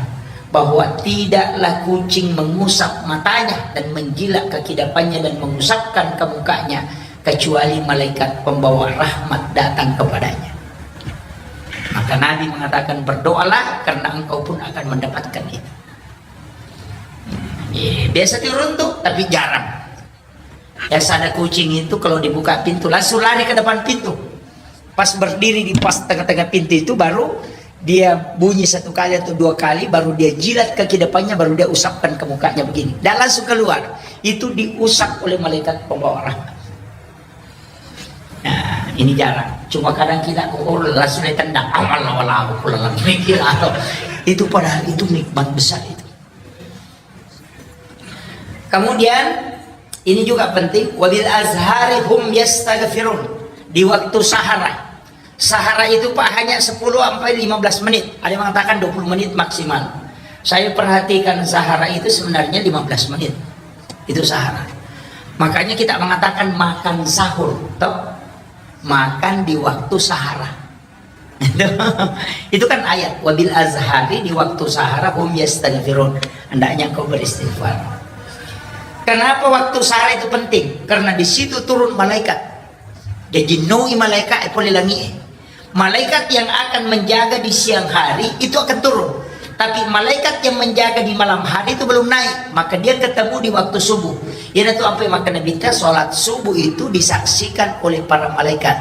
bahwa tidaklah kucing mengusap matanya dan menjilat kaki depannya dan mengusapkan ke mukanya, kecuali malaikat pembawa rahmat datang kepadanya. Maka Nabi mengatakan, "Berdoalah, karena engkau pun akan mendapatkan itu." Iya, biasa turun tuh, tapi jarang. Biasa ada kucing itu kalau dibuka pintu, langsung lari ke depan pintu. Pas berdiri di pas tengah-tengah pintu itu, baru dia bunyi satu kali atau dua kali, baru dia jilat kaki depannya, baru dia usapkan ke mukanya begini. Dan langsung keluar. Itu diusap oleh malaikat pembawa rahmat. Nah, ini jarang. Cuma kadang kita, oh, langsung ditendang. Amal wala aku lalang mikir atau itu, padahal itu nikmat besar itu. Kemudian, ini juga penting, "Wabil azhari hum yastaghfirun." Di waktu sahara. Sahara itu, Pak, hanya sepuluh sampai lima belas menit. Ada yang mengatakan dua puluh menit maksimal. Saya perhatikan sahara itu sebenarnya lima belas menit. Itu sahara. Makanya kita mengatakan makan sahur, toh? Makan di waktu sahara. Itu kan ayat, "Wabil azhari", di waktu sahara, "hum yastaghfirun", hendaknya engkau beristighfar. Kenapa waktu sahara itu penting? Karena di situ turun malaikat. Jadi nui malaikat, eh, pole langi, eh. Malaikat yang akan menjaga di siang hari itu akan turun. Tapi malaikat yang menjaga di malam hari itu belum naik, maka dia ketemu di waktu subuh. Iyanatu ampe makkeda Nabitta, sholat subuh itu disaksikan oleh para malaikat.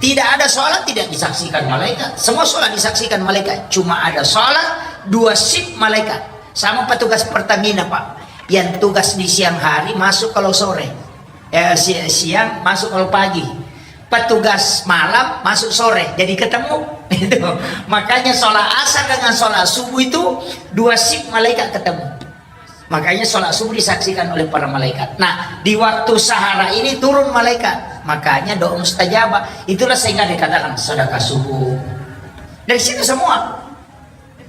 Tidak ada sholat tidak disaksikan malaikat. Semua sholat disaksikan malaikat. Cuma ada sholat dua shift malaikat. Sama petugas Pertamina, Pak. Yang tugas di siang hari masuk kalau sore. Eh, si-, siang masuk kalau pagi. Petugas malam masuk sore, jadi ketemu. Itu. Makanya sholat asar dengan sholat subuh itu dua shift malaikat ketemu. Makanya sholat subuh disaksikan oleh para malaikat. Nah, di waktu sahara ini turun malaikat. Makanya doa mustajabah. Itulah sehingga dikatakan sedekah subuh. Dari situ semua.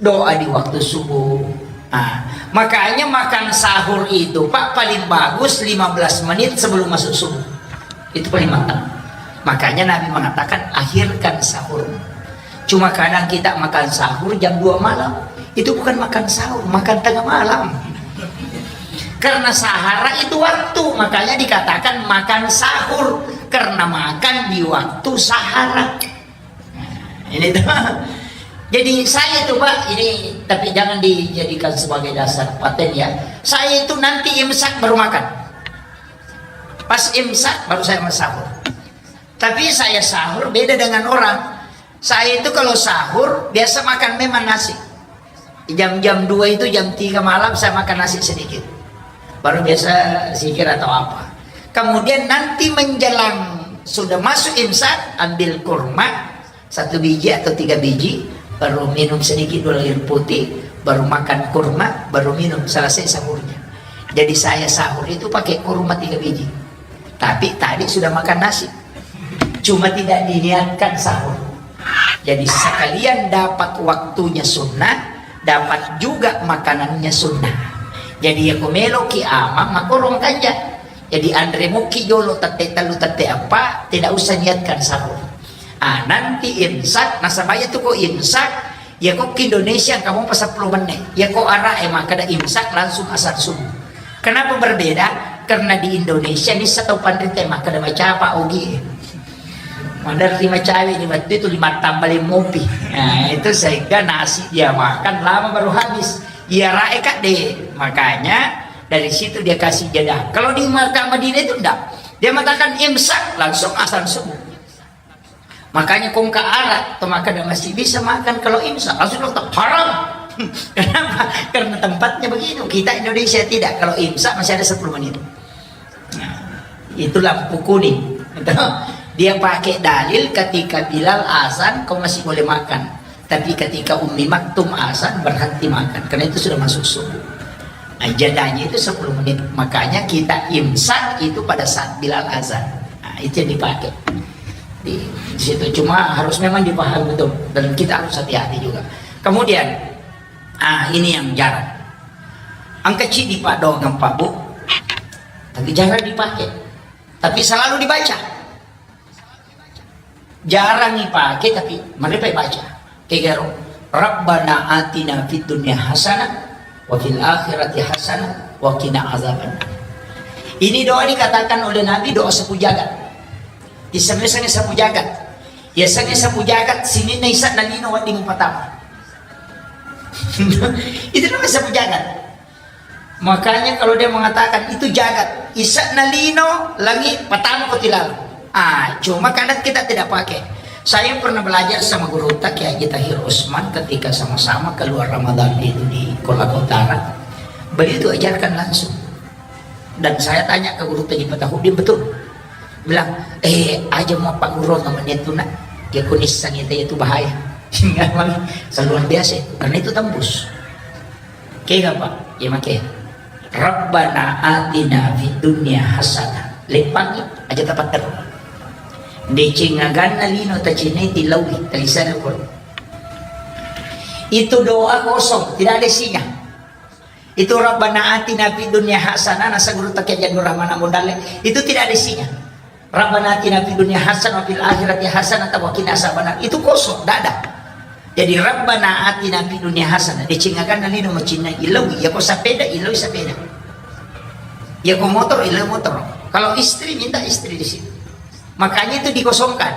Doa di waktu subuh. Nah, makanya makan sahur itu, Pak, paling bagus lima belas menit sebelum masuk subuh. Itu paling matang. Makanya Nabi mengatakan, "Akhirkan sahur." Cuma kadang kita makan sahur jam dua malam. Itu bukan makan sahur, makan tengah malam. Karena sahara itu waktu, makanya dikatakan makan sahur. Karena makan di waktu sahara. Ini tuh. Jadi saya itu, Pak, ini tapi jangan dijadikan sebagai dasar paten ya. Saya itu nanti imsak baru makan. Pas imsak baru saya sahur. Tapi saya sahur beda dengan orang. Saya itu kalau sahur biasa makan memang nasi. Jam-jam dua itu, jam tiga malam saya makan nasi sedikit. Baru biasa zikir atau apa. Kemudian nanti menjelang sudah masuk imsak, ambil kurma satu biji atau tiga biji, baru minum sedikit dulu air putih, baru makan kurma, baru minum, selesai sahurnya. Jadi saya sahur itu pakai kurma tiga biji. Tapi tadi sudah makan nasi. Cuma tidak diniatkan sahur. Jadi sekalian dapat waktunya sunnah, dapat juga makanannya sunnah. Jadi ya ko meloki amang, makorong kanja. Jadi anre muki jolo tette tellu tette eppa, tidak usah niatkan sahur. Ah, nanti imsak, nasaba iya tu ko imsak, iya ko ki Indonesia engka mopa seppulo menit. Iya ko Arab e makkeda imsak langsung azan subuh. Kenapa berbeda? Karena di Indonesia nissa tau panrita makkeda macapa ogi. Maderri macawe di waktu itu lima tambah lima mopi. Nah, itu sehingga nasi dia makan lama baru habis. Iya rae kak deh. Makanya dari situ dia kasih jeda. Kalau di Makkah Madinah itu enggak. Dia mengatakan imsak langsung azan subuh. Makanya kongka Arab atau makan masih bisa makan kalau imsak. Langsung dokter haram. Kenapa? Karena tempatnya begitu. Kita Indonesia tidak. Kalau imsak masih ada sepuluh menit. Nah, itu lampu kuning. Dia pakai dalil ketika Bilal azan kau masih boleh makan. Tapi ketika Ummi Maktum azan berhenti makan. Karena itu sudah masuk subuh. Nah, jadanya itu sepuluh menit. Makanya kita imsak itu pada saat Bilal azan. Nah, itu yang dipakai. Di situ cuma harus memang dipahami betul dan kita harus hati-hati juga. Kemudian, ah ini yang jarang. Engka cidi pak doang pak bu, tapi jarang dipakai. Tapi selalu dibaca. Jarang dipakai tapi mereka baca. Kegaro, Rabbana atina fid dunya hasanah wa fil akhirati hasanah wa qina azabannar. Ini doa dikatakan oleh Nabi doa sapu jagat. Isengnge sapu jagat. Isengnge sapu jagat sininna ise'na lino wedding patama. Itu namanya sapu jagat. Makanya kalau dia mengatakan itu jagat, ise'na lino, langi, patama ko tilal. Ah, cuma kadang kita tidak pakai. Saya pernah belajar sama guru Kiai Haji Tahir Usman ketika sama-sama keluar Ramadan itu di Kolaka Utara. Beliau itu ajarkan langsung. Dan saya tanya ke guru Haji Fatahudin, betul. Bilang, eh, aja mau pak guru namanya itu nak. Dia kunis sang itu bahaya. Sehingga memang luar biasa itu. Karena itu tembus. Kega pak, iya make. Rabbana atina fid dunya hasanah. Leppangi aja tapattero. Deceng aganna lino tacinai tilaui talisana koro. Itu doa kosong, tidak ada isinya. Itu Rabbana atina fid dunya hasanah, nasa guru Kiai Haji Abdul Rahman Abu Dalle. Itu tidak ada isinya. Rabbana atina fid dunya hasanah wa fil akhirati hasanah wa qina azabannar. Itu kosong, tidak ada. Jadi Rabbana atina fid dunya hasanah. Deceng aganna lino macinna ilau, iya ko sepeda, ilau sepeda. Iya ko motor, ilau motor. Kalau istri minta istri di situ. Makanya itu dikosongkan.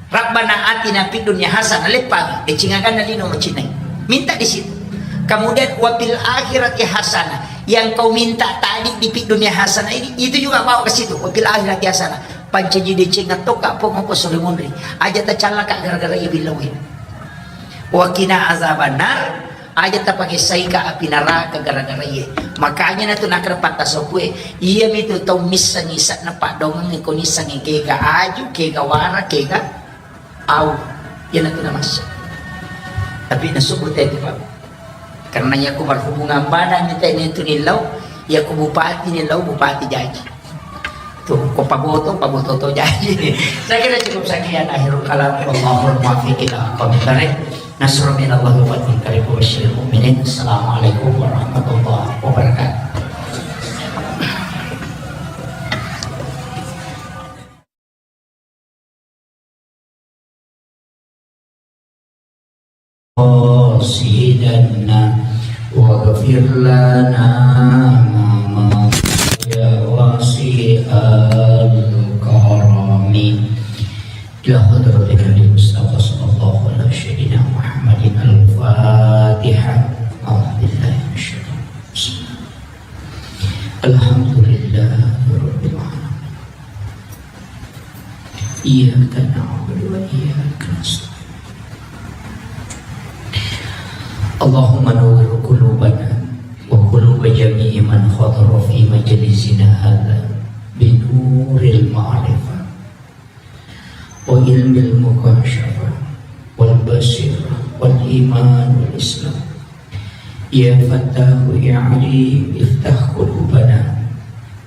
Rabbana atina fid dunya hasanah, leppa deceng aganna lino macinna. Minta di situ. Kemudian wa fil akhirati hasanah. Yang kau minta tadi di fid dunya hasanah ini, itu juga bawa ke situ. Wa fil akhirati hasanah. Pancaji deceng tokka pong ko sore monri. Aja tacallaka gara-gara ibilawin. Wa qina azabannar. Aja tapake saika api naraka gara-gara iye. Makanya natu nakrepatta sopue. Iya mitu tau missengi sakna paddoangengnge ko nissengi kega aju, kega wara, kega au. Iya natu namassa. Tapi nasubut itu pak. Karena iya ko berhubungan badan ni tene itu nilau, iya ko bupati nilau, bupati jaji. Tuh, ko paboto, paboto to jaji. Saya kira cukup sekian akhirul kalam. Wallahul muwaffiq ila aqwamit thariq. Nasrun minallahi wa fathun qarib wa basyiril mu'minin. Assalamualaikum warahmatullahi wabarakatuh. قاصدنا واغفر لنا ما مضى يا واسع الكرم. إلى حضرة النبي المصطفى صلى الله على سيدنا محمد الفاتحة. أعوذ بالله من الشيطان الرجيم. الحمد لله رب العالمين. إياك نعبد وإياك نستعين. اللهم نور قلوبنا وقلوب جميع من حضر في مجلسنا هذا بنور المعرفة وعلم المكاشفة والبصيرة والإيمان والإسلام. يا فتاح يا عليم افتح قلوبنا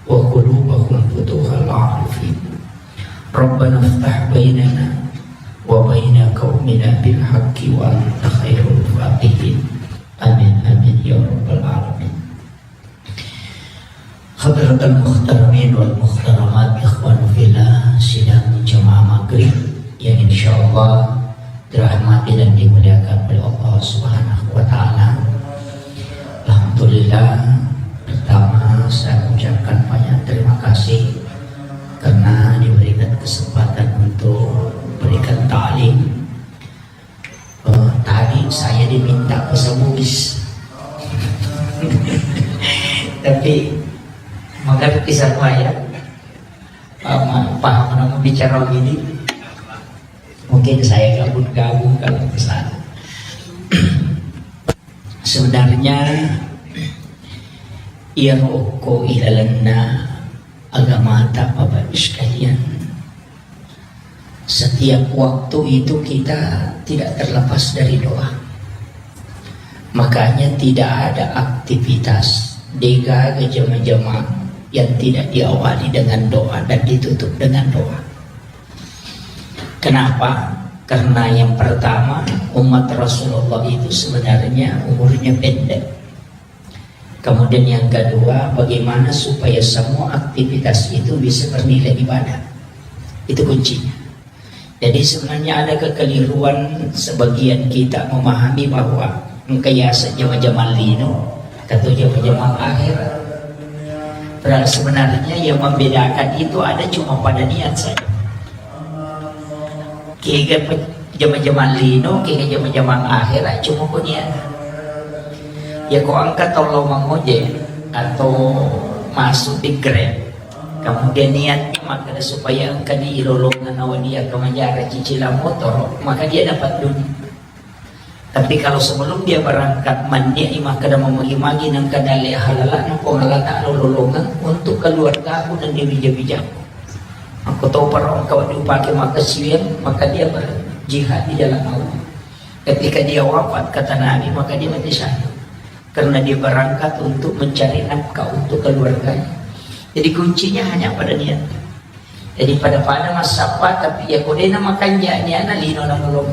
وقلوبهم فتوح العارف Rabbana iftah bainana wa baina qaumina bil haqqi wa anta khairul fatihin. Amin, amin, ya rabbal alamin. Hadratal muhtaramin wal muhtaramat, ikhwan fillah, sidang jamaah maghrib yang insyaallah dirahmati dan dimuliakan oleh Allah Subhanahu wa Ta'ala. Alhamdulillah, pertama saya ucapkan banyak terima kasih karena diberikan kesempatan untuk memberikan ta'lim. Eh, tadi saya diminta bahasa Bugis, tapi mengerti semua ya. Paham, paham namun bicara gini. Mungkin saya gabung-gabung kalau ke sana. Sebenarnya, iya roko ilalenna agamata, Bapak Ibu sekalian. Setiap waktu itu kita tidak terlepas dari doa. Makanya tidak ada aktivitas degaga jama-jama yang tidak diawali dengan doa dan ditutup dengan doa. Kenapa? Karena yang pertama, umat Rasulullah itu sebenarnya umurnya pendek. Kemudian yang kedua, bagaimana supaya semua aktivitas itu bisa bernilai ibadah. Itu kuncinya. Jadi sebenarnya ada kekeliruan sebagian kita memahami bahwa engka yaseng jama-jamang lino, atau jama-jamang akhir. Padahal sebenarnya yang membedakan itu ada cuma pada niat saja. Kega pe-, jama-jamang lino, kega jama-jamang akhir, cuma ko niat. Ya ko engka tollo mangojek atau masuk di Grab, kemudian niatnya makkeda supaya engka di ilolongeng nawa dia kemajara cicilan motor, maka dia dapat dunia. Tapi kalau sebelum dia berangkat, mannia'i makkeda mamagi-magi nengka dalle halala'na Puang Allah Ta'ala lolongeng untuk keluargaku dan dia bija-bijaku. Aku tahu para engkau dipakai maka siweng, maka dia berjihad di jalan Allah. Ketika dia wafat, kata Nabi, maka dia mati syahid. Karena dia berangkat untuk mencari nafkah untuk keluarganya. Jadi kuncinya hanya pada niat. Jadi pada-pada massappa, tapi ya kodena makanja niana lino na lolong.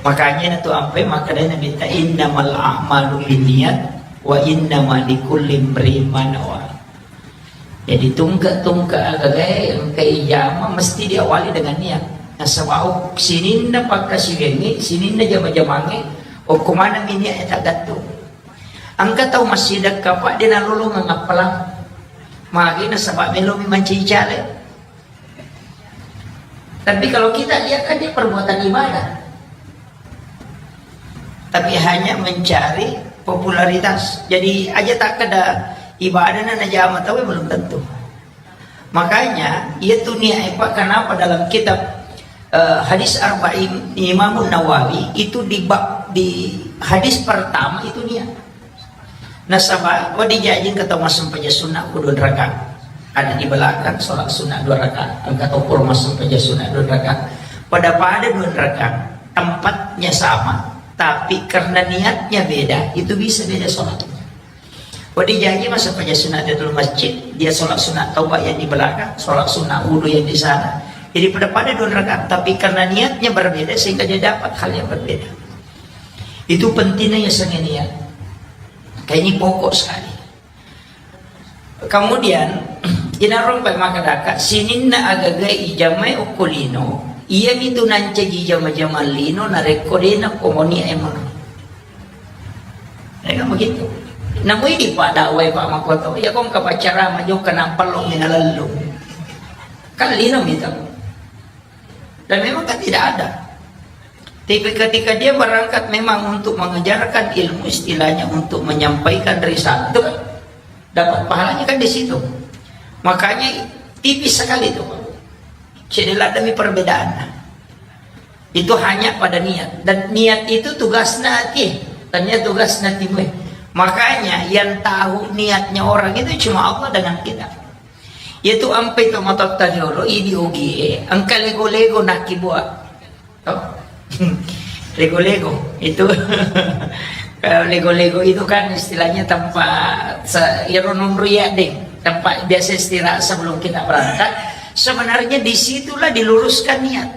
Makanya na tu ampe makanya Nabi ta innamal a'malu binniyat wa innama likulli imri'in ma nawa. Jadi tungke-tungke agagae engka ijama mesti diawali dengan niat. Nasaba sininna pakkasiwiangngi, sininna jama-jamangnge, okko maneng niat e tagattung. Engka tau massidekka pa de nalolongeng appalang. Magi nasaba melomi mancaji cale. Tapi kalau kita lihat kan dia perbuatan ibadah. Tapi hanya mencari popularitas. Jadi aja takkeda ibadah na najama tau belum tentu. Makanya, iya tu niat e, Pak, kenapa dalam kitab, eh, Hadis Arba'in Imam Nawawi itu di bab, di hadis pertama itu niat. Nasaba, wedding jaji engka tau massempajang sunnah ku dua rakaat. Ada di belakang sholat sunnah dua rakaat. Engka tau pura massempajang sunnah dua rakaat. Pada-pada dua rakaat, tempatnya sama, tapi karena niatnya beda, itu bisa beda sholatnya. Wedding jaji massempajang sunnah di dalam masjid, dia sholat sunnah taubat yang di belakang, sholat sunnah wudhu yang di sana. Jadi pada-pada dua rakaat, tapi karena niatnya berbeda sehingga dia dapat hal yang berbeda. Itu pentingnya ya sengenia. Kayak ini pokok sekali. Kemudian, inarung pai makadaka, sininna agagai ijamai okko lino, iya mitu nancaji jama-jama lino narekko dena komoni emang. Ya kan begitu. Namui di pada wai Pak Makoto, ya kong kapacara majo kenapa lo minalelu. Kan lino mitu. Dan memang kan tidak ada. Tapi ketika dia berangkat memang untuk mengajarkan ilmu, istilahnya untuk menyampaikan risalah, itu kan dapat pahalanya kan di situ. Makanya tipis sekali itu, Pak. Jadi demi perbedaan. Itu hanya pada niat. Dan niat itu tugasna hati. Tanya tugasna timwe. Makanya yang tahu niatnya orang itu cuma Allah dengan kita. Yaitu ampe to matotta riolo, idi ogie, engka lego-lego nakibua. Oh. Lego-lego itu kalau lego-lego itu kan istilahnya tempat se- iro nunru ya deh, tempat biasa istirahat sebelum kita berangkat. Sebenarnya disitulah diluruskan niat.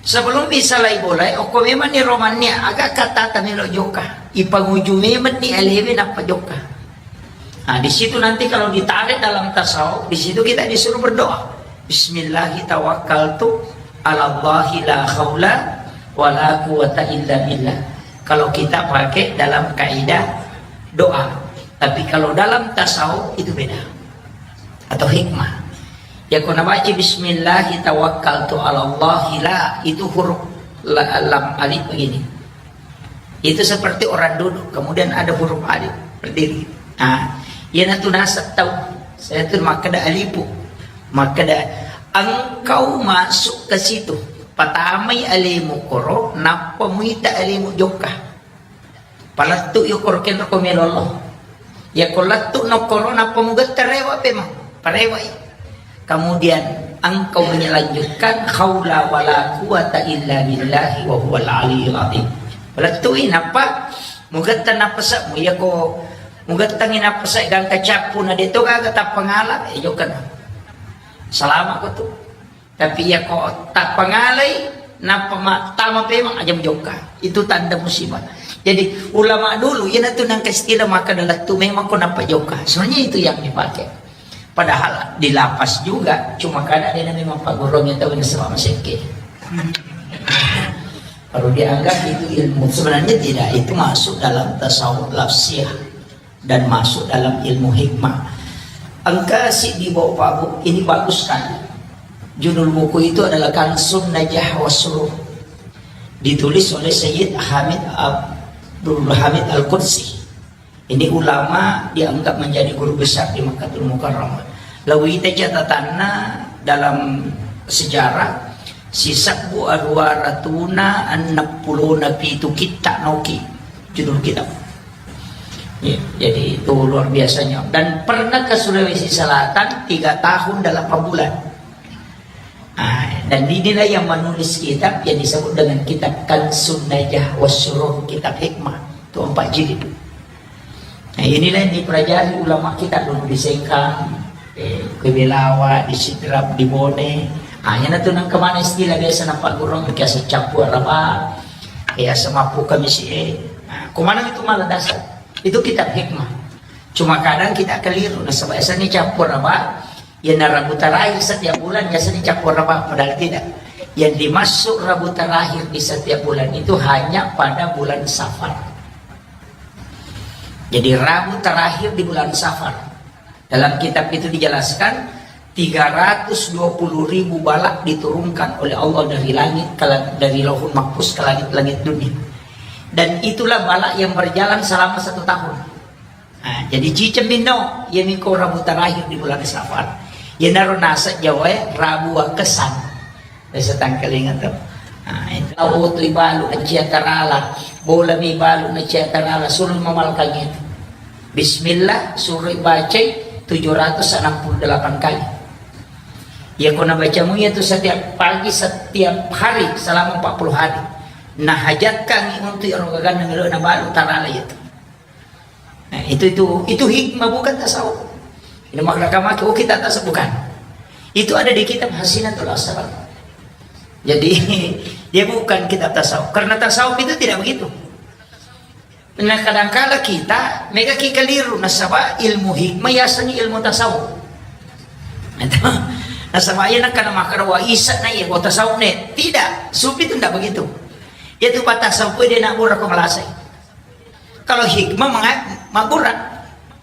Sebelum isalai bolai, okko memang ni romannya agak kata tamelo joka. Ipanguju memang ni alewe nappa joka. Nah, di situ nanti kalau ditarik dalam tasawuf, di situ kita disuruh berdoa. Bismillahi tawakkaltu ala Allahi la haula wala quwata illa billah. Kalau kita pakai dalam kaidah doa. Tapi kalau dalam tasawuf itu beda. Atau hikmah. Ya, ko nabaca bismillahi tawakkaltu ala Allahi la, itu huruf la, lam alif begini. Itu seperti orang duduk, kemudian ada huruf alif berdiri. Nah, iya natu nasab tau. Saya tu makkeda alifu. Makkeda engkau masuk ke situ. Patamai alemu koro, nappa muita alemu jokka. Palettu yo koro kenro ko melolo. Ya ko lettu no koro nappa mugetta rewa pemang. Parewai. Kemudian engkau melanjutkan haula wala quwata illa billahi wa huwal aliyyul azim. Palettui nappa mugetta napasa mu, ya ko mugettangi napasa gangka cappu na deto gaga tappangala, eh, jokka na. Salama ko tu. Tapi ya ko tappangalai, nappa ma-, tama pemang aja mujokka. Itu tanda musibah. Jadi ulama dulu, iya natu nangka istilah maka dalam tu memang ko nappa jokka. Sebenarnya itu yang dipakai. Padahal di lapas juga, cuma kadang dia memang pagurung itu yang sama sekke. Kalau dianggap itu ilmu, sebenarnya tidak. Itu masuk dalam tasawuf lafsiyah dan masuk dalam ilmu hikmah. Engka si di bawah Pak Bu, ini bagus sekali. Judul buku itu adalah Kansun Najah Wasrur. Ditulis oleh Sayyid Hamid Abdul Hamid Al-Qudsi. Ini ulama dianggap menjadi guru besar di Makkah Mukarramah. Lawita catatanna dalam sejarah, sisebbu aruwa ratuna enneng pulona pitu kitta noki judul kitab. Ya, jadi itu luar biasanya. Dan pernah ke Sulawesi Selatan tiga tahun delapan bulan. Ah, dan inilah yang menulis kitab yang disebut dengan kitab Kansun Najah Wasrur, kitab hikmah. Itu empat jilid. Nah, inilah yang dipelajari ulama kita dulu di Sengkang, eh, ke Belawa, di Sidrap, di Bone. Ah, yang itu nang kemana istilah biasa nampak gurung, biasa campur apa, biasa mapu kami si, eh. Nah, kemana itu malah dasar. Itu kitab hikmah. Cuma kadang kita keliru, nasaba biasanya campur apa, ya, na Rabu terakhir setiap bulan biasanya campur apa, padahal tidak. Yang dimaksud Rabu terakhir di setiap bulan itu hanya pada bulan Safar. Jadi Rabu terakhir di bulan Safar. Dalam kitab itu dijelaskan tiga ratus dua puluh ribu balak diturunkan oleh Allah dari langit ke la-, dari Lauhul Mahfuz ke langit-langit dunia. Dan itulah balak yang berjalan selama satu tahun. Nah, jadi ciceng minno, iya miko Rabu terakhir di bulan Safar. Iya naro nasa Jawa, eh, Rabu Wakkesan. Desa Tangkalingan tu. Nah, itu. Lau tu ibalu na cia tarala, bola mi balu na cia tarala, suruh mamalkan itu. Bismillah, suruh bacai tujuh ratus enam puluh delapan kali. Ya, ko nabacamu itu setiap pagi, setiap hari, selama empat puluh hari. Nah, hajatkan untuk ero gaganna melo na balu tarala itu. Nah, itu, itu, itu hikmah, bukan tasawuf. Ini makna kamaki, oh, kita tasawuf, bukan. Itu ada di kitab Hasinatul Asrar. Jadi, dia bukan kitab tasawuf. Karena tasawuf itu tidak begitu. Nah, kadangkala kita mega ki keliru, nasaba ilmu hikmah yasengngi ilmu tasawuf. Itu. Nasaba iya nakkana makkeda wa isa na iya, wa tasawuf ne. Tidak, sufi itu tidak begitu. Itu pa tasawuf dia nak murah ko malasai. Kalau hikmah menga-, mabbura,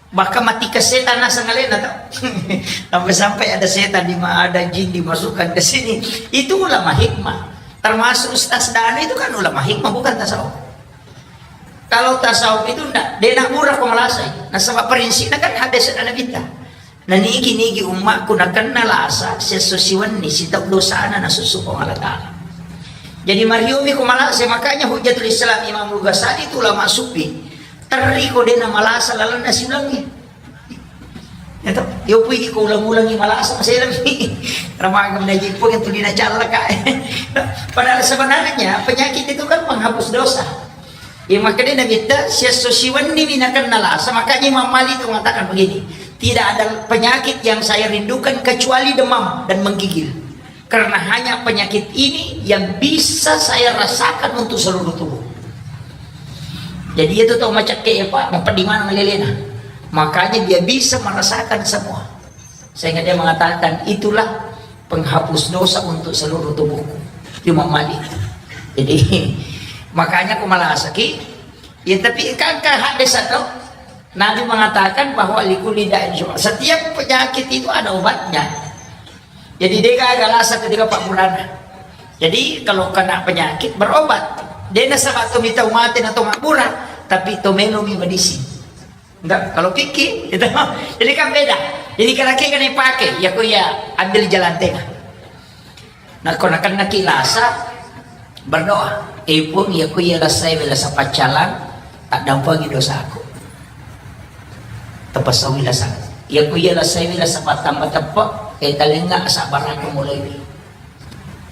bahkan matikan setan naseng alena tau. Sampai-sampai ada setan di ma-, ada jin dimasukkan ke sini. Itu ulama hikmah. Termasuk Ustaz Danu itu kan ulama hikmah, bukan tasawuf. Kalau tasawuf itu ndak, de nak murah ko malasai. Nasaba prinsipnya kan hadis Nabi ta. Na nigi-nigi ummakku nakenna lasa, siesso siwenni sitau dosana nasusu Puang Allah Ta'ala. Jadi mariomi ko malasa, makanya Hujjatul Islam Imam Al-Ghazali itu ulama sufi. Terri ko de na malasa lalenna siulangi. Ya toh, yo pui ko ulang-ulangi malasa, maselangi. Ramagam na jippo yang tulina callaka. Padahal sebenarnya penyakit itu kan menghapus dosa. Ya, makanya Nabi ta, siesso siwenni mi nakenna lasa, makanya Imam Malik itu mengatakan begini, Tidak ada penyakit yang saya rindukan kecuali demam dan menggigil. Karena hanya penyakit ini yang bisa saya rasakan untuk seluruh tubuh. Jadi itu tau macakke ya Pak, dapat di mana ngelelena. Makanya dia bisa merasakan semua. Sehingga dia mengatakan, "Itulah penghapus dosa untuk seluruh tubuhku." Cuma mali. Jadi, makanya aku malasaki. Ya, tapi kan, kan hadis atau Nabi mengatakan bahwa likuli da'in syifa. Setiap penyakit itu ada obatnya. Jadi, dia gagal asa ketika Pak Burana. Jadi, kalau kena penyakit, berobat. Dia nasaba tu mita umat atau makbura, tapi to melo mi medisi. Enggak, kalau fikih itu. Jadi kan beda. Jadi kalau kena pakai, ya ku ya ambil jalan tengah. Nah, kau nak kena kilasa, berdoa. Eh pun, ya ku ya lasai bela sapaccalang, tak dampangi dosaku. Tapasauwi lasa. Ya ku ya lasai bela sapatamba teppa, eh talenga sabar aku mulai.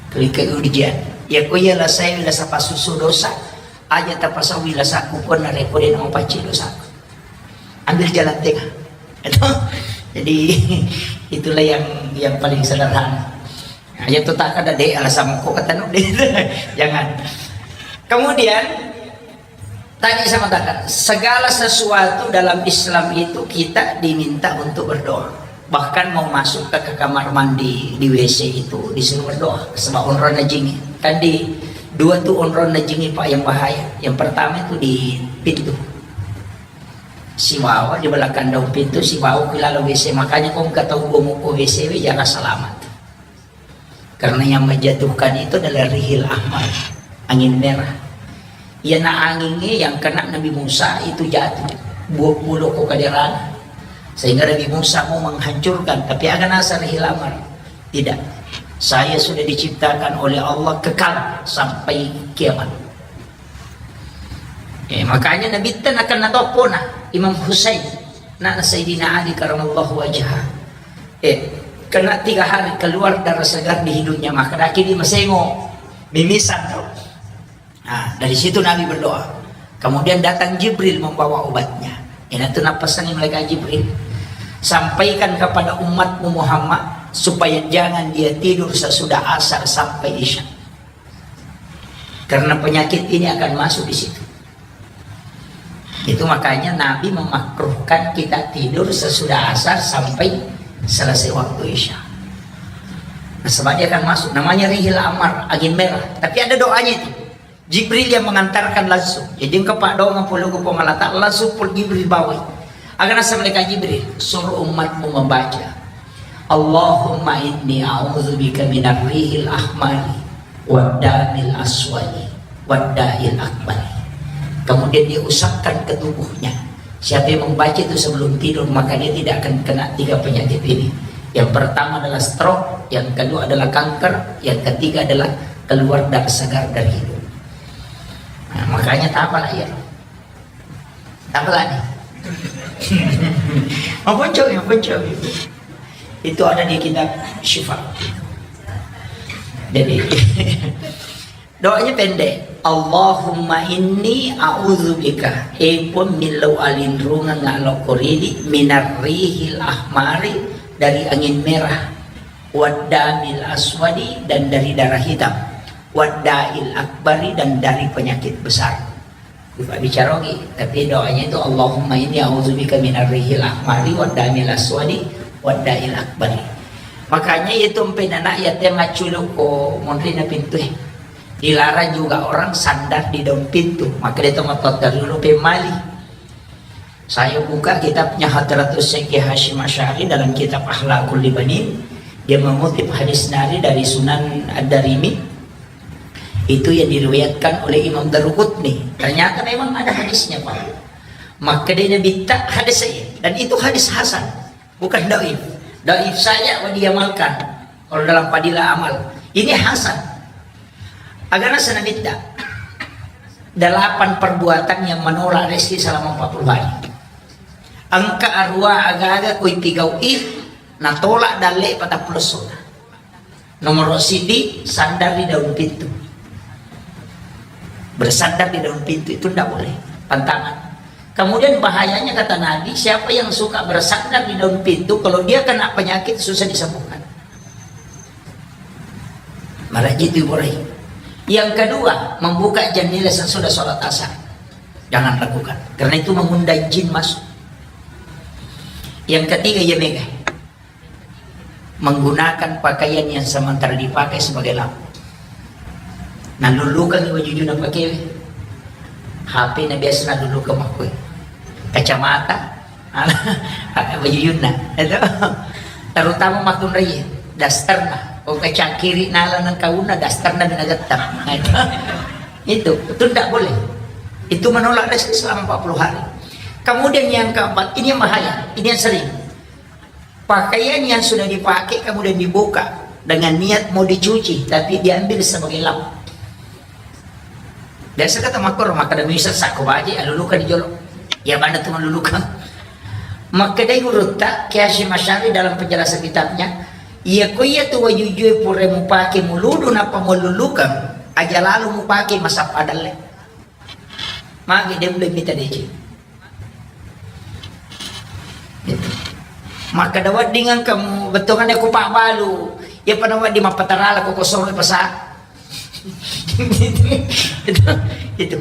Klik ke ujian. Ya ku ya lasai bela sapasusu dosa, aja tapasauwi lasaku pun narekko de mau pacci dosaku. Ambil jalan tengah. Jadi itulah yang yang paling sederhana. Nah, ya tuh tak ada deh alasan kok kata nuk deh. Jangan. Kemudian tadi saya mengatakan segala sesuatu dalam Islam itu kita diminta untuk berdoa. Bahkan mau masuk ke, ke kamar mandi di W C itu disuruh berdoa sebab onronna jingi. Kan di dua tuh onronna jingi Pak yang bahaya. Yang pertama itu di pintu. Sibawa di belakang daun pintu, sibawa ke lalu W C. Makanya kau nggak tahu gua mau ke W C, we, jangan selamat. Karena yang menjatuhkan itu adalah rihil ahmar, angin merah. Ya, nah, anginnya yang kena Nabi Musa itu jatuh, buah pulau kok kaderana. Sehingga Nabi Musa mau menghancurkan, tapi akan asal rihil ahmar. Tidak. Saya sudah diciptakan oleh Allah kekal sampai kiamat. Eh, makanya Nabi ten akan natoppona Imam Husain, anakna Sayyidina Ali karamallahu wajhah. Eh, kena tiga hari keluar darah segar di hidungnya, maka daki di masengo, mimisan tau. Nah, dari situ Nabi berdoa. Kemudian datang Jibril membawa obatnya. Ina tu napasani malaikat Jibril. Sampaikan kepada umatmu Muhammad supaya jangan dia tidur sesudah asar sampai isya. Karena penyakit ini akan masuk di situ. Itu makanya Nabi memakruhkan kita tidur sesudah asar sampai selesai waktu isya. Nah, sebab dia akan masuk. Namanya rihil amar, angin merah. Tapi ada doanya itu. Jibril yang mengantarkan langsung. Jadi engkau pak doang puluh ke pemalatak langsung pul Jibril bawa. Agar nasa malaikat Jibril suruh umatmu membaca, "Allahumma inni a'udzubika minar rihil ahmari waddamil aswadi wadda'il akbari." Kemudian dia usapkan ke tubuhnya. Siapa yang membaca itu sebelum tidur, maka dia tidak akan kena tiga penyakit ini. Yang pertama adalah stroke, yang kedua adalah kanker, yang ketiga adalah keluar darah segar dari hidung. Nah, makanya tak apalah ya. Apa lagi? Apa coba, apa coba? Itu ada di kitab Syifa. Jadi doanya pendek. Allahumma inni a'udzubika. Epon millau alinrungeng ngalokko ridi minar rihil ahmari, dari angin merah, waddamil aswadi, dan dari darah hitam, wadda'il akbari, dan dari penyakit besar. Lupa bicara lagi, tapi doanya itu, "Allahumma inni a'udzubika minar rihil ahmari waddamil aswadi wadda'il akbari." Makanya itu mpe anak yatim maculu ko monri na pintu, eh. Dilarang juga orang sandar di daun pintu. Maka dia tomat dulu pemali. Saya buka kitabnya Hadratus Syekh Hasyim Asy'ari dalam kitab Akhlaqul Libanin. Dia mengutip hadis nari dari Sunan Ad-Darimi. Itu yang diriwayatkan oleh Imam Daruqutni. Ternyata memang ada hadisnya, Pak. Maka dia Nabi tak hadis saya. Dan itu hadis hasan. Bukan doif. Doif saja mau diamalkan. Kalau dalam fadilah amal. Ini hasan. Agana sana minta. Delapan perbuatan yang menolak rezeki selama empat puluh hari. Engka arua aga-aga koi pigau'i, natolak dalle patappulo sona. Nomor sidi, sandar di daun pintu. Bersandar di daun pintu itu ndak boleh. Pantangan. Kemudian bahayanya kata Nabi, siapa yang suka bersandar di daun pintu, kalau dia kena penyakit susah disembuhkan. Marajji tu iburai. Yang kedua, membuka jendela sesudah sholat asar. Jangan lakukan. Karena itu mengundang jin masuk. Yang ketiga, ya mega. Menggunakan pakaian yang sementara dipakai sebagai lampu. Nalulukan wajujuna pakai H P na biasa nalulukan makkoi. Kacamata, wajujuna. Itu. Terutama makkunrai dasterna. Oh, kacakiri nala nang kauna dasterna binagettang. Nah, itu. Itu, itu tidak boleh. Itu menolak rezeki selama empat puluh hari. Kemudian yang keempat, ini yang bahaya, ini yang sering. Pakaian yang sudah dipakai kemudian dibuka dengan niat mau dicuci, tapi diambil sebagai lap. Biasa kata makor, maka demi sesako baji, alulukan di jolo. Ya, mana tu malulukan. Maka dari urutta, Kiai Hasyim Asy'ari dalam penjelasan kitabnya, iya ko iya tu wajujue pura mupake muludu napa malulukan, aja lalu mupake masappa dalle. Magi de' mulle mita deceng. Gitu. Makkeda wedding engka mu bettuanganna ku pabbalu, iya pada wedding mappatarala ko kosoro pasa. Itu, itu.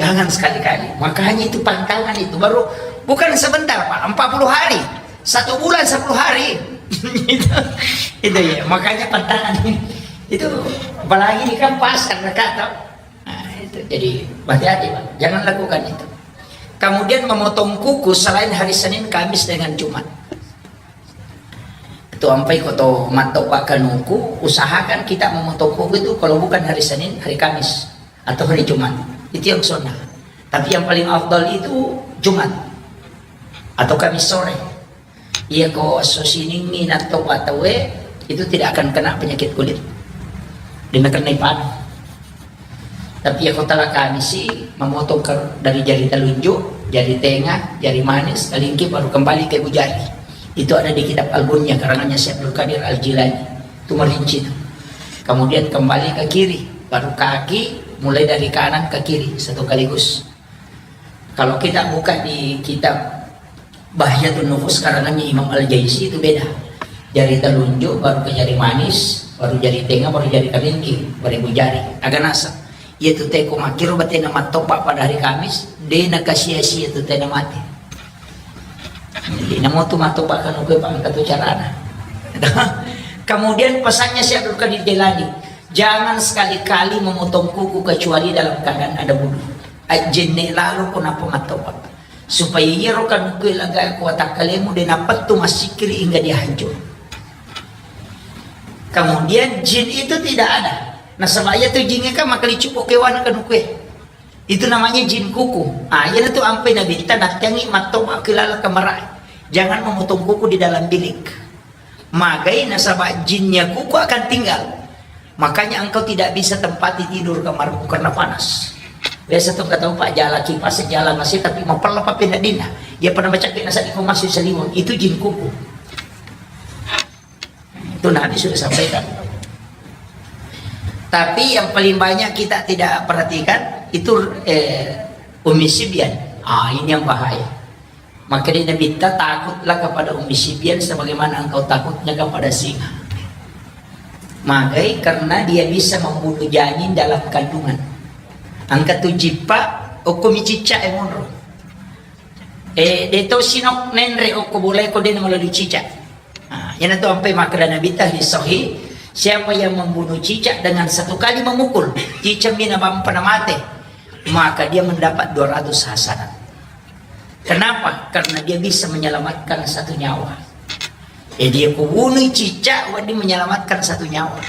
Jangan sekali-kali. Makanya itu pantangan itu. Baru bukan sebentar, Pak, empat puluh hari. Satu bulan sepuluh hari. Itu, itu ya, makanya pantangan. Itu apalagi ini kan pasar dekat, toh. Nah, itu. Jadi, hati-hati, Pak. Jangan lakukan itu. Kemudian memotong kuku selain hari Senin, Kamis, dengan Jumat. Itu ampai ko to matto pakkanuku, usahakan kita memotong kuku itu kalau bukan hari Senin, hari Kamis, atau hari Jumat. Itu yang sunnah. Tapi yang paling afdal itu Jumat atau Kamis sore. Iya ko esso siningngi natto tauwe, itu tidak akan kena penyakit kulit. Dia kena panu. Tapi iya ko tala Kamisi, memotong ke, dari jari telunjuk, jari tengah, jari manis, telingki, baru kembali ke ibu jari. Itu ada di kitab Al-Bunyah, karangannya Syekh Abdul Qadir Al-Jilani. Itu merinci itu. Kemudian kembali ke kiri, baru kaki, mulai dari kanan ke kiri, satu kaligus. Kalau kita buka di kitab Bahjatun Nufus karangannya Imam Al-Jaisi itu beda. Jari telunjuk, baru ke jari manis, baru jari tengah, baru jari kelingking, baru ibu jari. Aga naseng. Iya tu teko makkiro batena mattopa pada hari Kamis, de' nakasia-sia tu tena mate. Jadi namo tu mattopa kan uke pa engka tu carana. Kemudian pesannya Syekh Abdul Qadir Jailani, jangan sekali-kali memotong kuku kecuali dalam keadaan ada wudu. Ajjenne lalo ko nappa mattopa. Supaya iyaro kanukue laga ko watakkalemu de' napettu massikkiri hingga dia hancur. Kemudian jin itu tidak ada. Nasaba iya tu jin kan makalicupo kewana kanukue. Itu namanya jin kuku. Ah, iya tu ampai nabitta nattiangi mattopa kilala kamara. Jangan memotong kuku di dalam bilik. Magai nasaba jinnya kuku akan tinggal. Makanya engkau tidak bisa tempati tidur kamarmu karena panas. Biasa tu kata Pak jala kipas, jala masih tapi mapella pa pena dina. Dia pernah baca kena sadi ko masih seliwang. Itu jin kuku. Itu Nabi sudah sampaikan. Tapi yang paling banyak kita tidak perhatikan itu eh, Ummi Sibyan. Ah, ini yang bahaya. Maka dia Nabi, "Takutlah kepada Ummi Sibyan sebagaimana engkau takutnya kepada singa." Magai karena dia bisa membunuh janin dalam kandungan. Engka tu jippa, okko mi cicca e monro. Eh, de' to sinok nenre okko boleh ko de' melalui cicak. Nah, yana tu ampai makkeda Nabi tadi sahih, siapa yang membunuh cicak dengan satu kali memukul, cicak mina bampa na mate, maka dia mendapat dua ratus hasanat. Kenapa? Karena dia bisa menyelamatkan satu nyawa. Jadi, kubunui cicak, wedding menyelamatkan satu nyawa.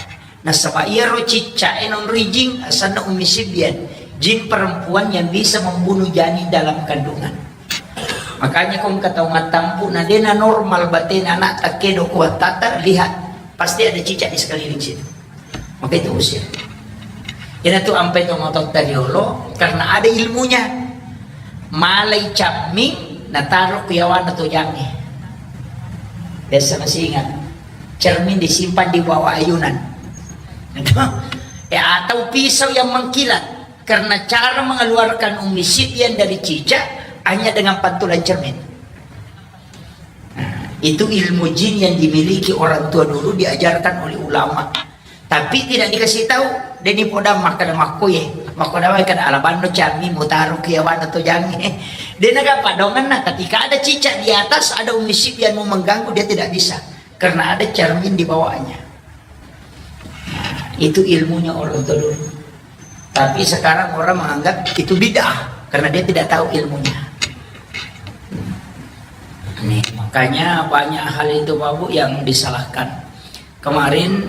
Nasaba iyaro cicak e nonroi jin, asenna Ummi Sibyan, jin perempuan yang bisa membunuh janin dalam kandungan. Makanya ko engka tau mattampu, na dena normal batena anak takkedo kuattata, lihat, pasti ada cicak di sekeliling situ. Maka itu usir. Ina tu ampai to mototta riolo karena ada ilmunya. Malai camming nataro ku yawana to jange. Biasa masih ingat, cermin disimpan di bawah ayunan. Ya, atau pisau yang mengkilat. Karena cara mengeluarkan Ummi Sibyan dari cicak, Hanya dengan pantulan cermin. Nah, itu ilmu jin yang dimiliki orang tua dulu, diajarkan oleh ulama. Tapi tidak dikasih tahu, deni podang makkeda makkoye, makkoda wae kada alabanno cami mutaro kiawana to jange. Dena gapa donganna, ketika ada cicak di atas, ada ummi sibbi yang mau mengganggu, dia tidak bisa. Karena ada cermin di bawahnya. Itu ilmunya orang tua dulu. Tapi sekarang orang menganggap itu bid'ah karena dia tidak tahu ilmunya. Nih, makanya banyak hal itu, Bapak Bu, yang disalahkan. Kemarin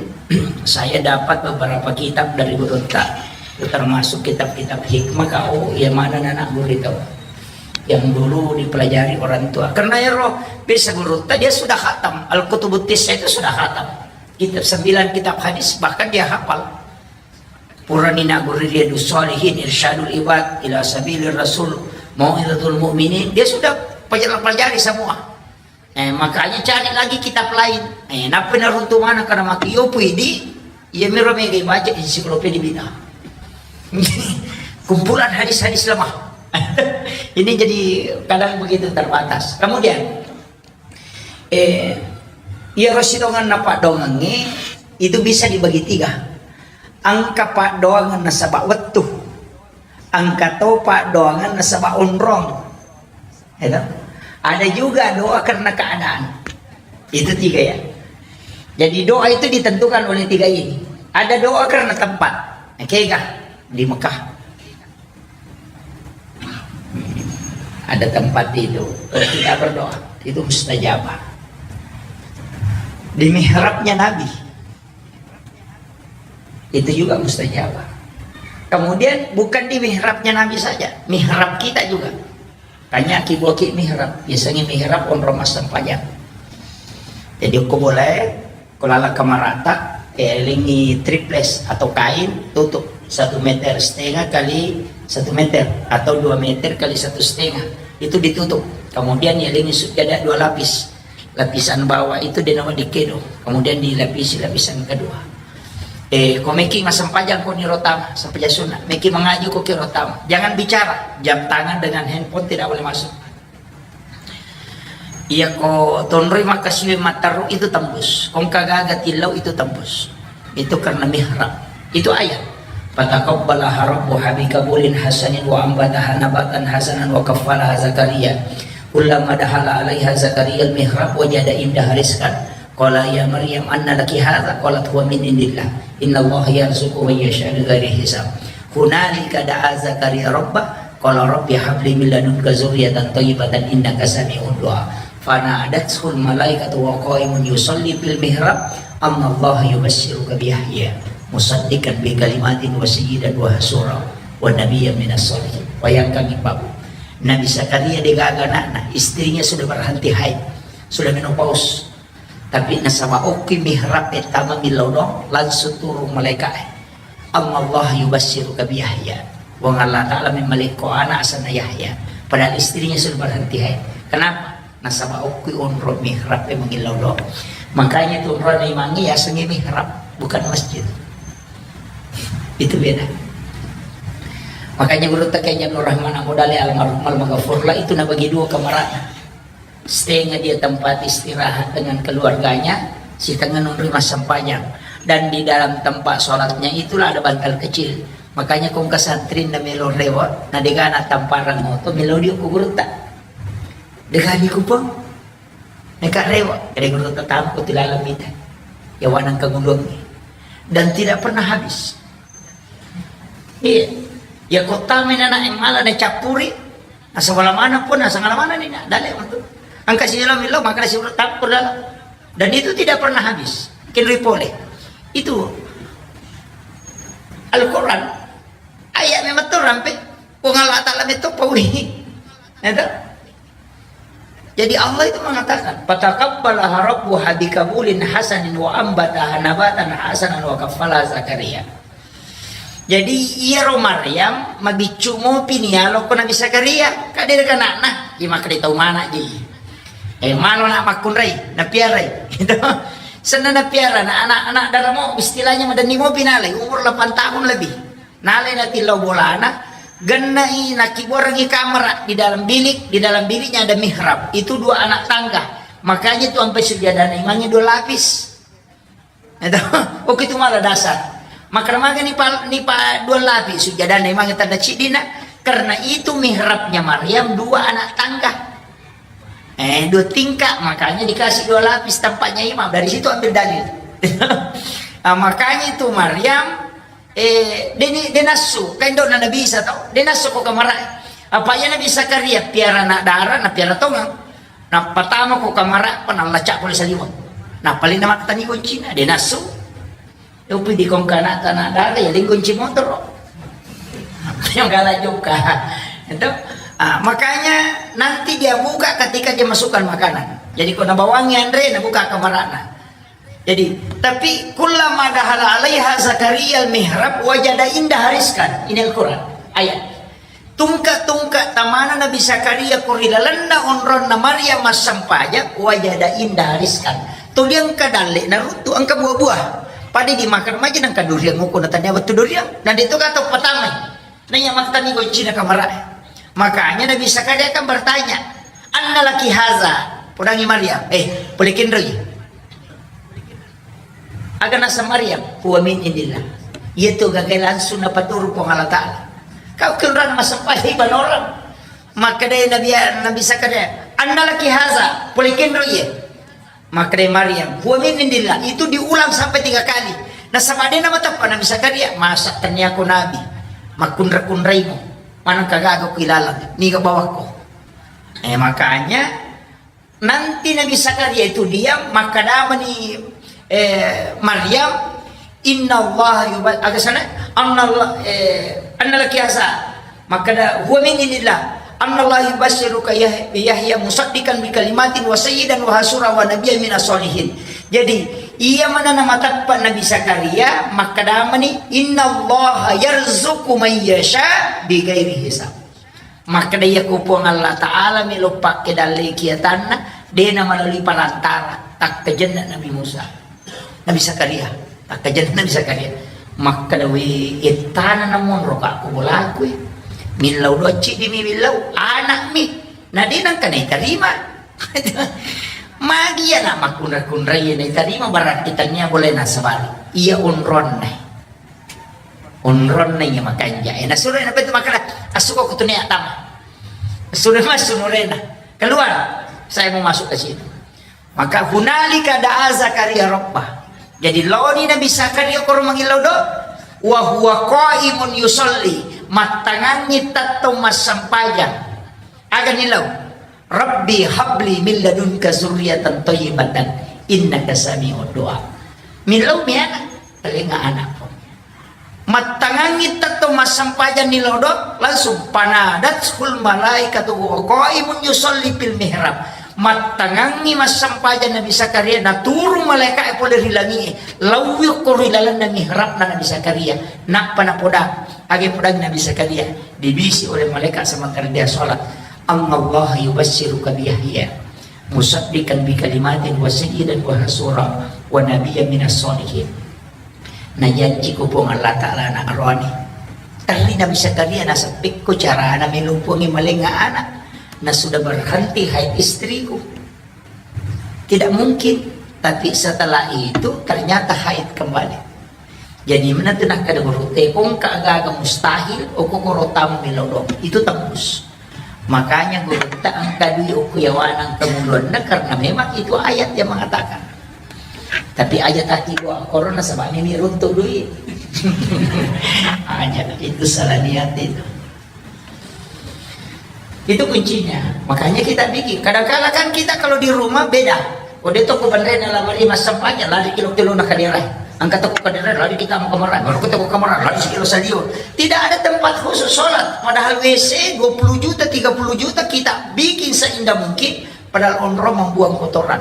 saya dapat beberapa kitab dari gurutta, termasuk kitab-kitab hikmah, kau yang mana anak guru itu yang dulu dipelajari orang tua. Karena ya roh, bisa gurutta dia sudah khatam, Al-Kutubut Tis'ah itu sudah khatam. Kitab sembilan kitab hadis, bahkan dia hafal. Purani nagguru Riyadus Shalihin, Irsyadul Ibad ila Sabilir Rasul, Mau'izatul Mu'minin, dia sudah pelajari, pelajari semua. Eh, makanya cari lagi kitab lain. Eh, nappa naruntu mana karena mati yopu idi, iya miro mega baca ensiklopedia bid'ah. Kumpulan hadis-hadis lemah. Ini jadi kadang begitu terbatas. Kemudian, Eh, iyaro sidonganna paddoangengnge itu bisa dibagi tiga. Engka paddoangan nasaba wettu, engka to paddoangan nasaba onrong. Itu. Ada juga doa karena keadaan. Itu tiga ya. Jadi doa itu ditentukan oleh tiga ini. Ada doa karena tempat. Nah, kega di Mekah. Ada tempat itu, kalau kita berdoa, itu mustajabah. Di mihrabnya Nabi, itu juga mustajabah. Kemudian bukan di mihrabnya Nabi saja, mihrab kita juga. Kanya kiboki mihrab, biasanya mihrab onrong massempajang. Jadi, ko boleh, ko laleng kamarata, eh, lengi triples atau kain, tutup satu meter setengah kali satu meter atau dua meter kali satu setengah, itu ditutup. Kemudian ya lengi sujada dua lapis, lapisan bawah itu denawa dikedo, kemudian dilapisi lapisan kedua. Eh, ko meki massempajang ko niro tama, sempajang sunnah, meki mengaji ko kiro tama, jangan bicara, jam tangan dengan handphone tidak boleh masuk. Iya, ko tonroi makkasiwi matteru itu tembus. Ko engka gaga tillau itu tembus. Itu karena mihrab. Itu ayat. Fataqabbalaha rabbuha biqabulin hasanin wa ambataha nabatan hasanan wa kaffalaha Zakaria. Kullama dakhala alaiha Zakaria al-mihrab wajada indaha rizqan. Qala ya Maryam anna laki hadza? Qalat huwa min indillah. Innallaha yarzuqu man yasha'u bighairi hisab. Hunalika da'a Zakaria rabbah, qala rabbi habli min ladunka dzurriyyatan thayyibatan innaka sami'ud du'a. Fanadathul malaikatu wa qaimun yusalli fil mihrab, annallaha yubasysyiruka bi Yahya musaddiqan bi kalimatin wa sayyidan wa hasura wa nabiyyan minas shalihin. Bayangkan, Ibu. Nabi Zakaria degaga anakna, istrinya sudah berhenti haid, sudah menopause. Tapi nasaba okki mihrab e tama millau doang, langsung turun malaika e. Annallaha yubasysyiruka bi Yahya. Puang Allah Ta'ala memmalekko anak asenna Yahya. Padahal istrinya sudah berhenti haid. Kenapa? Nasaba okki onro mihrab e mangillau doang. Makanya tu onrona imangnge yasengnge mihrab, bukan masjid. Itu beda. Makanya gurutta Kiai Abdul Rahman Abu Dale almarhum almaghfurlah itu nabagi dua kamarana. Setengah dia tempat istirahat dengan keluarganya, setengah nonroi massempajang. Dan di dalam tempat sholatnya itulah ada bantal kecil. Makanya ko engka santrinna melo rewe, na degana tamparang moto, melo dio ko gurutta. Degani kupang. Neka rewe, kede gurutta tampo tilalang mita. Ya wanang kagulungi. Dan tidak pernah habis. Iya. Ya kota menana yang malah na cappuri. Asal wala mana pun, asal ngala mana ni, na, dale untuk. Angka si lo milo, maka si urut tampur dalam. Dan itu tidak pernah habis. Kinrui pole. Itu Al-Quran. Ayat memang tu rampe. Puang Allah Ta'ala itu pauli. Itu. Jadi Allah itu mengatakan, "Fataqabbalaha rabbuha biqabulin hasanin wa ambataha nabatan hasanan wa kaffalaha Zakaria." Jadi, iyaro Maryam mabiccu mopi ni yalo ko Nabi Zakaria, kadere kanakna, imakri tau mana ji. Eh, malo na makkunrai, napiarai. Gitu. Senna napiara, na anak-anak daramo, istilahnya madenni mopi nalai, umur delapan tahun lebih. Nalai natillau bolana, Gennai nakibuarengngi kamera di dalam bilik, di dalam biliknya ada mihrab. Itu dua anak tangga. Makanya itu sampai sujadana imamnya dua lapis. Itu, oke itu malah dasar. Maka maka ni pa, ni pa dua lapis sujadana imamnya tanda cidina. Karena itu mihrabnya Maryam dua anak tangga. Eh, dua tingkat, makanya dikasih dua lapis tempatnya imam. Dari situ ambil dalil. Ah, makanya itu Maryam, eh, deni, denassu, kan dona Nabi Isa tau, denassu ko kamara. Apa ya Nabi Zakaria piara anak dara, na piara tongang. Na pertama ko kamara, apa nallacak ko saliwang. Na paling nama tani kuncina, denassu. Upi di kongkana tanah dara ya lingkunci motor. Yang galak juga. Itu. Ah, makanya nanti dia buka ketika dia masukkan makanan. Jadi ko nabawangi anre, nabuka kamarana. Jadi, tapi kullama dahala alaiha Zakaria al-mihrab wajada indaha rizqan. Ini Al-Quran. Ayat. Tungka-tungka tamana Nabi Zakaria ko ri lalenna onronna Maryam massempajang, wajada indaha rizqan. Tuli engka dalle naruntu, engka buah-buah. Pada dimakan maja nengka durian, nguku na tania wettu durian. Dan itu kata pertama. Nanya maktani goncina kamara. Makanya Nabi Zakaria kan bertanya, "Anna laki haza?" Podangi Maryam, "Eh, pole kenroi." Aga naseng Maryam, "Huwa min indillah." Iya tu gagai langsung napaturu Puang Allah Ta'ala. Kau kenrana massempajang ibanorang. Makkedai Nabi, Nabi Zakaria, "Anna laki haza?" Pole kenroi. Makkedai Maryam, "Huwa min indillah." Itu diulang sampai tiga kali. Nasaba de namateppa Nabi Zakaria, "Masa tennia ko nabi? Makkunra-kunraimu. Maneng kagaga ku ilalang. Niga bawakko." Eh, makanya nanti Nabi Zakaria itu diam, makkedamani, eh, Maryam, "Inna Allah yuba-," aga sana? "Anna Allah, eh, anna laki haza?" Makkeda, "Huwa min indillah. Anna Allah yubasyiruka Yah-, Yahya musaddiqan bi kalimatin wa sayyidan wa hasura wa nabiyyan minas sholihin." Jadi, iya mana namateppa Nabi Zakaria, makkedamani, "Inna Allah yarzuqu man yasha bi ghairi hisab." Makkeda, "Iya ko Puang Allah Ta'ala melo pakke dalle kiatanna, de na melalui perantara, takkajenna Nabi Musa." Nabi Zakaria, takkajenna Nabi Zakaria. Makkeda, "We, ettana namonro ka ko bolakui. Millau docci di mi millau, anakmi. Na de nangka naitarima." Magi iya na makkunra-kunrai naitarima, berarti tania boleh nasabari. Iya onronna. Onronna iya makanja. Eh, nasuro na betul makkeda, "Asuko kutunia tama." Sudah masuk nurena. "Keluar, saya mau masuk ke situ." Maka hunalika da'a Zakaria rabbah. Jadi laoni Nabi Zakaria koro mangillau do, wa huwa qaimun yusalli, mattangangi tettong massempajang. Aga nilau? "Rabbi habli min ladunka zurriyatan thayyibatan innaka sami'ud du'a." Milau mi anak, telinga anak. Mattangangi tetto massempajang ni lodo, langsung, "Fanadathul malaikatu wa qaimun yusalli fil mihrab." Mattangangi massempajang Nabi Zakaria, naturung malaika'e pole ri langi'e, lawi ko ri lalenna mihrabna Nabi Zakaria. Nappa napoda, age podangi Nabi Zakaria, dibisi oleh malaikat sementara dia sholat, "Annallaha yubasyiruka bi Yahya musaddiqan bi kalimatin wa sayyidan wa hasura wa nabiyyan minas sholihin." Najanji ko Puang Allah Ta'ala anak rohani. Terri Nabi Zakaria naseppi ko carana melumpungi malenga anak. Na sudah berhenti haid istriku. Tidak mungkin. Tapi setelah itu ternyata haid kembali. Jadi mana tu nakkeda guru, "Tekong ka gaga mustahil, oko koro tamu melo do." Itu tembus. Makanya gurutta engka dui okko yawana engka muluanna, karena memang itu ayat yang mengatakan. Tapi aja taki gua corona sebab ini runtuh dui. Aja itu salah niat itu. Itu kuncinya. Makanya kita bikin. Kadang-kala kan kita kalau di rumah beda. Kode toko bandrena lamari massempajang, lari kilo-kilo na kadera. Angkat toko kadera, lari kita mau kamaran. Baru kita mau kamaran, lari sekilo salio. Tidak ada tempat khusus sholat. Padahal W C dua puluh juta, tiga puluh juta kita bikin seindah mungkin. Padahal onro membuang kotoran.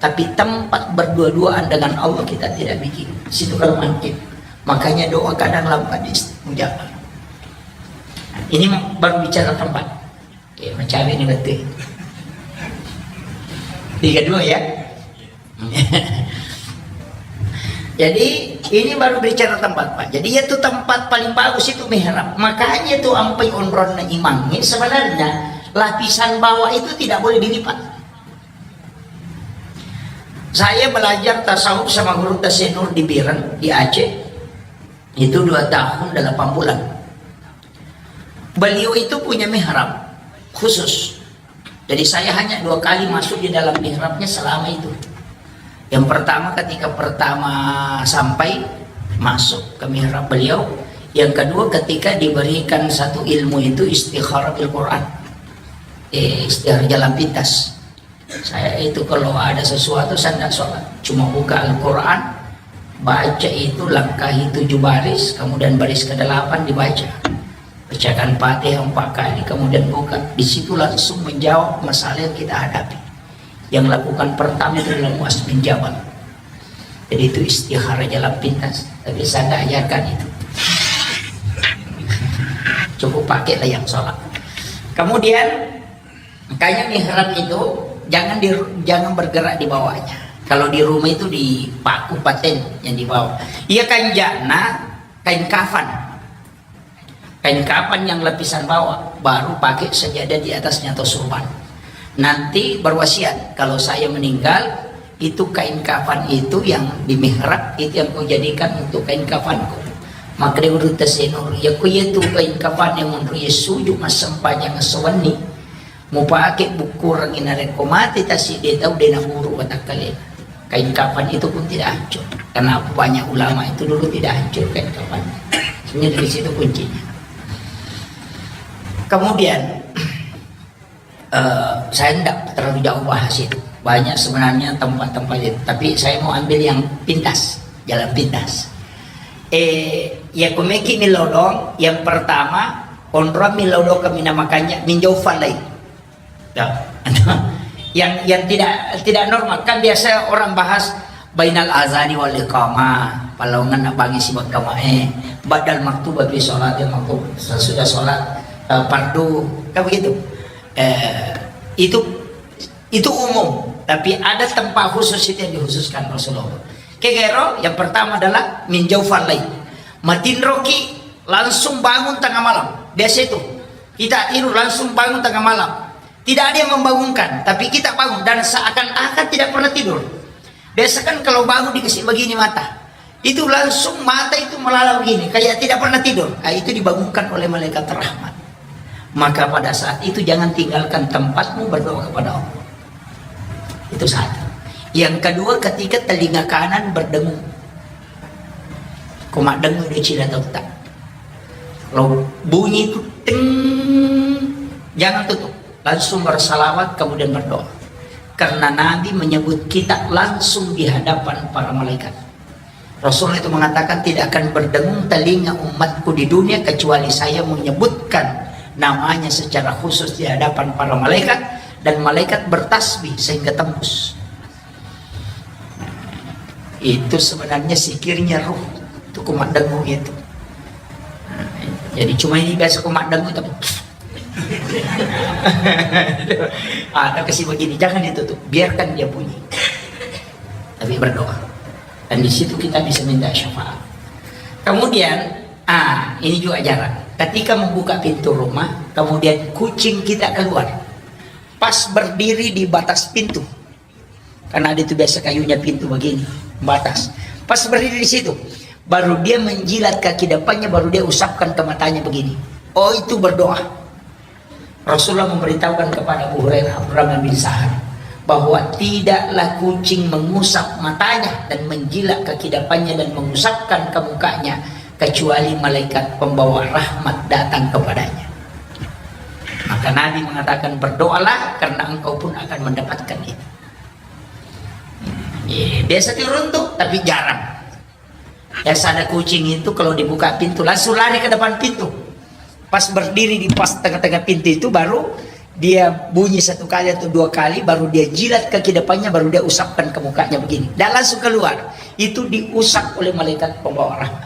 Tapi tempat berdua-duaan dengan Allah kita tidak bikin. Situ kalau mungkin. Makanya doa kadang lambat diijabah. Ini baru bicara tempat. Ya, mencari ini betul. Tiga dua ya. Jadi Ini baru bicara tempat, Pak. Jadi, itu tempat paling bagus itu mihrab. Makanya itu ampai onronna imamnya, sebenarnya lapisan bawah itu tidak boleh dilipat. Saya belajar tasawuf sama guru Tasik Nur di Biren, di Aceh. Itu dua tahun delapan bulan. Beliau itu punya mihrab khusus. Jadi, saya hanya dua kali masuk di dalam mihrabnya selama itu. Yang pertama, ketika pertama sampai masuk ke mihrab beliau. Yang kedua, ketika diberikan satu ilmu itu istikharah bil Quran. Eh, istikharah jalan pintas. Saya itu kalau ada sesuatu, saya tidak sholat. Cuma buka Al-Quran, baca itu, langkahi tujuh baris, kemudian baris kedelapan dibaca. Bacakan Fatihah empat kali, kemudian buka. Di situ langsung menjawab masalah yang kita hadapi. Yang lakukan pertama itu adalah Muaz bin Jabal. Jadi, itu istikharah jalan pintas. Tapi saya nggak ajarkan itu. Cukup pakailah yang sholat. Kemudian, makanya mihrab itu jangan di, jangan bergerak di bawahnya. Kalau di rumah itu dipaku paten yang di bawah. Iya, kanjana kain kafan. Kain kafan yang lapisan bawah, baru pakai sajadah di atasnya atau surban. Nanti berwasiat, "Kalau saya meninggal, itu kain kafan itu yang di mihrab, itu yang kau jadikan untuk kain kafanku." Maka dia urut Tasik Nur, ya, ku iya tu kain kafan yang menurut ya sujud masempajang sewenni. Mupake bukkurengngi narekko mate tasi de tau de naburu watakkalena. Kain kafan itu pun tidak hancur. Kenapa banyak ulama itu dulu tidak hancur kain kafan? Sebenarnya dari situ kuncinya. Kemudian, eh, saya tidak terlalu jauh bahas itu. Banyak sebenarnya tempat-tempat itu. Tapi saya mau ambil yang pintas, jalan pintas. Eh, ya, kumeki milodong, yang pertama, onrong milodong kami namakannya minjau falai. Ya. Yang, yang tidak, tidak normal. Kan biasa orang bahas bainal azani wal iqamah, palaungan nak bangi sibak kamae, badal maktubah fi sholatil maktub, sesudah sholat, eh, fardu, kan begitu. Eh, itu, itu umum, tapi ada tempat khusus itu yang dikhususkan Rasulullah. Kegero, yang pertama adalah minjau falai. Matinroki langsung bangun tengah malam. Biasa itu. Kita tidur langsung bangun tengah malam. Tidak ada yang membangunkan, tapi kita bangun dan seakan-akan tidak pernah tidur. Biasa kan kalau bangun dikasih begini mata, itu langsung mata itu melala begini, kayak tidak pernah tidur. Ah, itu dibangunkan oleh malaikat rahmat. Maka pada saat itu jangan tinggalkan tempatmu berdoa kepada Allah. Itu satu. Yang kedua, ketika telinga kanan berdengung, ko maddengung dia cina tau tak. Kalau bunyi itu ting, jangan tutup. Langsung bersalawat, kemudian berdoa. Karena Nabi menyebut kita langsung di hadapan para malaikat. Rasul itu mengatakan, "Tidak akan berdengung telinga umatku di dunia kecuali saya menyebutkan namanya secara khusus di hadapan para malaikat, dan malaikat bertasbih sehingga tembus." Itu sebenarnya zikirnya ruh. Itu kumat dengung itu. Jadi, cuma ini biasa kumat dengung, tapi ada kasih begini, jangan ditutup, biarkan dia bunyi. Tapi berdoa. Dan di situ kita bisa minta syafaat. Kemudian, ah, ini juga jarang. Ketika membuka pintu rumah, kemudian kucing kita keluar. Pas berdiri di batas pintu. Karena ada itu biasa kayunya pintu begini, batas. Pas berdiri di situ, baru dia menjilat kaki depannya, baru dia usapkan ke matanya begini. Oh, itu berdoa. Rasulullah memberitahukan kepada Abu Hurairah, Abdurrahman bin Sahar, bahwa tidaklah kucing mengusap matanya dan menjilat kaki depannya dan mengusapkan ke mukanya, kecuali malaikat pembawa rahmat datang kepadanya. Maka Nabi mengatakan, "Berdoalah, karena engkau pun akan mendapatkan itu." Iya, biasa turun tuh, tapi jarang. Biasa ada kucing itu kalau dibuka pintu, langsung lari ke depan pintu. Pas berdiri di pas tengah-tengah pintu itu, baru dia bunyi satu kali atau dua kali, baru dia jilat kaki depannya, baru dia usapkan ke mukanya begini. Dan langsung keluar. Itu diusap oleh malaikat pembawa rahmat.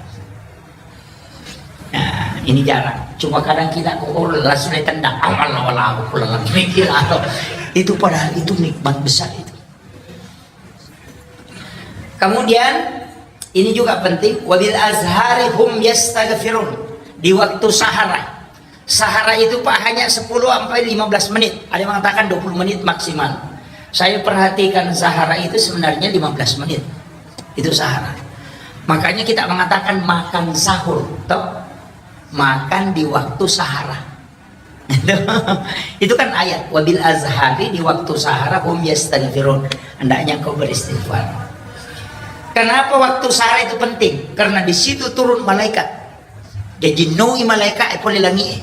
Nah, ini jarang. Cuma kadang kita kok, oh, langsung ditendang. Amal, amal, amal, amal. Itu padahal itu nikmat besar itu. Kemudian, Ini juga penting, wabil azhari hum yastaghfirun. Di waktu sahara. Sahara itu, Pak, hanya sepuluh sampai lima belas menit. Ada yang mengatakan dua puluh menit maksimal. Saya perhatikan sahara itu sebenarnya lima belas menit. Itu sahara. Makanya kita mengatakan makan sahur, toh? Makan di waktu sahara. Itu kan ayat, wabil azhari, di waktu sahara, hum yastaghfirun. Hendaknya kau beristighfar. Kenapa waktu sahara itu penting? Karena di situ turun malaikat. Jadi noi malaikat e pole langi e.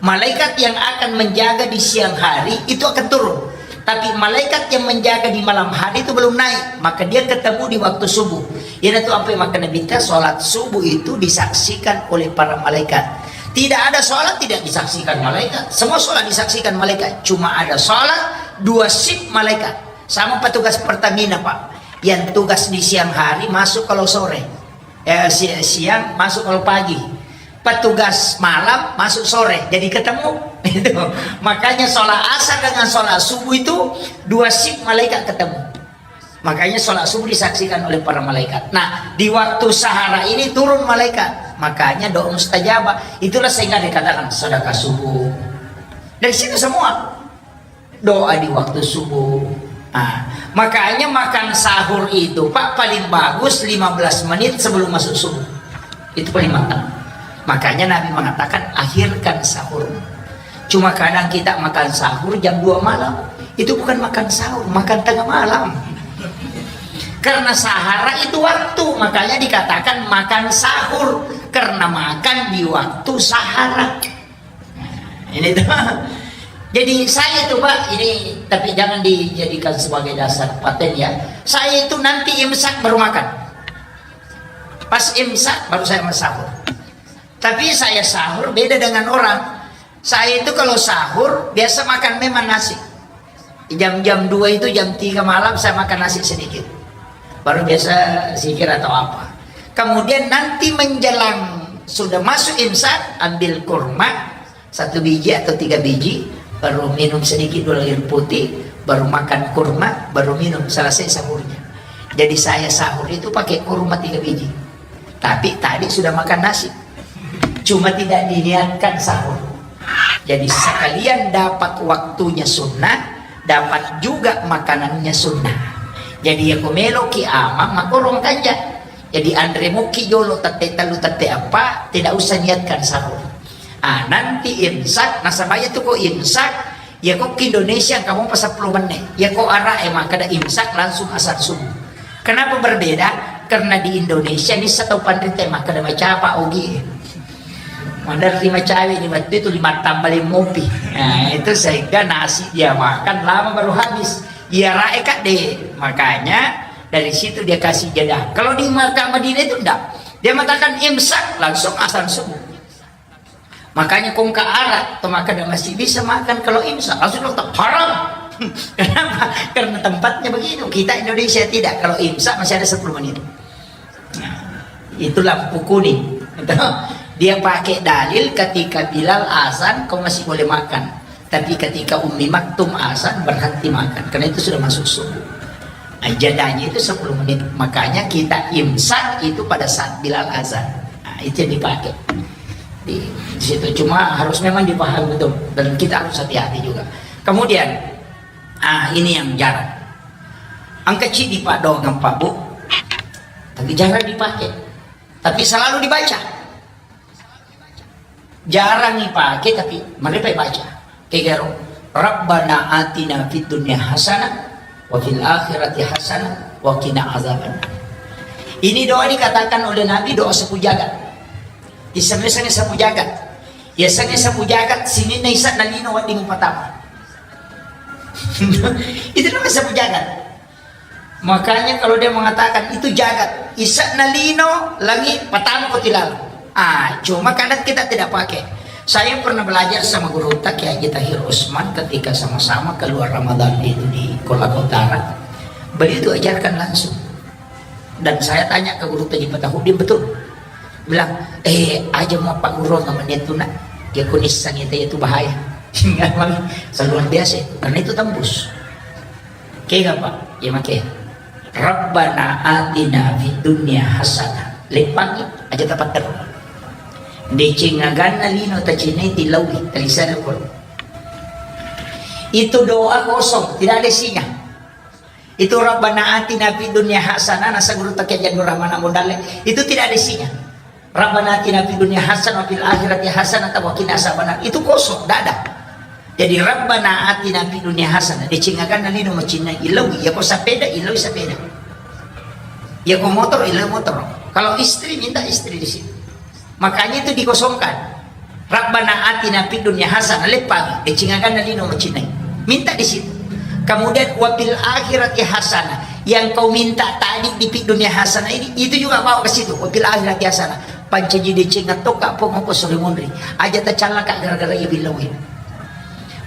Malaikat yang akan menjaga di siang hari itu akan turun. Tapi malaikat yang menjaga di malam hari itu belum naik, maka dia ketemu di waktu subuh. Iyanatu ampe makkeda Nabitta, salat subuh itu disaksikan oleh para malaikat. Tidak ada salat tidak disaksikan malaikat. Semua salat disaksikan malaikat. Cuma ada salat dua shift malaikat. Sama petugas Pertamina, Pak. Yang tugas di siang hari masuk kalau sore. Eh, si-, siang masuk kalau pagi. Petugas malam masuk sore. Jadi ketemu. Itu. Makanya sholat asar dengan sholat subuh itu dua shift malaikat ketemu. Makanya sholat subuh disaksikan oleh para malaikat. Nah, di waktu sahara ini turun malaikat. Makanya doa mustajabah. Itulah sehingga dikatakan sedekah subuh. Dari situ semua. Doa di waktu subuh. Nah, makanya makan sahur itu, Pak, paling bagus lima belas menit sebelum masuk subuh. Itu paling mantap. Makanya Nabi mengatakan, "Akhirkan sahur." Cuma kadang kita makan sahur jam dua malam. Itu bukan makan sahur, makan tengah malam. Karena sahara itu waktu, makanya dikatakan makan sahur. Karena makan di waktu sahara. Ini tuh. Jadi saya itu, Pak, ini, tapi jangan dijadikan sebagai dasar paten ya. Saya itu nanti imsak baru makan. Pas imsak baru saya sahur. Tapi saya sahur beda dengan orang. Saya itu kalau sahur biasa makan memang nasi. Jam-jam dua itu, jam tiga malam saya makan nasi sedikit. Baru biasa zikir atau apa. Kemudian nanti menjelang sudah masuk imsak, ambil kurma satu biji atau tiga biji, baru minum sedikit dulu air putih, baru makan kurma, baru minum, selesai sahurnya. Jadi saya sahur itu pakai kurma tiga biji. Tapi tadi sudah makan nasi. Cuma tidak diniatkan sahur. Jadi sekalian dapat waktunya sunnah, dapat juga makanannya sunnah. Jadi ya ko meloki amang makorong kanja. Jadi anre muki jolo tette tellu tette apa, tidak usah niatkan sahur. Ah, nanti imsak, nasaba iya tu ko imsak, iya ko ki Indonesia engka mopa seppulo menne. Iya ko Arab e makkeda imsak langsung azan subuh. Kenapa berbeda? Karena di Indonesia ni satu panrita makkeda macapa ogi. Maderri macawe ni wettu itu lima tambah lima mopi. Nah, itu sehingga nasi dia makan lama baru habis. Iya rae kak deh. Makanya dari situ dia kasih jeda. Kalau di Makkah Madinah itu enggak. Dia mengatakan imsak langsung azan subuh. Makanya kong ke Arab, atau makan masih bisa makan kalau imsak, langsung dong haram. Kenapa? Karena tempatnya begitu. Kita Indonesia tidak. Kalau imsak masih ada sepuluh menit. Nah, itu lampu kuning. Dia pakai dalil ketika Bilal azan, kau masih boleh makan. Tapi ketika Ummi Maktum azan, berhenti makan. Karena itu sudah masuk subuh. Nah, jadanya itu sepuluh menit. Makanya kita imsak itu pada saat Bilal azan. Nah, itu yang dipakai. Di, di situ cuma harus memang dipahami betul. Dan kita harus hati-hati juga. Kemudian, ah, ini yang jarang. Engka cidi pak doang pak bu. Tapi jarang dipakai. Tapi selalu dibaca. Jarang ipake, tapi marepa baca. Kegaro, Rabbana atina fid dunya hasanah wa fil akhirati hasanah wa qina azaban. Ini doa dikatakan oleh Nabi doa sapu jagat. Isengnge sapu jagat. Isengnge sapu jagat, sininna isa nalino wedding patama. Itu namanya sapu jagat. Makanya kalau dia mengatakan itu jagat, isa nalino langi patama ko tilala. Ah, cuma kadang kita tidak pakai. Saya pernah belajar sama guru Kiai Haji Tahir Usman ketika sama-sama keluar Ramadan itu di Kolaka Utara. Beliau itu ajarkan langsung. Dan saya tanya ke guru Haji Fatahudin, betul. Bilang, eh, aja mau Pak Guru nggak menyentuh nak. Dia kunis sang itu, itu bahaya. Seluar biasa itu, karena itu tembus. Oke, nggak, Pak? Ya, oke. Rabbana atina fid dunya hasanah. Leppangi aja tapattero. Deceng aganna lino tacinai tilaui, talisada koro. Itu doa kosong, tidak ada isinya. Itu Rabbana atina fid dunya hasanah, nasa guru takia jadu rahmana modale. Itu tidak ada isinya. Rabbana atina fid dunya hasanah wa fil akhirati hasanah wa qina azabannar. Itu kosong, tidak ada. Jadi Rabbana atina fid dunya hasanah. Deceng aganna lino macinna ilau, ya ko sepeda, ilau sepeda. Ya ko motor, ilau motor. Kalau istri minta istri di situ. Makanya itu dikosongkan. Rabbana atina fid dunya hasanah, leppa, deceng aganna lino macinai. Minta di situ. Kemudian wa fil akhirati hasanah. Yang kau minta tadi di fid dunya hasanah ini, itu juga bawa ke situ. Wa fil akhirati hasanah. Pancaji deceng tokka pong ko sore monri. Aja tacallaka gara-gara iya billawi.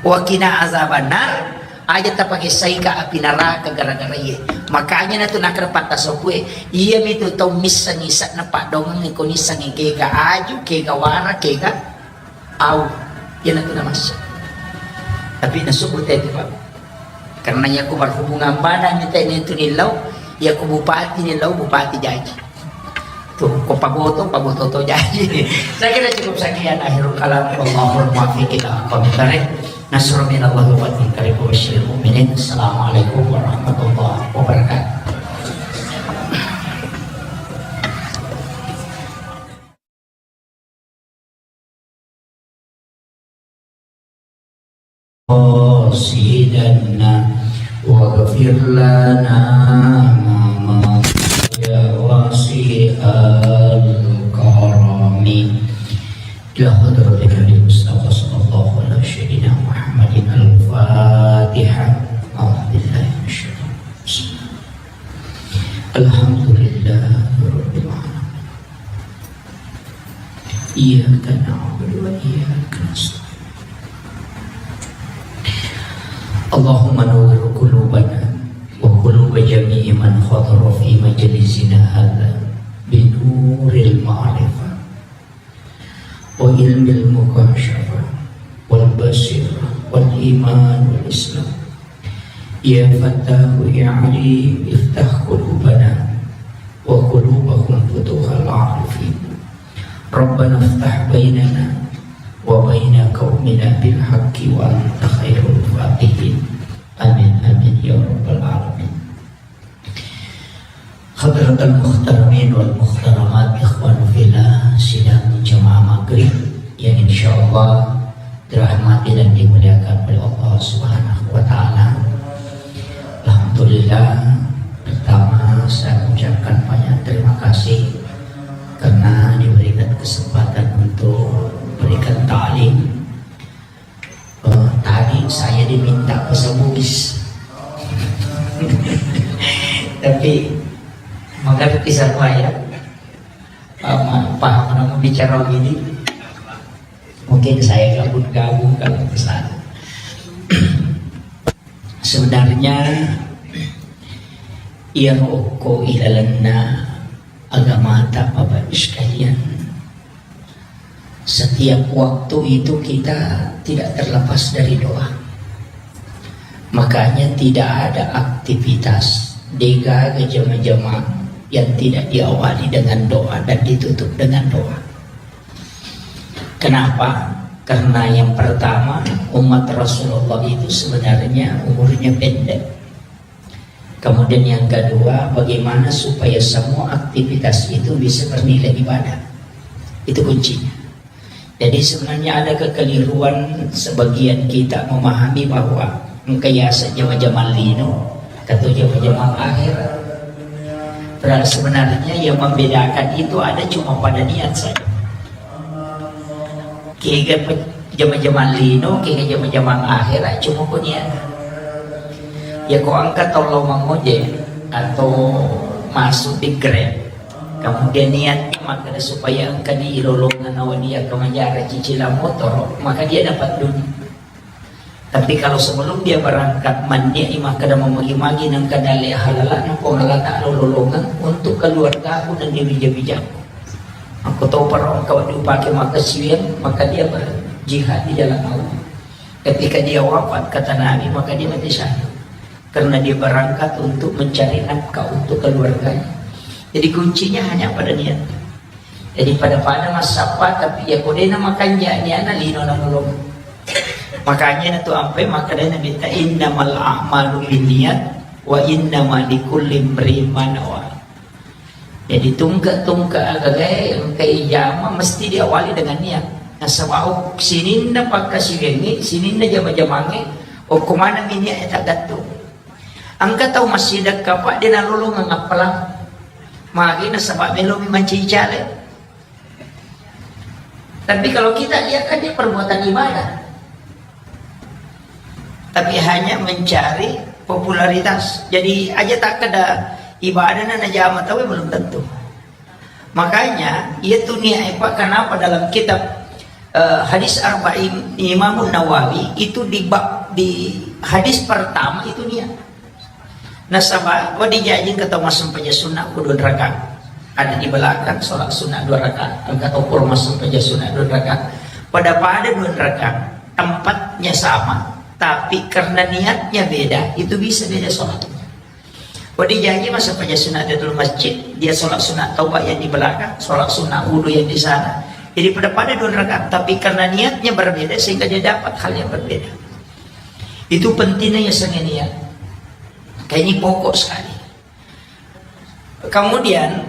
Wa qina azabannar. Aja tapagessaika api naraka gara-gara iye. Makanya natu nakkeda patta sopue, iyami tu tau missengi sa'na paddoangeng ko nissengi kega aju, kega wara, kega au. Iyanatu namassa. Tapi nasebut itu, Pak. Karena iya ko berhubungan badan ni tene tu nilau, iya ko bupati nilau, bupati jaji. Tuh, ko paboto, paboto to jaji. Saya kira cukup sekian akhirul kalam. Wallahul muwaffiq ila aqwamit thariq. Nasrun minallahi wa fathun qarib wa basyiril mu'minin. Assalamualaikum warahmatullahi wabarakatuh. قاصدنا واغفر لنا ما مضى يا واسع الكرم. إلى حضرة النبي المصطفى صلى الله على سيدنا محمد الفاتحة. أعوذ بالله من الشيطان الرجيم. الحمد لله رب العالمين. إياك نعبد وإياك نستعين. اللهم نور قلوبنا وقلوب جميع من حضر في مجلسنا هذا بنور المعرفة وعلم المكاشفة والبصيرة والإيمان والإسلام. يا فتاح يا عليم افتح قلوبنا وقلوبهم فتوح العارفين. ربنا افتح بيننا وبين قومنا بالحق وأنت خير الفاتحين. آمين، آمين يا رب العالمين. Hadratal muhtaramin wal muhtaramat, ikhwan fillah, sidang jamaah maghrib yang insyaallah dirahmati dan dimuliakan oleh Allah Subhanahu wa Ta'ala. Alhamdulillah, pertama saya ucapkan banyak terima kasih karena diberikan kesempatan untuk memberikan ta'lim. Eh, tadi saya diminta bahasa Bugis. Tapi mengerti semua ya. Paham, paham namun bicara gini. Mungkin saya gabung-gabung kalau ke sana. Sebenarnya iya roko ilalenna agamata Bapak Ibu sekalian. Setiap waktu itu kita tidak terlepas dari doa. Makanya tidak ada aktivitas degaga jama-jama yang tidak diawali dengan doa dan ditutup dengan doa. Kenapa? Karena yang pertama, umat Rasulullah itu sebenarnya umurnya pendek. Kemudian yang kedua, bagaimana supaya semua aktivitas itu bisa bernilai ibadah. Itu kuncinya. Jadi sebenarnya ada kekeliruan sebagian kita memahami bahwa engka yaseng jama-jama lino, engka to jama-jama akhir. Padahal sebenarnya yang membedakan itu ada cuma pada niat saja. Kega pe-, jama-jama lino, kega jama-jama akhir, cuma ko niat. Ya ko engka tau lao mangojek atau masuk di Grab, kemudian niatnya makkeda supaya engka di lolongan nawa dia kemajara cicilan motor, maka dia dapat dunia. Tapi kalau sebelum dia berangkat, mannia'i makkeda mamagi-magi nengka dalle halalana Puang Allah Ta'ala lolongan untuk keluargaku dan dewija-wijaku. Aku tahu para engkau dipakai maka siang, maka dia berjihad di jalan Allah. Ketika dia wafat, kata Nabi, maka dia mati syahid. Karena dia berangkat untuk mencari nafkah untuk keluarganya. Jadi kuncinya hanya pada niat. Jadi pada-pada massappa, tapi ya kodena makanja niana lino na lolong. Makanya na tu ampe makanya Nabi ta innamal a'malu binniyat wa innama likulli imri'in ma nawa. Jadi tungke-tungke agagae engka ijama mesti diawali dengan niat. Nasaba sininna pakkasiwiangnge, sininna jama-jamangnge, okko maneng niat e tagattung. Engka tau massidekka pa de nalolongeng appalang. Magi nasaba melomi mancaji caleg. Tapi kalau kita lihat kan dia perbuatan ibadah. Tapi hanya mencari popularitas. Jadi aja tak ada ibadah na najama tahu belum tentu. Makanya itu niat apa kenapa dalam kitab eh, hadis Arba'in Imam Nawawi itu di bab di hadis pertama itu niat. Nasaba wa dijaji engka tau massempajang sunnah ku dua rakaat. Ada di belakang sholat sunnah dua rakaat. Engka tau pura massempajang sunnah dua rakaat. Pada-pada dua rakaat, tempatnya sama, tapi karena niatnya beda, itu bisa beda sholatnya. Wa dijaji massempajang sunnah di dalam masjid, dia sholat sunnah taubat yang di belakang, sholat sunnah wudhu yang di sana. Jadi pada-pada dua rakaat, tapi karena niatnya berbeda sehingga dia dapat hal yang berbeda. Itu pentingnya ya niat. Kayak ini pokok sekali. Kemudian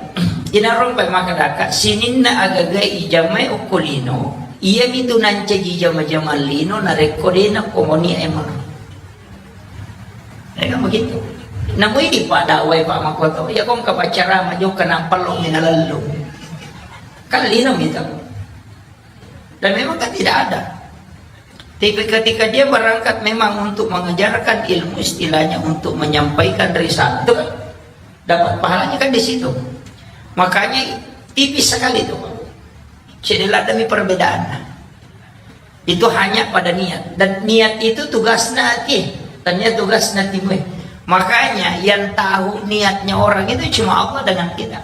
inarong pai makadaka sininna agaga ijamai okko lino, iya mitu nancaji jama-jama lino narekko dena komoni emang. Ya kan begitu. Namui di pada wai pak makoto, ya kong kapacara majo kenapa lo minalalo. Kan lino mitu. Dan memang kan tidak ada. Tapi ketika dia berangkat memang untuk mengajarkan ilmu, istilahnya untuk menyampaikan risalah, itu kan dapat pahalanya kan di situ. Makanya tipis sekali itu. Jadi demi perbedaan. Itu hanya pada niat. Dan niat itu tugasnya hati. Tanya tugasnya timur. Makanya yang tahu niatnya orang itu cuma Allah dengan kita.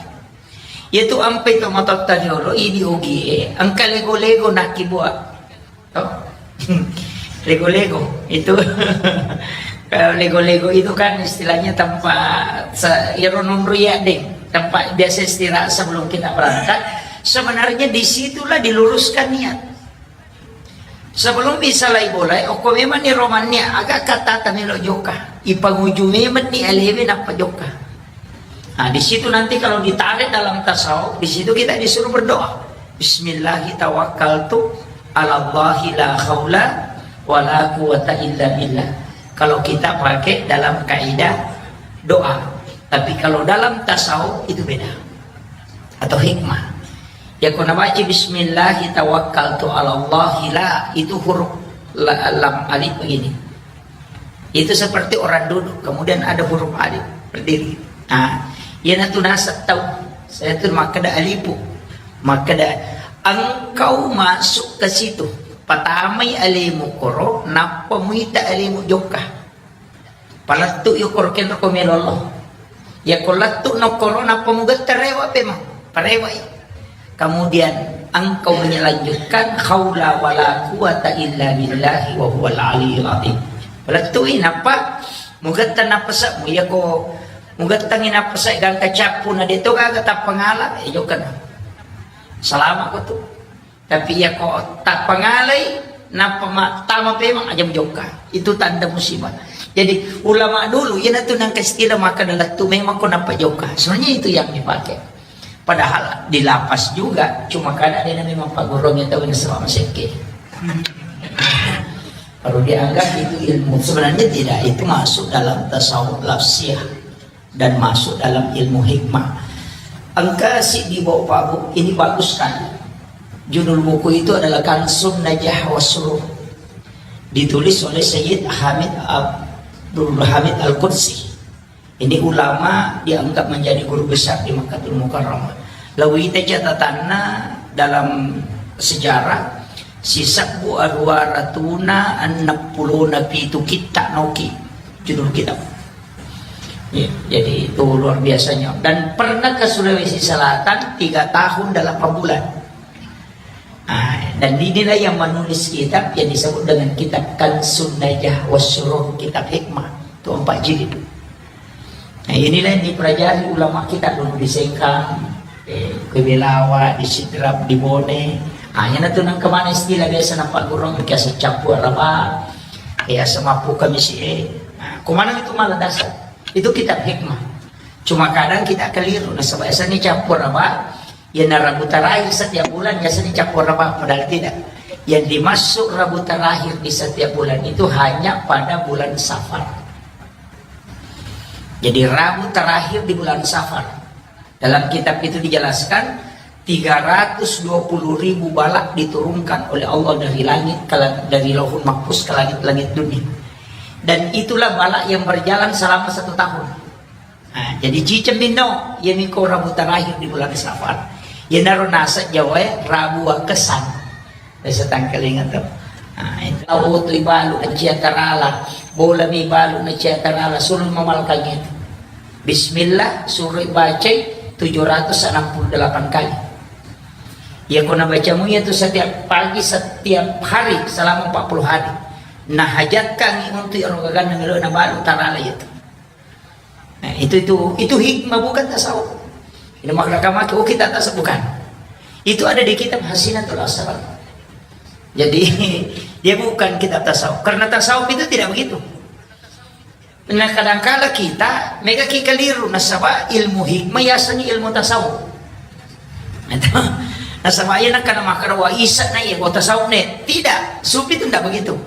Yaitu ampe to matotta jolo idi ogie, engka lego-lego nakibua. To? Lego-lego itu kalau lego-lego itu kan istilahnya tempat se- iro nunru ya deh, tempat biasa istirahat sebelum kita berangkat. Sebenarnya disitulah diluruskan niat. Sebelum bisa lai bolai, okko memang ni romannya agak kata tamelo joka. Ipanguju memang ni alewe nappa joka. Nah, di situ nanti kalau ditarik dalam tasawuf, di situ kita disuruh berdoa. Bismillahi tawakkaltu ala Allahi la haula wa la quwata illa billah. Kalau kita pakai dalam kaidah doa. Tapi kalau dalam tasawuf itu beda. Atau hikmah. Ya kuna baca bismillahi tawakkaltu ala Allahi la, itu huruf la- lam alif begini. Itu seperti orang duduk, kemudian ada huruf alif berdiri. Nah, iya natu nasab tau. Saya tu makkeda alipu. Makkeda engkau masuk ke situ. Patamai alimu koro, nappa muita alimu jokka. Palettu yo koro kenro ko melolo. Ya ko lettu no koro nappa mugetta rewa pema. Parewai. Kemudian engkau melanjutkan haula wala quwata illa billahi wa huwal aliyul azim. Palettui nappa mugetta napasa mu ya ko mugettangi napasa gangka cappu na deto gaga tappangala e jokana. Salama ko tu. Tapi ya ko tappangalai nappa ma- tama pemang aja mujokka. Itu tanda musibah. Jadi ulama dulu ya natu nang istilah maka lettu memang ko nappa jokka. Sebenarnya itu yang dipakai. Padahal di lapas juga, cuma kada ada memang pagurung itu yang sama sekke. Kalau dianggap itu ilmu, sebenarnya tidak, itu masuk dalam tasawuf lafsiyah dan masuk dalam ilmu hikmah. Engka si di bawah Pak Bu, ini bagus sekali. Judul buku itu adalah Kansun Najah Wasrur. Ditulis oleh Sayyid Hamid Abdul Hamid Al-Qudsi. Ini ulama dianggap menjadi guru besar di Makkah Mukarramah. Lalu kita catatannya dalam sejarah, sisabbu arwa ratuna annapulona pitu kitta noki judul kitab. Ya, jadi itu luar biasanya. Dan pernah ke Sulawesi Selatan tiga tahun dan delapan bulan. Ah, dan inilah yang menulis kitab yang disebut dengan kitab Kansun Najah Wasrur, kitab hikmah. Itu empat jilid. Nah, inilah yang dipelajari ulama kita dulu di Sengkang, eh, ke Belawa, di Sidrap, di Bone. Ah, yana tu nang kemana istilah biasa nampak gurung, kiasa campur apa, kiasa mapu kami si eh. Nah, kemana itu malah dasar. Itu kitab hikmah. Cuma kadang kita keliru, nasaba biasanya campur apa, ya, na Rabu terakhir setiap bulan biasanya campur apa, padahal tidak. Yang dimaksud Rabu terakhir di setiap bulan itu hanya pada bulan Safar. Jadi Rabu terakhir di bulan Safar. Dalam kitab itu dijelaskan, tiga ratus dua puluh ribu balak diturunkan oleh Allah dari langit ke la-, dari Lauhul Mahfuz ke langit-langit dunia. Dan itulah balak yang berjalan selama satu tahun. Nah, jadi ciceng minno, iya miko Rabu terakhir di bulan Safar. Iyanaro naseng Jawa e, Rabu Wakkesan. Desa Tangkalinga tu. Nah, itu. Tau tu ibalu na cia tarala, bola mi balu na cia tarala, suruh mamalkan itu. Bismillah, suruh bacai tujuh ratus enam puluh delapan kali. Ya, ko nabacamu itu setiap pagi, setiap hari, selama empat puluh hari. Nah, hajatkan untuk ero gaganna melo na balu tarala itu. Nah, itu, itu, itu hikmah, bukan tasawuf. Ini makna kamaki, oh, kita tasawuf, bukan. Itu ada di kitab Hasinatul Asrar. Jadi, dia bukan kitab tasawuf. Karena tasawuf itu tidak begitu. Nah, kadangkala kita, mega ki keliru, nasaba ilmu hikmah yasengngi ilmu tasawuf. Nasaba iya nakkana makkeda wa isa na iya, wa tasawuf ne. Tidak, sufi itu tidak begitu.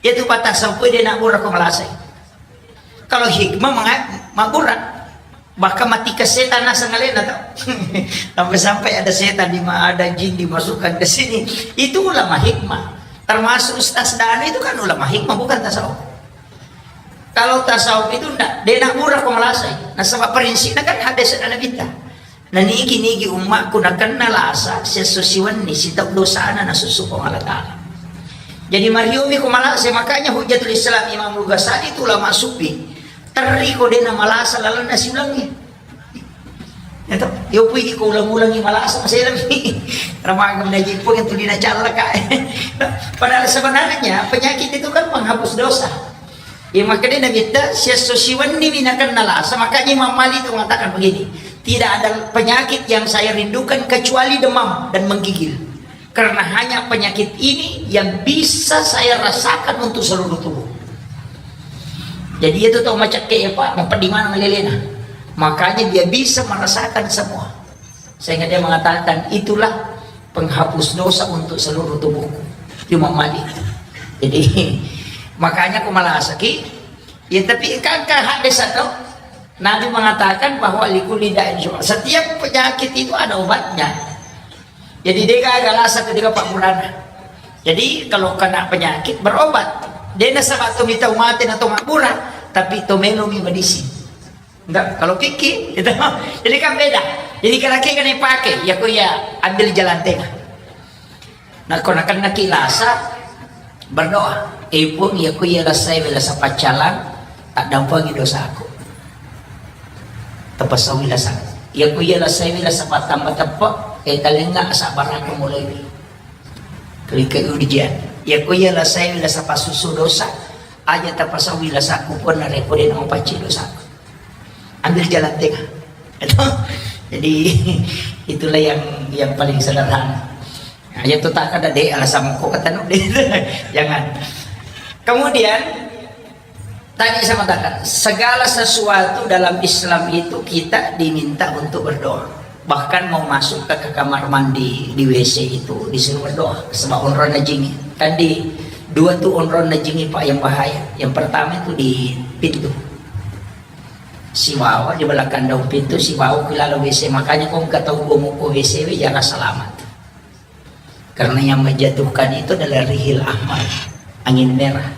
Itu pa tasawuf dia nak murah ko malasai. Kalau hikmah menga-, mabbura. Bahkan mati ke setan naseng alena tau. Sampai-sampai ada setan di ma-, ada jin dimasukkan ke sini. Itu ulama hikmah. Termasuk Ustaz Danu itu kan ulama hikmah, bukan tasawuf. Kalau tasawuf itu ndak, de nak murah ko malasai. Nasaba prinsipnya kan hadis Nabi ta. Na nigi-nigi ummakku nakenna lasa, siesso siwenni sitau dosana nasusu Puang Allah Ta'ala. Jadi mariomi ko malasa, makanya Hujjatul Islam Imam Al-Ghazali itu ulama sufi. Terri ko de na malasa lalenna siulangi. Ya toh? Yo pui ko ulang-ulangi malasa, masih lebih. Ramaga menaji pun itu dina callaka. Padahal sebenarnya penyakit itu kan penghapus dosa. Ya, makanya Nabi ta, siesso siwenni mi nakenna lasa, makanya Imam Malik itu mengatakan begini, "Tidak ada penyakit yang saya rindukan kecuali demam dan menggigil. Karena hanya penyakit ini yang bisa saya rasakan untuk seluruh tubuh." Jadi itu tau macakke ya, Pak, dapat di mana ngelelena. Makanya dia bisa merasakan semua. Sehingga dia mengatakan, "Itulah penghapus dosa untuk seluruh tubuhku." Imam Malik. Jadi, makanya aku malasaki. Ya, tapi kan, kan hadis atau Nabi mengatakan bahwa likulli da'in syufa. Setiap penyakit itu ada obatnya. Jadi, dia gagal asal ketika Pak Burana. Jadi, kalau kena penyakit, berobat. Dia nasaba to mita umaten atau makbura, tapi to melo mi medisi. Enggak, kalau kiki, gitu. Jadi kan beda. Jadi kalau kiki kan dipakai, ya, ko ya ambil jalan tengah. Nah, ko nakennaki lasa, berdoa. Eh, Puang, ya, ko ya lasai wela sapaccalang, tak dampangi dosaku. Tepasawi lasa. Ya, ko ya lasai wela sapattamba teppe, eh, talenga sabarang mulai. Kalikai ujian. Ya, ko ya lasai wela sapasusu dosa, aja tapasawi lasaku pun narekko de na mapaccing dosaku. Ambil jalan tengah. Jadi, itulah yang, yang paling sederhana. Nah, ya, tu tak ada deh alasan kok kata nuk deh. Jangan. Kemudian, tadi saya mengatakan, segala sesuatu dalam Islam itu kita diminta untuk berdoa. Bahkan mau masuk ke, ke kamar mandi, di W C itu disuruh berdoa. Sebab onronna jingi. Kan di dua tu onronna jingi, Pak, yang bahaya. Yang pertama itu di pintu. Sibawa di belakang daun pintu, sibawa ke dalam W C. Makanya kau nggak tahu gua mau ke W C, we, jangan selamat. Karena yang menjatuhkan itu adalah rihil ahmar, angin merah.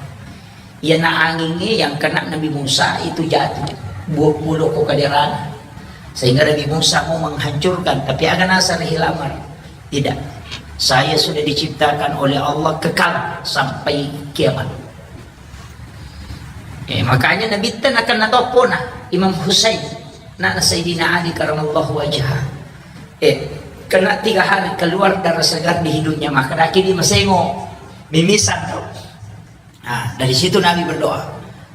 Iya, na angin ini yang kena Nabi Musa itu jatuh. Buah pulau kok kaderana. Sehingga Nabi Musa mau menghancurkan, tapi akan asal rihil ahmar. Tidak. Saya sudah diciptakan oleh Allah kekal sampai kiamat. Eh, makanya Nabitta nakenna toppona Imam Husain, anakna Sayyidina Ali karamallahu wajhah. Eh, kena tiga hari keluar darah segar di hidungnya, maka daki di masengo, mimisan tau. Nah, dari situ Nabi berdoa,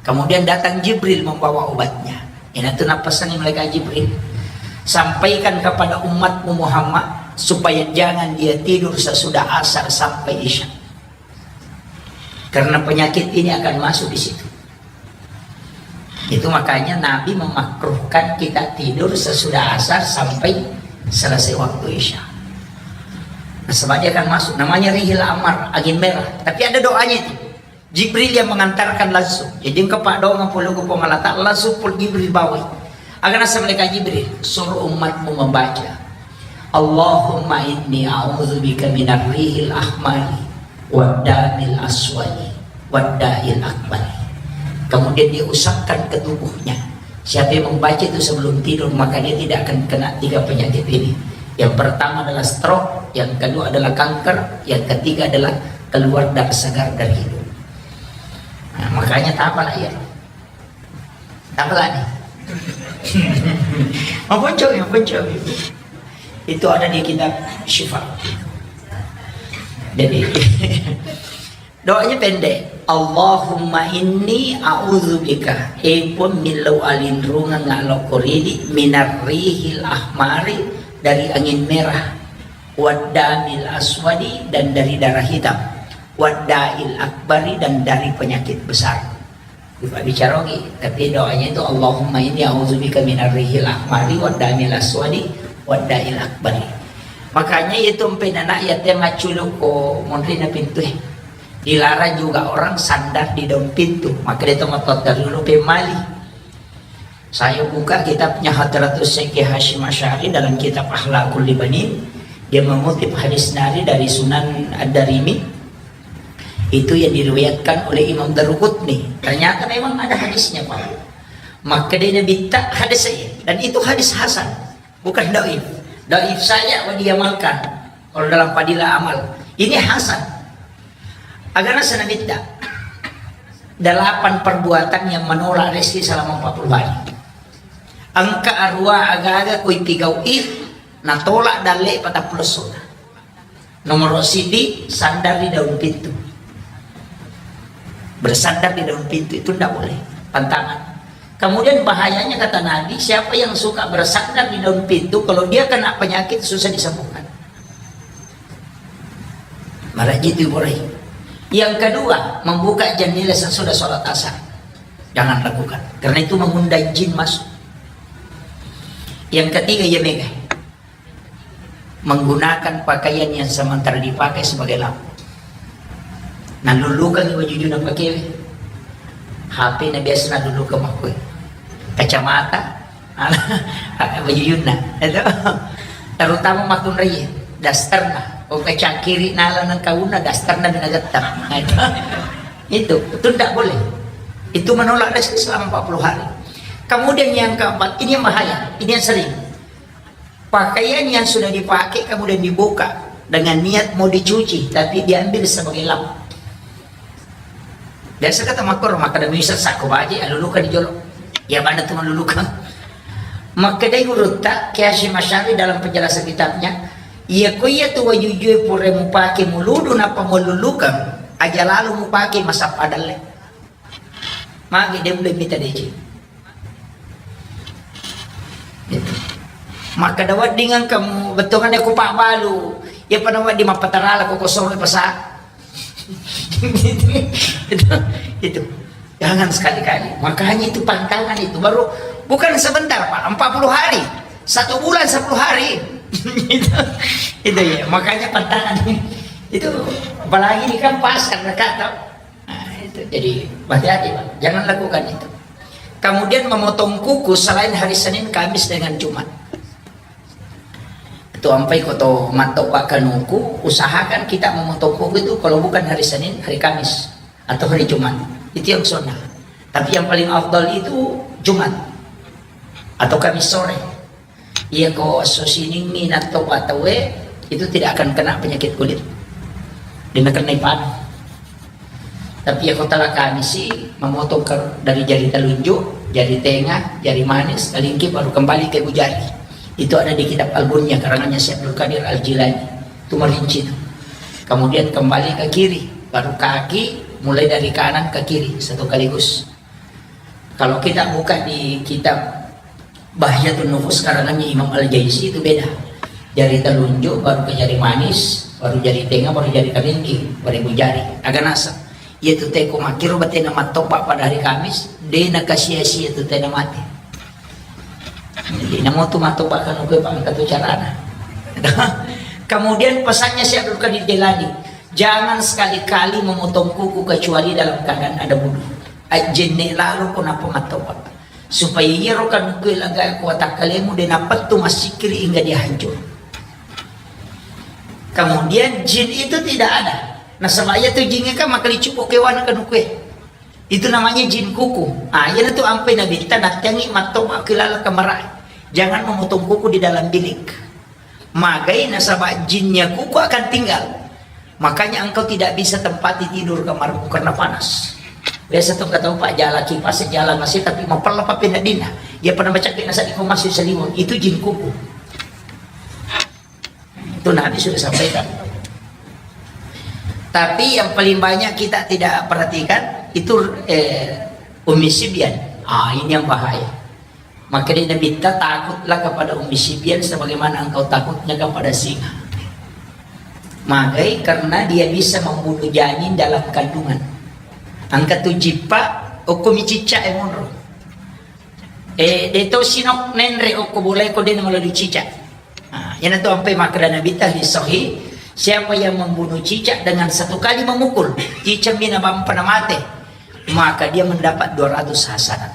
Kemudian datang Jibril membawa obatnya. Iyanatu napessangi malaikat Jibril, "Sampaikan kepada umatmu Muhammad supaya jangan dia tidur sesudah asar sampai isya. Karena penyakit ini akan masuk di situ." Itu makanya Nabi memakruhkan kita tidur sesudah asar sampai selesai waktu isya. Nah, sebab dia akan masuk, namanya rihil ahmar, angin merah. Tapi ada doanya itu. Jibril yang mengantarkan langsung. Jadi engka paddoangeng pole ko Puang Allah Ta'ala, langsung pole Jibril bawai. Aga naseng malaikat Jibril, "Suruh umatmu membaca, Allahumma inni a'udzubika minar rihil ahmari waddamil aswadi wadda'il akbari." Kemudian dia usapkan ke tubuhnya. Siapa yang membaca itu sebelum tidur, maka dia tidak akan kena tiga penyakit ini. Yang pertama adalah stroke, yang kedua adalah kanker, yang ketiga adalah keluar darah segar dari hidung. Nah, makanya tak apalah ya. Tak apalah nih. Maponcong ya, maponcong. Itu ada di kitab Syifa. Jadi, doanya pendek. "Allahumma inni a'udzubika." Eh, Puang, millau alinrungeng ngalokko ridi, "minar rihil ahmari," dari angin merah, "waddamil aswadi," dan dari darah hitam, "wadda'il akbari," dan dari penyakit besar. Dipabicaroki, tapi doanya itu, "Allahumma inni a'udzubika minar rihil ahmari waddamil aswadi wadda'il akbari." Makanya itu mpenana ya te macculuko monrina pintu e. Dilarang juga orang sandar di daun pintu. Maka dia tempat dulu pemali. Saya buka kitabnya Hadratus Syekh Hasyim Asy'ari dalam kitab Akhlaqul Libanin. Dia mengutip hadis nari dari Sunan Ad-Darimi. Itu yang diriwayatkan oleh Imam Daruqutni. Ternyata memang ada hadisnya, Pak. Maka dia Nabi tak hadis saya. Dan itu hadis hasan. Bukan dhaif. Dhaif saja wa diamalkan. Kalau dalam fadilah amal. Ini hasan. Agana sana bitta. Delapan perbuatan yang menolak rezeki selama empat puluh hari. Engka arua aga-aga koi pigau'i, natolak dalle patappulo sona. Nomor sidi, sandar di daun pintu. Bersandar di daun pintu itu ndak boleh. Pantangan. Kemudian bahayanya kata Nabi, siapa yang suka bersandar di daun pintu, kalau dia kena penyakit susah disembuhkan. Maraji itu boleh. Yang kedua, membuka jendela sesudah sholat asar. Jangan lakukan. Karena itu mengundang jin masuk. Yang ketiga, ya mega. Menggunakan pakaian yang sementara dipakai sebagai lampu. Nalulukan wajujuna pakai H P na biasa nalulukan makkoi. Kacamata, wajujuna. Itu. Terutama makkunrai, dasterna. Oh, kacangkiri nala nang kauna, dasterna binagettar. Nah, itu. Itu, itu tidak boleh. Itu menolak rezeki selama empat puluh hari. Kemudian yang keempat, ini yang bahaya, ini yang sering. Pakaian yang sudah dipakai kemudian dibuka dengan niat mau dicuci, tapi diambil sebagai lap. Biasa kata makor, maka demi sako baji, aluluka di jolo. Ya, mana tu maluluka. Maka dari urutta, Kiashi Masyari dalam penjelasan kitabnya, iya ko iya tu wajujue pura mupake muludu napa maluluka, aja lalu mupake masappa dalle. Magi de' mulle mita deceng. Gitu. Makkeda wedding engka mu bettuanna ku pabbalu. Iya pada wedding mappatarala ko kosong pasa. Itu, itu. Jangan sekali-kali. Makanya itu pantangan itu. Baru bukan sebentar, Pak. Empat puluh hari. Satu bulan, sepuluh hari. Itu, itu ya. Makanya pantangan. Itu apalagi ini kan pasar dekat, tau. Nah, itu. Jadi, hati-hati, Pak. Jangan lakukan itu. Kemudian memotong kuku selain hari Senin, Kamis, dengan Jumat. Itu ampai koto matto Pak Kanuku, usahakan kita memotong kuku itu kalau bukan hari Senin, hari Kamis, atau hari Jumat. Itu yang sunnah. Tapi yang paling afdal itu Jumat atau Kamis sore. Iya ko esso Seninni natto tauwe, itu tidak akan kena penyakit kulit. Dia kena panu. Tapi iya ko tala Kamisi, memotong ke, dari jari telunjuk, jari tengah, jari manis, telingki, baru kembali ke ibu jari. Itu ada di kitab Al-Bunyah, karangannya Syekh Abdul Qadir Al-Jilani. Itu merinci itu. Kemudian kembali ke kiri, baru kaki, mulai dari kanan ke kiri, satu kaligus. Kalau kita buka di kitab Bahjatun Nufus karangannya Imam Al-Jaisi, itu beda. Jari telunjuk, baru ke jari manis, baru jari tengah, baru jari kalingking, baru ibu jari. Aga naseng. Iya tu teko makkiro batena mattoba pada hari Kamis, de nakasia-sia tu tena mate. Jadi namo tu mattoba kanu kue pak angka tu carana. Kemudian pesannya Syekh Abdul Qadir Jailani, jangan sekali-kali memotong kuku kecuali dalam keadaan ada wudhu. Ajjenne lalo ko nappa mattoba. Supaya iyaro kanukue laga ko watakkalemu de napettu massikkiri hingga dia hancur. Kemudian jin itu tidak ada. Nasaba iya tu jingnge kan makalicupo kewana kanukue. Itu namanya jin kuku. Ah, iya tu ampai nabitta nattiangi mattoba kilala kamarae. Jangan memotong kuku di dalam bilik. Magai nasaba jinnya kuku akan tinggal. Makanya engkau tidak bisa tempati tidur kamarmu karena panas. Biasa tu kata pak jala kipas jala masih tapi mapella papi nadina. Ya pernah baca kena saat kau masih selimut itu jin kuku. Itu Nabi sudah sampaikan. Tapi yang paling banyak kita tidak perhatikan itu eh, Ummi Sibyan. Ah, ini yang bahaya. Maka dia Nabi takutlah kepada Ummi Sibyan sebagaimana engkau takutnya kepada singa. Magai karena dia bisa membunuh janin dalam kandungan. Angka tu jippa, okko mi cicca e monro. Eh, de to sinok nenre okko boleh ko de melalui cicak. Nah, yana tu ampai makkeda Nabi tadi sahih, siapa yang membunuh cicak dengan satu kali memukul, cicak mina bampa na mate, maka dia mendapat dua ratus hasanat.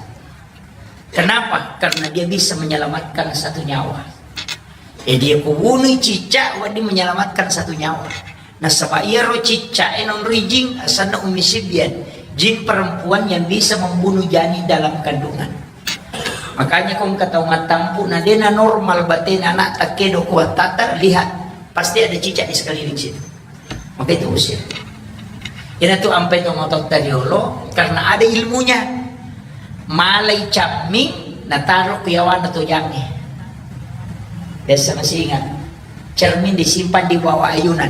Kenapa? Karena dia bisa menyelamatkan satu nyawa. Eh, dia kubunui cicak, wadi menyelamatkan satu nyawa. Nasaba iyaro cicak e nonroi jin, asanna Ummi Sibyan, jin perempuan yang bisa membunuh janin dalam kandungan. Makanya kau engka tau mattampu na dena normal batena anak takkedo kuat tata lihat pasti ada cicak di sekeliling situ. Maka itu usir. Ina tu ampai to motor tariolo karena ada ilmunya. Malai camming nataro ku yawana to jange. Biasa masih ingat. Cermin disimpan di bawah ayunan.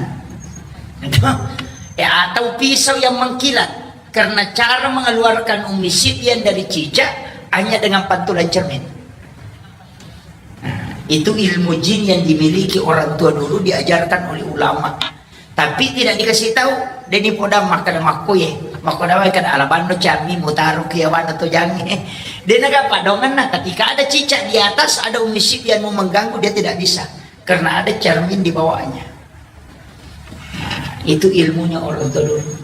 Ya, atau pisau yang mengkilat karena cara mengeluarkan Ummi Sibyan dari cicak hanya dengan pantulan cermin. Nah, itu ilmu jin yang dimiliki orang tua dulu diajarkan oleh ulama. Tapi tidak dikasih tahu. Deni podang makan makkoye. Makkodawa kan alabanno cami mutaru kiawana to jange. Dia negapa dongan nah ketika ada cicak di atas ada Ummi Sibyan mau mengganggu dia tidak bisa. Karena ada cermin di bawahnya. Nah, itu ilmunya orang tua dulu.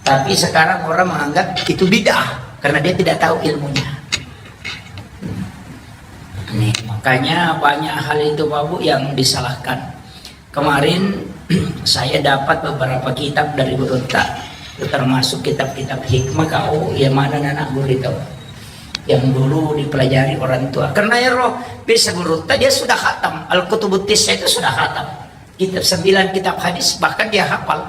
Tapi sekarang orang menganggap itu bid'ah karena dia tidak tahu ilmunya. Nih, makanya banyak hal itu Bapak Bu yang disalahkan. Kemarin saya dapat beberapa kitab dari gurutta, termasuk kitab-kitab hikmah kau yang mana anak guru itu yang dulu dipelajari orang tua. Karena ya roh bisa gurutta dia sudah khatam, Al-Kutubut Tis'ah itu sudah khatam. Kitab sembilan kitab hadis bahkan dia hafal.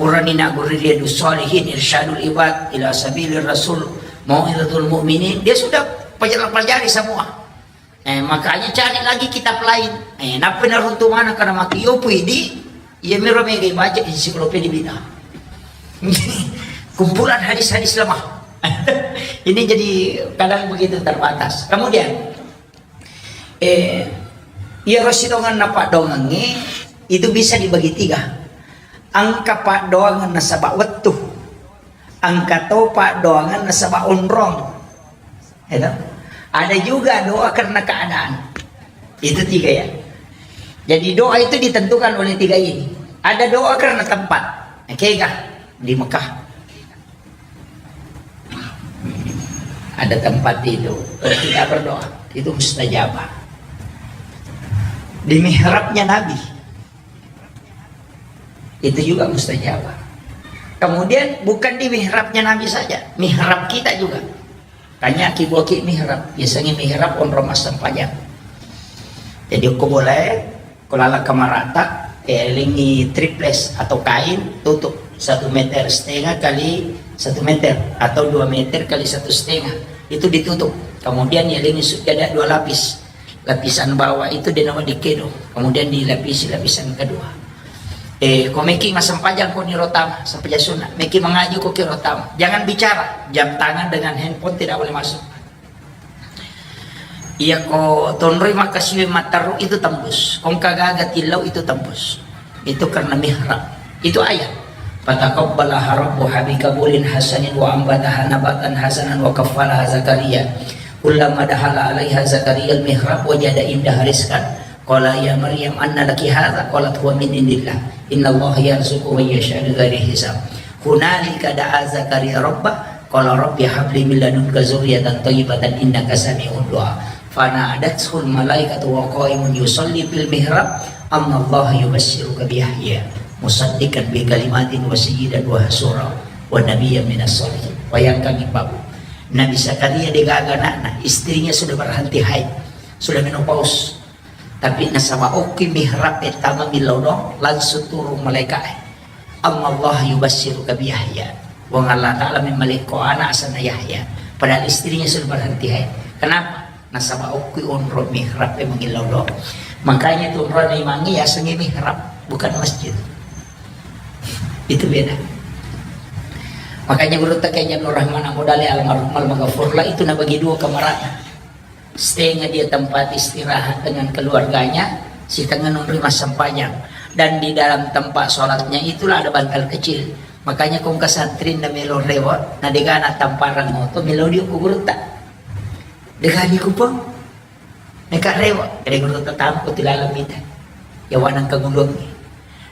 Purani nagguru Riyadus Shalihin, Irsyadul Ibad ila Sabilir Rasul, Mau'izatul Mu'minin, dia sudah pelajari, pelajari semua. Eh, makanya cari lagi kitab lain. Eh, nappa naruntu mana karena mati yopu idi, iya miro mega baca ensiklopedia bid'ah. Kumpulan hadis-hadis lemah. Ini jadi kadang begitu terbatas. Kemudian, eh, iya rosidongan na padongangi itu bisa dibagi tiga. Engka paddoangan nasaba wettu, engka to paddoangan nasaba onrong. Itu. Ada juga doa karena keadaan. Itu tiga ya. Jadi doa itu ditentukan oleh tiga ini. Ada doa karena tempat. Kega di Mekah. Ada tempat itu. Kalau kita berdoa, itu mustajabah. Di mihrabnya Nabi, itu juga mustajabah. Kemudian bukan di mihrabnya Nabi saja, mihrab kita juga. Kanya kiboki mihrab, biasanya mihrab onrong massempajang. Jadi ko boleh, ko lala kamarata, eh, lingi triples atau kain tutup satu meter setengah kali satu meter atau dua meter kali satu setengah, itu ditutup. Kemudian ya lingi sujada dua lapis. Lapisan bawah itu dia nama dikedo, kemudian dilapisi lapisan kedua. Eh, ko meki massempajang ko niro tama, sempajang sunnah. Meki mengaji ko kiro tama. Jangan bicara, jam tangan dengan handphone tidak boleh masuk. Iya ko tonroi makkasiwi matteru itu tembus. Kongka gaga tillau itu tembus. Itu karena mihrab. Itu ayat. Fataqabbalaha rabbuha biqabulin hasanin wa ambataha nabatan hasanan wa kaffalaha Zakaria. Kullama dakhala alaiha Zakaria al-mihrab wajada indaha rizqan. Qala ya Maryam anna laki hadza? Qalat huwa min indillah. Innallaha yarzuqu man yasha bighairi hisab. Hunalika da'a Zakaria rabbah. Qala rabbi habli min ladunka dzurriyyatan thayyibatan innaka sami'ud du'a. Fanadathul malaikatu wa qaimun yusalli fil mihrab, annallaha yubasysyuruka bi Yahya musaddiqan bi kalimatin wa sayyidan wa hasura wa nabiyyan minas sholihin. Bayangkan, Ibu. Nabi Zakaria degaga anakna, istrinya sudah berhenti haid, sudah menopause. Tapi nasaba okki mihrab e tama millau doang, langsung turun malaika e. Annallaha yubasysyuruka bi Yahya. Puang Allah Ta'ala memmalekko anak asenna Yahya. Padahal istrinya sudah berhenti haid. Kenapa? Nasaba okki onro mihrab e mangillau doang. Makanya tu onrona imangnge yasengnge mihrab, bukan masjid. Itu beda. Makanya guru Takai Abdul Rahman Abu Dali almarhum almaghfurlah itu nabagi dua kamarana. Setengah dia tempat istirahat dengan keluarganya, setengah nonroi massempajang. Dan di dalam tempat sholatnya itulah ada bantal kecil. Makanya kongka santri na melo rewa, na degana tamparang moto, melo dio ku gurutta. Degani kupang. Neka rewa, kede gurutta tamu ku tilalang mita. Ya wanang kagulungi.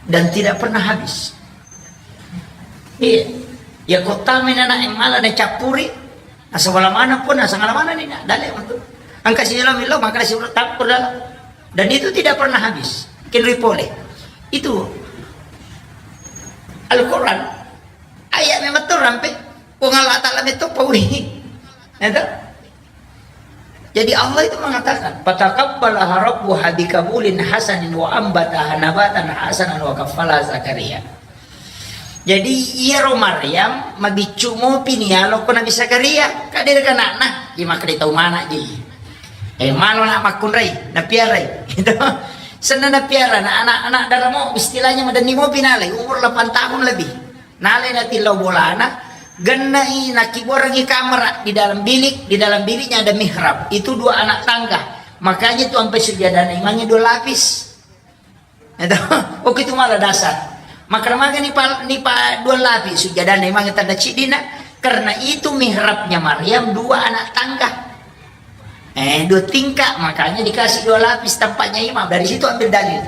Dan tidak pernah habis. Iya. Ya kota menana yang malah na cappuri. Asal mana pun, asal mana ni nak, dalek untuk. Angka si lo milo, maka si urut takur dalam. Dan itu tidak pernah habis. Kinrui pole. Itu Al-Quran. Ayat memang tu rampe. Puang Allah Ta'ala itu pauli. Itu. Jadi Allah itu mengatakan, "Fataqabbalaha rabbuha biqabulin hasanin wa ambataha nabatan hasanan wa kaffalaha Zakaria." Jadi, iyaro Maryam mabiccu mopi ni yalo ko Nabi Zakaria, ka de' kana'na, iya makkeda tau mana ji. Eh, malo na makkunrai, napiarai. Gitu. Senna napiara, na anak-anak daramo, istilahnya madenni mopi nalai, umur delapan tahun lebih. Nalai natillau bolana, gennai nakibuarangi kamera di dalam bilik, di dalam biliknya ada mihrab. Itu dua anak tangga. Makanya itu sampai sujadana imamnya dua lapis. Itu, oke, itu malah dasar. Maka maga ni pa, ni pa dua lapis sujadana imamnya tanda cidina. Karena itu mihrabnya Maryam dua anak tangga. Eh, dua tingkat, makanya dikasih dua lapis tempatnya imam. Dari situ ambil dalil.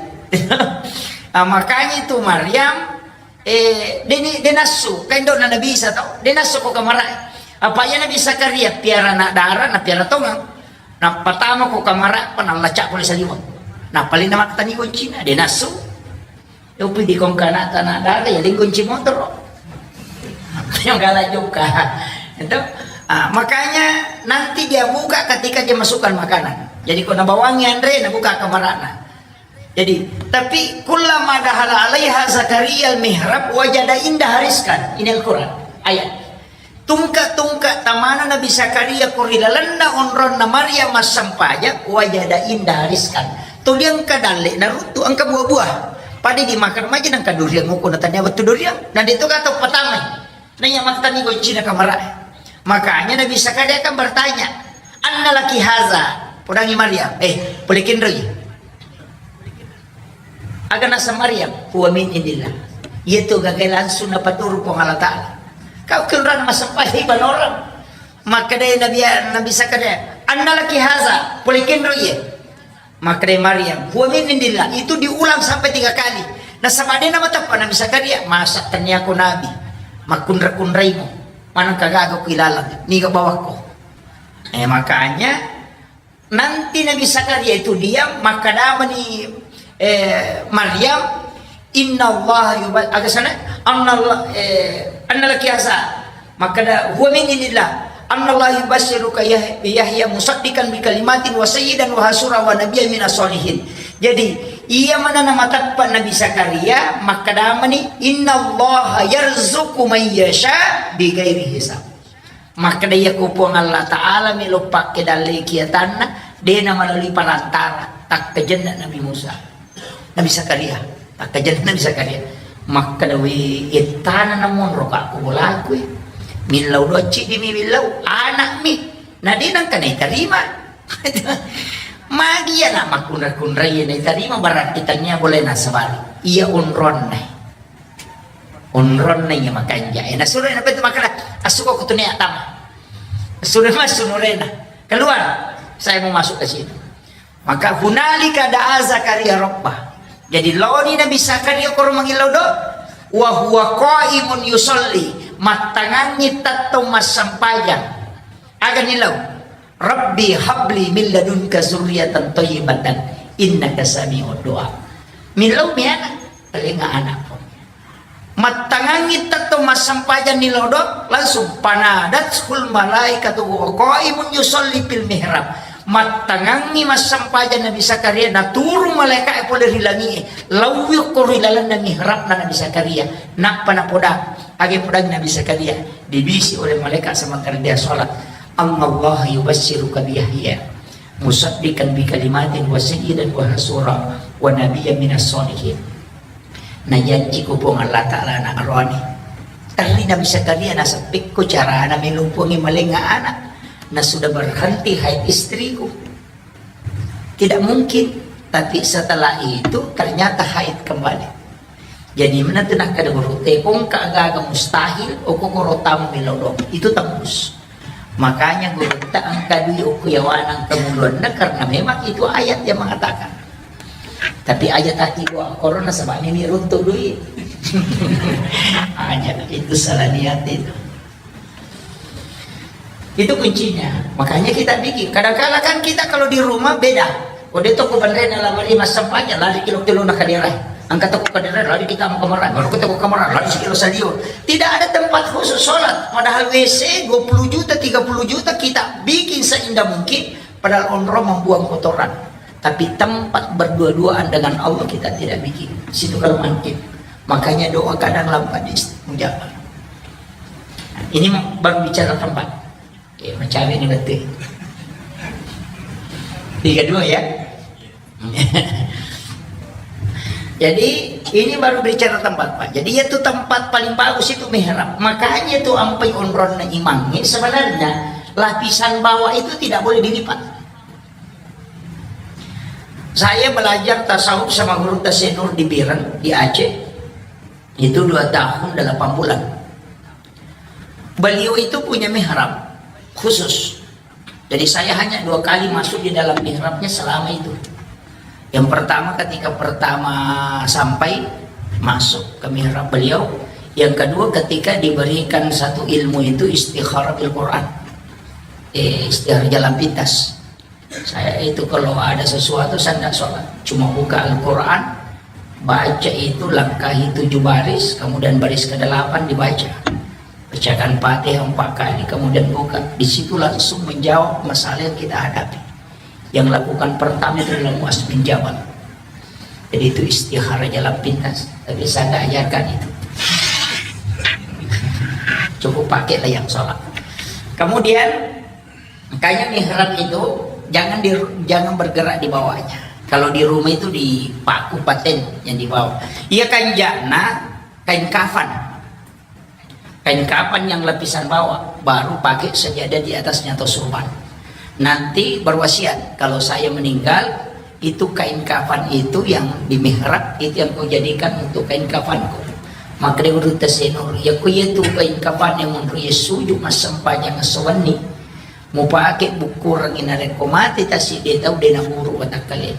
Nah, makanya itu Maryam, eh, deni, denassu, kain dona Nabi Isa tau, denassu ko kamara. Apa ya Nabi Zakaria piara anak dara, na piara tongang. Na pertama ko kamara, panallacak ko saliwang. Na paling nama tani kuncina, denassu. Yopi di kongkana tanah dara ya lingkunci motor. Yang galak juga. Itu. Ah, makanya nanti dia buka ketika dia masukkan makanan. Jadi ko nabawangi anre, nabuka kamarana. Jadi, tapi kullama dakhala alaiha Zakaria al-mihrab wajada indaha rizqan. Ini Al-Quran. Ayat. Tungka-tungka tamana Nabi Zakaria ko ri lalenna onronna Maryam massempajang, wajada indaha rizqan. Tuli engka dalle naruttu engka buah-buah. Pada dimakan maja nengka durian, muko na tania wettu durian. Na de' to gaga tau patamai. Na iya mattani goncina kamara. Makanya Nabi Zakaria kan bertanya, "Anna laki haza?" Podangi Maryam, eh, pole kenroi. Aga naseng Maryam, "Huwa min indillah." Iya tu gaga langsung napaturu Puang Allah Ta'ala. Kau kenrana massempajang ibadah orang. Makkedai Nabi, Nabi Zakaria, "Anna laki haza?" Pole kenroi ye. Makkedai Maryam, "Huwa min indillah." Itu diulang sampai tiga kali. Nasaba de' namateppa Nabi Zakaria, "Masa tania ko nabi? Makkunra-kunraimu. Maneng kagaga ku ilalang. Niga bawakko." Eh, makanya nanti Nabi Zakaria itu diam, makkedamani, eh, Maryam, "Inna Allah yuba-," aga sana? "Anna Allah, eh, anna laki haza?" Makkeda, "Huwa min indillah. Anna Allah yubasysyuruka Yah-, Yahya musaddiqan bi kalimatin wa sayyidan wa hasura wa nabiyyan minas sholihin." Jadi, iya mana namateppa Nabi Zakaria, makkedamani, "Inna Allah yarzuqu man yasha bi ghairi hisab." Makkeda, "Iya ko Puang Allah Ta'ala melo pakke dalle kiatanna, de' na melalui perantara, takkajenna Nabi Musa, Nabi Zakaria." Tajenna Nabi Zakaria. Makkeda, "We, ettana namonro ka ko bolakui. Millau doang ciddi mi millau, anakmi." Na de nangka naitarima. Magi iya na makkunra-kunrai naitarima, berarti tania boleh nasabari. Iya onronna. Onronna iya makanja. Eh, nasuro na betul makkeda, "Asuko kutunia tama." Sudah masuk nurena. "Keluar. Saya mau masuk ke situ." Maka hunalika da'a Zakaria rabbah. Jadi laoni Nabi Zakaria koro mangillau do, wa huwa qaimun yusalli, mattangangngi tettong massempajang. Aga nillau? "Rabbi habli min ladunka zurriyatan thayyibatan innaka sami'ud du'a." Millau mi ana, talenga anakku. Mattangangngi tettong massempajang nilodong, langsung, "Fanadathul malaikatu wa qaimun yusalli fil mihrab." Mattangangngi massempajang Nabi Zakaria, naturung malaika'e pole ri langi'e, laui ko ri lalenna mihrabna Nabi Zakaria. Nappa napoda, age podang Nabi Zakaria, dibisi oleh malaikat sementara dia sholat, "Annallaha yubasyiruka bi Yahya musaddiqan bi kalimatin wa sayyidan wa hasura wa nabiyyan minas sholihin." Najanci ko Puang Allah Ta'ala anak roani. Terri Nabi Zakaria naseppekko carana melumpungi malenga anak. Na sudah berhenti haid istriku. Tidak mungkin. Tapi setelah itu ternyata haid kembali. Jadi menentu nakkeda guru, "Tekongka gaga mustahil, oko koro tamu melodong." Itu tembus. Makanya gurutta engka dui okko yawana engka muluanna karena memang itu ayat yang mengatakan. Tapi aja taki gua korona sebab ini runtuh dui. Aja itu salah niat itu. Itu kuncinya. Makanya kita bikin. Kadang-kala kan kita kalau di rumah beda. Kode toko bandrena lama lima sempajang lari kilo-kilo na kadera. Angkat toko kadera lari kita mau kamar. Baru kita ke kamar lari sekilo salio. Tidak ada tempat khusus sholat. Padahal W C dua puluh juta, tiga puluh juta kita bikin seindah mungkin. Padahal onro membuang kotoran. Tapi tempat berdua-duaan dengan Allah kita tidak bikin. Situ kalau mungkin. Makanya doa kadang lambat dimustajab. Ini baru bicara tempat. Ya, mencari ini betul. Tiga dua ya. Jadi ini baru bicara tempat, Pak. Jadi itu tempat paling bagus itu mihrab. Makanya itu ampai onronna imangnya sebenarnya lapisan bawah itu tidak boleh dilipat. Saya belajar tasawuf sama guru Tasik Nur di Biren, di Aceh. Itu dua tahun delapan bulan. Beliau itu punya mihrab khusus. Jadi saya hanya dua kali masuk di dalam mihrabnya selama itu. Yang pertama ketika pertama sampai masuk ke mihrab beliau. Yang kedua ketika diberikan satu ilmu itu istikharah bil Quran. Eh, istikharah jalan pintas. Saya itu kalau ada sesuatu saya tidak sholat, cuma buka Al-Quran, baca itu langkahi tujuh baris, kemudian baris kedelapan dibaca, bacakan Fatihah empat kali, kemudian buka. Di situ langsung menjawab masalah yang kita hadapi. Yang lakukan pertama itu adalah Muaz bin Jabal. Jadi itu istikharah jalan pintas, tapi saya tidak ajarkan itu. Cukup pakailah yang sholat. Kemudian Makanya mihrab itu jangan di, jangan bergerak di bawahnya. Kalau di rumah itu dipaku paten yang di bawah. Iya kanjana kain kafan. Kain kafan yang lapisan bawah, baru pakai sajadah di atasnya atau surban. Nanti berwasiat, kalau saya meninggal, itu kain kafan itu yang di mihrab itu yang kau jadikan untuk kain kafanku. Maka dia urut tesenur, ya ku iya tu kain kafan yang menurut Yesus juga masam panjang sewenni. Mupake bukkurengngi narekko mate tasiddi tau de naburu watakkalena.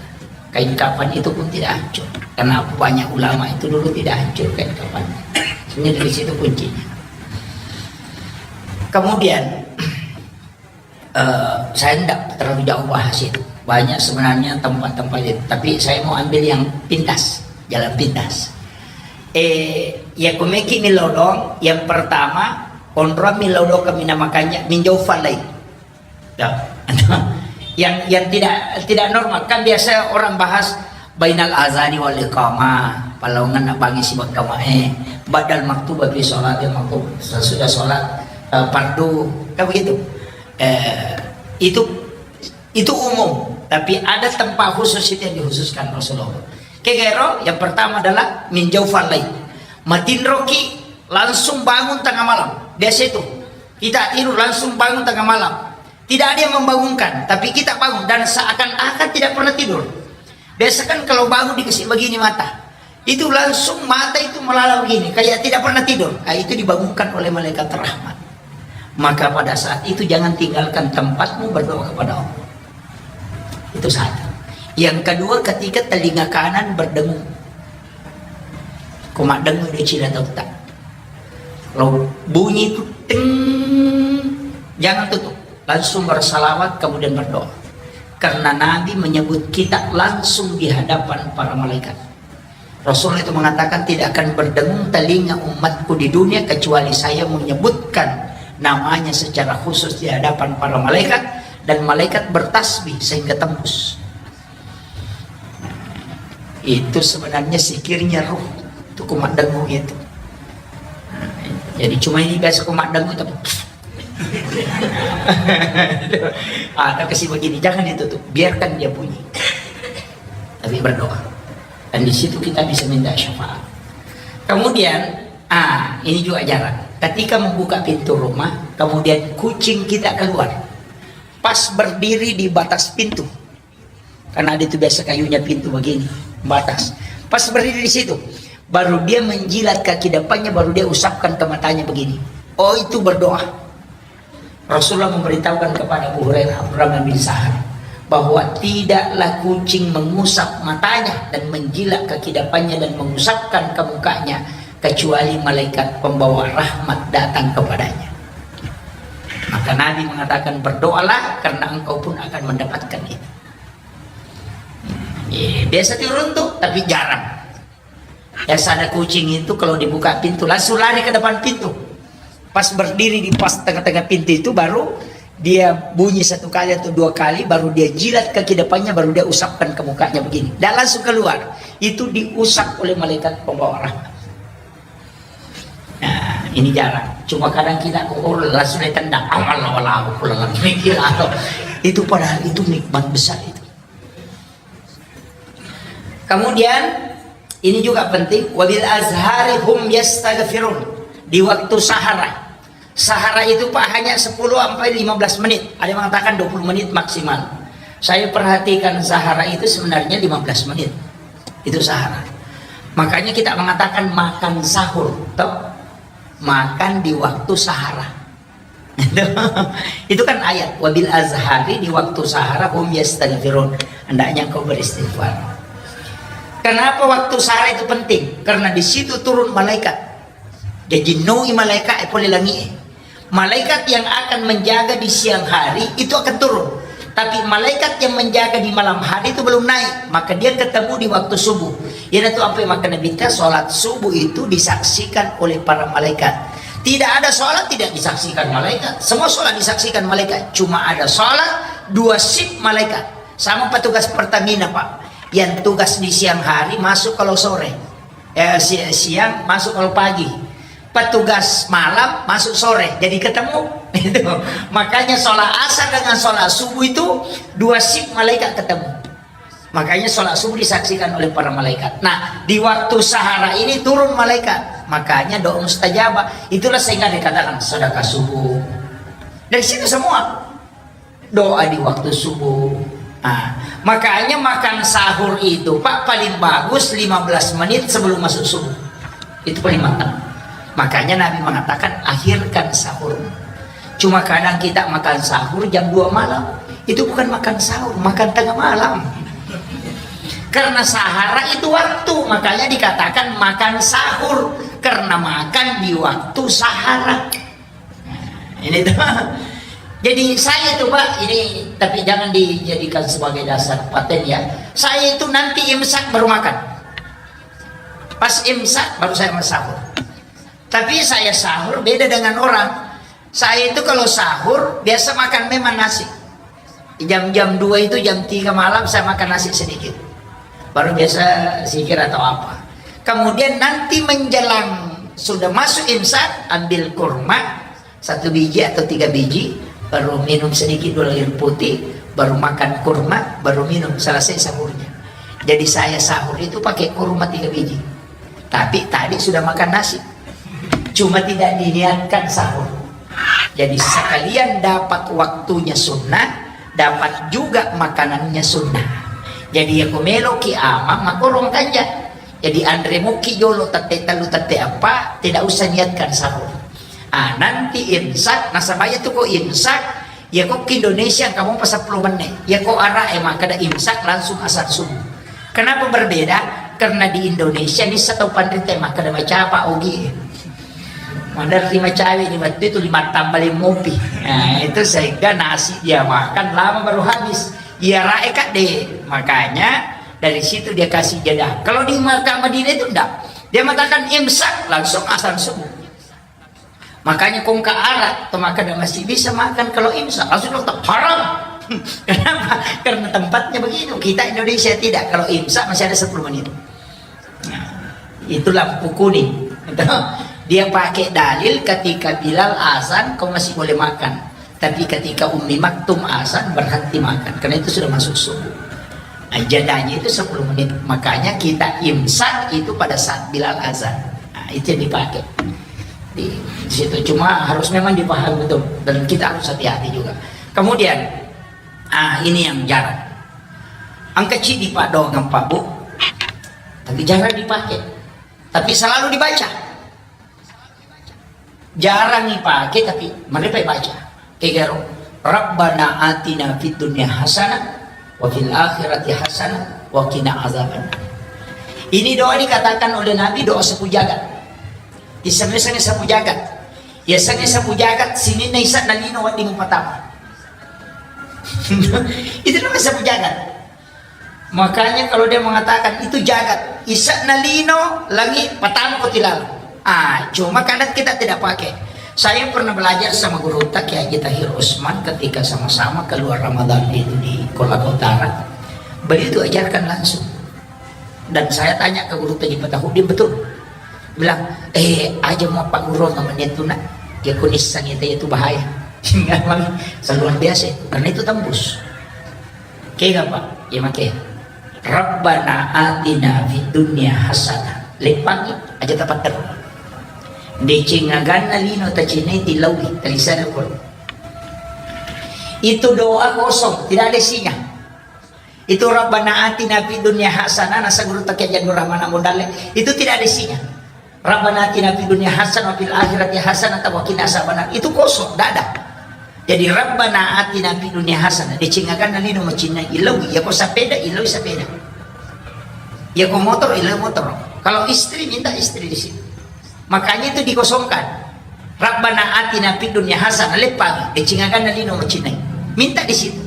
Kain kafan itu pun tidak hancur. Kenapa banyak ulama itu dulu tidak hancur kain kafan? Sebenarnya dari situ kuncinya. Kemudian, eh, saya tidak terlalu jauh bahas itu. Banyak sebenarnya tempat-tempat itu. Tapi saya mau ambil yang pintas, jalan pintas. Eh, ya kumeki milodong, yang pertama, onrong milodong kami namakannya, minjau falai. Ya. Yang, yang tidak, tidak normal. Kan biasa orang bahas bainal azani wal iqamah, palaungan nak bangi si berjamaah, eh, badal maktubah fi sholatil maktub, sesudah sholat, eh, fardu, kan begitu. Eh, itu, itu umum, tapi ada tempat khusus itu yang dikhususkan Rasulullah. Kegero, yang pertama adalah min jaufal lail. Matinroki, langsung bangun tengah malam. Biasa itu. Kita tidur langsung bangun tengah malam. Tidak ada yang membangunkan, tapi kita bangun dan seakan-akan tidak pernah tidur. Biasa kan kalau bangun dikasih begini mata. Itu langsung mata itu melala begini, kayak tidak pernah tidur. Ah, itu dibangunkan oleh malaikat rahmat. Maka pada saat itu jangan tinggalkan tempatmu berdoa kepada Allah. Itu satu. Yang kedua, ketika telinga kanan berdengung. Ko maddengung de cina tauta. Kalau bunyi itu ting, jangan tutup. Langsung bersalawat, kemudian berdoa. Karena Nabi menyebut kita langsung di hadapan para malaikat. Rasul itu mengatakan, "Tidak akan berdengung telinga umatku di dunia kecuali saya menyebutkan namanya secara khusus di hadapan para malaikat, dan malaikat bertasbih sehingga tembus." Itu sebenarnya zikirnya ruh. Itu ko maddengung itu. Jadi cuma ini biasa ko maddengung tapi ada kasih begini, jangan ditutup, biarkan dia bunyi. Tapi berdoa. Dan di situ kita bisa minta syafaat. Kemudian, ah, ini juga ajaran. Ketika membuka pintu rumah, kemudian kucing kita keluar. Pas berdiri di batas pintu. Karena ada itu biasa kayunya pintu begini, batas. Pas berdiri di situ, baru dia menjilat kaki depannya, baru dia usapkan ke matanya begini. Oh, itu berdoa. Rasulullah memberitahukan kepada Abu Hurairah, Abdurrahman bin Sahar, bahwa tidaklah kucing mengusap matanya dan menjilat kaki depannya dan mengusapkan ke mukanya kecuali malaikat pembawa rahmat datang kepadanya. Maka Nabi mengatakan, "Berdoalah karena engkau pun akan mendapatkan itu." Iya, biasa turun tuh, tapi jarang. Biasa ada kucing itu kalau dibuka pintu, langsung lari ke depan pintu. Pas berdiri di pas tengah-tengah pintu itu, baru dia bunyi satu kali atau dua kali, baru dia jilat kaki depannya, baru dia usapkan ke mukanya begini. Dan langsung keluar. Itu diusap oleh malaikat pembawa rahmat. Nah, ini jarang. Cuma kadang kita kok, oh, langsung ditendang. Amal wala aku lalang mikir atau itu, padahal itu nikmat besar itu. Kemudian ini juga penting, wabil azhari hum yastaghfirun, di waktu sahara. Sahara itu, Pak, hanya sepuluh sampai lima belas menit. Ada yang mengatakan dua puluh menit maksimal. Saya perhatikan sahara itu sebenarnya lima belas menit. Itu sahara. Makanya kita mengatakan makan sahur, toh? Makan di waktu sahara. Itu kan ayat, "Wabil azhari", di waktu sahara, "hum yastaghfirun", hendaknya engkau beristighfar. Kenapa waktu sahara itu penting? Karena di situ turun malaikat. Jadi nui malaikat e pole langi e. Malaikat yang akan menjaga di siang hari itu akan turun. Tapi malaikat yang menjaga di malam hari itu belum naik, maka dia ketemu di waktu subuh. Iyanatu apa yang makkeda Nabitta, sholat subuh itu disaksikan oleh para malaikat. Tidak ada sholat tidak disaksikan malaikat. Semua sholat disaksikan malaikat. Cuma ada sholat dua shift malaikat. Sama petugas Pertamina, Pak. Yang tugas di siang hari masuk kalau sore. Eh, si-, siang masuk kalau pagi. Petugas malam masuk sore. Jadi ketemu. Itu. Makanya sholat asar dengan sholat subuh itu dua shift malaikat ketemu. Makanya sholat subuh disaksikan oleh para malaikat. Nah, di waktu sahara ini turun malaikat. Makanya doa mustajabah. Itulah sehingga dikatakan sedekah subuh. Dari situ semua. Doa di waktu subuh. Nah, makanya makan sahur itu, Pak, paling bagus lima belas menit sebelum masuk subuh. Itu paling mantap. Makanya Nabi mengatakan, "Akhirkan sahur." Cuma kadang kita makan sahur jam dua malam. Itu bukan makan sahur, makan tengah malam. Karena sahara itu waktu, makanya dikatakan makan sahur. Karena makan di waktu sahara. Ini tuh. Jadi saya itu, Pak, ini tapi jangan dijadikan sebagai dasar paten ya. Saya itu nanti imsak baru makan. Pas imsak baru saya sahur. Tapi saya sahur beda dengan orang. Saya itu kalau sahur biasa makan memang nasi. Jam-jam dua itu, jam tiga malam saya makan nasi sedikit. Baru biasa zikir atau apa. Kemudian nanti menjelang sudah masuk imsak, ambil kurma satu biji atau tiga biji, baru minum sedikit dulu air putih, baru makan kurma, baru minum, selesai sahurnya. Jadi saya sahur itu pakai kurma tiga biji. Tapi tadi sudah makan nasi. Cuma tidak diniatkan sahur. Jadi sekalian dapat waktunya sunnah, dapat juga makanannya sunnah. Jadi ya ko meloki amang makoro makanja. Jadi anre muki jolo tette tellu tette apa, tidak usah niatkan sahur. Ah, nanti imsak, nasaba iya tu ko imsak, iya ko ki Indonesia engka mopa seppulo menit. Iya ko ara e makkeda imsak langsung azan subuh. Kenapa berbeda? Karena di Indonesia ni satu panrita makkeda macapa ogi. Maderri macawe di waktu itu lima tambah lima mopi. Nah, itu sehingga nasi dia makan lama baru habis. Iya rae kadde. Makanya dari situ dia kasih jeda. Kalau di Mekah Madinah itu enggak. Dia mengatakan imsak langsung azan subuh. Makanya kongka Arab, to makkeda masih bisa makan kalau imsak, langsung dong, "Haram." Kenapa? Karena tempatnya begitu. Kita Indonesia tidak. Kalau imsak masih ada sepuluh menit. Nah, itu lampu kuning. Dia pakai dalil ketika Bilal azan, kau masih boleh makan. Tapi ketika Ummi Maktum azan, berhenti makan. Karena itu sudah masuk subuh. Nah, jadanya itu sepuluh menit. Makanya kita imsak itu pada saat Bilal azan. Nah, itu yang dipakai. Di situ cuma harus memang dipahami betul. Dan kita harus hati-hati juga. Kemudian, ah, ini yang jarang. Engka ceddi paddoangeng, Pak, Bu. Tapi jarang dipakai. Tapi selalu dibaca. Jarang ipake, tapi marepa baca. Kegaro, "Rabbana atina fid dunya hasanah wa fil akhirati hasanah wa qina azabannar." Ini doa dikatakan oleh Nabi doa sapu jagat. Isengnge sapu jagat. Isengnge sapu jagat, sininna ise'na lino wedding patama. Itu namanya sapu jagat. Makanya kalau dia mengatakan itu jagat, ise'na lino, langi, patama ko tilala. Ah, cuma kadang kita tidak pakai. Saya pernah belajar sama guru Kiai Haji Tahir Usman ketika sama-sama keluar Ramadan itu di Kolaka Utara. Beliau itu ajarkan langsung. Dan saya tanya ke guru Haji Fatahudin, betul. Bilang, "Eh, aja mau Pak Guru nggak menyentuh nak. Dia kunis sang itu, itu bahaya." Memang luar biasa. Karena itu tembus. Kega, Pak? Iya, make. "Rabbana atina fid dunya hasanah." Leppangi aja tapattero. Deceng aganna lino tacinai tilaui, talisada koro. Itu doa kosong, tidak ada isinya. Itu Rabbana atina fid dunya hasanah, nasa guru Kiai Haji Rahman Abu Dalle. Itu tidak ada isinya. Rabbana atina fid dunya hasanah wa fil akhirati hasanah wa qina azabannar. Itu kosong, tidak ada. Jadi Rabbana atina fid dunya hasanah. Decengakan lino macinna ilau, ya ko sepeda, ilau sepeda. Ya ko motor, ilau motor. Kalau istri minta istri di situ. Makanya itu dikosongkan. Rabbana atina fid dunya hasanah, leppa, decengakan lino macinna. Minta di situ.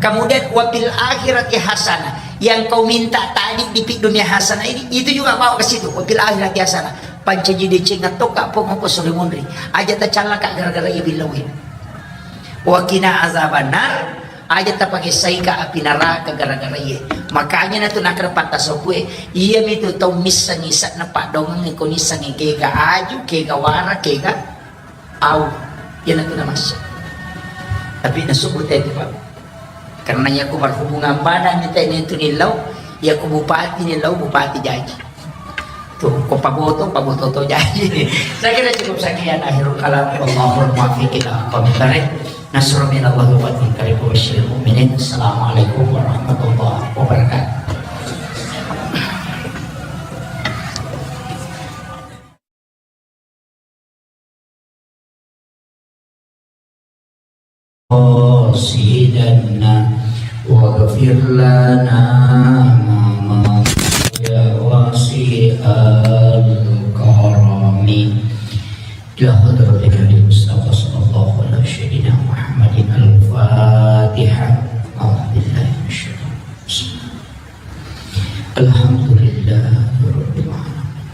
Kemudian wa fil akhirati hasanah. Yang kau minta tadi di fid dunya hasanah ini, itu juga bawa ke situ. Wa fil akhirati hasanah. Pancaji decenga toka pong ko sore monri. Aja tacallaka gara-gara ibilauin. Wa qina azabannar, aja tapakessaika api naraka gara-gara iye. Makanya natu nakkeda patta sopue, iya mitu tau missengi ise'na paddoangeng ko nissengi kega aju, kega wara, kega au. Iya natu namassa. Tapi nasubut itu, Pak. Karena iya ko berhubungan badan ni tene tu nilau, iya ko bupati nilau, bupati jaji. Tuh, ko paboto, paboto to jaji. Saya kira cukup sekian akhirul kalam. Wallahul muwaffiq ila aqwamit thariq. Nasrun minallahi wa fathun qarib wa basyiril mu'minin. Assalamualaikum warahmatullahi wabarakatuh. قاصدنا واغفر لنا ما مضى يا واسع الكرم. إلى حضرة النبي المصطفى صلى الله على سيدنا محمد الفاتحة. أعوذ بالله من الشيطان الرجيم. الحمد لله رب العالمين.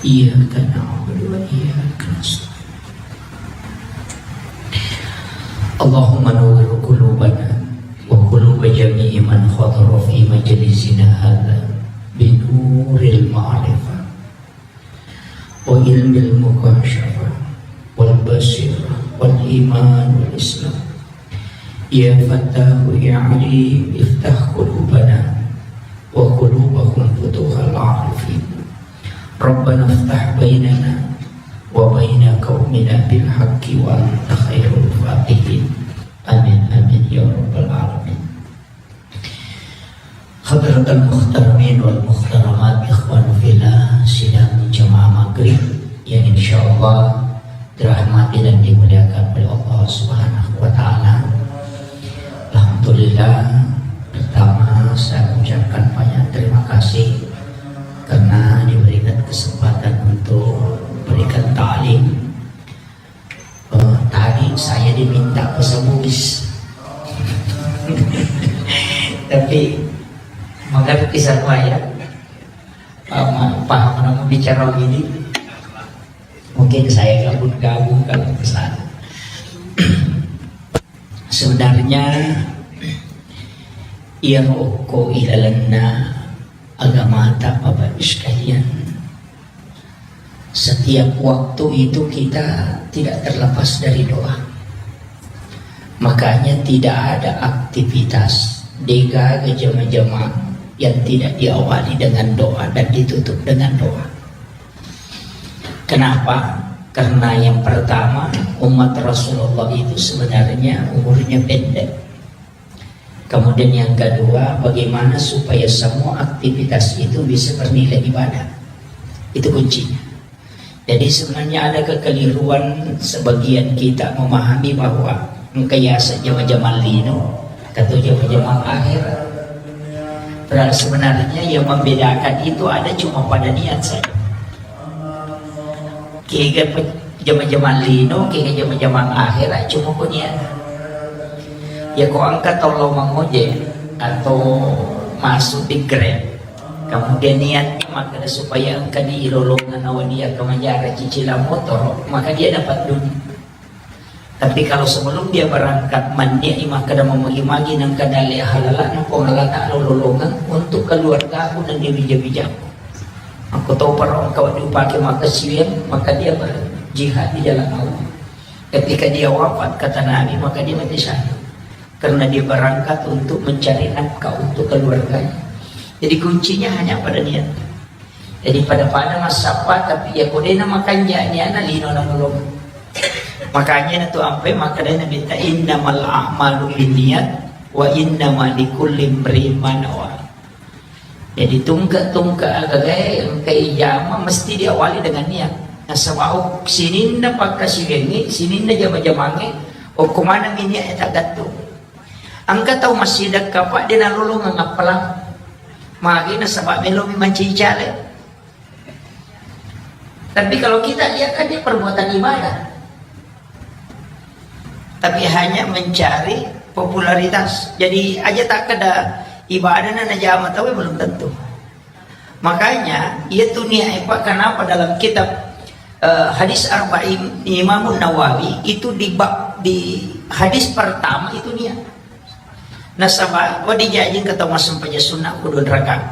إياك نعبد وإياك نستعين. اللهم نور قلوبنا وقلوب جميع من حضر في مجلسنا هذا بنور المعرفة وعلم المكاشفة والبصيرة والإيمان والإسلام. يا فتاح يا عليم افتح قلوبنا وقلوبهم فتوح العارفين. ربنا افتح بيننا وبين قومنا بالحق وأنت خير الفاتحين. آمين، آمين يا رب العالمين. Hadratal muhtaramin wal muhtaramat, ikhwan fillah, sidang jamaah maghrib yang insyaallah dirahmati dan dimuliakan oleh Allah Subhanahu wa Ta'ala. Alhamdulillah, pertama saya ucapkan banyak terima kasih karena diberikan kesempatan untuk berikan ta'lim. Eh, tadi saya diminta bahasa Bugis. Tapi mengerti semua ya. Paham, paham namun bicara ini. Mungkin saya gabung-gabung kalau ke sana. Sebenarnya, iya roko ilalenna agamata, Bapak Ibu sekalian. Setiap waktu itu kita tidak terlepas dari doa. Makanya tidak ada aktivitas degaga jama-jama yang tidak diawali dengan doa dan ditutup dengan doa. Kenapa? Karena yang pertama, umat Rasulullah itu sebenarnya umurnya pendek. Kemudian yang kedua, bagaimana supaya semua aktivitas itu bisa bernilai ibadah. Itu kuncinya. Jadi sebenarnya ada kekeliruan sebagian kita memahami bahwa engka yaseng jama-jama lino, engka to jama-jama akhir. Padahal sebenarnya yang membedakan itu ada cuma pada niat saja. Kega pe-, jama-jama lino, kega jama-jama akhir, cuma ko niat. Ya ko engka tau lao mangojek atau masuk di Grab, kemudian niatnya makkeda supaya engka di lolongan nawa dia kemajara cicilan motor, maka dia dapat dunia. Tapi kalau sebelum dia berangkat, mannia'i makkeda mamagi-magi nengka dalle halala na Puang Allah Ta'ala lolongang untuk keluargaku dan dia bija-bijaku. Aku tahu para engkau dipakai maka siweng, maka dia berjihad di jalan Allah. Ketika dia wafat, kata Nabi, maka dia mati syahid. Karena dia berangkat untuk mencari nafkah untuk keluarganya. Jadi kuncinya hanya pada niat. Jadi pada-pada massappa, tapi iya ko de'na makanja niatna lino nalolong. Makanya na tu ampai makkedai Nabitta, "Innamal a'malu binniyat wa innama likulli imri'in ma nawa." Jadi tungke-tungke agagae engka ijama mesti diawali dengan niat. Nasaba sininna pakkasiwiangnge, sininna jama-jamangnge, okko maneng niat e tagattung. Engka tau massidekka, Pak, de nalolongeng appalang. Magi nasaba melomi mancaji caleg. Tapi kalau kita lihat kan dia perbuatan ibadah. Tapi hanya mencari popularitas. Jadi aja takkeda ibadah na najama tau belum tentu. Makanya, iya tu niat, Pak, kenapa dalam kitab, eh, hadis Arba'in Imam Nawawi itu di bab, di hadis pertama itu niat. Nasaba, wa dijaji engka tau massempajang sunnah ku dua rakaat.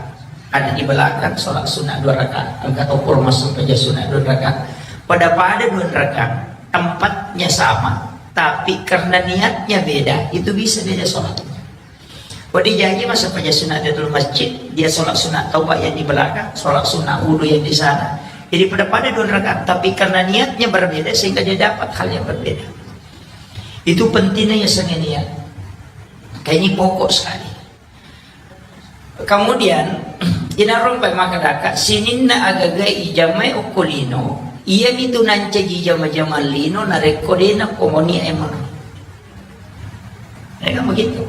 Ada di belakang sholat sunnah dua rakaat. Engka tau pura massempajang sunnah dua rakaat. Pada-pada dua rakaat, tempatnya sama, tapi karena niatnya beda, itu bisa beda sholatnya. Ko dijaji massempajang sunat di dalam masjid, dia sholat sunat taubat yang di belakang, sholat sunat wudhu yang di sana. Jadi pada-pada dua rakaat, tapi karena niatnya berbeda sehingga dia dapat hal yang berbeda. Itu pentingnya ya sengnya niat. Kayak ini pokok sekali. Kemudian, inarung pai makadaka, sininna agaga ijamai okko lino, iya mitu nancaji jama-jama lino, narekko dena komoni emang. Ya kan begitu.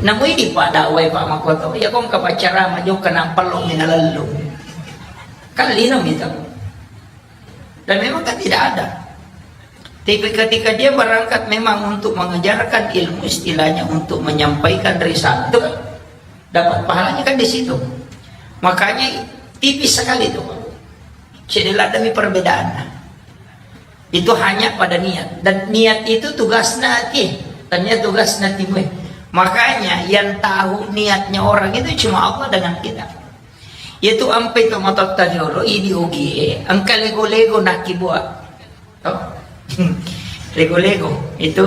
Namui di Pak Dawai, Pak Makoto, ya kong kapacara majo kenang pello mina lellu. Kan lino gitu. Dan memang kan tidak ada. Tapi ketika dia berangkat memang untuk mengajarkan ilmu, istilahnya untuk menyampaikan risalah, itu kan dapat pahalanya kan di situ. Makanya tipis sekali itu. Jadi demi perbedaannya. Itu hanya pada niat. Dan niat itu tugasnya hati. Tanya tugasnya timu. Makanya yang tahu niatnya orang itu cuma Allah dengan kita. Yaitu ampe to matotta jolo, idi ogie, engka lego-lego nakibua. Oh. Lego-lego itu.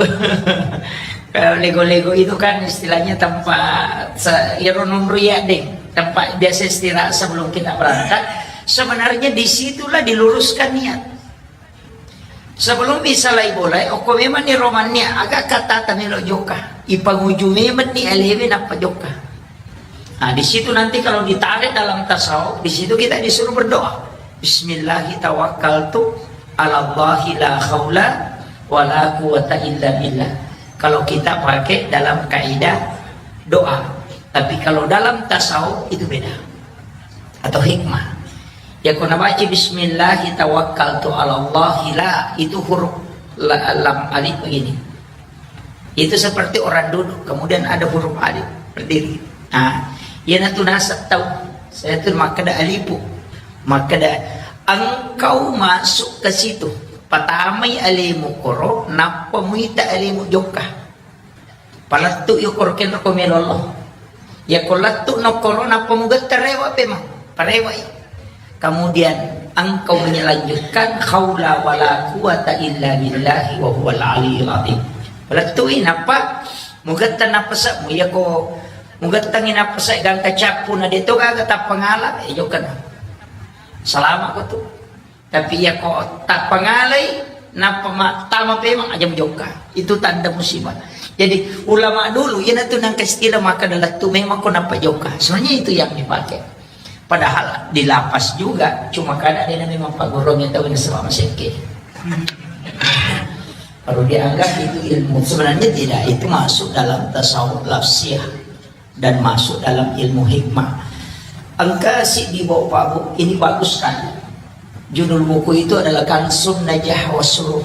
Eh, lego-lego itu kan istilahnya tempat se- iro nunru ya, deng, tempat biasa istirahat sebelum kita berangkat. Sebenarnya disitulah diluruskan niat. Sebelum bisa lai bolai, okko memang ni romannya agak kata tamelo jokka. Ipanguju memang ni alewe nappa jokka. Nah, di situ nanti kalau ditarik dalam tasawuf, di situ kita disuruh berdoa. Bismillahi tawakkaltu ala Allahi la haula wa la quwata illa billah. Kalau kita pakai dalam kaidah doa. Tapi kalau dalam tasawuf itu beda. Atau hikmah. Ya, ko nabaca bismillahi tawakkaltu ala Allahi la, itu huruf la, lam alif begini. Itu seperti orang duduk, kemudian ada huruf alif berdiri. Nah, iyanatu nasab tau. Saya tu makkeda alifu. Makkeda engkau masuk ke situ. Patamai alemu koro, nappa muita alemu jokka. Palettu yo koro kenro ko melo Allah. Ya ko lettu no koro nappa mugetta rewa pema. Parewai. Kemudian engkau melanjutkan haula wala quwata illa billahi wa huwal aliyul azim. Palettui nappa mugetta napasa mu ya ko mugettangi napasa gangka cappu na deto gaga tappangala e jokka na. Salama ko tu. Tapi ya ko tappangalai nappa ma- tama pemang aja mujokka. Itu tanda musibah. Jadi ulama dulu iyanatu nangka istilah maka dalam tu memang ko nappa jokka. Sebenarnya itu yang dipakai. Padahal di lapas juga, cuma kada ada yang memang pagurung yang tahu nasaba maseke. Baru dianggap itu ilmu. Sebenarnya tidak, itu masuk dalam tasawuf lafsiyah dan masuk dalam ilmu hikmah. Engka si di bawah Pak Bu, ini bagus sekali. Judul buku itu adalah Kansun Najah Wasrur.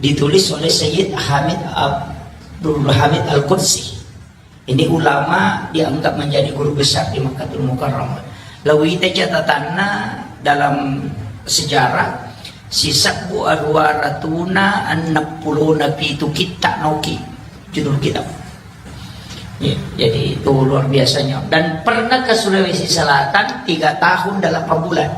Ditulis oleh Sayyid Hamid Abdul Hamid Al-Qudsi. Ini ulama dianggap menjadi guru besar di Makkah Mukarramah. Lawita catatanna dalam sejarah, sisebbu aruwa ratuna enneng pulona pitu kitta noki judul kitab. Ya, jadi itu luar biasanya. Dan pernah ke Sulawesi Selatan tiga tahun dan delapan bulan.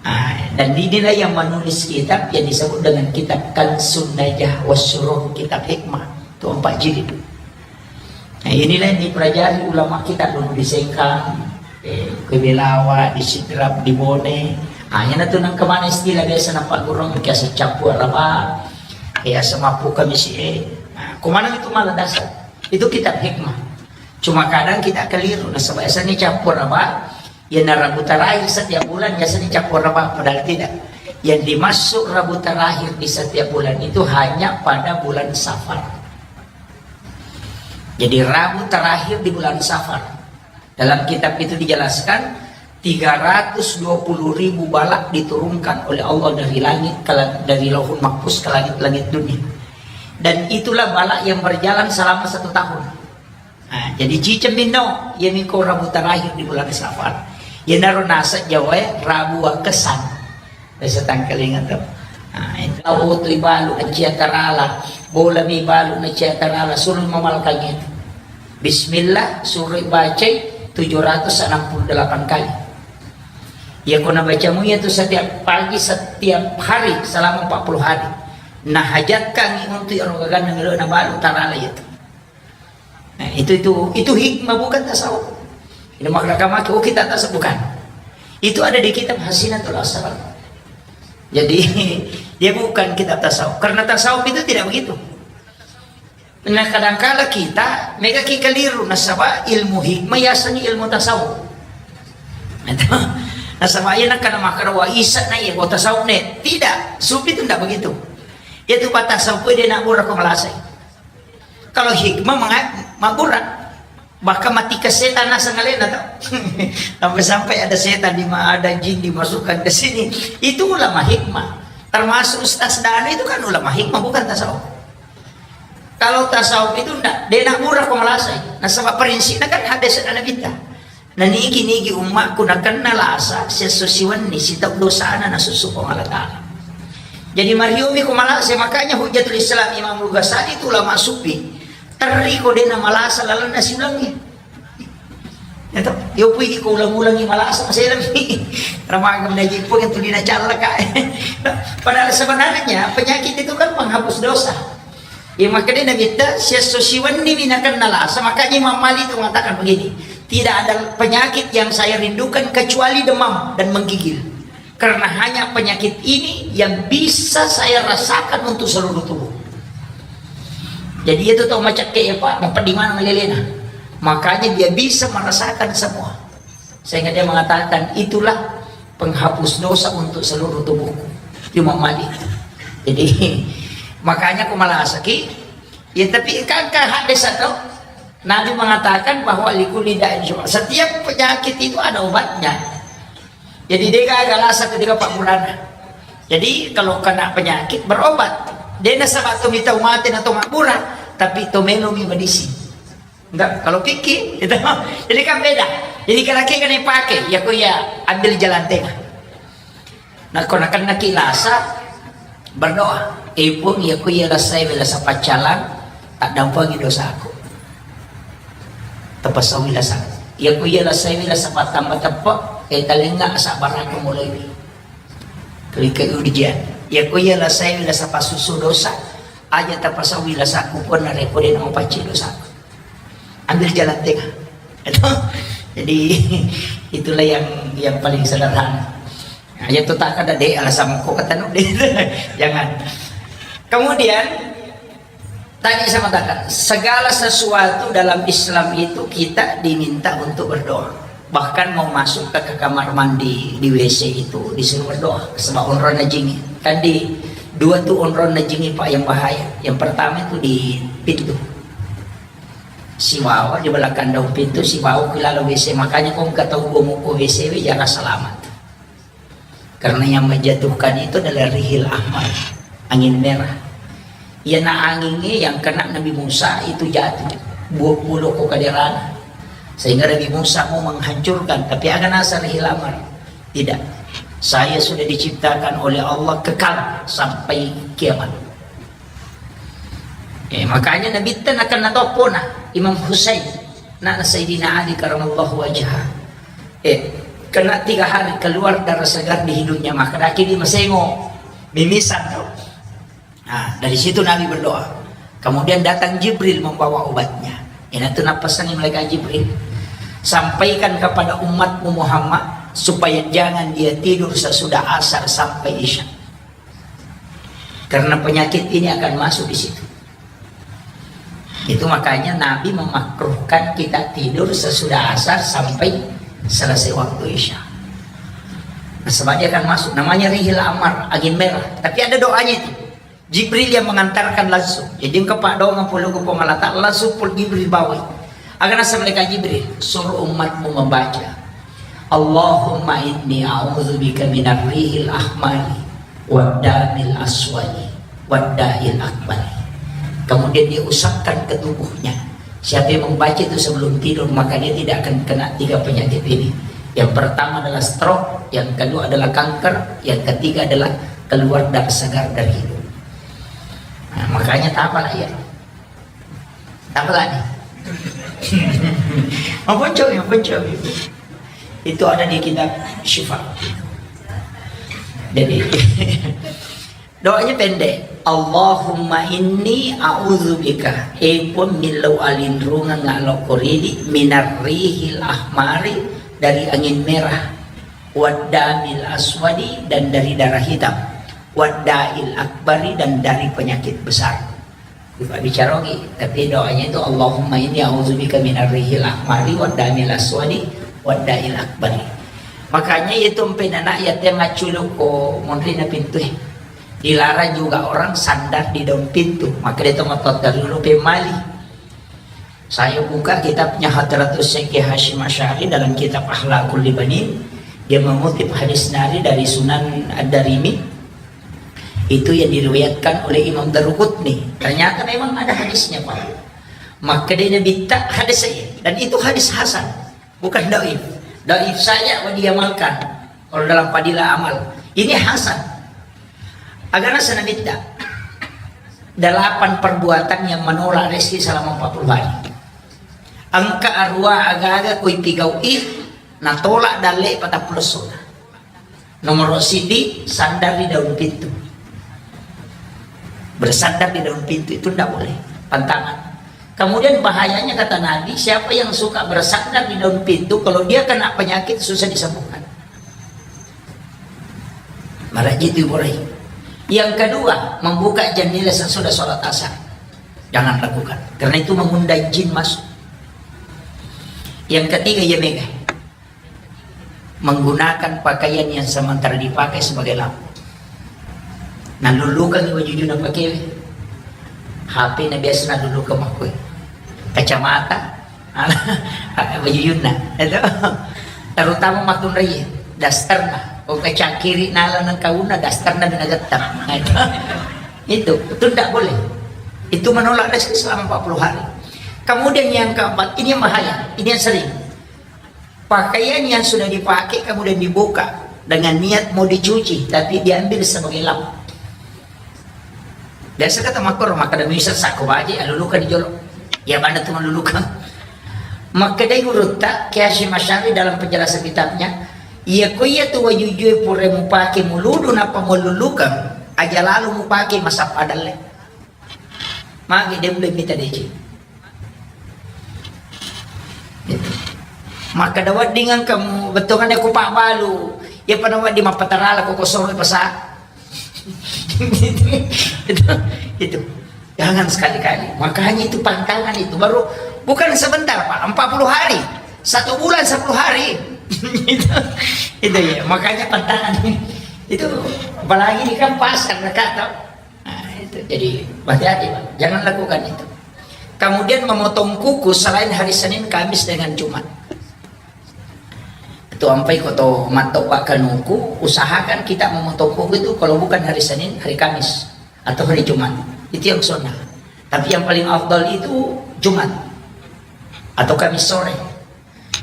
Ah, dan inilah yang menulis kitab yang disebut dengan kitab Kansun Najah Wasrur, kitab hikmah. Itu empat jilid. Nah, inilah yang dipelajari ulama kita dulu di Sengkang, eh, ke Belawa, di Sidrap, di Bone. Ah, yang itu nang kemana istilah biasa nampak gurung, biasa campur apa, biasa mampu kami si eh. Nah, kemana itu malah dasar? Itu kitab hikmah. Cuma kadang kita keliru, nasaba biasanya campur apa? Ya, na Rabu terakhir setiap bulan biasanya campur apa? Padahal tidak. Yang dimaksud Rabu terakhir di setiap bulan itu hanya pada bulan Safar. Jadi Rabu terakhir di bulan Safar. Dalam kitab itu dijelaskan tiga ratus dua puluh ribu balak diturunkan oleh Allah dari langit ke la- dari Lauhul Mahfuz ke langit-langit dunia. Dan itulah balak yang berjalan selama satu tahun. Nah, jadi ciceng minno, iya miko Rabu terakhir di bulan Safar. Iyanaro naseng Jawa e, Rabu Wakkessang. Biasa tangkalinga tu. Nah, itu. Tau tu ibalu na cia tarala, bola mi balu na cia tarala, suruh mamalkan itu. Bismillah, suruh bacai tujuh ratus enam puluh delapan kali. Ya, ko nabacamu itu setiap pagi, setiap hari selama empat puluh hari. Nah, hajatkan untuk ero gaganna melo na balu tarala itu. Nah, itu itu itu hikmah, bukan tasawuf. Ini makna kamaki, oh, kita tasawuf, bukan. Itu ada di kitab Hasinatul Asrar. Jadi dia bukan kitab tasawuf. Karena tasawuf itu tidak begitu. Nah, kadangkala kita mega ki keliru nasaba ilmu hikmah yasengngi ilmu tasawuf. Nasaba iya nakana makara wa isa na iya wa tasawuf ne. Tidak, sufi itu tidak begitu. Itu pa tasawuf dia nak murah ko malasai. Kalau hikmah menga- mabbura, bahkan mati ke setan naseng alena tau. Sampai-sampai ada setan di ma- ada jin dimasukkan ke sini. Itu ulama hikmah. Termasuk Ustaz Danu itu kan ulama hikmah, bukan tasawuf. Kalau tasawuf itu ndak, de nak murah ko malasai. Nasaba prinsipnya kan hadis Nabi ta. Na nigi-nigi ummakku nakenna lasa, siesso siwenni sitau dosana nasusu Puang Allah Ta'ala. Jadi mariomi ko malasa, makanya Hujjatul Islam Imam Al-Ghazali itu ulama sufi. Terri ko dena malasa lalenna siulangi. Ya toh, yo pui ko ulang-ulangi malasa masih lebih. Ramaga menaji pun itu dina callaka. Padahal sebenarnya penyakit itu kan menghapus dosa. Ya, makanya Nabi ta, "Siesso siwenni mi nakenna lasa," makanya Imam Malik itu mengatakan begini, "Tidak ada penyakit yang saya rindukan kecuali demam dan menggigil. Karena hanya penyakit ini yang bisa saya rasakan untuk seluruh tubuh." Jadi itu tau macakke ya, Pak, dapat di mana ngelelena. Makanya dia bisa merasakan semua. Sehingga dia mengatakan, "Itulah penghapus dosa untuk seluruh tubuhku." Imam Malik. Jadi, makanya aku malasaki. Ya, tapi kan, kan hadis atau Nabi mengatakan bahwa likulli da'in syufa. Setiap penyakit itu ada obatnya. Jadi, dia gagal asal ketika Pak Burana. Jadi, kalau kena penyakit, berobat. Dia nasaba tu mita umatin atau makbura, tapi to melo mi medisi. Enggak, kalau pikir, gitu. Jadi kan beda. Jadi kalau kita kena pakai, ya, ku ya ambil jalan tengah. Nah, kalau kena ki lasa, berdoa. "Eh, Puang, ya, ku ya lasa, lasa pacalang, tak dampangi dosaku. Tapasau lasa. Ya, ku ya lasa, lasa patamba teppa, eh, talenga sabar aku mulai." Klik ke ujian. Ya, ku ya lasa, lasa pasusu dosa. Aja tapasawi lasaku, pun narekko de' naupacci dosaku. Ambil jalan tengah. Itu. Jadi, itulah yang yang paling sederhana. Aja tu tak ada de' alasan ko kata nu de'. Jangan. Kemudian, tadi saya mengatakan, segala sesuatu dalam Islam itu kita diminta untuk berdoa. Bahkan mau masuk ke, ke kamar mandi, di W C itu disuruh berdoa. Sebab onronna jingi. Kan di dua tu onronna jingi, Pak, yang bahaya. Yang pertama itu di pintu. Sibawa di belakang daun pintu, sibawa ku lalo W C. Makanya ko engka tau gomo ko W C we, jara selamat. Karena yang menjatuhkan itu adalah rihil ahmar, angin merah. Iyana angingnge yang kena Nabi Musa itu jatuh, buah pulau ko kaderana. Sehingga Nabi Musa mau menghancurkan, tapi aga nasa rihil ahmar? Tidak. Saya sudah diciptakan oleh Allah kekal sampai kiamat. Eh, makanya Nabitta nakenna toppona Imam Husain, anakna Sayyidina Ali karamallahu wajhah. Eh, kena tiga hari keluar darah segar di hidungnya, maka daki di masengo, mimisan tau. Nah, dari situ Nabi berdoa. Kemudian datang Jibril membawa obatnya. Ina tu napasani malaikat Jibril. "Sampaikan kepada umatmu Muhammad supaya jangan dia tidur sesudah asar sampai isya." Karena penyakit ini akan masuk di situ. Itu makanya Nabi memakruhkan kita tidur sesudah asar sampai selesai waktu isya. Nah, sebab dia akan masuk. Namanya rihil amar, angin merah. Tapi ada doanya itu. Jibril yang mengantarkan langsung. Jadi engka paddoangeng pole ko Puang Allah Ta'ala, langsung pole Jibril bawai. Aga nasa malaikat Jibril, suruh umatmu membaca, "Allahumma inni a'udzubika minar rihil ahmari waddamil aswadi wadda'il akbari." Kemudian dia usapkan ke tubuhnya. Siapa yang membaca itu sebelum tidur, maka dia tidak akan kena tiga penyakit ini. Yang pertama adalah stroke, yang kedua adalah kanker, yang ketiga adalah keluar darah segar dari hidung. Nah, makanya tak apalah ya. Tak apalah nih. Maponco, maponco. Itu ada di kitab Syifa. Jadi, doanya pendek. "Allahumma inni a'udzubika." Eh, Puang, millau alinrungeng alokko ridi, "minar rihil ahmari," dari angin merah, "waddamil aswadi," dan dari darah hitam, "wadda'il akbari," dan dari penyakit besar. Dipabbicara ogi, tapi doanya itu, "Allahumma inni a'udzubika minar rihil ahmari waddamil aswadi wadda'il akbari." Makanya itu mpenana ya tengah culuk ko monrina pintu, eh. Dilarang juga orang sandar di daun pintu. Maka dia tengah totta dulu pemali. Saya buka kitabnya Hadratus Syekh Hasyim Asy'ari dalam kitab Akhlaqul Libanin. Dia mengutip hadis nari dari Sunan Ad-Darimi. Itu yang diriwayatkan oleh Imam Daruqutni. Ternyata memang ada hadisnya, Pak. Maka dia Nabi tak hadis saya. Dan itu hadis hasan. Bukan dhaif. Dhaif saja wa diamalkan. Kalau dalam fadilah amal. Ini hasan. Agana sana bidda. Delapan perbuatan yang menolak rezeki selama empat puluh hari. Engka arua aga-aga koi pigau'i, natolak dalle patappulo sona. Nomor sidi, sandar di daun pintu. Bersandar di daun pintu itu tidak boleh, pantangan. Kemudian bahayanya, kata Nabi, siapa yang suka bersandar di daun pintu, kalau dia kena penyakit susah disembuhkan. Maraji itu boleh. Yang kedua, membuka jendela sesudah sholat asar. Jangan lakukan. Karena itu mengundang jin masuk. Yang ketiga, ya mega. Menggunakan pakaian yang sementara dipakai sebagai lampu. Nalulukan baju juna pakai. H P na biasa nalulukan makkue. Kacamata, baju juna. Itu. Terutama makkunrai, dasterna. Oh, kacang kiri nala nang kauna, dasterna bina gettar. Nah, itu. Itu, itu tidak boleh. Itu menolak rezeki selama empat puluh hari. Kemudian yang keempat, ini yang bahaya, ini yang sering. Pakaian yang sudah dipakai kemudian dibuka dengan niat mau dicuci, tapi diambil sebagai lap. Biasa kata makor, maka demi sesako baje, alulukan di jolo. Ya, mana tu malulukan. Maka dari gurutta, Kiai Hasyim Asy'ari dalam penjelasan kitabnya, iya ko iya tu wajujue pura mupake muludu napa malulukan, aja lalu mupake masappa dalle. Magi dembe mita deci. Maka daweddingan kamu bettuangannya ku Pak Balu. Ya pada wedding mappatarala ko kosong pasa. Itu, itu. Jangan sekali-kali. Makanya itu pantangan itu. Baru bukan sebentar, Pak. Empat puluh hari. Satu bulan, sepuluh hari. Itu, itu ya. Makanya pantangan. Itu apalagi ini kan pasar dekat, toh. Nah, itu. Jadi, hati-hati, Pak. Jangan lakukan itu. Kemudian memotong kuku selain hari Senin, Kamis, dengan Jumat. Itu ampai ko to matto Pak kanuku, usahakan kita memotong kuku itu kalau bukan hari Senin, hari Kamis, atau hari Jumat. Itu yang sunnah. Tapi yang paling afdal itu Jumat atau Kamis sore.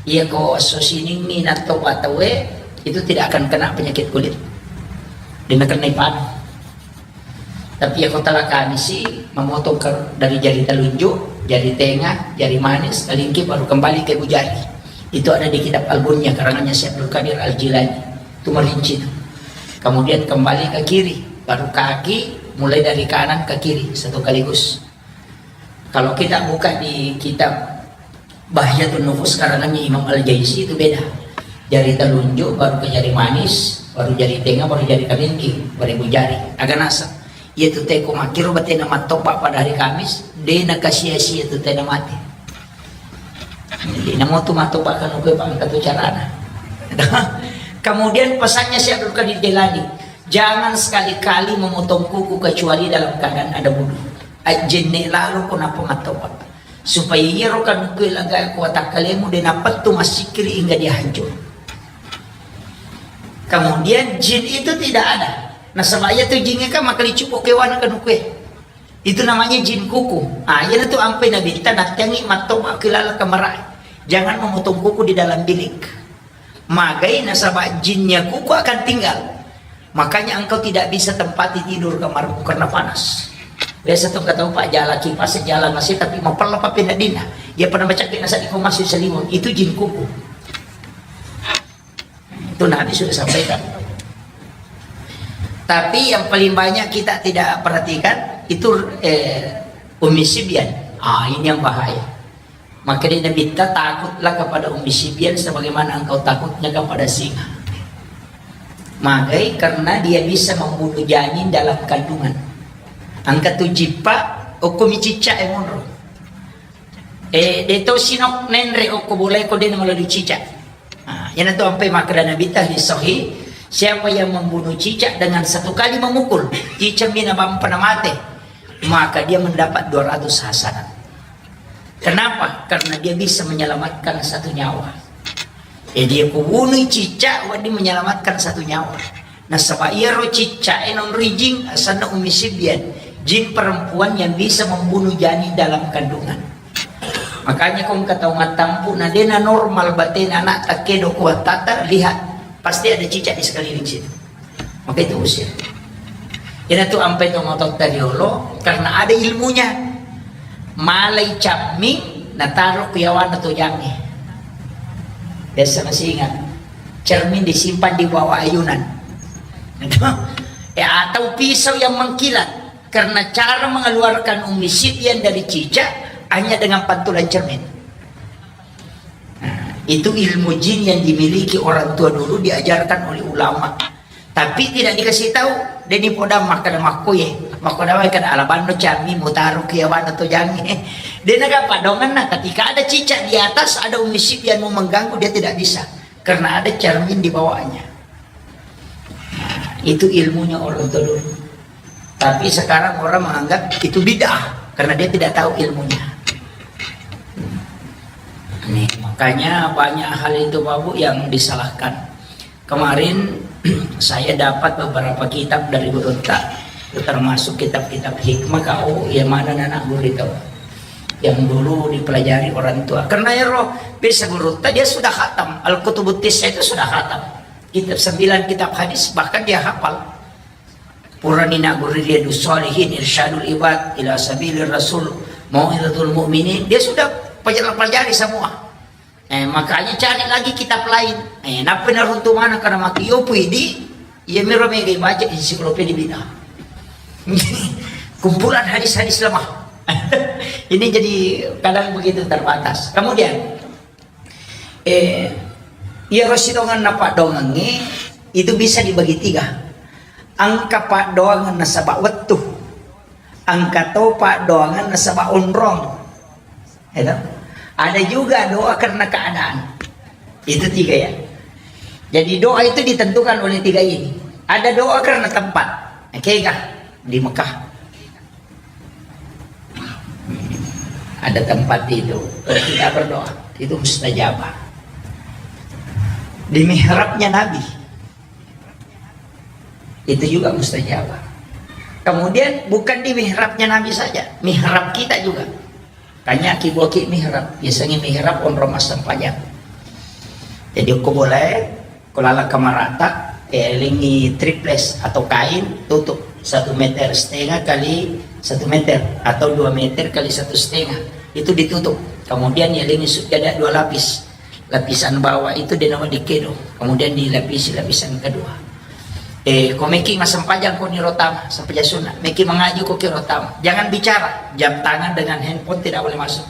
Iya ko esso siningngi natto tauwe, itu tidak akan kena penyakit kulit. Dia kena panu. Tapi iya ko tala Kamisi, memotong ke, dari jari telunjuk, jari tengah, jari manis, kelingking, baru kembali ke ibu jari. Itu ada di kitab Al-Bunyah, karangannya Syekh Abdul Qadir Al-Jilani. Itu merinci itu. Kemudian kembali ke kiri, baru kaki, mulai dari kanan ke kiri, satu kaligus. Kalau kita buka di kitab Bahjatun Nufus karangannya Imam Al-Jaisi itu beda. Jari telunjuk, baru ke jari manis, baru jari tengah, baru jari kelingking, baru ibu jari. Aga nasa. Iya tu teko makkiro batena mattopa pada hari Kamis, de nakasia-sia tu tena mate. Jadi namo tu mattopa kanuku, Pak, engka tu carana. Kemudian pesannya Syekh Abdul Qadir Jailani, jangan sekali-kali memotong kuku kecuali dalam keadaan ada wudu. Ajjenne lalo ko nappa mattopa. Supaya iyaro kanuku laga ko watakkalemu de napettu massikkiri hingga dia hancur. Kemudian jin itu tidak ada. Nasaba iya tu jin kan makalicu ko kewana kanuku. Itu namanya jin kuku. Ah, iya tu ampai nabitta nattengi mattopa kilala kamara. Jangan memotong kuku di dalam bilik. Magai nasaba jinnya kuku akan tinggal. Makanya engkau tidak bisa tempati tidur kamarmu karena panas. Biasa tu kata Pak, jala kipas, jala masih, tapi mapella papi nadina. Dia pernah baca kena saat kau masih selimut. Itu jin kuku. Itu Nabi sudah sampaikan. Tapi yang paling banyak kita tidak perhatikan itu, eh, Ummi Sibyan. Ah, ini yang bahaya. Maka dia Nabi, "Takutlah kepada Ummi Sibyan sebagaimana engkau takutnya kepada singa." Magai karena dia bisa membunuh janin dalam kandungan. Angka tu jippa, okko mi cicca e monro. Eh, de to sinok nenre okko boleh ko de na melalui cicak. Ah, yana tu ampai makkeda Nabi ta di sahih, siapa yang membunuh cicak dengan satu kali memukul, cicak mina bampa na mate, maka dia mendapat dua ratus hasanat. Kenapa? Karena dia bisa menyelamatkan satu nyawa. Eh, dia kubunui cicak, wadi menyelamatkan satu nyawa. Nasaba iyaro ciccae nonroi jin, asenna Ummi Sibyan, jin perempuan yang bisa membunuh janin dalam kandungan. Makanya ko engka tau mattampu na dena normal batena anak takkedo ko wattata, lihat, pasti ada cicak di sekeliling situ. Maka itu usir. Ina tu ampai to mototta riolo karena ada ilmunya. Malai camming nataro ku yawana to jange. Biasa masih ingat. Cermin disimpan di bawah ayunan. Ya, atau pisau yang mengkilat. Karena cara mengeluarkan Ummi Sibyan dari cicak hanya dengan pantulan cermin. Nah, itu ilmu jin yang dimiliki orang tua dulu, diajarkan oleh ulama. Tapi tidak dikasih tahu. Deni podang makkeda makkoye, makkoda wae kada alabanno cami mutaro kiawana to jange. Dena gapa donganna, ketika ada cicak di atas, ada Ummi Sibyan mau mengganggu, dia tidak bisa. Karena ada cermin di bawahnya. Nah, itu ilmunya orang tua dulu. Tapi sekarang orang menganggap itu bid'ah karena dia tidak tahu ilmunya. Nih, makanya banyak hal itu, Bapak Bu, yang disalahkan. Kemarin saya dapat beberapa kitab dari gurutta, termasuk kitab-kitab hikmah kau yang mana anak guru itu yang dulu dipelajari orang tua. Karena ya roh, bisa gurutta dia sudah khatam. Al-Kutubut Tis'ah itu sudah khatam. Kitab sembilan kitab hadis bahkan dia hafal. Purani nagguru Riyadus Shalihin, Irsyadul Ibad ila Sabilir Rasul, Mau'izatul Mu'minin, dia sudah pelajari, pelajari semua. Eh, makanya cari lagi kitab lain. Eh, nappa naruntu mana karena maki yopu idi, iya miro mega baca ensiklopedia bid'ah. Kumpulan hadis-hadis lemah. Ini jadi kadang begitu terbatas. Kemudian, Eh, iyaro sidonganna paddoangengnge itu bisa dibagi tiga. Engka paddoangeng nasaba wettu, engka to paddoangeng nasaba onrong. Itu. Ada juga doa karena keadaan. Itu tiga ya. Jadi doa itu ditentukan oleh tiga ini. Ada doa karena tempat. Kega di Mekah. Ada tempat itu, kita berdoa, itu mustajabah. Di mihrabnya Nabi, itu juga mustajabah. Kemudian bukan di mihrabnya Nabi saja, mihrab kita juga. Kanya ki buaki mihrab, biasanya mihrab onrong massempajang. Jadi, ko boleh, ko laleng kamarata, eh, lengi triples atau kain, tutup satu meter setengah kali satu meter atau dua meter kali satu setengah. Itu ditutup. Kemudian ya lengi sujada dua lapis. Lapisan bawah itu dia nama dikedo. Kemudian dilapisi lapisan kedua. Eh, ko meki massempajang ko niro tama, sempajang sunat. Meki mengaji ko kiro tama. Jangan bicara. Jam tangan dengan handphone tidak boleh masuk.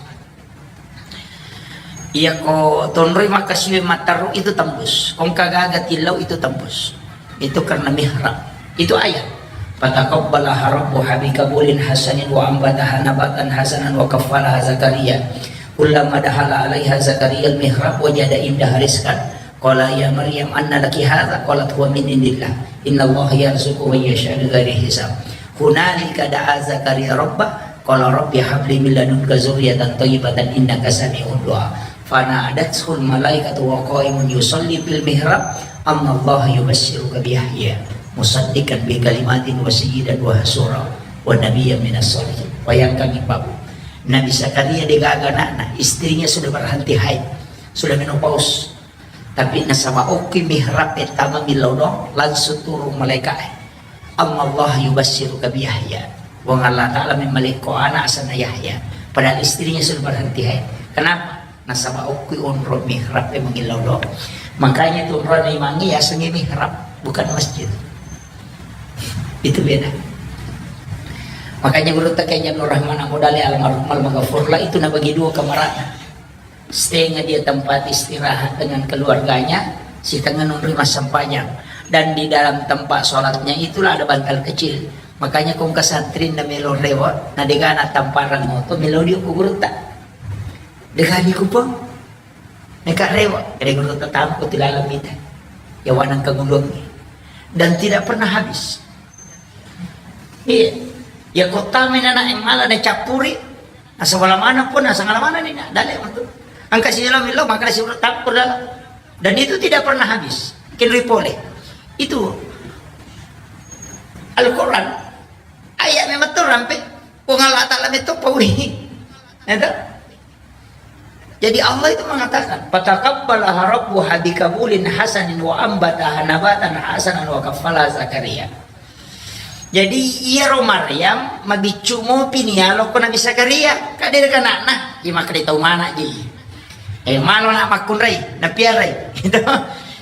Iya ko tonroi makkasiwi matteru itu tembus. Ko engka gaga tillau itu tembus. Itu karena mihrab. Itu ayat. Fataqabbalaha rabbuha biqabulin hasanin wa ambataha nabatan hasanan wa kaffalaha Zakaria. Kullama dakhala alaiha Zakaria al-mihrab wajada indaha rizqan. Qala ya Maryam anna laki hadza? Qalat huwa min indillah. Innallaha yarzuqu man yasha'u bighairi hisab. Hunalika da'a Zakaria rabbah. Qala rabbi habli min ladunka dzurriyyatan thayyibatan innaka sami'ud du'a. Fanadathul malaikatu wa qaimun yusalli fil mihrab, annallaha yubasyiruka bi Yahya musaddiqan bi kalimatin wa sayyidan wa hasura wa nabiyyan minas shalihin. Bayangkan, Ibu. Nabi Zakaria degaga anakna, istrinya sudah berhenti haid, sudah menopause. Tapi nasaba okki mihrab pertama millau doang, langsung turun malaikat. Annallaha yubasyiruka bi Yahya. Puang Allah Ta'ala memmalekko anak asenna Yahya. Padahal istrinya sudah berhenti haid. Kenapa? Nasaba okki onro mihrab e mangillau doang. Makanya tu onro imangi yasengnge mihrab, bukan masjid. Itu beda. Makanya guru tak kayaknya Nur Rahman Abu Dali almarhum almaghfurlah itu nabagi dua kamarana. Setengah dia tempat istirahat dengan keluarganya, setengah nonroi massempajang. Dan di dalam tempat sholatnya itulah ada bantal kecil. Makanya kongka santri na melo rewa, na degana tamparang moto, melo dio ku gurutta. Degani kupang, neka rewa, kare gurutta tampu tilalang mita. Ya wanang kagulungi. Dan tidak pernah habis. Iya. Ya kota menana yang malah na cappuri, Nasaba la maneng pun, nasaba la maneng ni, na, dalek matu. Engka si lo milo, maka si urut tappur dalam. Dan itu tidak pernah habis. Kinrui pole. Itu Al-Quran. Ayat memang tu rampe. Puang Allah Ta'ala itu pauli. Itu. Jadi Allah itu mengatakan, "Fataqabbalaha rabbuha biqabulin hasanin wa ambataha nabatan hasanan wa kaffalaha Zakaria." Jadi, iyaro Maryam mabiccu mopi ni yalo ko Nabi Zakaria, ka de' kana'na, iya makkeda tau mana ji. Eh, malo na makkunrai, napiarai. Gitu.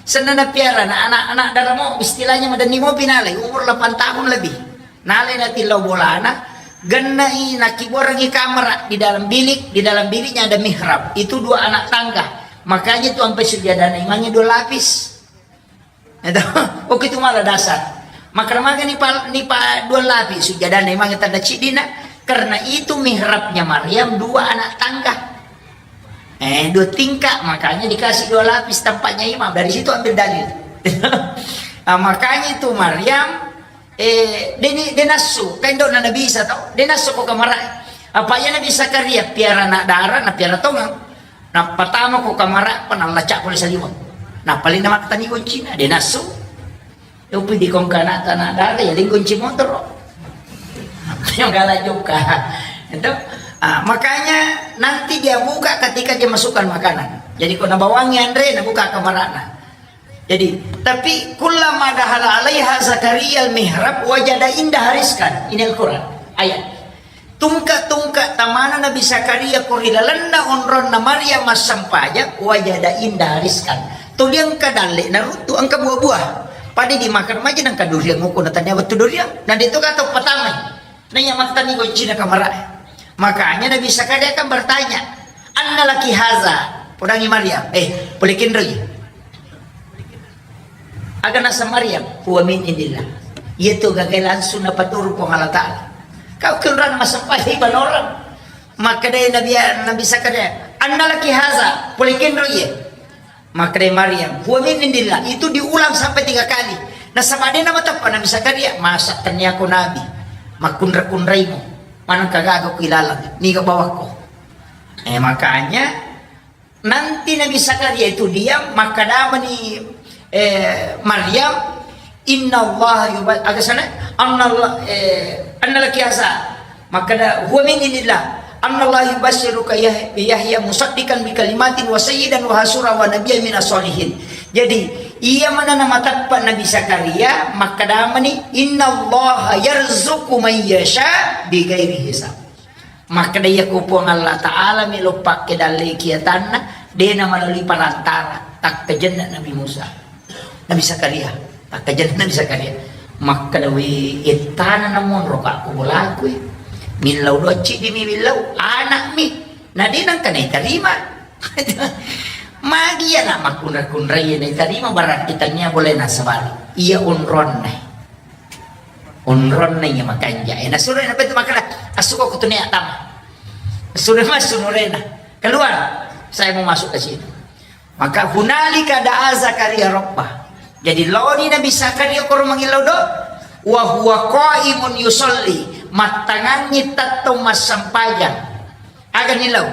Senna napiara, na anak-anak daramo, istilahnya madenni mopi nalai, umur delapan tahun lebih. Nalai natillau bolana, gennai nakibuarengngi kamera di dalam bilik, di dalam biliknya ada mihrab. Itu dua anak tangga. Makanya itu sampai sujadana imamnya dua lapis. Itu, oke, itu malah dasar. Makanya nipa, nipa dua lapis sujadana imamnya tanda cidina, karena itu mihrabnya Maryam dua anak tangga. Eh, dua tingkat, makanya dikasih dua lapis tempatnya imam. Dari situ ambil dalil. Nah, makanya itu Maryam, eh, deni, denasu, kan dona Nabi Isa tau, denasu ko kamara. Apa ya Nabi Zakaria piara anak dara, na piara tongang. Na pertama ko kamara, apa nalaca ko saliweng. Na paling nama tani kuncina, denasu. Yopi di kongkana tanah dara ya lingkunci motor. Yang galak juga. Itu, ah, makanya nanti dia buka ketika dia masukkan makanan. Jadi ko nabawangi anre, nabuka kamarana. Jadi, tapi kullama dahala alaiha Zakaria al-mihrab wajada indaha rizqan. Ini Al-Quran. Ayat. Tungka-tungka tamana Nabi Zakaria ko ri lalenna onronna Maryam massempajang, wajada indaha rizqan. Tuli engka dalle naruttu, engka buah-buah. Pada dimakan maja nengka durian, muko na tania wettu durian. Na de to gato patamai. Na iya mattani goncina kamara. Makanya Nabi Zakaria kan bertanya, "Anna laki haza?" Podangi Maryam, eh, pole kenroi. Aga nasa Maryam, "Huwa min indillah." Iya tu gagai langsung napaturung Puang Allah Ta'ala. Kau kenrana massempajang ibadah orang. Makkedai Nabi, Nabi Zakaria, "Anna laki haza?" Pole kenroi. Makkedai Maryam, "Huwa min indillah." Itu diulang sampai tiga kali. Nasaba de namateppa Nabi Zakaria, "Masa tennia ko nabi? Makkunra-kunraimu. Maneng kagaga ku ilalang, niga bawakko." Eh, makanya nanti Nabi Zakaria itu diam, makkedamani, eh, Maryam, "Inna Allah yuba-," aga sana? "Anna Allah, eh, anna laki haza." Makkeda, "Huwa min indillah. Anna Allah yubasyiruka Yah-, Yahya musaddiqan bi kalimatin wa sayyidan wa hasura wa nabiyyan minas sholihin." Jadi, iya mana namateppa Nabi Zakaria, makkedamani, "Inna Allah yarzuqu man yasha bi ghairi hisab." Makkeda, "Iya ko Puang Allah Ta'ala melo pakke dalle kiatanna, de na melalui perantara, takkajenna Nabi Musa." Nabi Zakaria, takkajenna Nabi Zakaria. Makkeda, "We, ettana namonro ka ko bolaku. Millau docci di mi millau, anak mi. Na de nangka naitarima." Magi iya na makkunra-kunrai naitarima, berarti tania boleh nasabari. Iya onronna. Onronna iya makanja. Eh, nasuro na betu makkeda, "Asuko ko tunia tama." Sudah masuk nurena. "Keluar. Saya mau masuk ke sini." Maka hunalika da'a Zakaria rabbah. Jadi laoni Nabi Zakaria koro mangillau do. Wa huwa qaimun yusalli. Mattangangi tettong massempajang. Aga nilau?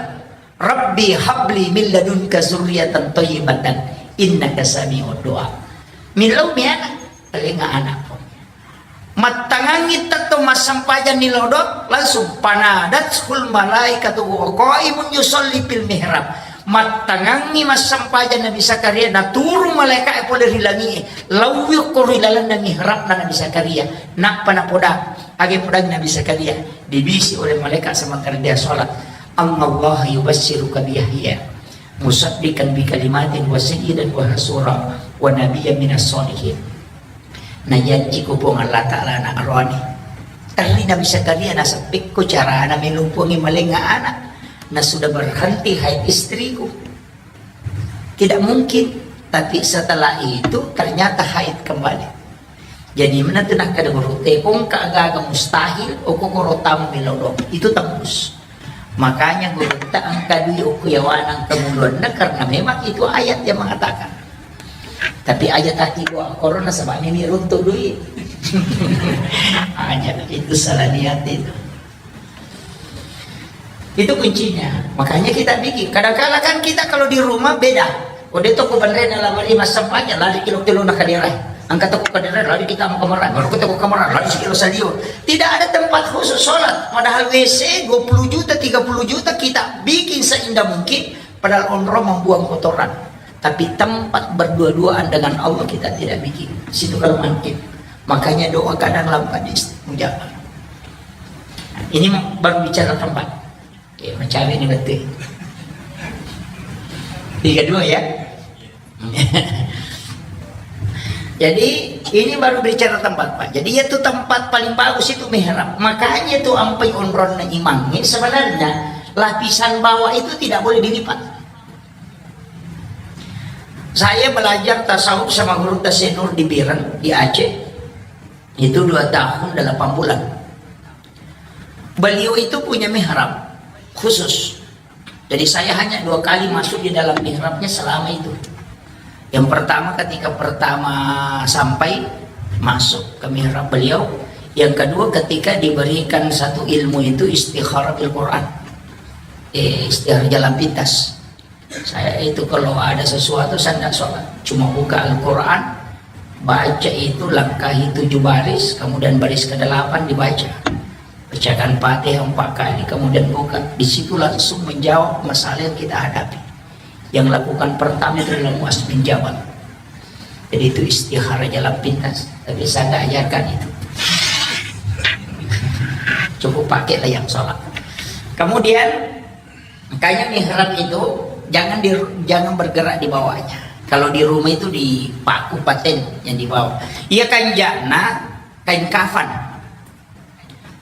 "Rabbi habli min ladunka zurriyatan thayyibatan innaka sami'ud du'a." Millau mi anak, telinga anak. Mattangangi tettong massempajang ni lodo, langsung, "Fanadathul malaikatu wa qaimun yusalli fil mihrab." Mattangangi massempajang Nabi Zakaria, naturung malaika'e pole ri langi'e, lawi ko ri lalenna mihrabna Nabi Zakaria, nappa napoda, age podang Nabi Zakaria, dibisi oleh malaikat sementara dia sholat, "Annallaha yubasyiruka bi Yahya musaddiqan bi kalimatin wa sayyidan wa hasura wa nabiyyan minas sholihin." Najanji ko Puang Allah Ta'ala anak roani. Terri Nabi Zakaria naseppi ko carana melumpungi malenga anak. Na sudah berhenti haid istriku. Tidak mungkin. Tapi setelah itu ternyata haid kembali. Jadi menentu nakkeda guru, "Tepong ka gaga mustahil, oko koro tamu melo do." Itu tembus. Makanya gurutta engka dui okko yawana engka muluanna, karena memang itu ayat yang mengatakan. Tapi aja taki gua korona sebab ini runtuh dui. Aja itu salah niat itu. Itu kuncinya. Makanya kita bikin. Kadang-kala kan kita kalau di rumah beda. Ko de to ko banrena la mari massempajang, lari ki lo kelona kadera. Angka to ko kadera, lari kita mau kamar, baru kita ko kamar, lari si kilo salio. Tidak ada tempat khusus sholat. Padahal W C dua puluh juta, tiga puluh juta kita bikin seindah mungkin, padahal onro membuang kotoran. Tapi tempat berdua-duaan dengan Allah kita tidak bikin. Situ kalau mungkin. Makanya doa kadang lambat dimustajab. Ini baru bicara tempat. Ya, mencari ini betul. Tiga dua ya. Jadi ini baru bicara tempat, Pak. Jadi itu tempat paling bagus itu mihrab. Makanya itu ampai onronna imang. Ini sebenarnya lapisan bawah itu tidak boleh dilipat. Saya belajar tasawuf sama guru Tasik Nur di Biren, di Aceh. Itu dua tahun delapan bulan. Beliau itu punya mihrab khusus. Jadi saya hanya dua kali masuk di dalam mihrabnya selama itu. Yang pertama ketika pertama sampai masuk ke mihrab beliau. Yang kedua ketika diberikan satu ilmu itu istikharah bil Quran. Eh, istikharah jalan pintas. Saya itu kalau ada sesuatu saya tidak sholat. Cuma buka Al-Quran, baca itu langkahi tujuh baris, kemudian baris kedelapan dibaca. Bacakan Fatihah empat kali, kemudian buka. Di situ langsung menjawab masalah yang kita hadapi. Yang lakukan pertama itu adalah Muaz bin Jabal. Jadi itu istikharah jalan pintas. Tapi saya nggak ajarkan itu. Cukup pakailah yang sholat. Kemudian, makanya mihrab itu jangan di, jangan bergerak di bawahnya. Kalau di rumah itu dipaku paten yang di bawah. Iya, kanjana kain kafan.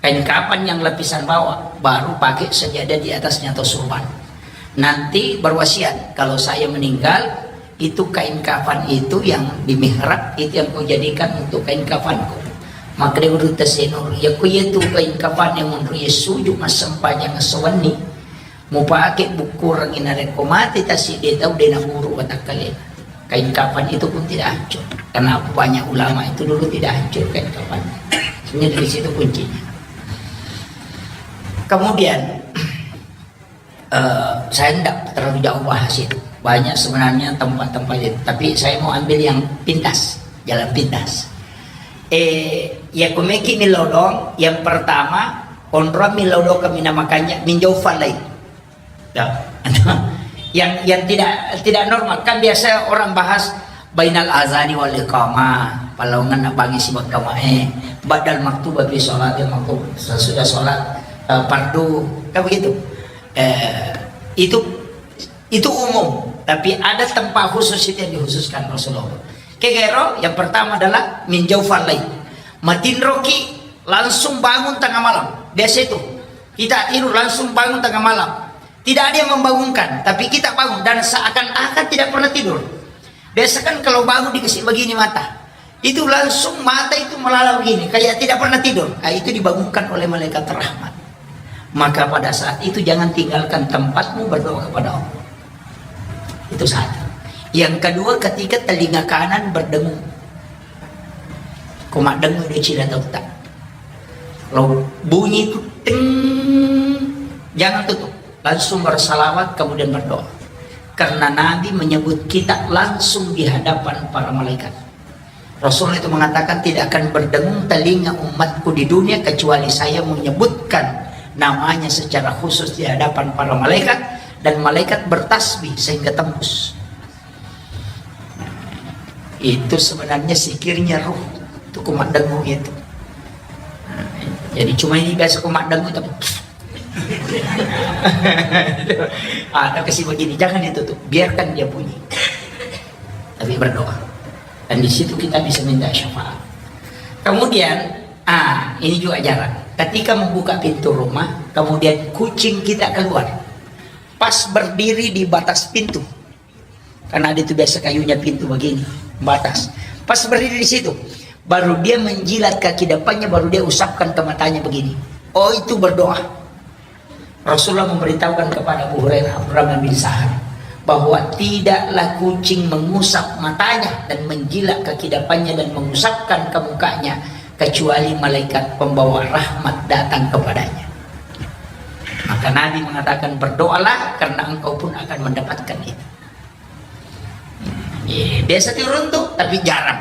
Kain kafan yang lapisan bawah, baru pakai sajadah di atasnya atau surban. Nanti berwasiat, kalau saya meninggal, itu kain kafan itu yang di mihrab, itu yang kau jadikan untuk kain kafanku. Maka dia urut Tasik Nur, ya ku iya tu kain kafan yang menurut ya sujud masempajang sewenni. Mupake bukkurengngi narekko mate tasiddi tau de naburu watakkalena. Kain kafan itu pun tidak hancur. Karena banyak ulama itu dulu tidak hancur kain kafan. Sebenarnya dari situ kuncinya. Kemudian, eh, saya tidak terlalu jauh bahas itu. Banyak sebenarnya tempat-tempat itu. Tapi saya mau ambil yang pintas, jalan pintas. Eh, ya kumeki milodong, yang pertama, onrong milodong kami namakannya minjau falai. Ya. yang yang tidak tidak normal. Kan biasa orang bahas bainal azani wal iqamah, palaungan nabangi sibak kamae, badal maktuba fi sholatil maktub, sesudah sholat, eh, fardu, kan begitu. Eh, itu itu umum, tapi ada tempat khusus itu yang dikhususkan Rasulullah. Kegero yang pertama adalah minjau falai. Matinroki langsung bangun tengah malam. Biasa itu. Kita tidur langsung bangun tengah malam. Tidak ada yang membangunkan, tapi kita bangun dan seakan-akan tidak pernah tidur. Biasa kan kalau bangun dikasih begini mata, itu langsung mata itu melala begini, kayak tidak pernah tidur. Ah, itu dibangunkan oleh malaikat rahmat. Maka pada saat itu jangan tinggalkan tempatmu berdoa kepada Allah. Itu satu. Yang kedua, ketika telinga kanan berdengung. Ko maddengung de cina tauta. Kalau bunyi itu ting, jangan tutup. Langsung bersalawat, kemudian berdoa. Karena Nabi menyebut kita langsung di hadapan para malaikat. Rasul itu mengatakan, "Tidak akan berdengung telinga umatku di dunia kecuali saya menyebutkan namanya secara khusus di hadapan para malaikat, dan malaikat bertasbih sehingga tembus." Itu sebenarnya zikirnya ruh. Itu kumaddengung itu. Nah, jadi cuma ini biasa kumaddengung tapi ada kasih begini, jangan ditutup, biarkan dia bunyi. Tapi berdoa. Dan di situ kita bisa minta syafaat. Kemudian, ah, ini juga jarang. Ketika membuka pintu rumah, kemudian kucing kita keluar. Pas berdiri di batas pintu. Karena ada itu biasa kayunya pintu begini, batas. Pas berdiri di situ, baru dia menjilat kaki depannya, baru dia usapkan ke matanya begini. Oh, itu berdoa. Rasulullah memberitahukan kepada Abu Hurairah, Abdurrahman bin Sahar, bahwa tidaklah kucing mengusap matanya dan menjilat kaki depannya dan mengusapkan ke mukanya kecuali malaikat pembawa rahmat datang kepadanya. Maka Nabi mengatakan, "Berdoalah karena engkau pun akan mendapatkan itu." Iya, biasa turun tuh, tapi jarang.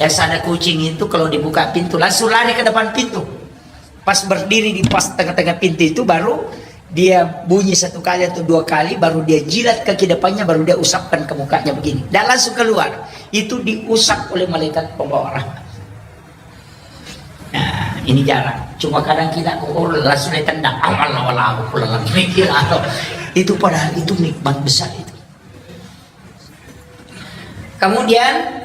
Biasa ada kucing itu kalau dibuka pintu, langsung lari ke depan pintu. Pas berdiri di pas tengah-tengah pintu itu, baru dia bunyi satu kali atau dua kali, baru dia jilat kaki depannya, baru dia usapkan ke mukanya begini. Dan langsung keluar. Itu diusap oleh malaikat pembawa rahmat. Nah, ini jarang. Cuma kadang kita, oh, langsung ditendang. Amal wala aku pulang mikir atau itu, padahal itu nikmat besar itu. Kemudian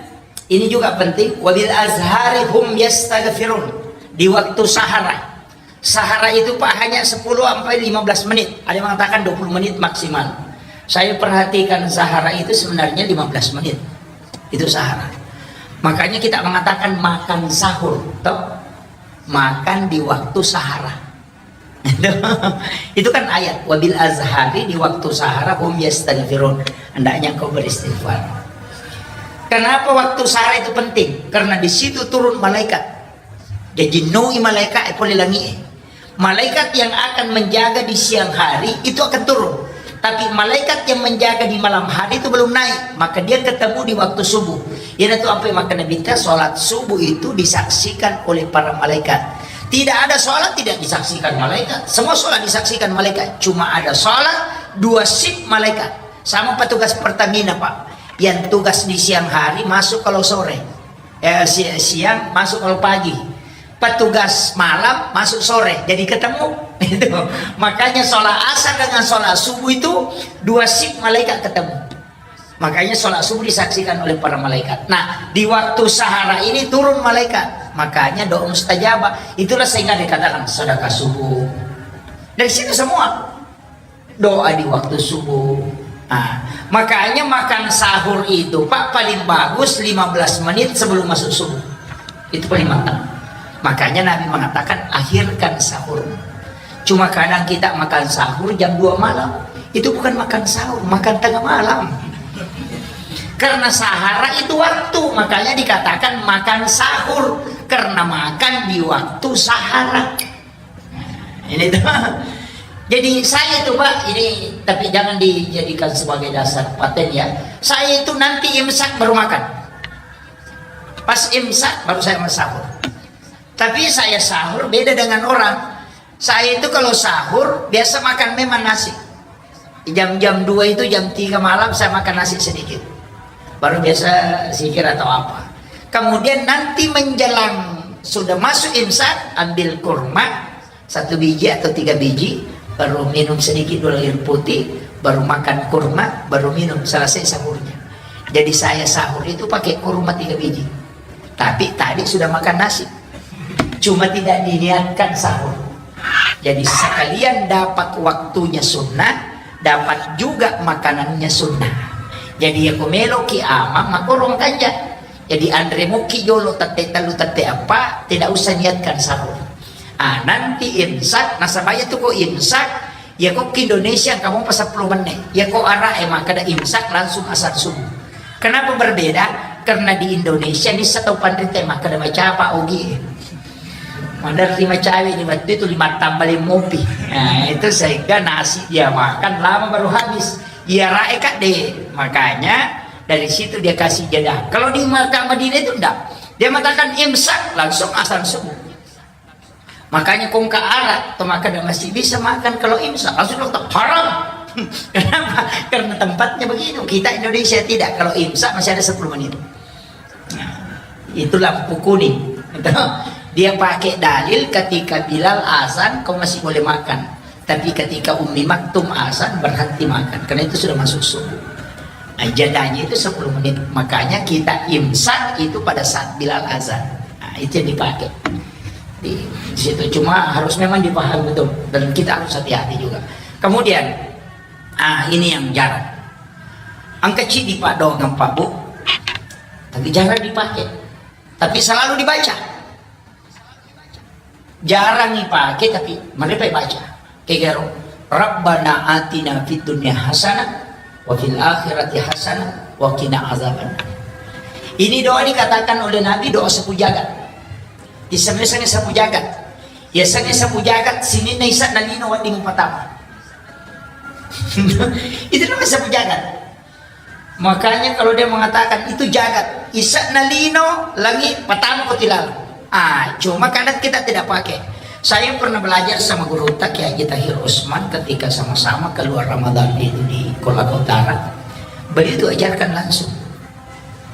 Ini juga penting, wabil azhari hum yastaghfirun. Di waktu sahara. Sahara itu, Pak, hanya sepuluh sampai lima belas menit. Ada yang mengatakan dua puluh menit maksimal. Saya perhatikan sahara itu sebenarnya lima belas menit. Itu sahara. Makanya kita mengatakan makan sahur, toh? Makan di waktu sahara. Itu kan ayat, wabil azhari, di waktu sahara, hum yastaghfirun. Hendaknya engkau beristighfar. Kenapa waktu sahara itu penting? Karena di situ turun malaikat. Jadi nui malaikat e pole langi e. Malaikat yang akan menjaga di siang hari itu akan turun. Tapi malaikat yang menjaga di malam hari itu belum naik, maka dia ketemu di waktu subuh. Iyanatu ampe makkeda Nabitta, salat subuh itu disaksikan oleh para malaikat. Tidak ada salat tidak disaksikan malaikat. Semua salat disaksikan malaikat. Cuma ada salat dua shift malaikat. Sama petugas Pertamina, Pak. Yang tugas di siang hari masuk kalau sore. Eh, si-, siang masuk kalau pagi. Petugas malam masuk sore. Jadi ketemu. Itu. Makanya sholat asar dengan sholat subuh itu dua shift malaikat ketemu. Makanya sholat subuh disaksikan oleh para malaikat. Nah, di waktu sahara ini turun malaikat. Makanya doa mustajabah. Itulah sehingga dikatakan sedekah subuh. Dari situ semua. Doa di waktu subuh. Nah, makanya makan sahur itu, Pak, paling bagus lima belas menit sebelum masuk subuh. Itu paling mantap. Makanya Nabi mengatakan, "Akhirkan sahur." Cuma kadang kita makan sahur jam dua malam. Itu bukan makan sahur, makan tengah malam. Karena sahara itu waktu, makanya dikatakan makan sahur. Karena makan di waktu sahara. Ini tuh. Jadi saya itu, Pak, ini tapi jangan dijadikan sebagai dasar paten ya. Saya itu nanti imsak baru makan. Pas imsak baru saya mau sahur. Tapi saya sahur beda dengan orang. Saya itu kalau sahur biasa makan memang nasi. Jam-jam dua itu, jam tiga malam saya makan nasi sedikit. Baru biasa zikir atau apa. Kemudian nanti menjelang sudah masuk imsak, ambil kurma satu biji atau tiga biji, baru minum sedikit dulu air putih, baru makan kurma, baru minum, selesai sahurnya. Jadi saya sahur itu pakai kurma tiga biji. Tapi tadi sudah makan nasi. Cuma tidak diniatkan sahur. Jadi sekalian dapat waktunya sunnah, dapat juga makanannya sunnah. Jadi ya ko meloki amang makorong kanja. Jadi anre muki jolo tette tellu tette apa, tidak usah niatkan sahur. Ah, nanti imsak, nasaba iya tu ko imsak, iya ko ki Indonesia kamu pas sepuluh menit. Iya ko Arab e makkeda imsak langsung asar subuh. Kenapa berbeda? Karena di Indonesia ni satu panrita makkeda macapa ogi. Maderri macawe ni waktu itu lima tambah lima mopi. Nah, itu sehingga nasi dia makan lama baru habis. Iya rae kak deh. Makanya dari situ dia kasih jeda. Kalau di Mekah Madinah itu enggak. Dia mengatakan imsak langsung asar subuh. Makanya kongka Arab, to makkeda masih bisa makan kalau imsak, langsung dokter, "Haram." Kenapa? Karena tempatnya begitu. Kita Indonesia tidak. Kalau imsak masih ada sepuluh menit. Nah, itu lampu kuning. Dia pakai dalil ketika Bilal azan, kau masih boleh makan. Tapi ketika Ummi Maktum azan, berhenti makan. Karena itu sudah masuk subuh. Nah, jadanya itu sepuluh menit. Makanya kita imsak itu pada saat Bilal azan. Nah, itu yang dipakai. Di situ cuma harus memang dipahami betul. Dan kita harus hati-hati juga. Kemudian, ah, ini yang jarang. Engka cidi padongang pabu, tapi jarang dipakai. Tapi selalu dibaca. Jarang dipakai, tapi mereka baca. Kegaro, "Rabbana atina fid dunya hasanah, wa fil akhirati hasanah, wa qina azaban." Ini doa dikatakan oleh Nabi, doa sapu jagat. Isengnge sapu jagat. Isengnge sapu jagat, sininna ise'na lino wedding patama. Itu namanya sapu jagat. Makanya kalau dia mengatakan itu jagat, ise'na lino, langi, patama ko tilala. Ah, cuma kadang kita tidak pakai. Saya pernah belajar sama guru Kiai Haji Tahir Usman ketika sama-sama keluar Ramadan itu di Kolaka Utara. Beliau itu ajarkan langsung.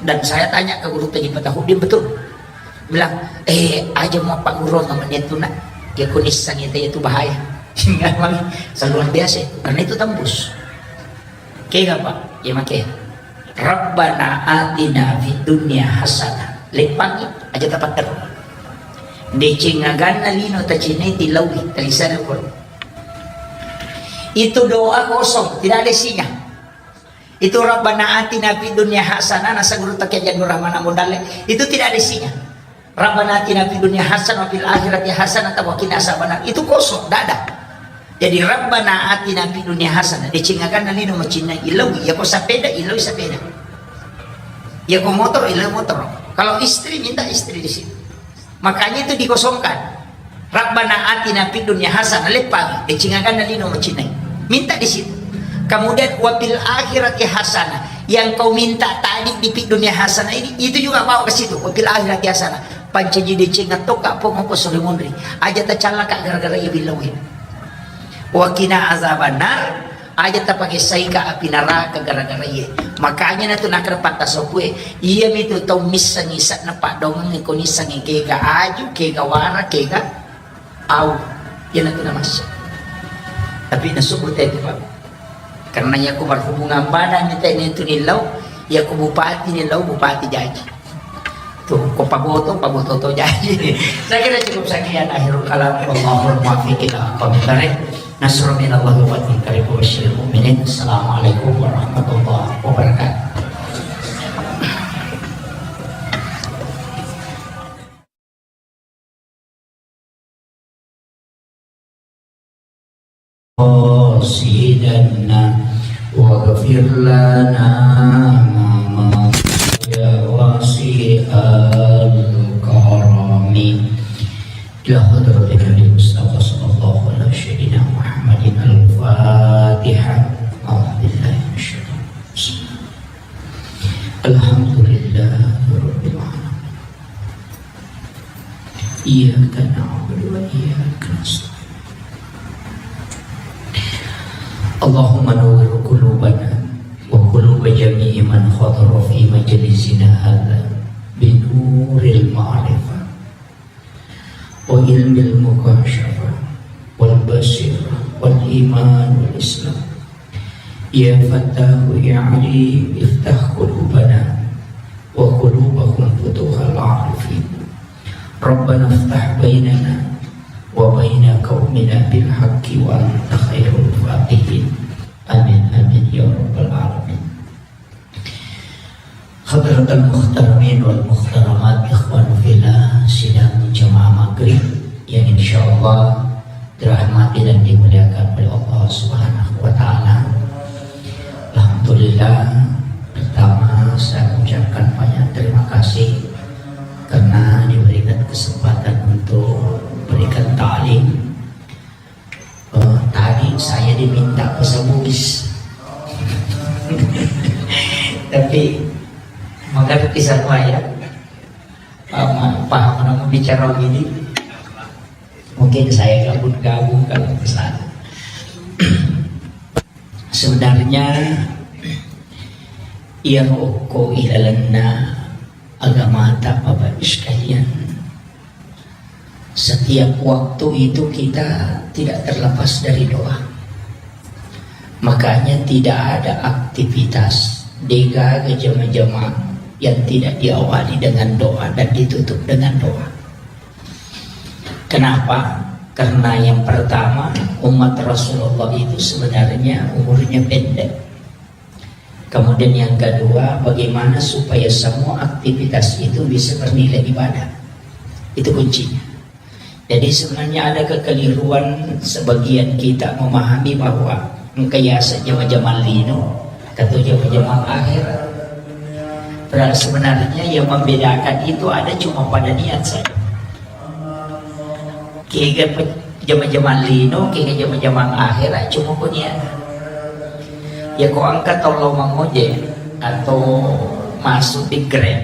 Dan saya tanya ke guru Haji Fatahudin, betul. Bilang, "Eh, aja mau Pak Guru sama dia tuh, nak. Dia kunis sang itu, itu bahaya." Seluar biasa, karena itu tembus. Oke, nggak, Pak? Ya, make. Rabbana atina fid dunya hasanah. Leppangi aja tapatter. Deceng aganna lino tacinai tilaui talisana pun. Itu doa kosong, tidak ada isinya. Itu Rabbana atina fid dunya hasanah, nasa guru takia jadu rahmana modale. Itu tidak ada isinya. Rabbana atina fid dunya hasanah wa fil akhirati hasanah wa qina azabannar. Itu kosong, tidak ada. Jadi Rabbana atina fid dunya hasanah. Deceng aganna lino macinna ilau, ya ko sepeda, ilau sepeda. Ya ko motor, ilau motor. Kalau istri minta istri di situ. Makanya itu dikosongkan. Rabbana atina fid dunya hasanah, leppa, deceng aganna lino macinai. Minta di situ. Kemudian wa fil akhirati hasanah. Yang kau minta tadi di fid dunya hasanah ini, itu juga bawa ke situ. Wa fil akhirati hasanah. Pancaji deceng atto ka pong ko sore monri. Aja tacallaka gara-gara iya bilauin. Wa qina azabannar. Aja tapakessaika api naraka gara-gara iye. Makanya natu nakkeda patta sopue, iyami tu tau missengi sa'na paddoangeng ko nissengi kega aju, kega wara, kega au. Iyanatu namassa. Tapi nasubut itu, Pak. Karena iya ko berhubungan badan ni tene tu nilau, iya ko bupati nilau, bupati jaji. Tuh, ko paboto, paboto to jaji. Saya kira cukup sekian akhirul kalam. Wallahul muwaffiq ila aqwamit thariq. Nasrun minallahi wa fathun qarib wa basyiril mu'minin. Assalamualaikum warahmatullahi wabarakatuh. قاصدنا واغفر لنا ما مضى يا واسع الكرم. إلى حضرة النبي المصطفى صلى الله على سيدنا محمد الفاتحة. أعوذ بالله من الشيطان الرجيم. الحمد لله رب العالمين. إياك نعبد وإياك نستعين. اللهم نور قلوبنا وقلوب جميع من حضر في مجلسنا هذا بنور المعرفة وعلم المكاشفة والبصيرة والإيمان والإسلام. يا فتاح يا عليم افتح قلوبنا وقلوبهم فتوح العارفين. ربنا افتح بيننا وبين قومنا بالحق وأنت خير الفاتحين. آمين، آمين يا رب العالمين. Hadratal muhtaramin wal muhtaramat, ikhwan fillah, sidang jamaah maghrib yang insyaallah dirahmati dan dimuliakan oleh Allah Subhanahu wa Ta'ala. Alhamdulillah, pertama saya mengucapkan banyak terima kasih karena diberikan kesempatan untuk memberikan ta'lim. Eh, tadi saya diminta bahasa Bugis. Tapi mengerti semua ya. Paham, paham namun bicara gini. Mungkin saya gabung-gabung kalau ke sana. Sebenarnya iya roko ilalenna agamata Bapak Ibu sekalian. Setiap waktu itu kita tidak terlepas dari doa. Makanya tidak ada aktivitas degaga jama-jama yang tidak diawali dengan doa dan ditutup dengan doa. Kenapa? Karena yang pertama, umat Rasulullah itu sebenarnya umurnya pendek. Kemudian yang kedua, bagaimana supaya semua aktivitas itu bisa bernilai ibadah. Itu kuncinya. Jadi sebenarnya ada kekeliruan sebagian kita memahami bahwa engka yaseng jama-jama lino, atau jama-jama akhir. Padahal sebenarnya yang membedakan itu ada cuma pada niat saja. Kega pe-, jama-jama lino, kega jama-jama akhir, cuma ko niat. Ya ko engka tau lao mangojek atau masuk di Grab,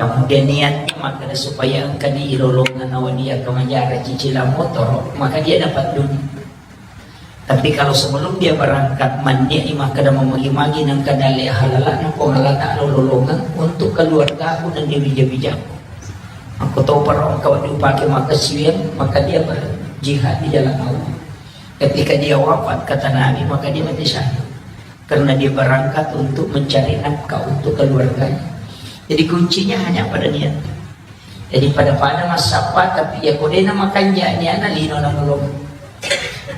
kemudian niatnya makkeda supaya engka ni ilolongeng nawa dia kemajara cicilan motor, maka dia dapat dunia. Tapi kalau sebelum dia berangkat, mannia'i makkeda mamagi-magi nengka dalle halala'na Puang Allah Ta'ala ulolongeng untuk keluargaku dan dewija-wijaku. Makko toparo engka wedding upake makkasiwiang, maka dia berjihad di jalan Allah. Ketika dia wafat, kata Nabi, maka dia mati syahid. Karena dia berangkat untuk mencari nafkah untuk keluarganya. Jadi kuncinya hanya pada niat. Jadi pada-pada massappa, tapi ya kodena makanja niana lino na lolong.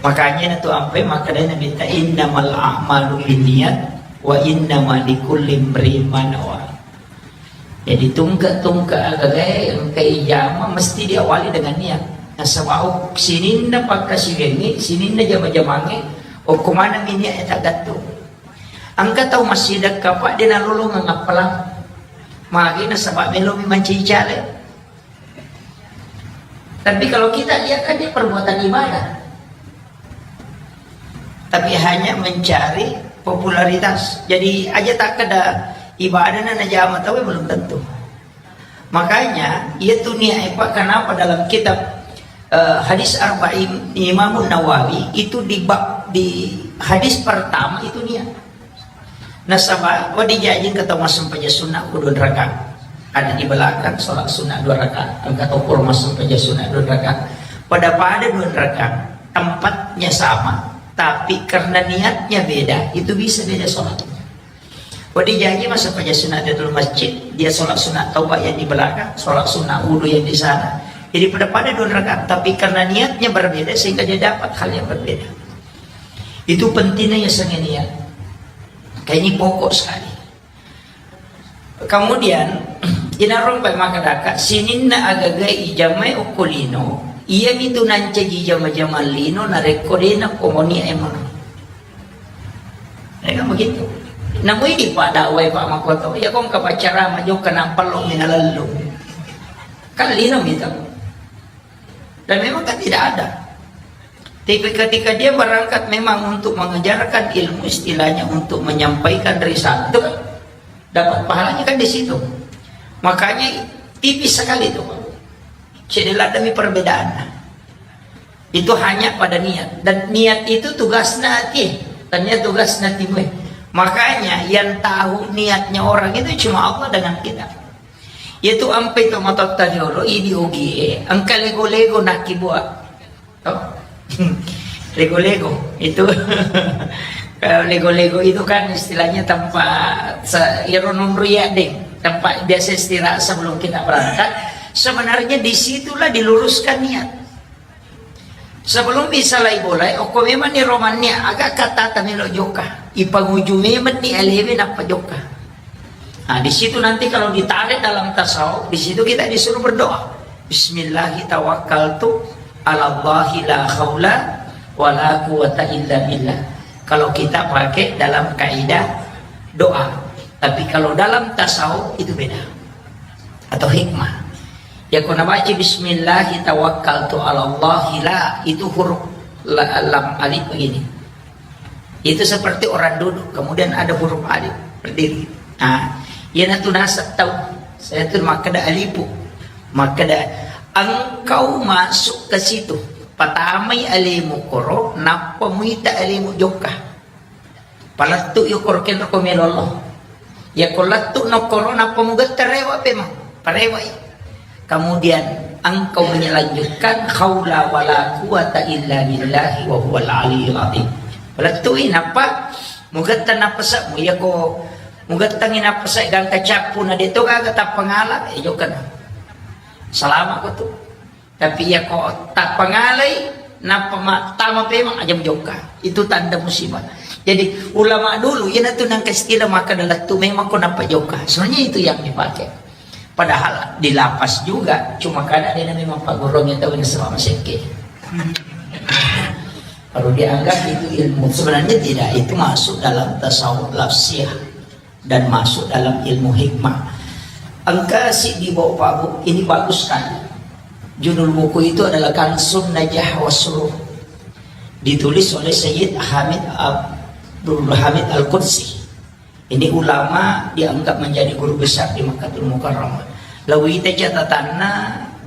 Makanya na tu ampe makanya Nabi ta innamal a'malu binniyat wa innama likulli imri'in ma nawa. Jadi tungke-tungke agagae engka ijama mesti diawali dengan niat. Nasaba sininna pakkasiwiangnge, sininna jama-jamangnge, okko maneng niat e tagattung. Engka tau massidekka pa de nalolongeng appalang. Magi nasaba melomi mancaji caleg. Tapi kalau kita lihat kan dia perbuatan ibadah. Tapi hanya mencari popularitas. Jadi aja tak ada ibadah na najama tau belum tentu. Makanya, iya tu niat, eh, Pak, kenapa dalam kitab, eh, hadis Arba'in Imam Nawawi itu di bab, di hadis pertama itu niat. Nasaba, wa dijaji engka tau massempajang sunnah ku dua rakaat. Ada di belakang sholat sunnah dua rakaat. Engka tau pura massempajang sunnah dua rakaat. Pada-pada dua rakaat, tempatnya sama, tapi karena niatnya beda, itu bisa beda sholatnya. Wa dijaji massempajang sunnah di dalam masjid, dia sholat sunnah taubat yang di belakang, sholat sunnah wudhu yang di sana. Jadi pada-pada dua rakaat, tapi karena niatnya berbeda sehingga dia dapat hal yang berbeda. Itu pentingnya ya sangnya niat. Kayak ini pokok sekali. Kemudian, inarung pai makadaka, sininna agaga ijamai okko lino, iya mitu nancaji jama-jama lino, narekko dena komoni emang. Ya kan begitu. Namui di pada wai Pak Makoto, ya kong kapacara majo kena pelok mina lalu. Kan lino mitu. Dan memang kan tidak ada. Tapi ketika dia berangkat memang untuk mengajarkan ilmu, istilahnya untuk menyampaikan risalah, itu kan dapat pahalanya kan di situ. Makanya tipis sekali itu, Pak. Jadi lademi perbedaannya. Itu hanya pada niat. Dan niat itu tugasnya hati. Tanya tugasnya hati. Makanya yang tahu niatnya orang itu cuma Allah dengan kita. Yaitu ampe to matotta jolo, idi ogie, engka lego-lego nakibua. Oh. Lego-lego itu. Kalau lego-lego itu kan istilahnya tempat se-, iro nunru ya, deng. Tempat biasa istirahat sebelum kita berangkat. Sebenarnya disitulah diluruskan niat. Sebelum bisa lai bolai, okko memang ni romannya agak kata tamelo joka. Ipanguju memang ni alewe nappa joka. Nah, di situ nanti kalau ditarik dalam tasawuf, di situ kita disuruh berdoa. Bismillahi tawakkaltu ala Allahi la haula wa la quwata illa billah. Kalau kita pakai dalam kaidah doa. Tapi kalau dalam tasawuf itu beda. Atau hikmah. Ya, ko nabaca bismillahi tawakkaltu ala Allahi la, itu huruf la-, lam alif begini. Itu seperti orang duduk, kemudian ada huruf alif berdiri. Nah, iya natu nasab tau. Saya tu makkeda alifu. Makkeda engkau masuk ke situ. Patamai alemu koro, nappa muita alemu jokka. Palettu yo koro kenro ko melo Allah. Ya ko lettu no koro nappa mugetta rewa pema. Parewai. Kemudian engkau menyelanjutkan haula wala quwata illa billahi wa huwal aliyul azim. Palettu i nappa mugetta nappa sa mu ya ko mugetta ngi nappa sa gangka cappu na deto gaga tappa ngala e jokka na. Salama ko tu. Tapi iya ko tappangalai, nappa ma-, tama pemang aja mujokka. Itu tanda musibah. Jadi, ulama dulu, iya natu nangka istilah maka dalam tu memang ko nappa jokka. Sebenarnya itu yang dipakai. Padahal di lapas juga, cuma kada ada memang pagurung itu yang sama sekke. Kalau dianggap itu ilmu, sebenarnya tidak. Itu masuk dalam tasawuf lafsiyah dan masuk dalam ilmu hikmah. Engka si di bawah Pak Bu, ini bagus sekali. Judul buku itu adalah Kansun Najah Wasruh. Ditulis oleh Sayyid Hamid Abdul Hamid Al-Qudsi. Ini ulama dianggap menjadi guru besar di Makkah Mukarramah. Lalu kita catatannya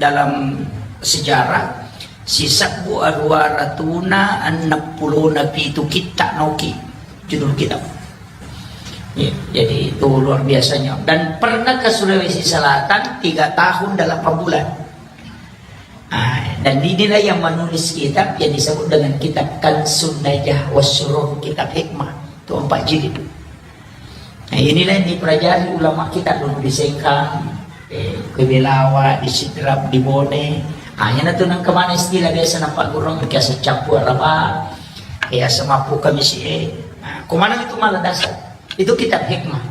dalam sejarah, sisebbu aruwa ratuna enneng pulona pitu kitta noki judul kitab. Ya, jadi itu luar biasanya. Dan pernah ke Sulawesi Selatan tiga tahun dan delapan bulan. Ah, dan inilah yang menulis kitab yang disebut dengan kitab Kansun Najah Wasruh, kitab hikmah. Itu empat jilid. Nah, inilah yang dipelajari ulama kita dulu di Sengkang, eh, ke Belawa, di Sidrap, di Bone. Ah, yana tu nang kemana istilah biasa nampak gurung, biasa campur apa, biasa mampu kami si, eh. Nah, kemana itu malah dasar. Itu kitab hikmah.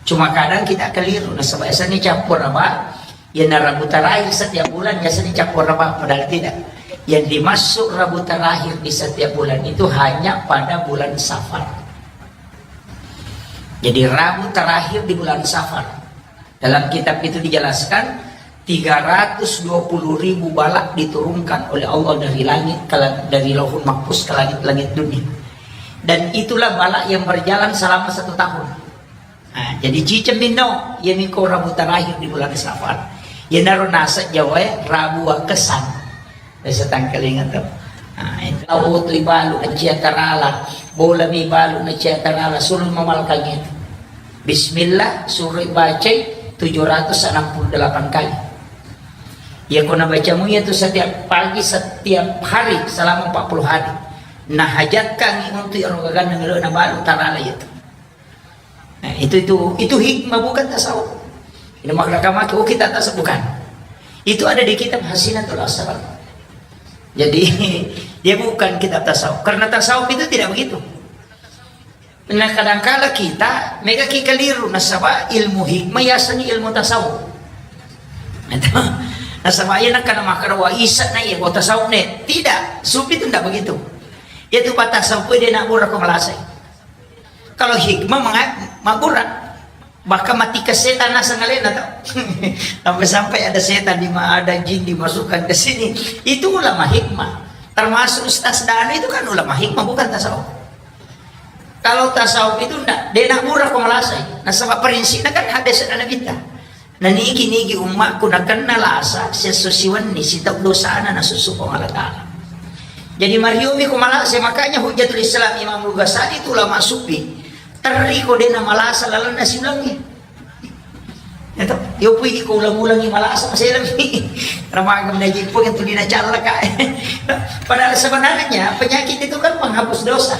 Cuma kadang kita keliru, nasaba biasanya campur apa, ya, na Rabu terakhir setiap bulan biasanya campur apa, padahal tidak. Yang dimaksud Rabu terakhir di setiap bulan itu hanya pada bulan Safar. Jadi Rabu terakhir di bulan Safar. Dalam kitab itu dijelaskan, tiga ratus dua puluh ribu balak diturunkan oleh Allah dari langit, ke la-, dari Lauhul Mahfuz ke langit-langit dunia. Dan itulah balak yang berjalan selama satu tahun. Nah, jadi ciceng minno, iya miko Rabu terakhir di bulan Safar. Iyanaro naseng Jawa e, Rabu Wakkessang. Biasa tangkalinga to. Nah, itu. Lau tu ibalu na cia tarala, bola mi balu na cia tarala, suruh mamalkan itu. Bismillah, suruh bacai tujuh ratus enam puluh delapan kali. Ya, ko nabacamu itu setiap pagi, setiap hari, selama empat puluh hari. Nah, hajatkan untuk ero gaganna melo na balu tarala itu. Nah, itu, itu, itu hikmah, bukan tasawuf. Ini makna kamaki, oh, kita tasawuf, bukan. Itu ada di kitab Hasinatul Asrar. Jadi, dia bukan kitab tasawuf. Karena tasawuf itu tidak begitu. Nah, kadangkala kita, mega ki keliru, nasaba ilmu hikmah yasengngi ilmu tasawuf. Nasaba iya nakkana makkeda wa isa na iya, wa tasawuf ne. Tidak, sufi itu tidak begitu. Itu pa tasawuf dia nak murah ko malasai. Kalau hikmah menga-, mabbura. Bahkan mati ke setan naseng alena tau. Sampai-sampai ada setan di ma-, ada jin dimasukkan ke sini. Itu ulama hikmah. Termasuk Ustaz Danu itu kan ulama hikmah, bukan tasawuf. Kalau tasawuf itu ndak, de nak murah ko malasai. Nasaba prinsipnya kan hadis Nabi ta. Na nigi-nigi ummakku nakenna lasa, siesso siwenni sitau dosana nasusu Puang Allah Ta'ala. Jadi mariomi ko malasa, makanya Hujjatul Islam Imam Ghazali itu ulama sufi. Terri ko de na malasa lalenna siulangi. Ya toh? Yo pui ko ulang-ulangi malasa, masih lebih. Ramaga menaji pun itu dina callaka. Padahal sebenarnya penyakit itu kan penghapus dosa.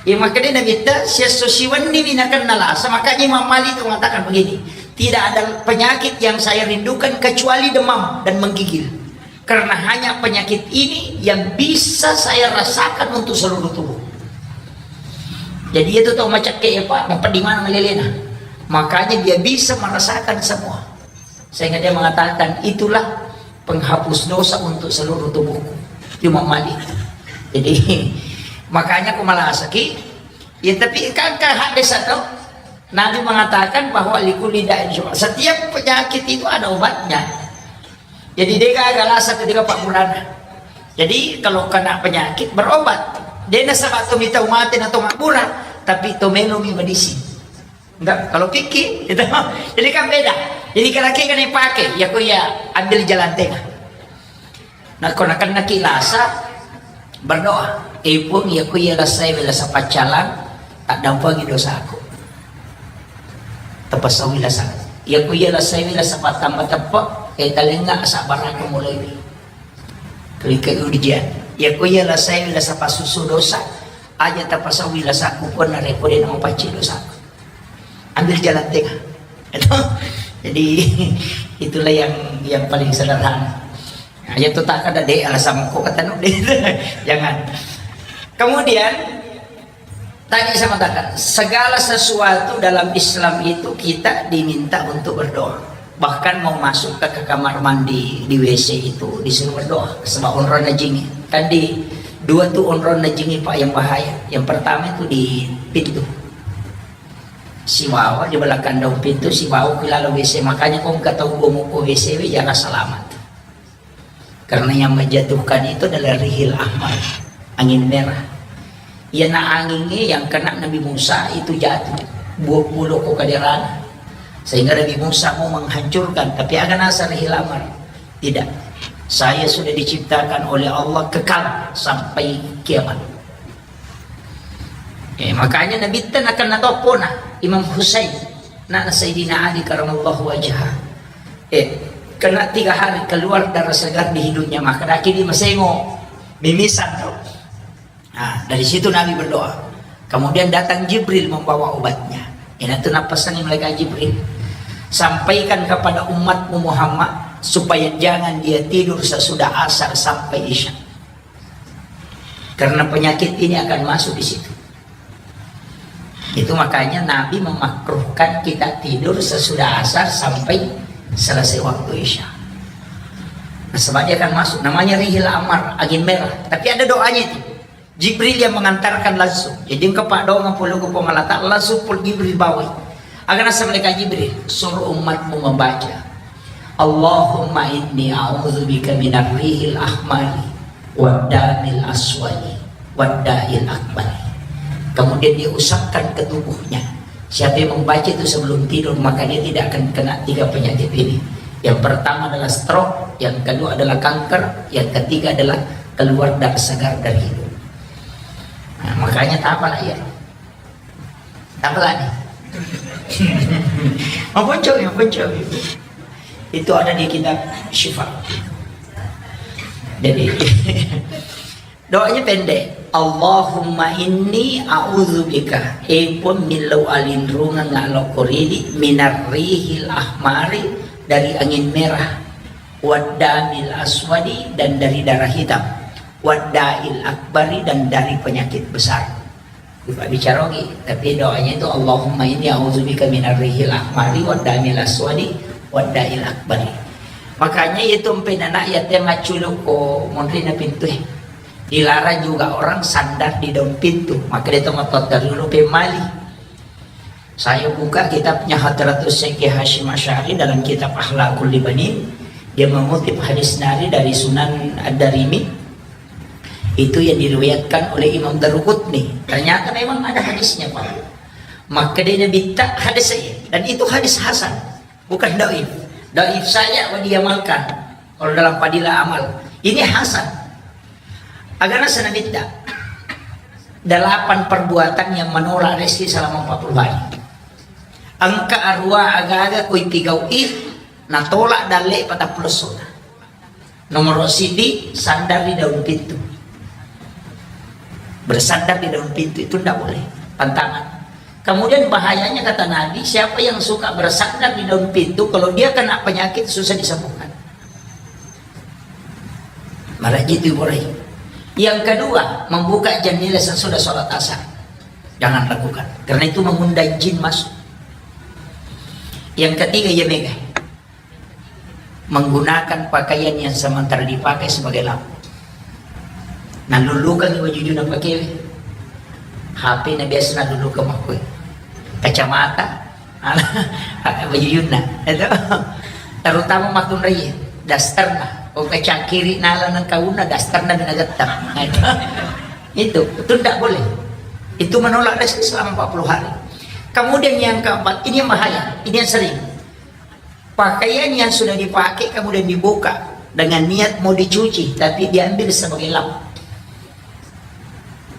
Iya, makkedai Nabitta, siesso siwenni mi nakenna lasa, makanya Imam Malik itu mengatakan begini, "Tidak ada penyakit yang saya rindukan kecuali demam dan menggigil. Karena hanya penyakit ini yang bisa saya rasakan untuk seluruh tubuh." Jadi itu tau macakke ya, Pak, mapedding maneng lelena. Makanya dia bisa merasakan semua. Sehingga dia mengatakan, "Itulah penghapus dosa untuk seluruh tubuhku." Imam Malik. Jadi, makanya aku malasaki, ya, tapi kan, kan hadis atau Nabi mengatakan bahwa likulli da'in syufa. Setiap penyakit itu ada obatnya. Jadi, dia gagal asal ketika Pak Burana. Jadi, kalau kena penyakit, berobat. Dia nasaba to mitau mate na to mabbura, tapi to melo mi medisi. Enggak, kalau fikih, gitu. Jadi kan beda. Jadi kalau kita kan dipakai, ya, ko ya ambil jalan tengah. Nah, ko nakennaki lasa, berdoa. "Eh, Puang, ya, ko ya lasai we lasa paccalang, tak dampangi dosaku. Tepasau lasa. Ya, ko ya lasai we lasa pattamba teppe, eh, talenga sabar aku mulai." Kelike ujian. Ya, ko iya lasai, lasa pasusu dosa. Aja tapasawi lasaku, pun narekko de na mapaccing dosaku. Ambil jalan tengah. Jadi, itulah yang, yang paling sederhana. Aja tuh tak ada deh alasan kok kata nuk deh. Jangan. Kemudian, Tadi saya mengatakan, segala sesuatu dalam Islam itu kita diminta untuk berdoa. Bahkan mau masuk ke, ke kamar mandi, di W C itu disuruh berdoa. Sebab onronna jingi. Kan di dua tuh onronna jingi, Pak, yang bahaya. Yang pertama itu di pintu. Sibawa di belakang daun pintu, sibawa ke dalam W C. Makanya kau nggak tahu gua mau ke W C, we, jangan selamat. Karena yang menjatuhkan itu adalah rihil ahmar, angin merah. Iyana angingngé yang kena Nabi Musa itu jatuh, buah pulo ko kaderana. Sehingga Nabi Musa mau menghancurkan, tapi aga nasa rihil ahmar. Tidak. Saya sudah diciptakan oleh Allah kekal sampai kiamat. Eh, makanya Nabitta nakena toppona Imam Husain, anakna Sayyidina Ali karamallahu wajhah. Eh, kena tiga hari keluar darah segar di hidungnya, maka daki di masengo, mimisan tuh. Nah, dari situ Nabi berdoa, Kemudian datang Jibril membawa obatnya. Inatu napasani malaikat Jibril, "Sampaikan kepada umatmu Muhammad supaya jangan dia tidur sesudah asar sampai isya. Karena penyakit ini akan masuk di situ." Itu makanya Nabi memakruhkan kita tidur sesudah asar sampai selesai waktu isya. Nah, sebab dia akan masuk. Namanya rihil amar, angin merah. Tapi ada doanya itu. Jibril yang mengantarkan langsung. Jadi engka paddoangeng pole ko Puang Allah Ta'ala, langsung pole Jibril bawai. Aga naseng malaikat Jibril, "Suruh umatmu membaca, Allahumma inni a'udzubika minar rihil ahmari waddamil aswadi wadda'il akbari." Kemudian dia usapkan ke tubuhnya. Siapa yang membaca itu sebelum tidur, maka dia tidak akan kena tiga penyakit ini. Yang pertama adalah stroke, yang kedua adalah kanker, yang ketiga adalah keluar darah segar dari hidung. Nah, makanya tak apalah ya. Tak apalah nih. Maponco, maponco. Itu ada di kitab Syifa. Jadi, doanya pendek. Allahumma inni a'udzubika. Eh, Puang, millau alinrungeng alokko ridi, minar rihil ahmari, dari angin merah, waddamil aswadi, dan dari darah hitam, wadda'il akbari, dan dari penyakit besar. Lupa bicara lagi, tapi doanya itu, "Allahumma inni a'udzubika minar rihil ahmari waddamil aswadi wadda'il akbari." Makanya itu empe anak ya teh maculuk ko monri na pintu eh. Dilarang juga orang sandar di daun pintu. Maka dia tempat dulu pemali. Saya buka kitabnya Hadratus Syekh Hasyim Asy'ari dalam kitab Akhlaqul Libanin. Dia mengutip hadis nari dari Sunan Ad-Darimi. Itu yang diriwayatkan oleh Imam Daruqutni. Ternyata memang ada hadisnya, Pak. Maka dia bitta hadis saya. Dan itu hadis hasan. Bukan doif. Doif saja diamalkan. Kalau dalam fadilah amal. Ini hasan. Agana sana bitta. Delapan perbuatan yang menolak rezeki selama empat puluh hari. Engka arua aga-aga koi pigau'i, natolak dalle patappulo sona. Nomor sidi, sandar di daun pintu. Bersandar di daun pintu itu ndak boleh. Pantangan. Kemudian bahayanya kata Nabi, siapa yang suka bersandar di daun pintu, kalau dia kena penyakit susah disembuhkan. Maraji itu boleh. Yang kedua, membuka jendela sesudah sholat asar. Jangan lakukan. Karena itu mengundang jin masuk. Yang ketiga, ya mega. Menggunakan pakaian yang sementara dipakai sebagai lampu. Nalulukan wajujuna pakai H P na biasa nalulukan makkoi. Kacamata, wajujuna. Itu. Terutama makkunrai, dasterna. Oh, kacangkiri nala nang kauna, dasterna bina gettar. Nah, itu. Itu, itu tidak boleh. Itu menolak rezeki selama empat puluh hari. Kemudian yang keempat, ini yang bahaya, ini yang sering. Pakaian yang sudah dipakai kemudian dibuka dengan niat mau dicuci, tapi diambil sebagai lap.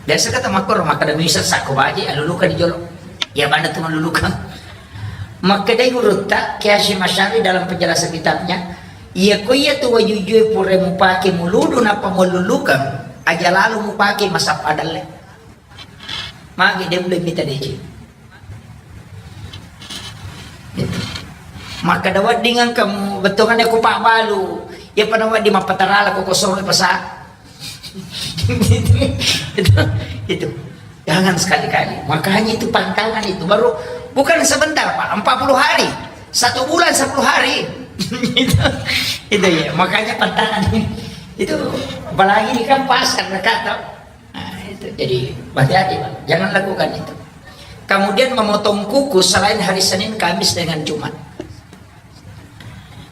Biasa kata makor, maka demi sako baji, aluluka di jolo. Ya, mana tu maluluka. Maka dari gurutta, Kiai Hasyim Asy'ari dalam penjelasan kitabnya, iya ko iya tu wajujue pura mupake muludu napa maluluka, aja lalu mupake masappa dalle. Magi de' boleh mita deceng. Gitu. Maka dawa dengan kamu betongan aku Pak Balu. Ya pada wadi mapatarala kok kosong pasa. Itu, itu. Jangan sekali-kali. Makanya itu pantangan itu baru bukan sebentar, Pak, empat puluh hari. Satu bulan sepuluh hari. Itu, itu ya, makanya pantangan. Itu apalagi ini kan pasar dekat, toh. Nah, itu. Jadi, hati-hati, Pak. Jangan lakukan itu. Kemudian memotong kuku selain hari Senin, Kamis, dengan Jumat.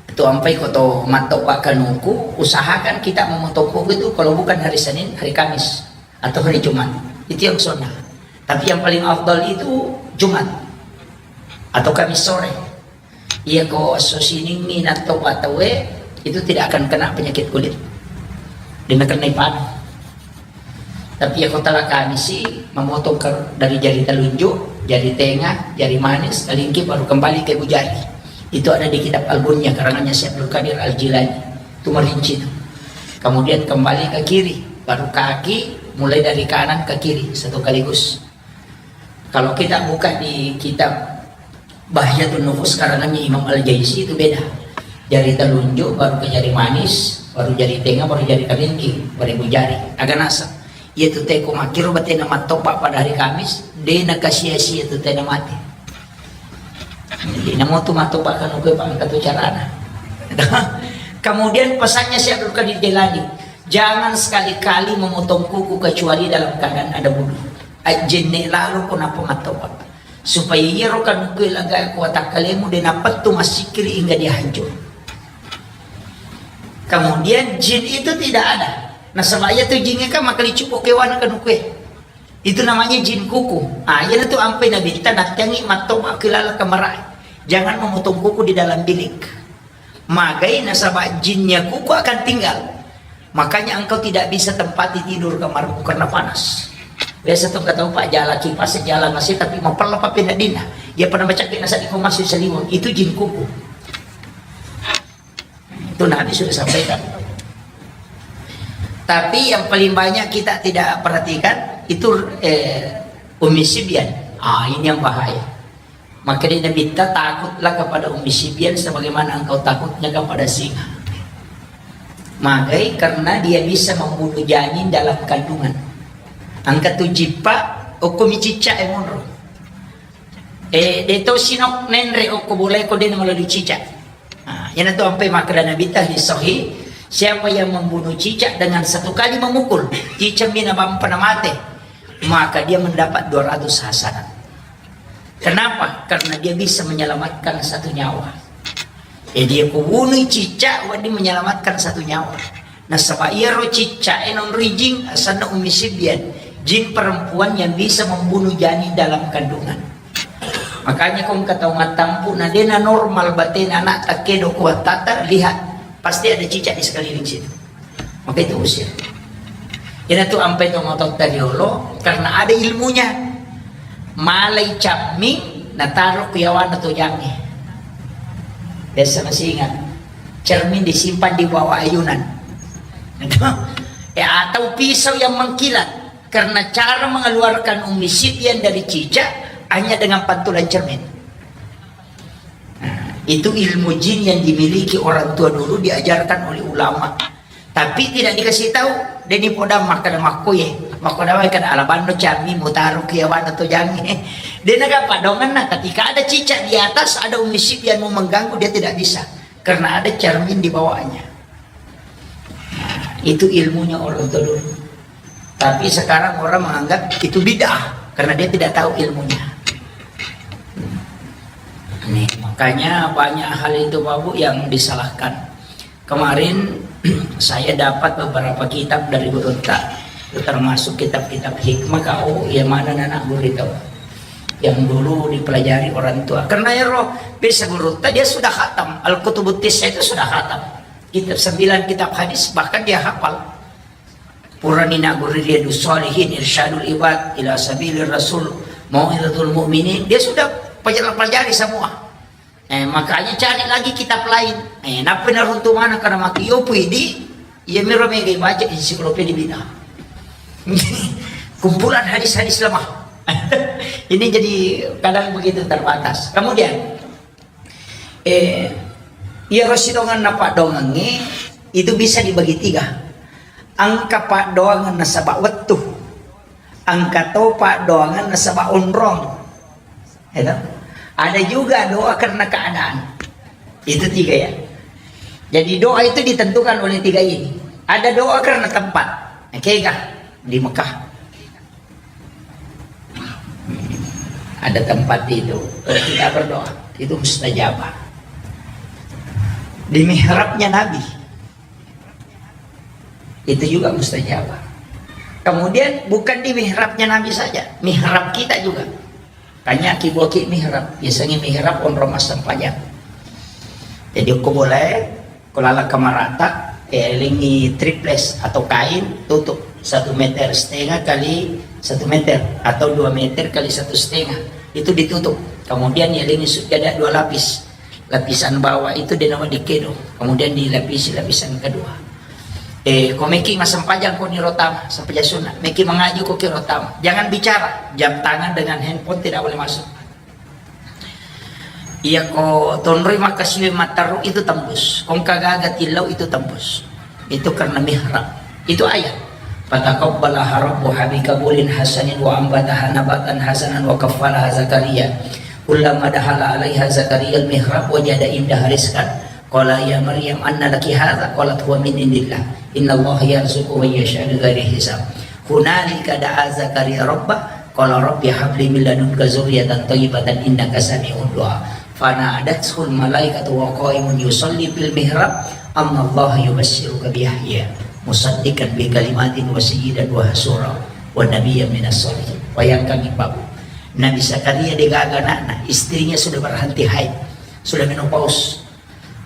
Itu ampai koto matto Pak Kanuku, usahakan kita memotong kuku itu kalau bukan hari Senin, hari Kamis, atau hari Jumat. Itu yang sunnah. Tapi yang paling afdal itu Jumat atau Kamis sore. Iya ko esso siningngi natto tauwe, itu tidak akan kena penyakit kulit. Dia kena panu. Tapi iya ko tala Kamisi, memotong ke, dari jari telunjuk, jari tengah, jari manis, telingki, baru kembali ke ibu jari. Itu ada di kitab Al-Bunyah, karangannya Syekh Abdul Qadir Al-Jilani. Itu merinci itu. Kemudian kembali ke kiri, baru kaki, mulai dari kanan ke kiri, satu kaligus. Kalau kita buka di kitab Bahjatun Nufus karangannya Imam Al-Jaisi, itu beda. Jari telunjuk, baru ke jari manis, baru jari tengah, baru jari kalingking, baru ibu jari. Aga naseng. Iya tu teko makkiro batena mattopa pada hari Kamis, de nakasia-sia tu tena mate. Jadi namo tu mattopa kanu kue pak angka tu carana. Kemudian pesannya Syekh Abdul Qadir Jailani, jangan sekali-kali memotong kuku kecuali dalam keadaan ada wudhu. Ajjenne lalo ko nappa mattopa. Supaya iyaro kanukue laga ko watakkalemu de napettu massikkiri hingga dia hancur. Kemudian jin itu tidak ada. Nasaba iya tu jingnge kan makalicupo kewana kanukue. Itu namanya jin kuku. Ah, iya tu ampai nabitta nattengi mattopa kilala kamarae. Jangan memotong kuku di dalam bilik. Magai nasaba jinnya kuku akan tinggal. Makanya engkau tidak bisa tempati tidur kamarmu karena panas. Biasa tu kata pak jala kipas jala masih tapi mapella papi nadina. Dia pernah baca kena saat kau masih seliwang. Itu jin kuku. Itu Nabi sudah sampaikan. Tapi yang paling banyak kita tidak perhatikan itu eh, Ummi Sibyan. Ah, ini yang bahaya. Maka dia Nabi takutlah kepada Ummi Sibyan sebagaimana engkau takutnya kepada singa. Magai karena dia bisa membunuh janin dalam kandungan. Angka tu jippa, okko mi cicca e monro. Eh, de to sinok nenre okko boleh ko de melalui cicak. Nah, yana tu ampai makkeda Nabi tadi sahih, siapa yang membunuh cicak dengan satu kali memukul, cicak mina bampa na mate, maka dia mendapat dua ratus hasanat. Kenapa? Karena dia bisa menyelamatkan satu nyawa. Eh, dia kubunui cicak, wadi menyelamatkan satu nyawa. Nasaba iyaro cicak e nonroi jin, asanna Ummi Sibyan, jin perempuan yang bisa membunuh janin dalam kandungan. Makanya kong kata umat tampu, na dena normal batena anak tak kedo kuat tata, lihat, pasti ada cicak di sekeliling situ. Maka itu usir. Ina tu ampai to motor tadi olo, karena ada ilmunya. Malai camming, na taruh ke yawana to jange. Biasa masih ingat. Cermin disimpan di bawah ayunan. Ya, atau pisau yang mengkilat. Karena cara mengeluarkan Ummi Sibyan dari cicak hanya dengan pantulan cermin. Nah, itu ilmu jin yang dimiliki orang tua dulu diajarkan oleh ulama. Tapi tidak dikasih tahu. Deni poda makkeda makkoye. Makkoda wae kada alabanno cami mutaru kiawana to jange. Dena gapa donganna ketika ada cicak di atas, ada Ummi Sibyan mau mengganggu, dia tidak bisa. Karena ada cermin di bawahnya. Nah, itu ilmunya orang tua dulu. Tapi sekarang orang menganggap itu bid'ah karena dia tidak tahu ilmunya. Nih, makanya banyak hal itu Bapak Bu yang disalahkan. Kemarin saya dapat beberapa kitab dari gurutta, termasuk kitab-kitab hikmah kau yang mana anak guru itu yang dulu dipelajari orang tua. Karena ya roh bisa gurutta dia sudah khatam, Al-Kutubut Tis'ah itu sudah khatam. Kitab sembilan kitab hadis bahkan dia hafal. Purani nagguru Riyadus Shalihin, Irsyadul Ibad ila Sabilir Rasul, Mau'izatul Mu'minin, dia sudah pelajari, pelajari semua. Eh, makanya cari lagi kitab lain. Eh, nappa naruntu mana karena mati yopu idi, iya miro mega baca ensiklopedia bid'ah. Kumpulan hadis-hadis lemah. Ini jadi kadang begitu terbatas. Kemudian, Eh, iyaro sidonganna paddoangengnge itu bisa dibagi tiga. Engka paddoangan nasaba wettu, engka to paddoangan nasaba onrong. Ya toh? Ada juga doa karena keadaan. Itu tiga ya. Jadi doa itu ditentukan oleh tiga ini. Ada doa karena tempat. Kega di Mekah. Ada tempat itu, kalau kita berdoa, itu mustajabah. Di mihrabnya Nabi, itu juga mustajabah. Kemudian bukan di mihrabnya Nabi saja, mihrab kita juga. Kanya kiboki mihrab, biasanya mihrab onrong massempajang. Jadi ko boleh, ko lala kamarata, eh, lengi triples atau kain, tutup satu meter setengah kali satu meter atau dua meter kali satu setengah. Itu ditutup. Kemudian ya lengi sujada dua lapis. Lapisan bawah itu dia nama dikedo. Kemudian dilapisi lapisan kedua. Eh, ko meki massempajang ko niro tama, sempajang sunnah. Meki mangaji ko kiro tama. Jangan bicara, jam tangan dengan handphone tidak boleh masuk. Iya ko tonroi makkasiwi matteru itu tembus. Kongka gaga tillau itu tembus. Itu karena mihrab. Itu ayat. Fataqabbalaha rabbuha biqabulin hasanin wa ambataha nabatan hasanan wa kaffalaha Zakaria. Kullama dakhala alaiha Zakaria al-mihrab wajada indaha rizqan. Qala ya Maryam anna laki hadza? Qalat huwa min indillah. Innallaha yarzuqu man yasha bighairi hisab. Hunalika da'a Zakaria rabbah. Qala rabbi habli min ladunka dzurriyyatan thayyibatan innaka sami'ud du'a. Fanadathul malaikatu wa qaimun yusalli fil mihrab, annallaha yubasyiruka bi Yahya musaddiqan bi kalimatin wa sayyidan wa hasura wa nabiyyan minas sholihin. Bayangkan, Ibu. Nabi Zakaria degaga anakna, istrinya sudah berhenti haid, sudah menopause.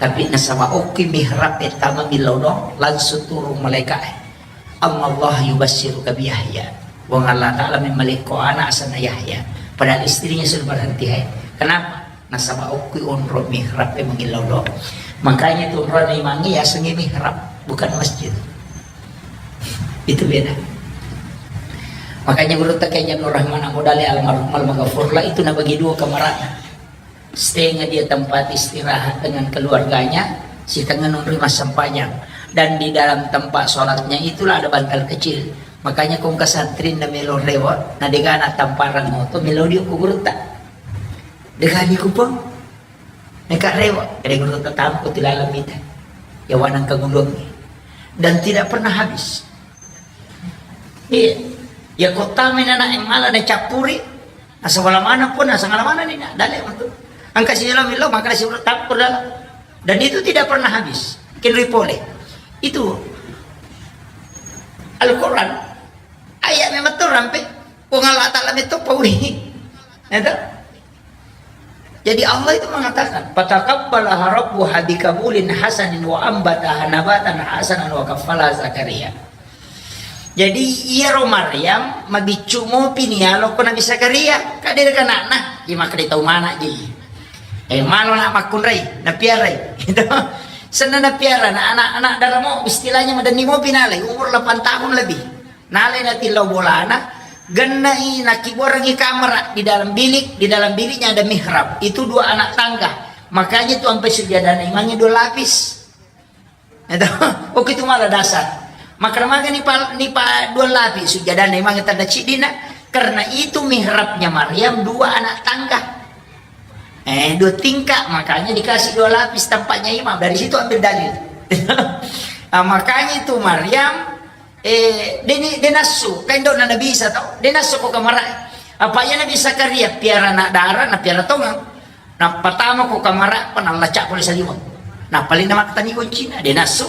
Tapi nasaba okki mihrab pertama millau doang, langsung turun malaikat. Annallaha yubasyiruka bi Yahya. Puang Allah Ta'ala memmalekko anak asenna Yahya. Padahal istrinya sudah berhenti haid. Kenapa? Nasaba okki onro mihrab e mangillau doang. Makanya tu onro imangi yasengi mihrab, bukan masjid. Itu beda. Makanya guru tak kayak Nur Rahman Abu Dali almarhum almaghfurlah itu nabagi dua kamarana. Setengah dia tempat istirahat dengan keluarganya, setengah nonroi massempajang. Dan di dalam tempat sholatnya itulah ada bantal kecil. Makanya kongka santri na melo rewa, na degana tamparang moto, melo dio ku gurutta. Degani kupang. Neka rewa, kede gurutta tampu tilalang mita. Ya wanang kagulungi. Dan tidak pernah habis. Iya. Ya kota menana yang malah na cappuri. Asal mana pun, asal mana ni nak, dalek untuk. Angka si lo milo, maka si urut takur dalam. Dan itu tidak pernah habis. Kinrui pole. Itu Al-Quran. Ayat memang tu rampe. Puang Allah Ta'ala itu pauli. Itu. Jadi Allah itu mengatakan, "Fataqabbalaha rabbuha biqabulin hasanin wa ambataha nabatan hasanan wa kaffalaha Zakaria." Jadi iyaro Maryam mabiccu mopi ni yalo ko Nabi Zakaria, ka de' kanakna, iya makkeda tau mana ji. Eh, malo na makkunrai, napiarai. Gitu. Senna napiara, na anak-anak daramo istilahnya madenni mopi nalai, umur delapan tahun lebih. Nalai natillau bolana, gennai nakibuarangi kamera di dalam bilik, di dalam biliknya ada mihrab. Itu dua anak tangga. Makanya tu ampe sujadana imangnge dua lapis. Itu, oke, itu malah dasar. Makanya nipa, nipa dua lapis sujadana imangnge tanda cidina. Karena itu mihrabnya Maryam dua anak tangga. Eh, dua tingkat, makanya dikasih dua lapis tempatnya imam. Dari situ ambil dalil. Ah, makanya itu Maryam, eh, deni, denassu, kain dona Nabi Isa tau, denassu ko kamara. Apa ya Nabi Zakaria piara anak dara, na piara tongang. Na pertama ko kamara, panalla cak ko saliwang. Na paling nama ketani kuncina, denassu.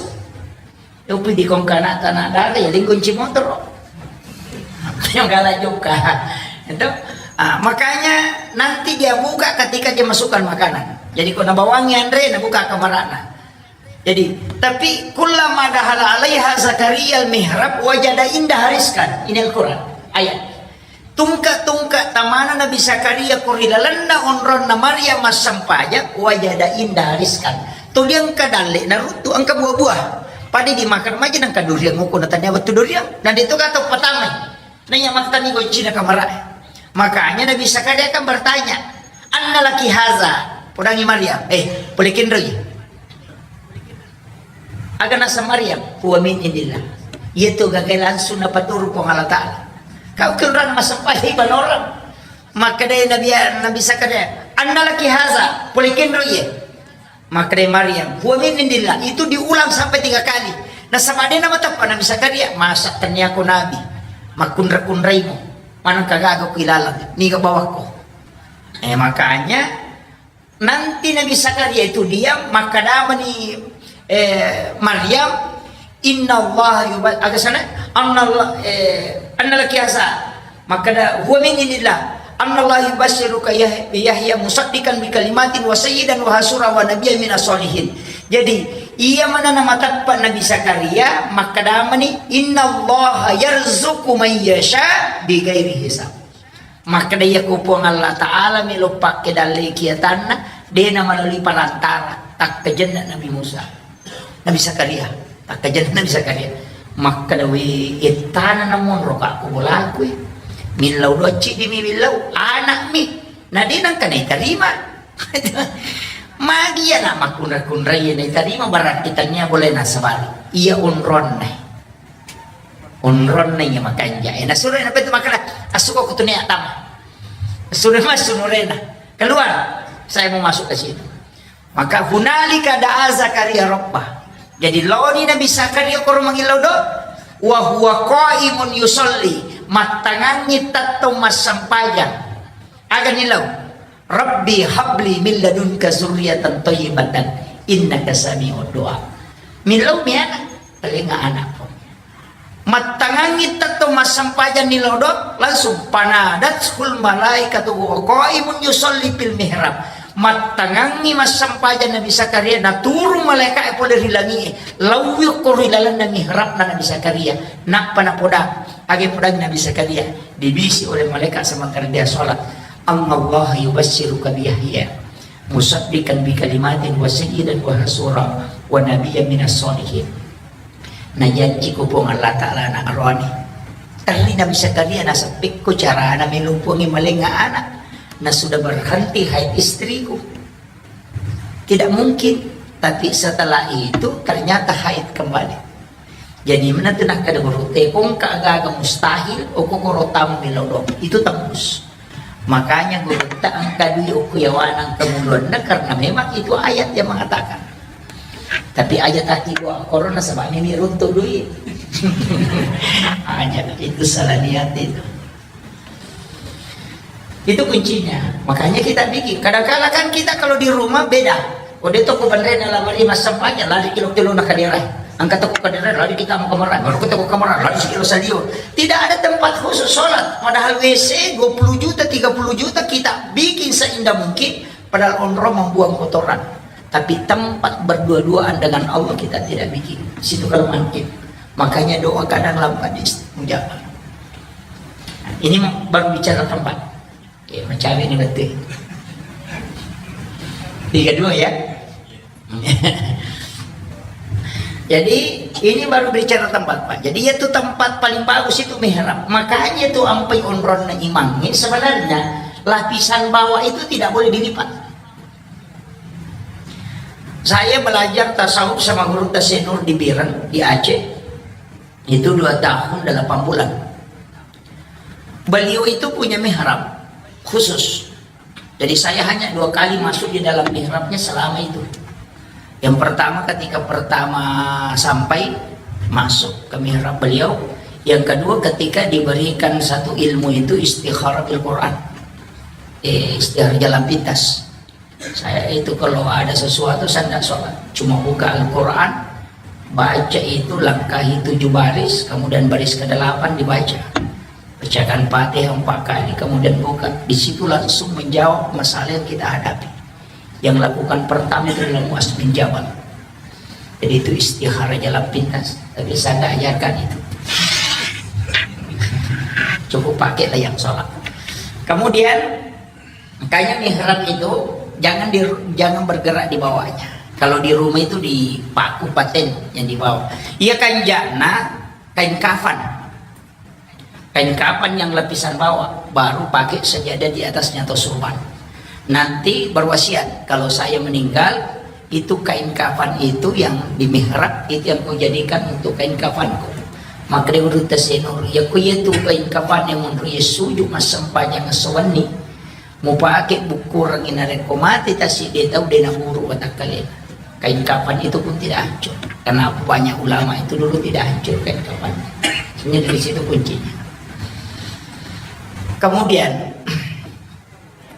Upi di kongkana tanah dara ya lingkunci motor. Yang galak juga. Itu. Ah, makanya nanti dia buka ketika dia masukkan makanan. Jadi ko nabawangi anre, nabuka kamarana. Jadi, tapi kullama dakhala alaiha Zakaria al-mihrab wajada indaha rizqan. Ini Al-Quran. Ayat. Tungka-tungka tamana Nabi Zakaria ko ri lalenna onronna Maryam massempajang, wajada indaha rizqan. Tuli engka dalle naruttu engka buah-buah. Pada dimakan maja nengka durian nguku na tania wettu durian. Dan itu kata pertama. Nanya maktani goncina kamara. Makanya Nabi Zakaria kan bertanya, "Anna laki haza?" Podangi Maryam, eh, pole kenroi. Aga naseng Maryam, "Huwa min indillah." Iya tu gagai langsung napaturu Puang Allah Ta'ala. Kau kenrana massempajang ibadah orang. Makkedai Nabi, Nabi Zakaria, "Anna laki haza?" Pole kenroi ye. Makkedai Maryam, "Huwa min indillah." Itu diulang sampai tiga kali. Nasaba de' namateppa Nabi Zakaria, "Masa tennia ko nabi? Makkunra-kunraimu. Maneng kagaga ku ilalang. Niga bawakko." Eh, makanya nanti Nabi Zakaria itu diam, makkedamani, eh, Maryam, "Inna Allah yuba-," aga sana? "Anna Allah, eh, anna laki haza?" Makkeda, "Huwa min indillah. Anna Allah yubasyiruka Yah-, Yahya musaddiqan bi kalimatin wa sayyidan wa hasura wa nabiyyan minas sholihin." Jadi, iya mana namateppa Nabi Zakaria, makkedamani, "Inna Allah yarzuqu man yasha bi ghairi hisab." Makkeda, "Iya ko Puang Allah Ta'ala melo pakke dalle kiatanna, de' na melalui perantara, takkajenna Nabi Musa." Nabi Zakaria, takkajenna Nabi Zakaria. Makkeda, "We, ettana namonro ka ko bolaku e. Millau docci di mi millau, anak mi. Na de nangka naitarima." Magi anak makkunra-kunrai naitarima, berarti tania boleh nasabari. Iya onronna. Onronna iya makanja. Eh, nasuro na betu makkeda, "Asuko ko tunia tama." Suro masuk nurena. "Keluar. Saya mau masuk ke situ." Maka hunalika da'a Zakaria rabbah. Jadi laoni Nabi Zakaria koro mangillau do, wa huwa qaimun yusalli, mattangangngi tettong massempajang. Aga nilau? "Rabbi habli min ladunka zurriyatan thayyibatan innaka sami'ud du'a." Millau mi anak, talenga anak. Mattangangngi tettong massempajang ni lodo, langsung fanadathul malaikatu wa qaimun yusalli fil mihrab. Mattangangngi massempajang Nabi Zakaria, naturung malaika'e pole ri langi'e, laui ko ri lalenna mihrabna Nabi Zakaria. Nappa napodang, age podang Nabi Zakaria, dibisi oleh malaikat semangkara dia sholat, "Annallaha yubassiruka bi Yahya musaddiqan bi kalimatin wa sayyidan wa hasura wa nabiyyan minas sholihin." Najanci ko Puang Allah Ta'ala anak roani. Terri Nabi Zakaria naseppi ko carana melumpungi malenga anak. Na sudah berhenti haid istriku. Tidak mungkin. Tapi setelah itu ternyata haid kembali. Jadi menentu nakkeda guru, "Tekong ka gaga mustahil, oko koro tamu melodong." Itu tembus. Makanya gurutta engka dui okko yawana engka muluanna, karena memang itu ayat yang mengatakan. Tapi aja taki gua korona sebab ini runtuh dui. Aja itu salah niat itu. Itu kuncinya. Makanya kita bikin. Kadang-kala kan kita kalau di rumah beda. Kode toko bandrena lamari massempajang, lari kilo-kilo na kadera. Angkat toko kadera, lari kita mau kamar, baru ke toko kamar, lari sekilo salio. Tidak ada tempat khusus sholat. Padahal W C dua puluh juta, tiga puluh juta kita bikin seindah mungkin. Padahal onrong membuang kotoran. Tapi tempat berdua-duaan dengan Allah kita tidak bikin. Situ kelemahan kita. Makanya doa kadang lambat dimustajab. Ini baru bicara tempat. Ya, mencari ini betul. Tiga dua ya. Jadi ini baru bicara tempat, Pak. Jadi itu tempat paling bagus itu mihrab. Makanya itu ampai onronna imang. Ini sebenarnya lapisan bawah itu tidak boleh dilipat. Saya belajar tasawuf sama guru Tasik Nur di Biren, di Aceh. Itu dua tahun delapan bulan. Beliau itu punya mihrab khusus. Jadi saya hanya dua kali masuk di dalam mihrabnya selama itu. Yang pertama ketika pertama sampai masuk ke mihrab beliau, yang kedua ketika diberikan satu ilmu itu istikharah bil Quran. Eh, istikharah jalan pintas. Saya itu kalau ada sesuatu, saya tidak sholat. Cuma buka Al-Quran, baca itu, langkahi tujuh baris, kemudian baris kedelapan dibaca. Bacakan Fatihah empat kali, kemudian buka. Di situ langsung menjawab masalah yang kita hadapi. Yang lakukan pertama itu adalah Muaz bin Jabal. Jadi itu istikharah jalan pintas. Tapi saya tidak ajarkan itu. Cukup pakailah yang sholat. Kemudian, makanya mihrab itu jangan di, jangan bergerak di bawahnya. Kalau di rumah itu dipaku paten yang di bawah. Iya kanjana kain kafan. Kain kafan yang lapisan bawah baru pakai sajadah di atasnya atau surban. Nanti berwasiat kalau saya meninggal itu kain kafan itu yang di mihrab itu yang kau jadikan untuk kain kafanku. Maka dia urut Tasik Nur, ya ku iya tu kain kafan yang menurut ya sujud masam panjang sewenni. Mupake bukkurengngi narekko mate tasidde tau de naburu watakkalena. Kain kafan itu pun tidak hancur. Kenapa banyak ulama itu dulu tidak hancur kain kafan? Sebenarnya dari situ kuncinya. Kemudian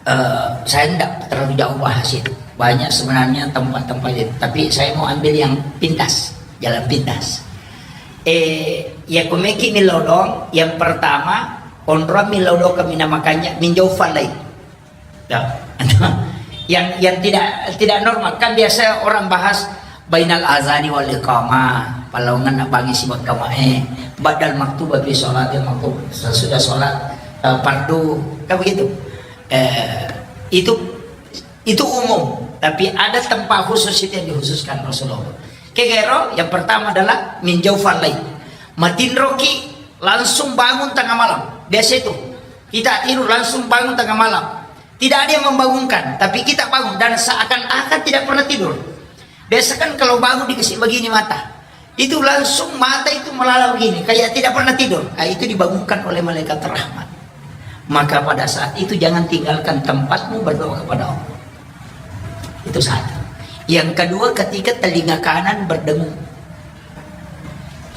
eh, saya tidak terlalu jauh bahas itu. Banyak sebenarnya tempat-tempat itu. Tapi saya mau ambil yang pintas, jalan pintas. Eh, ya kumeki milodong, yang pertama, onrong milodong kami namakannya minjau falai. Ya. Yang yang tidak tidak normal kan biasa orang bahas bainal azani wal iqamah, palaungan nak bangi si berjamaah, badal maktubah fi sholatil maktub, sesudah sholat eh, fardu, kan begitu. Eh, itu itu umum, tapi ada tempat khusus itu yang dikhususkan Rasulullah. Kegero yang pertama adalah minjau falai. Matinroki, langsung bangun tengah malam. Biasa itu. Kita tidur, langsung bangun tengah malam. Tidak ada yang membangunkan, tapi kita bangun dan seakan-akan tidak pernah tidur. Biasa kan kalau bangun dikasih begini mata, itu langsung mata itu melala begini, kayak tidak pernah tidur. Ah, itu dibangunkan oleh malaikat rahmat. Maka pada saat itu jangan tinggalkan tempatmu berdoa kepada Allah. Itu satu. Yang kedua, ketika telinga kanan berdengung.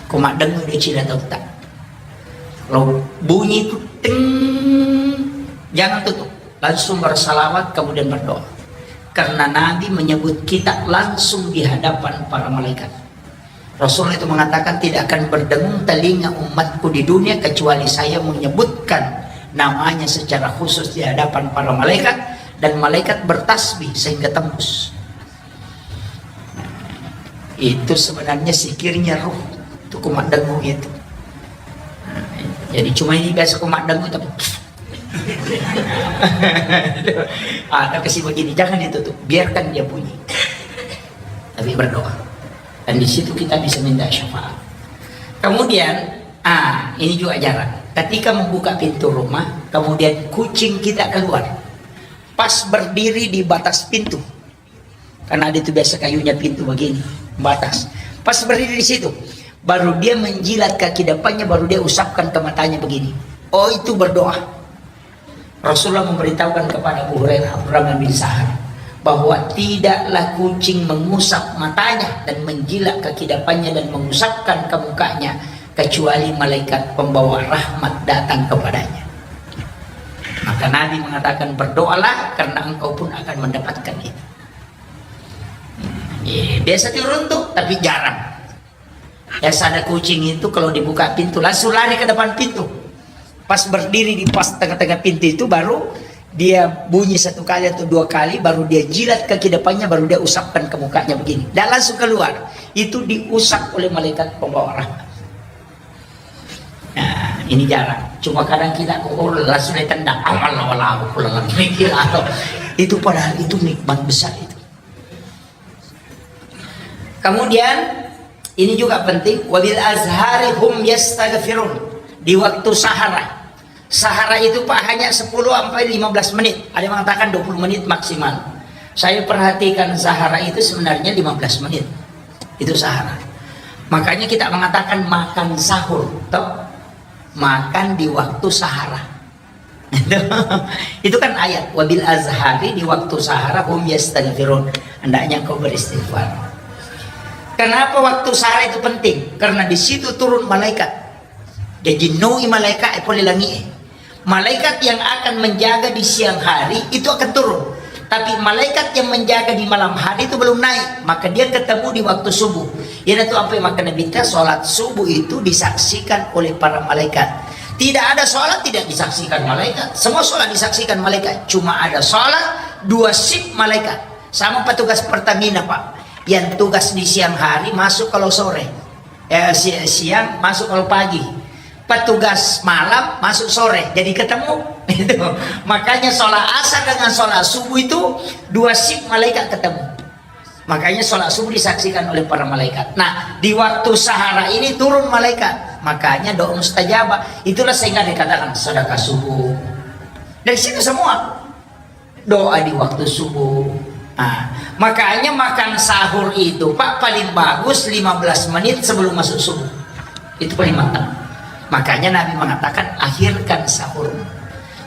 Ko maddengung dia cina tauta. Kalau bunyi itu ting, jangan tutup. Langsung bersalawat, kemudian berdoa. Karena Nabi menyebut kita langsung di hadapan para malaikat. Rasulullah itu mengatakan, "Tidak akan berdengung telinga umatku di dunia kecuali saya menyebutkan namanya secara khusus di hadapan para malaikat, dan malaikat bertasbih sehingga tembus." Itu sebenarnya zikirnya ruh. Itu kumat dengung itu. Jadi cuma ini biasa kumat dengung tapi ada kasih begini, jangan itu tuh, biarkan dia bunyi. Tapi berdoa. Dan di situ kita bisa minta syafaat. Kemudian, ah, ini juga jarang. Ketika membuka pintu rumah, kemudian kucing kita keluar. Pas berdiri di batas pintu. Karena ada itu biasa kayunya pintu begini, batas. Pas berdiri di situ, baru dia menjilat kaki depannya, baru dia usapkan ke matanya begini. Oh, itu berdoa. Rasulullah memberitahukan kepada Abu Hurairah, Abdurrahman bin Sahar, bahwa tidaklah kucing mengusap matanya dan menjilat kaki depannya dan mengusapkan ke mukanya, kecuali malaikat pembawa rahmat datang kepadanya. Maka Nabi mengatakan, "Berdoalah, karena engkau pun akan mendapatkan itu." Iya, biasa turun tuh, tapi jarang. Biasa ada kucing itu kalau dibuka pintu, langsung lari ke depan pintu. Pas berdiri di pas tengah-tengah pintu itu, baru dia bunyi satu kali atau dua kali, baru dia jilat kaki depannya, baru dia usapkan ke mukanya begini. Dan langsung keluar. Itu diusap oleh malaikat pembawa rahmat. Nah, ini jarang. Cuma kadang kita, oh, langsung ditendang. Amal, amal, amal, amal. Itu padahal itu nikmat besar itu. Kemudian, ini juga penting, "Wabil azhari hum yastaghfirun." Di waktu sahara. Sahara itu, Pak, hanya sepuluh sampai lima belas menit. Ada yang mengatakan dua puluh menit maksimal. Saya perhatikan sahara itu sebenarnya lima belas menit. Itu sahara. Makanya kita mengatakan makan sahur, toh? Makan di waktu sahara. Itu kan ayat, "Wabil azhari", di waktu sahara, "hum yastaghfirun", hendaknya engkau beristighfar. Kenapa waktu sahara itu penting? Karena di situ turun malaikat. Jadi nui malaikat e pole langi e. Malaikat yang akan menjaga di siang hari itu akan turun. Tapi malaikat yang menjaga di malam hari itu belum naik, maka dia ketemu di waktu subuh. Iyanatu ampe makkeda Nabitta, sholat subuh itu disaksikan oleh para malaikat. Tidak ada sholat tidak disaksikan malaikat. Semua sholat disaksikan malaikat. Cuma ada sholat dua shift malaikat. Sama petugas Pertamina, Pak. Yang tugas di siang hari masuk kalau sore. Eh, si-, siang masuk kalau pagi. Petugas malam masuk sore. Jadi ketemu. Itu. Makanya sholat asar dengan sholat subuh itu dua shift malaikat ketemu. Makanya sholat subuh disaksikan oleh para malaikat. Nah, di waktu sahara ini turun malaikat. Makanya doa mustajabah. Itulah sehingga dikatakan sedekah subuh. Dari situ semua. Doa di waktu subuh. Nah, makanya makan sahur itu, Pak, paling bagus lima belas menit sebelum masuk subuh. Itu paling mantap. Makanya Nabi mengatakan, "Akhirkan sahur."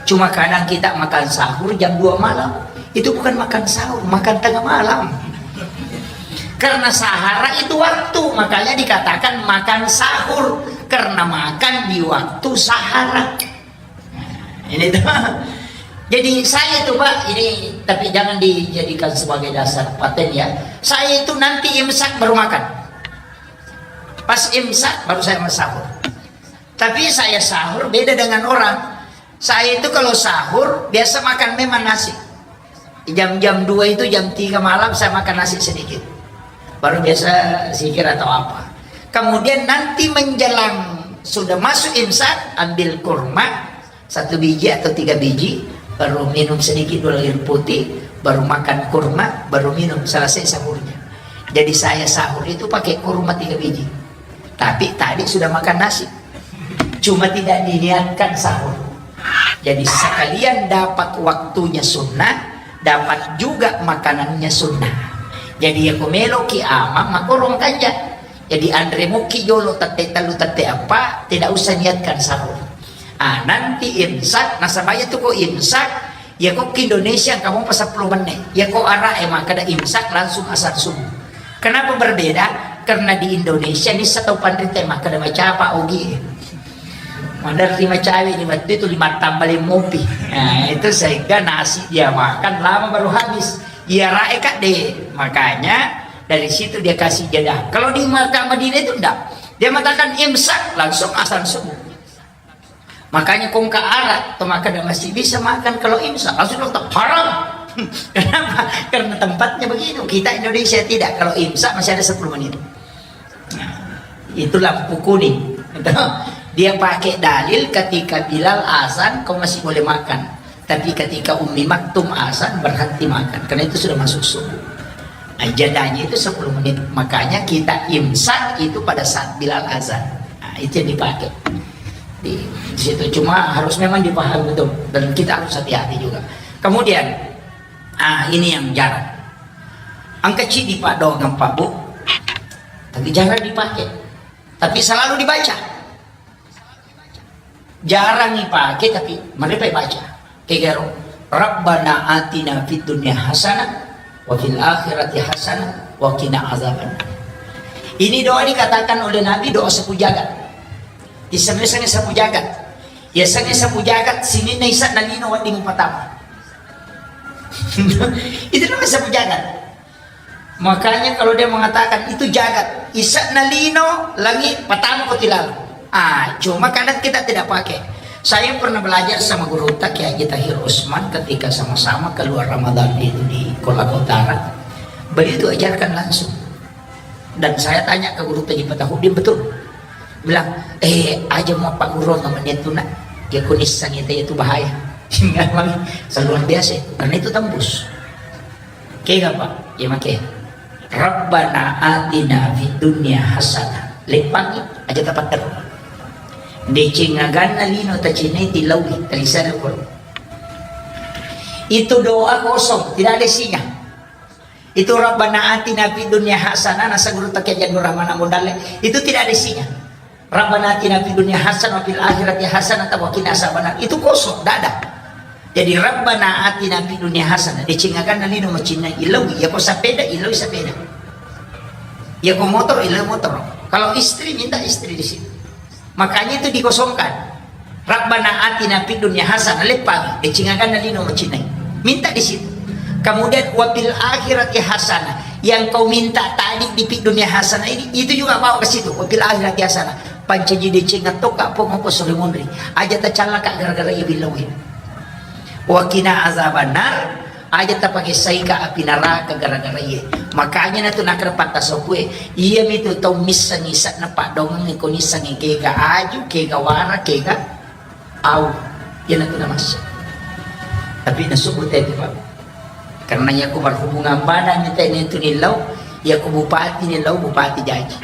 Cuma kadang kita makan sahur jam dua malam. Itu bukan makan sahur, makan tengah malam. Karena sahara itu waktu, makanya dikatakan makan sahur. Karena makan di waktu sahara. Ini tuh. Jadi saya itu, Pak, ini tapi jangan dijadikan sebagai dasar paten ya. Saya itu nanti imsak baru makan. Pas imsak baru saya sahur. Tapi saya sahur beda dengan orang. Saya itu kalau sahur biasa makan memang nasi. Jam-jam dua itu, jam tiga malam saya makan nasi sedikit. Baru biasa zikir atau apa. Kemudian nanti menjelang sudah masuk imsak, ambil kurma satu biji atau tiga biji, baru minum sedikit dulu air putih, baru makan kurma, baru minum, selesai sahurnya. Jadi saya sahur itu pakai kurma tiga biji. Tapi tadi sudah makan nasi. Cuma tidak diniatkan sahur. Jadi sekalian dapat waktunya sunnah, dapat juga makanannya sunnah. Jadi ya ko meloki amang makorong kanja. Jadi anre muki jolo tette tellu tette apa, tidak usah niatkan sahur. Ah, nanti imsak, nasaba iya tu ko imsak, iya ko ki Indonesia engka mopa seppulo menit. Iya ko Arab e makkeda imsak langsung azan subuh. Kenapa berbeda? Karena di Indonesia ni setau panrita makkeda macapa ogi. Maderri macawe ni waktu itu lima tambah lima mopi. Nah, itu sehingga nasi dia makan lama baru habis. Iya rae kak deh. Makanya dari situ dia kasih jeda. Kalau di Mekah Madinah itu enggak. Dia mengatakan imsak langsung azan subuh. Makanya kongka Arab, to makkeda masih bisa makan kalau imsak, langsung dong haram. Kenapa? Karena tempatnya begitu. Kita Indonesia tidak. Kalau imsak masih ada sepuluh menit. Nah, itu lampu kuning. Dia pakai dalil ketika Bilal azan, kau masih boleh makan. Tapi ketika Ummi Maktum azan, berhenti makan. Karena itu sudah masuk subuh. Nah, jadanya itu sepuluh menit. Makanya kita imsak itu pada saat Bilal azan. Nah, itu yang dipakai. Di, di situ cuma harus memang dipahami betul. Dan kita harus hati-hati juga. Kemudian, ah, ini yang jarang. Engka ceddi paddoangeng, Pak, Bu. Tapi jarang dipakai. Tapi selalu dibaca. Jarang ipake, tapi marepa baca. Kegaro, "Rabbana atina fid dunya hasanah wa fil akhirati hasanah wa qina azabannar." Ini doa dikatakan oleh Nabi doa sapu jagat. Isengnge sapu jagat. Isengnge sapu jagat, sininna ise'na lino wedding patama. Itu namanya sapu jagat. Makanya kalau dia mengatakan itu jagat, ise'na lino, langit, patama ko tilalo. Ah, cuma kadang kita tidak pakai. Saya pernah belajar sama guru Kiai Haji Tahir Usman ketika sama-sama keluar Ramadan itu di Kolaka Utara. Beliau itu ajarkan langsung. Dan saya tanya ke guru Haji Fatahudin, betul. Bilang, "Eh, aja mau Pak Guru sama dia tuh, nak. Dia kunis sangi itu bahaya." Memang luar biasa. Karena itu tembus. Kega, Pak? Iya make. Rabbana atina fid dunya hasanah. Leppangi aja tapattero. Deceng aganna lino tacinai tilaui talisada koro. Itu doa kosong, tidak ada isinya. Itu Rabbana atina fid dunya hasanah, nasa guru Kiai Haji Nur Rahman Abu Dalle. Itu tidak ada isinya. Rabbana atina fid dunya hasanah wa fil akhirati hasanah wa qina azabannar. Itu kosong, tidak ada. Jadi Rabbana atina fid dunya hasanah. Deceng aganna lino macinna ilau, iya ko sepeda, ilau sepeda. Iya ko motor, ilau motor. Kalau istri minta istri di situ. Makanya itu dikosongkan. Rabbana atina fid dunya hasanah, leppa, deceng aganna lino macinna. Minta di situ. Kemudian wa fil akhirati hasanah. Yang kau minta tadi di fid dunya hasanah ini, itu juga bawa ke situ. Wa fil akhirati hasanah. Pancaji deceng tokka pong ko sore monri. Aja tacallaka gara-gara ibilauin. Wa qina azabannar, aja tapakessaika api naraka gara-gara iye. Makanya natu nakkeda pattasoppue, iyamitu tau missengngi ise'na paddoangeng ko nissengngi kega aju, kega wara, kega au. Iyanatu namassa. Tapi nasubut itu, Pak. Karena iya ko berhubungan badan ni tene tu nilau, iya ko bupati nilau, bupati jaji.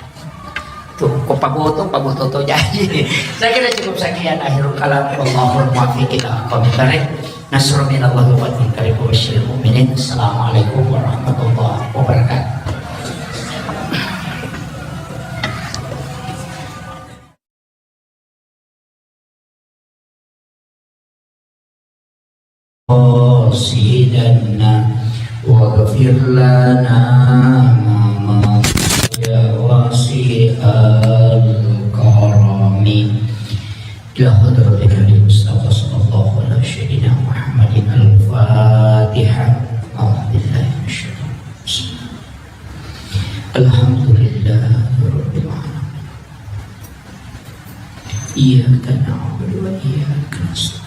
Tuh, ko paboto, paboto to jaji. Saya kira cukup sekian akhirul kalam. Wallahul muwaffiq ila aqwamit thariq. Nasrun minallahi wa fathun qarib wa basyiril mu'minin. Assalamualaikum warahmatullahi wabarakatuh. قاصدنا واغفر لنا ما مضى يا واسع الكرم. إلى حضرة النبي المصطفى صلى الله على سيدنا محمد الفاتحة. أعوذ بالله من الشيطان الرجيم. الحمد لله رب العالمين. إياك نعبد وإياك نستعين.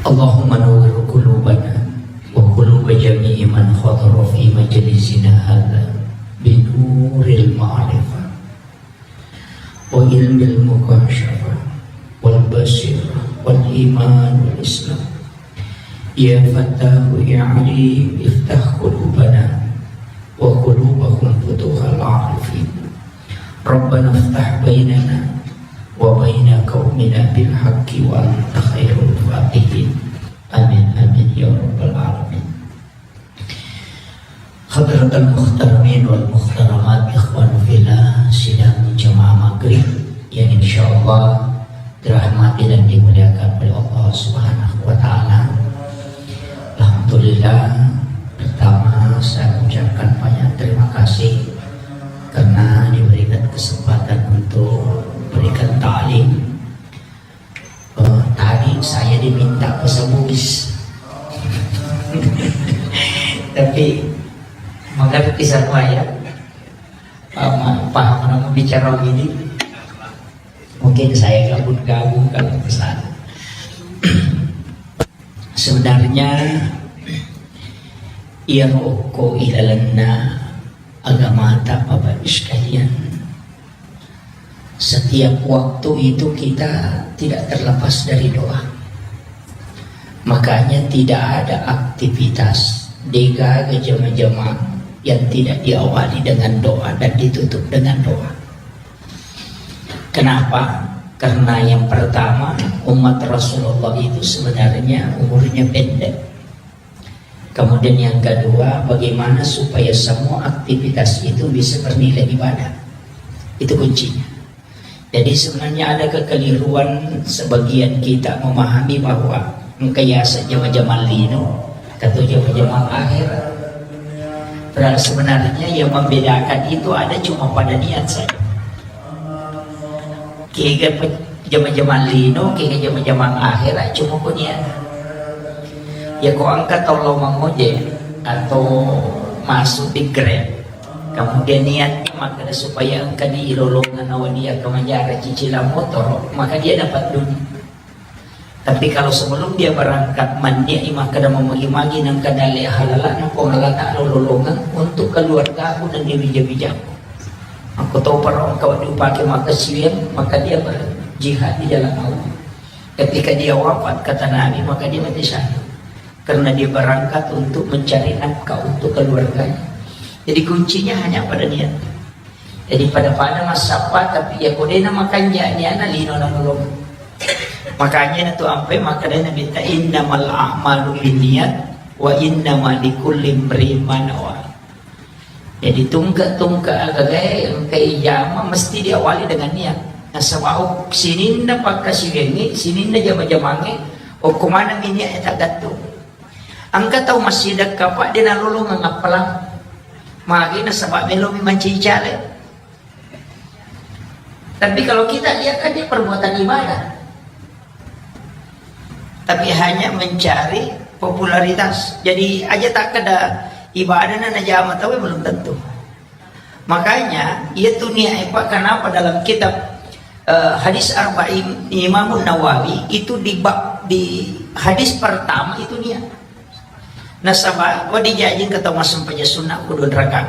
اللهم نور قلوبنا وقلوب جميع من حضر في مجلسنا هذا بنور المعرفة وعلم المكاشفة والبصيرة والإيمان والإسلام. يا فتاح يا عليم افتح قلوبنا وقلوبهم فتوح العارفين. ربنا افتح بيننا وبين قومنا بالحق وأنت خير الفاتحين. آمين، آمين يا رب العالمين. Hadratal muhtaramin wal muhtaramat, ikhwan fillah, sidang jamaah maghrib yang insyaallah dirahmati dan dimuliakan oleh Allah Subhanahu wa Ta'ala. Alhamdulillah, pertama saya ucapkan banyak terima kasih karena diberikan kesempatan untuk memberikan taklim. Eh, tadi saya diminta bahasa Bugis. Tapi mengerti semua ya. Paham, paham namun bicara begini. Mungkin saya gabung-gabung kalau ke sana. Sebenarnya, iya rokok ilalenna agamata, Bapak Ibu sekalian. Setiap waktu itu kita tidak terlepas dari doa. Makanya tidak ada aktivitas, degaga jama-jama yang tidak diawali dengan doa dan ditutup dengan doa. Kenapa? Karena yang pertama, umat Rasulullah itu sebenarnya umurnya pendek. Kemudian yang kedua, bagaimana supaya semua aktivitas itu bisa bernilai ibadah. Itu kuncinya. Jadi sebenarnya ada kekeliruan sebagian kita memahami bahwa engka yaseng jama-jama lino, atau jama-jama akhir. Padahal sebenarnya yang membedakan itu ada cuma pada niat saja. Kega pe-, jama-jama lino, kega jama-jama akhir, cuma ko niat. Ya ko engka tau lao mangojek atau masuk di Grab, kemudian niatnya makkeda supaya engka di ilolongeng nawa dia kemajara cicilan motor, maka dia dapat dunia. Tapi kalau sebelum dia berangkat, mannia'i makkeda mamagi-magi nengka dalle halala na Puang Allah Ta'ala lolongeng untuk keluargaku dan dewija-wijaku. Aku tahu para engka dipakai makkasiwiang, maka dia berjihad di jalan Allah. Ketika dia wafat, kata Nabi, maka dia mati syahid. Karena dia berangkat untuk mencari nafkah untuk keluarganya. Jadi kuncinya hanya pada niat. Jadi pada-pada massappa, tapi ya kodena makanja niana lino na lolong. Makanya na tu ampe makanya Nabi ta innamal a'malu binniyat wa innama likulli imri'in ma nawa. Jadi tungke-tungke agagae engka ijama mesti diawali dengan niat. Nasaba sininna pakkasiwiangnge, sininna jama-jamangnge, okko maneng niat e tagattung. Engka tau massidekka, Pak, de nalolongeng appalang. Magi nasaba melomi mancaji caleg. Tapi kalau kita lihat kan dia perbuatan ibadah. Tapi hanya mencari popularitas. Jadi aja tak ada ibadah na najama tau belum tentu. Makanya, iya tu niat, Pak, kenapa dalam kitab, eh, hadis Arba'in Imam Nawawi itu di bab, di hadis pertama itu niat. Nasaba, wa dijaji engka tau massempajang sunnah ku dua rakaat.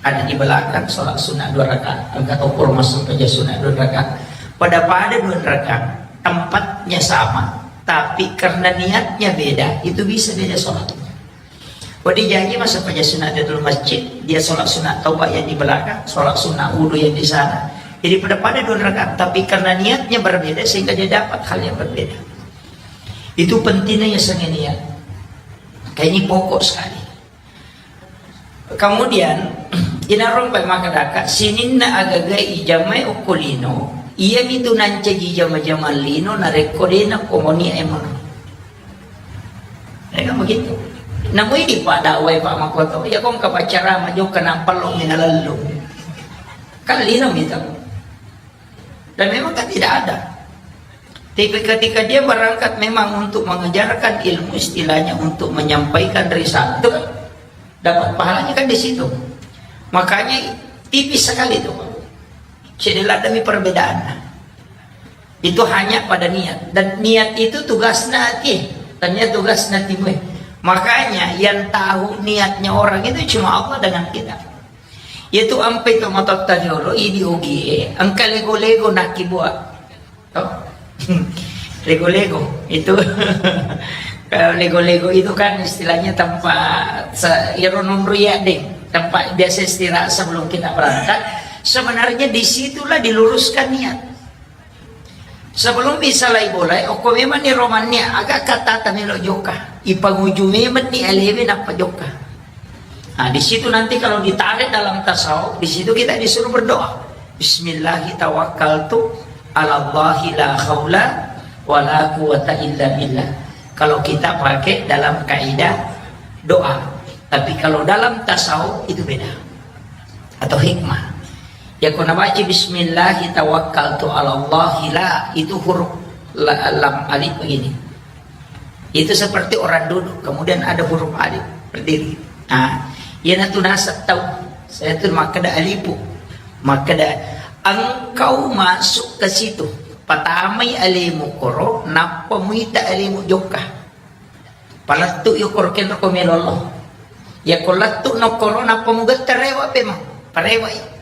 Ada di belakang sholat sunnah dua rakaat. Engka tau pura massempajang sunnah dua rakaat. Pada-pada dua rakaat, tempatnya sama, tapi karena niatnya beda, itu bisa beda sholatnya. Wadi janji masa paja sunat di dalam masjid, dia sholat sunat taubat yang di belakang, sholat sunat wudhu yang di sana. Jadi pada-pada dua rakaat, tapi karena niatnya berbeda sehingga dia dapat hal yang berbeda. Itu pentingnya ya sengenia. Kayak ini pokok sekali. Kemudian, inarung pai maka daka, sininna agaga ijamai ukulino, iya mitu nancaji jama-jama lino, narekko dena komoni emang. Ya kan begitu. Namui di pada wai Pak Makoto, ya kong kapacara majo kenapa lo minalelu. Kan lino gitu. Dan memang kan tidak ada. Tapi ketika dia berangkat memang untuk mengajarkan ilmu, istilahnya untuk menyampaikan risalah, itu kan dapat pahalanya kan di situ. Makanya tipis sekali itu, Pak. Jadi ada mi perbedaan. Itu hanya pada niat. Dan niat itu tugasna hati. Tanya tugasna timu. Makanya yang tahu niatnya orang itu cuma Allah dengan kita. Yaitu ampe to matotta jolo, idi ogie, engka lego-lego nakki buat. Toh? Lego-lego itu. Kalau lego-lego itu kan istilahnya tempat se-, iro nunru ya deh. tempat biasa istirahat sebelum kita berangkat, sebenarnya disitulah diluruskan niat. Sebelum isalai bolai, okko memang ni romannya agak kata tamelo jokka. Ipanguju memang ni alewe nappa jokka. Nah, di situ nanti kalau ditarik dalam tasawuf, di situ kita disuruh berdoa. Bismillahi tawakkaltu ala Allahi la haula wa la quwata illa billah. Kalau kita pakai dalam kaidah doa. Tapi kalau dalam tasawuf itu beda. Atau hikmah. Ya, ko nabaca bismillahi tawakkaltu ala Allahi la, itu huruf la, lam alif begini. Itu seperti orang duduk, kemudian ada huruf alif berdiri. Nah, iya natu nasab tau. Saya tu makkeda alifu. Makkeda engkau masuk ke situ. Patamai alemu koro, nappa muita alemu jokka. Palettu i koro kenro ko melo Allah. Ya ko lettu nokkoro nappa mugetta rewa pemang. Parewai.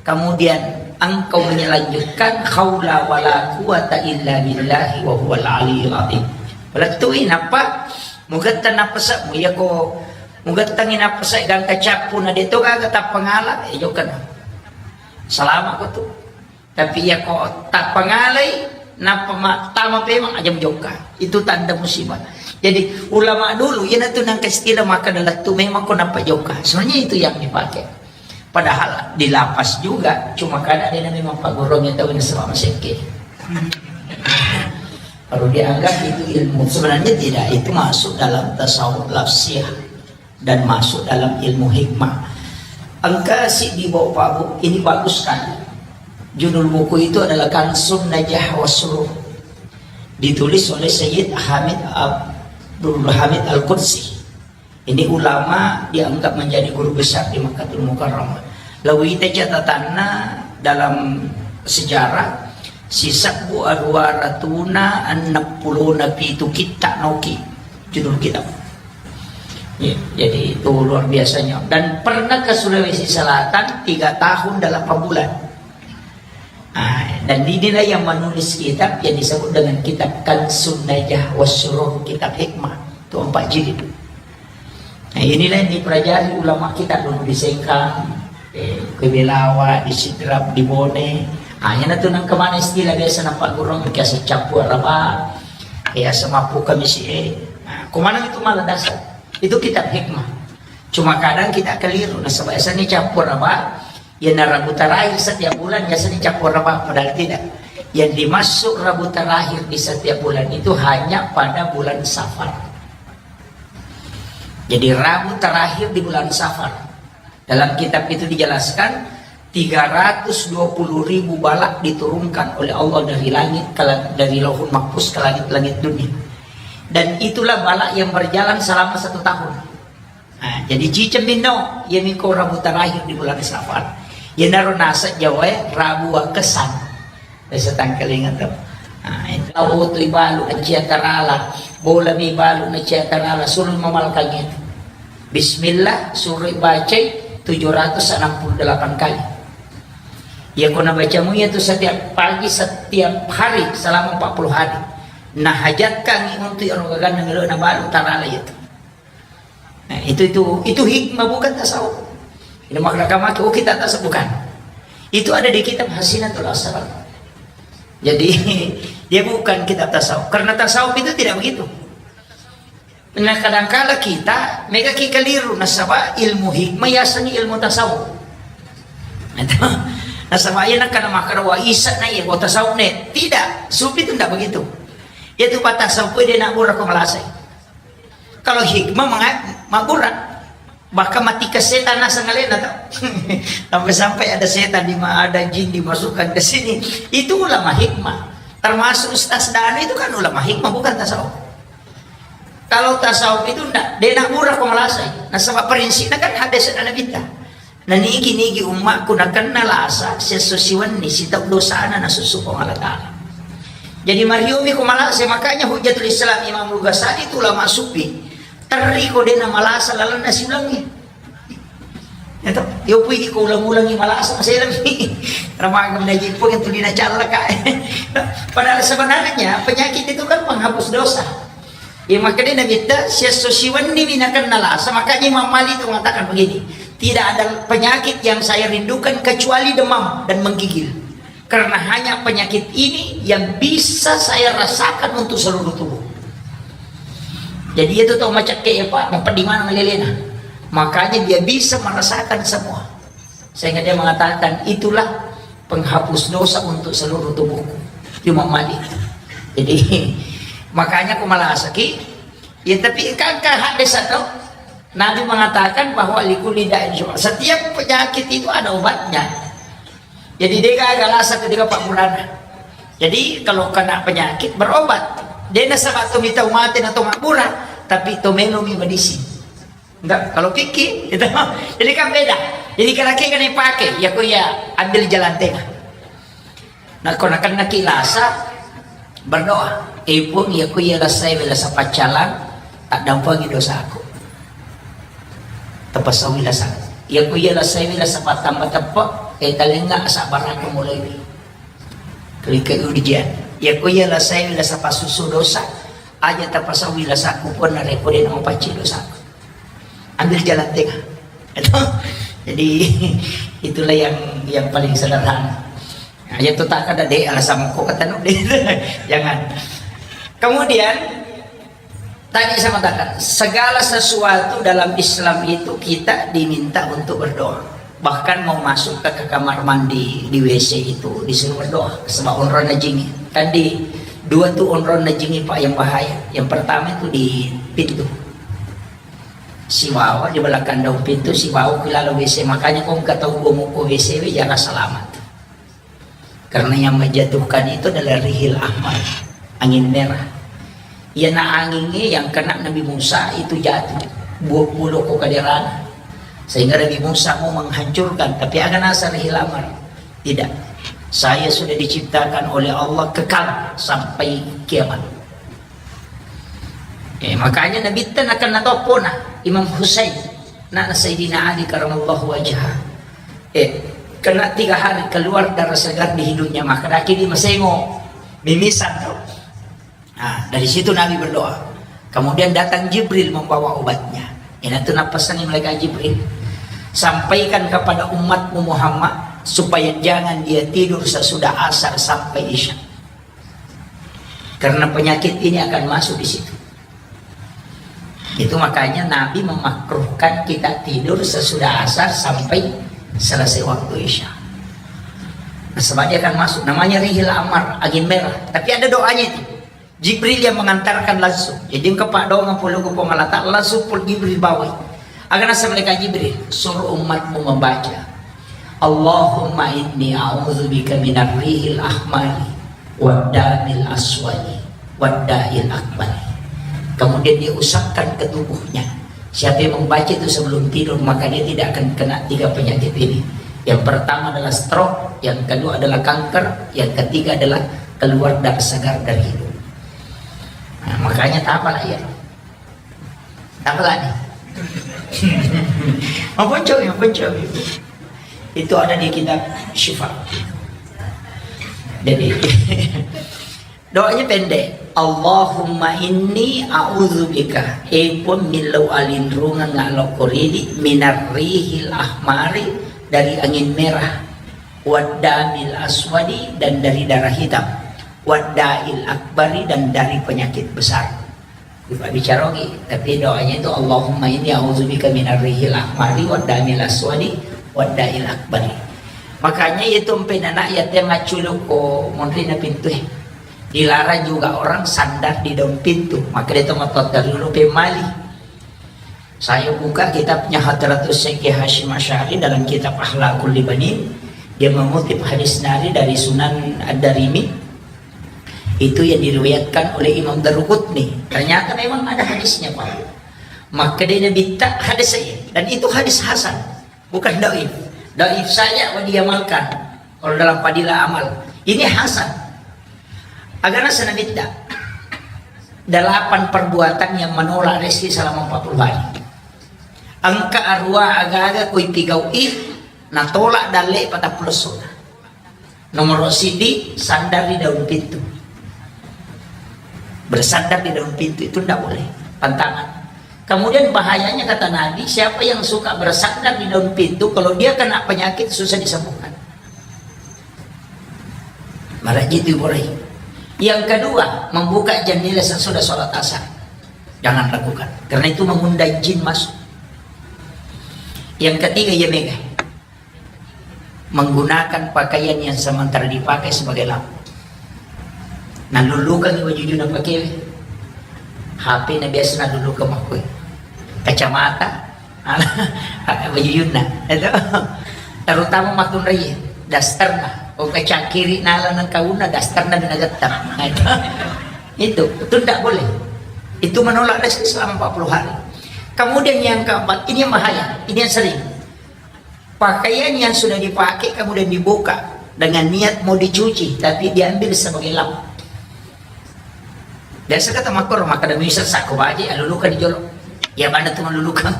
Kemudian engkau menyelanjutkan haula wala quwata illa billahi wa huwal aliyul azim. Palettu i nappa mugetta nappa se mu ya ko mugettangi nappa se gangka cappu na deto gaga tappa ngala e jokka na. Salama ko tu. Tapi ya ko tappa ngalai nappa ma tama pemang aja jokka. Itu tanda musibah. Jadi ulama dulu iyanatu nangka istilah maka lettu memang ko nappa jokka. Sebenarnya itu yang dipakai. Padahal di lapas juga, cuma kadang dia memang pagurungnya tahu ini sebab masekke. Baru dianggap itu ilmu. Sebenarnya tidak, itu masuk dalam tasawuf lafsiyah dan masuk dalam ilmu hikmah. Engka si di bawah Pak Bu, ini bagus sekali. Judul buku itu adalah Kansun Najah Wasrur. Ditulis oleh Sayyid Hamid Abdul Hamid Al-Qudsi. Ini ulama dianggap menjadi guru besar di Makkah Mukarramah. Lawita catatanna dalam sejarah, sisebbu aruwa ratuna enneng pulona pitu kitta noki judul kitab. Ya, jadi itu luar biasanya. Dan pernah ke Sulawesi Selatan tiga tahun dan delapan bulan. Ah, dan inilah yang menulis kitab yang disebut dengan kitab Kansun Najah Wasrur, kitab hikmah. Itu empat jilid. Nah, inilah yang dipelajari ulama kita dulu di Sengkang, eh, ke Belawa, di Sidrap, di Bone. Ah, yang itu nang kemana istilah biasa nampak gurung, biasa campur apa, ya semappu kami si eh. Nah, kemana itu malah dasar. Itu kitab hikmah. Cuma kadang kita keliru. Nah, sebab ini campur apa? Ya, na Rabu terakhir setiap bulan biasa dicampur apa? Padahal tidak. Yang dimaksud Rabu terakhir di setiap bulan itu hanya pada bulan Safar. Jadi Rabu terakhir di bulan Safar. Dalam kitab itu dijelaskan tiga ratus dua puluh ribu balak diturunkan oleh Allah dari langit ke la-, dari Lauhul Mahfuz ke langit-langit dunia. Dan itulah balak yang berjalan selama satu tahun. Nah, jadi ciceng minno, iya miko Rabu terakhir di bulan Safar. Iyanaro naseng Jawa e, Rabu Wakkessang. Biasa tangkalinga to. Nah, itu. Tau tu ibalu na cia tarala, bola mi balu na cia tarala, suruh mamalkan itu. Bismillah, suruh bacai tujuh ratus enam puluh delapan kali. Ya, ko nabacamu itu setiap pagi, setiap hari selama empat puluh hari. Nah, hajatkan untuk ero gaganna melo na balu tarala itu. Nah, itu, itu, itu hikmah, bukan tasawuf. Ini makna kamaki, oh, kita tasawuf, bukan. Itu ada di kitab Hasinatul Asrar. Jadi, dia bukan kitab tasawuf. Karena tasawuf itu tidak begitu. Nah, kadangkala kita, mega ki keliru, nasaba ilmu hikmah yasengi ilmu tasawuf. Nasaba iya nakkana makkeda wa isa na iya, wa tasawuf ne. Tidak, sufi itu tidak begitu. Itu pa tasawuf dia nak murah ko malasai. Kalau hikmah menga-, mabbura, bahkan matikan setan naseng alena tau. Sampai-sampai ada setan di ma-, ada jin dimasukkan ke sini. Itu ulama hikmah. Termasuk Ustaz Danu itu kan ulama hikmah, bukan tasawuf. Kalau tasawuf itu ndak, de nak murah ko malasai. Nasaba prinsipnya kan hadis Nabi ta. Na nigi-nigi ummakku nakenna lasa, siesso siwenni sitau dosana nasusu Puang Allah Ta'ala. Jadi mariomi ko malasa, makanya Hujjatul Islam Imam Ghazali itu ulama sufi. Terri ko de na malasa lalenna siulangi. Ya toh, yo pui ko ulang-ulangi malasa, maselami. Ramaga menaji pun yang tulina callaka. Padahal sebenarnya penyakit itu kan penghapus dosa. Ya, makanya Nabi ta, siesso siwenni mi nakenna lasa, makanya Imam Malik itu mengatakan begini, Tidak ada penyakit yang saya rindukan kecuali demam dan menggigil. Karena hanya penyakit ini yang bisa saya rasakan untuk seluruh tubuh. Jadi itu tau macakke ya Pak, mau pedimana ngelelena. Makanya dia bisa merasakan semua. Sehingga dia mengatakan, "Itulah penghapus dosa untuk seluruh tubuhku." Cuma mali. Jadi, makanya aku malasaki. Ya, tapi kan, kan hadis atau Nabi mengatakan bahwa likuli da'in syufa. Setiap penyakit itu ada obatnya. Jadi, dia gagal asa ketika Pak Burana. Jadi, kalau kena penyakit, berobat. Dia nasaba tu mita umat atau makbura, tapi to melo mi medisi. Enggak, kalau fikih itu. Jadi kan beda. Jadi kalau kena pakai, ya kau ya ambil jalan tengah. Nah, kau nak kena kilasa, berdoa. Eh pun, ya kau ya lasai bela sapaccalang, tak dampangi dosaku. Tapasau ilasa. Ya kau ya lasai bela sapatamba tepok, eh talenga sabar aku mulai. Kali ke ujian. Ya kau ya lasai bela sapasusu dosa, aja tapasau ilasaku pun narekode nama pacci dosaku. Ambil jalan tengah. Jadi itulah yang yang paling sederhana. Nah, ya tuh tak ada deh alasan kok kata nuk deh. Jangan. Kemudian tadi saya mengatakan segala sesuatu dalam Islam itu kita diminta untuk berdoa. Bahkan mau masuk ke, ke kamar mandi di W C itu disuruh berdoa sebab onronna jingi. Kan di dua tuh onronna jingi Pak yang bahaya. Yang pertama itu di pintu. Sibawa di belakang daun pintu, sibawa ke lalu W C. Makanya kau nggak tahu gua mau ke W C, we, jangan selamat. Karena yang menjatuhkan itu adalah rihil ahmar, angin merah. Ya, nah, anginnya yang kena Nabi Musa itu jatuh, buat pulau ke kaderana. Sehingga Nabi Musa mau menghancurkan, tapi ada nasa rihil ahmar. Tidak. Saya sudah diciptakan oleh Allah kekal sampai kiamat. Eh, makanya Nabi ten akan natopona Imam Husain, anaknya Sayyidina Ali karamallahu wajhah. Eh, kena tiga hari keluar darah segar di hidungnya, maka daki di masengo, mimisan tuh. Nah, dari situ Nabi berdoa. Kemudian datang Jibril membawa obatnya. Ini tuh napasangi malaikat Jibril. Sampaikan kepada umatmu Muhammad supaya jangan dia tidur sesudah asar sampai isya. Karena penyakit ini akan masuk di situ. Itu makanya Nabi memakruhkan kita tidur sesudah asar sampai selesai waktu isya. Nah, sebab dia akan masuk. Namanya rihil amar, angin merah. Tapi ada doanya itu. Jibril yang mengantarkan langsung. Jadi engkau pak doang puluh ke pengalata langsung pul Jibril bawa. Agar nasa malaikat Jibril suruh umatmu membaca. Allahumma inni a'udzubika minar rihil ahmari waddamil aswadi wadda'il akbari. Kemudian dia usapkan ke tubuhnya. Siapa yang membaca itu sebelum tidur, maka dia tidak akan kena tiga penyakit ini. Yang pertama adalah stroke, yang kedua adalah kanker, yang ketiga adalah keluar darah segar dari hidung. Nah, makanya tak apalah ya. Apa lagi? Maponcong, maponcong. Itu ada di kitab Syifa. Jadi, doanya pendek. Allahumma inni a'udzubika. Epun millau alinrungang ngalokko ridi minar rihil ahmari, dari angin merah. Waddamil aswadi, dan dari darah hitam. Wadda'il akbari, dan dari penyakit besar. Lupa bicara lagi, tapi doanya itu, "Allahumma inni a'udzubika minar rihil ahmari waddamil aswadi wadda'il akbari." Makanya itu mpe anak yatim macculuk ko monrina pintu, eh. Dilarang juga orang sandar di daun pintu. Maka dia tomat dulu pemali. Saya buka kitabnya Hadratus Syekh Hasyim Asy'ari dalam kitab Akhlaqul Libanin. Dia mengutip hadis nari dari Sunan Ad-Darimi. Itu yang diriwayatkan oleh Imam Daruqutni. Ternyata memang ada hadisnya, Pak. Maka dia Nabi tak hadis saya. Dan itu hadis hasan. Bukan daif. Daif saja mau diamalkan. Kalau dalam fadilah amal. Ini hasan. Agana sana bidda. Delapan perbuatan yang menolak rezeki selama empat puluh hari. Engka arua aga-aga kui pigau'i, natolak dalle patappulo sona. Nomor sidi, sandar di daun pintu. Bersandar di daun pintu itu ndak boleh. Pantangan. Kemudian bahayanya kata Nabi, siapa yang suka bersandar di daun pintu, kalau dia kena penyakit susah disembuhkan. Marajji tu borai. Yang kedua, membuka jendela sesudah sholat asar. Jangan lakukan. Karena itu mengundang jin masuk. Yang ketiga, ya mega. Menggunakan pakaian yang sementara dipakai sebagai lampu. Nalulukan wajujuna pakai H P na biasa nalulukan makkoi. Kacamata, wajujuna. Itu. Terutama makkunrai, dasterna. Oh, kacangkiri nala nang kauna, dasterna binagettar. Nah, itu. Itu, itu tidak boleh. Itu menolak rezeki selama empat puluh hari. Kemudian yang keempat, ini yang bahaya, ini yang sering. Pakaian yang sudah dipakai kemudian dibuka dengan niat mau dicuci, tapi diambil sebagai lap. Biasa kata makkoro, makkeda misa sakko baji, alulukan di jolo. Ya, mana tu malulukan.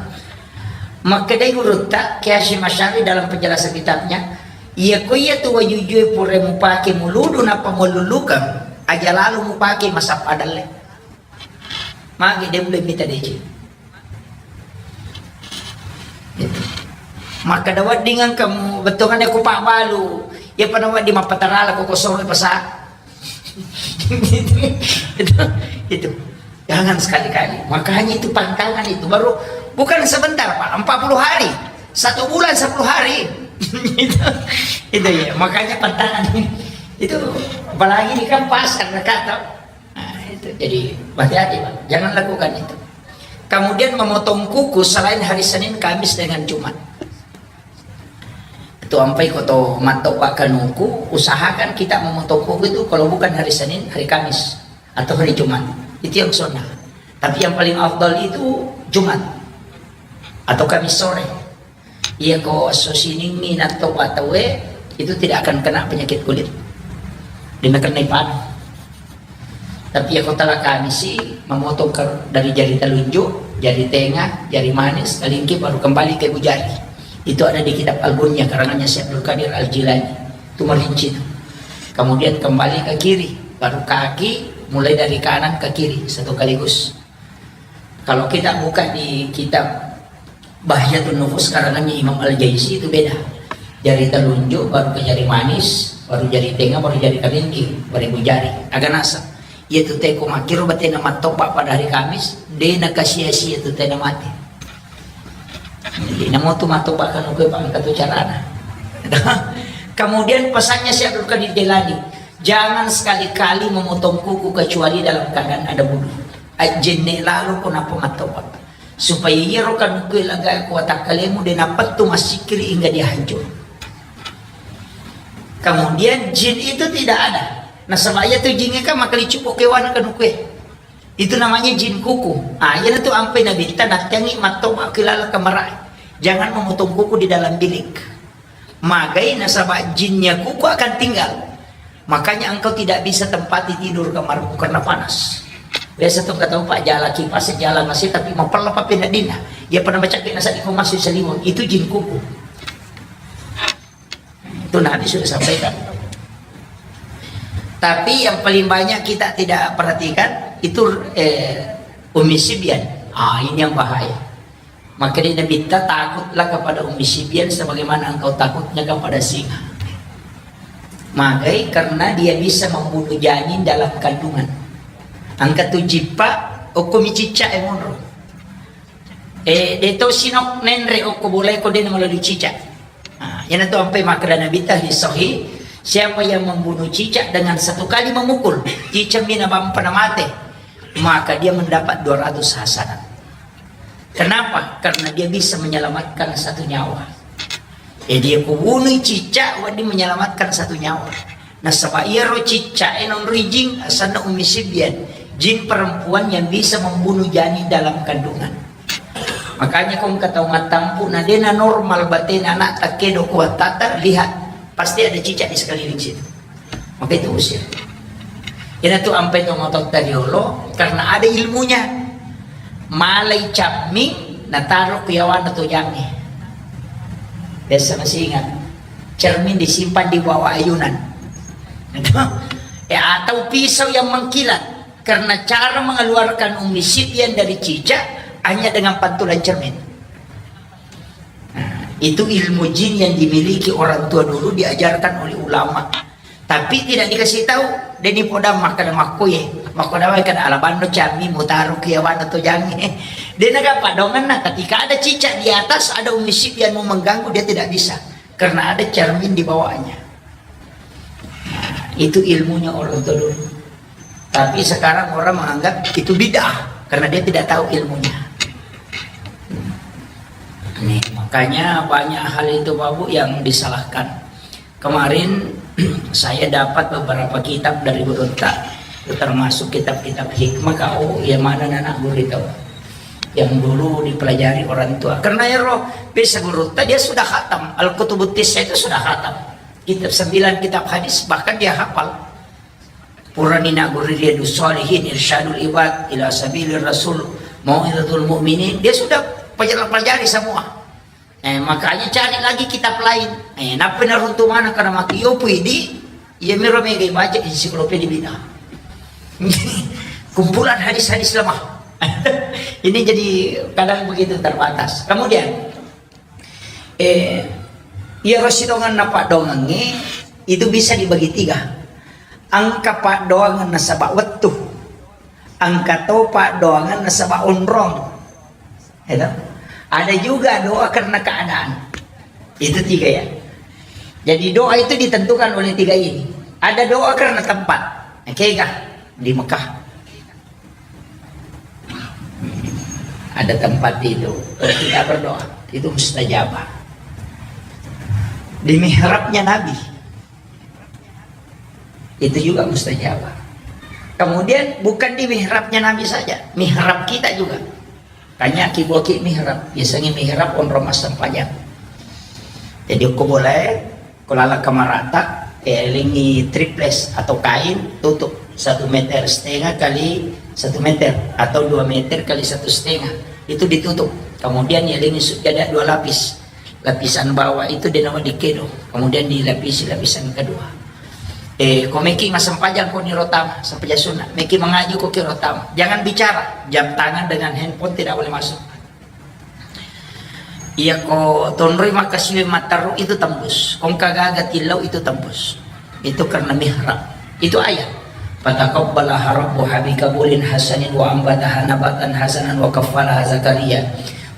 Makkedai gurutta, Kiai Hasyim Asy'ari dalam penjelasan kitabnya, iya ko iya tu wajujue pura mupake muludu nappa malulukan, aja lalu mupake masappa dalle. Magi de mulle mita deceng. Gitu. Makkeda wedding engka mu-, bettuanna ku pabbalu. Iya pada wedding mappatarala ko kosong pasa. Itu, itu. Jangan sekali-kali. Makanya itu pantangan itu. Baru bukan sebentar, Pak. Empat puluh hari. Satu bulan, sepuluh hari. Itu, itu ya. Makanya pantangan itu. Apalagi ini kan pasar, kata. Nah, itu. Jadi, hati-hati, Pak. Jangan lakukan itu. Kemudian memotong kuku selain hari Senin, Kamis, dengan Jumat. Itu ampai ko to matto Pak kanuku, usahakan kita memotong kuku itu kalau bukan hari Senin, hari Kamis, atau hari Jumat. Itu yang sunnah. Tapi yang paling afdal itu Jumat atau Kamis sore. Iya ko esso Seninni natto tauwe, itu tidak akan kena penyakit kulit. Dia kena panu. Tapi iya ko tala Kamisi, memotong ke, dari jari telunjuk, jari tengah, jari manis, kalingki, baru kembali ke ibu jari. Itu ada di kitab Al-Bunyah, karangannya Syekh Abdul Qadir Al-Jilani. Itu merinci itu. Kemudian kembali ke kiri, baru kaki, mulai dari kanan ke kiri, satu kaligus. Kalau kita buka di kitab Bahjatun Nufus karangannya Imam Al-Jaisi itu beda. Jari telunjuk, baru ke jari manis, baru jari tengah, baru jari kalingki, baru ibu jari. Aga naseng. Iya tu teko makkiro batena mattopa pada hari Kamis, de nakasia-sia tu tena mate. Jadi namo tu mattopa kanu kue pangka tu carana. Kemudian pesannya Syekh Abdul Qadir Jailani, jangan sekali-kali memotong kuku kecuali dalam keadaan ada wudhu. Ajjenne lalo ko nappa mattopa. Supaya iyaro kanukue laga ko watakkalemu de napettu massikkiri hingga dia hancur. Kemudian jin itu tidak ada. Nasaba iya tu jin kan makalicu pokewana kanukue. Itu namanya jin kuku. Ah, iya tu ampai nabitta nattengi mattopa kilala kamarae. Jangan memotong kuku di dalam bilik. Magai nasaba jinnya kuku akan tinggal. Makanya engkau tidak bisa tempati tidur kamarmu karena panas. Biasa tu kata Pak jala kipas, jala masih tapi mapella papi nadina. Dia pernah baca kena saat masuk seliwang. Itu jin kuku. Itu Nabi sudah sampaikan. Tapi yang paling banyak kita tidak perhatikan itu eh, Ummi Sibyan. Ah, ini yang bahaya. Maka dia Nabi, takutlah kepada Ummi Sibyan sebagaimana engkau takutnya kepada singa. Magai karena dia bisa membunuh janin dalam kandungan. Engka tu jippa, okko mi cicca e monro. Eh, de to sinok nenre okko boleh ko de melalui cicak. Nah, yana tu ampai makkeda Nabi tadi sahih, siapa yang membunuh cicak dengan satu kali memukul, cicak mina bampa na mate, maka dia mendapat dua ratus hasanat. Kenapa? Karena dia bisa menyelamatkan satu nyawa. Eh, dia kubunui cicak, wadi menyelamatkan satu nyawa. Nasaba iyaro cicak e nonroi jin, asanna Ummi Sibyan, jin perempuan yang bisa membunuh janin dalam kandungan. Makanya kong kata umat tampu, na dena normal batena anak takkedo kuat tata, lihat, pasti ada cicak di sekeliling situ. Maka itu usir. Ina tu ampai to motor tadi olo, karena ada ilmunya. Malai camming, nataro ku yawana to jange. Biasa masih ingat. Cermin disimpan di bawah ayunan. Ya, atau pisau yang mengkilat. Karena cara mengeluarkan Ummi Sibyan dari cicak, Hanya dengan pantulan cermin. Nah, itu ilmu jin yang dimiliki orang tua dulu, diajarkan oleh ulama. Tapi tidak dikasih tahu, deni podang makkeda makkoye, makkoda wae kada alabanno cami mutaru kiawana to jange. Dena gapa donganna, ketika ada cicak di atas, ada ummi sibbi yang mau mengganggu, dia tidak bisa. Karena ada cermin di bawahnya. Nah, itu ilmunya orang tua dulu. Tapi sekarang orang menganggap itu bid'ah karena dia tidak tahu ilmunya. Nih, makanya banyak hal itu, Pak Bu, yang disalahkan. Kemarin saya dapat beberapa kitab dari gurutta, termasuk kitab-kitab hikmah, kau yang mana anak guru itu yang dulu dipelajari orang tua. Karena ya roh, bisa gurutta dia sudah khatam. Al-Kutubut Tis'ah itu sudah khatam. Kitab sembilan kitab hadis, bahkan dia hafal. Purani nagguru Riyadus Shalihin, Irsyadul Ibad ila Sabilir Rasul, Mau'izatul Mu'minin, dia sudah pelajari, pelajari semua. Eh, makanya cari lagi kitab lain. Eh, nappa naruntu mana karena mati yopu idi, iya miro mega baca ensiklopedia bid'ah. Kumpulan hadis-hadis lemah. Ini jadi kadang begitu terbatas. Kemudian, Eh, iyaro sidonganna paddoangengnge itu bisa dibagi tiga. Engka paddoangeng nasaba wettu, engka to paddoangeng nasaba onrong. Itu. Ada juga doa karena keadaan. Itu tiga ya. Jadi doa itu ditentukan oleh tiga ini. Ada doa karena tempat. Oke kah? Di Mekah. Ada tempat itu, kalau kita berdoa, itu mustajabah. Di mihrabnya Nabi, itu juga mustajabah. Kemudian bukan di mihrabnya Nabi saja, mihrab kita juga. Tanya ki buah ki mihrab, biasanya mihrab onrong massempajang. Jadi ko boleh, ko lala kamarata, eh, lengi triples atau kain, tutup satu meter setengah kali satu meter atau dua meter kali satu setengah. Itu ditutup. Kemudian ya lengi sujada dua lapis. Lapisan bawah itu dia nama dikedo. Kemudian dilapisi lapisan kedua. Eh, ko meki massempajang ko niro tama, sempajang sunat. Meki mengaji ko kiro tama. Jangan bicara. Jam tangan dengan handphone tidak boleh masuk. Iya ko tonroi makkasiwi matteru itu tembus. Ko engka gaga tillau itu tembus. Itu karena mihrab. Itu ayat. Fataqabbalaha rabbuha biqabulin hasanin wa ambataha nabatan hasanan wa kaffalaha Zakaria.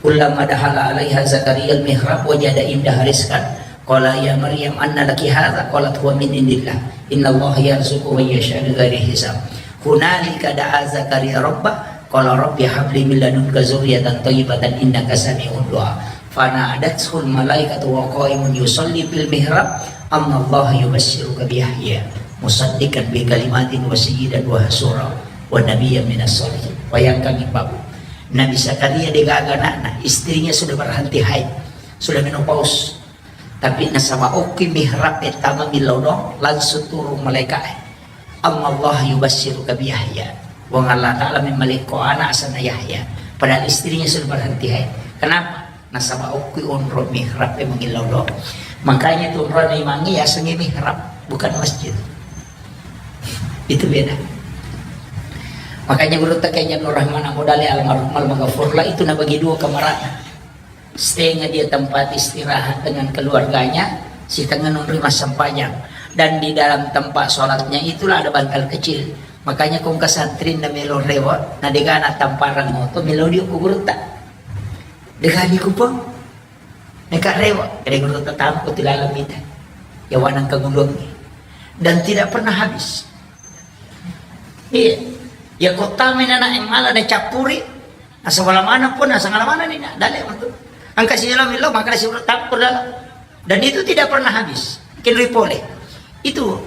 Kullama dakhala alaiha Zakaria al-mihrab wajada indaha rizqan. Qala ya Maryam anna laki hadza? Qalat huwa min indillah. Innallaha yarzuqu man yasha bighairi hisab. Hunalika da'a Zakaria rabbah. Qala rabbi habli min ladunka dzurriyyatan thayyibatan innaka sami'ud du'a. Fanadathul malaikatu wa qaimun yusalli fil mihrab, annallaha yubasysyiruka bi Yahya musaddiqan bi kalimatin wa sayyidan wa hasura wa nabiyyan minas shalihin. Bayangkan, Ibu. Nabi Zakaria degaga anakna, istrinya sudah berhenti haid, sudah menopause. Tapi nasaba okki mihrab e tama millau doang, langsung turun malaikat e. Annallaha yubasysyiruka bi Yahya. Puang Allah Ta'ala memmalekko anak asenna Yahya. Padahal istrinya sudah berhenti haid. Kenapa? Nasaba okki onro mihrab e mangillau doang. Makanya tu onrona imangnge yasengnge mihrab, bukan masjid. Itu beda. Makanya gurutta Kiai Jabir Rahman Abu Dali almarhum almaghfurlah itu nabagi dua kamarana. Setengah dia tempat istirahat dengan keluarganya, setengah nonroi massempajang. Dan di dalam tempat sholatnya itulah ada bantal kecil. Makanya ko engka santrinna melo rewe, na degana tamparang moto, melo dio ko gurutta. Degani kupang. Neka rewe, kede gurutta tampo tilalang mita. Ya wanang kaguluangi. Dan tidak pernah habis. Iya. Ya kota menana yang malah ada campuri. Asal mana pun, asal mana ni nak, dalek untuk. Angka si lo melo, maka si urut tampur dalam. Dan itu tidak pernah habis. Kinri pole. Itu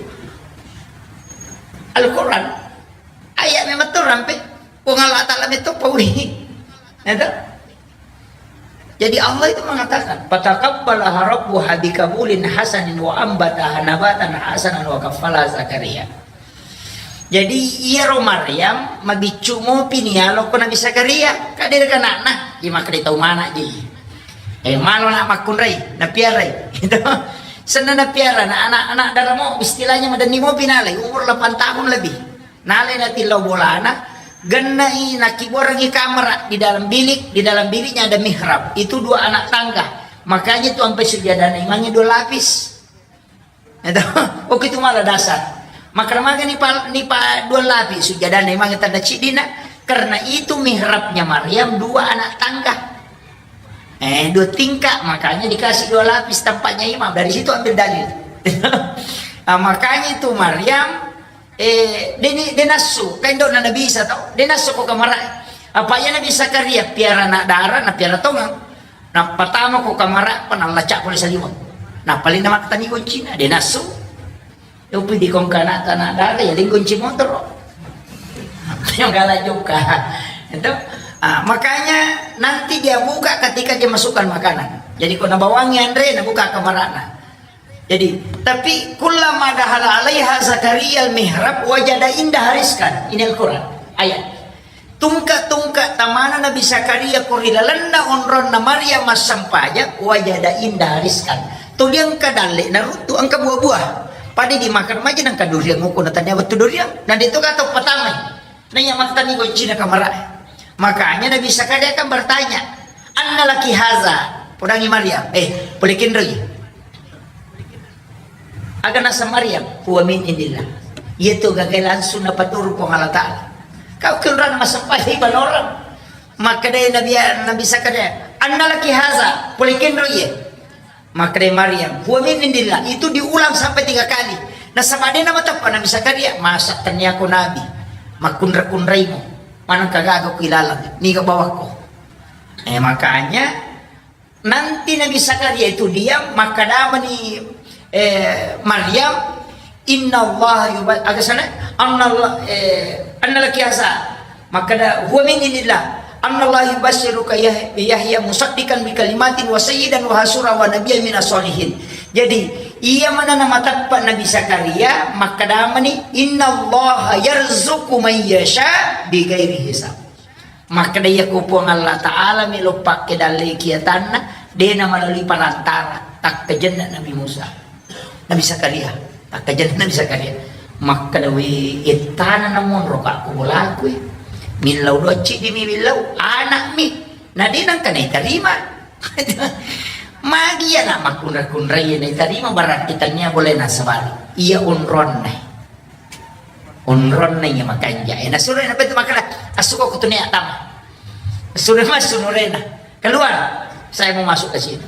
Al-Quran. Ayat memang tu rampe. Puang Allah Ta'ala itu pauli. Itu. Jadi Allah itu mengatakan, "Fataqabbalaha rabbuha biqabulin hasanin wa ambataha nabatan hasanan wa kaffalaha Zakaria." Jadi iyaro Maryam mabiccu mopi ni alokko Nabi Zakaria, kadere kanakna, di makkeda tau mana ji. Eh, malo nak makkunrai, napiarai. Gitu. Senna napiara, na anak-anak daramo, istilahnya madenni mopi nalai, umur delapan tahun lebih. Nalai natillau bolana, Gennai, nakibuarengngi kamera di dalam bilik, di dalam biliknya ada mihrab. Itu dua anak tangga. Makanya itu sampai sujadana imangnge dua lapis. Itu, oke, itu malah dasar. Makanya nipa, nipa dua lapis sujadana imangnge tanda cidina. Karena itu mihrabnya Maryam dua anak tangga. Eh, dua tingkat, makanya dikasih dua lapis tempatnya imam. Dari situ ambil dalil. Ah, makanya itu Maryam, eh, de ni, de nassu, kan dona Nabi Isa tau, de nassu ko kamara. Apa ya Nabi Zakaria piara anak dara, na piara tongang. Na pertama ko kamara, pa nallacak pole saliweng. Na paling nama ketani goncina, de nassu. Yopi di kongkana tanah dara ya, lingkunci motor. Yang galak juga. Itu. Ah, makanya nanti dia buka ketika dia masukkan makanan. Jadi, ko nabawangi anre, nabuka kamarana. Jadi, tapi kullama dahala alaiha Zakaria al-mihrab wajada indaha rizqan. Ini Al-Quran, ayat. Tungka-tungka tamana Nabi Zakaria ko ri lalenna onronna Maryam massempajang, wajada indaha rizqan. Tuli engka dalle naruttu, engka buah-buah. Pada dimakan maja nengka durian, ngoko na tania wettu durian. Dan itu kata pertama. Nanya maktani goncina kamara. Makanya Nabi Zakaria kan bertanya, "Anna laki haza?" Podangi Maryam, "Eh, pole kenroi?" Aga naseng Maryam, "Huwa min indillah." Iya tu gagai langsung napaturu Puang Allah Ta'ala. Kau kenrana massempajang ibadah orang. Makkedai Nabi, Nabi Zakaria, "Anna laki haza?" Pole kenroi ye. Makkedai Maryam, "Huwa min indillah." Itu diulang sampai tiga kali. Nasaba de namateppa Nabi Zakaria, "Masa tennia ko nabi? Makkunra-kunraimu. Maneng kagaga ku ilalang, niga bawakko." Eh, makanya nanti Nabi Zakaria itu diam, makkedamani, eh, Maryam, "Inna Allah yuba-," aga sana? "Anna Allah, eh, anna laki haza?" Makkeda, "Huwa min indillah. Anna Allah yubasyyiruka Yah-, Yahya musaddiqan bi kalimatin wa sayyidan wa hasura wa nabiyyan minas sholihin." Jadi, iya mana namateppa Nabi Zakaria, makkedamani, "Inna Allah yarzuqu man yasha bi ghairi hisab." Makkeda, "Iya ko Puang Allah Ta'ala melo pakke dalle kiatanna, de na melalui perantara, takkajenna Nabi Musa." Nabi Zakaria, takkajenna Nabi Zakaria. Makkeda, "We, ettana namonro ka ko bolakui. Millau docci di mi millau, anakmi. Na de nangka naitarima." Magi iya na makkunra-kunrai naitarima, berarti tania boleh nasabari. Iya onronna. Onronna iya makanja. Eh, nasuro na betul makkeda, "Asuko ko tunia tama." Sudah masuk nurena. "Keluar. Saya mau masuk ke sini."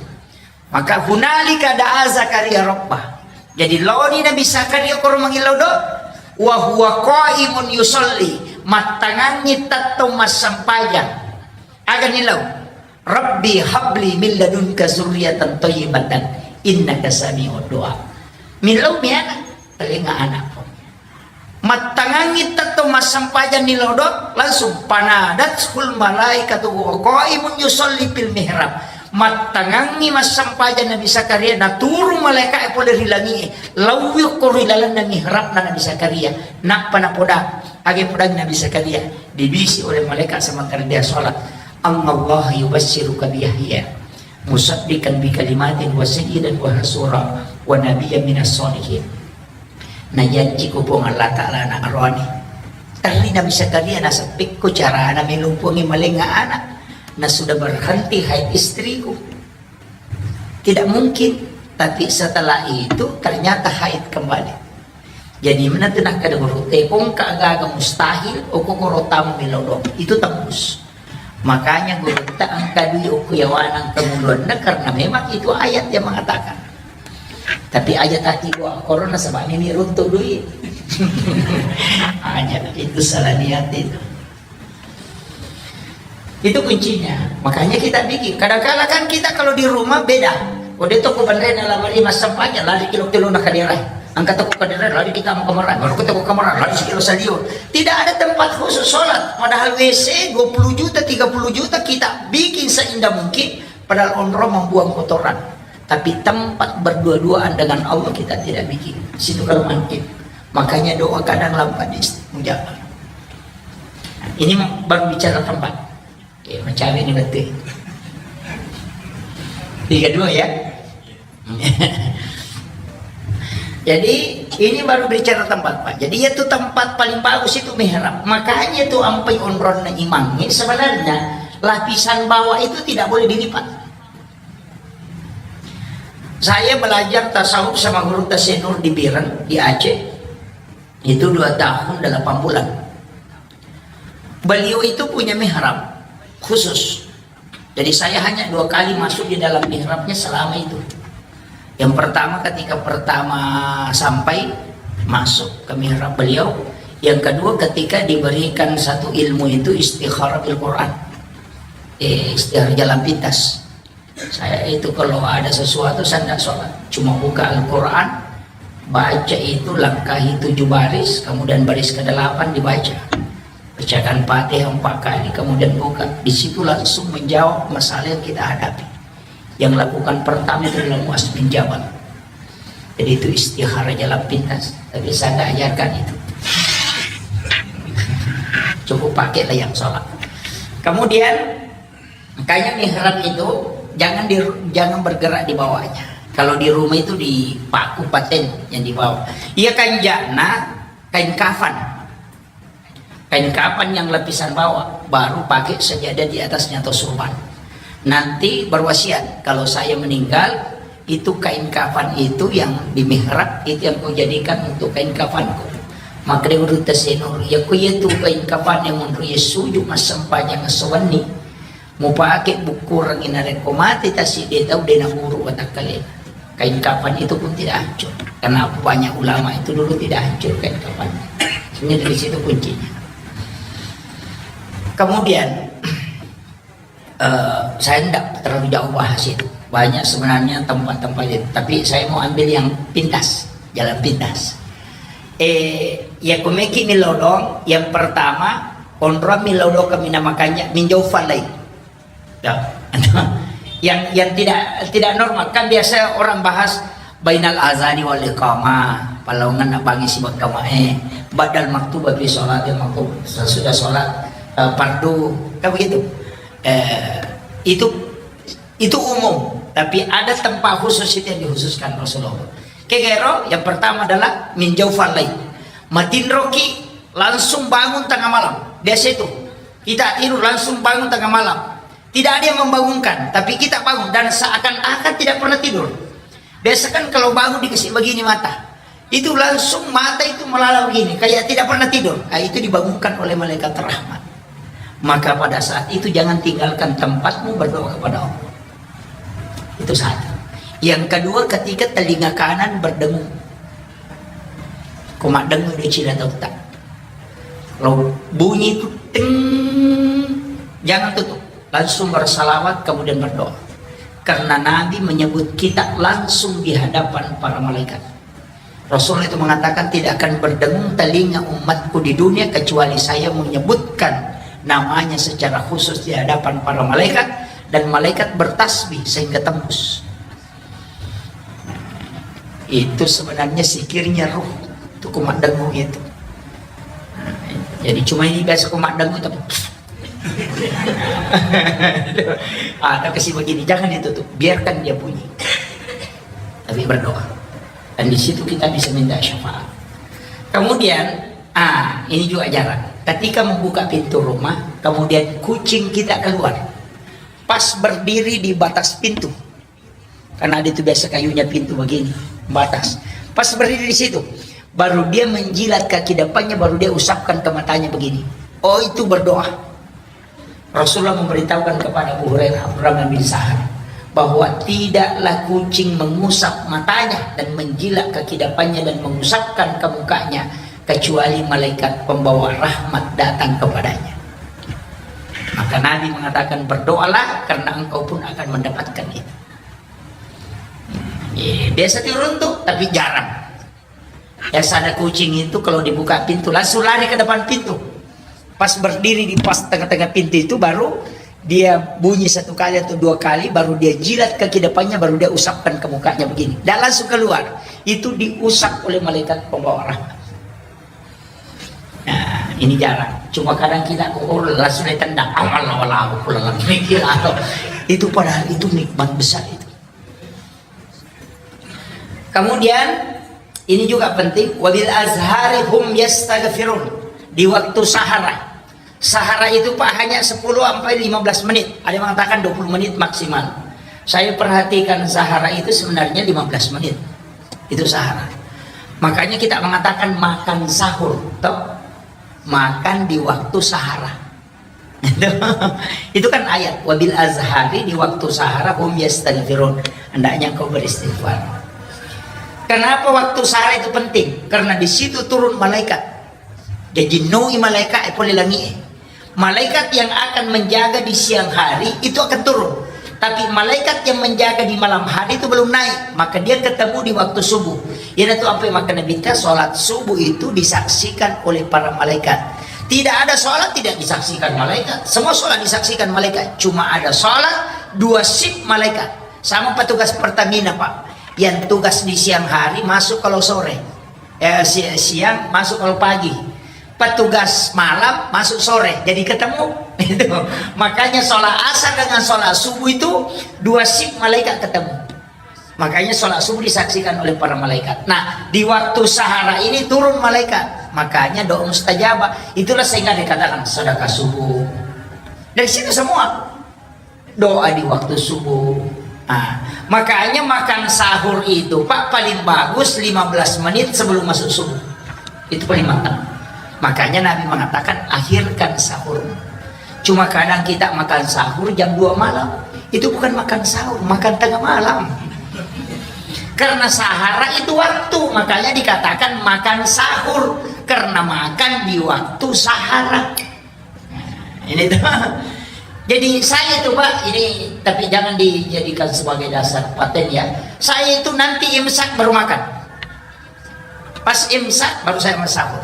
Maka hunalika da'a Zakaria rabbah. Jadi laoni Nabi Zakaria koro mangillau do. Wa huwa qaimun yusalli. Mattangangi tettong massempajang. Aga nilau? "Rabbi habli min ladunka zurriyatan thayyibatan innaka sami'ud du'a." Millau mi anak, talenga anakku. Mattangangi tettong massempajang ni lodo, langsung, "Fanadathul malaikatu wa qaimun yusalli fil mihrab." Mattangangi massempajang Nabi Zakaria, naturung malaika'e pole ri langi'e, lawi ko ri lalenna mihrabna Nabi Zakaria. Nappa napoda, age podangi Nabi Zakaria, dibisi oleh malaikat sementara dia sholat, "Annallaha yubasyyiruka bi Yahya musaddiqan bi kalimatin wa sayyidan wa hasura wa nabiyyan minas sholihin." Najanji ko Puang Allah Ta'ala anak rohani. Terri Nabi Zakaria naseppi ko carana melumpungi malenga anak. Na sudah berhenti haid istriku. Tidak mungkin. Tapi setelah itu ternyata haid kembali. Jadi mana tu nakkeda guru, "Tekong ka gaga mustahil, oko koro tamu melodong." Itu tembus. Makanya gurutta engka dui okko yawana engka muluanna, karena memang itu ayat yang mengatakan. Tapi aja tati gua korona sebab ini runtuh duit. Aja itu salah niat itu. Itu kuncinya. Makanya kita bikin. Kadang-kala kan kita kalau di rumah beda. Kode toko bandrena lamari massempajang, lari kilo-kilo na kadera. Angkat toko kadera, lari kita mau kamar. Baru kita mau kamar, lari sikilo salio. Tidak ada tempat khusus sholat. Padahal W C dua puluh juta, tiga puluh juta kita bikin seindah mungkin. Padahal onrong membuang kotoran. Tapi tempat berdua-duaan dengan Allah kita tidak bikin. Situ kalau mantip. Makanya doa kadang lambat diistijaabah. Ini baru bicara tempat. Ya, macam ini betul. Tiga dua ya. Jadi Ini baru bicara tempat, Pak. Jadi, itu tempat paling bagus itu mihrab. Makanya itu ampai onronna imang ini sebenarnya lapisan bawah itu tidak boleh dilipat. Saya belajar tasawuf sama guru Tasya Nur di Biren, di Aceh. Itu dua tahun delapan bulan. Beliau itu punya mihrab khusus. Jadi saya hanya dua kali masuk di dalam mihrabnya selama itu. Yang pertama ketika pertama sampai masuk ke mihrab beliau, yang kedua ketika diberikan satu ilmu itu istikharah bil Quran. Eh, istikharah jalan pintas. Saya itu kalau ada sesuatu saya tidak sholat, cuma buka Al-Quran, baca itu langkahi tujuh baris, kemudian baris kedelapan dibaca. Bacakan Fatihah empat kali, kemudian buka. Di situ langsung menjawab masalah yang kita hadapi. Yang lakukan pertama itu adalah Muaz bin Jabal. Jadi itu istikharah jalan pintas. Tapi saya nggak ajarkan itu. Cukup pakailah yang sholat. Kemudian, makanya mihrab itu jangan di, jangan bergerak di bawahnya. Kalau di rumah itu dipaku paten yang di bawah. Iya, kanjana kain kafan. Kain kafan yang lapisan bawah, baru pakai sajadah di atasnya atau surban. Nanti berwasiat, kalau saya meninggal, itu kain kafan itu yang di mihrab, itu yang kau jadikan untuk kain kafanku. Maka dia urut Tasya Nur, ya ku iya tu kain kafan yang menurut ya sujud mas sempajang sewenni. Mupake bukkurengngi narekko mate tasiddi tau de naburu watakkalena. Kain kafan itu pun tidak hancur. Karena banyak ulama itu dulu tidak hancur kain kafan. Sebenarnya dari situ kuncinya. Kemudian, eh, saya tidak terlalu jauh bahas itu. Banyak sebenarnya tempat-tempat itu. Tapi saya mau ambil yang pintas, jalan pintas. Eh, ya kumeki milodong, yang pertama, onrong milodong kami namakannya minjau falai. Ya. Yang, yang tidak, tidak normal. Kan biasa orang bahas bainal azani wal iqamah, palaungan nabangi sibak kamae, badal maktubah fi sholatil maktub, sesudah sholat, eh, fardu, kan begitu. Eh, itu, itu umum, tapi ada tempat khusus itu yang dikhususkan Rasulullah. Kegero, yang pertama adalah minjau falai. Matinroki langsung bangun tengah malam. Biasa itu. Kita tidur langsung bangun tengah malam. Tidak ada yang membangunkan, tapi kita bangun dan seakan-akan tidak pernah tidur. Biasa kan kalau bangun dikasih begini mata, itu langsung mata itu melala begini, kayak tidak pernah tidur. Ah, itu dibangunkan oleh malaikat rahmat. Maka pada saat itu jangan tinggalkan tempatmu berdoa kepada Allah. Itu satu. Yang kedua, ketika telinga kanan berdengung, ko maddengung di cina tauta. Kalau bunyi itu ting, jangan tutup. Langsung bersalawat, kemudian berdoa. Karena Nabi menyebut kita langsung di hadapan para malaikat. Rasul itu mengatakan, "Tidak akan berdengung telinga umatku di dunia kecuali saya menyebutkan namanya secara khusus di hadapan para malaikat, dan malaikat bertasbih sehingga tembus." Itu sebenarnya zikirnya ruh. Itu kumaddengung itu. Jadi cuma ini biasa kumaddengung tapi ada kasih begini, jangan itu tuh, biarkan dia bunyi. Tapi berdoa. Dan di situ kita bisa minta syafaat. Kemudian, ah, ini juga jarak. Ketika membuka pintu rumah, kemudian kucing kita keluar. Pas berdiri di batas pintu. Karena ada itu biasa kayunya pintu begini, batas. Pas berdiri di situ, baru dia menjilat kaki depannya, baru dia usapkan ke matanya begini. Oh, itu berdoa. Rasulullah memberitahukan kepada Abu Hurairah, Abdurrahman bin Sahar, bahwa tidaklah kucing mengusap matanya dan menjilat kaki depannya dan mengusapkan ke mukanya kecuali malaikat pembawa rahmat datang kepadanya. Maka Nabi mengatakan, "Berdoalah karena engkau pun akan mendapatkan itu." Iya, biasa turun tuh, tapi jarang. Biasa ada kucing itu kalau dibuka pintu, langsung lari ke depan pintu. Pas berdiri di pas tengah-tengah pintu itu, baru dia bunyi satu kali atau dua kali, baru dia jilat kaki depannya, baru dia usapkan ke mukanya begini. Dan langsung keluar. Itu diusap oleh malaikat pembawa rahmat. Nah, ini jarang. Cuma kadang kita, oh, langsung ditendang. Awal, awal, awal, pulang lagi. Itu padahal itu nikmat besar itu. Kemudian, Ini juga penting, wabil azhari hum yastaghfirun. Di waktu sahara. Sahara itu, Pak, hanya sepuluh sampai lima belas menit. Ada yang mengatakan dua puluh menit maksimal. Saya perhatikan sahara itu sebenarnya lima belas menit. Itu sahara. Makanya kita mengatakan makan sahur, toh? Makan di waktu sahara. Itu kan ayat, wabil azhari, di waktu sahara, hum yastaghfirun. Hendaknya kau beristighfar. Kenapa waktu sahara itu penting? Karena di situ turun malaikat. Jadi noi malaikat e pole langi e. Malaikat yang akan menjaga di siang hari itu akan turun. Tapi malaikat yang menjaga di malam hari itu belum naik, maka dia ketemu di waktu subuh. Iyanatu apa yang makkeda Nabitta, sholat subuh itu disaksikan oleh para malaikat. Tidak ada sholat tidak disaksikan malaikat. Semua sholat disaksikan malaikat. Cuma ada sholat dua shift malaikat. Sama petugas Pertamina, Pak. Yang tugas di siang hari masuk kalau sore. Eh, si-, siang masuk kalau pagi. Petugas malam masuk sore. Jadi ketemu. Itu. Makanya sholat asar dengan sholat subuh itu dua shift malaikat ketemu. Makanya sholat subuh disaksikan oleh para malaikat. Nah, di waktu sahara ini turun malaikat. Makanya doa mustajabah. Itulah sehingga dikatakan sedekah subuh. Dari situ semua. Doa di waktu subuh. Nah, makanya makan sahur itu, Pak, paling bagus lima belas menit sebelum masuk subuh. Itu paling mantap. Makanya Nabi mengatakan, "Akhirkan sahur." Cuma kadang kita makan sahur jam dua malam. Itu bukan makan sahur, makan tengah malam. Karena sahara itu waktu, makanya dikatakan makan sahur. Karena makan di waktu sahara. Ini tuh. Jadi saya itu, Pak, ini tapi jangan dijadikan sebagai dasar paten ya. Saya itu nanti imsak baru makan. Pas imsak baru saya mau sahur.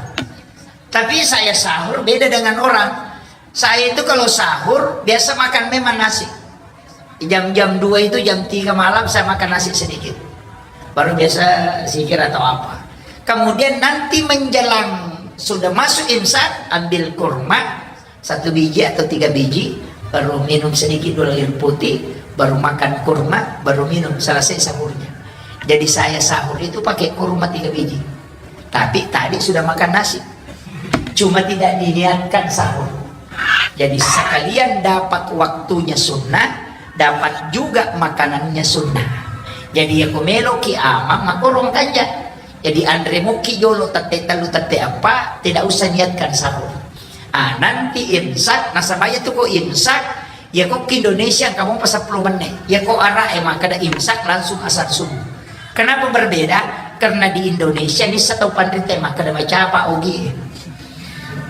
Tapi saya sahur beda dengan orang. Saya itu kalau sahur biasa makan memang nasi. Jam-jam dua itu, jam tiga malam saya makan nasi sedikit. Baru biasa zikir atau apa. Kemudian nanti menjelang sudah masuk imsak, ambil kurma satu biji atau tiga biji, baru minum sedikit dulu air putih, baru makan kurma, baru minum, selesai sahurnya. Jadi saya sahur itu pakai kurma tiga biji. Tapi tadi sudah makan nasi. Cuma tidak diniatkan sahur. Jadi sekalian dapat waktunya sunnah, dapat juga makanannya sunnah. Jadi ya ko meloki amang makorong kanja. Jadi anre muki jolo tette tellu tette apa, tidak usah niatkan sahur. Ah, nanti imsak, nasaba iya tu ko imsak, iya ko ki Indonesia kamu pas sepuluh menit. Iya ko Arab e makkeda imsak langsung asar subuh. Kenapa berbeda? Karena di Indonesia ni satu panrita makkeda macapa ogi.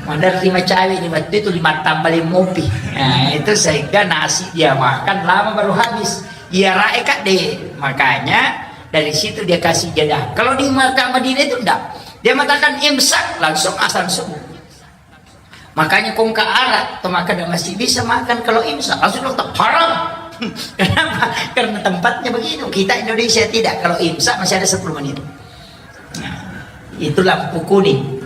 Maderri macawe di waktu itu lima tambah lima mopi. Nah, itu sehingga nasi dia makan lama baru habis. Iya rae kak deh. Makanya dari situ dia kasih jeda. Kalau di Mekah Madinah itu enggak. Dia mengatakan imsak langsung asar subuh. Makanya kongka Arab, to makkeda masih bisa makan kalau imsak, langsung dong, "Haram." Kenapa? Karena tempatnya begitu. Kita Indonesia tidak. Kalau imsak masih ada sepuluh menit. Nah, itu lampu kuning.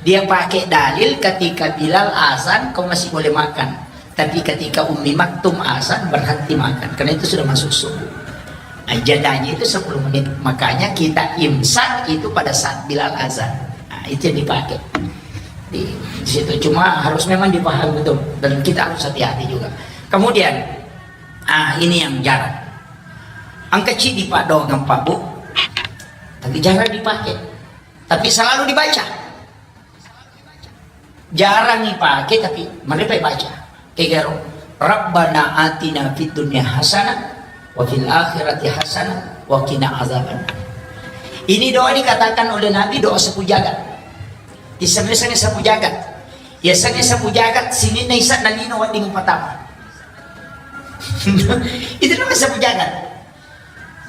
Dia pakai dalil ketika Bilal azan, kau masih boleh makan. Tapi ketika Ummi Maktum azan, berhenti makan. Karena itu sudah masuk subuh. Nah, jadanya itu sepuluh menit. Makanya kita imsak itu pada saat Bilal azan. Nah, itu yang dipakai. Di, di situ cuma harus memang dipahami betul. Dan kita harus hati-hati juga. Kemudian, ah, ini yang jarang. Engka ci di padong Pak Bu, tapi jarang dipakai. Tapi selalu dibaca. Jarang dipakai, tapi mereka baca. Kegaro, "Rabbana atina fid dunya hasanah, wa fil akhirati hasanah, wa qina azaban." Ini doa dikatakan oleh Nabi, doa sapu jagat. Disengi-sengi sapu jagat. Ya, sengi sapu jagat, sininna isa nalino wedding patama. Itu namanya sapu jagat.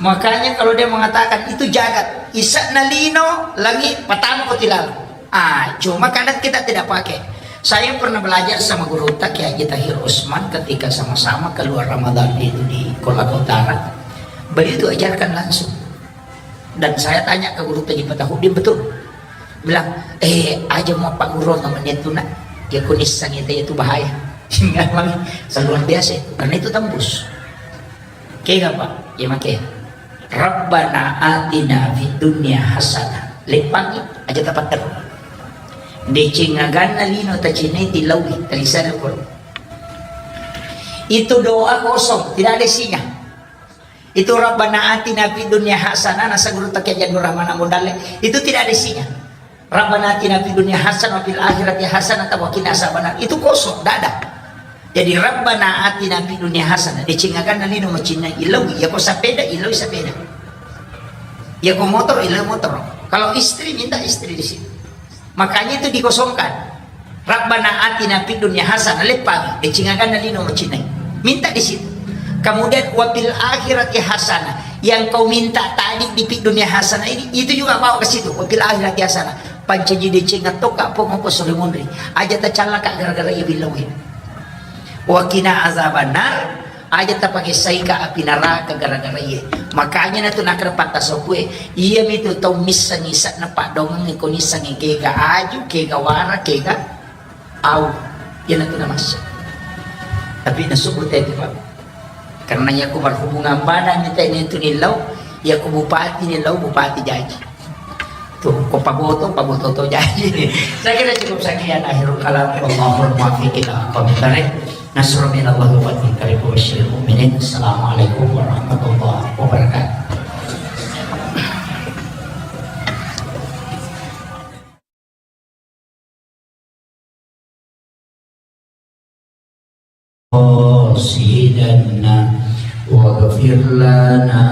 Makanya kalau dia mengatakan itu jagat, isa nalino, langi patama ko tilalo. Ah, cuma kadang kita tidak pakai. Saya pernah belajar sama guru Kiai Haji Tahir Usman ketika sama-sama keluar Ramadan itu di Kolaka Utara. Beliau itu ajarkan langsung. Dan saya tanya ke guru Haji Fatahudin, betul. Bilang, "Eh, aja mau Pak Guru sama dia tuh, nak. Dia kunis sang itu, itu bahaya." Memang luar biasa itu. Karena itu tembus. Oke, nggak, Pak? Ya, make. Rabbana atina fid dunya hasanah. Leppangi, aja tapatterru. Deceng aganna lino tacinai, tilaui, talisana koro. Itu doa kosong, tidak ada isinya. Itu Rabbana atina fid dunya hasanah, nasa guru takia Jadul Rahman Abu Dalle. Itu tidak ada isinya. Rabbana atina fid dunya hasanah wa fil akhirati hasanah wa qina azabannar. Itu kosong, tidak ada. Jadi Rabbana atina fid dunya hasanah, deceng aganna lino macinna, ilau, ya ko sepeda, ilau sepeda. Ya ko motor, ilau motor. Kalau istri, minta istri di situ. Makanya itu dikosongkan. Rabbana atina fid dunya hasanah, leppa, deceng aganna lino macinna. Minta di situ. Kemudian wa fil akhirati hasanah. Yang kau minta tadi di fid dunya hasanah ini, itu juga bawa ke situ. Wa fil akhirati hasanah. Pancaji deceng attoka pong ko sore monri. Aja tacallaka gara-gara iya billawi. Wa qina azabannar, aja tapakessaika api naraka gara-gara iye. Makanya natu nakkeda patta sokue, iya mitu tau missengi sa'na paddoangeng ko nissengi kega aju, kega wara, kega au. Iya natu namassa. Tapi nasubut itu, Pak. Karena iya ko berhubungan badan ni tene tu nillau, iya ko bupati nillau, bupati jaji. Tuh, ko paboto, paboto to jaji. Saya kira cukup sekian akhirul kalam. Wallahul muwaffiq ila aqwamit thariq. Nasrun minallahi wa fathun qarib wa basyiril mu'minin. Assalamualaikum warahmatullahi wabarakatuh. قاصدنا واغفر لنا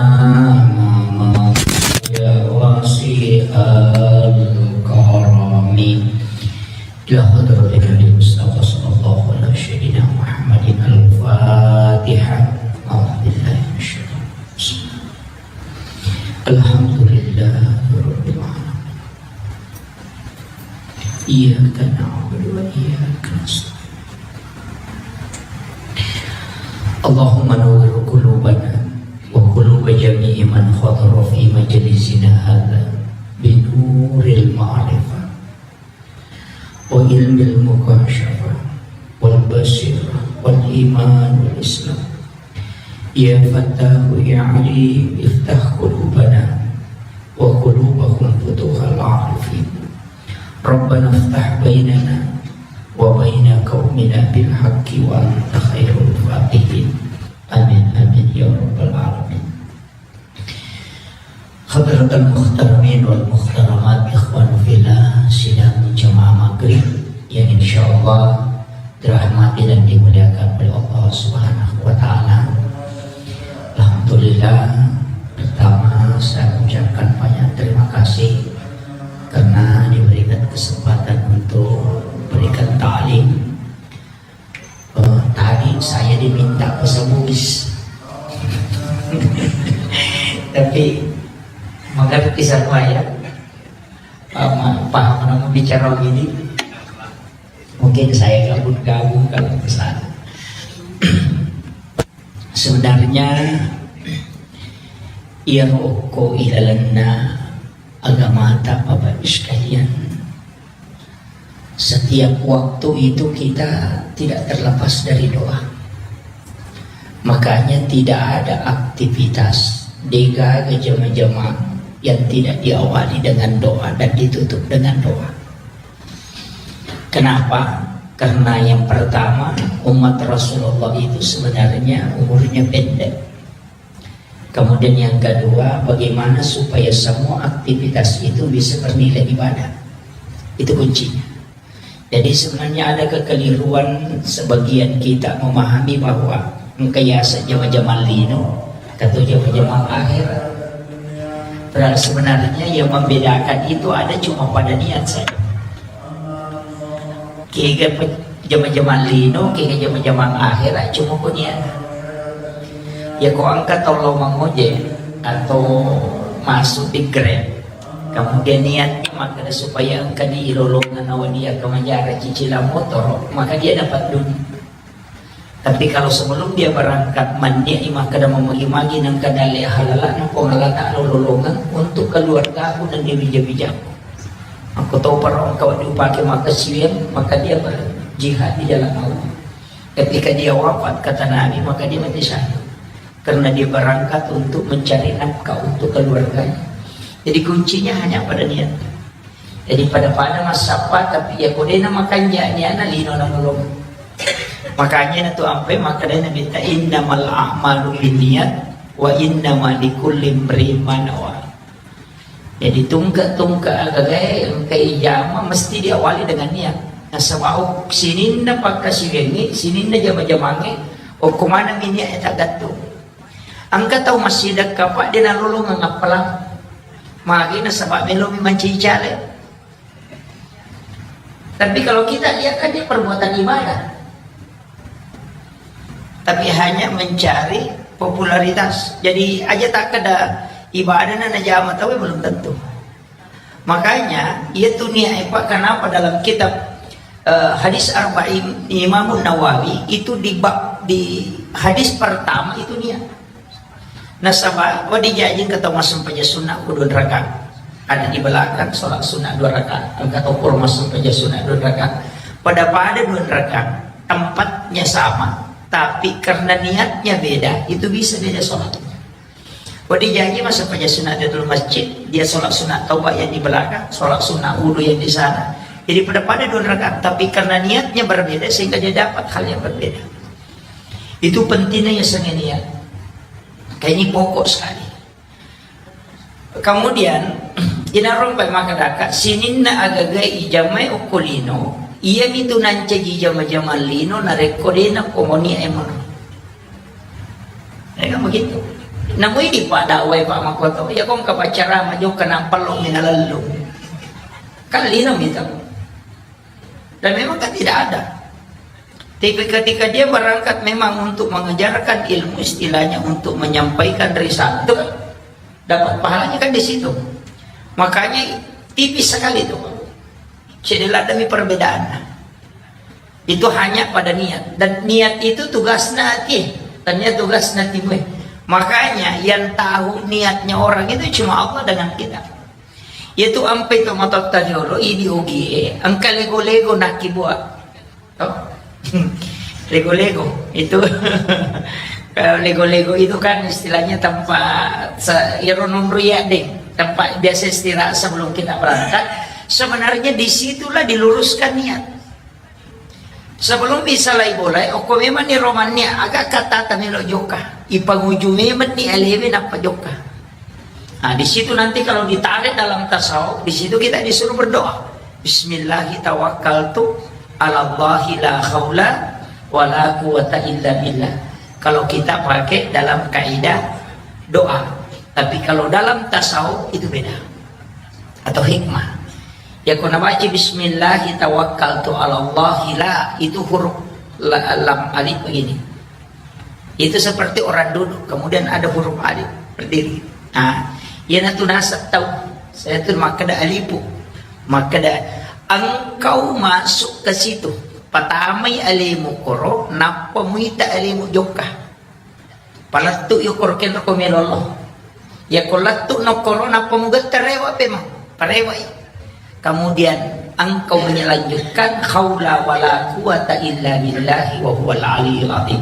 ما مضى يا واسع الكرم. إلى حضرة النبي المصطفى صلى الله على سيدنا محمد الفاتحة. أعوذ بالله من الشيطان الرجيم. الحمد لله رب العالمين. إياك نعبد وإياك نستعين. اللهم نور قلوبنا وقلوب جميع من حضر في مجلسنا هذا بنور المعرفة وعلم المكاشفة والبصيرة والإيمان والإسلام. يا فتاح يا عليم افتح قلوبنا وقلوبهم فتوح العارفين. ربنا افتح بيننا وبين قومنا بالحق وأنت خير الفاتحين. آمين، آمين يا رب العالمين. Hadratal muhtaramin wal muhtaramat, ikhwan fillah, sidang jamaah maghrib yang insyaallah dirahmati dan dimuliakan oleh Allah Subhanahu wa Ta'ala. Alhamdulillah, pertama saya ucapkan banyak terima kasih karena diberikan kesempatan untuk berikan ta'lim. Eh, tadi saya diminta bahasa Bugis. Tapi mengerti semua ya. Paham, paham namun bicara gini. Mungkin saya gabung-gabung kalau ke sana. Sebenarnya iya okko ilalenna agamata Bapak Ibu sekalian. Setiap waktu itu kita tidak terlepas dari doa. Makanya tidak ada aktivitas degaga jama-jama yang tidak diawali dengan doa dan ditutup dengan doa. Kenapa? Karena yang pertama, umat Rasulullah itu sebenarnya umurnya pendek. Kemudian yang kedua, bagaimana supaya semua aktivitas itu bisa bernilai ibadah. Itu kuncinya. Jadi sebenarnya ada kekeliruan sebagian kita memahami bahwa engka yaseng jama-jama lino atau jama-jama akhir. Padahal sebenarnya yang membedakan itu ada cuma pada niat saja. Kega pe-, jama-jama lino, kega jama-jama akhir, cuma ko niat. Ya ko engka tau lao mangojek atau masuk di Grab, kemudian niatnya makkeda supaya engka di lolongan awa dia kemajara cicilan motor, maka dia dapat dunia. Tapi kalau sebelum dia berangkat, mannia'i makkeda mamagi-magi nengka dalle halala nengko ngalata lolongan untuk keluargaku dan dewija-wijaku. Aku tahu para engkau dipakai maka siwem, maka dia berjihad di jalan Allah. Ketika dia wafat, kata Nabi, maka dia mati syahid. Karena dia berangkat untuk mencari nafkah untuk keluarganya. Jadi kuncinya hanya pada niat. Jadi pada-pada massappa, tapi ya kodena makanja niana lino na lolong. Makanya na tu ampe makanya Nabi ta innamal a'malu binniyat wa innama likulli imri'in ma nawa. Jadi tungke-tungke agagae engka ijama mesti diawali dengan niat. Nasaba ok sininna pakkasiwiangnge, sininna jama-jamangnge, okko maneng niat e taggattung. Engka tau massidekka pa de nalolongeng appalang. Magi nasaba melomi mancaji caleg. Tapi kalau kita lihat kan dia perbuatan ibadah. Tapi hanya mencari popularitas. Jadi aja tak ada ibadah na najama tau belum tentu. Makanya, iya tu niat, eh, Pak, kenapa dalam kitab, eh, hadis Arba'in Imam Nawawi itu di bab, di hadis pertama itu niat. Nasaba, wa dijajing kata massempaja sunnah ku dua rakaat. Ada di belakang sholat sunnah dua rakaat. Engka tau pura massempaja sunnah dua rakaat. Pada-pada dua rakaat, tempatnya sama, tapi karena niatnya beda, itu bisa beda sholatnya. Wa dijajing massempaja sunnah di dalam masjid, dia sholat sunnah taubat yang di belakang, sholat sunnah wudhu yang di sana. Jadi pada-pada dua rakaat, tapi karena niatnya berbeda sehingga dia dapat hal yang berbeda. Itu pentingnya ya sengenia. Kayak ini pokok sekali. Kemudian, inarong pai makadaka, sininna agaga ijamai okko lino, iya mitu nancaji jama-jama lino, narekko dena komoni emang. Ya kan begitu. Namui di pada wai Pak Makoto, ya kong kapacara majo kenang pelok mina lalu. Kan lino mitu. Dan memang kan tidak ada. Tapi ketika dia berangkat memang untuk mengajarkan ilmu, istilahnya untuk menyampaikan risalah, itu kan dapat pahalanya kan di situ. Makanya tipis sekali itu. Jadi lademi perbedaannya. Itu hanya pada niat. Dan niat itu tugasnya hati. Tanya tugasnya timu. Makanya yang tahu niatnya orang itu cuma Allah dengan kita. Yaitu ampe to matotta jolo, idi ogie, engka lego-lego nakibua. Toh? Lego-lego itu. Kalau lego-lego itu kan istilahnya tempat se-, iro nunru ya deh, tempat biasa istirahat sebelum kita berangkat. Sebenarnya disitulah diluruskan niat. Sebelum bisa lai bolai, okko memang ni romannya agak kata tamelo joka. Ipanguju memang ni alewe nappa joka. Nah, di situ nanti kalau ditarik dalam tasawuf, di situ kita disuruh berdoa. Bismillahi tawakkaltu ala Allahi la haula wa la quwata illa billah. Kalau kita pakai dalam kaidah doa. Tapi kalau dalam tasawuf itu beda. Atau hikmah. Ya, ko nabaca bismillahi tawakkaltu ala Allahi la, itu huruf la-, lam alif begini. Itu seperti orang duduk, kemudian ada huruf alif berdiri. Nah, iya natu nasab tau. Saya tu makkeda alifu. Makkeda engkau masuk ke situ. Patamai alemu koro, nappa muita alemu jokka. Palettu yo koro kenro ko melolo. Ya ko lettu no koro nappa mugetta rewa pema. Parewai. Kemudian engkau melanjutkan haula wala quwata illa billahi wa huwal aliyul azim.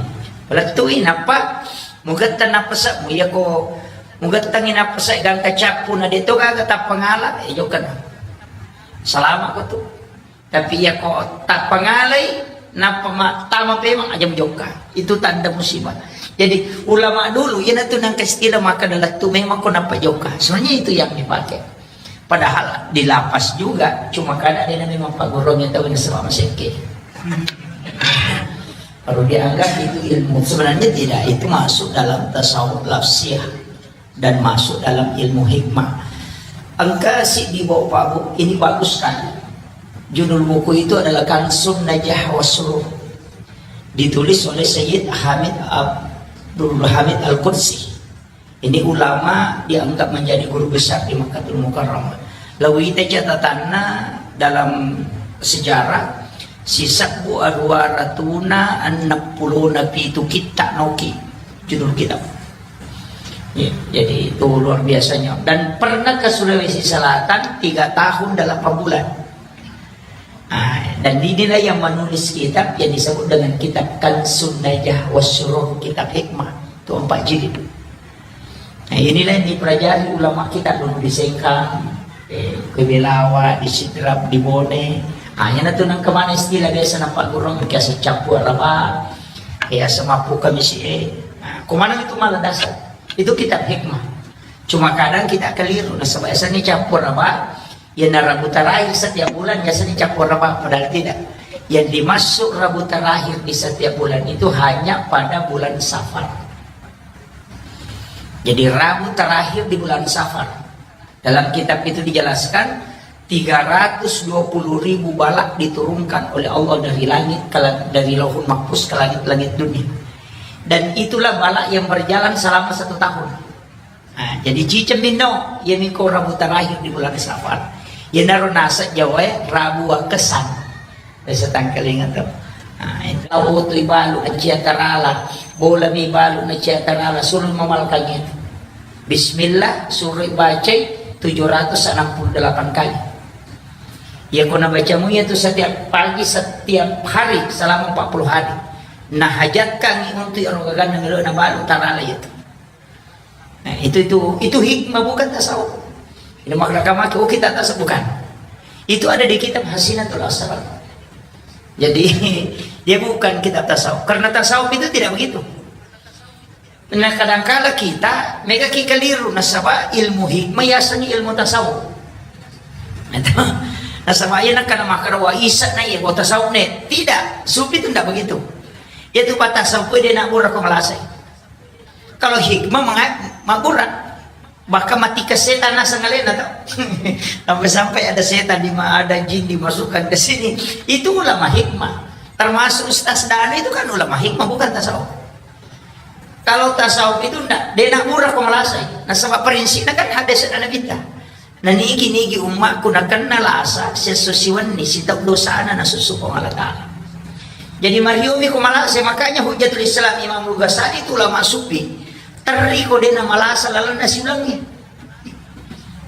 Palettui nappa mugetta napasa mu ya ko mugettangi napasa gangka cappu na deto gaga tappangala e jokana. Salama ko tu. Tapi ya ko tappangalai nappa ma-, tama pemang aja mujokka. Itu tanda musibah. Jadi ulama dulu, iya natu nang istilah maka dalam tu memang ko nappa jokka. Sebenarnya itu yang dipakai. Padahal di lapas juga, cuma kada ada yang memang Pak Guru yang tahu ini sebab masih. Baru dianggap itu ilmu. Sebenarnya tidak, itu masuk dalam tasawuf lafsiyah dan masuk dalam ilmu hikmah. Engka si di bawah Pak Bu, ini bagus sekali. Judul buku itu adalah Kansun Najah Wasruh. Ditulis oleh Sayyid Hamid Abdul Hamid Al-Qudsi. Ini ulama dianggap menjadi guru besar di Makkah Mukarramah. Lalu kita catatannya dalam sejarah, sisabbu arwa ratuna annapulona pitu kitta noki judul kitab. Ya, jadi itu luar biasanya. Dan pernah ke Sulawesi Selatan tiga tahun dan delapan bulan. Ah, dan inilah yang menulis kitab yang disebut dengan kitab Kansun Najah Wasruh, kitab hikmah. Empat jilid. Nah, inilah yang dipelajari ulama kita dulu di Sengkang, eh, ke Belawa, di Sidrap, di Bone. Ah, yana tu nang kemana istilah biasa nampak gurung, biasa campur apa, ya semapu kami si eh. Nah, kemana itu malah dasar? Itu kitab hikmah. Cuma kadang kita keliru, nasaba biasanya campur apa, ya na Rabu terakhir setiap bulan biasanya campur apa, padahal tidak. Yang dimaksud Rabu terakhir di setiap bulan itu hanya pada bulan Safar. Jadi Rabu terakhir di bulan Safar. Dalam kitab itu dijelaskan, tiga ratus dua puluh ribu balak diturunkan oleh Allah dari langit ke la-, dari Lauhul Mahfuz ke langit-langit dunia. Dan itulah balak yang berjalan selama satu tahun. Nah, jadi ciceng minno, iya miko Rabu terakhir di bulan Safar. Iyanaro naseng Jawa e, Rabu Wakkessang. Biasa tangkalinga to. Nah, itu. Lau tu ibalu na cia tarala, bola mi balu na cia tarala, suruh mamalkan itu. Bismillah, suruh bacai tujuh ratus enam puluh delapan kali. Ya, ko nabacamu itu setiap pagi, setiap hari, selama empat puluh hari. Nah, hajatkan untuk ero gaganna melo na balu tarala itu. Nah, itu, itu, itu hikmah, bukan tasawuf. Ini makna kamaki, oh, kita tasawuf, bukan. Itu ada di kitab Hasinatul Asrar. Jadi, dia bukan kitab tasawuf. Karena tasawuf itu tidak begitu. Nah, kadangkala kita, mega ki keliru, nasaba ilmu hikmah yasengngi ilmu tasawuf. Nasaba iya nakkana makkeda wa isa na iya, wa tasawuf ne. Tidak, sufi itu tidak begitu. Itu pa tasawuf dia nak murah ko malasai. Kalau hikmah menga-, mabbura. Bahkan matikan setan naseng alena to. Sampai-sampai ada setan di ma-, ada jin dimasukkan ke sini. Itu ulama hikmah. Termasuk Ustaz Danu itu kan ulama hikmah, bukan tasawuf. Kalau tasawuf itu ndak, de nak murah ko malasai. Nasaba prinsipnya kan hadis Nabi ta. Na nigi-nigi ummakku nakenna lasa, siesso siwenni sitau dosana nasusu Puang Allah Ta'ala. Jadi mariomi ko malasa, makanya Hujjatul Islam Imam Al-Ghazali itu ulama sufi. Terri ko dena malasa lalenna siulangi.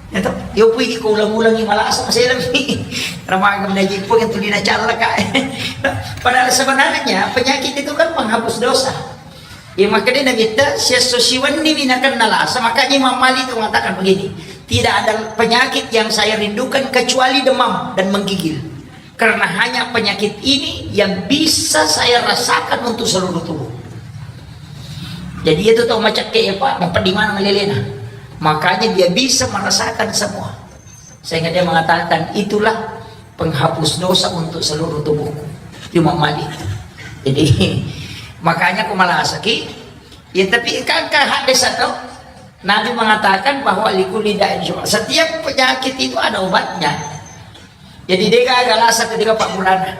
Ya toh? Yo pui ko ulang-ulangi malasa, masih lebih. Ramaga menaji pun yang tulina callaka. Padahal sebenarnya penyakit itu kan penghapus dosa. Iya, makanya Nabi ta, siesso siwenni mi nakenna lasa, makanya Imam Malik itu mengatakan begini, "Tidak ada penyakit yang saya rindukan kecuali demam dan menggigil. Karena hanya penyakit ini yang bisa saya rasakan untuk seluruh tubuh." Jadi itu tau macakke ya, Pak, dapat di mana ngelelena. Makanya dia bisa merasakan semua. Sehingga dia mengatakan, "Itulah penghapus dosa untuk seluruh tubuhku." Imam Malik. Jadi, makanya aku malasaki, ya, tapi kan, kan hadis atau Nabi mengatakan bahwa likulli da'in syufa. Setiap penyakit itu ada obatnya. Jadi, dia gagal asa ketika Pak Burana.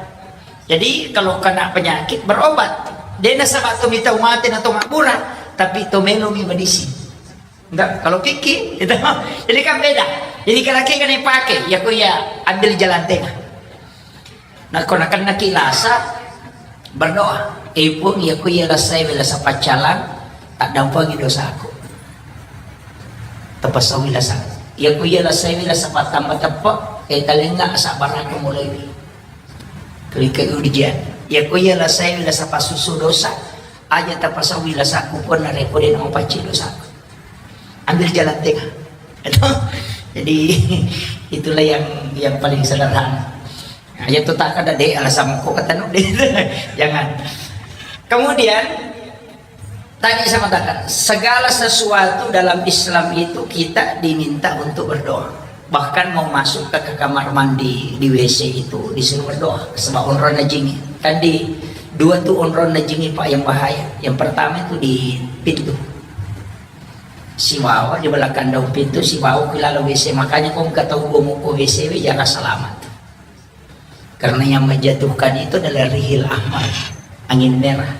Jadi, kalau kena penyakit, berobat. Dia nasaba to mitau mate na to mabbura, tapi to melo mi medisi. Enggak, kalau fikih itu. Jadi kan beda. Jadi kalau kita kan dipakai, ya ku ya ambil jalan tengah. Nah, kalau nakennaki lasa, berdoa. Eh, Puang, ya ku ya lasai wela sapaccalang, tak dampangi dosaku. Tapasau lasa. Ya ku ya lasai wela sapat tambah tepok, eh, talenga sabar aku mulai. Klik ujian. Ya ku ya lasai wela sapasusu dosa, aja tapasau lasaku pun narekode nama pacci dosaku. Ambil jalan tengah. Jadi, itulah yang yang paling sederhana. Nah, ya tu tak ada deh alasan kok kata nuk deh. Jangan. Kemudian, tadi saya mengatakan, segala sesuatu dalam Islam itu kita diminta untuk berdoa. Bahkan mau masuk ke, ke kamar mandi, di W C itu disuruh berdoa. Sebab onronna jingi. Kan di dua tu onronna jingi, Pak, yang bahaya. Yang pertama itu di pintu. Sibawa di belakang daun pintu, sibawa ke dalam W C. Makanya kau nggak tahu gua mau ke W C, we, jangan selamat. Karena yang menjatuhkan itu adalah rihil ahmar, angin merah.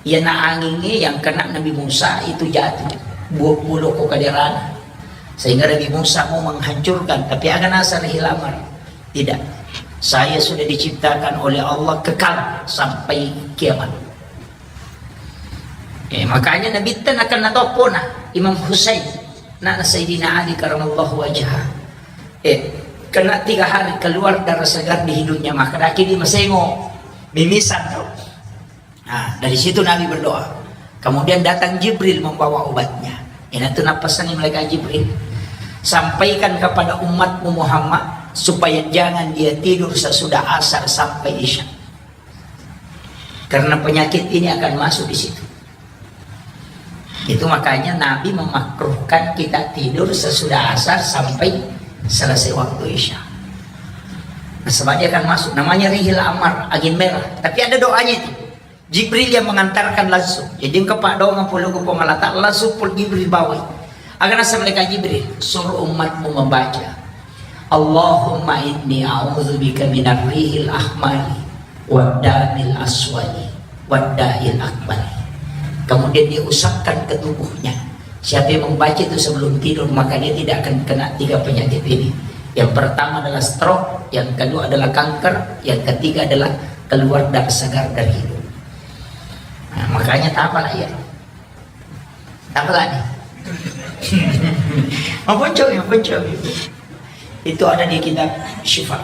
Iya, na angin ini yang kena Nabi Musa itu jatuh. Buah pulau kok kaderana. Sehingga Nabi Musa mau menghancurkan, tapi aga nasa rihil ahmar. Tidak. Saya sudah diciptakan oleh Allah kekal sampai kiamat. Eh, makanya Nabi ta nakenna toppona Imam Husain, anakna Sayyidina Ali karamallahu wajhah. Eh, kena tiga hari keluar darah segar di hidungnya, maka daki di masengo, mimisan tau. Nah, dari situ Nabi berdoa, Kemudian datang Jibril membawa obatnya. Inatu napasani malaikat Jibril, "Sampaikan kepada umatmu Muhammad supaya jangan dia tidur sesudah asar sampai isya. Karena penyakit ini akan masuk di situ." Itu makanya Nabi memakruhkan kita tidur sesudah asar sampai selesai waktu isya. Nah, sebab dia akan masuk. Namanya rihil amar, angin merah. Tapi ada doanya itu. Jibril yang mengantarkan langsung. Jadi engka paddoangeng pole ko Puang Allah Ta'ala, langsung pole Jibril bawai. Aga naseng malaikat Jibril, "Suruh umatmu membaca, Allahumma inni a'udzubika minar rihil ahmari waddamil aswadi wadda'il akbari." Kemudian dia usapkan ke tubuhnya. Siapa yang membaca itu sebelum tidur, maka dia tidak akan kena tiga penyakit ini. Yang pertama adalah stroke, yang kedua adalah kanker, yang ketiga adalah keluar darah segar dari hidung. Nah, makanya tak apalah ya. Tak apalah nih. Maponco, maponco. Itu ada di kitab Syifa.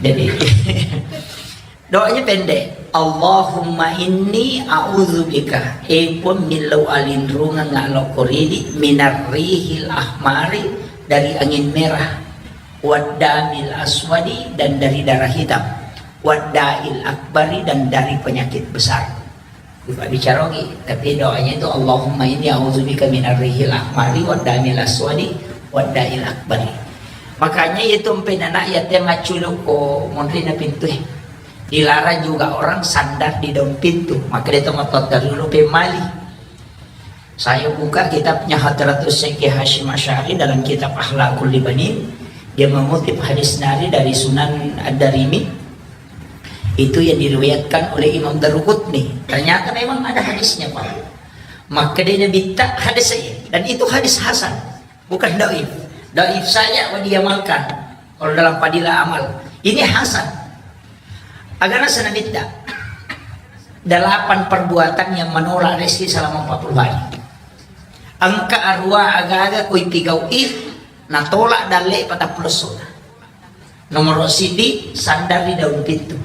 Jadi, doanya pendek. "Allahumma inni a'udzubika." Eh, Puang, millau alinrungeng alokko ridi, "minar rihil ahmari," dari angin merah, "waddamil aswadi," dan dari darah hitam, "wadda'il akbari," dan dari penyakit besar. Lupa bicara lagi, tapi doanya itu, "Allahumma inni a'udzubika minar rihil ahmari waddamil aswadi wadda'il akbari." Makanya itu empe nana ya te maculuk ko monri na pintu eh. Dilarang juga orang sandar di daun pintu. Maka dia teman dulu pemali. Saya buka kitabnya Hadratus Syekh Hasyim Asy'ari dalam kitab Akhlaqul Libanin. Dia mengutip hadis nari dari Sunan Ad-Darimi. Itu yang diriwayatkan oleh Imam Daruqutni. Ternyata memang ada hadisnya, Pak. Maka dia nabitta hadis saya. Dan itu hadis hasan. Bukan dhaif. Dhaif saja wa diamalkan. Kalau dalam fadilah amal. Ini hasan. Agana sana bitta. Delapan perbuatan yang menolak rezeki selama empat puluh hari. Engka arua aga-aga koi pigau'i, natolak dalle patappulo sona. Nomor sidi, sandar di daun pintu.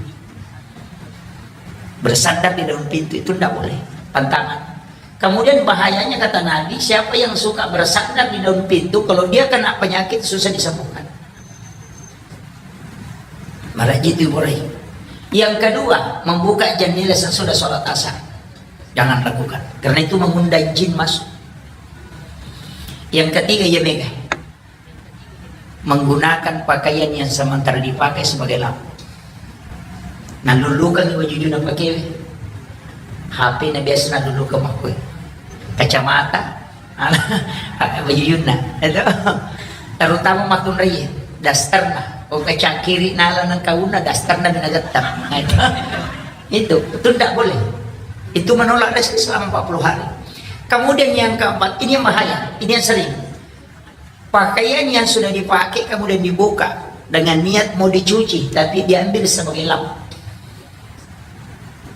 Bersandar di daun pintu itu tidak boleh. Pantangan. Kemudian bahayanya kata Nabi, siapa yang suka bersandar di daun pintu, kalau dia kena penyakit susah disembuhkan. Maraji itu boleh. Yang kedua, membuka jendela sesudah sholat asar. Jangan lakukan. Karena itu mengundang jin masuk. Yang ketiga, ya mega. Menggunakan pakaian yang sementara dipakai sebagai lampu. Nalulukan wajujuna pakai H P na biasa nalulukan makkue. Kacamata, wajujuna. Itu. Terutama makkunrai, dasterna. Oh, kacangkiri nala nang kauna, dasterna binagettang. Nah, itu. Itu, itu tidak boleh. Itu menolak rezeki selama empat puluh hari. Kemudian yang keempat, ini yang bahaya, ini yang sering. Pakaian yang sudah dipakai kemudian dibuka dengan niat mau dicuci, tapi diambil sebagai lap.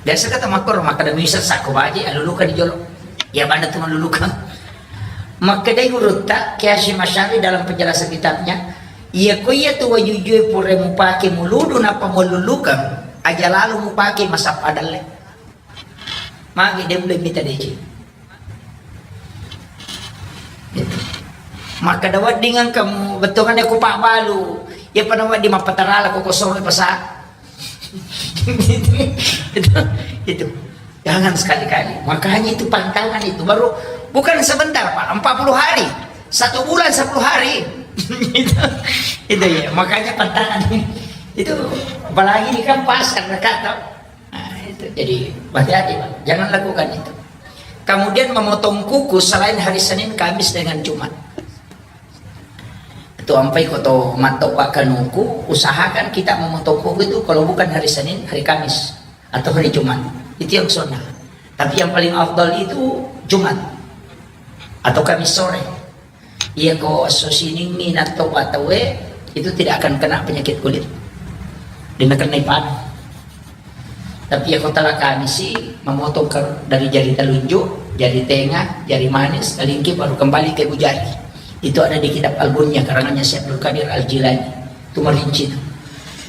Biasa kata makor, maka demi sako baje, alulukan di jolo. Ya, mana tu malulukan. Maka dari gurutta, Kiashi Masyari dalam penjelasan kitabnya, iya ko iya tu wajujue pura mupake muludu napa malulukan, aja lalu mupake masappa dalle. Magi de' mulle mita deceng. Makkeda wedding engka mu-, bettuanna ku pabbalu. Iya pada wedding mappatarala ko kosong pasa. Itu, itu. Jangan sekali-kali. Makanya itu pantangan itu. Baru bukan sebentar, Pak. Empat puluh hari. Satu bulan sepuluh hari. Itu, itu ya. Makanya pantangan. Itu apalagi ini kan pasar dekat, toh. Nah, itu. Jadi, hati-hati, Pak. Jangan lakukan itu. Kemudian memotong kuku selain hari Senin, Kamis, dengan Jumat. Itu ampai ko to matto Pak kanuku, usahakan kita memotong kuku itu kalau bukan hari Senin, hari Kamis, atau hari Jumat. Itu yang sunnah. Tapi yang paling afdal itu Jumat atau Kamis sore. Iya ko esso Seninni natto tauwe, itu tidak akan kena penyakit kulit. Dia kena panu. Tapi iya ko tala Kamisi, memotong ke, dari jari telunjuk, jari tengah, jari manis, telingki, baru kembali ke ibu jari. Itu ada di kitab Al-Bunyah, karangannya Syekh Abdul Qadir Al-Jilani. Itu merinci itu.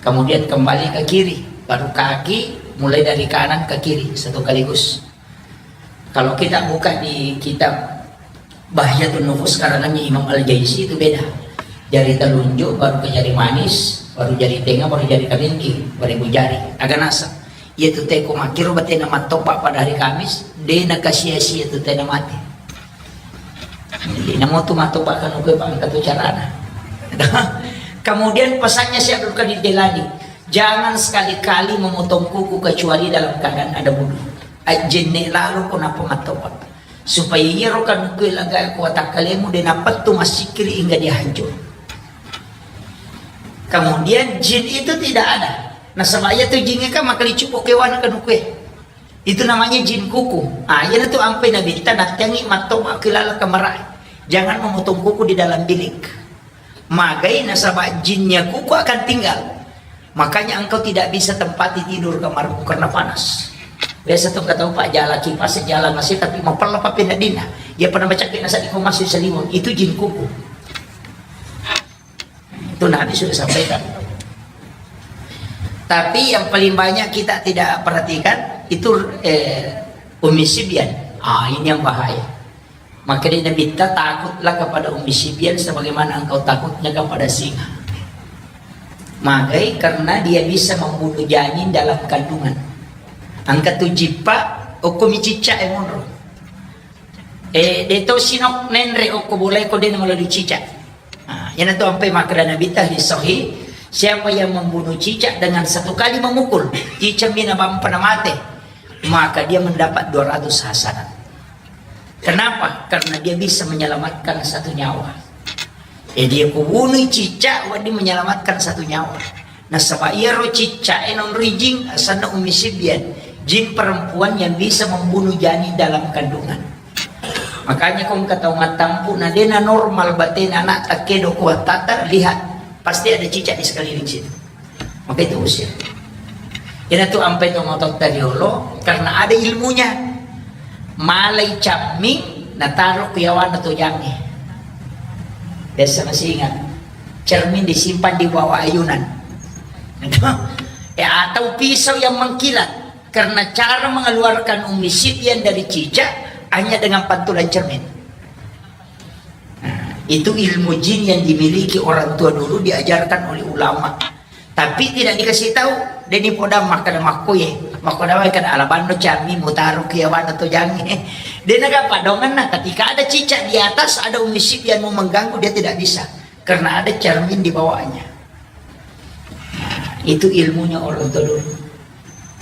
Kemudian kembali ke kiri, baru kaki, mulai dari kanan ke kiri, satu kaligus. Kalau kita buka di kitab Bahjatun Nufus karangannya Imam Al-Jaisi, itu beda. Jari telunjuk, baru ke jari manis, baru jari tengah, baru jari kalingking, baru ibu jari. Aga naseng. Iya tu teko makkiro batena mattopa pada hari Kamis, de nakasia-sia tu tena mate. Jadi namo tu mattopa kanukue pa engka tu carana. Kemudian pesannya Syekh Abdul Qadir Jailani, jangan sekali-kali memotong kuku kecuali dalam keadaan ada wudhu. Ajjenne lalo ko nappa mattopa. Supaya iyaro kanukue laga ko watakkalemu de napettu massikkiri hingga dia hancur. Kemudian jin itu tidak ada. Nasaba iya tu jingnge kan makalicupo kewana kanukue. Itu namanya jin kuku. Ah, iya tu ampai nabitta nattiangi mattopa kilala kamarae. Jangan memotong kuku di dalam bilik. Magai nasaba jinnya kuku akan tinggal. Makanya engkau tidak bisa tempati tidur kamarmu karena panas. Biasa tu kata Pak, jala kipas, jala masih tapi mapella papi nadina. Dia pernah baca kena saat kau masih seliwang. Itu jin kuku. Itu Nabi sudah sampaikan. Tapi yang paling banyak kita tidak perhatikan itu eh, Ummi Sibyan. Ah, ini yang bahaya. Maka dia Nabi, takutlah kepada Ummi Sibyan sebagaimana engkau takutnya kepada singa. Magai karena dia bisa membunuh janin dalam kandungan. Angka tu jippa, okko mi cicca e monro. Eh, de to sinok nenre okko bolai ko de melalui cicak. Nah, yana tu ampai makkeda Nabi tadi sahih, siapa yang membunuh cicak dengan satu kali memukul, cicak mina bampa na mate, maka dia mendapat dua ratus hasanat. Kenapa? Karena dia bisa menyelamatkan satu nyawa. Eh, dia kubunui cicak, wadi menyelamatkan satu nyawa. Nasaba iyaro cicak e nonroi jin, asanna Ummi Sibyan, jin perempuan yang bisa membunuh janin dalam kandungan. Makanya kau engka tau mattampu, na dena normal batena anak takkedo kuat tata, lihat, pasti ada cicak di sekeliling situ. Maka itu usir. Ina tu ampai to mototta riolo karena ada ilmunya. Malai camming nataro ku yawana to jange. Biasa masih ingat, cermin disimpan di bawah ayunan. Ya, atau pisau yang mengkilat karena cara mengeluarkan Ummi Sibyan dari cicak hanya dengan pantulan cermin. Nah, itu ilmu jin yang dimiliki orang tua dulu, diajarkan oleh ulama. Tapi tidak dikasih tahu. Deni poda makkeda makkoye, makkoda wae kada alabanno cami mutaro kiawana to jange. Dena ga padonganna, ketika ada cicak di atas, ada Ummi Sibyan mau mengganggu, dia tidak bisa karena ada cermin di bawahnya. Nah, itu ilmunya orang tua dulu.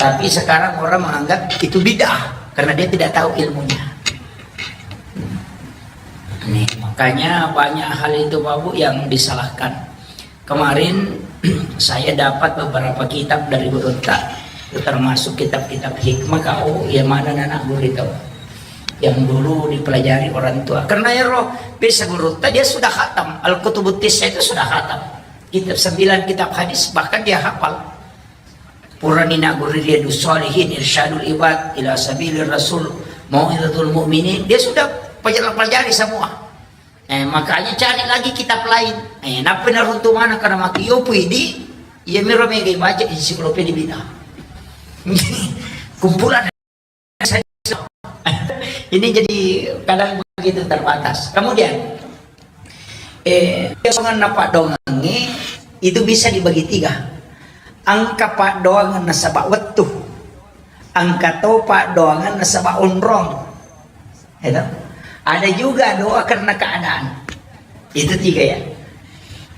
Tapi sekarang orang menganggap itu bid'ah karena dia tidak tahu ilmunya. Nih, makanya banyak hal itu, Bapak, yang disalahkan. Kemarin saya dapat beberapa kitab dari gurutta, termasuk kitab-kitab hikmah, kau yang mana anak guru itu yang dulu dipelajari orang tua. Karena ya roh, bisa gurutta dia sudah khatam, Al-Kutubut Tis'ah itu sudah khatam. Kitab sembilan kitab hadis bahkan dia hafal. Purani nagguru Riyadus Shalihin, Irsyadul Ibad ila Sabilir Rasul, Mau'izatul Mu'minin, dia sudah pelajari, pelajari semua. Eh, makanya cari lagi kitab lain. Eh, nappa naruntu mana karena mati yopu idi, iya miro mega baca ensiklopedia bid'ah. Kumpulan ini jadi kadang begitu terbatas. Kemudian, eh, keosongan na paddoangengnge itu bisa dibagi tiga. Engka paddoangan nasaba wettu, engka to paddoangan nasaba onrong. Itu. Ada juga doa karena keadaan. Itu tiga ya.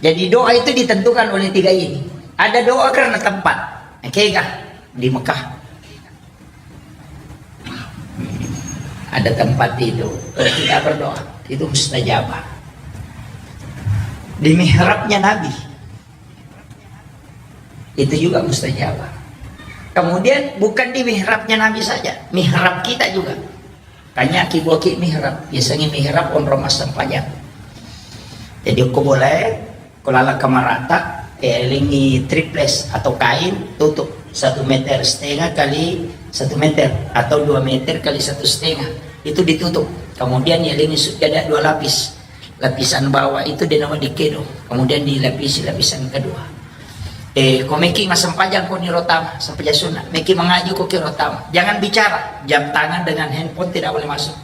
Jadi doa itu ditentukan oleh tiga ini. Ada doa karena tempat. Oke kah? Di Mekah. Ada tempat itu, kalau kita berdoa, itu mustajabah. Di mihrabnya Nabi, itu juga mustajabah. Kemudian bukan di mihrabnya Nabi saja, mihrab kita juga. Tanya ki buah ki mihrab, biasanya mihrab onrong massempajang. Jadi ko boleh, ko lala kamarata, eh, lingi triples atau kain, tutup satu meter setengah kali satu meter atau dua meter kali satu setengah. Itu ditutup. Kemudian ya lingi sujada dua lapis. Lapisan bawah itu dinama dikedo. Kemudian dilapisi lapisan kedua. Eh, ko meki massempajang ko niro tama, sempajang sunna. Meki mangaji ko kiro tama. Jangan bicara, jam tangan dengan handphone tidak boleh masuk.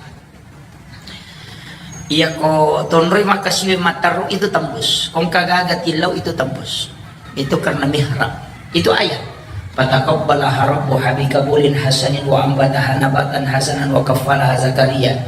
Iya ko tonroi makkasiwi matteru itu tembus. Kongka gaga tillau itu tembus. Itu karena mihrab. Itu ayat. Fataqabbalaha rabbuha biqabulin hasanin wa ambataha nabatan hasanan wa kaffalaha Zakaria.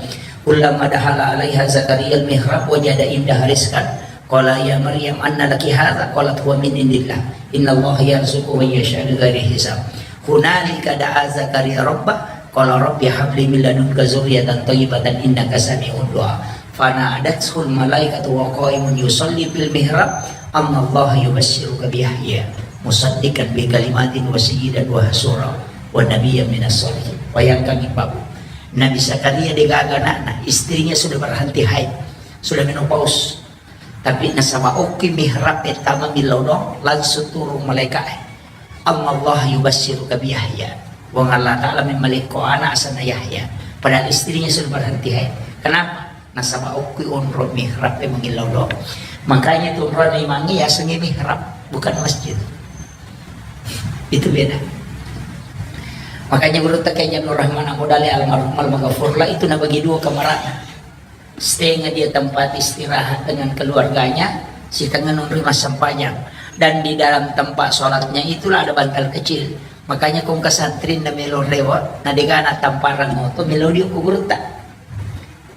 Kullama dakhala alaiha Zakaria al-mihrab wajada indaha rizqan. Qala ya Maryam anna laki hadza? Qalat huwa min indillah. Innallaha yarzuqu man yasha bighairi hisab. Hunalika da'a Zakaria rabbah. Qala rabbi habli min ladunka dzurriyyatan thayyibatan innaka sami'ud du'a. Fanadathul malaikatu wa qaimun yusalli fil mihrab. Annallaha yubasyiruka bi Yahya musaddiqan bi kalimatin wa sayyidan wa hasura wa nabiyyan minas sholihin. Bayangkan, Ibu. Nabi Zakaria degaga anakna, istrinya sudah berhenti haid, sudah menopause. Tapi nasaba okki mihrab e tama millau doang, langsung turun malaikat e. Annallaha yubasyiruka bi Yahya. Puang Allah Ta'ala memmalekko anak asenna Yahya. Padahal istrinya sudah berhenti haid. Kenapa? Nasaba okki onro mihrab e mangillau doang. Makanya tu onrona imangnge yasengnge mihrab, bukan masjid. Itu beda. Makanya guru Tekai Abdul Rahman Abu Dali almarhum almaghfurlah itu nabagi dua kamarana. Setengah dia tempat istirahat dengan keluarganya, setengah nonroi massempajang. Dan di dalam tempat sholatnya itulah ada bantal kecil. Makanya kongka santri na melo rewa, na degana tamparang moto, melo dio ku gurutta.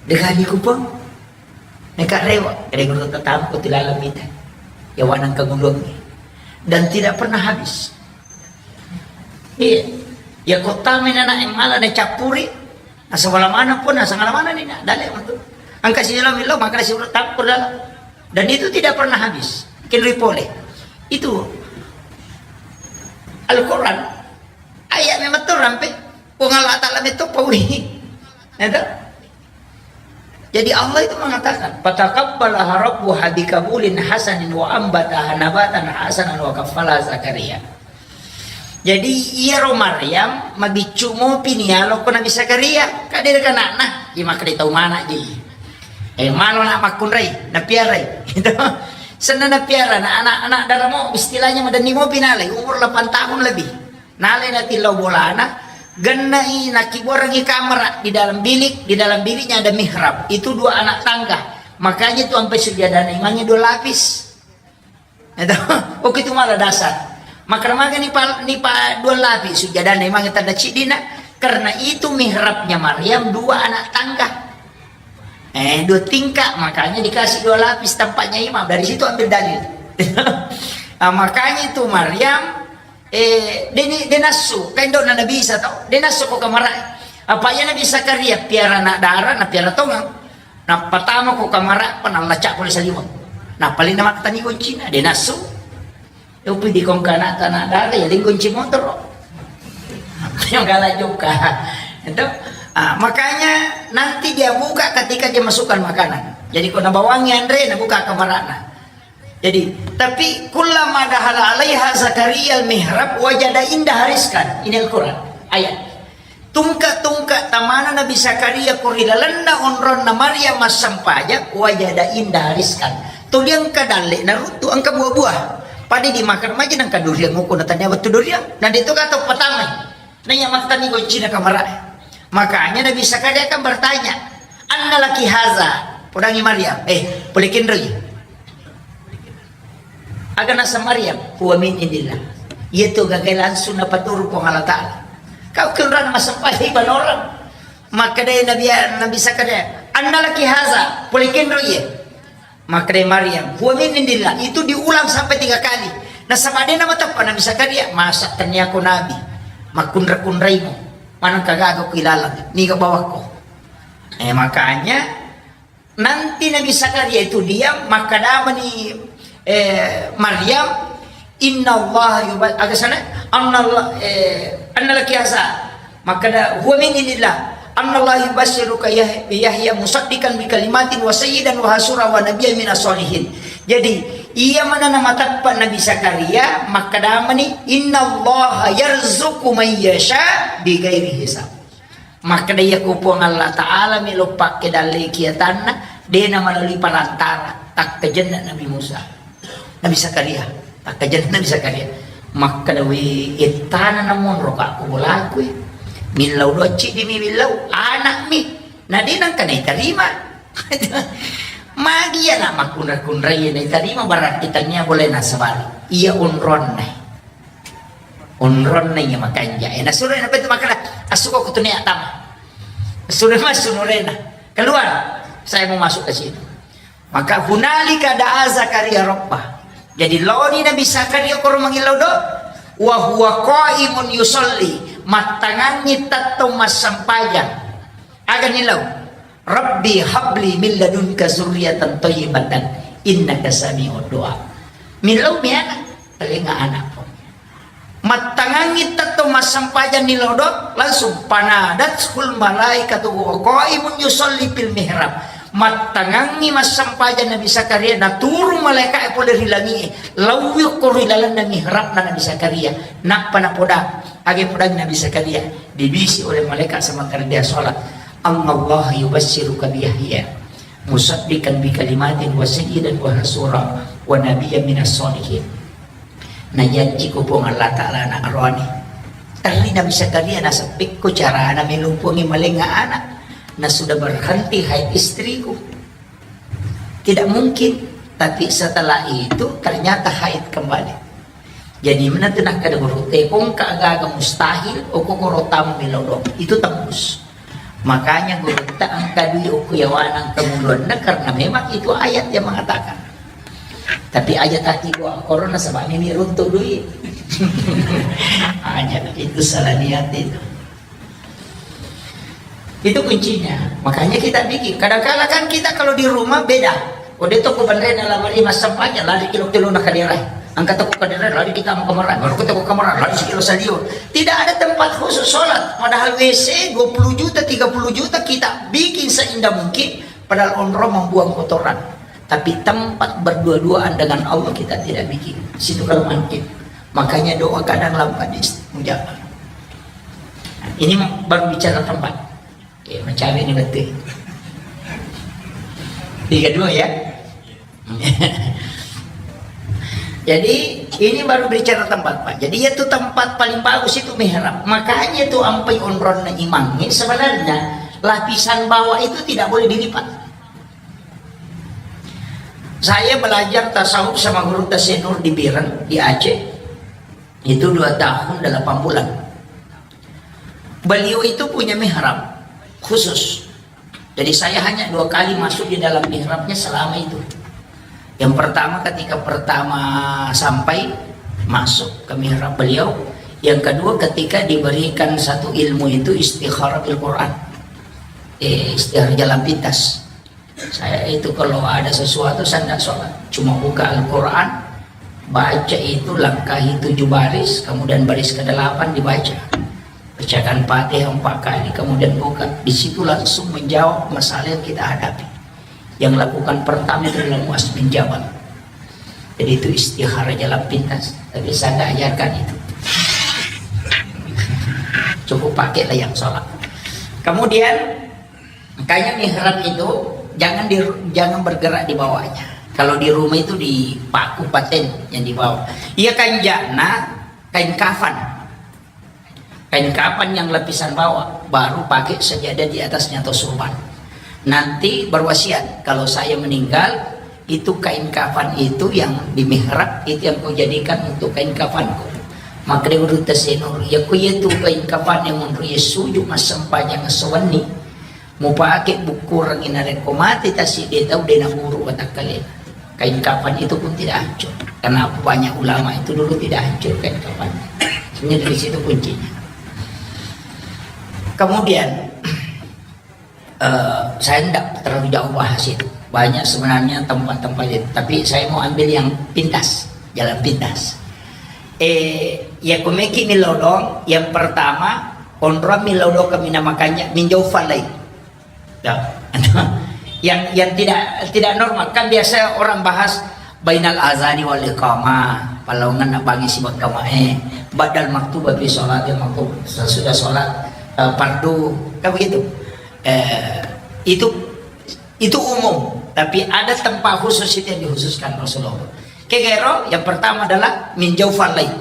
Degani kupang. Neka rewa, ada gurutta tampu tilalang mita. Ya wanang kagulungi. Dan tidak pernah habis. Iya. Ya kota menana yang malah na cappuri. Asal mana pun, asal mana ni nak, dalek untuk. Angka si lo milo, maka si urut tampur dalam. Dan itu tidak pernah habis. Kenroi pole. Itu Al-Quran. Ayat memang tu rampe. Puang Allah Ta'ala itu pawi. Itu. Jadi Allah itu mengatakan, "Fataqabbalaha rabbuha biqabulin hasanin wa ambataha nabatan hasanan wa kaffalaha Zakaria." Jadi iyaro Maryam mabiccu mopi ni yalo ko Nabi Zakaria, kadere kanakna, iya makkeda tau mana ji. Eh, malo na makkunrai, napiarai. Gitu. Senna napiara, na anak-anak daramo istilahnya madani mopi nalai, umur delapan tahun lebih. Nalai natillau bolana, gennai nakibuarangi kamera di dalam bilik, di dalam biliknya ada mihrab. Itu dua anak tangga. Makanya tu ampai sujadana imangnge dua lapis. Itu, oke tu malah dasar. Maka maga ni pa, ni pa dua lapis sujadana imangnge tanda cidina. Karena itu mihrabnya Maryam dua anak tangga. Eh, dua tingkat, makanya dikasih dua lapis tempatnya imam. Dari situ ambil dalil. Ah, makanya itu Maryam Eh, deni, denassu, kain dona Nabi Isa tau, denassu ko kamara. Apa iya Nabi Zakaria piara anak dara, na piara tongang. Na patama ko kamara, panalla cak pole saliweng. Na paling nama tani kuncina, denassu. Upi di kongkana tanah dara, ya ling kunci motor. Yang kalah juga. Itu, ah, makanya nanti dia buka ketika dia masukkan makanan. Jadi ko nabawangi anre, nabuka kamarana. Jadi, tapi kullama dakhala alaiha Zakaria al-mihrab wajada indaha rizqan. Ini Al-Quran. Ayat. Tungka-tungka tamana Nabi Zakaria ko ri lalenna onronna Maryam massempajang, wajada indaha rizqan. Tuli engka dalle naruttu engka buah-buah. Pada di makan maja nangka durian nguku na tania wettu durian. Na de to gato patamai. Naiya mattani goncina kamara. Makanya Nabi Zakaria kan bertanya, "Anna laki haza?" Podangi Maryam, eh, pole kenroi. Aga nasa Maryam, "Huwa min indillah." Iya tu gagai langsung napaturu Puang Allah Ta'ala. Kau kenrana masampali banorang. Makkedai Nabi, Nabi Zakaria, "Anna laki haza?" Pole kenroi. Makkedai Maryam, "Huwa min indillah." Itu diulang sampai tiga kali. Nasaba de namateppa Nabi Zakaria, "Masa tennia ko nabi? Makkunra-kunraimu. Maneng kagaga ku ilalang. Niga bawakko." Eh, makanya nanti Nabi Zakaria itu diam, makkedamani, eh, Maryam, "Inna Allah yuba-," aga sana? "Anna Allah, eh, anna laki haza?" Makkeda, "Huwa min indillah. Anna Allah yubasyiruka Yah-, Yahya musaddiqan bi kalimatin wa sayyidan wa hasura wa nabiyyan minas sholihin." Jadi, iya mana nama teppa Nabi Zakaria, makkedamani, "Inna Allah yarzuqu man yasha bi ghairi hisab." Makkeda iya ko Puang Allah Ta'ala melo pakke dalle kiatanna, dena melalui perantara, takkajenna Nabi Musa. Nabi Zakaria. Makkajanna Nabi Zakaria, makkeda, "We, ettana namonro ka ko bolaku e. Millau doang ciddi mi millau, anak mi. Na de nangka naitarima." Magi iya na makkunra-kunrai naitarima, berarti tania boleh nasabari. Iya onronna. Onronna iya makanja. E, nasuro na betu makkeda, "Asuko ko tunia tama." Sudah masuk nurena. "Keluar. Saya mau masuk ke situ." Maka hunalika da'a Zakaria rabbah. Jadi laoni Nabi Zakaria koro mangillau do, wa huwa qaimun yusalli, mattangangi tettong massempajang. Aga nillau? "Rabbi habli min ladunka zurriyatan thayyibatan innaka sami'ud du'a." Millau mi anak, talenga anak. Mattangangi tettong massempajang ni lodo, langsung panadathul malaikatu wa qaimun yusalli fil mihrab. Mattangangi massempajang Nabi Zakaria, naturung malaika e pole ri langi e, lawi ko ri lalenna mihrabna Nabi Zakaria. Nappa napoda, age podang Nabi Zakaria, dibisi oleh malaikat sama kerja sholat. "Annallaha yubassiruka bi Yahya musaddiqan bi kalimatin wa sayyidan wa hasura wa nabiyyan minas sholihin." Najanji ko Puang Allah Ta'ala anak roani. Terri Nabi Zakaria nasaba pekko carana melumpungi malenga anak. Na sudah berhenti haid istriku. Tidak mungkin. Tapi setelah itu ternyata haid kembali. Jadi mana tu nakkeda guru te, kongka gaga mustahil, oko koro tamu melo dong. Itu tembus. Makanya gurutta engka dui okko yawana engka muluanna karena memang itu ayat yang mengatakan. Tapi aja tadi doa korona sebab ini runtuh dui. Aja itu salah niat itu. Itu kuncinya. Makanya kita bikin. Kadang-kala kan kita kalau di rumah beda. Kode toko bandrena lamari massempajang lari kilo-kilo na kadera. Angkat toko kadera lari kita mau kamar. Baru kita ke kamar lari sekilo salio. Tidak ada tempat khusus sholat. Padahal W C dua puluh juta, tiga puluh juta kita bikin seindah mungkin. Padahal onrong membuang kotoran. Tapi tempat berdua-duaan dengan Allah kita tidak bikin. Situ kalau mungkin. Makanya doa kadang lambat dimustajab. Ini baru bicara tempat. Oke, macam ini betul. Tiga dua ya. Jadi ini baru bicara tempat, Pak. Jadi itu tempat paling bagus itu mihrab. Makanya itu ampai onronna imang ini sebenarnya lapisan bawah itu tidak boleh dilipat. Saya belajar tasawuf sama guru Tasyenur di Biren, di Aceh. Itu dua tahun delapan bulan. Beliau itu punya mihrab khusus. Jadi saya hanya dua kali masuk di dalam mihrabnya selama itu. Yang pertama ketika pertama sampai masuk ke mihrab beliau. Yang kedua ketika diberikan satu ilmu itu istikharah bil Quran. Eh, istikharah jalan pintas. Saya itu kalau ada sesuatu saya tidak sholat, cuma buka Al-Quran, baca itu langkahi tujuh baris, kemudian baris kedelapan dibaca. Bacakan Fatihah empat kali, kemudian buka. Di situ langsung menjawab masalah yang kita hadapi. Yang lakukan pertama itu adalah Muaz bin Jabal. Jadi itu istikharah jalan pintas. Tapi saya nggak ajarkan itu. Cukup pakailah yang sholat. Kemudian Makanya mihrab itu jangan di, jangan bergerak di bawahnya. Kalau di rumah itu dipaku paten yang di bawah. Iya kanjana kain kafan. Kain kafan yang lapisan bawah, baru pakai sajadah di atasnya atau surban. Nanti berwasiat, kalau saya meninggal, itu kain kafan itu yang di mihrab itu yang kau jadikan untuk kain kafanku. Maka dia urut tasenur, ya ku iya tu kain kafan yang menurut ya sujud masam pajang sewenni. Mupake bukkurengngi narekko mate tasiddi tau de naburu watakkalena. Kain kafan itu pun tidak hancur. Karena banyak ulama itu dulu tidak hancur kain kafan. Sebenarnya dari situ kuncinya. Kemudian eh, saya tidak terlalu jauh bahas itu. Banyak sebenarnya tempat-tempat itu. Tapi saya mau ambil yang pintas, jalan pintas. Eh, ya kumeki milodong, yang pertama, onrong milodong kami namakannya minjau falai. Ya. Yang yang tidak tidak normal kan biasa orang bahas bainal azani wal iqamah, palaungan nak bangi sibak kamae, badal maktuba fi sholat yang maktu sesudah sholat eh, fardu, kan begitu. Eh, itu itu umum, tapi ada tempat khusus itu yang dikhususkan Rasulullah. Kegero, yang pertama adalah min jaufal lail.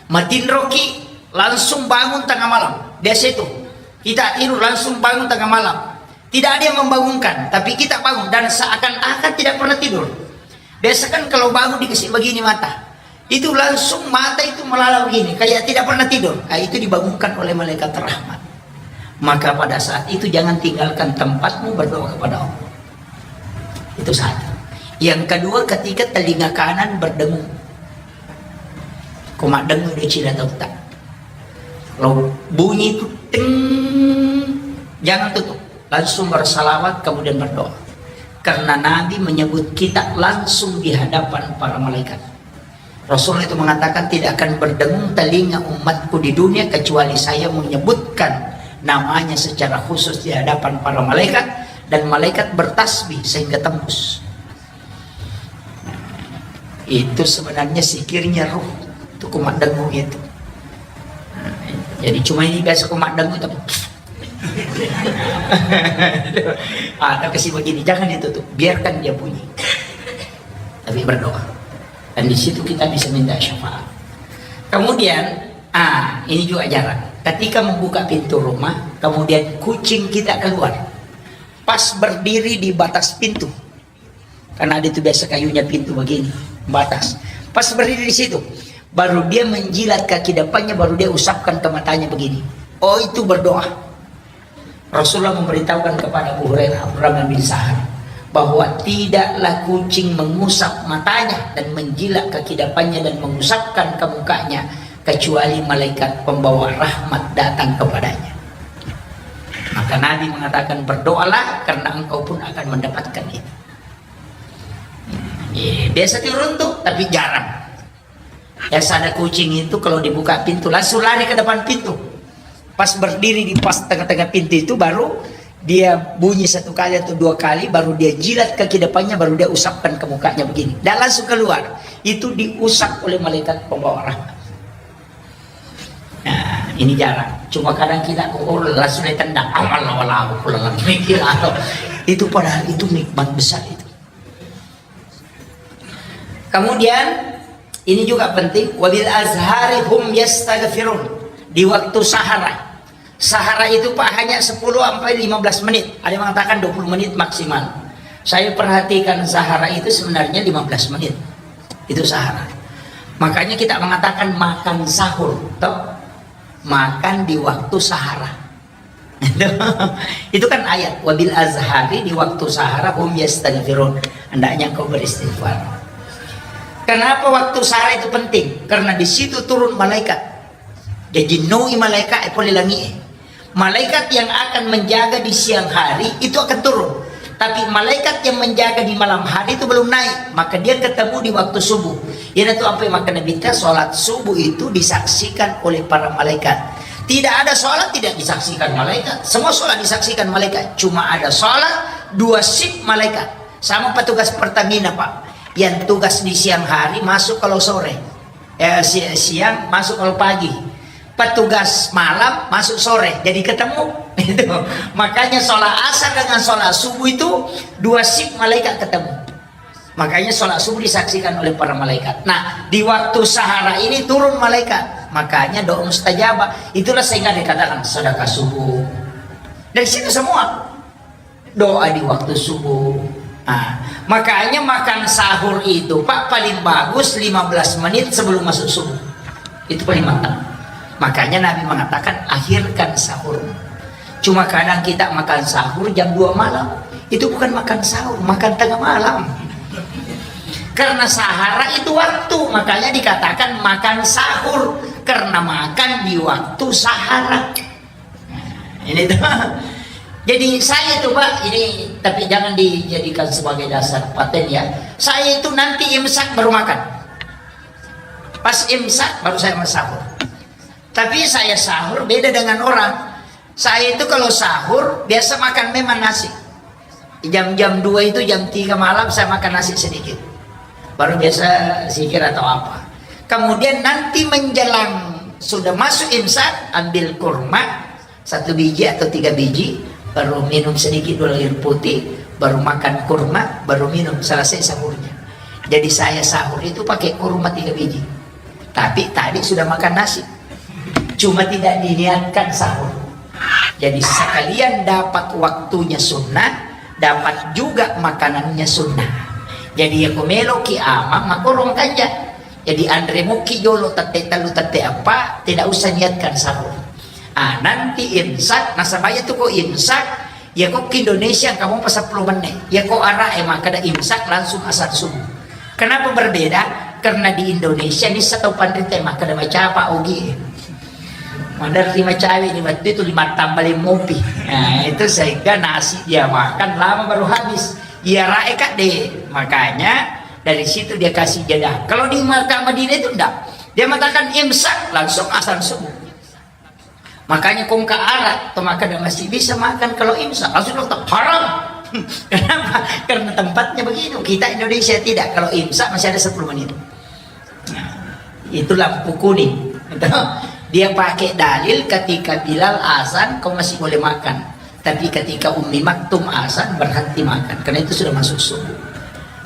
Matinroki, langsung bangun tengah malam. Biasa itu. Kita tidur langsung bangun tengah malam. Tidak ada yang membangunkan, tapi kita bangun dan seakan-akan tidak pernah tidur. Biasa kan kalau bangun dikasih begini mata. Itu langsung mata itu melala begini, kayak tidak pernah tidur. Ah, itu dibangunkan oleh malaikat rahmat. Maka pada saat itu jangan tinggalkan tempatmu berdoa kepada Allah. Itu satu. Yang kedua, ketika telinga kanan berdengung. Ko maddengung de cina tauta. Kalau bunyi itu ting, jangan tutup. Langsung bersalawat, kemudian berdoa. Karena Nabi menyebut kita langsung di hadapan para malaikat. Rasul itu mengatakan, "Tidak akan berdengung telinga umatku di dunia kecuali saya menyebutkan namanya secara khusus di hadapan para malaikat, dan malaikat bertasbih sehingga tembus." Itu sebenarnya zikirnya ruh. Itu ko maddengung itu. Jadi cuma ini biasa ko maddengung tapi ada kasih begini, jangan ditutup, biarkan dia bunyi. Tapi berdoa. Dan di situ kita bisa minta syafaat. Kemudian, ah, ini juga ajaran. Ketika membuka pintu rumah, kemudian kucing kita keluar. Pas berdiri di batas pintu. Karena ada itu biasa kayunya pintu begini, batas. Pas berdiri di situ, baru dia menjilat kaki depannya, baru dia usapkan ke matanya begini. Oh, itu berdoa. Rasulullah memberitahukan kepada Abu Hurairah, Abdurrahman bin Sahar, bahwa tidaklah kucing mengusap matanya dan menjilat kaki depannya dan mengusapkan ke mukanya kecuali malaikat pembawa rahmat datang kepadanya. Maka Nabi mengatakan, "Berdoalah karena engkau pun akan mendapatkan itu." Iya, biasa turun tuh, tapi jarang. Biasa ada kucing itu kalau dibuka pintu langsung lari ke depan pintu. Pas berdiri di pas tengah-tengah pintu itu baru dia bunyi satu kali atau dua kali, baru dia jilat kaki depannya, baru dia usapkan ke mukanya begini. Dan langsung keluar. Itu diusap oleh malaikat pembawa rahmat. Nah, ini jarang. Cuma kadang kita, oh, langsung ditendang. Amal wala aku pulang mikir atau itu padahal itu nikmat besar itu. Kemudian ini juga penting, wabil azhari hum yastaghfirun. Di waktu sahara. Sahara itu, Pak, hanya sepuluh sampai lima belas menit. Ada yang mengatakan dua puluh menit maksimal. Saya perhatikan sahara itu sebenarnya lima belas menit. Itu sahara. Makanya kita mengatakan makan sahur, toh? Makan di waktu sahara. Itu kan ayat, "Wabil azhari", di waktu sahara, "hum yastaghfirun", hendaknya engkau beristighfar. Kenapa waktu sahara itu penting? Karena di situ turun malaikat. Jadi nui malaikat e pole langi e. Malaikat yang akan menjaga di siang hari itu akan turun. Tapi malaikat yang menjaga di malam hari itu belum naik, maka dia ketemu di waktu subuh. Iyanatu ampe makkeda Nabitta, salat subuh itu disaksikan oleh para malaikat. Tidak ada salat tidak disaksikan malaikat. Semua salat disaksikan malaikat. Cuma ada salat dua shift malaikat. Sama petugas Pertamina, Pak. Yang tugas di siang hari masuk kalau sore. Eh, si-, siang masuk kalau pagi. Petugas malam masuk sore, jadi ketemu. Itu. Makanya sholat asar dengan sholat subuh itu dua shift malaikat ketemu. Makanya sholat subuh disaksikan oleh para malaikat. Nah, di waktu sahara ini turun malaikat. Makanya doa mustajabah. Itulah sehingga dikatakan sedekah subuh. Dari situ semua. Doa di waktu subuh. Nah, makanya makan sahur itu, Pak, paling bagus lima belas menit sebelum masuk subuh. Itu paling mantap. Makanya Nabi mengatakan, "Akhirkan sahur." Cuma kadang kita makan sahur jam dua malam. Itu bukan makan sahur, makan tengah malam. Karena sahara itu waktu, makanya dikatakan makan sahur. Karena makan di waktu sahara. Ini tuh. Jadi saya itu, Pak, ini tapi jangan dijadikan sebagai dasar paten ya. Saya itu nanti imsak baru makan. Pas imsak baru saya sahur. Tapi saya sahur beda dengan orang. Saya itu kalau sahur biasa makan memang nasi. Jam-jam dua itu, jam tiga malam saya makan nasi sedikit. Baru biasa zikir atau apa. Kemudian nanti menjelang sudah masuk imsak, ambil kurma satu biji atau tiga biji, baru minum sedikit dulu air putih, baru makan kurma, baru minum, selesai sahurnya. Jadi saya sahur itu pakai kurma tiga biji. Tapi tadi sudah makan nasi. Cuma tidak diniatkan sahur. Jadi sekalian dapat waktunya sunnah, dapat juga makanannya sunnah. Jadi ya ko meloki amang makorong kanja. Jadi anre muki jolo tette tellu tette apa, tidak usah niatkan sahur. Ah, nanti imsak, nasabaya tu ko imsak, ya ko ke Indonesia kamu pas sepuluh menit. Ya ko arah eh makkeda imsak langsung asar subuh. Kenapa berbeda? Karena di Indonesia ini satu pandrite makkeda macapa ogi. Maderri macawe di waktu itu lima tambah lima mopi. Nah, itu sehingga nasi dia makan lama baru habis. Ya rae kak deh. Makanya dari situ dia kasih jeda. Kalau di Makkah Madinah itu enggak. Dia mengatakan imsak langsung asar subuh. Makanya kongka Arab, to makan masih bisa makan kalau imsak. Langsung dokter, haram. Kenapa? Karena tempatnya begitu. Kita Indonesia tidak. Kalau imsak masih ada sepuluh menit. Nah, itu lampu kuning. Dia pakai dalil ketika Bilal azan, kau masih boleh makan. Tapi ketika Ummi Maktum azan, berhenti makan. Karena itu sudah masuk subuh.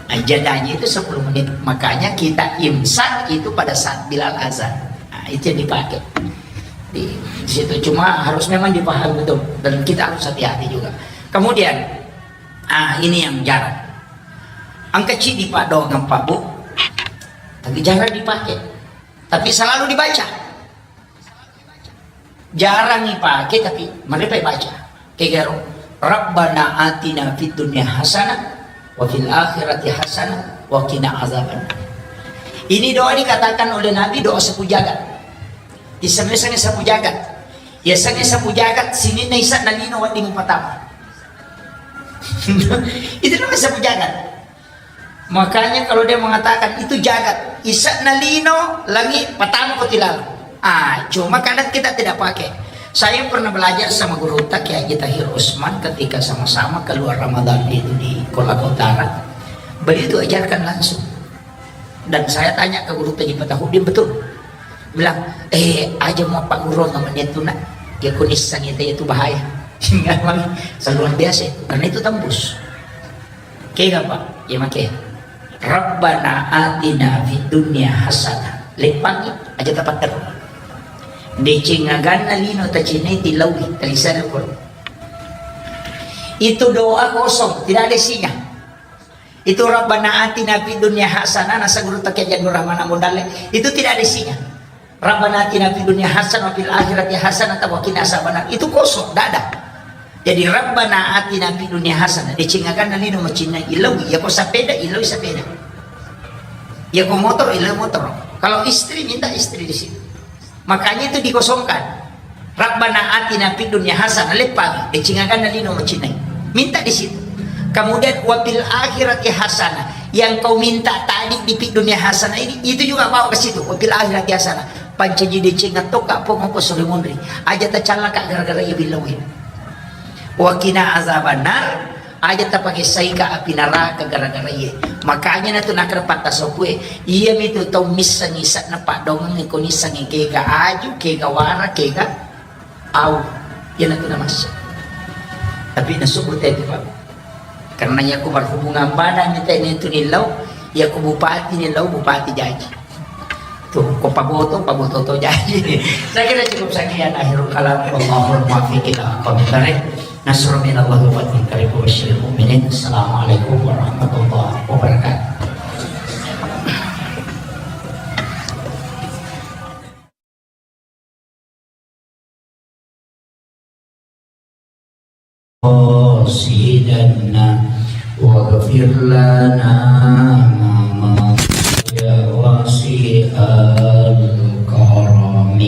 Nah, jadanya itu sepuluh menit. Makanya kita imsak itu pada saat Bilal azan. Nah, itu yang dipakai. Di, di situ cuma harus memang dipahami betul. Dan kita harus hati-hati juga. Kemudian, ah, ini yang jarang. Engka ceddi paddoangeng, Pak, Bu. Tapi jarang dipakai. Tapi selalu dibaca. Jarang dipakai, tapi mereka baca. Kegaro, "Rabbana atina fid dunya hasanah wa fil akhirati hasanah wa qina azaban." Ini doa dikatakan oleh Nabi doa sapu jagat. Isengnge sapu jagat. Ya, sengnge sapu jagat, sininna isa nalino wedding patama. Itu namanya sapu jagat. Makanya kalau dia mengatakan itu jagat, isa nalino langi patama ko tilalo. Ah, cuma kadang kita tidak pakai. Saya pernah belajar sama guru Kiai Haji Tahir Usman ketika sama-sama keluar Ramadan itu di Kolaka Utara. Beliau itu ajarkan langsung. Dan saya tanya ke guru Haji Fatahudin, betul. Bilang, eh, aja mau Pak Guru nggak menyentuh nak. Ya kunisang itu, itu bahaya. Memang luar biasa itu. Karena itu tembus. Kega, Pak? Ya make. Rabbana atina fid dunya hasanah. Leppangi aja tapatter. Deceng aganna lino tacinai tilaui talisana koro. Itu doa kosong, tidak ada isinya. Itu Rabbana atina fid dunya hasanah, nasa guru Kiai Haji Nur Rahman Abu Dalle. Itu tidak ada isinya. Rabbana atina fid dunya hasanah wa fil akhirati hasanah wa qina azabannar. Itu kosong, tidak ada. Jadi Rabbana atina fid dunya hasanah. Decengakan lino macinna ilawi, ya ko sepeda, ilawi sepeda. Ya ko motor, ilawi motor. Kalau istri, minta istri di situ. Makanya itu dikosongkan. Rabbana atina fid dunya hasanah, leppa, decengakan lino macinna. Minta di situ. Kemudian wa fil akhirati hasanah. Yang kau minta tadi di fid dunya hasanah ini, itu juga bawa ke situ. Wa fil akhirati hasanah. Pancaji decenga tokka pong ko sore monri. Aja tacallaka gara-gara iya billawi. Wa qina azabannar, aja tapake saika api naraka gara-gara iye. Makanya natu nakrepatta sopue, iya mitu tau missengi isa'na paddoangeng ko nissengi kega aju, kega wara, kega au. Iya natu namassa. Tapi nasubut itu, Pak. Karena iya ko berhubungan badan ni tene tu nillau, iya ko bupati nillau, bupati jaji. Tuh, ko paboto, paboto to jaji. Saya kira cukup sekian akhirul kalam. Wallahul muwaffiq ila aqwamit thariq. Nasrun minallahi wa fathun qarib wa basyiril mu'minin. Assalamualaikum warahmatullahi wabarakatuh. قاصدنا واغفر لنا ما مضى يا واسع الكرم.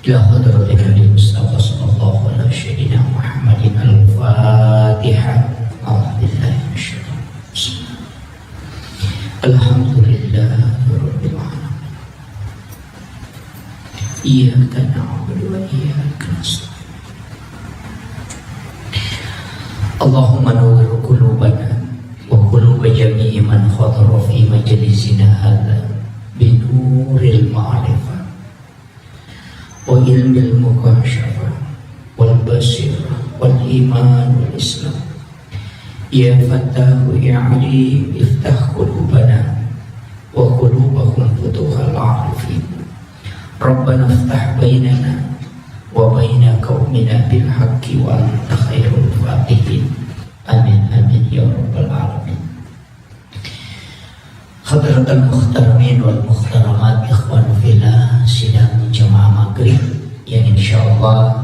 إلى حضرة النبي المصطفى صلى الله على سيدنا محمد الفاتحة. أعوذ بالله من الشيطان الرجيم. الحمد لله رب العالمين. إياك نعبد وإياك نستعين. اللهم نور قلوبنا وقلوب جميع من حضر في مجلسنا هذا بنور المعرفة وعلم المكاشفة والبصيرة والإيمان والإسلام. يا فتاح يا عليم افتح قلوبنا وقلوبهم فتوح العارفين. ربنا افتح بيننا وبين قومنا بالحق وأنت خير الفاتحين. آمين، آمين يا رب العالمين. Hadratal muhtaramin wal muhtaramat, ikhwan fillah, sidang jamaah maghrib yang insyaallah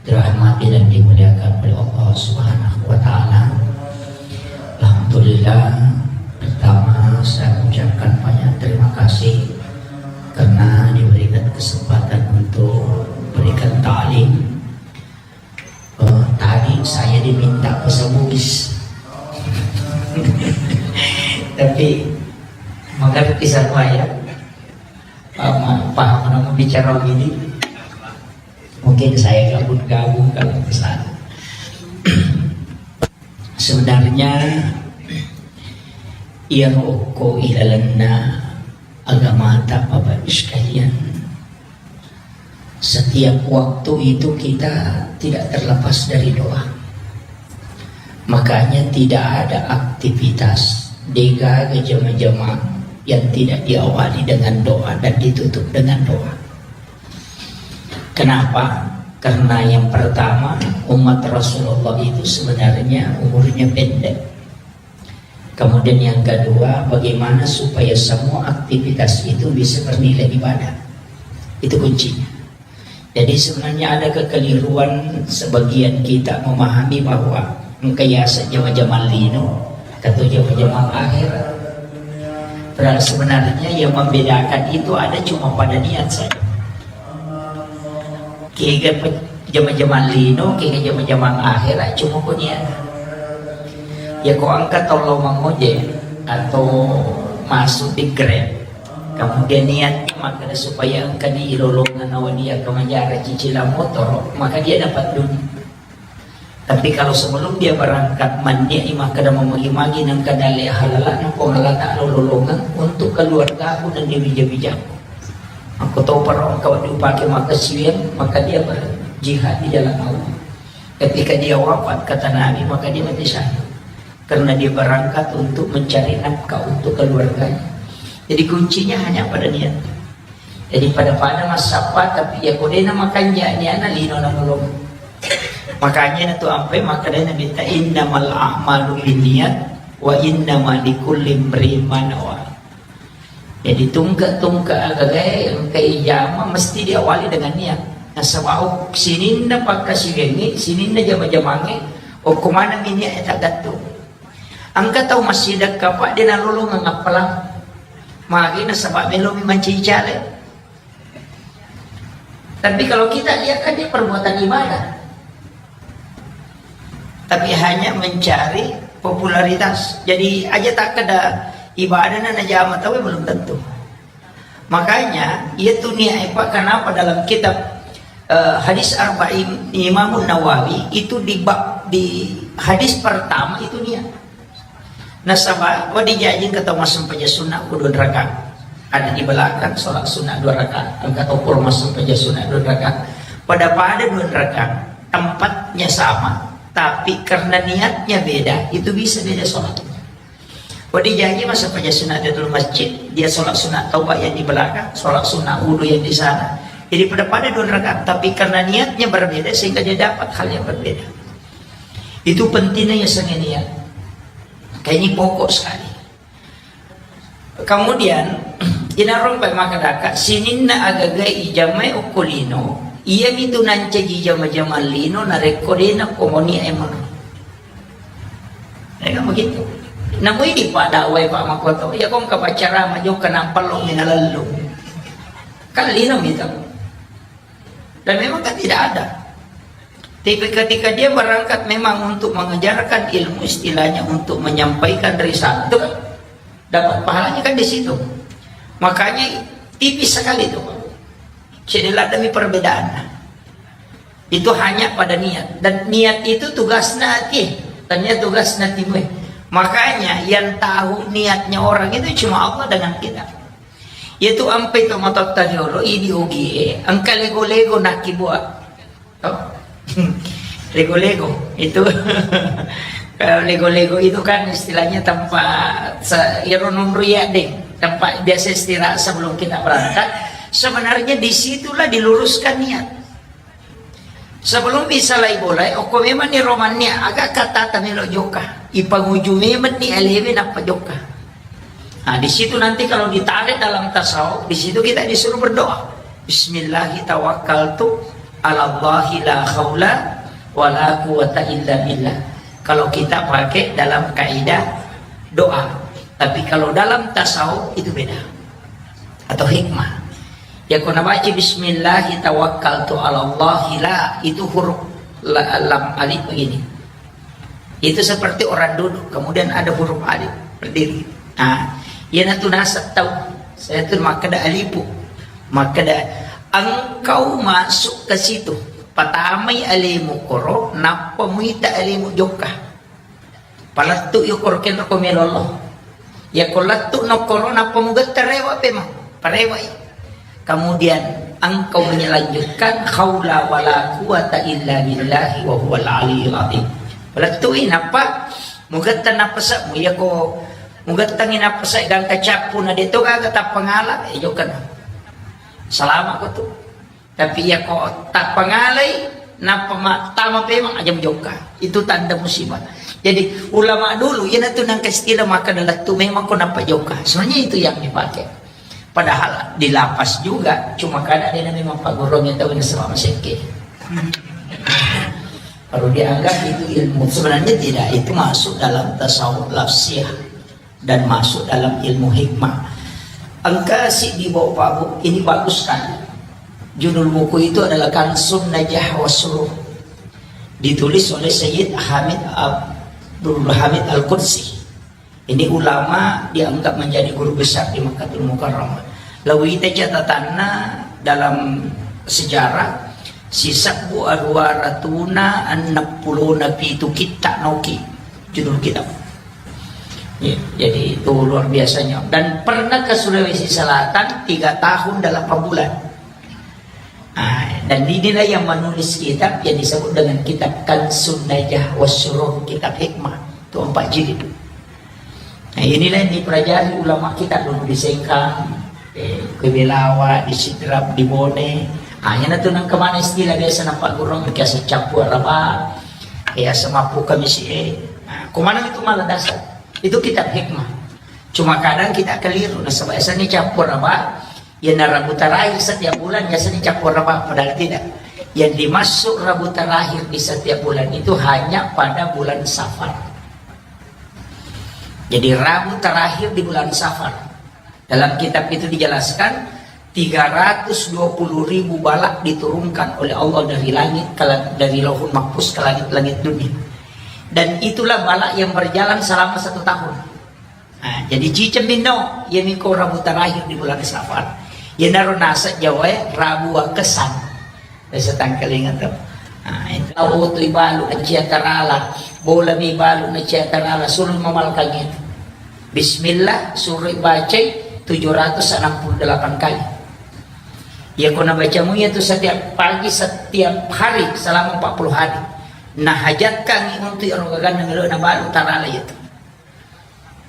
dirahmati dan dimuliakan oleh Allah Subhanahu wa Ta'ala. Alhamdulillah, pertama saya ucapkan banyak terima kasih karena diberikan kesempatan untuk berikan ta'lim. Eh, tadi saya diminta bahasa Bugis. Tapi mengerti semua ya. Paham, paham namun bicara gini. Mungkin saya gabung-gabung kalau ke sana. Sebenarnya, iya roko ilalenna agamata, Bapak Ibu sekalian. Setiap waktu itu kita tidak terlepas dari doa. Makanya tidak ada aktivitas degaga jama-jama yang tidak diawali dengan doa dan ditutup dengan doa. Kenapa? Karena yang pertama, umat Rasulullah itu sebenarnya umurnya pendek. Kemudian yang kedua, bagaimana supaya semua aktivitas itu bisa bernilai ibadah. Itu kuncinya. Jadi sebenarnya ada kekeliruan sebagian kita memahami bahwa engka yaseng jama-jama lino atau jama-jama akhir. Padahal sebenarnya yang membedakan itu ada cuma pada niat saja. Kega pe-, jama-jama lino, kega jama-jama akhir, cuma ko niat. Ya ko engka tau lao mangojek atau masuk di Grab, kemudian niatnya makkeda supaya engka di lolongan awa dia ke manjara cicilan motor, maka dia dapat dunia. Tapi kalau sebelum dia berangkat, mannia'i makkeda mamagi-magi nengka dalle halala nengko ngalata lolongan untuk keluargaku dan di bija-bijaku. Aku tahu para engkau dipakai maka siweng, maka dia berjihad di jalan Allah. Ketika dia wafat, kata Nabi, maka dia mati syahid. Karena dia berangkat untuk mencari nafkah untuk keluarganya. Jadi kuncinya hanya pada niat. Jadi pada-pada massappa, tapi ya kodena makanja niana lino na lolong. Makanya na tu ampai makanya Nabi ta innamal a'malu binniyat wa innama likulli imri'in ma nawa. Jadi tungke-tungke agagae engka ijama mesti diawali dengan niat. Nasaba sininna pakkasiwiangnge, sininna jama-jamangnge, okko maneng niat e tagattung. Engka tau massidekka, Pak, de nalolongeng appalang. Magi nasaba melomi mancaji caleg. Tapi kalau kita lihat kan dia perbuatan ibadah. Tapi hanya mencari popularitas. Jadi aja takkeda ibadah na najama tau belum tentu. Makanya, iya tu niat, eh, Pak, kenapa dalam kitab, eh, hadis Arba'in Imam Nawawi itu di bab, di hadis pertama itu niat. Nasaba, wa dijajing kata massempajang sunnah ku dua rakaat. Ada di belakang sholat sunnah dua rakaat. Engka topor massempajang sunnah dua rakaat. Pada-pada dua rakaat. Tempatnya sama. Tapi karena niatnya beda, itu bisa beda sholatnya. Wadi jaji masa paja sunat di dalam masjid, dia sholat sunat taubat yang di belakang, sholat sunat wudhu yang di sana. Jadi pada-pada dua rakaat, tapi karena niatnya berbeda sehingga dia dapat hal yang berbeda. Itu pentingnya ya sengenya niat. Kayak ini pokok sekali. Kemudian, inarung pai maka daka, sininna agagai ijamai okkolino, iya mitu nancaji jama-jama lino, narekko dena komoni emang. Ya kan begitu. Namui di pada wai Pak Makoto, ya kong kapacara majo kenapa lo minalalu. Kan lino gitu. Dan memang kan tidak ada. Tapi ketika dia berangkat memang untuk mengejarkan ilmu, istilahnya untuk menyampaikan risalah, itu kan dapat pahalanya kan di situ. Makanya tipis sekali itu, Pak. Jadi ada demi perbedaannya. Itu hanya pada niat. Dan niat itu tugasnya hati. Tanya tugasnya timu. Makanya yang tahu niatnya orang itu cuma Allah dengan kita. Yaitu ampe to matotta jolo, idi ogie, engka lego-lego nakibua. Oh. Lego-lego itu. Kalau lego-lego itu kan istilahnya tempat se- iro nunru ya, deh, tempat biasa istirahat sebelum kita berangkat. Sebenarnya disitulah diluruskan niat. Sebelum bisa lai bolai, okko memang ni romannya agak kata tamelo joka. Ipanguju memang ni alewe nappa joka. Nah, di situ nanti kalau ditarik dalam tasawuf, di situ kita disuruh berdoa. Bismillahi tawakkaltu ala Allahi la haula wa la quwata illa billah. Kalau kita pakai dalam kaidah doa. Tapi kalau dalam tasawuf itu beda. Atau hikmah. Ya, ko nabaca bismillahi tawakkaltu ala Allahi la, itu huruf la, lam alif begini. Itu seperti orang duduk, kemudian ada huruf alif berdiri. Nah, iyanatu nasab tau. Saya tu makkeda alipu. Makkeda engkau masuk ke situ. Patamai alemu koro, nappa muita alemu jokka. Palettu yo koro kenro ko melolo. Ya ko lettu no koro nappa mugetta rewa pema. Parewai. Kemudian engkau melanjutkan haula wala quwata illa billahi wa huwal aliyul azim. Palettui nappa mugetta napasa mu ya ko mugettangi napasa gangka cappu na deto gaga tappangala e jokana. Salama ko tu. Tapi ya ko tappangalai nappa ma- tama pemang aja mujokka. Itu tanda musibah. Jadi ulama dulu iyanatu nangka istilah makkeda lettu memang ko nappa jokka. Sebenarnya itu yang dipakai. Padahal di lapas juga, cuma kadang dia memang pagurung itu sama sekke. Baru dianggap itu ilmu. Sebenarnya tidak, itu masuk dalam tasawuf lafsiyah dan masuk dalam ilmu hikmah. Engka si di bawah pabu, ini bagus sekali. Judul buku itu adalah Kansun Najah Wasruh. Ditulis oleh Sayyid Hamid Abdul Hamid Al-Qudsi. Ini ulama dianggap menjadi guru besar di Makkah Mukarramah. Lawita catatanna dalam sejarah, sisebbu aruwa ratuna enneng pulona pitu kitta noki judul kitab. Ya, jadi itu luar biasanya. Dan pernah ke Sulawesi Selatan tiga tahun delapan bulan. Ah, dan inilah yang menulis kitab yang disebut dengan kitab Kansun Najah Wasruh, kitab hikmah. Itu empat jilid. Nah, inilah yang dipelajari ulama kita dulu di Sengkang, eh, ke Belawa, di Sidrap, di Bone. Ah, yang itu nang kemana istilah biasa nampak gurung, biasa campur apa, ya semapu kami si eh. Nah, kemana itu malah dasar? Itu kitab hikmah. Cuma kadang kita keliru, nasaba biasanya campur apa? Ya, nah, Rabu terakhir setiap bulan biasanya campur apa? Padahal tidak. Yang dimaksud Rabu terakhir di setiap bulan itu hanya pada bulan Safar. Jadi Rabu terakhir di bulan Safar. Dalam kitab itu dijelaskan tiga ratus dua puluh ribu balak diturunkan oleh Allah dari langit ke la- dari Lauhul Mahfuz ke langit-langit dunia. Dan itulah balak yang berjalan selama satu tahun. Nah, jadi ciceng minno, iya miko Rabu terakhir di bulan Safar. Iyanaro naseng Jawa e, Rabu Wakesan. Biasa tangkalinga to. Nah, itu. Tau tu ibalu nacia tarala, bola mi balu nacia tarala, suruh memalkan itu. Bismillah, suruh bacai tujuh ratus enam puluh delapan kali. Ya, ko nabacamu itu setiap pagi, setiap hari selama empat puluh hari. Nah, hajatkan untuk ero gaganna melo na balu tarala itu.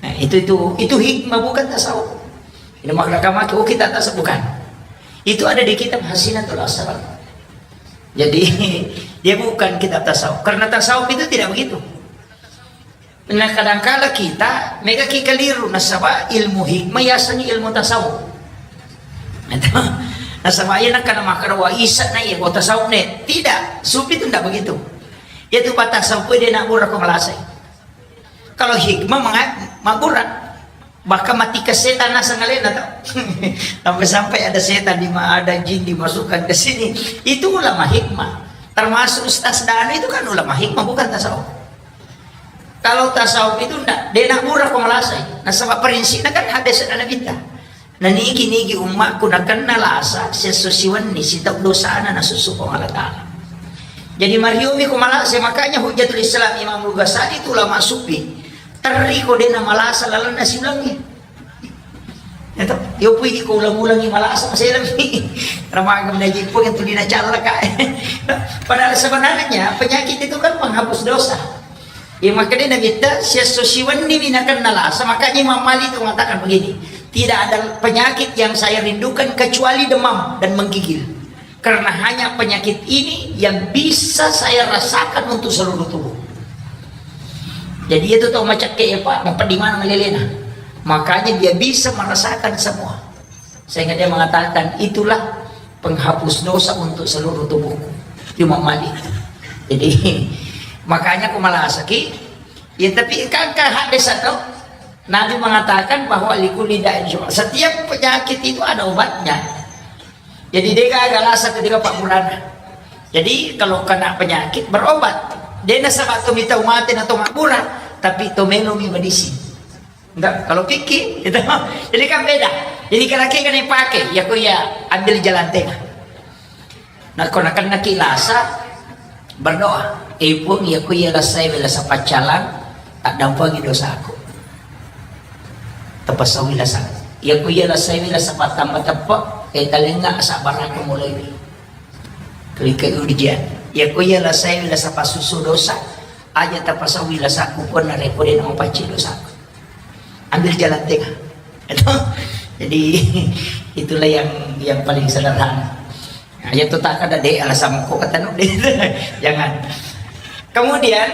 Nah, itu itu itu hikmah, bukan tasawuf. Ini makna kamaki, oh, kita tasawuf, bukan. Itu ada di kitab Hasinatul Asrar. Jadi dia bukan kitab tasawuf. Karena tasawuf itu tidak begitu. Nah, kadangkala kita mega ki keliru nasaba ilmu hikmah yasengngi ilmu tasawuf. Nasaba iya nakana makara wa isa na iya tasawuf ne. Tidak, sufi itu tidak begitu. Yaitu tasawuf dia nak murah ko malasai. Kalau hikmah menga- mabbura, bahkan mati ke setan naseng alena tau. Sampai-sampai ada setan, di- ada jin dimasukkan ke sini. Itu ulama hikmah. Termasuk Ustaz Danu itu kan ulama hikmah, bukan tasawuf. Kalau tasawuf itu ndak, de nak murah ko malasai. Nasaba prinsipnya kan hadis dan Nabi ta. Nanigi-nigi ummakku nakenna lasa, siesso siwenni sitau dosana nasusu Puang Allah Ta'ala. Jadi mariomi ko malasa, makanya Hujjatul Islam Imam Ghazali itu ulama sufi. Terri ko dena malasa lalenna siulangi. Ya toh? Yo pui ko ulang-ulangi malasa, masih lebih. Ramai mengaji pun itu dina callaka. Padahal sebenarnya penyakit itu kan penghapus dosa. Iya, makanya Nabitta, siesso siwenni mi nakenna lasa, makanya Imam Malik itu mengatakan begini, "Tidak ada penyakit yang saya rindukan kecuali demam dan menggigil. Karena hanya penyakit ini yang bisa saya rasakan untuk seluruh tubuh." Jadi itu tau macakke ya, Pak, mau di mana ngelelena. Makanya dia bisa merasakan semua. Sehingga dia mengatakan, "Itulah penghapus dosa untuk seluruh tubuhku." Imam Malik. Jadi, makanya aku malasaki. Ya, tapi kan, kan hadis atau Nabi mengatakan bahwa likulli da'in syufa. Setiap penyakit itu ada obatnya. Jadi, dia gak lasa ketika Pak Burana. Jadi, kalau kena penyakit, berobat. Dia nasaba tu mita umatin atau makbura, tapi to melo mi medisi. Enggak, kalau pikir, gitu. Jadi kan beda. Jadi kalau kan dipakai, ya ku ya ambil jalan tengah. Nah, kalau nakennaki lasa, berdoa. Eh, Puang, ya ku ya lasai lasa paccalang, tak dampangi dosaku. Tepasawi lasa. Ya ku ya lasai lasa patamba teppe, eh, talenga sabarang mulai. Klik ke ujian. Ya ku ya lasai lasa pasusu dosa, aja tapasawi lasaku pun narekode nama pacci dosaku. Ambil jalan tengah. Itu. Jadi itulah yang yang paling sederhana. Nah, ya tuh tak ada deh alasan kok kata nuk deh. Jangan. Kemudian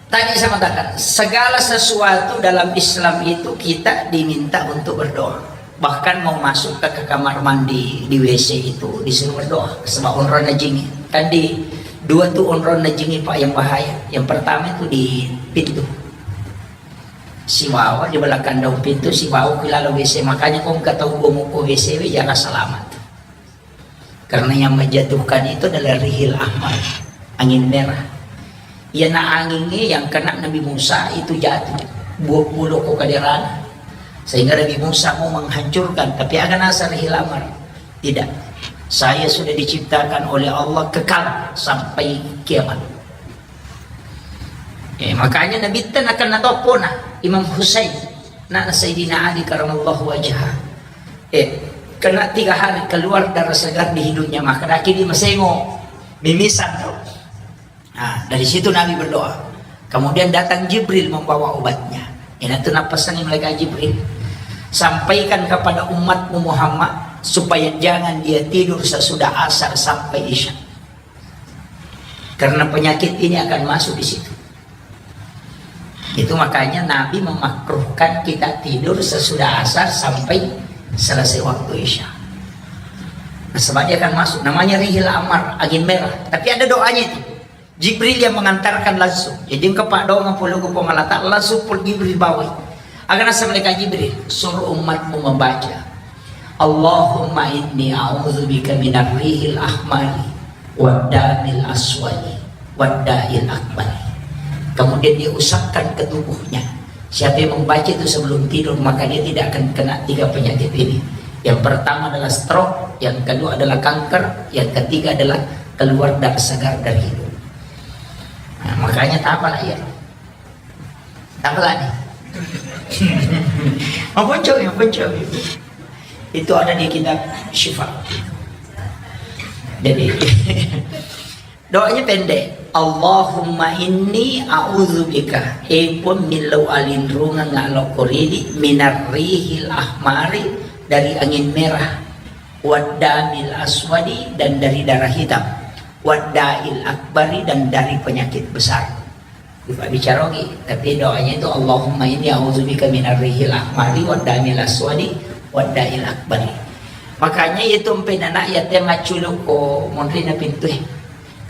tadi saya mengatakan segala sesuatu dalam Islam itu kita diminta untuk berdoa. Bahkan mau masuk ke, ke kamar mandi di W C itu disuruh berdoa. Sebab onronna jingi. Kan di dua tuh onronna jingi, Pak, yang bahaya. Yang pertama itu di pintu. Sibawa di belakang daun pintu, sibawa ki lalu W C. Makanya kau engka tau gua muko W C we, jangan selamat. Karena yang menjatuhkan itu adalah rihil ahmar, angin merah. Iya na anginnya yang kena Nabi Musa itu jatuh, buah pulau ko kaderana. Sehingga Nabi Musa mau menghancurkan, tapi aga nasa rihil ahmar. Tidak. Saya sudah diciptakan oleh Allah kekal sampai kiamat. Eh, makanya Nabitta nakenna toppona Imam Husain, anakna Sayyidina Ali karamallahu wajhah. Eh, kena tiga hari keluar darah segar di hidungnya, maka daki di masengo, mimisan tau. Nah, dari situ Nabi berdoa. Kemudian datang Jibril membawa obatnya. Inatu napasani malaikat Jibril, "Sampaikan kepada umatmu Muhammad supaya jangan dia tidur sesudah asar sampai isya." Karena penyakit ini akan masuk di situ. Itu makanya Nabi memakruhkan kita tidur sesudah asar sampai selesai waktu isya. Nah, sebab dia akan masuk. Namanya rihil amar, angin merah. Tapi ada doanya itu. Jibril yang mengantarkan langsung. Jadi engkau pak doang puluh ke pengalata langsung pul Jibril bawa. Agar nasa malaikat Jibril suruh umatmu membaca, "Allahumma inni a'udzubika minar rihil ahmari waddamil aswadi wadda'il akbari." Kemudian dia usapkan ke tubuhnya. Siapa yang membaca itu sebelum tidur, maka dia tidak akan kena tiga penyakit ini. Yang pertama adalah stroke, yang kedua adalah kanker, yang ketiga adalah keluar darah segar dari hidung. Nah, makanya tak apalah ya. Apa lagi? Maponco, maponco. Itu ada di kitab Syifa. Jadi, doanya pendek. "Allahumma inni a'udzubika." Eh pun millau alinrungang ngalokko ridi minar rihil ahmari, dari angin merah, waddamil aswadi, dan dari darah hitam, wadda'il akbari, dan dari penyakit besar. Dipabicarogi, tapi doanya itu, "Allahumma inni a'udzubika minar rihil ahmari waddamil aswadi wadda'il akbari." Makanya itu empe nana ya te maculuk ko monrina pintu eh.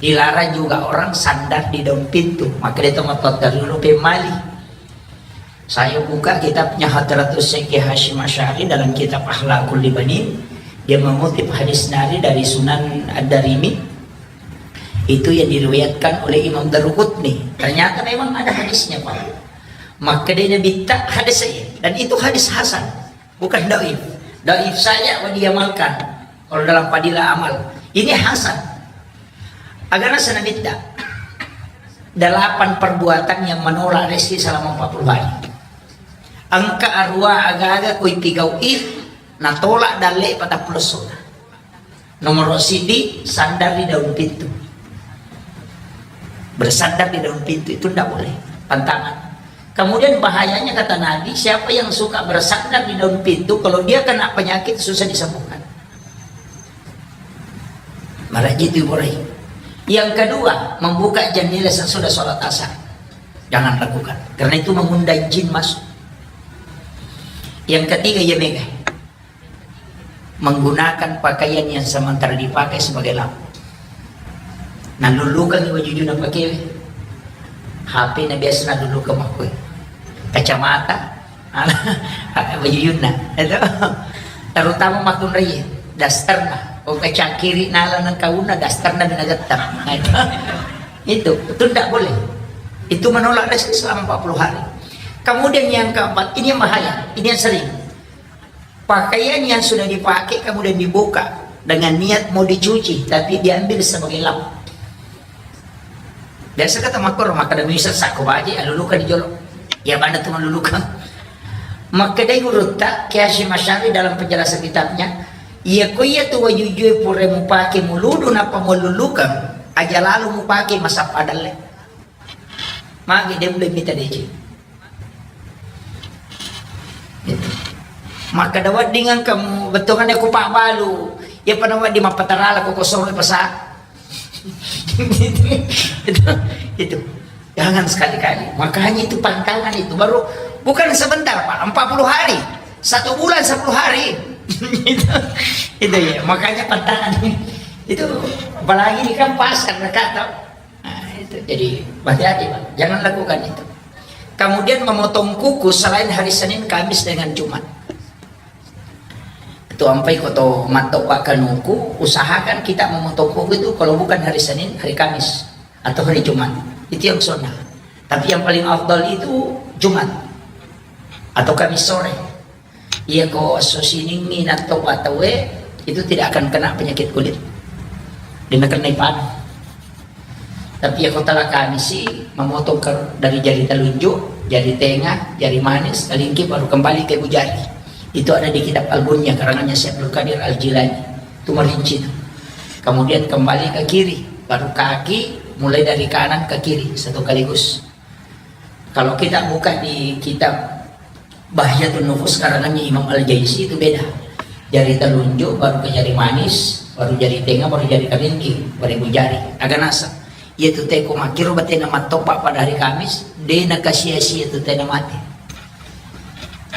Dilarang juga orang sandar di daun pintu. Maka dia tomat dulu pemali. Saya buka kitabnya Hadratus Syekh Hasyim Asy'ari dalam kitab Akhlaqul Libanin. Dia mengutip hadis nari dari Sunan Ad-Darimi. Itu yang diriwayatkan oleh Imam Daruqutni. Ternyata memang ada hadisnya, Pak. Maka dia Nabi tak hadis saya. Dan itu hadis hasan, bukan daif. Daif saja mau diamalkan kalau dalam fadilah amal. Ini hasan. Agana sana bidda. Delapan perbuatan yang menolak rezeki selama empat puluh hari. Engka arua aga-aga koi pigau'i natolak dalle patappulo sona. Nomoro sidi, sandar di daun pintu. Bersandar di daun pintu itu ndak boleh, pantangan. Kemudian bahayanya, kata Nabi, siapa yang suka bersandar di daun pintu, kalau dia kena penyakit, susah disembuhkan. Marajin itu, Ibu Rai. Yang kedua, membuka jendela sesudah sholat asar. Jangan lakukan. Karena itu mengundang jin masuk. Yang ketiga, ya mega. Menggunakan pakaian yang sementara dipakai sebagai lampu. Nalulukangi wajujuna pakewe. H P na biasa nalulukang makkue. Kacamata, wajujunna. Itu. Terutama makkunraie, dasterna. Oh, kacakiri nala nengkauna, dasterna minagetta. Nah, itu. Itu, itu ndak boleh. Itu menolak rezeki selama empat puluh hari. Kemudian yang keempat, ini yang bahaya, ini yang sering. Pakaian yang sudah dipakai kemudian dibuka dengan niat mau dicuci, tapi diambil sebagai lap. Biasa kata makkoro, makkeda misal sakko baje, aluluka di jolo. Ya, bana tu maluluka. Makkedai gurutta, Kiai Hasyim Asy'ari dalam penjelasan kitabnya, iya ko iya tu wajujue pura mupake muludu nappa maluluka, aja lalu mupake masappa dalle. Magi de' mita deceng. Makkeda wedding engka mu-, bettuanna ku pabbalu. Iya pada wedding mappatarala ko kosong pasa. Itu, itu. Jangan sekali-kali. Makanya itu pantangan itu. Baru bukan sebentar, Pak. Empat puluh hari. Satu bulan, sepuluh hari. Itu, itu ya. Makanya pantangan. Itu apalagi ini kan pasar dekat, toh. Nah, itu. Jadi, hati-hati, Pak. Jangan lakukan itu. Kemudian memotong kuku selain hari Senin, Kamis, dengan Jumat. Itu ampai ko to matto pakkanuku, usahakan kita memotong kuku itu kalau bukan hari Senin, hari Kamis, atau hari Jumat. Itu yang sunnah. Tapi yang paling afdal itu Jumat atau Kamis sore. Iya ko esso siningngi natto tauwe, itu tidak akan kena penyakit kulit. Dia kena ipanu. Tapi iya ko tala Kamisi, memotong ke, dari jari telunjuk, jari tengah, jari manis, telingki, baru kembali ke ibu jari. Itu ada di kitab Al-Bunyah, karangannya Syekh Abdul Qadir Al-Jilani. Itu merinci itu. Kemudian kembali ke kiri, baru kaki, mulai dari kanan ke kiri, satu kaligus. Kalau kita buka di kitab Bahjatun Nufus karangannya Imam Al-Jaisi itu beda. Jari telunjuk, baru ke jari manis, baru jari tengah, baru jari kalingking, baru ibu jari. Aga naseng. Iya tu teko makkiro batena mattopa pada hari Kamis, de' nakasia-sia tu tena mate.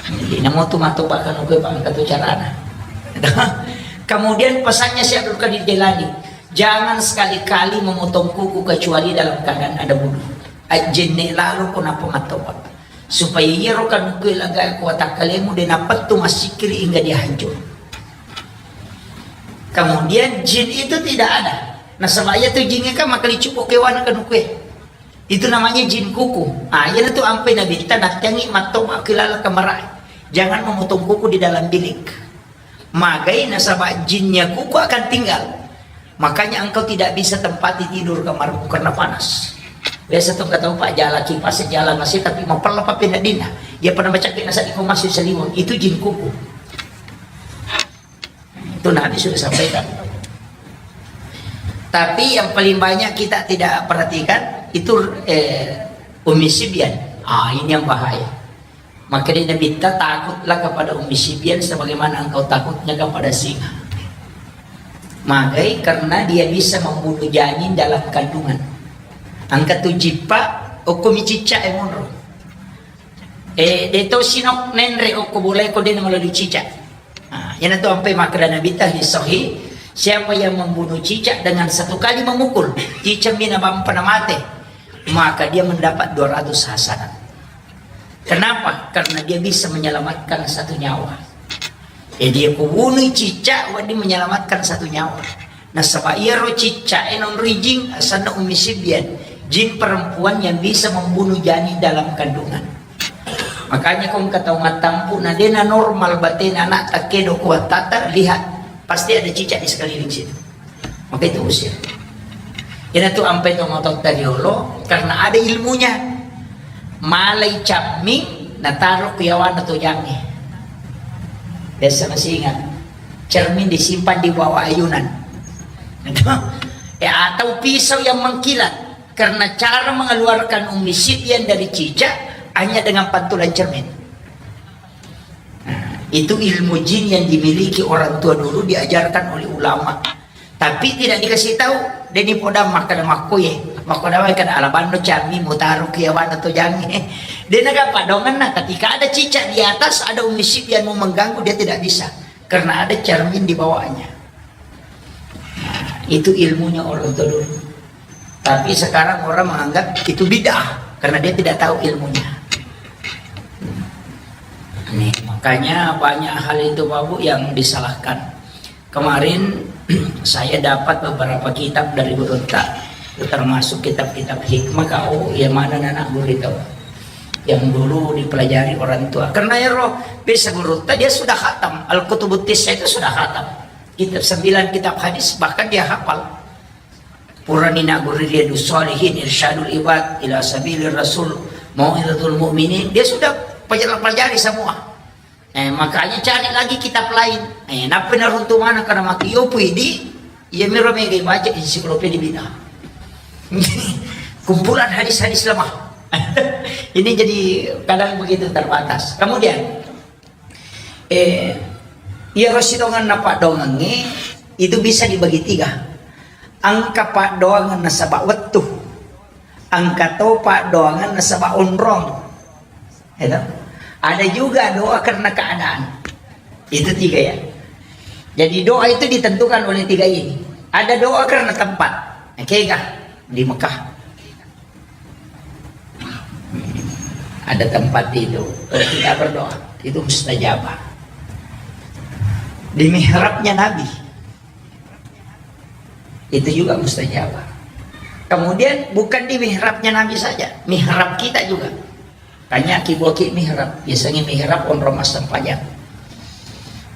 Jadi namo tu mattopa kan oke, Pak, engka tu carana. Kemudian pesannya Syekh Abdul Qadir Jailani, jangan sekali-kali memotong kuku kecuali dalam keadaan ada wudu. Ajjenne lalo ko nappa mattopa. Supaya iyaro kanukue laga ko watakkalemu de' napettu massikiri hingga dia hancur. Kemudian jin itu tidak ada. Nasaba iya tu jingnge kan makkaliccu kewana kanukue. Itu namanya jin kuku. Ah, iya tu ampai nabitta nattengi matto makkilala kamara. Jangan memotong kuku di dalam bilik. Magai nasaba jinnya kuku akan tinggal. Makanya engkau tidak bisa tempati tidur kamarmu karena panas. Biasa tu kata Pak jala kipas, jala masih tapi mapella pape nadina. Dia pernah baca kena saat masih seliwang. Itu jin kuku. Itu Nabi sudah sampaikan. Tapi yang paling banyak kita tidak perhatikan itu eh, Ummi Sibyan. Ah, ini yang bahaya. Makanya Nabitta, takutlah kepada Ummi Sibyan sebagaimana engkau takutnya kepada singa. Magai karena dia bisa membunuh janin dalam kandungan. Engka tu jippa, okko mi cicca e monro. Eh, de' to sinok nenre okko bolae ko de' na melalui cicak. Ah, iyanatu ampai makkeda Nabitta hadis sahih, siapa yang membunuh cicak dengan satu kali memukul, cicak mina bampa na mate, maka dia mendapat dua ratus hasanat. Kenapa? Karena dia bisa menyelamatkan satu nyawa. Jadi, iya ko bunui cicak, wedding menyelamatkan satu nyawa. Nasaba iyaro cicak e nonroi jin, asenna Ummi Sibyan, jin perempuan yang bisa membunuh janin dalam kandungan. Makanya ko engka tau mattampu na de' na normal batena anak takkedo ko wattata, lihat, pasti ada cicak di sekeliling situ. Maka itu usir. Iyanatu ampai tomatoatta riolo karena ada ilmunya. Malai camming nataro ku yawana tojangnge. Biasa masih ingat. Cermin disimpan di bawah ayunan. Eh, atau pisau yang mengkilat. Karena cara mengeluarkan Ummi Sibyan dari cicak hanya dengan pantulan cermin. Nah, itu ilmu jin yang dimiliki orang tua dulu, diajarkan oleh ulama. Tapi tidak dikasih tahu, deni podang makkeda makkoye, makkoda wae kada alabanno cami mutaru kiawana to jange. Dena gapa dongenna, ketika ada cicak di atas, ada Ummi Sibyan mau mengganggu, dia tidak bisa. Karena ada cermin di bawahnya. Nah, itu ilmunya orang tua dulu. Tapi sekarang orang menganggap itu bid'ah karena dia tidak tahu ilmunya. Nih, makanya banyak hal itu, Bapak Bu, yang disalahkan. Kemarin saya dapat beberapa kitab dari gurutta, termasuk kitab-kitab hikmah kau, ya, mana anak guru itu yang dulu dipelajari orang tua. Karena ya roh, bisa gurutta dia sudah khatam, Al-Kutubut Tis'ah itu sudah khatam. Kitab sembilan kitab hadis bahkan dia hafal. Purani naguru Riyadus Shalihin, Irsyadul Ibad ila Sabilir Rasul, Mau'izatul Mu'minin, dia sudah pelajari, pelajari semua. Eh, makanya cari lagi kitab lain. Eh, nappa naruntu mana karena mati yopu idi, iya miro mega baca ensiklopedia bid'ah. Kumpulan hadis-hadis lemah. Ini jadi kadang begitu terbatas. Kemudian, eh, iya rosi dongan na padongangi itu bisa dibagi tiga. Engka paddoangeng nasaba wettu, engka to paddoangeng nasaba onrong. Itu. Ada juga doa karena keadaan. Itu tiga ya. Jadi doa itu ditentukan oleh tiga ini. Ada doa karena tempat. Nah, kega di Mekah. Ada tempat itu, kalau kita berdoa, itu mustajabah. Di mihrabnya Nabi, itu juga mustajabah. Kemudian bukan di mihrabnya Nabi saja, mihrab kita juga. Tanya ki buah ki mihrab, biasanya mihrab onrong massempajang.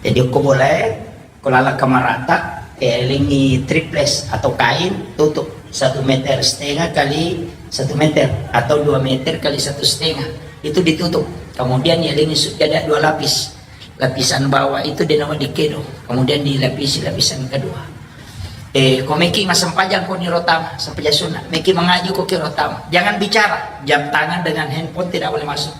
Jadi, ko boleh, ko lala kamarata, eh, lingi triples atau kain, tutup satu meter setengah kali satu meter atau dua meter kali satu setengah. Itu ditutup. Kemudian ya lingi sujada dua lapis. Lapisan bawah itu dia nama dikedo. Kemudian dilapisi lapisan kedua. Eh, ko meki massempajang ko niro tama, sempajang sunat. Meki mengaji ko kiro tama. Jangan bicara. Jam tangan dengan handphone tidak boleh masuk.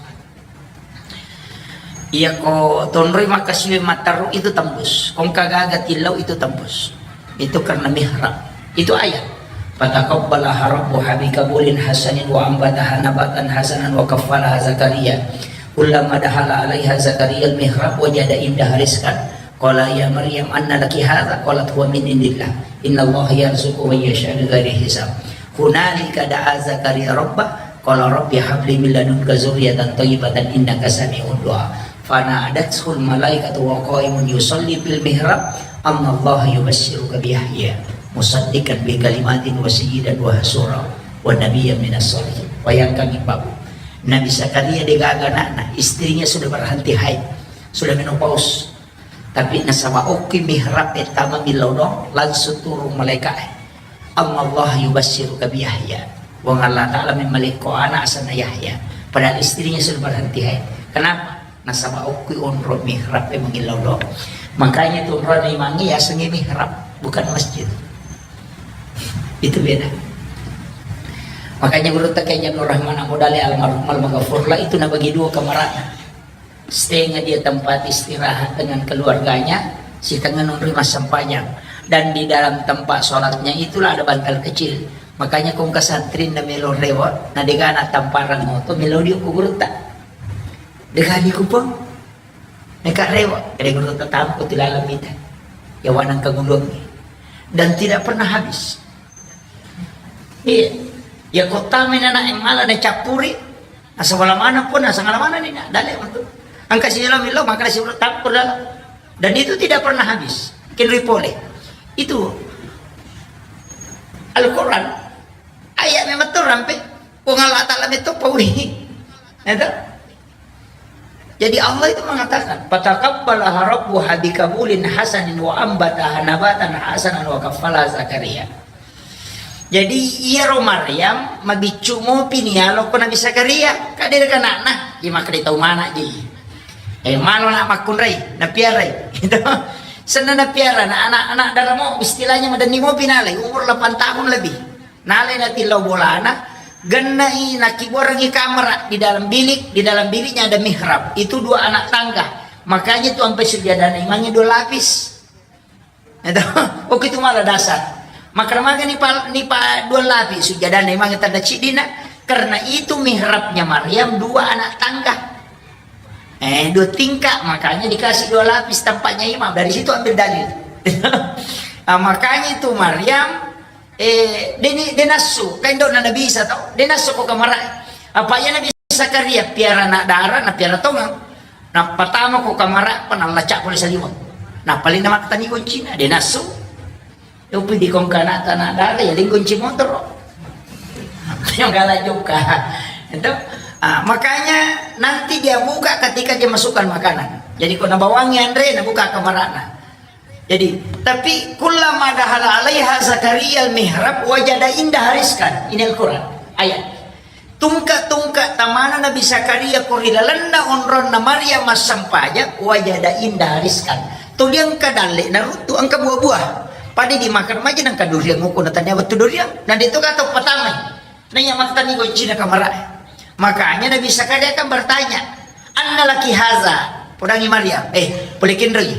Iya ko tonroi makkasiwi matteru itu tembus. Ko engka gaga tillau itu tembus. Itu karena mihrab. Itu ayat. Fataqabbalaha rabbuha biqabulin hasanin wa ambataha nabatan hasanan wa kaffalaha Zakaria. Kullama dakhala alaiha Zakaria al-mihrab wajada indaha rizqan. Qala ya Maryam anna laki hadza? Qalat huwa min indillah. Innallaha yarzuqu man yasha'u bighairi hisab. Hunalika da'a Zakaria rabbah, qala rabbi habli min ladunka dzurriyyatan thayyibatan innaka sami'ud du'a. Fanadathul malaikatu wa qaimun yusalli fil mihrab, annallaha yubasysyiruka bi Yahya musaddiqan bi kalimatin wa sayyidan wa hasura wa nabiyyan minas shalihin. Bayangkan, Ibu. Nabi Zakaria degaga anakna, istrinya sudah berhenti haid, sudah menopause. Tapi nasaba okki mihrab e tama millau doang, langsung turun malaika e. Annallaha yubasysyiruka bi Yahya. Puang Allah Ta'ala memmalekko anak asenna Yahya. Padahal istrinya sudah berhenti haid. Kenapa? Nasaba okki onro mihrab e mangillau doang. Makanya tu onrona imangnge yasengnge mihrab, bukan masjid. Itu beda. Makanya gurutta Kiai Abdul Rahman Abu Dale almarhum almaghfurlah itu nabagi dua kamarana. Setengah dia tempat istirahat dengan keluarganya, setengah nonroi massempajang. Dan di dalam tempat sholatnya itulah ada bantal kecil. Makanya ko engka santrinna melo rewe, na degana tamparang oto, melo dio ku gurutta. Degani kupang. Neka rewe, kede gurutta tampu tilalang mita. Ya wanang kagulungi. Dan tidak pernah habis. Iya. Ya kota menana yang malah nacappuri. Asal wala mana pun, asal ngala mana ni, nah, dalek untuk. Angka si lo milo, maka si urat tampur dalam. Dan itu tidak pernah habis. Kinrui pole. Itu Al-Quran. Ayat memang tu rampe. Puang Allah Ta'ala itu pawi. Itu. Jadi Allah itu mengatakan, "Fataqabbalaha rabbuha biqabulin hasanin wa ambataha nabatan hasanan wa kaffalaha Zakaria." Jadi, iyaro Maryam mabiccu mopi ni yalo ko Nabi Zakaria, kadere kanakna, di makkeda tau mana ji. Eh, malo nak makkunrai, napiarai. Gitu. Senna napiara, na anak-anak daramo, istilahnya madenni mopi nalai, umur delapan tahun lebih. Nalai natillau bolana, gennai nakibuarangi kamera di dalam bilik, di dalam biliknya ada mihrab. Itu dua anak tangga. Makanya itu sampai sujadana imangnge dua lapis. Itu, oke, itu malah dasar. Makanya nipa, nipa dua lapis sujadana imangnge tanda cidina, karena itu mihrabnya Maryam dua anak tangga. Eh, dua tingkat, makanya dikasih dua lapis tempatnya imam. Dari situ ambil dalil. Ah, makanya itu Maryam, eh, deni, denassu, kan dona Nabi Isa tau, denassu ko kamara. Apa ya Nabi Zakaria piara anak dara, na piara tongang. Napatama ko kamara, panallacak pole saliweng. Napalina mattani goncina, denassu. Upi di kongkana tanah dara, ya, deng kunci motor. Yang galak juga. Itu, ah, makanya nanti dia buka ketika dia masukkan makanan. Jadi, kau nabawangi Andre, nabuka kamarana. Jadi, tapi kullama dahala alaiha Zakaria al-mihrab wajada indaha rizqan. Ini Al-Quran. Ayat. Tungka-tungka tamana Nabi Zakaria ko ri lalenna onronna Maryam massempajang, wajada indaha rizqan. Tuli engka dalle naruttu, engka buah-buah. Pada dimakan maja nengka durian, nguku na tania wettu durian. Na de to gato patamai. Nanya mattani goncina kamara. Makanya Nabi Zakaria kan bertanya, "Anna laki haza?" Podangi Maryam, eh, pole kenroi.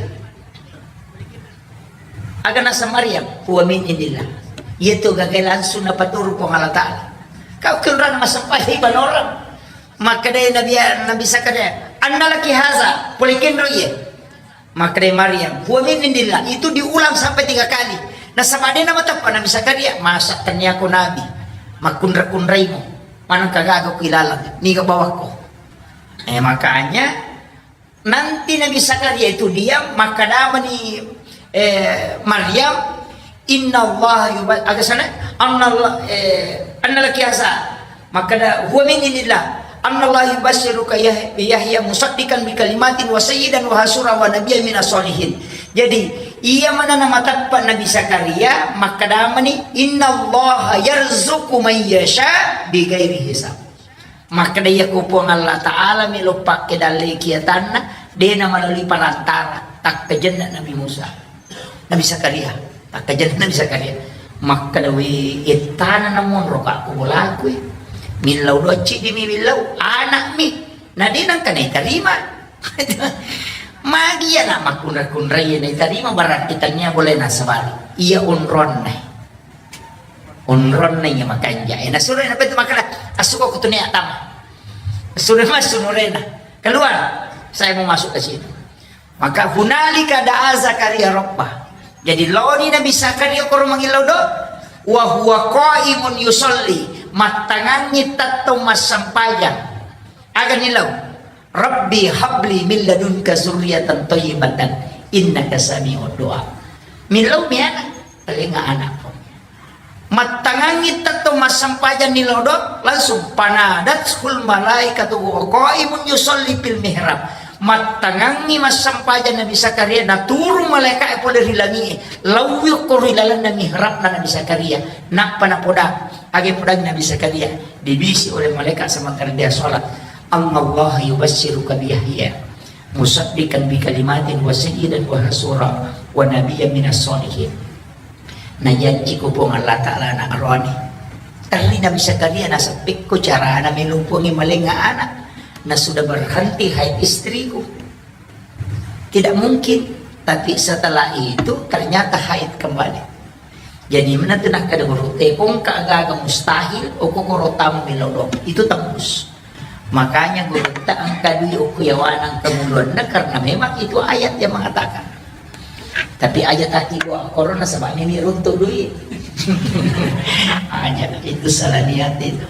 Aga nasa Maryam, "Huwa min indillah." Iya tu gagai langsung napaturung Puang Allah Ta'ala. Kau kenrana massempajang ibanorang. Makkedai Nabi, Nabi Zakaria, "Anna laki haza?" Pole kenro iye. Makkedai Maryam, "Huwa min indillah." Itu diulang sampai tiga kali. Nasaba de namateppa Nabi Zakaria, "Masa tenniako nabi makkunra-kunraimu, maneng kagaga ku ilalang, niga bawakko." Eh, makanya nanti Nabi Zakaria itu diam, makkedamani, eh, Maryam, "Innallaha yuba-," aga sana? "Annallah-, eh, anna laki haza?" Makkeda, "Huwa min indillah. Annallaha yubasysyuruka Yah-, Yahya musaddiqan bi kalimatin wa sayyidan wa hasura wa nabiyyan minas sholihin." Jadi, iya mana namateppa Nabi Zakaria, makkedamani, "Innallaha yarzuqu man yasha bi ghairi hisab." Makkeda, "Iya ko Puang Allah Ta'ala melo pakke dalle kiatanna, de na melalui perantara, takkajenna Nabi Musa." Nabi Zakaria, takkajenna Nabi Zakaria. Makkeda, "We, ettana namonro ka ko bolaku, eh. Millau doa ciddi mi millau, anak mi. Na de nangka naitarima." Magi anak makkunra-kunrai naitarima, berarti tania boleh nasabari. Iya onronna. Onronna iya makanja. Eh, nasuro na betu makkeda, "Assuko ko tunia tama." Sudah masuk nurena. "Keluar. Saya mau masuk ke sini." Maka hunalika da'a Zakaria rabbah. Jadi laoni Nabi Zakaria koro mangillau do, wa huwa qaimun yusalli, mattangangi tettong massempajang. Aga nilau? "Rabbi habli min ladunka zurriyatan thayyibatan innaka sami'ud du'a." Millau mi anak, talenga anakku. Mattangangi tettong massempajang ni lodok, langsung, "Fanadathul malaikatu wa qaimun yusalli fil mihrab." Mattangangi massempajang Nabi Zakaria, naturung malaika'e pole ri langi'e, laui ko ri lalenna mihrabna Nabi Zakaria, nappa napoda, age podangi Nabi Zakaria, dibisi oleh malaikat sementara dia sholat, "Annallaha yubasysyuruka bi Yahya musaddiqan bi kalimatin wa sayyidan wa hasura wa nabiyyan minas sholihin." Najanji ko Puang Allah Ta'ala anak roani. Terri Nabi Zakaria naseppekko carana melumpungi malenga anak. Na sudah berhenti haid istriku. Tidak mungkin. Tapi setelah itu ternyata haid kembali. Jadi menentu nakkeda guru, "Tepongka gaga mustahil, okokoro tamu melodong." Itu tembus. Makanya gurutta engka dui okko yawana engka muluanna, karena memang itu ayat yang mengatakan. Tapi aja tadi doa corona sebab ini runtuh duit. Aja itu salah niat itu.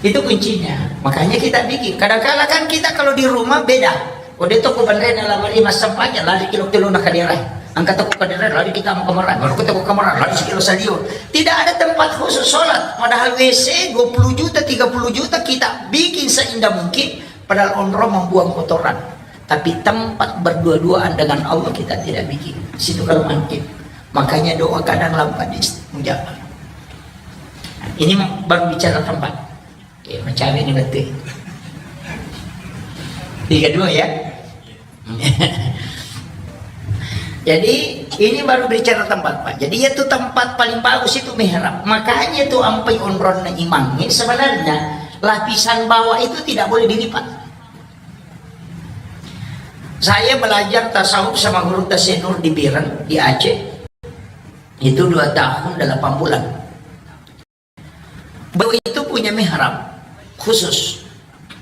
Itu kuncinya. Makanya kita bikin. Kadang-kala kan kita kalau di rumah beda. Ko de to ko banrena lamari massempajang, lari ki lo telo na kadera. Angkat toko kadera, lari kita mau kamar. Baru kita ko kamar, lari sikilo salio. Tidak ada tempat khusus sholat. Padahal W C dua puluh juta, tiga puluh juta kita bikin seindah mungkin. Padahal onrong membuang kotoran. Tapi tempat berdua-duaan dengan Allah kita tidak bikin. Situ kalau mangkit. Makanya doa kadang lambat dimustajab. Ini baru bicara tempat. Oke, macam ini betul. Tiga dua ya. Jadi ini baru bicara tempat, Pak. Jadi itu tempat paling bagus itu mihrab. Makanya itu ampai onronna imangnya sebenarnya lapisan bawah itu tidak boleh dilipat. Saya belajar tasawuf sama guru Tasik Nur di Biren, di Aceh. Itu dua tahun delapan bulan. Beliau itu punya mihrab khusus.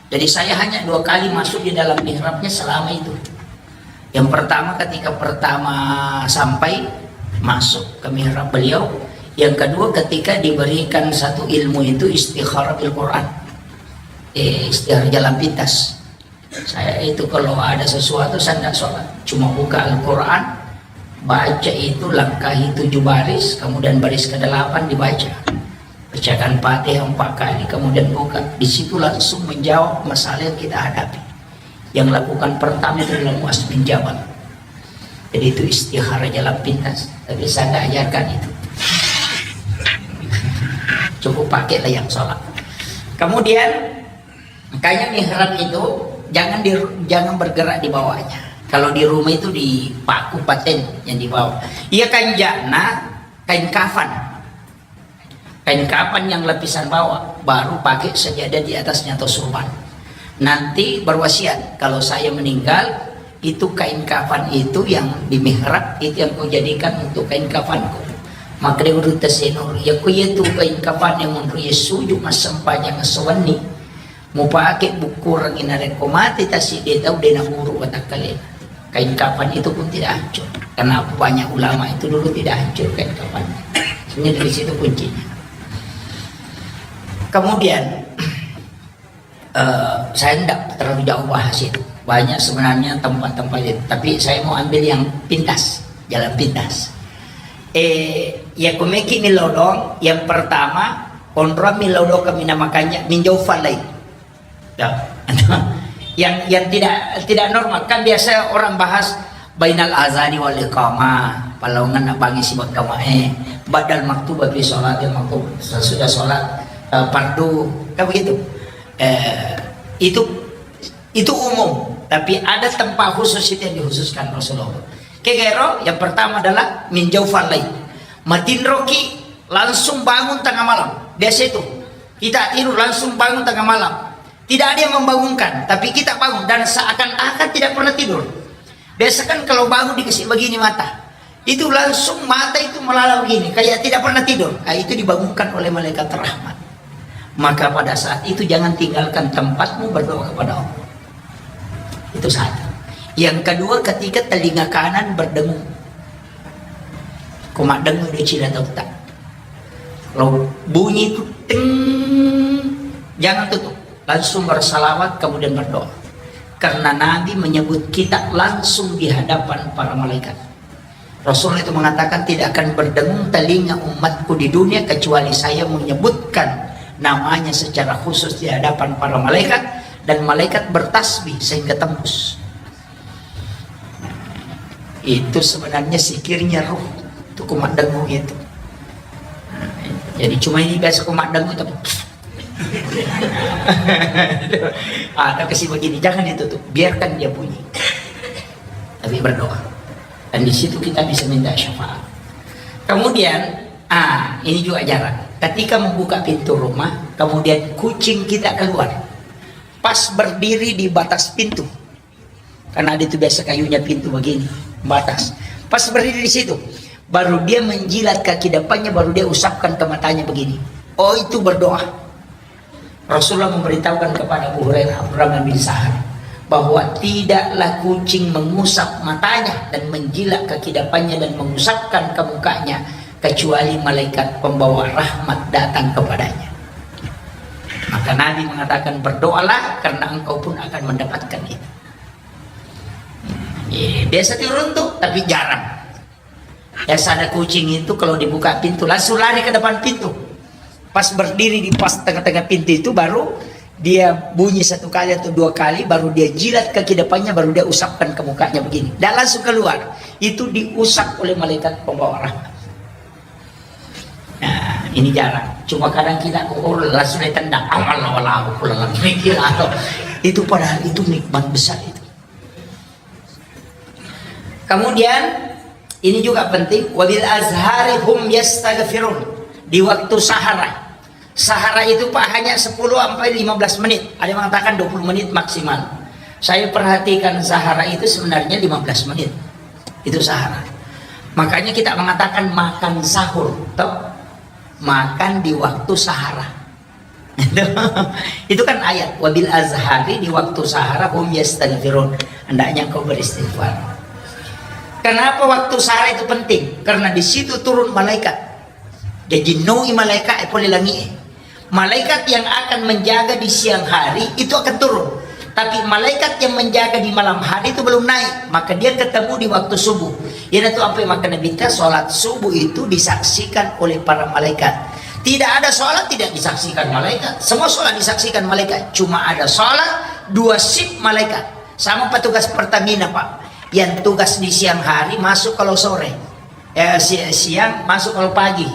Jadi saya hanya dua kali masuk di dalam mihrabnya selama itu. Yang pertama ketika pertama sampai masuk ke mihrab beliau. Yang kedua ketika diberikan satu ilmu itu istikharah bil Quran. Eh, istikharah jalan pintas. Saya itu kalau ada sesuatu saya tidak sholat. Cuma buka Al-Quran, baca itu langkahi tujuh baris, kemudian baris kedelapan dibaca. Bacakan Fatihah empat kali, kemudian buka. Di situ langsung menjawab masalah yang kita hadapi. Yang lakukan pertama itu adalah Muaz bin Jabal. Jadi itu istikharah jalan pintas. Tapi saya nggak ajarkan itu. Cukup pakailah yang sholat. Kemudian makanya mihrab itu jangan di, jangan bergerak di bawahnya. Kalau di rumah itu dipaku paten yang di bawah. Iya kanjana kain kafan. Kain kafan yang lapisan bawah, baru pakai sajadah di atasnya atau surban. Nanti berwasiat, kalau saya meninggal, itu kain kafan itu yang di mihrab itu yang kau jadikan untuk kain kafanku. Maka dia guru Tasik Nur, ya ku iya tu kain kafan yang menurut Yesus sujud masempajang sewenni. Mupake bukkureng narekko mate tasidde tau de naburu watakkalena. Kain kafan itu pun tidak hancur. Karena banyak ulama itu dulu tidak hancur kain kafan. Sebenarnya dari situ kuncinya. Kemudian eh, saya tidak terlalu jauh bahas itu. Banyak sebenarnya tempat-tempat itu. Tapi saya mau ambil yang pintas, jalan pintas. Eh, ya kumeki milodong, yang pertama, onroang milodong kami namakannya minjau falai. Ya. yang yang tidak tidak normal kan biasa orang bahas bainal azani wal iqamah, palaungan nak bangi sibak kamae, badal maktubah fi sholatil maktub, sesudah sholat eh, fardu, kan begitu. Eh, itu itu umum, tapi ada tempat khusus itu yang dikhususkan Rasulullah. Kegero yang pertama adalah minjau falai, matinroki langsung bangun tengah malam. Biasa itu kita tidur langsung bangun tengah malam. Tidak ada yang membangunkan, tapi kita bangun dan seakan-akan tidak pernah tidur. Biasa kan kalau bangun dikasih begini mata, itu langsung mata itu melala begini, kayak tidak pernah tidur. Ah, itu dibangunkan oleh malaikat rahmat. Maka pada saat itu jangan tinggalkan tempatmu berdoa kepada Allah. Itu satu. Yang kedua, ketika telinga kanan berdengung, ko maddengung di cina tau tak. Kalau bunyi itu ting, jangan tutup. Langsung bersalawat kemudian berdoa. Karena Nabi menyebut kita langsung di hadapan para malaikat. Rasul itu mengatakan tidak akan berdengung telinga umatku di dunia kecuali saya menyebutkan namanya secara khusus di hadapan para malaikat dan malaikat bertasbih sehingga tembus. Itu sebenarnya sikirnya ruh. Itu kumaddengu itu. Jadi cuma ini biasa kumaddengu tapi ada kasih begini, jangan ditutup, biarkan dia bunyi. Tapi berdoa. Dan di situ kita bisa minta syafaat. Kemudian, ah, ini juga jarang. Ketika membuka pintu rumah, kemudian kucing kita keluar. Pas berdiri di batas pintu. Karena ada itu biasa kayunya pintu begini, batas. Pas berdiri di situ, baru dia menjilat kaki depannya, baru dia usapkan ke matanya begini. Oh, itu berdoa. Rasulullah memberitahukan kepada Abu Hurairah, Abdurrahman bin Sahar, bahwa tidaklah kucing mengusap matanya dan menjilat kaki depannya dan mengusapkan ke mukanya kecuali malaikat pembawa rahmat datang kepadanya. Maka Nabi mengatakan, berdoalah karena engkau pun akan mendapatkan itu. Iya, biasa turun tuh, tapi jarang. Biasa ada kucing itu kalau dibuka pintu langsung lari ke depan pintu. Pas berdiri di pas tengah-tengah pintu itu baru dia bunyi satu kali atau dua kali, baru dia jilat kaki depannya, baru dia usapkan ke mukanya begini. Dan langsung keluar. Itu diusap oleh malaikat pembawa rahmat. Nah, ini jarang. Cuma kadang kita kok langsung ditendang. Awal, awal, awal, awal. Itu padahal itu nikmat besar itu. Kemudian Ini juga penting, wabil azhari hum yastaghfirun. Di waktu sahara. Sahara itu, Pak, hanya sepuluh sampai lima belas menit. Ada yang mengatakan dua puluh menit maksimal. Saya perhatikan sahara itu sebenarnya lima belas menit. Itu sahara. Makanya kita mengatakan makan sahur, toh? Makan di waktu sahara. Itu kan ayat, wabil azhari, di waktu sahara hum yastaghfirun. Hendaknya engkau beristighfar. Kenapa waktu sahara itu penting? Karena di situ turun malaikat. Jadi noi malaikat e pole langi e. Malaikat yang akan menjaga di siang hari itu akan turun. Tapi malaikat yang menjaga di malam hari itu belum naik, maka dia ketemu di waktu subuh. Iyanatu apa yang makkeda Nabitta, salat subuh itu disaksikan oleh para malaikat. Tidak ada salat tidak disaksikan malaikat. Semua salat disaksikan malaikat. Cuma ada salat dua shift malaikat. Sama petugas Pertamina, Pak. Yang tugas di siang hari masuk kalau sore. Eh, si-, siang masuk kalau pagi.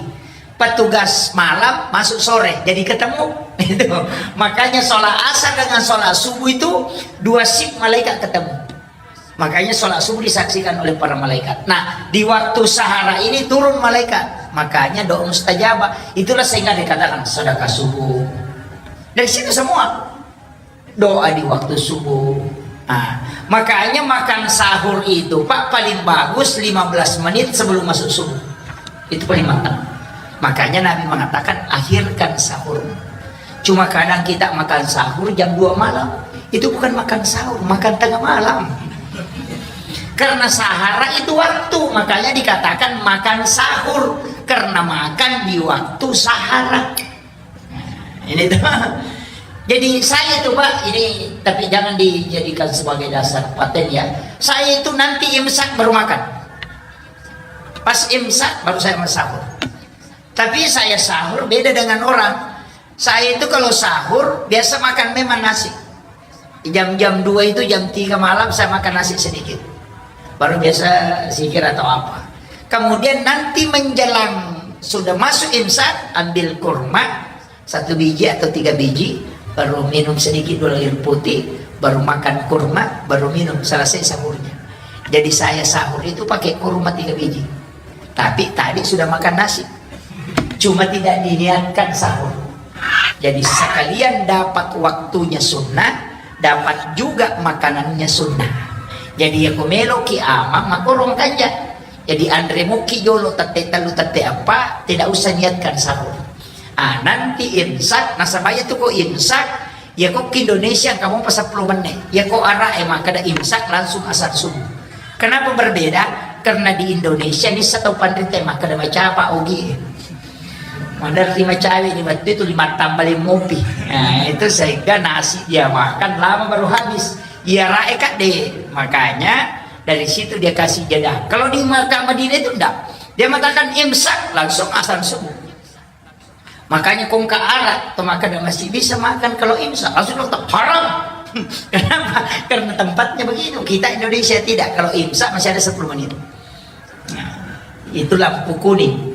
Petugas malam masuk sore. Jadi ketemu. Itu. Makanya sholat asar dengan sholat subuh itu dua shift malaikat ketemu. Makanya sholat subuh disaksikan oleh para malaikat. Nah, di waktu sahara ini turun malaikat. Makanya doa mustajabah. Itulah sehingga dikatakan sedekah subuh. Dari situ semua. Doa di waktu subuh. Nah, makanya makan sahur itu, Pak, paling bagus lima belas menit sebelum masuk subuh. Itu paling matang. Makanya Nabi mengatakan, "Akhirkan sahur." Cuma kadang kita makan sahur jam dua malam. Itu bukan makan sahur, makan tengah malam. Karena sahara itu waktu, makanya dikatakan makan sahur. Karena makan di waktu sahara. Ini tuh. Jadi saya itu, Pak, ini tapi jangan dijadikan sebagai dasar paten ya. Saya itu nanti imsak baru makan. Pas imsak baru saya mau sahur. Tapi saya sahur beda dengan orang. Saya itu kalau sahur biasa makan memang nasi. Jam-jam dua itu, jam tiga malam saya makan nasi sedikit. Baru biasa zikir atau apa. Kemudian nanti menjelang sudah masuk imsak, ambil kurma satu biji atau tiga biji, baru minum sedikit dulu air putih, baru makan kurma, baru minum, selesai sahurnya. Jadi saya sahur itu pakai kurma tiga biji. Tapi tadi sudah makan nasi. Cuma tidak diniatkan sahur. Jadi sekalian dapat waktunya sunnah, dapat juga makanannya sunnah. Jadi ya ku meloki ama makorong kanja. Jadi anre muki jolo tette tellu tette apa, tidak usah niatkan sahur. Ah, nanti imsak, nasabaya tu ko imsak, ya ko ke Indonesia kamu pas sepuluh menit. Ya ko arah e makkeda imsak langsung asar subuh. Kenapa berbeda? Karena di Indonesia ini satu panrita makkeda macapa ogi. Maderri macawe di waktu itu lima tambah lima mopi. Nah, itu sehingga nasi dia makan lama baru habis. Iya rae kak deh. Makanya dari situ dia kasih jeda. Kalau di Makkah Madinah itu enggak. Dia mengatakan imsak langsung asar subuh. Makanya kongka Arab, atau makan masih bisa makan kalau imsak, langsung tetap haram. Kenapa? Karena tempatnya begitu. Kita Indonesia tidak. Kalau imsak masih ada sepuluh menit. Nah, itu lampu kuning.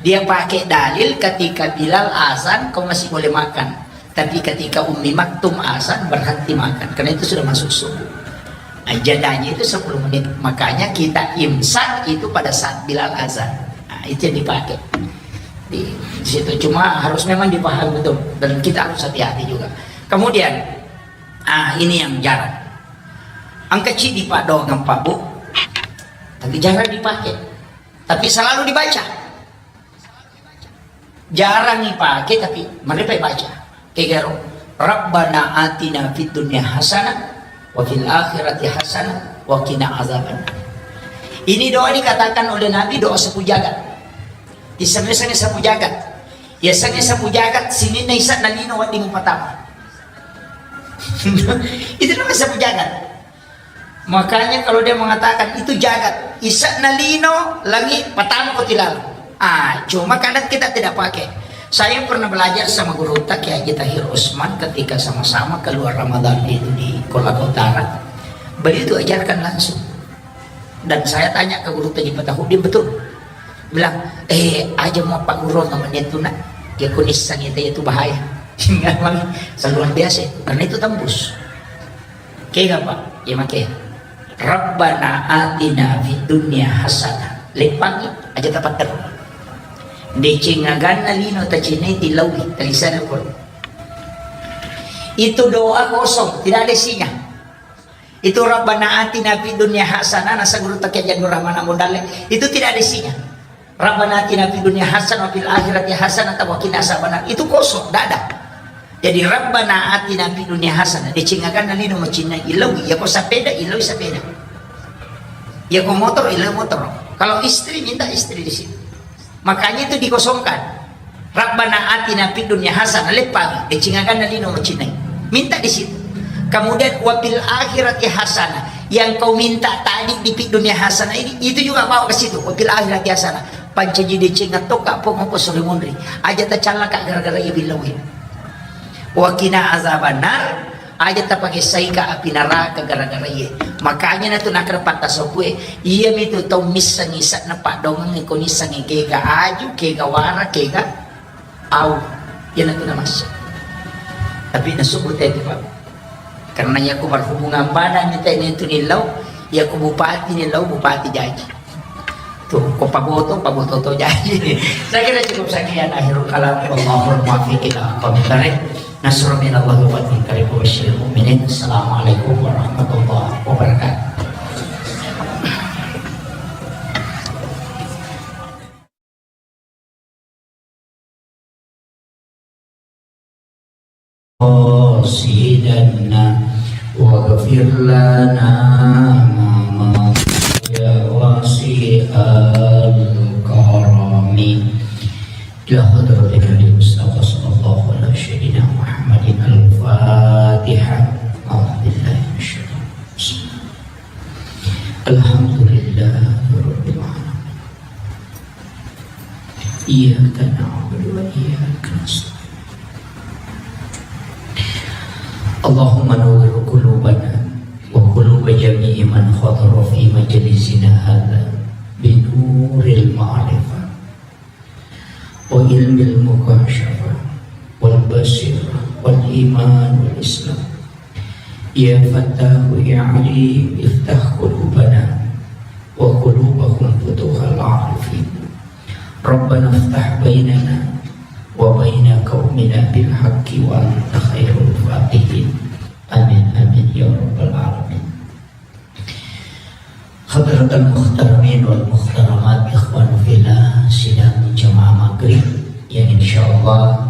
Dia pakai dalil ketika Bilal azan, kau masih boleh makan. Tapi ketika Ummi Maktum azan, berhenti makan. Karena itu sudah masuk subuh. Nah, jadanya itu sepuluh menit. Makanya kita imsak itu pada saat Bilal azan. Nah, itu yang dipakai. Di situ cuma harus memang dipahami betul. Dan kita harus hati-hati juga. Kemudian, ah, ini yang jarang. Angka cidi pak doang pak bu. Tapi jarang dipakai. Tapi selalu dibaca. Jarang dipakai tapi mereka baca. Kegaro, Rabbana atina fid dunya hasanah wa fil akhirati hasanah wa qina azaban. Ini doa dikatakan oleh Nabi doa sapu jagat. Isengnge-sengnge sapu jagat. Ya sengnge sapu jagat, sininna isa nalino wedding patama. Itu namanya sapu jagat. Makanya kalau dia mengatakan itu jagat, isa nalino langi patama ko tilala. Ah, cuma kadang kita tidak pakai. Saya pernah belajar sama guru Kiai Haji Tahir Usman ketika sama-sama keluar Ramadan itu di Kolaka Utara. Beliau itu ajarkan langsung. Dan saya tanya ke guru Haji Fatahudin, betul. Bilang, eh, aja mau Pak Guru namanya itu nak. Dia kunis sang itu, itu bahaya. Memang luar biasa itu. Karena itu tembus. Oke, apa? Ya, make. Rabbana atina fid dunya hasanah. Leppangi, aja tapatteru. Deceng aganna lino tacinai, tilaui, talisana pun. Itu doa kosong, tidak ada isinya. Itu Rabbana atina fid dunya hasanah, nasa guru takia Janur Rahman Abu Dalle. Itu tidak ada isinya. Rabbana atina fid dunya hasanah wa fil akhirati hasanah wa qina azabannar. Itu kosong, tidak ada. Jadi Rabbana atina fid dunya hasanah, deceng aganna lino macinna, ilaui, ya ko sepeda, ilaui sepeda. Ya ko motor, ilaui motor. Kalau istri, minta istri di situ. Makanya itu dikosongkan. Rabbana atina fid dunya hasanah, leppangi, deceng aganna lino macinnai. Minta di situ. Kemudian wa fil akhirati hasanah. Yang kau minta tadi di fid dunya hasanah ini, itu juga bawa ke situ. Wa fil akhirati hasanah. Pancaji deceng attoka pong ko sore monri. Aja tacallaka gara-gara iya billawi. Wa qina azabannar. Aja tapakessaika api naraka gara-gara iye. Makanya natu nakkeda pattasokkue, iyamitu tau missengngi ise'na paddoangeng ko nissengngi kega aju, kega wara, kega au. Iyanatu namassa. Tapi nasubbu tette, Pak. Karena iya ko berhubungan badan ni tette, itu nillau, iya ko bupati nillau, bupati jaji. Tuh, ko paboto, paboto to jaji. Saya kira cukup sekian akhirul kalam. Wallahul muwaffiq ila aqwamit thariq. Nasrun minallahi wa fathun qarib wa basyiril mu'minin. Assalamualaikum warahmatullahi wabarakatuh. قاصدنا واغفر لنا ما مضى يا واسع الكرم. إلى حضرة النبي المصطفى صلى الله على سيدنا محمد الفاتحة. أعوذ بالله من الشيطان الرجيم. الحمد لله رب العالمين. إياك نعبد وإياك نستعين. اللهم نور قلوبنا وقلوب جميع من حضر في مجلسنا هذا بنور المعرفة وعلم المكاشفة والبصيرة والإيمان والإسلام. يا فتاح يا عليم افتح قلوبنا وقلوبهم فتوح العارفين. ربنا افتح بيننا وبين قومنا بالحق وأنت خير الفاتحين. آمين، آمين يا رب العالمين. Hadratal muhtaramin wal muhtaramat, ikhwan fillah, sidang jamaah maghrib yang insyaallah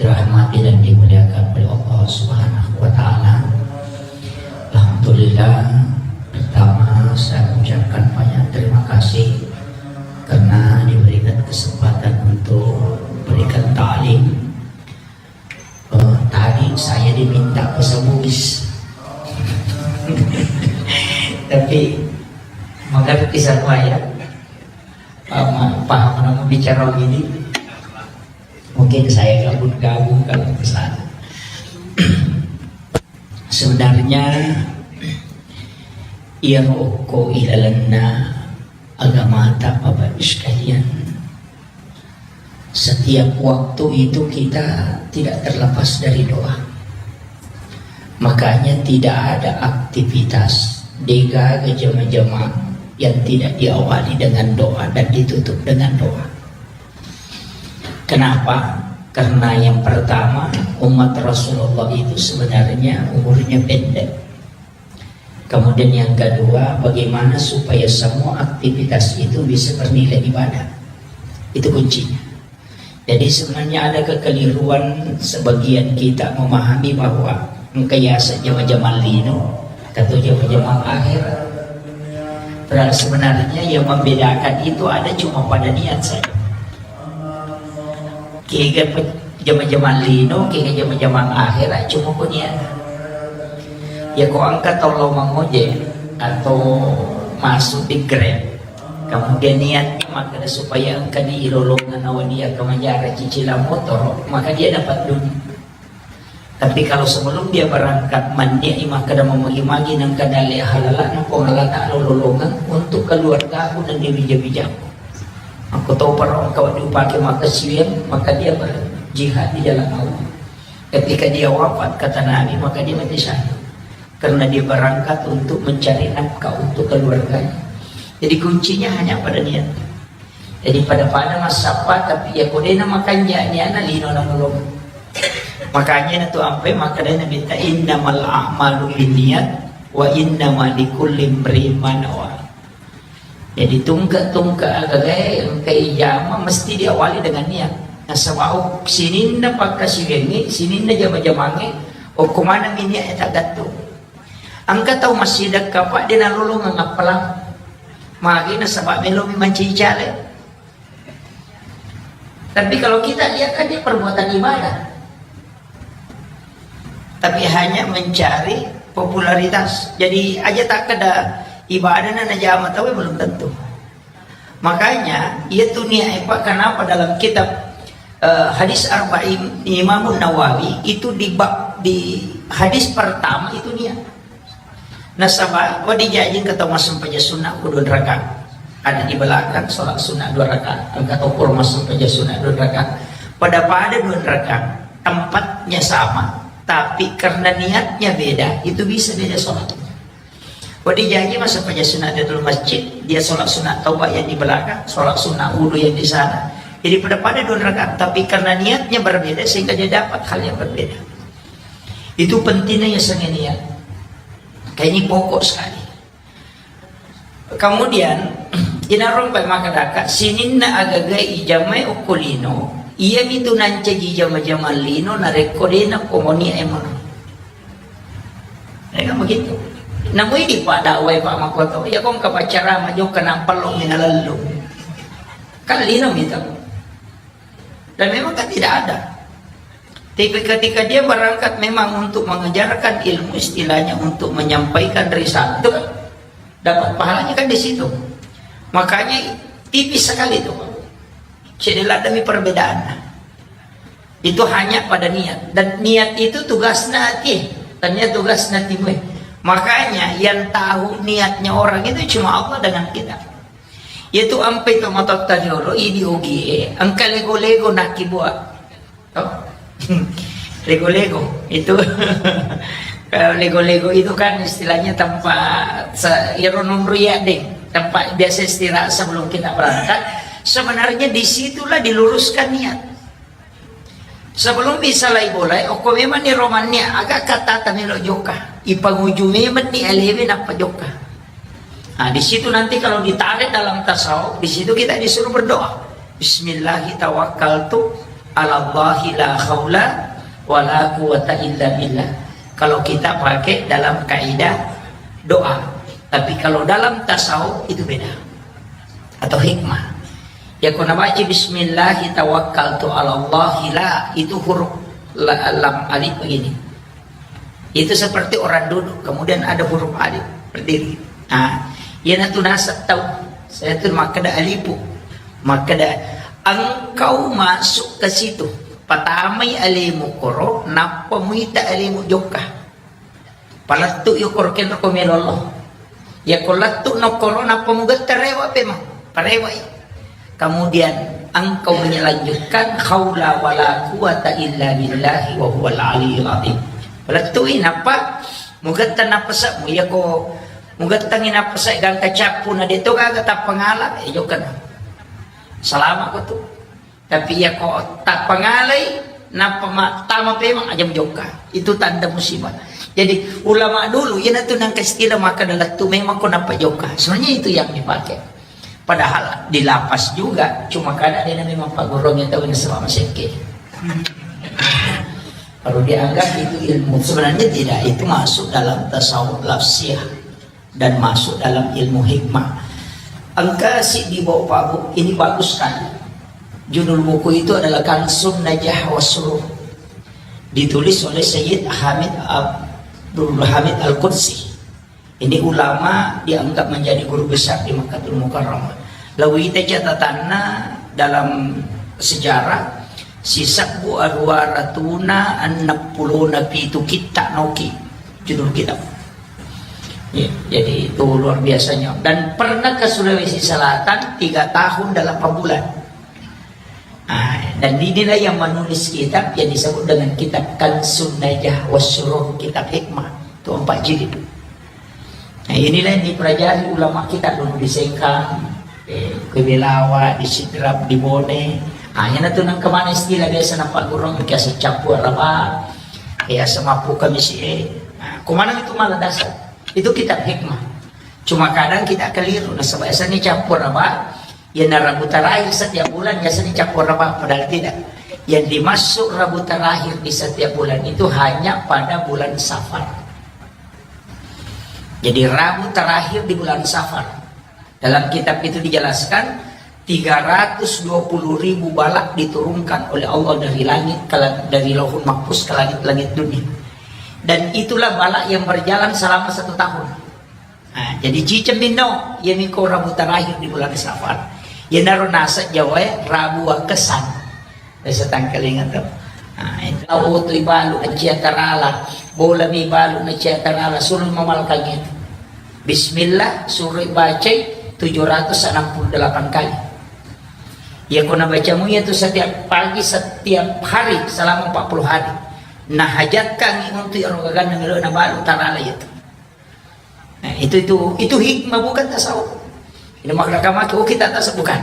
dirahmati dan dimuliakan oleh Allah Subhanahu wa Ta'ala. Alhamdulillah, pertama saya mengucapkan banyak terima kasih karena diberikan kesempatan untuk berikan ta'lim. Eh, tadi saya diminta bahasa Bugis. Tapi mengerti saya, paham, paham namu bicara ini. Mungkin saya gabung-gabung kalau ke sana. Sebenarnya, iya, okko ilalenna agamata, Bapak Ibu sekalian. Setiap waktu itu kita tidak terlepas dari doa. Makanya tidak ada aktivitas, degaga jama-jama yang tidak diawali dengan doa dan ditutup dengan doa. Kenapa? Karena yang pertama, umat Rasulullah itu sebenarnya umurnya pendek. Kemudian yang kedua, bagaimana supaya semua aktivitas itu bisa bernilai ibadah. Itu kuncinya. Jadi sebenarnya ada kekeliruan sebagian kita memahami bahwa engka yaseng jama-jama lino, atau jama-jama akhir. Padahal sebenarnya yang membedakan itu ada cuma pada niat saja. Kega pe-, jama-jama lino, kega jama-jama akhir, cuma ko niat. Ya ko engka tau lao mangojek atau masuk di Grab, kemudian niatnya makkeda supaya engka ni ilolongeng nawa dia kemajara cicilan motor, maka dia dapat dunia. Tapi kalau sebelum dia berangkat, mannia'i makkeda mamagi-magi nengka dalle halalana Puang Allah Ta'ala ulolongeng untuk keluargaku dan dia bija-bijaku. Aku tahu para engkau diupake makkasiwiang, maka dia berjihad di jalan Allah. Ketika dia wafat, kata Nabi, maka dia mati syahid. karena dia berangkat untuk mencari nafkah untuk keluarganya. Jadi kuncinya hanya pada niat. Jadi pada-pada massappa, tapi ya kodena makanja niana lino na mulung. Makanya na tu ampai makanya Nabi ta innamal a'malu binniyat wa innama likulli imri'in ma nawa. Jadi tungke-tungke agagae engka ijama mesti diawali dengan niat. Nasaba sininna pakkasiwiangnge, sininna jama-jamangnge, okko maneng niat e tagattung. Engka tau massidekka, Pak, de nalolongeng appalang. Magi nasaba melomi mancaji caleg. Tapi kalau kita lihat kan dia perbuatan ibadah. Tapi hanya mencari popularitas. Jadi aja takkeda ibadah na najama tau belum tentu. Makanya, iya tu niat, Pak, kenapa dalam kitab, eh, hadis Arba'in Imam Nawawi itu di bab, di hadis pertama itu niat. Nasaba, wa dijaji engka tau massempajang sunnah ku dua rakaat. Ada di belakang sholat sunnah dua rakaat. Engka tau pura massempajang sunnah dua rakaat. Pada-pada dua rakaat. Tempatnya sama, tapi karena niatnya beda, itu bisa beda sholatnya. Wa dijaji massempajang sunnah di dalam masjid, dia sholat sunnah taubat yang di belakang, sholat sunnah wudhu yang di sana. Jadi pada-pada dua rakaat, tapi karena niatnya berbeda sehingga dia dapat hal yang berbeda. Itu pentingnya ya niat. Kayaknya pokok sekali. Kemudian, inarung pai makadaka, sininna agaga ijamai okko lino, iya mitu nancaji jama-jama lino, narekko dena komoni emono. Ya kan begitu. Namui di pada wai Pak Makoto, ya kong kapacara majo kena pelong mina lellu. Kan lino mitu. Dan memang kan tidak ada. Tapi ketika dia berangkat memang untuk mengajarkan ilmu, istilahnya untuk menyampaikan risalah, itu kan dapat pahalanya kan di situ. Makanya tipis sekali itu, Pak. Jadi ada perbedaan. Itu hanya pada niat. Dan niat itu tugasnya hati. Tanya tugasnya hatimu. Makanya yang tahu niatnya orang itu cuma Allah dengan kita. Yaitu ampe to matotta jolo, idi ogie, engka lego-lego nakibua. Oh. Lego-lego itu. Kalau lego-lego itu kan istilahnya tempat se- iro nunru ya deh, tempat biasa istirahat sebelum kita berangkat. Sebenarnya disitulah diluruskan niat. Sebelum bisa lai bolai, okko memang ni romannya agak kata tamelo jokka. Ipanguju memang ni alewe nappa jokka. Nah, di situ nanti kalau ditarik dalam tasawuf, di situ kita disuruh berdoa. Bismillahi tawakkaltu ala Allahi la haula wa la quwata illa billah. Kalau kita pakai dalam kaidah doa. Tapi kalau dalam tasawuf itu beda. Atau hikmah. Ya, ko nabaca bismillahi tawakkaltu ala Allahi la, itu huruf la- lam alif begini. Itu seperti orang duduk, kemudian ada huruf alif berdiri. Nah, iya natu nasab tau. Saya tu makkeda alifu. Makkeda engkau masuk ke situ. Patamai alemu koro, nappa muita alemu jokka. Palettu yo koro kenro ko melollo. Ya ko lettu nokkoro nappa mugetta rewa pema. Parewai. Kemudian engkau menyelanjutkan haula wala quwata illa billahi wa huwal aliyul azim. Palettui nappa mugetta napasa mu ya ko mugettangi napasa gangka cappu na deto gaga tappangala e jokka. Salama ko tu. Tapi ya ko tappangalai nappa ma- tama pemang aja mujokka. Itu tanda musibah. Jadi ulama dulu, iya natu nang istilah maka dalam tu memang ko nappa jokka. Sebenarnya itu yang dipakai. Padahal di lapas juga, cuma kada ada memang pagurung yang tahu ini selama sekke. Kalau dianggap itu ilmu, sebenarnya tidak. Itu masuk dalam tasawuf lafsiyah dan masuk dalam ilmu hikmah. Engka si di bawah Pak Bu, ini bagus sekali. Judul buku itu adalah Kansun Najah Wasrur. Ditulis oleh Sayyid Hamid Abdul Hamid Al-Qudsi. Ini ulama dianggap menjadi guru besar di Makkah Mukarramah. Lawita catatanna dalam sejarah, sisebbu aruwa ratuna enneng pulona pitu kitta noki judul kitab. Ya, jadi itu luar biasanya. Dan pernah ke Sulawesi Selatan tiga tahun delapan bulan. Ah, dan inilah yang menulis kitab yang disebut dengan kitab Kansun Najah Wasrur, kitab hikmah. Itu empat jilid. Nah, inilah yang dipelajari ulama kita dulu di Sengkang, eh, ke Belawa, di Sidrap, di Bone. Ah, yana tu nang kemana istilah biasa nampak gurung, kiasa campur apa, kiasa mapu kami si, eh. Nah, kemana itu malah dasar. Itu kitab hikmah. Cuma kadang kita keliru, nasaba biasanya campur apa, ya, na Rabu terakhir setiap bulan biasanya campur apa, padahal tidak. Yang dimaksud Rabu terakhir di setiap bulan itu hanya pada bulan Safar. Jadi Rabu terakhir di bulan Safar. Dalam kitab itu dijelaskan, tiga ratus dua puluh ribu balak diturunkan oleh Allah dari langit, ke la-, dari Lauhul Mahfuz ke langit-langit dunia. Dan itulah balak yang berjalan selama satu tahun. Nah, jadi ciceng minno, iya miko Rabu terakhir di bulan Safar. Iyanaro naseng Jawa e, Rabu Wakesan. Biasa tangkalinga to. Nah, itu. Lau tu ibalu na cia tarala, bola mi balu na cia tarala, suruh mamalkan itu. Bismillah, suruh bacai tujuh ratus enam puluh delapan kali. Ya, ko nabacamu itu setiap pagi, setiap hari, selama empat puluh hari. Nah, hajatkan untuk ero gaganna melo na balu tarala itu. Nah, itu, itu, itu hikmah, bukan tasawuf. Ini makna kamaki, oh, kita tasawuf, bukan.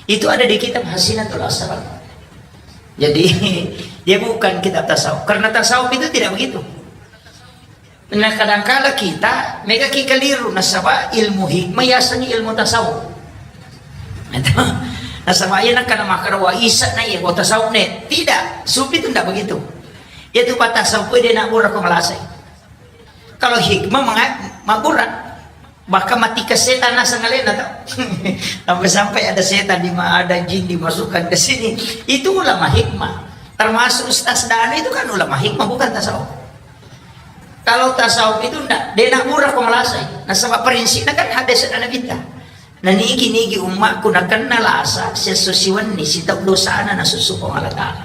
Itu ada di kitab Hasinatul Asrar. Jadi, dia bukan kitab tasawuf. Karena tasawuf itu tidak begitu. Nah, kadangkala kita, mega ki keliru, nasaba ilmu hikmah yasengngi ilmu tasawuf. Itu. Nasaba iya nakkana makkeda wa isa na iya, wa tasawuf ne. Tidak, sufi itu tidak begitu. Itu pa tasawuf dia nak murah ko malasai. Kalau hikmah menga-, mabbura. Bahkan mati ke setan naseng alena tau. Sampai-sampai ada setan di ma-, ada jin dimasukkan ke sini. Itu ulama hikmah. Termasuk Ustaz Danu itu kan ulama hikmah, bukan tasawuf. Kalau tasawuf itu ndak, de nak murah ko malasai. Nasaba prinsipnya kan hadis Nabi ta. Na nigi-nigi ummakku nakenna lasa, siesso siwenni sitau dosana nasusu Puang Allah Ta'ala.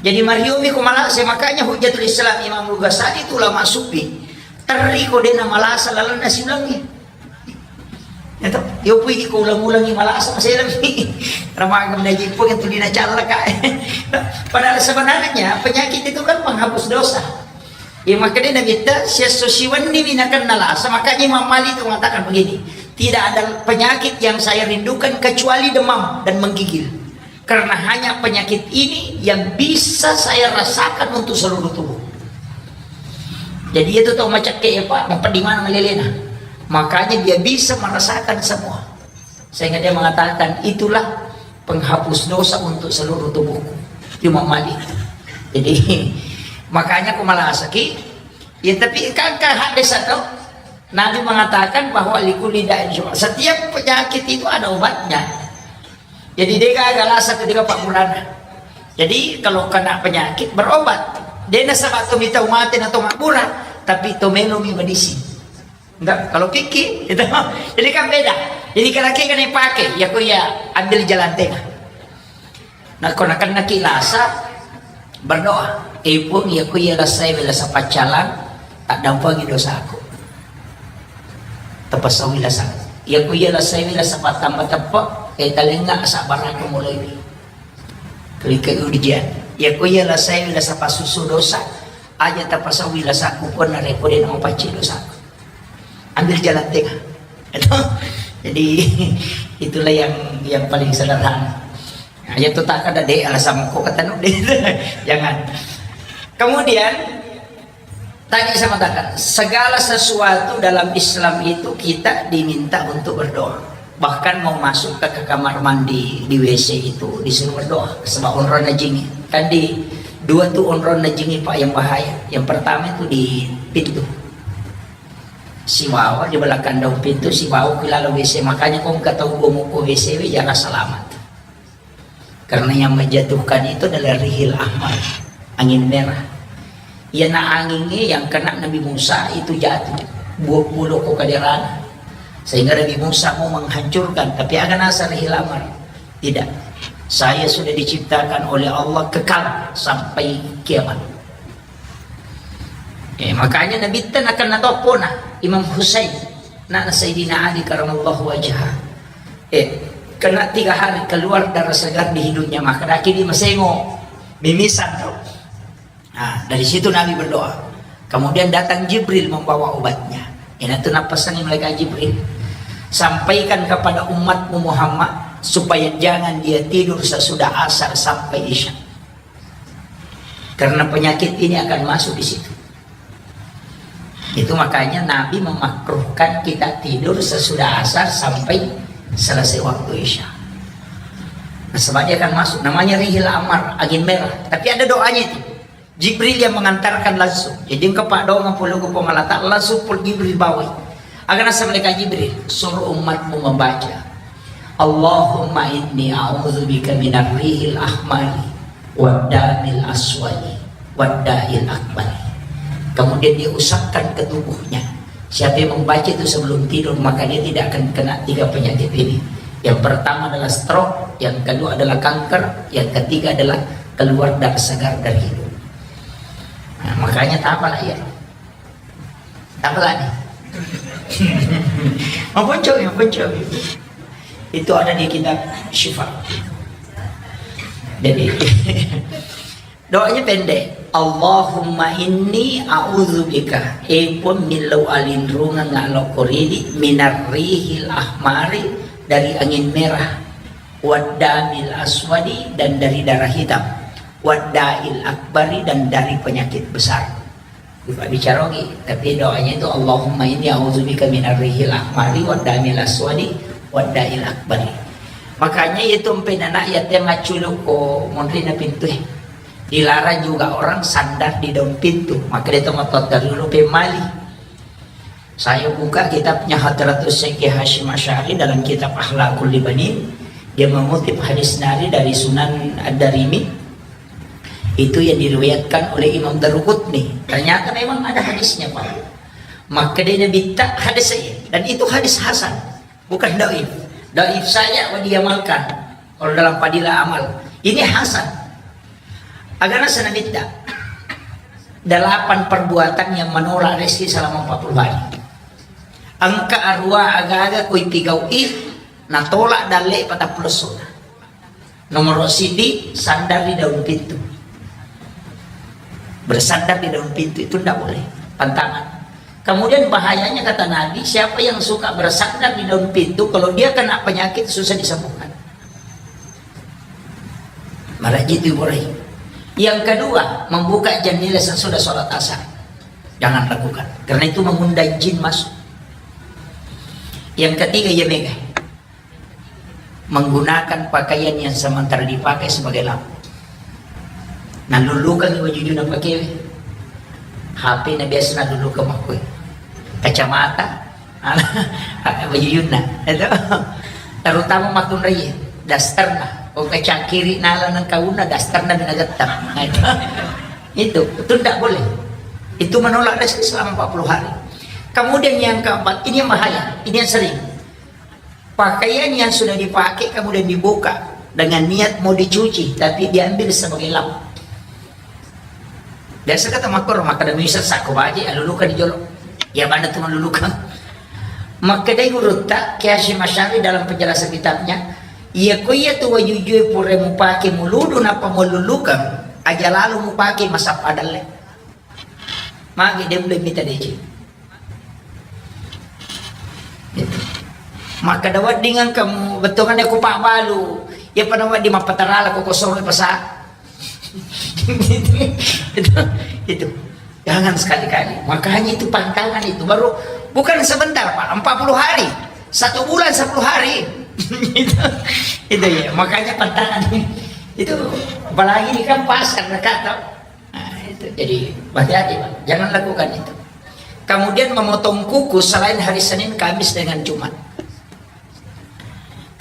Jadi mariomi ko malasa, makanya Hujjatul Islam Imam Ghazali itu ulama sufi. Terri ko dena malasa lalenna siulangi. Ya toh? Yo pui ko ulang-ulangi malasa maselangi. Ramagam na jippo yang tulina callaka. Padahal sebenarnya penyakit itu kan penghapus dosa. Iya, makanya Nabi ta, siesso siwenni mi nakenna lasa, makanya Imam Malik itu mengatakan begini, "Tidak ada penyakit yang saya rindukan kecuali demam dan menggigil. Karena hanya penyakit ini yang bisa saya rasakan untuk seluruh tubuh." Jadi itu tau macakke ya, Pak, mapeddi mana malelena. Makanya dia bisa merasakan semua. Sehingga dia mengatakan, "Itulah penghapus dosa untuk seluruh tubuhku." Imam Malik. Jadi, makanya aku malasaki, ya, tapi kan, kan hadis atau Nabi mengatakan bahwa likulli da'in syufa. Setiap penyakit itu ada obatnya. Jadi, dia gagal asa ketika Pak Murana. Jadi, kalau kena penyakit, berobat. Dia nasaba to mitau mate na to mabbura, tapi to melomi medisi. Enggak, kalau kiki, itu. Jadi kan beda. Jadi kalau kiki kan dipakai, ya ko ya ambil jalan tengah. Nah, ko nakennaki lasa, berdoa. Eh, Puang, ya ko ya lasai we lasa paccalang, tak dampangi dosaku. Tapasauwi lasa. Ya ko ya lasai we lasa pattamba teppe, eh, talenga sabaraka mulai. Kalikai ujian. Ya ko ya lasai we lasa pasusu dosa, aja tapasauwi lasaku, ko narekko de namapacci dosaku. Ambil jalan tengah. Itu. Jadi, itulah yang, yang paling sederhana. Nah, ya tu tak ada deh alasan ko ketemu deh. Jangan. Kemudian, tadi saya mengatakan, segala sesuatu dalam Islam itu kita diminta untuk berdoa. Bahkan mau masuk ke, ke kamar mandi, di W C itu disuruh berdoa. Sebab onronna jingi. Kan di dua tu onronna jingi, Pak, yang bahaya. Yang pertama itu di pintu. Sibawa di belakang daun pintu, sibawa ke dalam W C. Makanya kau engka tau gomo ko W C we, jarang selamat. Karena yang menjatuhkan itu adalah rihil ahmar, angin merah. Iyana angingnge yang kena Nabi Musa itu jatuh, buah pulau ko kaderana. Sehingga Nabi Musa mau menghancurkan, tapi aga nasa rihil ahmar. Tidak. Saya sudah diciptakan oleh Allah kekal sampai kiamat. Eh, makanya Nabitta nakenna toppona Imam Husain, anakna Sayyidina Ali karamallahu wajhah. Eh, kena tiga hari keluar darah segar di hidungnya, maka daki di masengo, mimisan tau. Nah, dari situ Nabi berdoa, Kemudian datang Jibril membawa obatnya. Iyanatu napessangi malaikat Jibril, "Sampaikan kepada umatmu Muhammad supaya jangan dia tidur sesudah asar sampai isya. Karena penyakit ini akan masuk di situ." Itu makanya Nabi memakruhkan kita tidur sesudah asar sampai selesai waktu isya. Nah, sebab dia akan masuk, namanya rihil ahmar, angin merah. Tapi ada doanya itu. Jibril yang mengantarkan langsung. Jadi engka paddoangeng pole ko Puang Allah Ta'ala, langsung pole Jibril bawai. Aga naseng malaikat Jibril, "Suruh umatmu membaca, Allahumma inni a'udzubika minar rihil ahmari waddamil aswadi wadda'il akbari." Kemudian dia usapkan ke tubuhnya. Siapa yang membaca itu sebelum tidur, maka dia tidak akan kena tiga penyakit ini. Yang pertama adalah stroke, yang kedua adalah kanker, yang ketiga adalah keluar darah segar dari hidung. Nah, makanya tak apalah ya. Tak apalah nih. Maponco, maponco. Itu ada di kitab Syifa. Jadi, doanya pendek. "Allahumma inni a'udzubika." Eh, Puang, millau alinrungeng alokko ridi, "minar rihil ahmari," dari angin merah, "waddamil aswadi," dan dari darah hitam, "wadda'il akbari," dan dari penyakit besar. Lupa bicara lagi, tapi doanya itu, "Allahumma inni a'udzubika minar rihil ahmari waddamil aswadi wadda'il akbari." Makanya itu empe anak yatim ngaculu ko monri na pintu, eh. Dilarang juga orang sandar di daun pintu. Maka dia tempat dulu pemali. Saya buka kitabnya Hadratus Syekh Hasyim Asy'ari dalam kitab Akhlaqul Libanin. Dia mengutip hadis nari dari Sunan Ad-Darimi. Itu yang diriwayatkan oleh Imam Daruqutni. Ternyata memang ada hadisnya, Pak. Maka dia Nabi tak hadis saya. Dan itu hadis hasan. Bukan dhaif. Dhaif saja wa diamalkan. Kalau dalam fadilah amal. Ini hasan. Agana sana minta. Delapan perbuatan yang menolak rezeki selama empat puluh hari. Engka arua aga-aga kui pigau'i, natolak dalle patappulo sona. Nomor sidi, sandar di daun pintu. Bersandar di daun pintu itu ndak boleh. Pantangan. Kemudian bahayanya kata Nabi, siapa yang suka bersandar di daun pintu, kalau dia kena penyakit susah disembuhkan. Marajin itu boleh. Yang kedua, membuka jendela sesudah sholat asar. Jangan lakukan. Karena itu mengundang jin masuk. Yang ketiga, ya mega. Menggunakan pakaian yang sementara dipakai sebagai lampu. Nalulukan wajujuna pakai H P na biasa nalulukan makoi. Kacamata, wajujuna. Itu. Terutama makunrai, dasterna. Oh, kacangkiri nala nang kauna, dasterna binagettang. Nah, itu. Itu, itu tidak boleh. Itu menolak rezeki selama empat puluh hari. Kemudian yang keempat, ini yang bahaya, ini yang sering. Pakaian yang sudah dipakai kemudian dibuka dengan niat mau dicuci, tapi diambil sebagai lap. Biasa kata makor, maka demi sesak ko baje, aluluka di jolo. Ya, mana tu maluluka. Maka dari gurutta, Kiashi Masyari dalam penjelasan kitabnya, iya ko iya tu wajujue pura mupake muludu napa maluluka, aja lalu mupake masap adalle. Magi dia boleh minta D C. Maka dawa dengan kamu betongan aku Pak Balu. Ya pada di mapatarala kok kosong pasa. Itu, itu. Jangan sekali-kali. Makanya itu pantangan itu baru bukan sebentar, Pak, empat puluh hari. Satu bulan sepuluh hari. Itu, itu ya, makanya pantangan. Itu apalagi ini kan pasar dekat, toh. Nah, itu. Jadi, hati-hati, Pak. Jangan lakukan itu. Kemudian memotong kuku selain hari Senin, Kamis, dengan Jumat.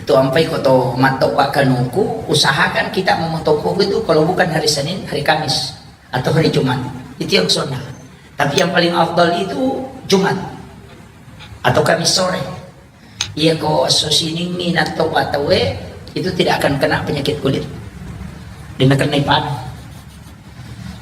Itu ampai koto matto Pak kanuku, usahakan kita memotong kuku itu kalau bukan hari Senin, hari Kamis, atau hari Jumat. Itu yang sunnah. Tapi yang paling afdal itu Jumat atau Kamis sore. Iya ko esso siningngi natto patawe, itu tidak akan kena penyakit kulit. Dia kena panu.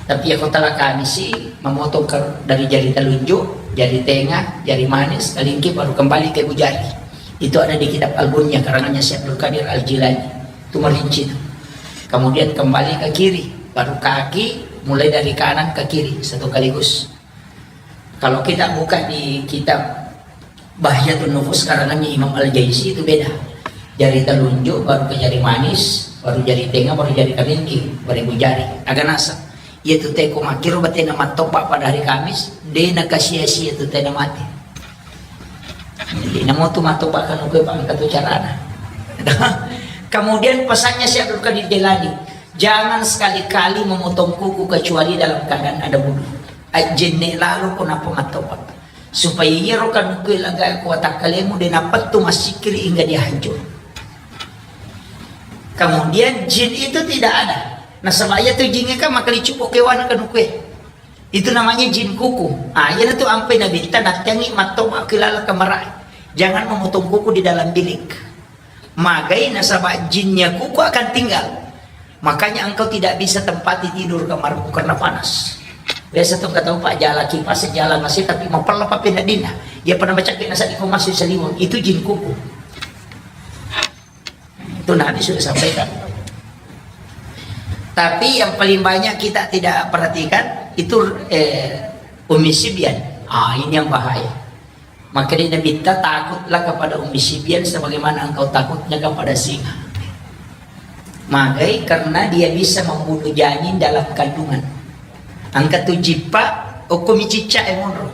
Tapi iya ko tala kamisi, memotong ke, dari jari telunjuk, jari tengah, jari manis, kalingki baru kembali ke ibu jari. Itu ada di kitab Al-Bunyah karangannya Syekh Abdul Qadir Al-Jilani. Itu merinci itu. Kemudian kembali ke kiri, baru kaki mulai dari kanan ke kiri satu kaligus. Kalau kita buka di kitab Bahjatun Nufus karangannya Imam Al-Jaisi itu beda. Jari telunjuk, baru ke jari manis, baru jari tengah, baru jari kelingking, baru ibu jari. Agak nasa. Iya tu teko makkiro batena mattopa pada hari Kamis, de nakasia-sia tu tena mati. Jadi namo tu mattopa kan oke Pak, angka tu carana. Kemudian pesannya Syekh Abdul Qadir Jailani, jangan sekali-kali memotong kuku kecuali dalam keadaan ada wudhu. Ajjenne lalo ko nappa mattopa. Supaya iyaro kanukue laga ko watakkalemu de napettu massikiri hingga dia hancur. Kemudian jin itu tidak ada. Nasaba iya tu jingnge kan makalicupo kewana kanukue. Itu namanya jin kuku. Ah, iya tu ampai nabitta nattiangi mattopa kilala kamarae. Jangan memotong kuku di dalam bilik. Magai nasaba jinnya kuku akan tinggal. Makanya engkau tidak bisa tempati tidur kamarmu karena panas. Biasa tu engka tau Pak jala kipas, jala masih tapi mapella pape nadina. Dia pernah baca kena saat masih seliwang. Itu jin kuku. Itu Nabi sudah sampaikan. Tapi yang paling banyak kita tidak perhatikan itu eh, Ummi Sibyan. Ah, ini yang bahaya. Maka di Nabi ta takutlah kepada Ummi Sibyan sebagaimana engkau takutnya kepada singa. Magai karena dia bisa membunuh janin dalam kandungan. Angka tu jippa, okko mi cicca e monro.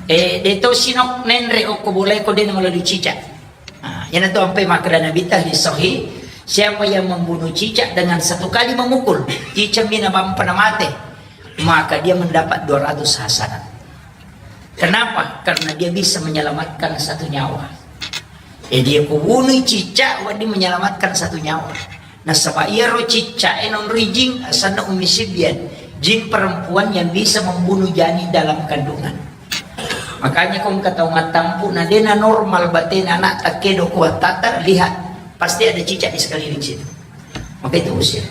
Eh, de to sinok nenre okko boleh ko de melalui cicak. Ah, yana tu ampai makkeda Nabi ta di sahih, siapa yang membunuh cicak dengan satu kali memukul, cicak mina bampa na mate, maka dia mendapat dua ratus hasanat. Kenapa? Karena dia bisa menyelamatkan satu nyawa. Jadi aku bunuh cicak, wadi menyelamatkan satu nyawa. Nasaba iyaro ciccae nonroi jin, asenna Ummi Sibyan, jin perempuan yang bisa membunuh janin dalam kandungan. Makanya ko engka tau mattampu na dena normal batena anak takkedo kuat tata, lihat, pasti ada cicak di sekeliling situ. Maka itu usir.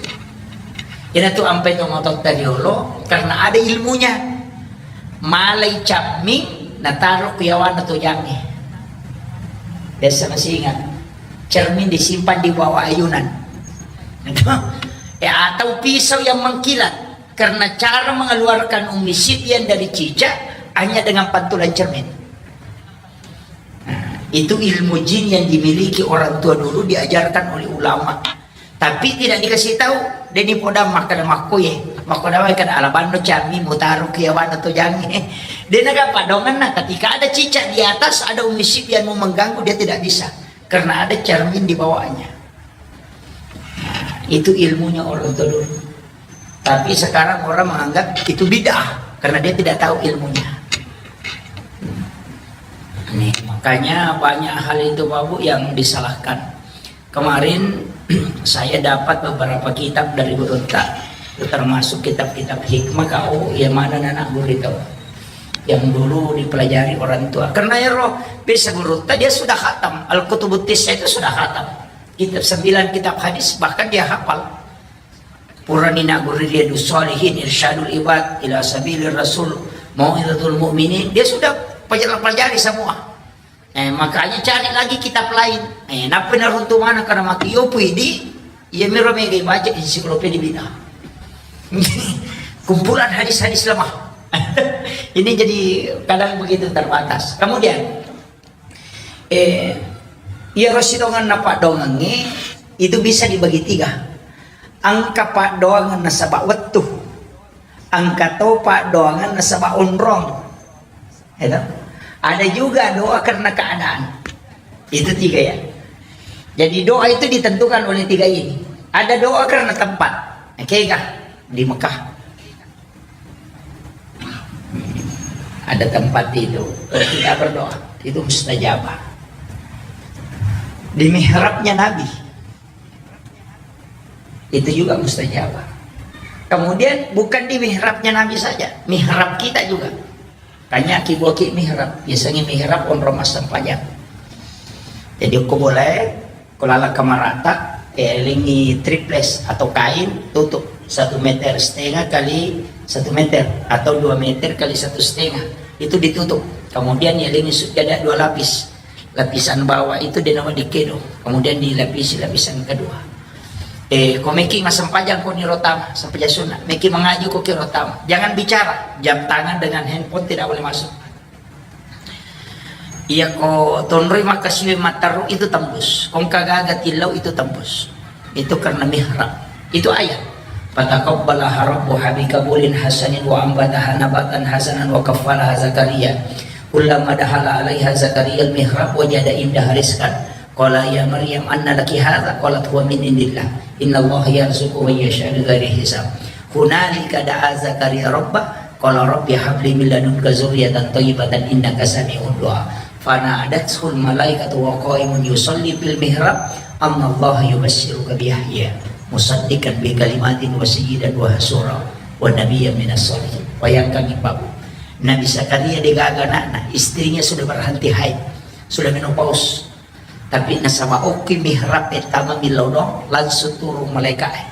Ina tu ampai to mototta riolo karena ada ilmunya. Malai camming nataro ku yawana to jange. Biasa masih ingat. Cermin disimpan di bawah ayunan. Ya, atau pisau yang mengkilat. Karena cara mengeluarkan Ummi Sibyan dari cicak hanya dengan pantulan cermin. Nah, itu ilmu jin yang dimiliki orang tua dulu diajarkan oleh ulama. Tapi tidak dikasih tahu. Deni poda makkeda makkoye, makkoda wae kada alabanno cami mutaro kiawana to jange. Dena gapa donganna ketika ada cicak di atas, ada Ummi Sibyan mau mengganggu, dia tidak bisa. Karena ada cermin di bawahnya. Nah, itu ilmunya orang tua dulu. Tapi sekarang orang menganggap itu bid'ah karena dia tidak tahu ilmunya. Nih, makanya banyak hal itu Bapak yang disalahkan. Kemarin saya dapat beberapa kitab dari gurutta, termasuk kitab-kitab hikmah kau yang mana anak guru itu yang dulu dipelajari orang tua. Karena ya roh bisa gurutta dia sudah khatam, Al-Kutubut Tis'ah itu sudah khatam. Kitab sembilan kitab hadis bahkan dia hafal. Purani naguru Riyadus Shalihin, Irsyadul Ibad ila Sabilir Rasul, Mau'izatul Mu'minin, dia sudah pelajari, pelajari semua. Eh, makanya cari lagi kitab lain. Eh, nappa naruntu mana karena mati yo pui di iya miro mega baca ensiklopedia bid'ah. Kumpulan hadis-hadis lemah. Ini jadi kadang begitu terbatas. Kemudian Eh, iyaro sidonganna paddoangengnge itu bisa dibagi tiga. Engka paddoangeng nasaba wettu, engka to paddoangeng nasaba onrong. Ya toh? Ada juga doa karena keadaan. Itu tiga ya. Jadi doa itu ditentukan oleh tiga ini. Ada doa karena tempat. Kega di Mekah. Ada tempat itu, kita berdoa, itu mustajabah. Di mihrabnya Nabi, itu juga mustajabah. Kemudian bukan di mihrabnya Nabi saja, mihrab kita juga. Kanya kiboki mihrab, biasanya mihrab onrong massempajang. Jadi ko boleh, ko lala kamarata, eh, lingi triples atau kain, tutup satu meter setengah kali satu meter atau dua meter kali satu setengah, itu ditutup. Kemudian ya lingi sujada dua lapis, lapisan bawah itu denawa dikedo, kemudian dilapisi lapisan kedua. Eh, ko meki massempajang ko niro tama, sempajang sunnah. Meki mengaji ko kiro tama. Jangan bicara, jam tangan dengan handphone tidak boleh masuk. Iya ko tonroi makkasiwi matteru itu tembus. Ko engka gaga tillau itu tembus. Itu karena mihrab. Itu ayat. Fataqabbalaha rabbuha biqabulin hasanin wa ambataha nabatan hasanan wa kaffalaha Zakaria. Kullama dakhala alaiha Zakaria al-mihrab wajada indaha rizqan. Qala ya Maryam anna laki hadza? Qalat huwa min indillah. Innallaha yarzuqu man yasha bighairi hisab. Hunalika da'a Zakaria rabbah. Qala rabbi habli min ladunka dzurriyyatan thayyibatan innaka sami'ud du'a. Fanadathul malaikatu wa qaimun yusalli fil mihrab. Annallaha yubasysyuruka bi Yahya musaddiqan bi kalimatin wa sayyidan wa hasura wa nabiyyan minas shalihin. Bayangkan, Ibu. Nabi Zakaria degaga anakna, istrinya sudah berhenti haid, sudah menopause. Tapi nasaba okki mihrab e tama millau doang, langsung turun malaikat e.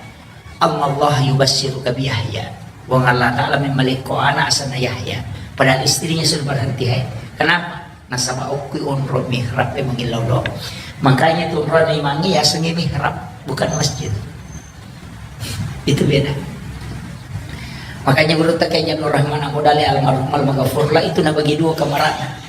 Annallaha yubasysyuruka bi Yahya. Puang Allah Ta'ala memmalekko anak asenna Yahya. Padahal istrinya sudah berhenti haid. Kenapa? Nasaba okki onro mihrab e mangillau doang. Makanya tu onrona imangnge yasengnge mihrab, bukan masjid. Itu beda. Makanya guru tekenya Nur Rahman Abu Dali almarhum almaghfurlah itu nabagi dua kamarana.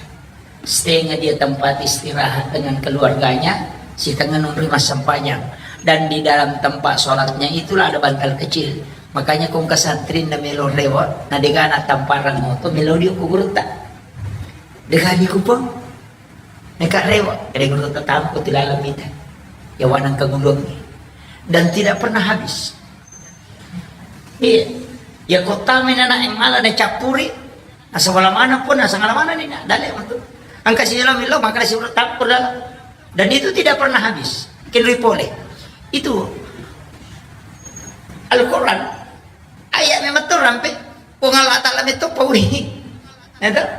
Setengah dia tempat istirahat dengan keluarganya, setengah nonroi massempajang. Dan di dalam tempat sholatnya itulah ada bantal kecil. Makanya kong kesantrin na melo rewa, na degana tamparang moto, melo dio ku gurutta. Degani kupang, neka rewa, ada gurutta tampu tilalang mita. Ya wanang kagulungi. Dan tidak pernah habis. Iya. Ya kota menana yang malah ada campuri, Nasaba la maneng pun, nasaba la maneng ni, na, dalle matu. Engka si dalam illo, maka si urut tappur dalam. Dan itu tidak pernah habis. Kenroi pole. Itu Al-Quran. Ayat memang tu rampe. Puang Allah Ta'ala metto paui. Ya toh?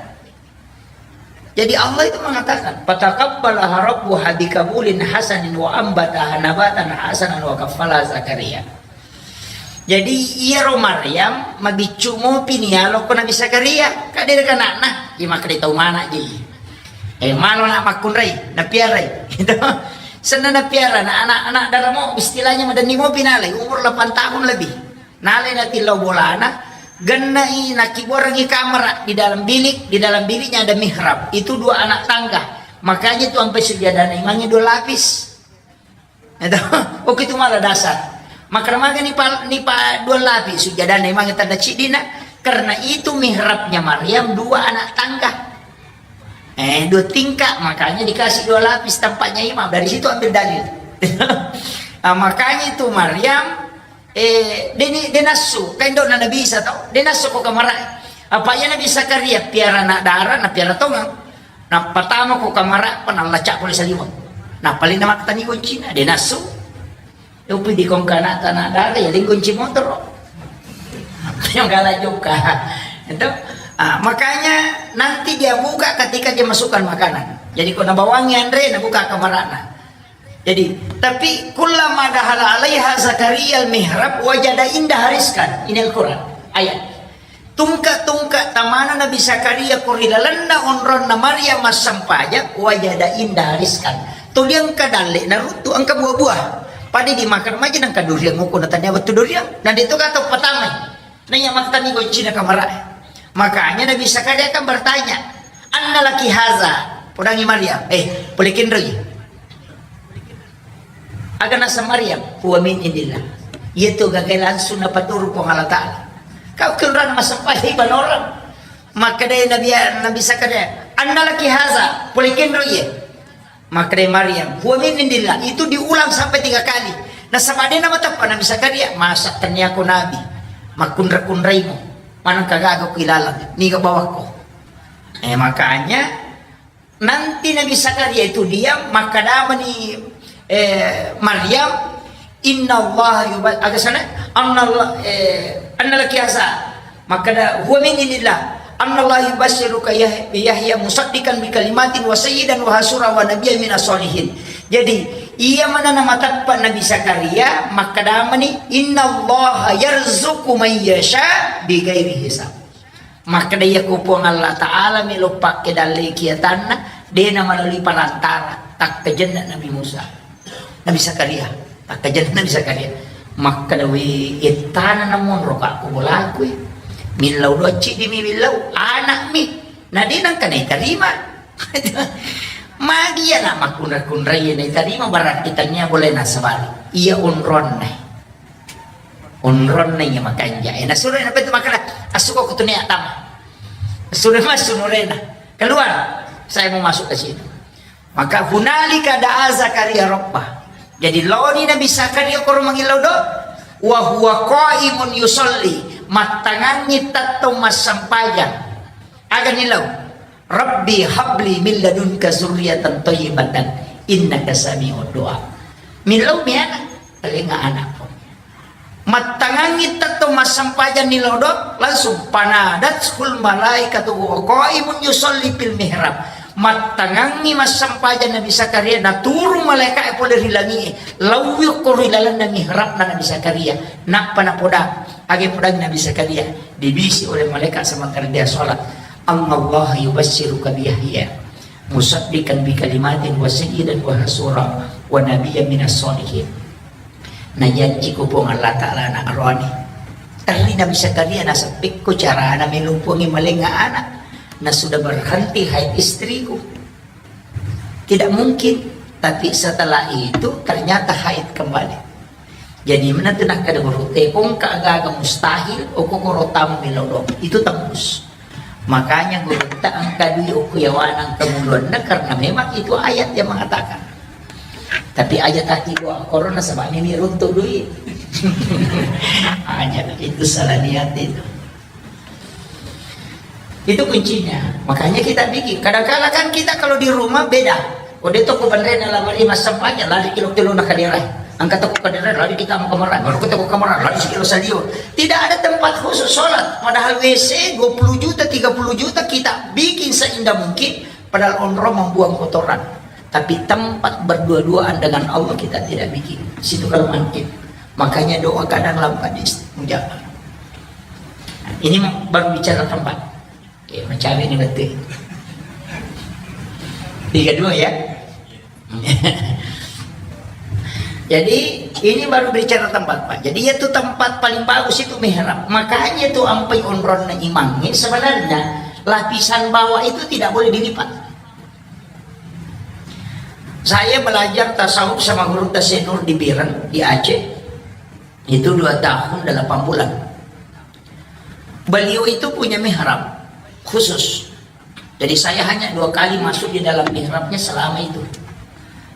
Jadi Allah itu mengatakan, "Fataqabbalaha rabbuha biqabulin hasanin wa ambataha nabatan hasanan wa kaffalaha Zakaria." Jadi, iyaro Maryam mabiccu mopi ni alokko Nabi Zakaria, ka de' gaga ana'na, iya makkeda tau mana ji. Eh, malo na makkunrai, napiarai. Gitu. Senna napiara, na anak-anak daramo, istilahnya madenni mopi nalai, umur delapan tahun lebih. Nalai natillau bolana, gennai nakiborangi kamera di dalam bilik, di dalam biliknya ada mihrab. Itu dua anak tangga. Makanya itu sampai sujadana imangnge dua lapis. Itu, oke, itu malah dasar. Makkeda magi ni pa, ni pa dua lapis sujadana imangnge tanda ciddina, karena itu mihrabnya Maryam dua anak tangga. Eh, dua tingkat, makanya dikasih dua lapis tempatnya imam. Dari situ ambil dalil. Ah, makanya itu Maryam, eh, deni, denassu, kain dona Nabi Isa tau, denassu ko kamara. Apa iya Nabi Zakaria piara anak dara, na piara tongang. Nappa tama ko kamara, pa nallacak pole saliweng. Nappa lena mattani goncina, de' nassu. Yopi di kongkana tanah dara, ya linggonci motoro. Yang kalah juga. Itu, ah, makanya nanti dia buka ketika dia masukkan makanan. Jadi, ko nabawangi anre, nabuka kamarana. Jadi, tapi kullama dakhala alaiha Zakaria al-mihrab wajada indaha rizqan. Ini Al-Quran. Ayat. Tungke-tungke tamana Nabi Zakaria ko ri lalenna onronna Maryam massempajang, wajada indaha rizqan. Tuli engka dalle naruttu, engka buah-buah. Pada dimakan maja nengka durian, muko na tania wettu durian. Na de' to gaga tau patamai. Naiya mattani goncina kamara. Makanya Nabi Zakaria kan bertanya, "Anna laki haza?" Podangi Maryam, "Eh, pole kenroi?" Aga naseng Maryam, "Huwa min indillah." Iya tu gaga langsung napaturu Puang Allah Ta'ala. Kau kenrana massempajang ibadah orang. Makkedai Nabi, Nabi Zakaria, "Anna laki haza?" Pole kenroi ye. Makkedai Maryam, "Huwa min indillah." Itu diulang sampai tiga kali. Nasaba de' namateppa Nabi Zakaria, "Masa tania ko nabi? Makkunra-kunraimu. Maneng kagaga ko ilalang. Niga bawakko." Eh, makanya Nanti Nabi Zakaria itu diam, makkedamani, eh, Maryam, "Inna Allah yuba-," aga sana? "Anna Allah, eh, anna laki haza?" Makkeda, "Huwa min indillah. Anna Allah yubasysyuruka Yah-, Yahya musaddiqan bi kalimatin wa sayyidan wa hasura wa nabiyyan minas shalihin." Jadi, iya manana mateppa Nabi Zakaria, makkedamani, "Inna Allah yarzuqu man yasha bi ghairi hisab." Makkeda, "Iya ko Puang Allah Ta'ala melo pakke dalle kiatanna, de' na melalui perantara, takkajenna Nabi Musa, Nabi Zakaria." Akkajanna Nabi Zakaria, makkeda, "We, ettana namonro ka ko bolaku, eh. Millau doang ciddi mi millau, anak mi." Na de nangka naitarima. Magi iya na makkunra-kunrai naitarima, berarti tania boleh nasabari. Iya onronna. Onronna iya makanja. Eh, nasuro na betu makkeda, "Asuko ko tunia tama." Sudah masuk nurena. "Keluar. Saya mau masuk ke situ." Maka hunalika da'a Zakaria rabbah. Jadi laoni Nabi Zakaria koro mangillau do, wa huwa qaimun yusalli, mattangangngi tettong massempajang. Aga nilau? "Rabbi habli min ladunka zurriyatan thayyibatan innaka sami'ud du'a." Millau mi ana, talenga ana. Mattangangngi tettong massempajang ni lodo, langsung, "Fanadathul malaikatu wa qaimun yusalli fil mihrab." Mattangangngi massempajang Nabi Zakaria, naturu malaika'e pole ri langi'e, laui ko ri lalenna mihrabna Nabi Zakaria. Nappa napoda, aga podang Nabi Zakaria, dibisi oleh malaikat sementara dia sholat, "Annallaha yubasysyuruka bi Yahya musaddiqan bi kalimatin wa sayyidan wa hasura wa nabiyyan minas sholihin." Najanjiko Puang Allah Ta'ala anak roani. Terri Nabi Zakaria nasaba pekko carana melo Puangnge malenga anak. Na sudah berhenti haid istriku. Tidak mungkin. Tapi setelah itu ternyata haid kembali. Jadi menentu nakkeda guru, "Tepongka aga-aga mustahil, okko koro tama melo do." Itu tembus. Makanya gurutta engka dui okko yawana engka muluanna karena memang itu ayat yang mengatakan. Tapi aja taki doa corona sebab ini runtuh dui. Aja itu salah niat itu. Itu kuncinya. Makanya kita bikin. Kadang-kala kan kita kalau di rumah beda. Kode toko bandrena lamari massempajang, lari kilo-kilo na kadera. Angkat toko kadera, lari kita mau kamar, baru ke toko kamar, lari sekilo salio. Tidak ada tempat khusus sholat. Padahal W C dua puluh juta, tiga puluh juta kita bikin seindah mungkin. Padahal onrong membuang kotoran. Tapi tempat berdua-duaan dengan Allah kita tidak bikin. Situ kalau mungkin. Makanya doa kadang lambat diistajabah. Ini baru bicara tempat. Ya, mencari ini betul. Tiga dua ya. Jadi ini baru bicara tempat, Pak. Jadi itu tempat paling bagus itu mihrab. Makanya itu ampai onronna imangnya sebenarnya lapisan bawah itu tidak boleh dilipat. Saya belajar tasawuf sama guru Tasik Nur di Biren, di Aceh. Itu dua tahun delapan bulan. Beliau itu punya mihrab khusus. Jadi saya hanya dua kali masuk di dalam mihrabnya selama itu.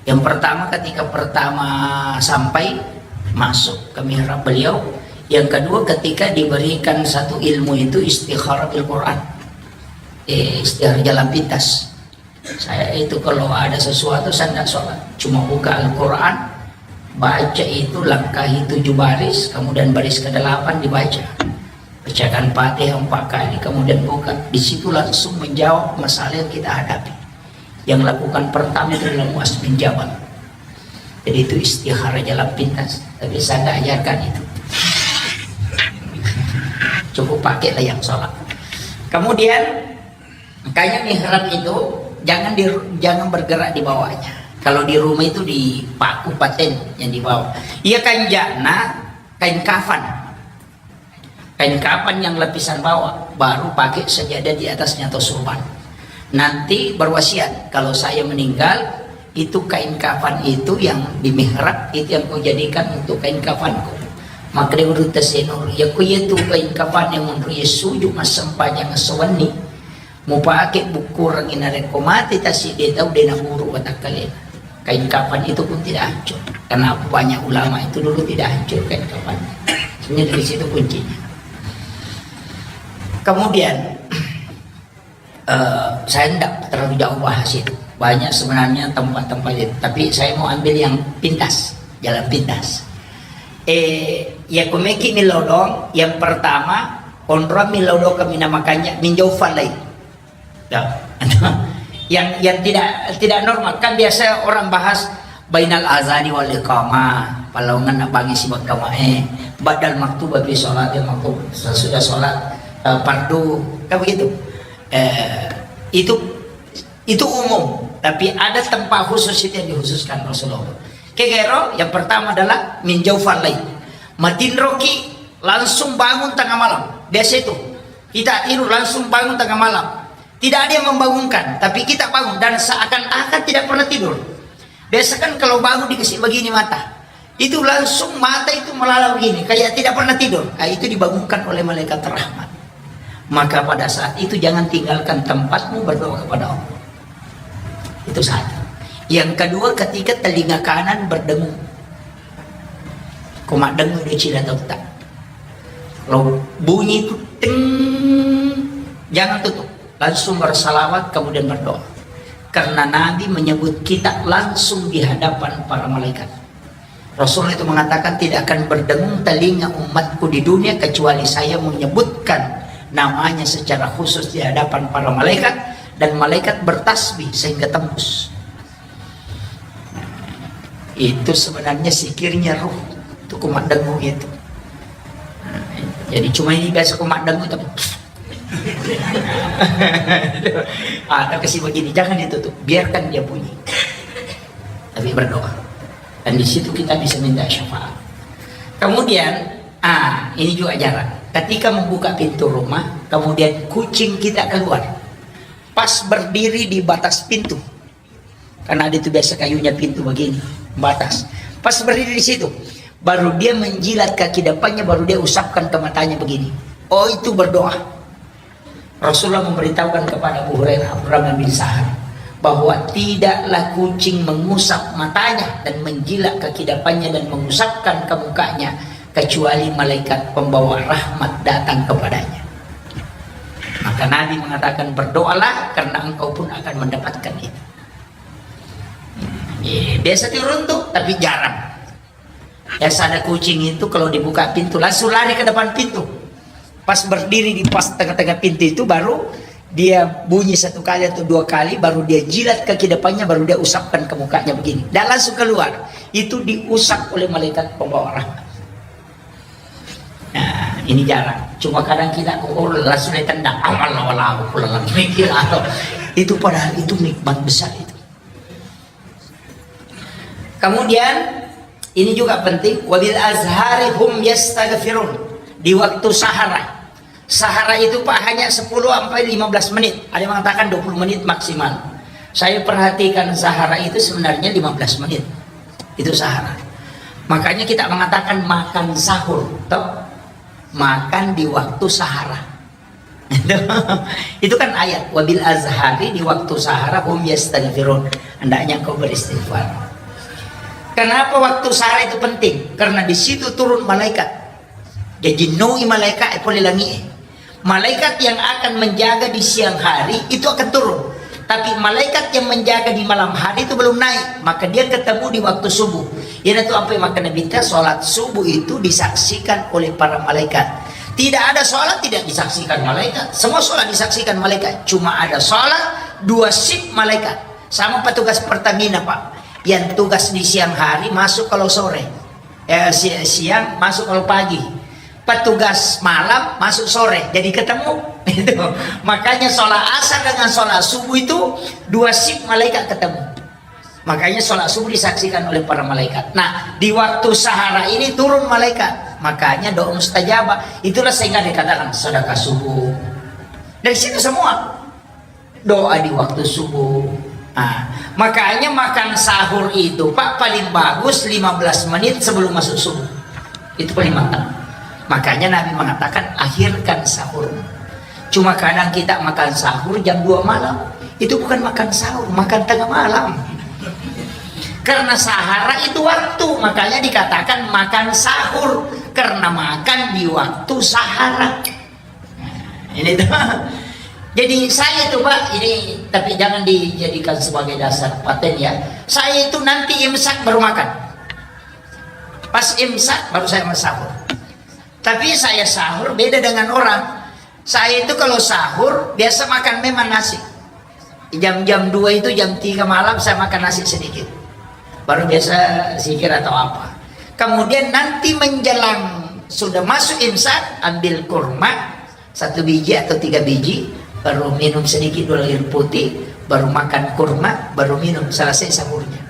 Yang pertama ketika pertama sampai masuk ke mihrab beliau. Yang kedua ketika diberikan satu ilmu itu istikharah bil Quran. Eh, istikharah jalan pintas. Saya itu kalau ada sesuatu saya tidak sholat, cuma buka Al-Quran, baca itu langkahi tujuh baris, kemudian baris kedelapan dibaca. Bacakan Fatihah empat kali, kemudian buka. Di situ langsung menjawab masalah yang kita hadapi. Yang lakukan pertama itu adalah Muaz bin Jabal. Jadi itu istikharah jalan pintas. Tapi saya nggak ajarkan itu. Cukup pakailah yang sholat. Kemudian Makanya mihrab itu jangan di, jangan bergerak di bawahnya. Kalau di rumah itu dipaku paten yang di bawah. Iya kanjana kain kafan. Kain kafan yang lapisan bawah, baru pakai sajadah di atasnya atau surban. Nanti berwasiat, kalau saya meninggal, itu kain kafan itu yang di mihrab itu yang kau jadikan untuk kain kafanku. Maka dia urut tersenur, ya ku itu kain kafan yang menurut Yesus juga sempajang sewenni. Mupake bukkurengngi narekko mate tasi de tau de naburu watakkalena. Kain kafan itu pun tidak hancur. Karena banyak ulama itu dulu tidak hancur kain kafan. Sebenarnya dari situ kuncinya. Kemudian eh, saya tidak terlalu jauh bahas itu. Banyak sebenarnya tempat-tempat itu. Tapi saya mau ambil yang pintas, jalan pintas. Eh, ya kumeki milodong, yang pertama, onrong milodong kami namakannya minjau falai. Ya. Yang yang tidak tidak normal kan biasa orang bahas bainal azani wal iqamah, palaungan nak bangi sibak kamae, badal maktubah fi sholat yang maktub sesudah sholat eh, fardu, kan begitu. Eh, itu itu umum, tapi ada tempat khusus itu yang dikhususkan Rasulullah. Kegero, yang pertama adalah min jaufal lail. Matinroki langsung bangun tengah malam. Biasa itu. Kita tidur langsung bangun tengah malam. Tidak ada yang membangunkan, tapi kita bangun dan seakan-akan tidak pernah tidur. Biasa kan kalau bangun dikasih begini mata. Itu langsung mata itu melala begini, kayak tidak pernah tidur. Ah, itu dibangunkan oleh malaikat rahmat. Maka pada saat itu jangan tinggalkan tempatmu berdoa kepada Allah. Itu satu. Yang kedua, ketika telinga kanan berdengung. Ko maddengung doi cila tauta. Kalau bunyi itu ting, jangan tutup. Langsung bersalawat, kemudian berdoa. Karena Nabi menyebut kita langsung di hadapan para malaikat. Rasul itu mengatakan, "Tidak akan berdengung telinga umatku di dunia kecuali saya menyebutkan namanya secara khusus di hadapan para malaikat, dan malaikat bertasbih sehingga tembus." Itu sebenarnya zikirnya ruh. Itu ko maddengung itu. Jadi cuma ini biasa ko maddengung tapi ada kasih begini, jangan ditutup, biarkan dia bunyi. Tapi berdoa. Dan di situ kita bisa minta syafaat. Kemudian, ah, ini juga jarang. Ketika membuka pintu rumah, kemudian kucing kita keluar. Pas berdiri di batas pintu. Karena ada itu biasa kayunya pintu begini, batas. Pas berdiri di situ, baru dia menjilat kaki depannya, baru dia usapkan ke matanya begini. Oh, itu berdoa. Rasulullah memberitahukan kepada Abu Hurairah, Abdurrahman bin Sahar, bahwa tidaklah kucing mengusap matanya dan menjilat kaki depannya dan mengusapkan ke mukanya kecuali malaikat pembawa rahmat datang kepadanya. Maka Nabi mengatakan, "Berdoalah karena engkau pun akan mendapatkan itu." Eh, biasa turun tuh, tapi jarang. Biasa ada kucing itu kalau dibuka pintu langsung lari ke depan pintu. Pas berdiri di pas tengah-tengah pintu itu baru dia bunyi satu kali atau dua kali, baru dia jilat kaki depannya, baru dia usapkan ke mukanya begini. Dan langsung keluar. Itu diusap oleh malaikat pembawa rahmat. Nah, ini jarang. Cuma kadang kita, oh, langsung ditendang. Awal, awal, awal, awal, awal. Itu padahal itu nikmat besar itu. Kemudian, ini juga penting, "Wabil azhari hum yastaghfirun." Di waktu sahara. Sahara itu, Pak, hanya sepuluh sampai lima belas menit. Ada yang mengatakan dua puluh menit maksimal. Saya perhatikan sahara itu sebenarnya lima belas menit. Itu sahara. Makanya kita mengatakan makan sahur, toh? Makan di waktu sahara. Itu kan ayat, "Wabil azhari", di waktu sahara, "hum yastaghfirun", hendaknya engkau beristighfar. Kenapa waktu sahara itu penting? Karena di situ turun malaikat. Jadi nui malaikat, eh, pole langi, eh. Malaikat yang akan menjaga di siang hari itu akan turun. Tapi malaikat yang menjaga di malam hari itu belum naik, maka dia ketemu di waktu subuh. Iyanatu ampai makkeda Nabitta, salat subuh itu disaksikan oleh para malaikat. Tidak ada salat tidak disaksikan malaikat. Semua salat disaksikan malaikat. Cuma ada salat dua shift malaikat. Sama petugas Pertamina, Pak. Yang tugas di siang hari masuk kalau sore. Eh, si-, siang masuk kalau pagi. Petugas malam masuk sore, jadi ketemu. Itu. Makanya sholat asar dengan sholat subuh itu dua shift malaikat ketemu. Makanya sholat subuh disaksikan oleh para malaikat. Nah, di waktu sahara ini turun malaikat. Makanya doa mustajabah. Itulah sehingga dikatakan sedekah subuh. Dari situ semua. Doa di waktu subuh. Nah, makanya makan sahur itu, Pak, paling bagus lima belas menit sebelum masuk subuh. Itu paling mantap. Makanya Nabi mengatakan, "Akhirkan sahur." Cuma kadang kita makan sahur jam dua malam. Itu bukan makan sahur, makan tengah malam. Karena sahara itu waktu, makanya dikatakan makan sahur. Karena makan di waktu sahara. Ini tuh. Jadi saya itu, Pak, ini tapi jangan dijadikan sebagai dasar paten ya. Saya itu nanti imsak baru makan. Pas imsak baru saya mau sahur. Tapi saya sahur beda dengan orang. Saya itu kalau sahur biasa makan memang nasi. Jam-jam dua itu, jam tiga malam saya makan nasi sedikit. Baru biasa zikir atau apa. Kemudian nanti menjelang sudah masuk imsak, ambil kurma satu biji atau tiga biji, baru minum sedikit dulu air putih, baru makan kurma, baru minum, selesai sahurnya.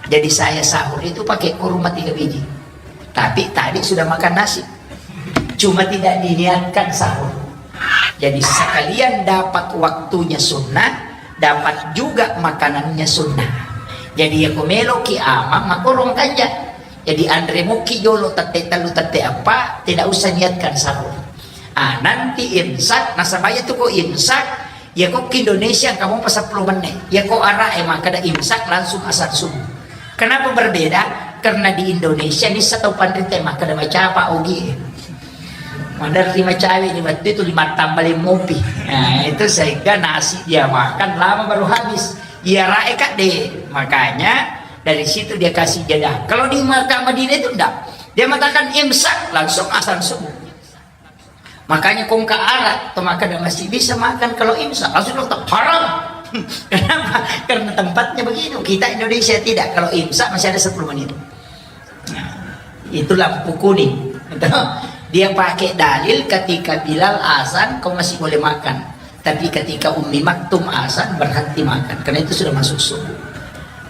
Jadi saya sahur itu pakai kurma tiga biji. Tapi tadi sudah makan nasi. Cuma tidak diniatkan sahur. Jadi sekalian dapat waktunya sunnah, dapat juga makanannya sunnah. Jadi ya ko meloki amang makorong kanja. Jadi anre muki jolo tette tellu tette apa, tidak usah niatkan sahur. Ah, nanti imsak, nasabaya tu ko imsak, ya ko ke Indonesia kamu pas sepuluh menit. Ya ko arah eh makkada imsak langsung asar subuh. Kenapa berbeda? Karena di Indonesia ini satu pandrite makkada macapa ogi. Maderri macawe di waktu itu lima tambah lima mopi. Nah, itu sehingga nasi dia makan lama baru habis. Iya rae kak deh. Makanya dari situ dia kasih jeda. Kalau di Makkah Madinah itu enggak. Dia mengatakan imsak langsung asar subuh. Makanya kongka arak atau makan masih bisa makan kalau imsak. Langsung tetap haram. Kenapa? Karena tempatnya begitu. Kita Indonesia tidak. Kalau imsak masih ada sepuluh menit. Nah, itu lampu kuning. Dia pakai dalil ketika Bilal azan kau masih boleh makan. Tapi ketika Ummi Maktum azan berhenti makan. Karena itu sudah masuk subuh.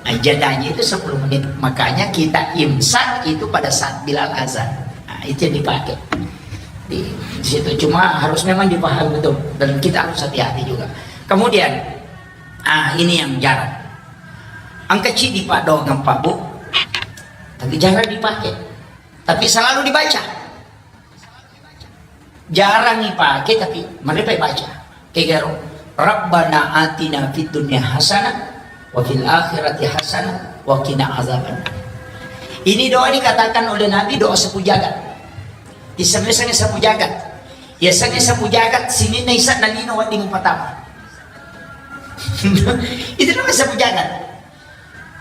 Nah, jadanya itu sepuluh menit. Makanya kita imsak itu pada saat Bilal azan. Nah, itu yang dipakai. Di situ cuma harus memang dipahami betul. Dan kita harus hati-hati juga. Kemudian, ah ini yang jarang. Angka cidi pak doang pak bu. Tapi jarang dipakai. Tapi selalu dibaca. Jarang dipakai tapi mereka baca. Kegaro, Rabbana atina fid dunya hasanah wa fil akhirati hasanah wa qina azaban. Ini doa dikatakan oleh Nabi doa sapu jagat. Isengnge sapu jagat. Ya sengnge sapu jagat sininna isa nalino wedding patama. Itu namanya sapu jagat.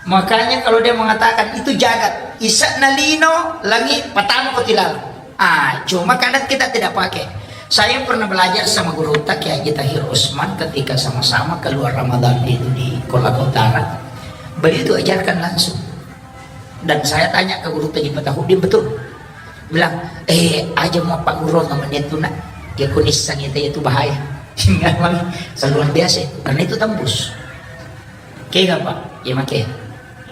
Makanya kalau dia mengatakan itu jagat, isa nalino langi patama ko tilala. Ah, cuma kadang kita tidak pakai. Saya pernah belajar sama guru Kiai Haji Tahir Usman ketika sama-sama keluar Ramadan itu di Kolaka Utara. Beliau itu ajarkan langsung. Dan saya tanya ke guru Haji Fatahudin betul. Bilang, eh aja mau pak guru namanya itu nak. Dia kunis sang itu bahaya. Memang luar biasa itu. Karena itu tembus. Kega pak, ya make.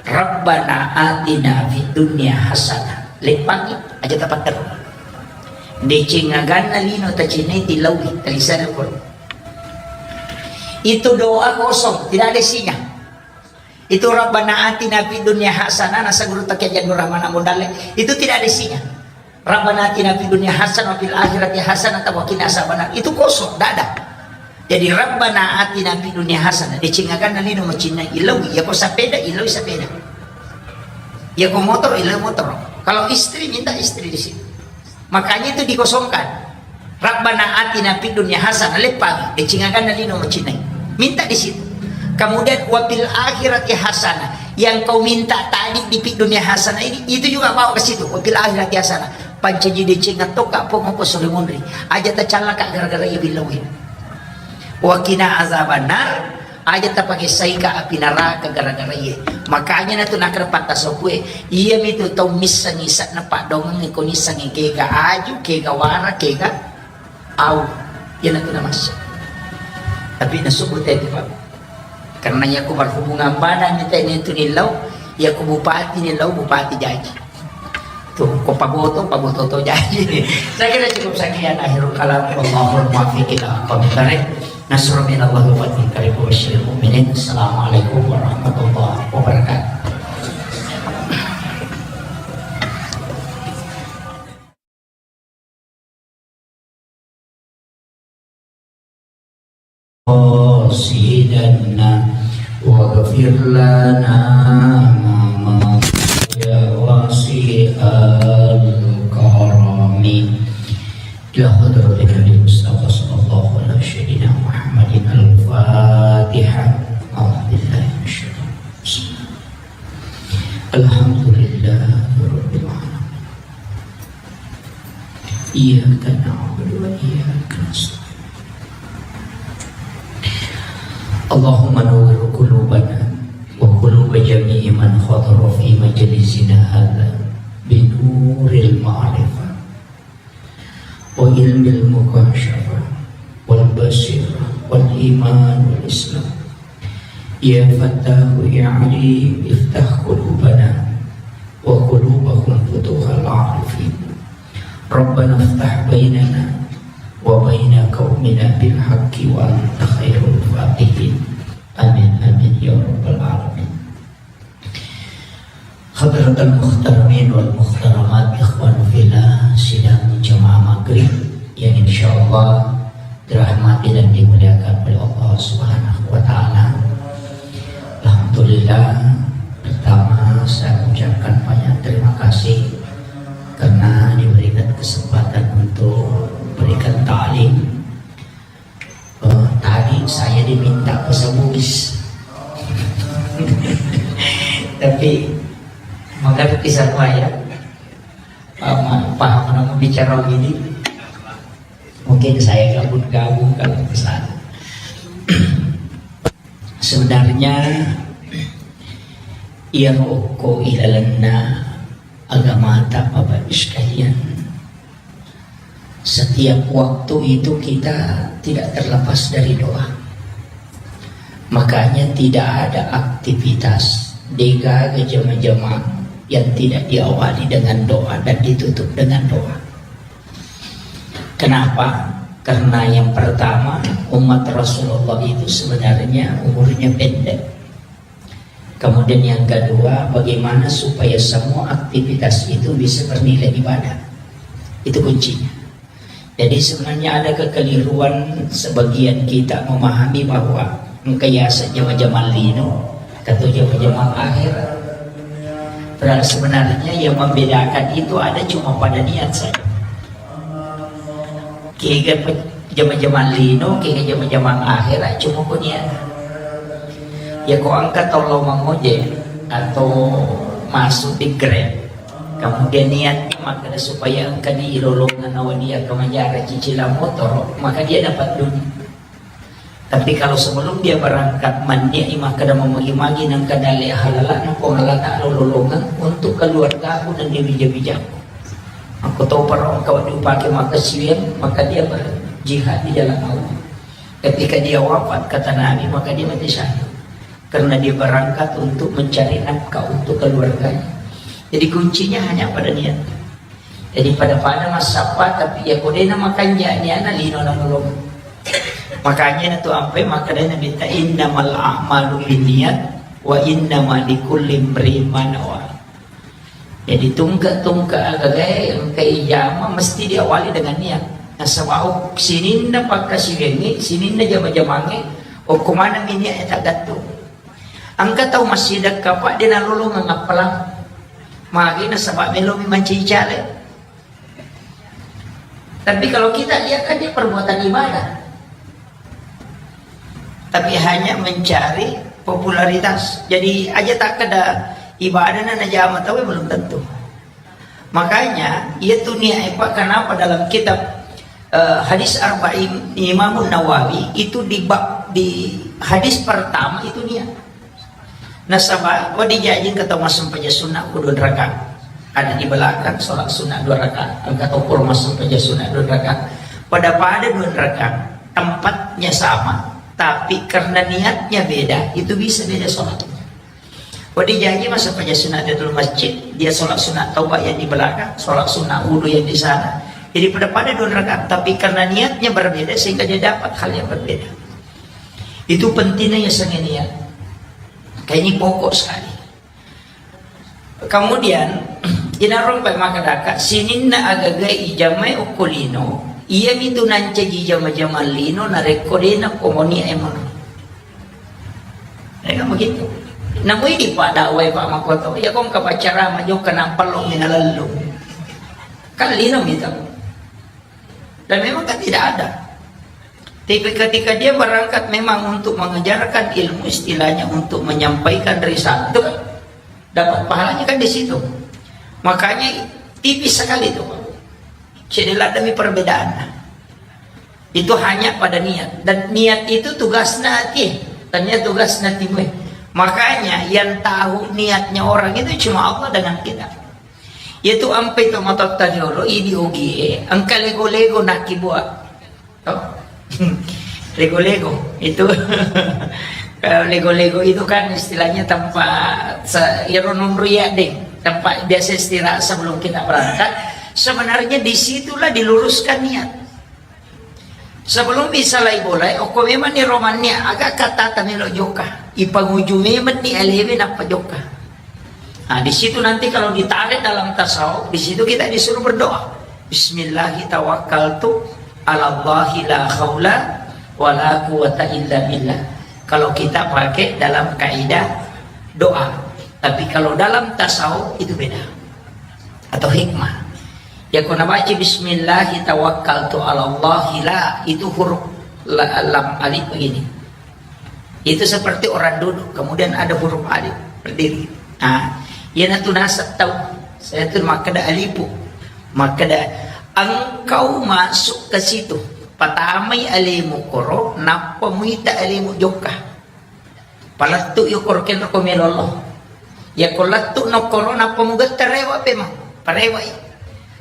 Rabbana atina fid dunya hasanah. Leppangi aja tapatter. Deceng aganna lino tacinai tilaui talisana ko. Itu doa kosong, tidak ada isinya. Itu Rabbana atina fid dunya hasanah nasa guru takia jadu rahmana modale. Itu tidak ada isinya. Rabbana atina fid dunya hasanah wa fil akhirati hasanah wa qina azabannar. Itu kosong, tidak ada. Jadi Rabbana atina fid dunya hasanah. Decengakan lino macinna ilau, ya ko sepeda, ilau sepeda. Ya ko motor, ilau motor. Kalau istri minta istri di situ. Makanya itu dikosongkan. Rabbana atina fid dunya hasanah, leppa, decengakan lino macinna. Minta di situ. Kemudian wa fil akhirati hasanah. Yang kau minta tadi di fid dunya hasanah ini, itu juga bawa ke situ. Wa fil akhirati hasanah. Pancaji deceng atau kak pong apa sore monri. Aja tacallaka gara-gara iya billawi. Wa qina azabannar, aja tapake saika api neraka gara-gara iya. Makanya natu nakra patta sokue, iya mitu tau missangi sakna padongengi ko nissangi kega aju, kega wara, kega au. Iya natu namassa. Tapi nasubut itu pak. Karena iya ko berhubungan badan ni tene tu nilau, iya ko bupati nilau, bupati jaji. Tuh, ko paboto, paboto to jaji. Saya kira cukup sekian akhirul kalam. Wallahul muwaffiq ila aqwamit thariq. Nasrun minallahi wa fathun qarib wa basyiril mu'minin. Assalamualaikum warahmatullahi wabarakatuh. قاصدنا واغفر لنا ما مضى يا واسع الكرم. إلى حضرة النبي المصطفى صلى الله على سيدنا محمد الفاتحة. أعوذ بالله من الشيطان الرجيم. الحمد لله رب العالمين. إياك نعبد وإياك نستعين. اللهم نور قلوبنا وقلوب جميع من حضر في مجلسنا هذا بنور المعرفة وعلم المكاشفة والبصيرة والإيمان والإسلام. يا فتاح يا عليم افتح قلوبنا وقلوبهم فتوح العارفين. ربنا افتح بيننا وبين قومنا بالحق وأنت خير الفاتحين. آمين، آمين يا رب العالمين. Hadratal muhtaramin wal muhtaramat, ikhwan fillah, sidang jamaah maghrib yang insyaallah dirahmati dan dimuliakan oleh Allah Subhanahu wa Ta'ala. Alhamdulillah, pertama saya mengucapkan banyak terima kasih karena diberikan kesempatan untuk berikan ta'lim. Eh, tadi saya diminta bahasa Bugis. Tapi mengerti saya. Paham, paham namu bicara ini. Mungkin saya gabung-gabung kalau ke sana. Sebenarnya, iya, okko ilalenna agamata, Bapak Ibu sekalian. Setiap waktu itu kita tidak terlepas dari doa. Makanya tidak ada aktivitas, degaga jama-jama yang tidak diawali dengan doa dan ditutup dengan doa. Kenapa? Karena yang pertama, umat Rasulullah itu sebenarnya umurnya pendek. Kemudian yang kedua, bagaimana supaya semua aktivitas itu bisa bernilai ibadah. Itu kuncinya. Jadi sebenarnya ada kekeliruan sebagian kita memahami bahwa engka yaseng jama-jama lino, atau jama-jama akhirat. Padahal sebenarnya yang membedakan itu ada cuma pada niat saja. Kega pe-, jama-jama lino, kega jama-jama akhirat, cuma ko niat. Ya, ko engka tau lao mangojek atau masuk di Grab, kemudian niatnya makkeda supaya engka ni ilolongeng nawa dia kemajara cicilan motor, maka dia dapat dunia. Tapi kalau sebelum dia berangkat, mannia'i makkeda mamagi-magi nengka dalle halala'na Puang Allah Ta'ala lolongeng untuk keluargaku dan dia bija-bijaku. Aku tahu para engkau dipakai maka siang, maka dia berjihad di jalan Allah. Ketika dia wafat, kata Nabi, maka dia mati syahid. Karena dia berangkat untuk mencari nafkah untuk keluarganya. Jadi kuncinya hanya pada niat. Jadi pada-pada massappa, tapi ya kodena makanja niana lino na mulung. Makanya na tu ampe makanya Nabi ta, "Innamal a'malu binniyat wa innama likulli imri'in ma nawa." Jadi tungke-tungke agagae engka ijama mesti diawali dengan niat. Nasaba sininna pakkasiwiangnge, sininna jama-jamangnge, okko maneng niat e tagattung. Engka tau massidekka, Pak, de nalolongeng appalang. Magi nasaba melomi mancaji caleg. Tapi kalau kita lihat kan dia perbuatan ibadah. Tapi hanya mencari popularitas. Jadi aja takkeda ibadah na najama tau, belum tentu. Makanya, iya tu niat, Pak, kenapa dalam kitab, eh, hadis Arba'in Imam Nawawi itu di bab, di hadis pertama itu niat. Nasaba, wedding jaji engka tau massempajang sunna ku dua rakaat. Ada di belakang sholat sunnah dua rakaat. Engka tau pura massempajang sunna dua rakaat. Pada-pada dua rakaat. Tempatnya sama, tapi karena niatnya beda, itu bisa beda sholatnya. Wedding jaji massempajang sunna di dalam masjid, dia sholat sunat taubat yang di belakang, sholat sunat wudhu yang di sana. Jadi pada-pada dua rakaat, tapi karena niatnya berbeda sehingga dia dapat hal yang berbeda. Itu pentingnya ya, sengenia. Kayaknya pokok sekali. Kemudian, inarung pai makadaka, sininna agaga ijamai okko lino, iya mitu nancaji jama-jama lino, narekko dena komoni emono. Ya kan begitu. Namui di pada wai Pak Makoto, ya kong kapacara majo kena pelong mina lelung. Kan lino mitu. Dan memang kan tidak ada. Tapi ketika dia berangkat memang untuk mengajarkan ilmu, istilahnya untuk menyampaikan risalah, itu kan dapat pahalanya kan di situ. Makanya tipis sekali itu, Pak. Jadi ada demi perbedaannya. Itu hanya pada niat. Dan niat itu tugasnya hati. Tanya tugasnya hatimu. Makanya yang tahu niatnya orang itu cuma Allah dengan kita. Yaitu ampe to matotta jolo, idi ogie, engka lego-lego nakibua. To? Lego-lego itu. Kalau lego-lego itu kan istilahnya tempat se-, iro nunru ya, deh, tempat biasa istirahat sebelum kita berangkat. Sebenarnya disitulah diluruskan niat. Sebelum bisa lai bolai, okko memang ni romannya agak kata tamelo jokka. Ipanguju memang ni alewe nappa jokka. Nah, di situ nanti kalau ditarik dalam tasawuf, di situ kita disuruh berdoa. Bismillahi tawakkaltu ala Allahi la haula wa la quwata illa billah. Kalau kita pakai dalam kaidah doa. Tapi kalau dalam tasawuf itu beda. Atau hikmah. Ya, ko nabaca bismillahi tawakkaltu ala Allahi la, itu huruf la-, lam alif begini. Itu seperti orang duduk, kemudian ada huruf alif berdiri. Nah, iyanatu nasab tau. Saya tu makkeda alifu. Makkeda engkau masuk ke situ. Patamai alemu koro, nappa muita alemu jokka. Palettu yo koro kenro ko melollo. Ya ko lettu no koro nappa mugetta rewa pe ma. Parewa i.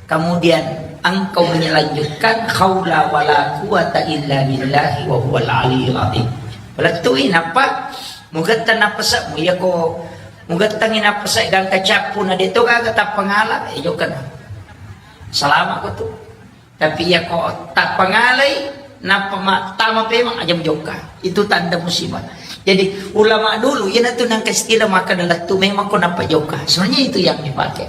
Kemudian engkau melanjutkan haula wala quwata illa billahi wa huwal aliyul azim. Palettu i nappa mugetta napasa mu ya ko mugettangi napasa gangka cappu na de to gaga tappangala e jokka na. Salama ko tu. Tapi iya ko tappangalai, nappa ma-, tama pemang aja mujokka. Itu tanda musibah. Jadi, ulama dulu, iyanatu nangka istilah makkeda lettu memang ko nappa jokka. Sebenarnya itu yang dipakai.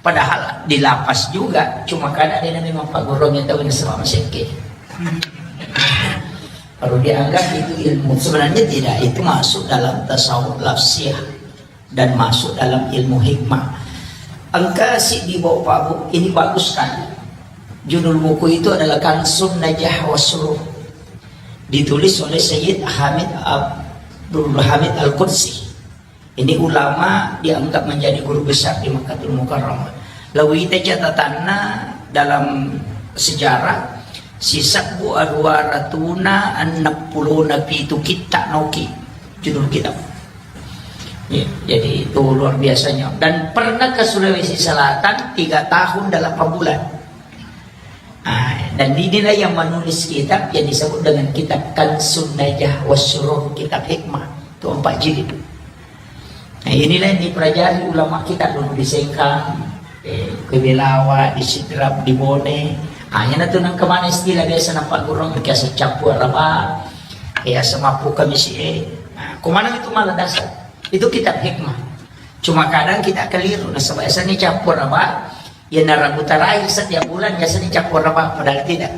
Padahal di lapas juga, cuma karena dia memang pagurung yang tahu ini selama seke. Baru dianggap itu ilmu. Sebenarnya tidak, itu masuk dalam tasawuf lafsiyah dan masuk dalam ilmu hikmah. Engka si di bawah Pak Bu, ini bagus sekali. Judul buku itu adalah Kansun Najah Wasrur. Ditulis oleh Sayyid Hamid Abdul Hamid Al-Qudsi. Ini ulama dianggap menjadi guru besar di Makkah Mukarramah. Lawita catatanna dalam sejarah, sisebbu aruwa ratuna enneng pulona pitu kitta noki judul kitab. Ya, jadi itu luar biasanya. Dan pernah ke Sulawesi Selatan tiga tahun delapan bulan. Ah, dan inilah yang menulis kitab yang disebut dengan kitab Kansun Najah Wasrur, kitab hikmah. Itu empat jilid. Nah, inilah yang dipelajari ulama kita dulu di Sengkang, eh, ke Belawa, di Sidrap, di Bone. Ah, iyanatu nangka mana istilah biasa nappa gurung, kiasa cappu araba, kiasa mappu kamisi e. Nah, ko mana itu malah dasar. Itu kitab hikmah. Cuma kadang kita keliru, nasaba biasanya cappu araba, ya, na Rabu terakhir setiap bulan biasanya cappu araba, padahal tidak.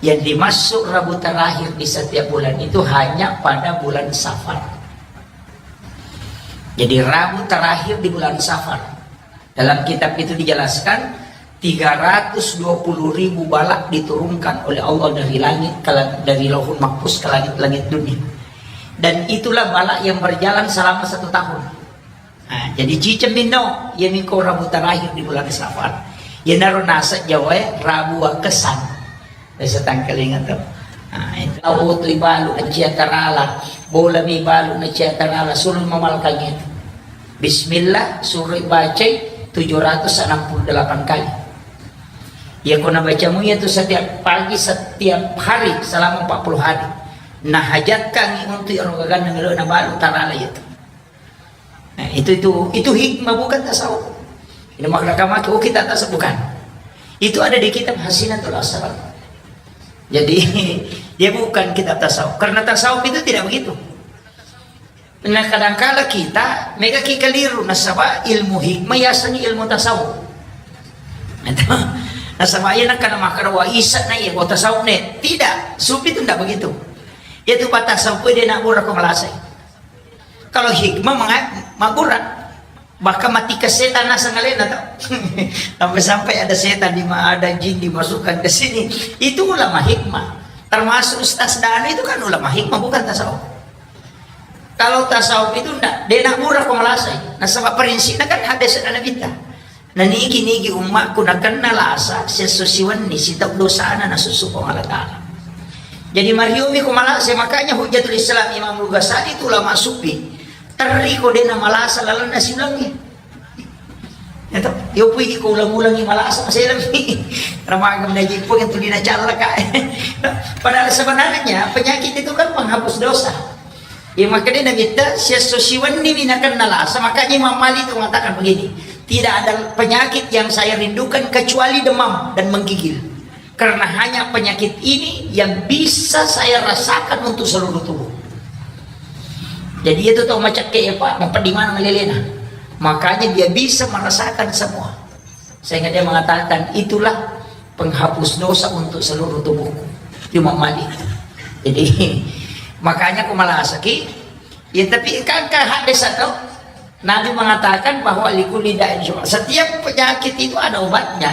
Yang dimaksud Rabu terakhir di setiap bulan itu hanya pada bulan Safar. Jadi Rabu terakhir di bulan Safar. Dalam kitab itu dijelaskan, tiga ratus dua puluh ribu balak diturunkan oleh Allah dari langit ke la-, dari Lauhul Mahfuz ke langit-langit dunia. Dan itulah balak yang berjalan selama satu tahun. Nah, jadi ciceng minno, iya miko Rabu terakhir di bulan Safar. Iyanaro naseng Jawa e, Rabu Wakesan. Biasa tangkalinga to. Nah, itu. Tau tu ibalu na cia tarala, bola mi balu na cia tarala, suruh mamalkan itu. Bismillah, suruh bacai tujuh ratus enam puluh delapan kali. Ya, ko nabacamu itu setiap pagi, setiap hari, selama empat puluh hari. Nah, hajatkan untuk ero gaganna melo na balu tarala itu. Nah, itu, itu, itu hikmah, bukan tasawuf. Ini makna kamaki, oh, kita tasawuf, bukan. Itu ada di kitab Hasinatul Asrar. Jadi, dia bukan kitab tasawuf. Karena tasawuf itu tidak begitu. Nah, kadangkala kita, mega ki keliru, nasaba ilmu hikmah yasani ilmu tasawuf. Itu. Nasaba iya nakana makara wa isa na iya, wa tasawuf ne. Tidak, sufi itu tidak begitu. Itu pa tasawuf dia nak murah ko malasai. Kalau hikmah menga-, mabbura. Bahkan mati ke setan naseng alena tau. Sampai-sampai ada setan di ma-, ada jin dimasukkan ke sini. Itu ulama hikmah. Termasuk Ustaz Danu itu kan ulama hikmah, bukan tasawuf. Kalau tasawuf itu ndak, de nak murah ko malasai. Nasaba prinsipnya kan hadis Nabi ta. Na nigi-nigi ummakku nakenna lasa, siesso siwenni sitau dosana nasusu Puang Allah Ta'ala. Jadi mariomi ko malasa, makanya Hujjatul Islam Imam Ghazali itu ulama sufi. Terri ko dena malasa lalenna siulangi. Ya toh, yo pui ko ulang-ulangi malasa maselang. Ramagam na jippo yang tulina callaka. Padahal sebenarnya penyakit itu kan penghapus dosa. Iya, makanya Nabitta, siesso siwenni mi nakenna lasa, makanya Imam Malik itu mengatakan begini, "Tidak ada penyakit yang saya rindukan kecuali demam dan menggigil. Karena hanya penyakit ini yang bisa saya rasakan untuk seluruh tubuh." Jadi itu tau macakke ya, Pak, mau pedimana ngalelena. Makanya dia bisa merasakan semua. Sehingga dia mengatakan, "Itulah penghapus dosa untuk seluruh tubuhku." Imam Malik. Jadi, makanya aku malasaki. Ya, tapi kan, kan hadis atau Nabi mengatakan bahwa likulli da'in syufa. Setiap penyakit itu ada obatnya.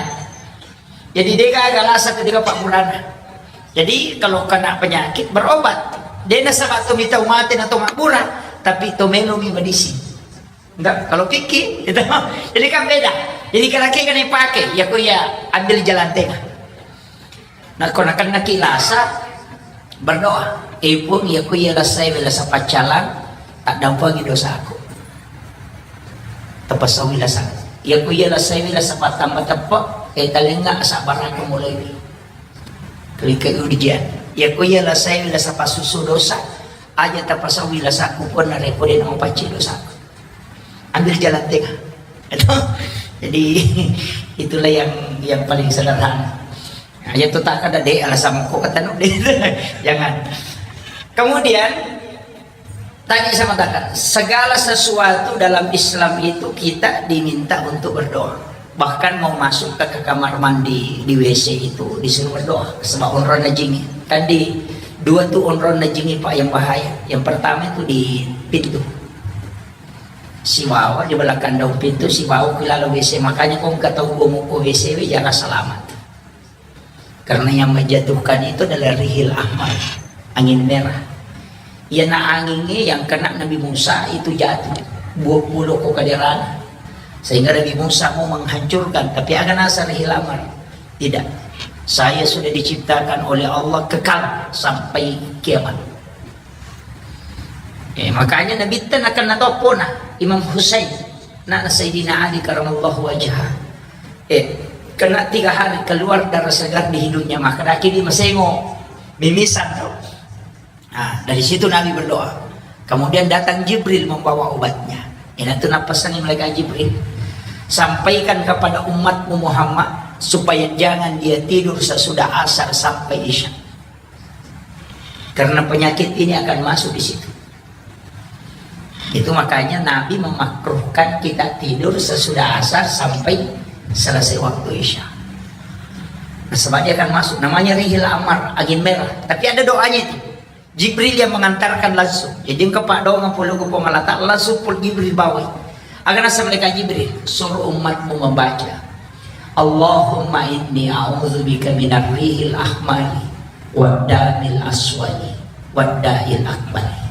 Jadi, dia gagal asa ketika Pak Burana. Jadi, kalau kena penyakit, berobat. Dia nasaba to mitau mate na to mabbura, tapi to melo mi medisi. Enggak, kalau pikir, gitu. Jadi kan beda. Jadi kira-kira kan dipakai, ya, ku ya ambil jalan tengah. Nah, kalau kena kilasa, berdoa. "Eh, Puang, ya, ku ya lasai lasa pacalang, tak dampangi dosaku. Tapasau lasa. Ya, ku ya lasai lasa patamba teppek, eh, talenga sabar aku mulai ini." Klik ke ujian. Ya, ku ya lasai lasa pasusu dosa, aja tapasau lasaku pun narekode nama pacci dosaku. Ambil jalan tengah. Itu. Jadi, itulah yang yang paling sederhana. Aja tuh tak ada deh alasan kok kata nuk deh. Jangan. Kemudian tadi saya mengatakan, segala sesuatu dalam Islam itu kita diminta untuk berdoa. Bahkan mau masuk ke, ke kamar mandi, di W C itu disuruh berdoa. Sebab onronna jingi. Kan di dua tuh onronna jingi, Pak, yang bahaya. Yang pertama itu di pintu. Sibawa di belakang daun pintu, sibawa ke dalam W C. Makanya kau nggak tahu gua mau ke W C, we, jangan selamat. Karena yang menjatuhkan itu adalah rihil ahmar, angin merah. Iya, na anginnya yang kena Nabi Musa itu jatuh, dua puluh ko kaderana. Sehingga Nabi Musa mau menghancurkan, tapi aga nasa rihil ahmar. Tidak. Saya sudah diciptakan oleh Allah kekal sampai kiamat. Eh, makanya Nabitta nakenna toppona Imam Husain, anakna Sayyidina Ali karamallahu wajhah. Eh, kena tiga hari keluar darah segar di hidungnya, maka daki di masengo mimisan tau. Nah, dari situ Nabi berdoa. Kemudian datang Jibril membawa obatnya. Ini tuh napesangi malaikat Jibril. "Sampaikan kepada umatmu Muhammad supaya jangan dia tidur sesudah asar sampai isya." Karena penyakit ini akan masuk di situ. Itu makanya Nabi memakruhkan kita tidur sesudah asar sampai selesai waktu isya. Nah, sebab dia akan masuk. Namanya rihil amar, angin merah. Tapi ada doanya itu. Jibril yang mengantarkan langsung. Jadi engkau pak doang puluh ke pengalatak langsung pul Jibril bawa. Agar nasa malaikat Jibril suruh umatmu membaca, "Allahumma inni a'udzubika minar rihil ahmari waddamil aswadi wadda'il akbari."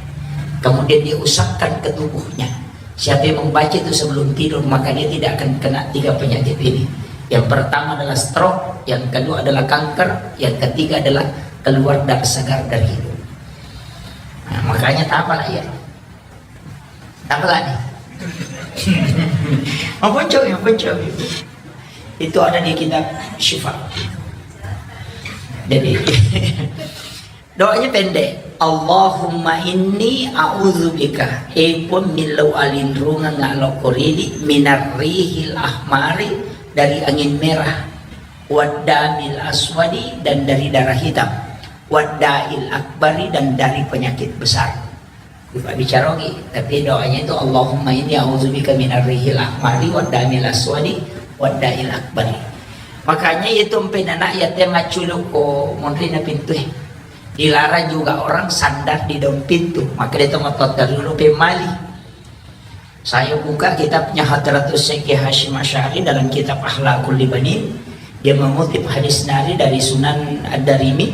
Kemudian dia usapkan ke tubuhnya. Siapa yang membaca itu sebelum tidur, maka dia tidak akan kena tiga penyakit ini. Yang pertama adalah stroke, yang kedua adalah kanker, yang ketiga adalah keluar darah segar dari hidung. Nah, makanya tak apalah ya. Apa lagi? Maponco, maponco. Itu ada di kitab Syifa. Jadi, doanya pendek. "Allahumma inni a'udzubika." Epun millau alinrungang ngalokko ridi minar rihil ahmari, dari angin merah, waddamil aswadi, dan dari darah hitam, wadda'il akbari, dan dari penyakit besar. Lupa bicara lagi, tapi doanya itu, "Allahumma inni a'udzubika minar rihil ahmari waddamil aswadi wadda'il akbari." Makanya itu empe anak yatim maculuk ko monri na pintu eh. Dilarang juga orang sandar di daun pintu. Maka dia tempat dulu pemali. Saya buka kitabnya Hadratus Syekh Hasyim Asy'ari dalam kitab Akhlaqul Libanin. Dia mengutip hadis nari dari Sunan Ad-Darimi.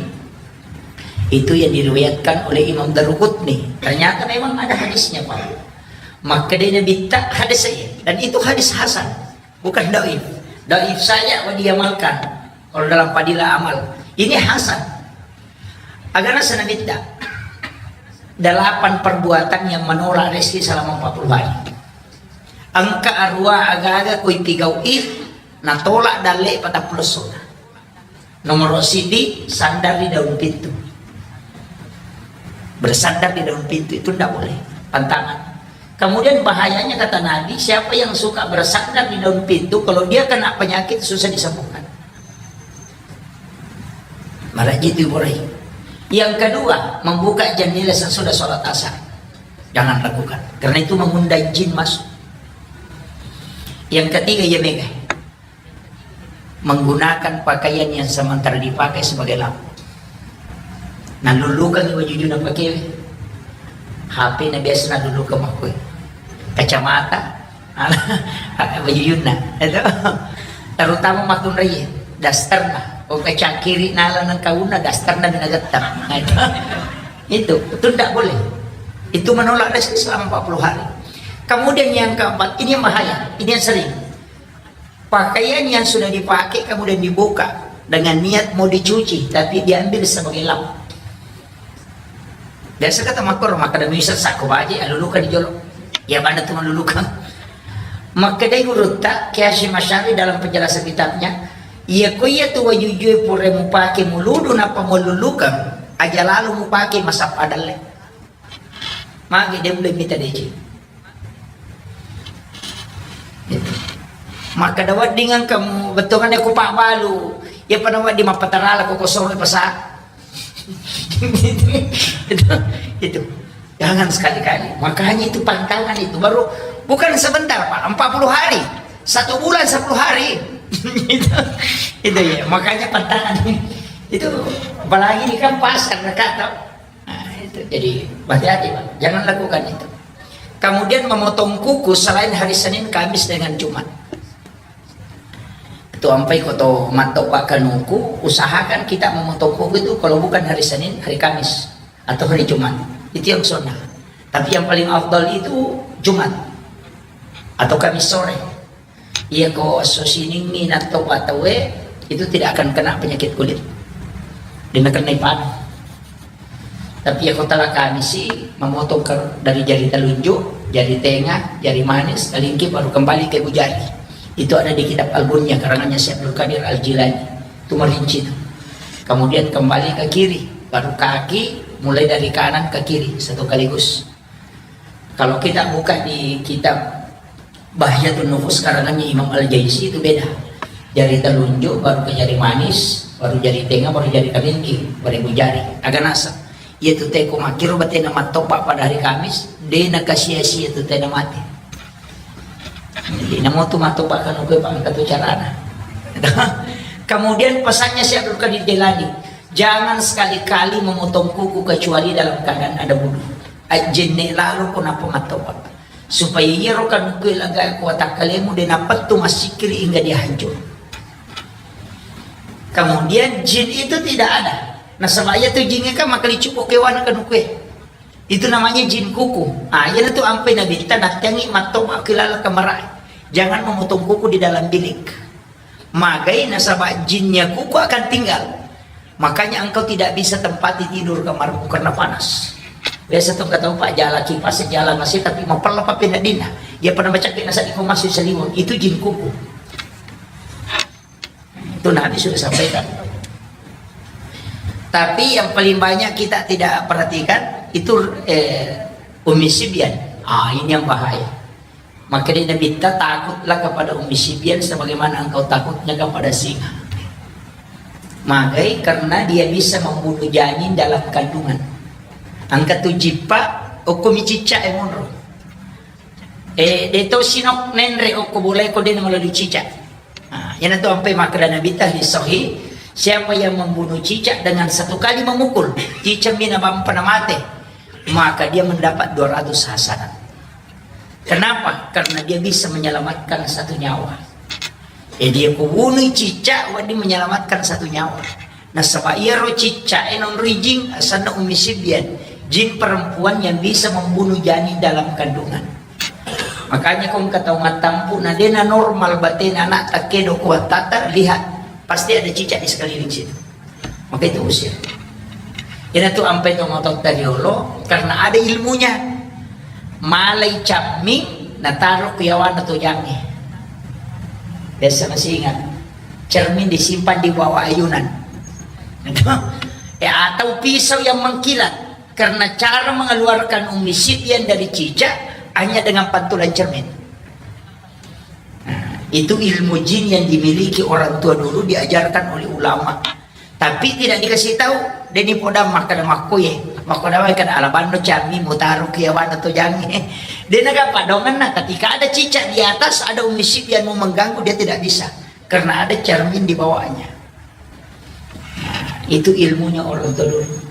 Itu yang diriwayatkan oleh Imam Daruqutni. Ternyata memang ada hadisnya, Pak. Maka dia Nabi tak hadis saya. Dan itu hadis hasan, bukan daif. Daif saja mau diamalkan kalau dalam fadilah amal. Ini hasan. Agana sana minta delapan perbuatan yang menolak rezeki selama empat puluh hari. Engka arua aga-aga koi pigau'i natolak dalle patappulo sona. Nomoro sidi, sandar di daun pintu. Bersandar di daun pintu itu ndak boleh, pantangan. Kemudian bahayanya, kata Nabi, siapa yang suka bersandar di daun pintu, kalau dia kena penyakit susah disembuhkan. Marajin itu, Ibu Rai. Yang kedua, membuka jendela sesudah sholat asar. Jangan lakukan. Karena itu mengundang jin masuk. Yang ketiga, ya mega. Menggunakan pakaian yang sementara dipakai sebagai lampu. Nalulukan wajujuna pakai. H P na biasa nalulukan makkoi. Kacamata, wajujuna. Itu. Terutama makkunrai, dasterna. Oh, kacangkiri nala nang kauna, dasterna binagettang. Nah, itu. Itu, itu tidak boleh. Itu menolak rezeki selama empat puluh hari. Kemudian yang keempat, ini yang bahaya, ini yang sering. Pakaian yang sudah dipakai kemudian dibuka dengan niat mau dicuci, tapi diambil sebagai lap. Biasa kata makor, maka demi sesako baje, aluluka di jolo. Ya, mana tu maluluka. Maka dari gurutta, Kiai Hasyim Asy'ari dalam penjelasan kitabnya, iya ko iya tu wajujue pura mupake muludu napa maluluka, aja lalu mupake masappa dalle. Magi dia boleh minta D C. Maka dawa dengan kamu betongan aku Pak Balu. Ya pada wa di mapatarala kok kosong pasar. Itu, itu. Jangan sekali-kali. Makanya itu pantangan itu. Baru bukan sebentar, Pak. Empat puluh hari. Satu bulan, sepuluh hari. Itu, itu ya. Makanya pantangan. Itu apalagi ini kan pasar, kata. Nah, itu. Jadi, hati-hati, Pak. Jangan lakukan itu. Kemudian memotong kuku selain hari Senin, Kamis, dengan Jumat. Itu ampai ko to matto Pak kanuku, usahakan kita memotong kuku itu kalau bukan hari Senin, hari Kamis, atau hari Jumat. Itu yang sunnah. Tapi yang paling afdal itu Jumat atau Kamis sore. Iya ko esso siningi natto Pak tauwe, itu tidak akan kena penyakit kulit. Dia kena panu. Tapi iya ko tala Kamisi, memotong ke, dari jari telunjuk, jari tengah, jari manis, telingki, baru kembali ke ibu jari. Itu ada di kitab Al-Bunyah, karangannya Syekh Abdul Qadir Al-Jilani. Itu merinci itu. Kemudian kembali ke kiri, baru kaki, mulai dari kanan ke kiri, satu kaligus. Kalau kita buka di kitab Bahjatun Nufus karangannya Imam Al-Jaisi itu beda. Jari telunjuk, baru ke jari manis, baru jari tengah, baru jari telingki, baru ibu jari. Agak nasa. Iya tu teko makkiro batena mattopa pada hari Kamis, de nakasia-sia tu tena mati. Jadi namo tu mattopa kan oke Pak, engka tu carana. Kemudian pesannya Syekh Abdul Qadir Jailani, jangan sekali-kali memotong kuku kecuali dalam keadaan ada wudu. Ajjenne lalo ko nappa mattopa. Supaya iyaro kanukue laga ko watakkalemu de napettu massikiri hingga dia hancur. Kemudian jin itu tidak ada. Nasaba iya tu jin kan makali cupo kewana kanukue. Itu namanya jin kuku. Ah, iya tu ampai nabitta nattengi mattopa kilala kamara. Jangan memotong kuku di dalam bilik. Magai nasaba jinnya kuku akan tinggal. Makanya engkau tidak bisa tempati tidur kamarmu karena panas. Biasa tu kata Pak jala kipas, jala masih tapi mapella pape nadina. Dia pernah baca kena saat masih selimut. Itu jin kuku. Itu Nabi sudah sampaikan. Tapi yang paling banyak kita tidak perhatikan itu eh, Ummi Sibyan. Ah, ini yang bahaya. Maka dia Nabi, takutlah kepada Ummi Sibyan sebagaimana engkau takutnya kepada singa. Magai karena dia bisa membunuh janin dalam kandungan. Angka tu jippa, okko mi cicca e monro. Eh, de to sinok nenre okko boleh ko de melalui cicak. Nah, yana tu ampai makkeda Nabi ta hadis sahih, siapa yang membunuh cicak dengan satu kali memukul, cicak mina bampa na mate, maka dia mendapat dua ratus hasanat. Kenapa? Karena dia bisa menyelamatkan satu nyawa. Jadi aku bunuh cicak, wadi menyelamatkan satu nyawa. Nasaba iyaro ciccae nonroi jin, asenna Ummi Sibyan, jin perempuan yang bisa membunuh janin dalam kandungan. Makanya ko engka tau mattampu na dena normal batena anak takkedo kuattata, lihat, pasti ada cicak di sekeliling situ. Maka itu usir. Ina tu ampai to motor tariolo karena ada ilmunya. Malai camming nataro ku yawana to jange. Biasa masih ingat. Cermin disimpan di bawah ayunan. Ya, atau pisau yang mengkilat. Karena cara mengeluarkan Ummi Sibyan dari cicak hanya dengan pantulan cermin. Nah, itu ilmu jin yang dimiliki orang tua dulu, diajarkan oleh ulama. Tapi tidak dikasih tahu. Deni podang makkeda makkoye, makkoda makkeda alabando cami mutaru kiawana to jange. Dena gapa dongenna, ketika ada cicak di atas, ada Ummi Sibyan mau mengganggu, dia tidak bisa. Karena ada cermin di bawahnya. Itu ilmunya orang tua dulu.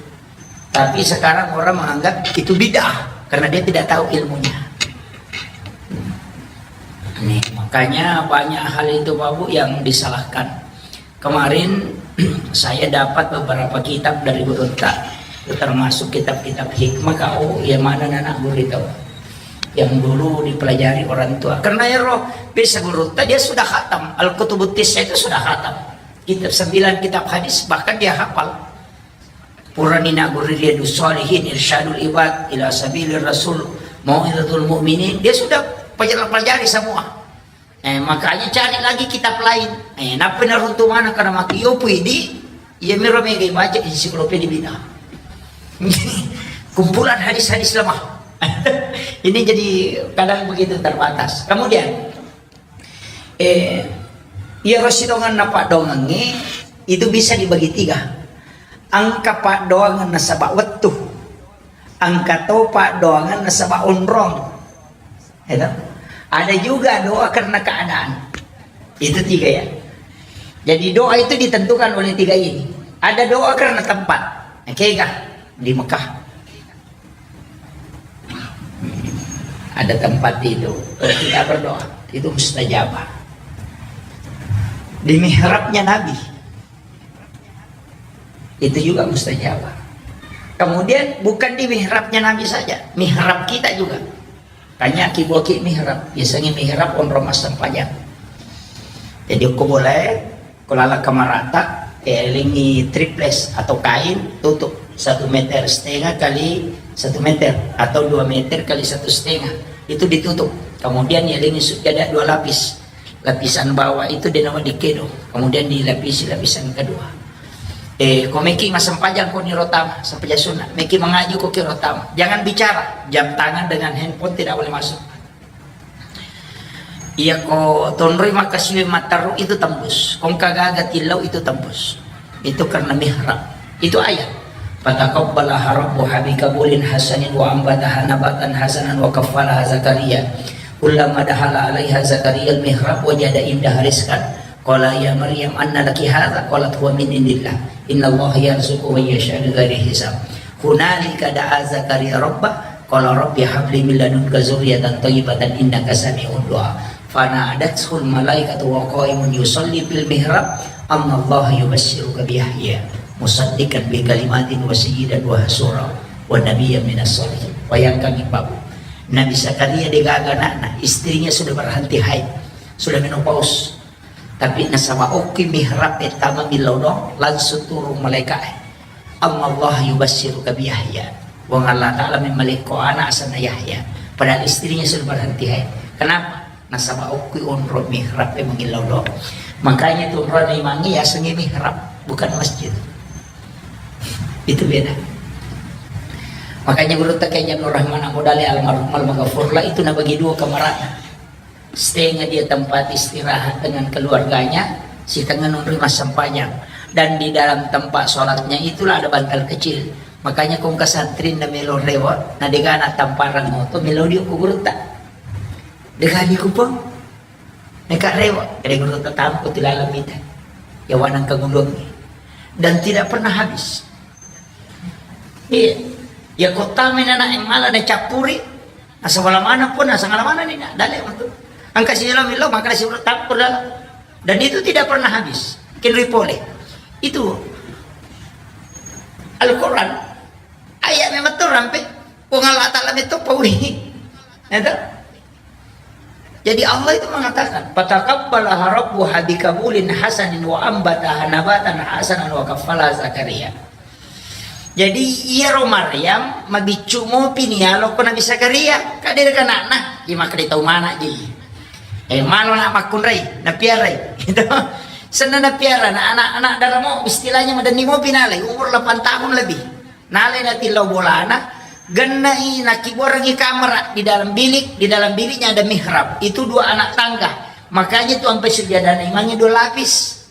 Tapi sekarang orang menganggap itu bid'ah karena dia tidak tahu ilmunya. Nih, makanya banyak hal itu, Pak Bu, yang disalahkan. Kemarin saya dapat beberapa kitab dari gurutta, termasuk kitab-kitab hikmah kau, yang mana anak guru itu yang dulu dipelajari orang tua. Karena ya roh, bisa gurutta dia sudah khatam, Al-Kutubut Tis'ah itu sudah khatam. Kitab sembilan kitab hadis, bahkan dia hafal. Purani naguru Riyadus Shalihin, Irsyadul Ibad ila Sabilir Rasul, Mau'izatul Mu'minin, dia sudah pelajari, pelajari semua. Eh, makanya cari lagi kitab lain. Eh, nappa naruntu mana karena mati yopu idi, iya miro mega baca ensiklopedia bid'ah. Kumpulan hadis-hadis lemah. Ini jadi kadang begitu terbatas. Kemudian, eh, iya rosidongan na paddoangengnge itu bisa dibagi tiga. Engka paddoangan nasaba wettu, engka to paddoangan nasaba onrong. Ya toh? Ada juga doa karena keadaan. Itu tiga ya. Jadi doa itu ditentukan oleh tiga ini. Ada doa karena tempat. Nah, kega di Mekah. Ada tempat itu. Kalau kita berdoa, itu mustajabah. Di mihrabnya Nabi, itu juga mustajabah. Kemudian bukan di mihrabnya Nabi saja, mihrab kita juga. Tanya ki buaki mihrab, biasanya mihrab onrong massempajang. Jadi ko boleh, ko lala kamarata, eh, lingi triples atau kain, tutup satu meter setengah kali satu meter atau dua meter kali satu setengah, itu ditutup. Kemudian ya lingi sujada dua lapis. Lapisan bawah itu denawa dikedo, kemudian dilapisi lapisan kedua. Eh, ko meki massempajang ko niro tama, sempajang sunat, meki mengaji ko kiro tama. Jangan bicara, jam tangan dengan handphone tidak boleh masuk. Iya ko tonroi makkasiwe matteru itu tembus, kongka gaga tillau itu tembus. Itu karena mihrab. Itu ayat. Fataqabbalaha rabbuha biqabulin hasanin wa ambataha nabatan hasanan wa kaffalaha Zakaria. Kullama dakhala alaiha Zakaria al-mihrab wajada indaha rizqan. Qala ya Maryam anna laki hadza? Qalat huwa min indillah. Innallaha yarzuqu man yasha'u bighairi hisab. Hunalika da'a Zakaria rabbah. Qala rabbi habli min ladunka dzurriyyatan thayyibatan innaka sami'ud du'a. Fanadathul malaikatu wa qa'imun yusalli fil mihrab, annallaha yubasysyuruka bi Yahya musaddiqan bi kalimatin wa sayyidan wa hasura wa nabiyyan minas shalihin. Bayangkan, Ibu. Nabi Zakaria degaga anakna, istrinya sudah berhenti haid, sudah menopause. Tapi nasaba okki mihrab e tama millau doang, langsung turun malaikat. Annallaha yubasysyuruka bi Yahya. Puang Allah Ta'ala memmalekko anak asenna Yahya. Padahal istrinya sudah berhenti haid. Kenapa? Nasaba okki onro mihrab e mangillau doang. Makanya tu onrona imangnge yasengnge mihrab, bukan masjid. Itu beda. Makanya gurutta Kiai Abdul Rahman Abu Dali almarhum almaghfurlah itu nabagi dua kamarana. Setengah dia tempat istirahat dengan keluarganya, setengah nonroi massempajang. Dan di dalam tempat sholatnya itulah ada bantal kecil. Makanya kongka santri na melo rewa, na degana tamparang moto, melo dio ku gurutta. Degani kupang, neka rewa, kede gurutta tampu tilalang mita. Yawanang kagulungi. Dan tidak pernah habis. Iya. Ya kota menana yang malah na cappuri, Nasaba la maneng pun, nasaba la maneng ni, na, dalle matu. Engka silo milo, maka nasi urut tappur dalam. Dan itu tidak pernah habis. Kinrui pole. Itu Al-Quran. Ayat memang tu rampe. Puang Allah Ta'ala itu pawi. Ya toh? Jadi Allah itu mengatakan, "Fataqabbalaha rabbuha biqabulin hasanin wa ambataha nabatan hasanan wa kaffalaha Zakaria." Jadi, iyaro Maryam mabiccu mopi ni yalo ko Nabi Zakaria, ka de' gaga ana'na, iya makkeda tau mana ji. Eh, malo na makkunrai, napiarai. Gitu. Senna napiara, na anak-anak daramo, istilahnya madenni mopi nalai, umur delapan tahun lebih. Nalai natillau bolana, gennai nakiborangi kamera di dalam bilik, di dalam biliknya ada mihrab. Itu dua anak tangga. Makanya itu sampai sujadana imangnge dua lapis.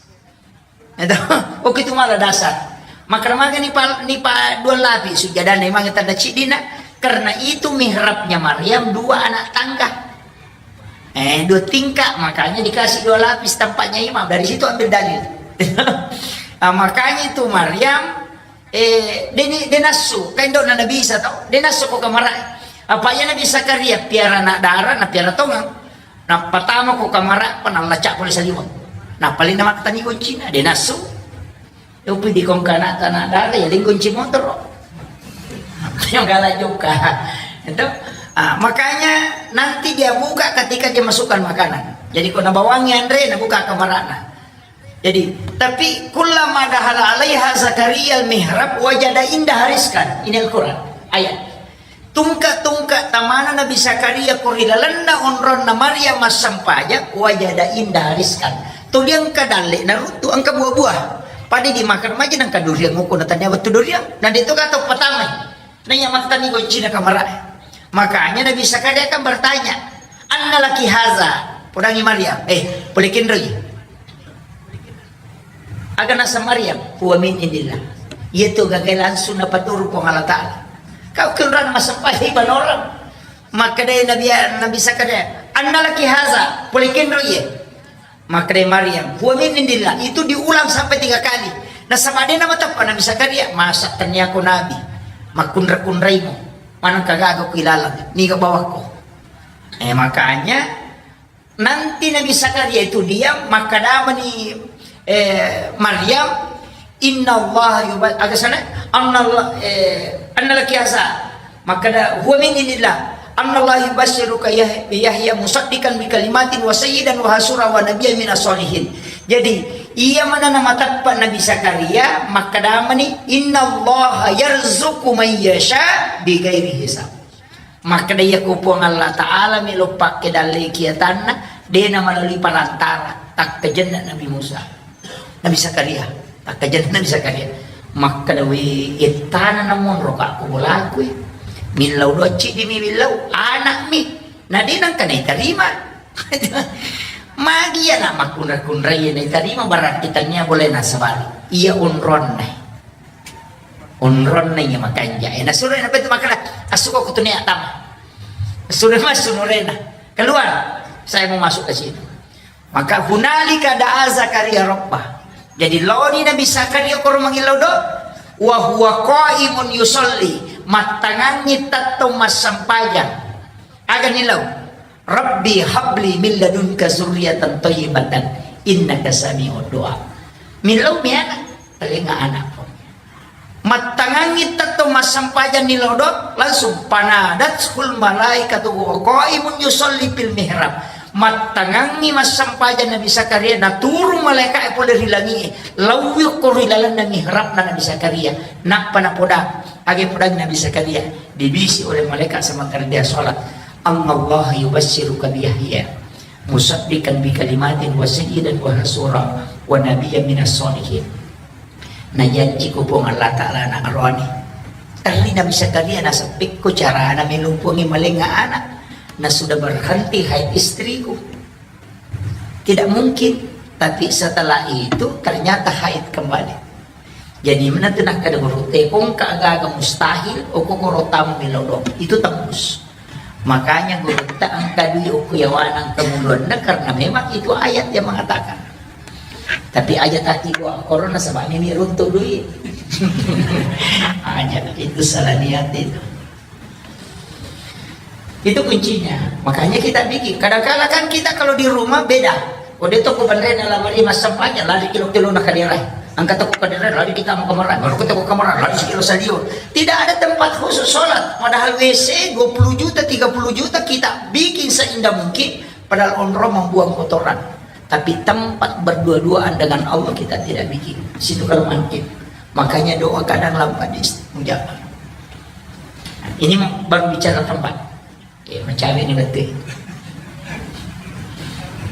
Itu, oke, itu malah dasar. Maka maga ni pa, ni pa dua lapis sujadana imangnge tanda cidina, karena itu mihrabnya Maryam dua anak tangga. Eh, dua tingkat, makanya dikasih dua lapis tempatnya imam. Dari situ ambil dalil. Ah, makanya itu Maryam, eh, deni, denassu, kan dona Nabi Isa tau, denassu ko kamara. Apa ya Nabi Zakaria piara anak dara, na piara tongang. Na pertama ko kamara, pa nallacak pole saliweng. Na paling nama tani kuncina, denassu. Upi di kongkana tanah dara ya lingkunci motor. Yang galak juga. Itu. Ah, makanya nanti dia buka ketika dia masukkan makanan. Jadi ko nabawangi anre, nabuka kamarana. Jadi, tapi kullama dahala alaiha Zakaria al-mihrab wajada inda hariskan. Ini Al-Quran. Ayat. Tungka-tungka tamana Nabi Zakaria ko ri lalenna onronna Maryam massempajang, wajada inda hariskan. Tuli engka dalle naruttu, engka buah-buah. Pada dimakan maja nengka duriang, uku na tania wettu duriang. Na de to gato patamai. Na iya mattani goncina kamara. Makanya Nabi Zakaria kan bertanya, "Anna laki haza?" Podangi Maryam, "Eh, pole kenroi?" Aga naseng Maryam, "Huwa min indillah." Iya tu gagai langsung napaturung Puang Allah Ta'ala. Kau kenrana massempajang ibanorang. Makkedai Nabi, Nabi Zakaria, "Anna laki haza?" Pole kenroi ye. Makkedai Maryam, "Huwa min indillah." Itu diulang sampai tiga kali. Nasaba de namateppa Nabi Zakaria, "Masa tenniako nabi makkunra-kunraimu, maneng kagaga ku ilalang, niga bawakko." Eh, makanya nanti Nabi Zakaria itu diam, makkedamani, eh, Maryam, "Inna Allah yuba-," aga sana? "Anna Allah, eh, anna laki haza?" Makkeda, "Huwa min indillah. Anna Allah yubasyiruka Yah-, Yahya musaddiqan bi kalimatin wa sayyidan wa hasura wa nabiyyan minas sholihin." Jadi, iya mana namateppa Nabi Zakaria, makkedamani, "Inna Allah yarzuqu man yasha bi ghairi hisab." Makkeda, "Iya ko Puang Allah Ta'ala melo pakke dalle kiatanna, de na melalui perantara, takkajenna Nabi Musa." Nabi Zakaria, takkajenna Nabi Zakaria. Makkeda, "We, ettana namonro ka ko bolaku. Millau doang ciddi mi millau, anak mi. Na de nangka naitarima." Magi iya na makkunra-kunrai naitarima, berarti tania boleh nasabari. Iya onronna. Onronna iya makanja. Eh, nasuro na betu makkeda, "Assuko ko tunia tama." Sudah masuk nurena. "Keluar. Saya mau masuk ke situ." Maka hunalika da'a Zakaria rabbah. Jadi laoni Nabi Zakaria koro mangillau do. Wa huwa qaimun yusalli. Mattangangi tettong massempajang. Aga nilau? "Rabbi habli min ladunka zurriyatan thayyibatan innaka sami'ud du'a." Millau mi ana, talenga ana. Mattangangi tettong massempajang ni lodo, langsung, "Fanadathul malaikatu wa qaimun yusalli fil mihrab." Mattangangi massempajang Nabi Zakaria, naturung malaika'e pole ri langi'e, lauwi ko ri lalenna mihrabna Nabi Zakaria, nappa napoda, aga podang Nabi Zakaria, dibisi oleh malaikat sementara dia sholat, "Annallaha yubasyiruka bi Yahya musaddiqan bi kalimatin wa sayyidan wa hasura wa nabiyyan minas sholihin." Najanji ko Puang Allah Ta'ala na aroani. Terri Nabi Zakaria naseppi ko carana melumpungi malenga anak. Na sudah berhenti haid istriku. Tidak mungkin. Tapi setelah itu ternyata haid kembali. Jadi menantu nakkeda guru, "Te kongka aga-aga mustahil, oko koro tamu melo do." Itu tembus. Makanya gurutta engka dui okko yawana engka muluanna, karena memang itu ayat yang mengatakan. Tapi aja taki gua korona sebab ini runtuh duit. Aja itu salah niat itu. Itu kuncinya. Makanya kita bikin. Kadang-kala kan kita kalau di rumah beda. Kode toko penrena lamari massempajang, lari kilo-kilo na kadera. Angkat toko kadera, lari kita mau kamar, baru ke toko kamar, lari sekilo salio. Tidak ada tempat khusus sholat. Padahal W C dua puluh juta, tiga puluh juta kita bikin seindah mungkin. Padahal onrong membuang kotoran. Tapi tempat berdua-duaan dengan Allah kita tidak bikin. Situ kelemahan kita. Makanya doa kadang lambat diistajabah. Ini baru bicara tempat. Ya, mencari ini betul.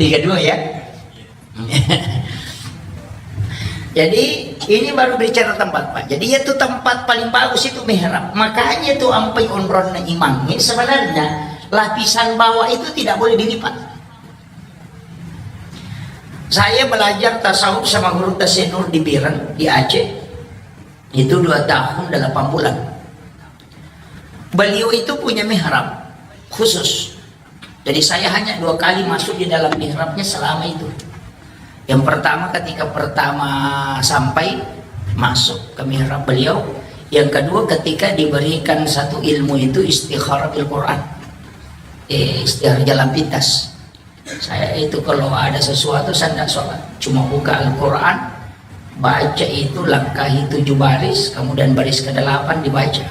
Tiga dua ya. Jadi, Ini baru bicara tempat, Pak. Jadi, itu tempat paling bagus itu mihrab. Makanya itu ampai onronna imam ini sebenarnya lapisan bawah itu tidak boleh dilipat. Saya belajar tasawuf sama guru Tasik Nur di Biren, di Aceh. Itu dua tahun delapan bulan. Beliau itu punya mihrab khusus. Jadi saya hanya dua kali masuk di dalam mihrabnya selama itu. Yang pertama ketika pertama sampai masuk ke mihrab beliau. Yang kedua ketika diberikan satu ilmu itu istikharah bil Quran. Eh, istikharah jalan pintas. Saya itu kalau ada sesuatu saya tidak sholat. Cuma buka Al-Quran, baca itu langkahi tujuh baris, kemudian baris kedelapan dibaca.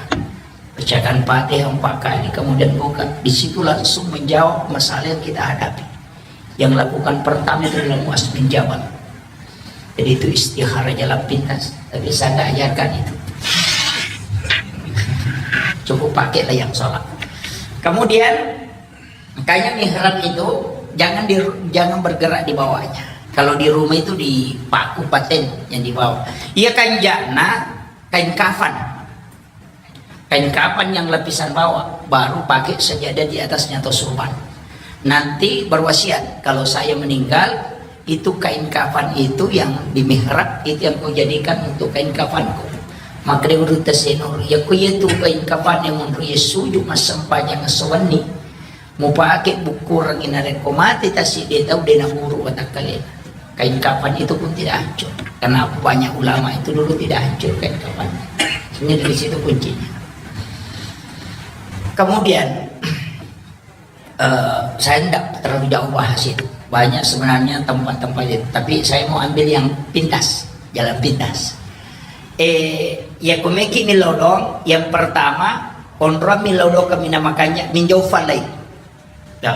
Bacakan Fatihah empat kali, kemudian buka. Di situ langsung menjawab masalah yang kita hadapi. Yang lakukan pertama itu adalah Muaz bin Jabal. Jadi itu istikharah jalan pintas. Tapi saya nggak ajarkan itu. Cukup pakailah yang sholat. Kemudian, makanya mihrab itu jangan di, jangan bergerak di bawahnya. Kalau di rumah itu dipaku paten yang di bawah. Iya, kanjana kain kafan. Kain kafan yang lapisan bawah, baru pakai sajadah di atasnya atau surban. Nanti berwasiat, kalau saya meninggal, itu kain kafan itu yang di mihrab, itu yang kau jadikan untuk kain kafanku. Maka dia berkata Senur, ya ku iya tu kain kafan yang menurut ya sujud masam panjang sewenni. Mupake bukkurengngi narekko mate tasi de tau de naburu watakkalena. Kain kafan itu pun tidak hancur. Karena banyak ulama itu dulu tidak hancur kain kafan. Sebenarnya dari situ kuncinya. Kemudian, eh, saya tidak terlalu jauh bahas itu. Banyak sebenarnya tempat-tempat itu. Tapi saya mau ambil yang pintas, jalan pintas. Eh, ya kumeki milodong, yang pertama, onrong milodong kami namakannya minjau falai. Ya.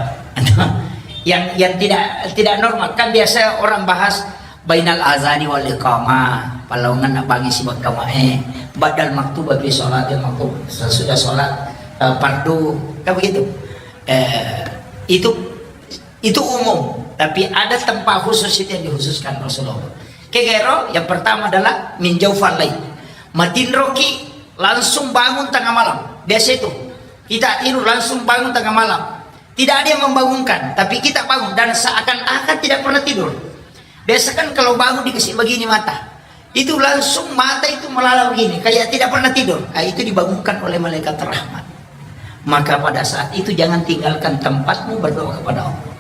Yang yang tidak tidak normal. Kan biasa orang bahas bainal azani wal iqamah, palaungan nak bangi sibak kamae, badal maktubah fi sholat, yang maktub sesudah sholat, eh, fardu, kan begitu. Eh, itu itu umum, tapi ada tempat khusus itu yang dikhususkan Rasulullah. Kegero yang pertama adalah minjau falai. Matinroki langsung bangun tengah malam. Biasa itu. Kita tidur langsung bangun tengah malam. Tidak ada yang membangunkan, tapi kita bangun dan seakan-akan tidak pernah tidur. Biasa kan kalau bangun dikasih begini mata, itu langsung mata itu melala begini, kayak tidak pernah tidur. Ah, itu dibangunkan oleh malaikat rahmat. Maka pada saat itu jangan tinggalkan tempatmu berdoa kepada Allah.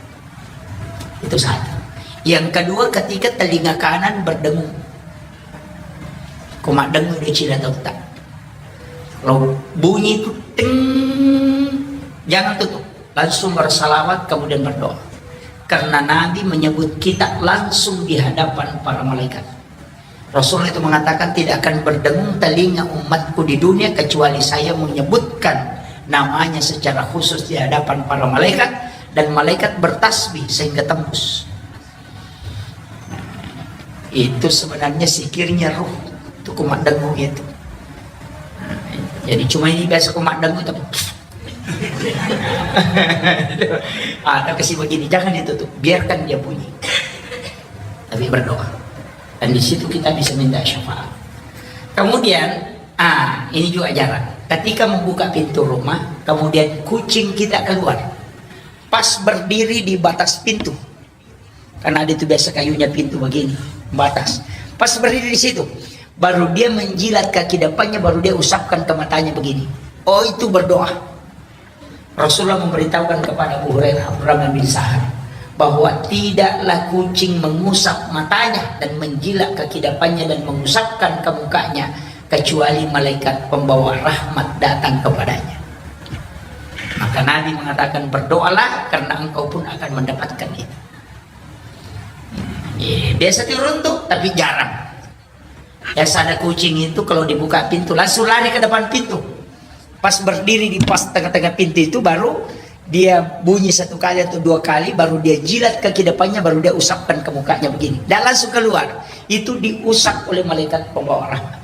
Itu satu. Yang kedua, ketika telinga kanan berdengung, ko maddengung di cila tauta. Kalau bunyi itu ting, jangan tutup. Langsung bersalawat, kemudian berdoa. Karena Nabi menyebut kita langsung di hadapan para malaikat. Rasul itu mengatakan, "Tidak akan berdengung telinga umatku di dunia kecuali saya menyebutkan namanya secara khusus di hadapan para malaikat, dan malaikat bertasbih sehingga tembus." Itu sebenarnya sikirnya ruh. Itu ko maddengung itu. Jadi cuma ini biasa ko maddengung tapi ada kasih begini, jangan ditutup, biarkan dia bunyi. Tapi berdoa. Dan di situ kita bisa minta syafaat. Kemudian, ah, ini juga jarang. Ketika membuka pintu rumah, kemudian kucing kita keluar. Pas berdiri di batas pintu. Karena ada itu biasa kayunya pintu begini, batas. Pas berdiri di situ, baru dia menjilat kaki depannya, baru dia usapkan ke matanya begini. Oh, itu berdoa. Rasulullah memberitahukan kepada Abu Hurairah, Abdurrahman bin Sahar, bahwa tidaklah kucing mengusap matanya dan menjilat kaki depannya dan mengusapkan ke mukanya kecuali malaikat pembawa rahmat datang kepadanya. Maka Nabi mengatakan, "Berdoalah karena engkau pun akan mendapatkan itu." Iya, biasa turun tuh, tapi jarang. Biasa ada kucing itu kalau dibuka pintu langsung lari ke depan pintu. Pas berdiri di pas tengah-tengah pintu itu baru dia bunyi satu kali atau dua kali, baru dia jilat kaki depannya, baru dia usapkan ke mukanya begini. Dan langsung keluar. Itu diusap oleh malaikat pembawa rahmat.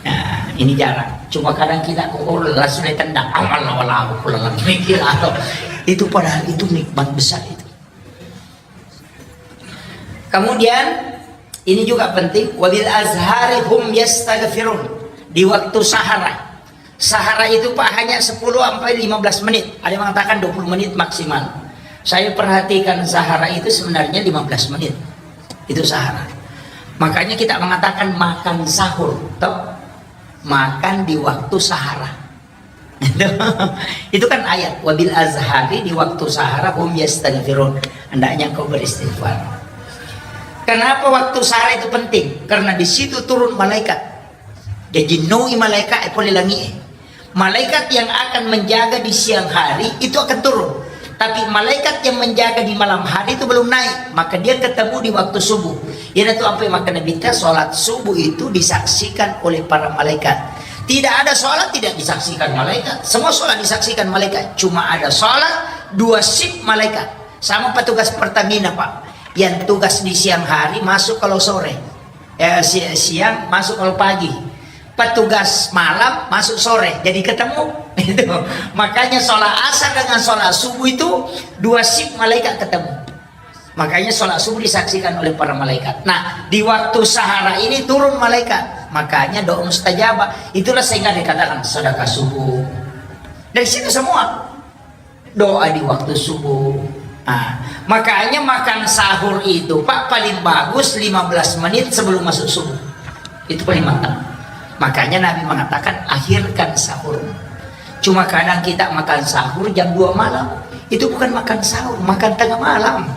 Nah, ini jarang. Cuma kadang kita, oh, langsung ditendang. Amal wala aku lalang mikir atau itu padahal itu nikmat besar itu. Kemudian Ini juga penting, wabil azhari hum yastaghfirun. Di waktu sahara. Sahara itu, Pak, hanya sepuluh sampai lima belas menit. Ada yang mengatakan dua puluh menit maksimal. Saya perhatikan sahara itu sebenarnya lima belas menit. Itu sahara. Makanya kita mengatakan makan sahur, toh? Makan di waktu sahara. Itu kan ayat, wabil azhari, di waktu sahara, hum yastaghfirun. Hendaknya kau beristighfar. Kenapa waktu sahara itu penting? Karena di situ turun malaikat. Jadi noi malaikat e pole langi e. Malaikat yang akan menjaga di siang hari itu akan turun. Tapi malaikat yang menjaga di malam hari itu belum naik, maka dia ketemu di waktu subuh. Iyanatu apa yang makkeda Nabitta, salat subuh itu disaksikan oleh para malaikat. Tidak ada salat tidak disaksikan malaikat. Semua salat disaksikan malaikat. Cuma ada salat dua shift malaikat. Sama petugas Pertamina, Pak. Yang tugas di siang hari masuk kalau sore. Eh, si-, siang masuk kalau pagi. Petugas malam masuk sore. Jadi ketemu. Itu. Makanya sholat asar dengan sholat subuh itu dua shift malaikat ketemu. Makanya sholat subuh disaksikan oleh para malaikat. Nah, di waktu sahara ini turun malaikat. Makanya doa mustajabah. Itulah sehingga dikatakan sedekah subuh. Dari situ semua. Doa di waktu subuh. Nah, makanya makan sahur itu, Pak, paling bagus lima belas menit sebelum masuk subuh. Itu paling matang. Makanya Nabi mengatakan, "Akhirkan sahur." Cuma kadang kita makan sahur jam dua malam. Itu bukan makan sahur, makan tengah malam.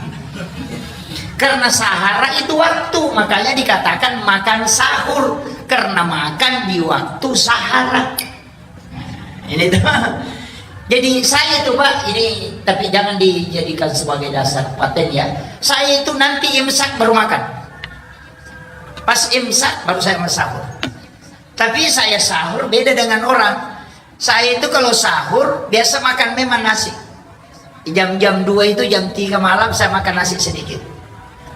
Karena sahara itu waktu, makanya dikatakan makan sahur. Karena makan di waktu sahara. Ini tuh. Jadi saya itu, Pak, ini tapi jangan dijadikan sebagai dasar paten ya. Saya itu nanti imsak baru makan. Pas imsak baru saya mau sahur. Tapi saya sahur beda dengan orang. Saya itu kalau sahur biasa makan memang nasi. Jam-jam dua itu, jam tiga malam saya makan nasi sedikit.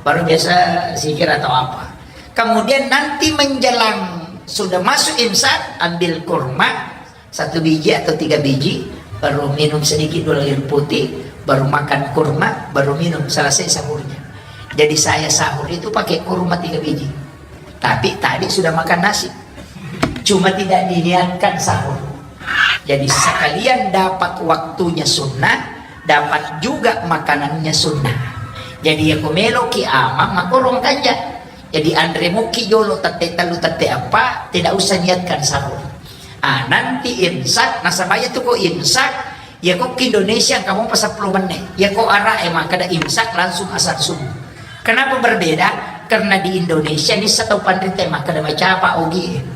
Baru biasa zikir atau apa. Kemudian nanti menjelang sudah masuk imsak, ambil kurma satu biji atau tiga biji, baru minum sedikit dulu air putih, baru makan kurma, baru minum, selesai sahurnya. Jadi saya sahur itu pakai kurma tiga biji. Tapi tadi sudah makan nasi. Cuma tidak diniatkan sahur. Jadi sekalian dapat waktunya sunnah, dapat juga makanannya sunnah. Jadi ya ko meloki ama makorong kanja. Jadi anre muki jolo tette tellu tette apa, tidak usah niatkan sahur. Ah, nanti imsak, nasabaya tu ko imsak, ya ko ke Indonesia kamu pas sepuluh menit. Ya ko arah e makkeda imsak langsung asar subuh. Kenapa berbeda? Karena di Indonesia ni satu panrita makkeda macapa ogi.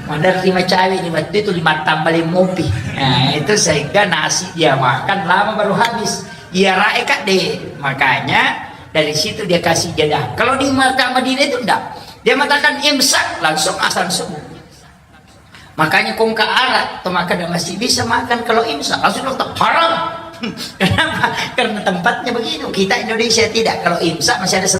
Maderri macawe di waktu itu lima tambah lima mopi. Nah, itu sehingga nasi dia makan lama baru habis. Iya rae kak deh. Makanya dari situ dia kasih jeda. Kalau di Makkah Madinah itu enggak. Dia mengatakan imsak langsung asar subuh. Makanya kongka arak, atau makan masih bisa makan kalau imsak. Langsung tetap haram. Kenapa? Karena tempatnya begitu. Kita Indonesia tidak. Kalau imsak masih ada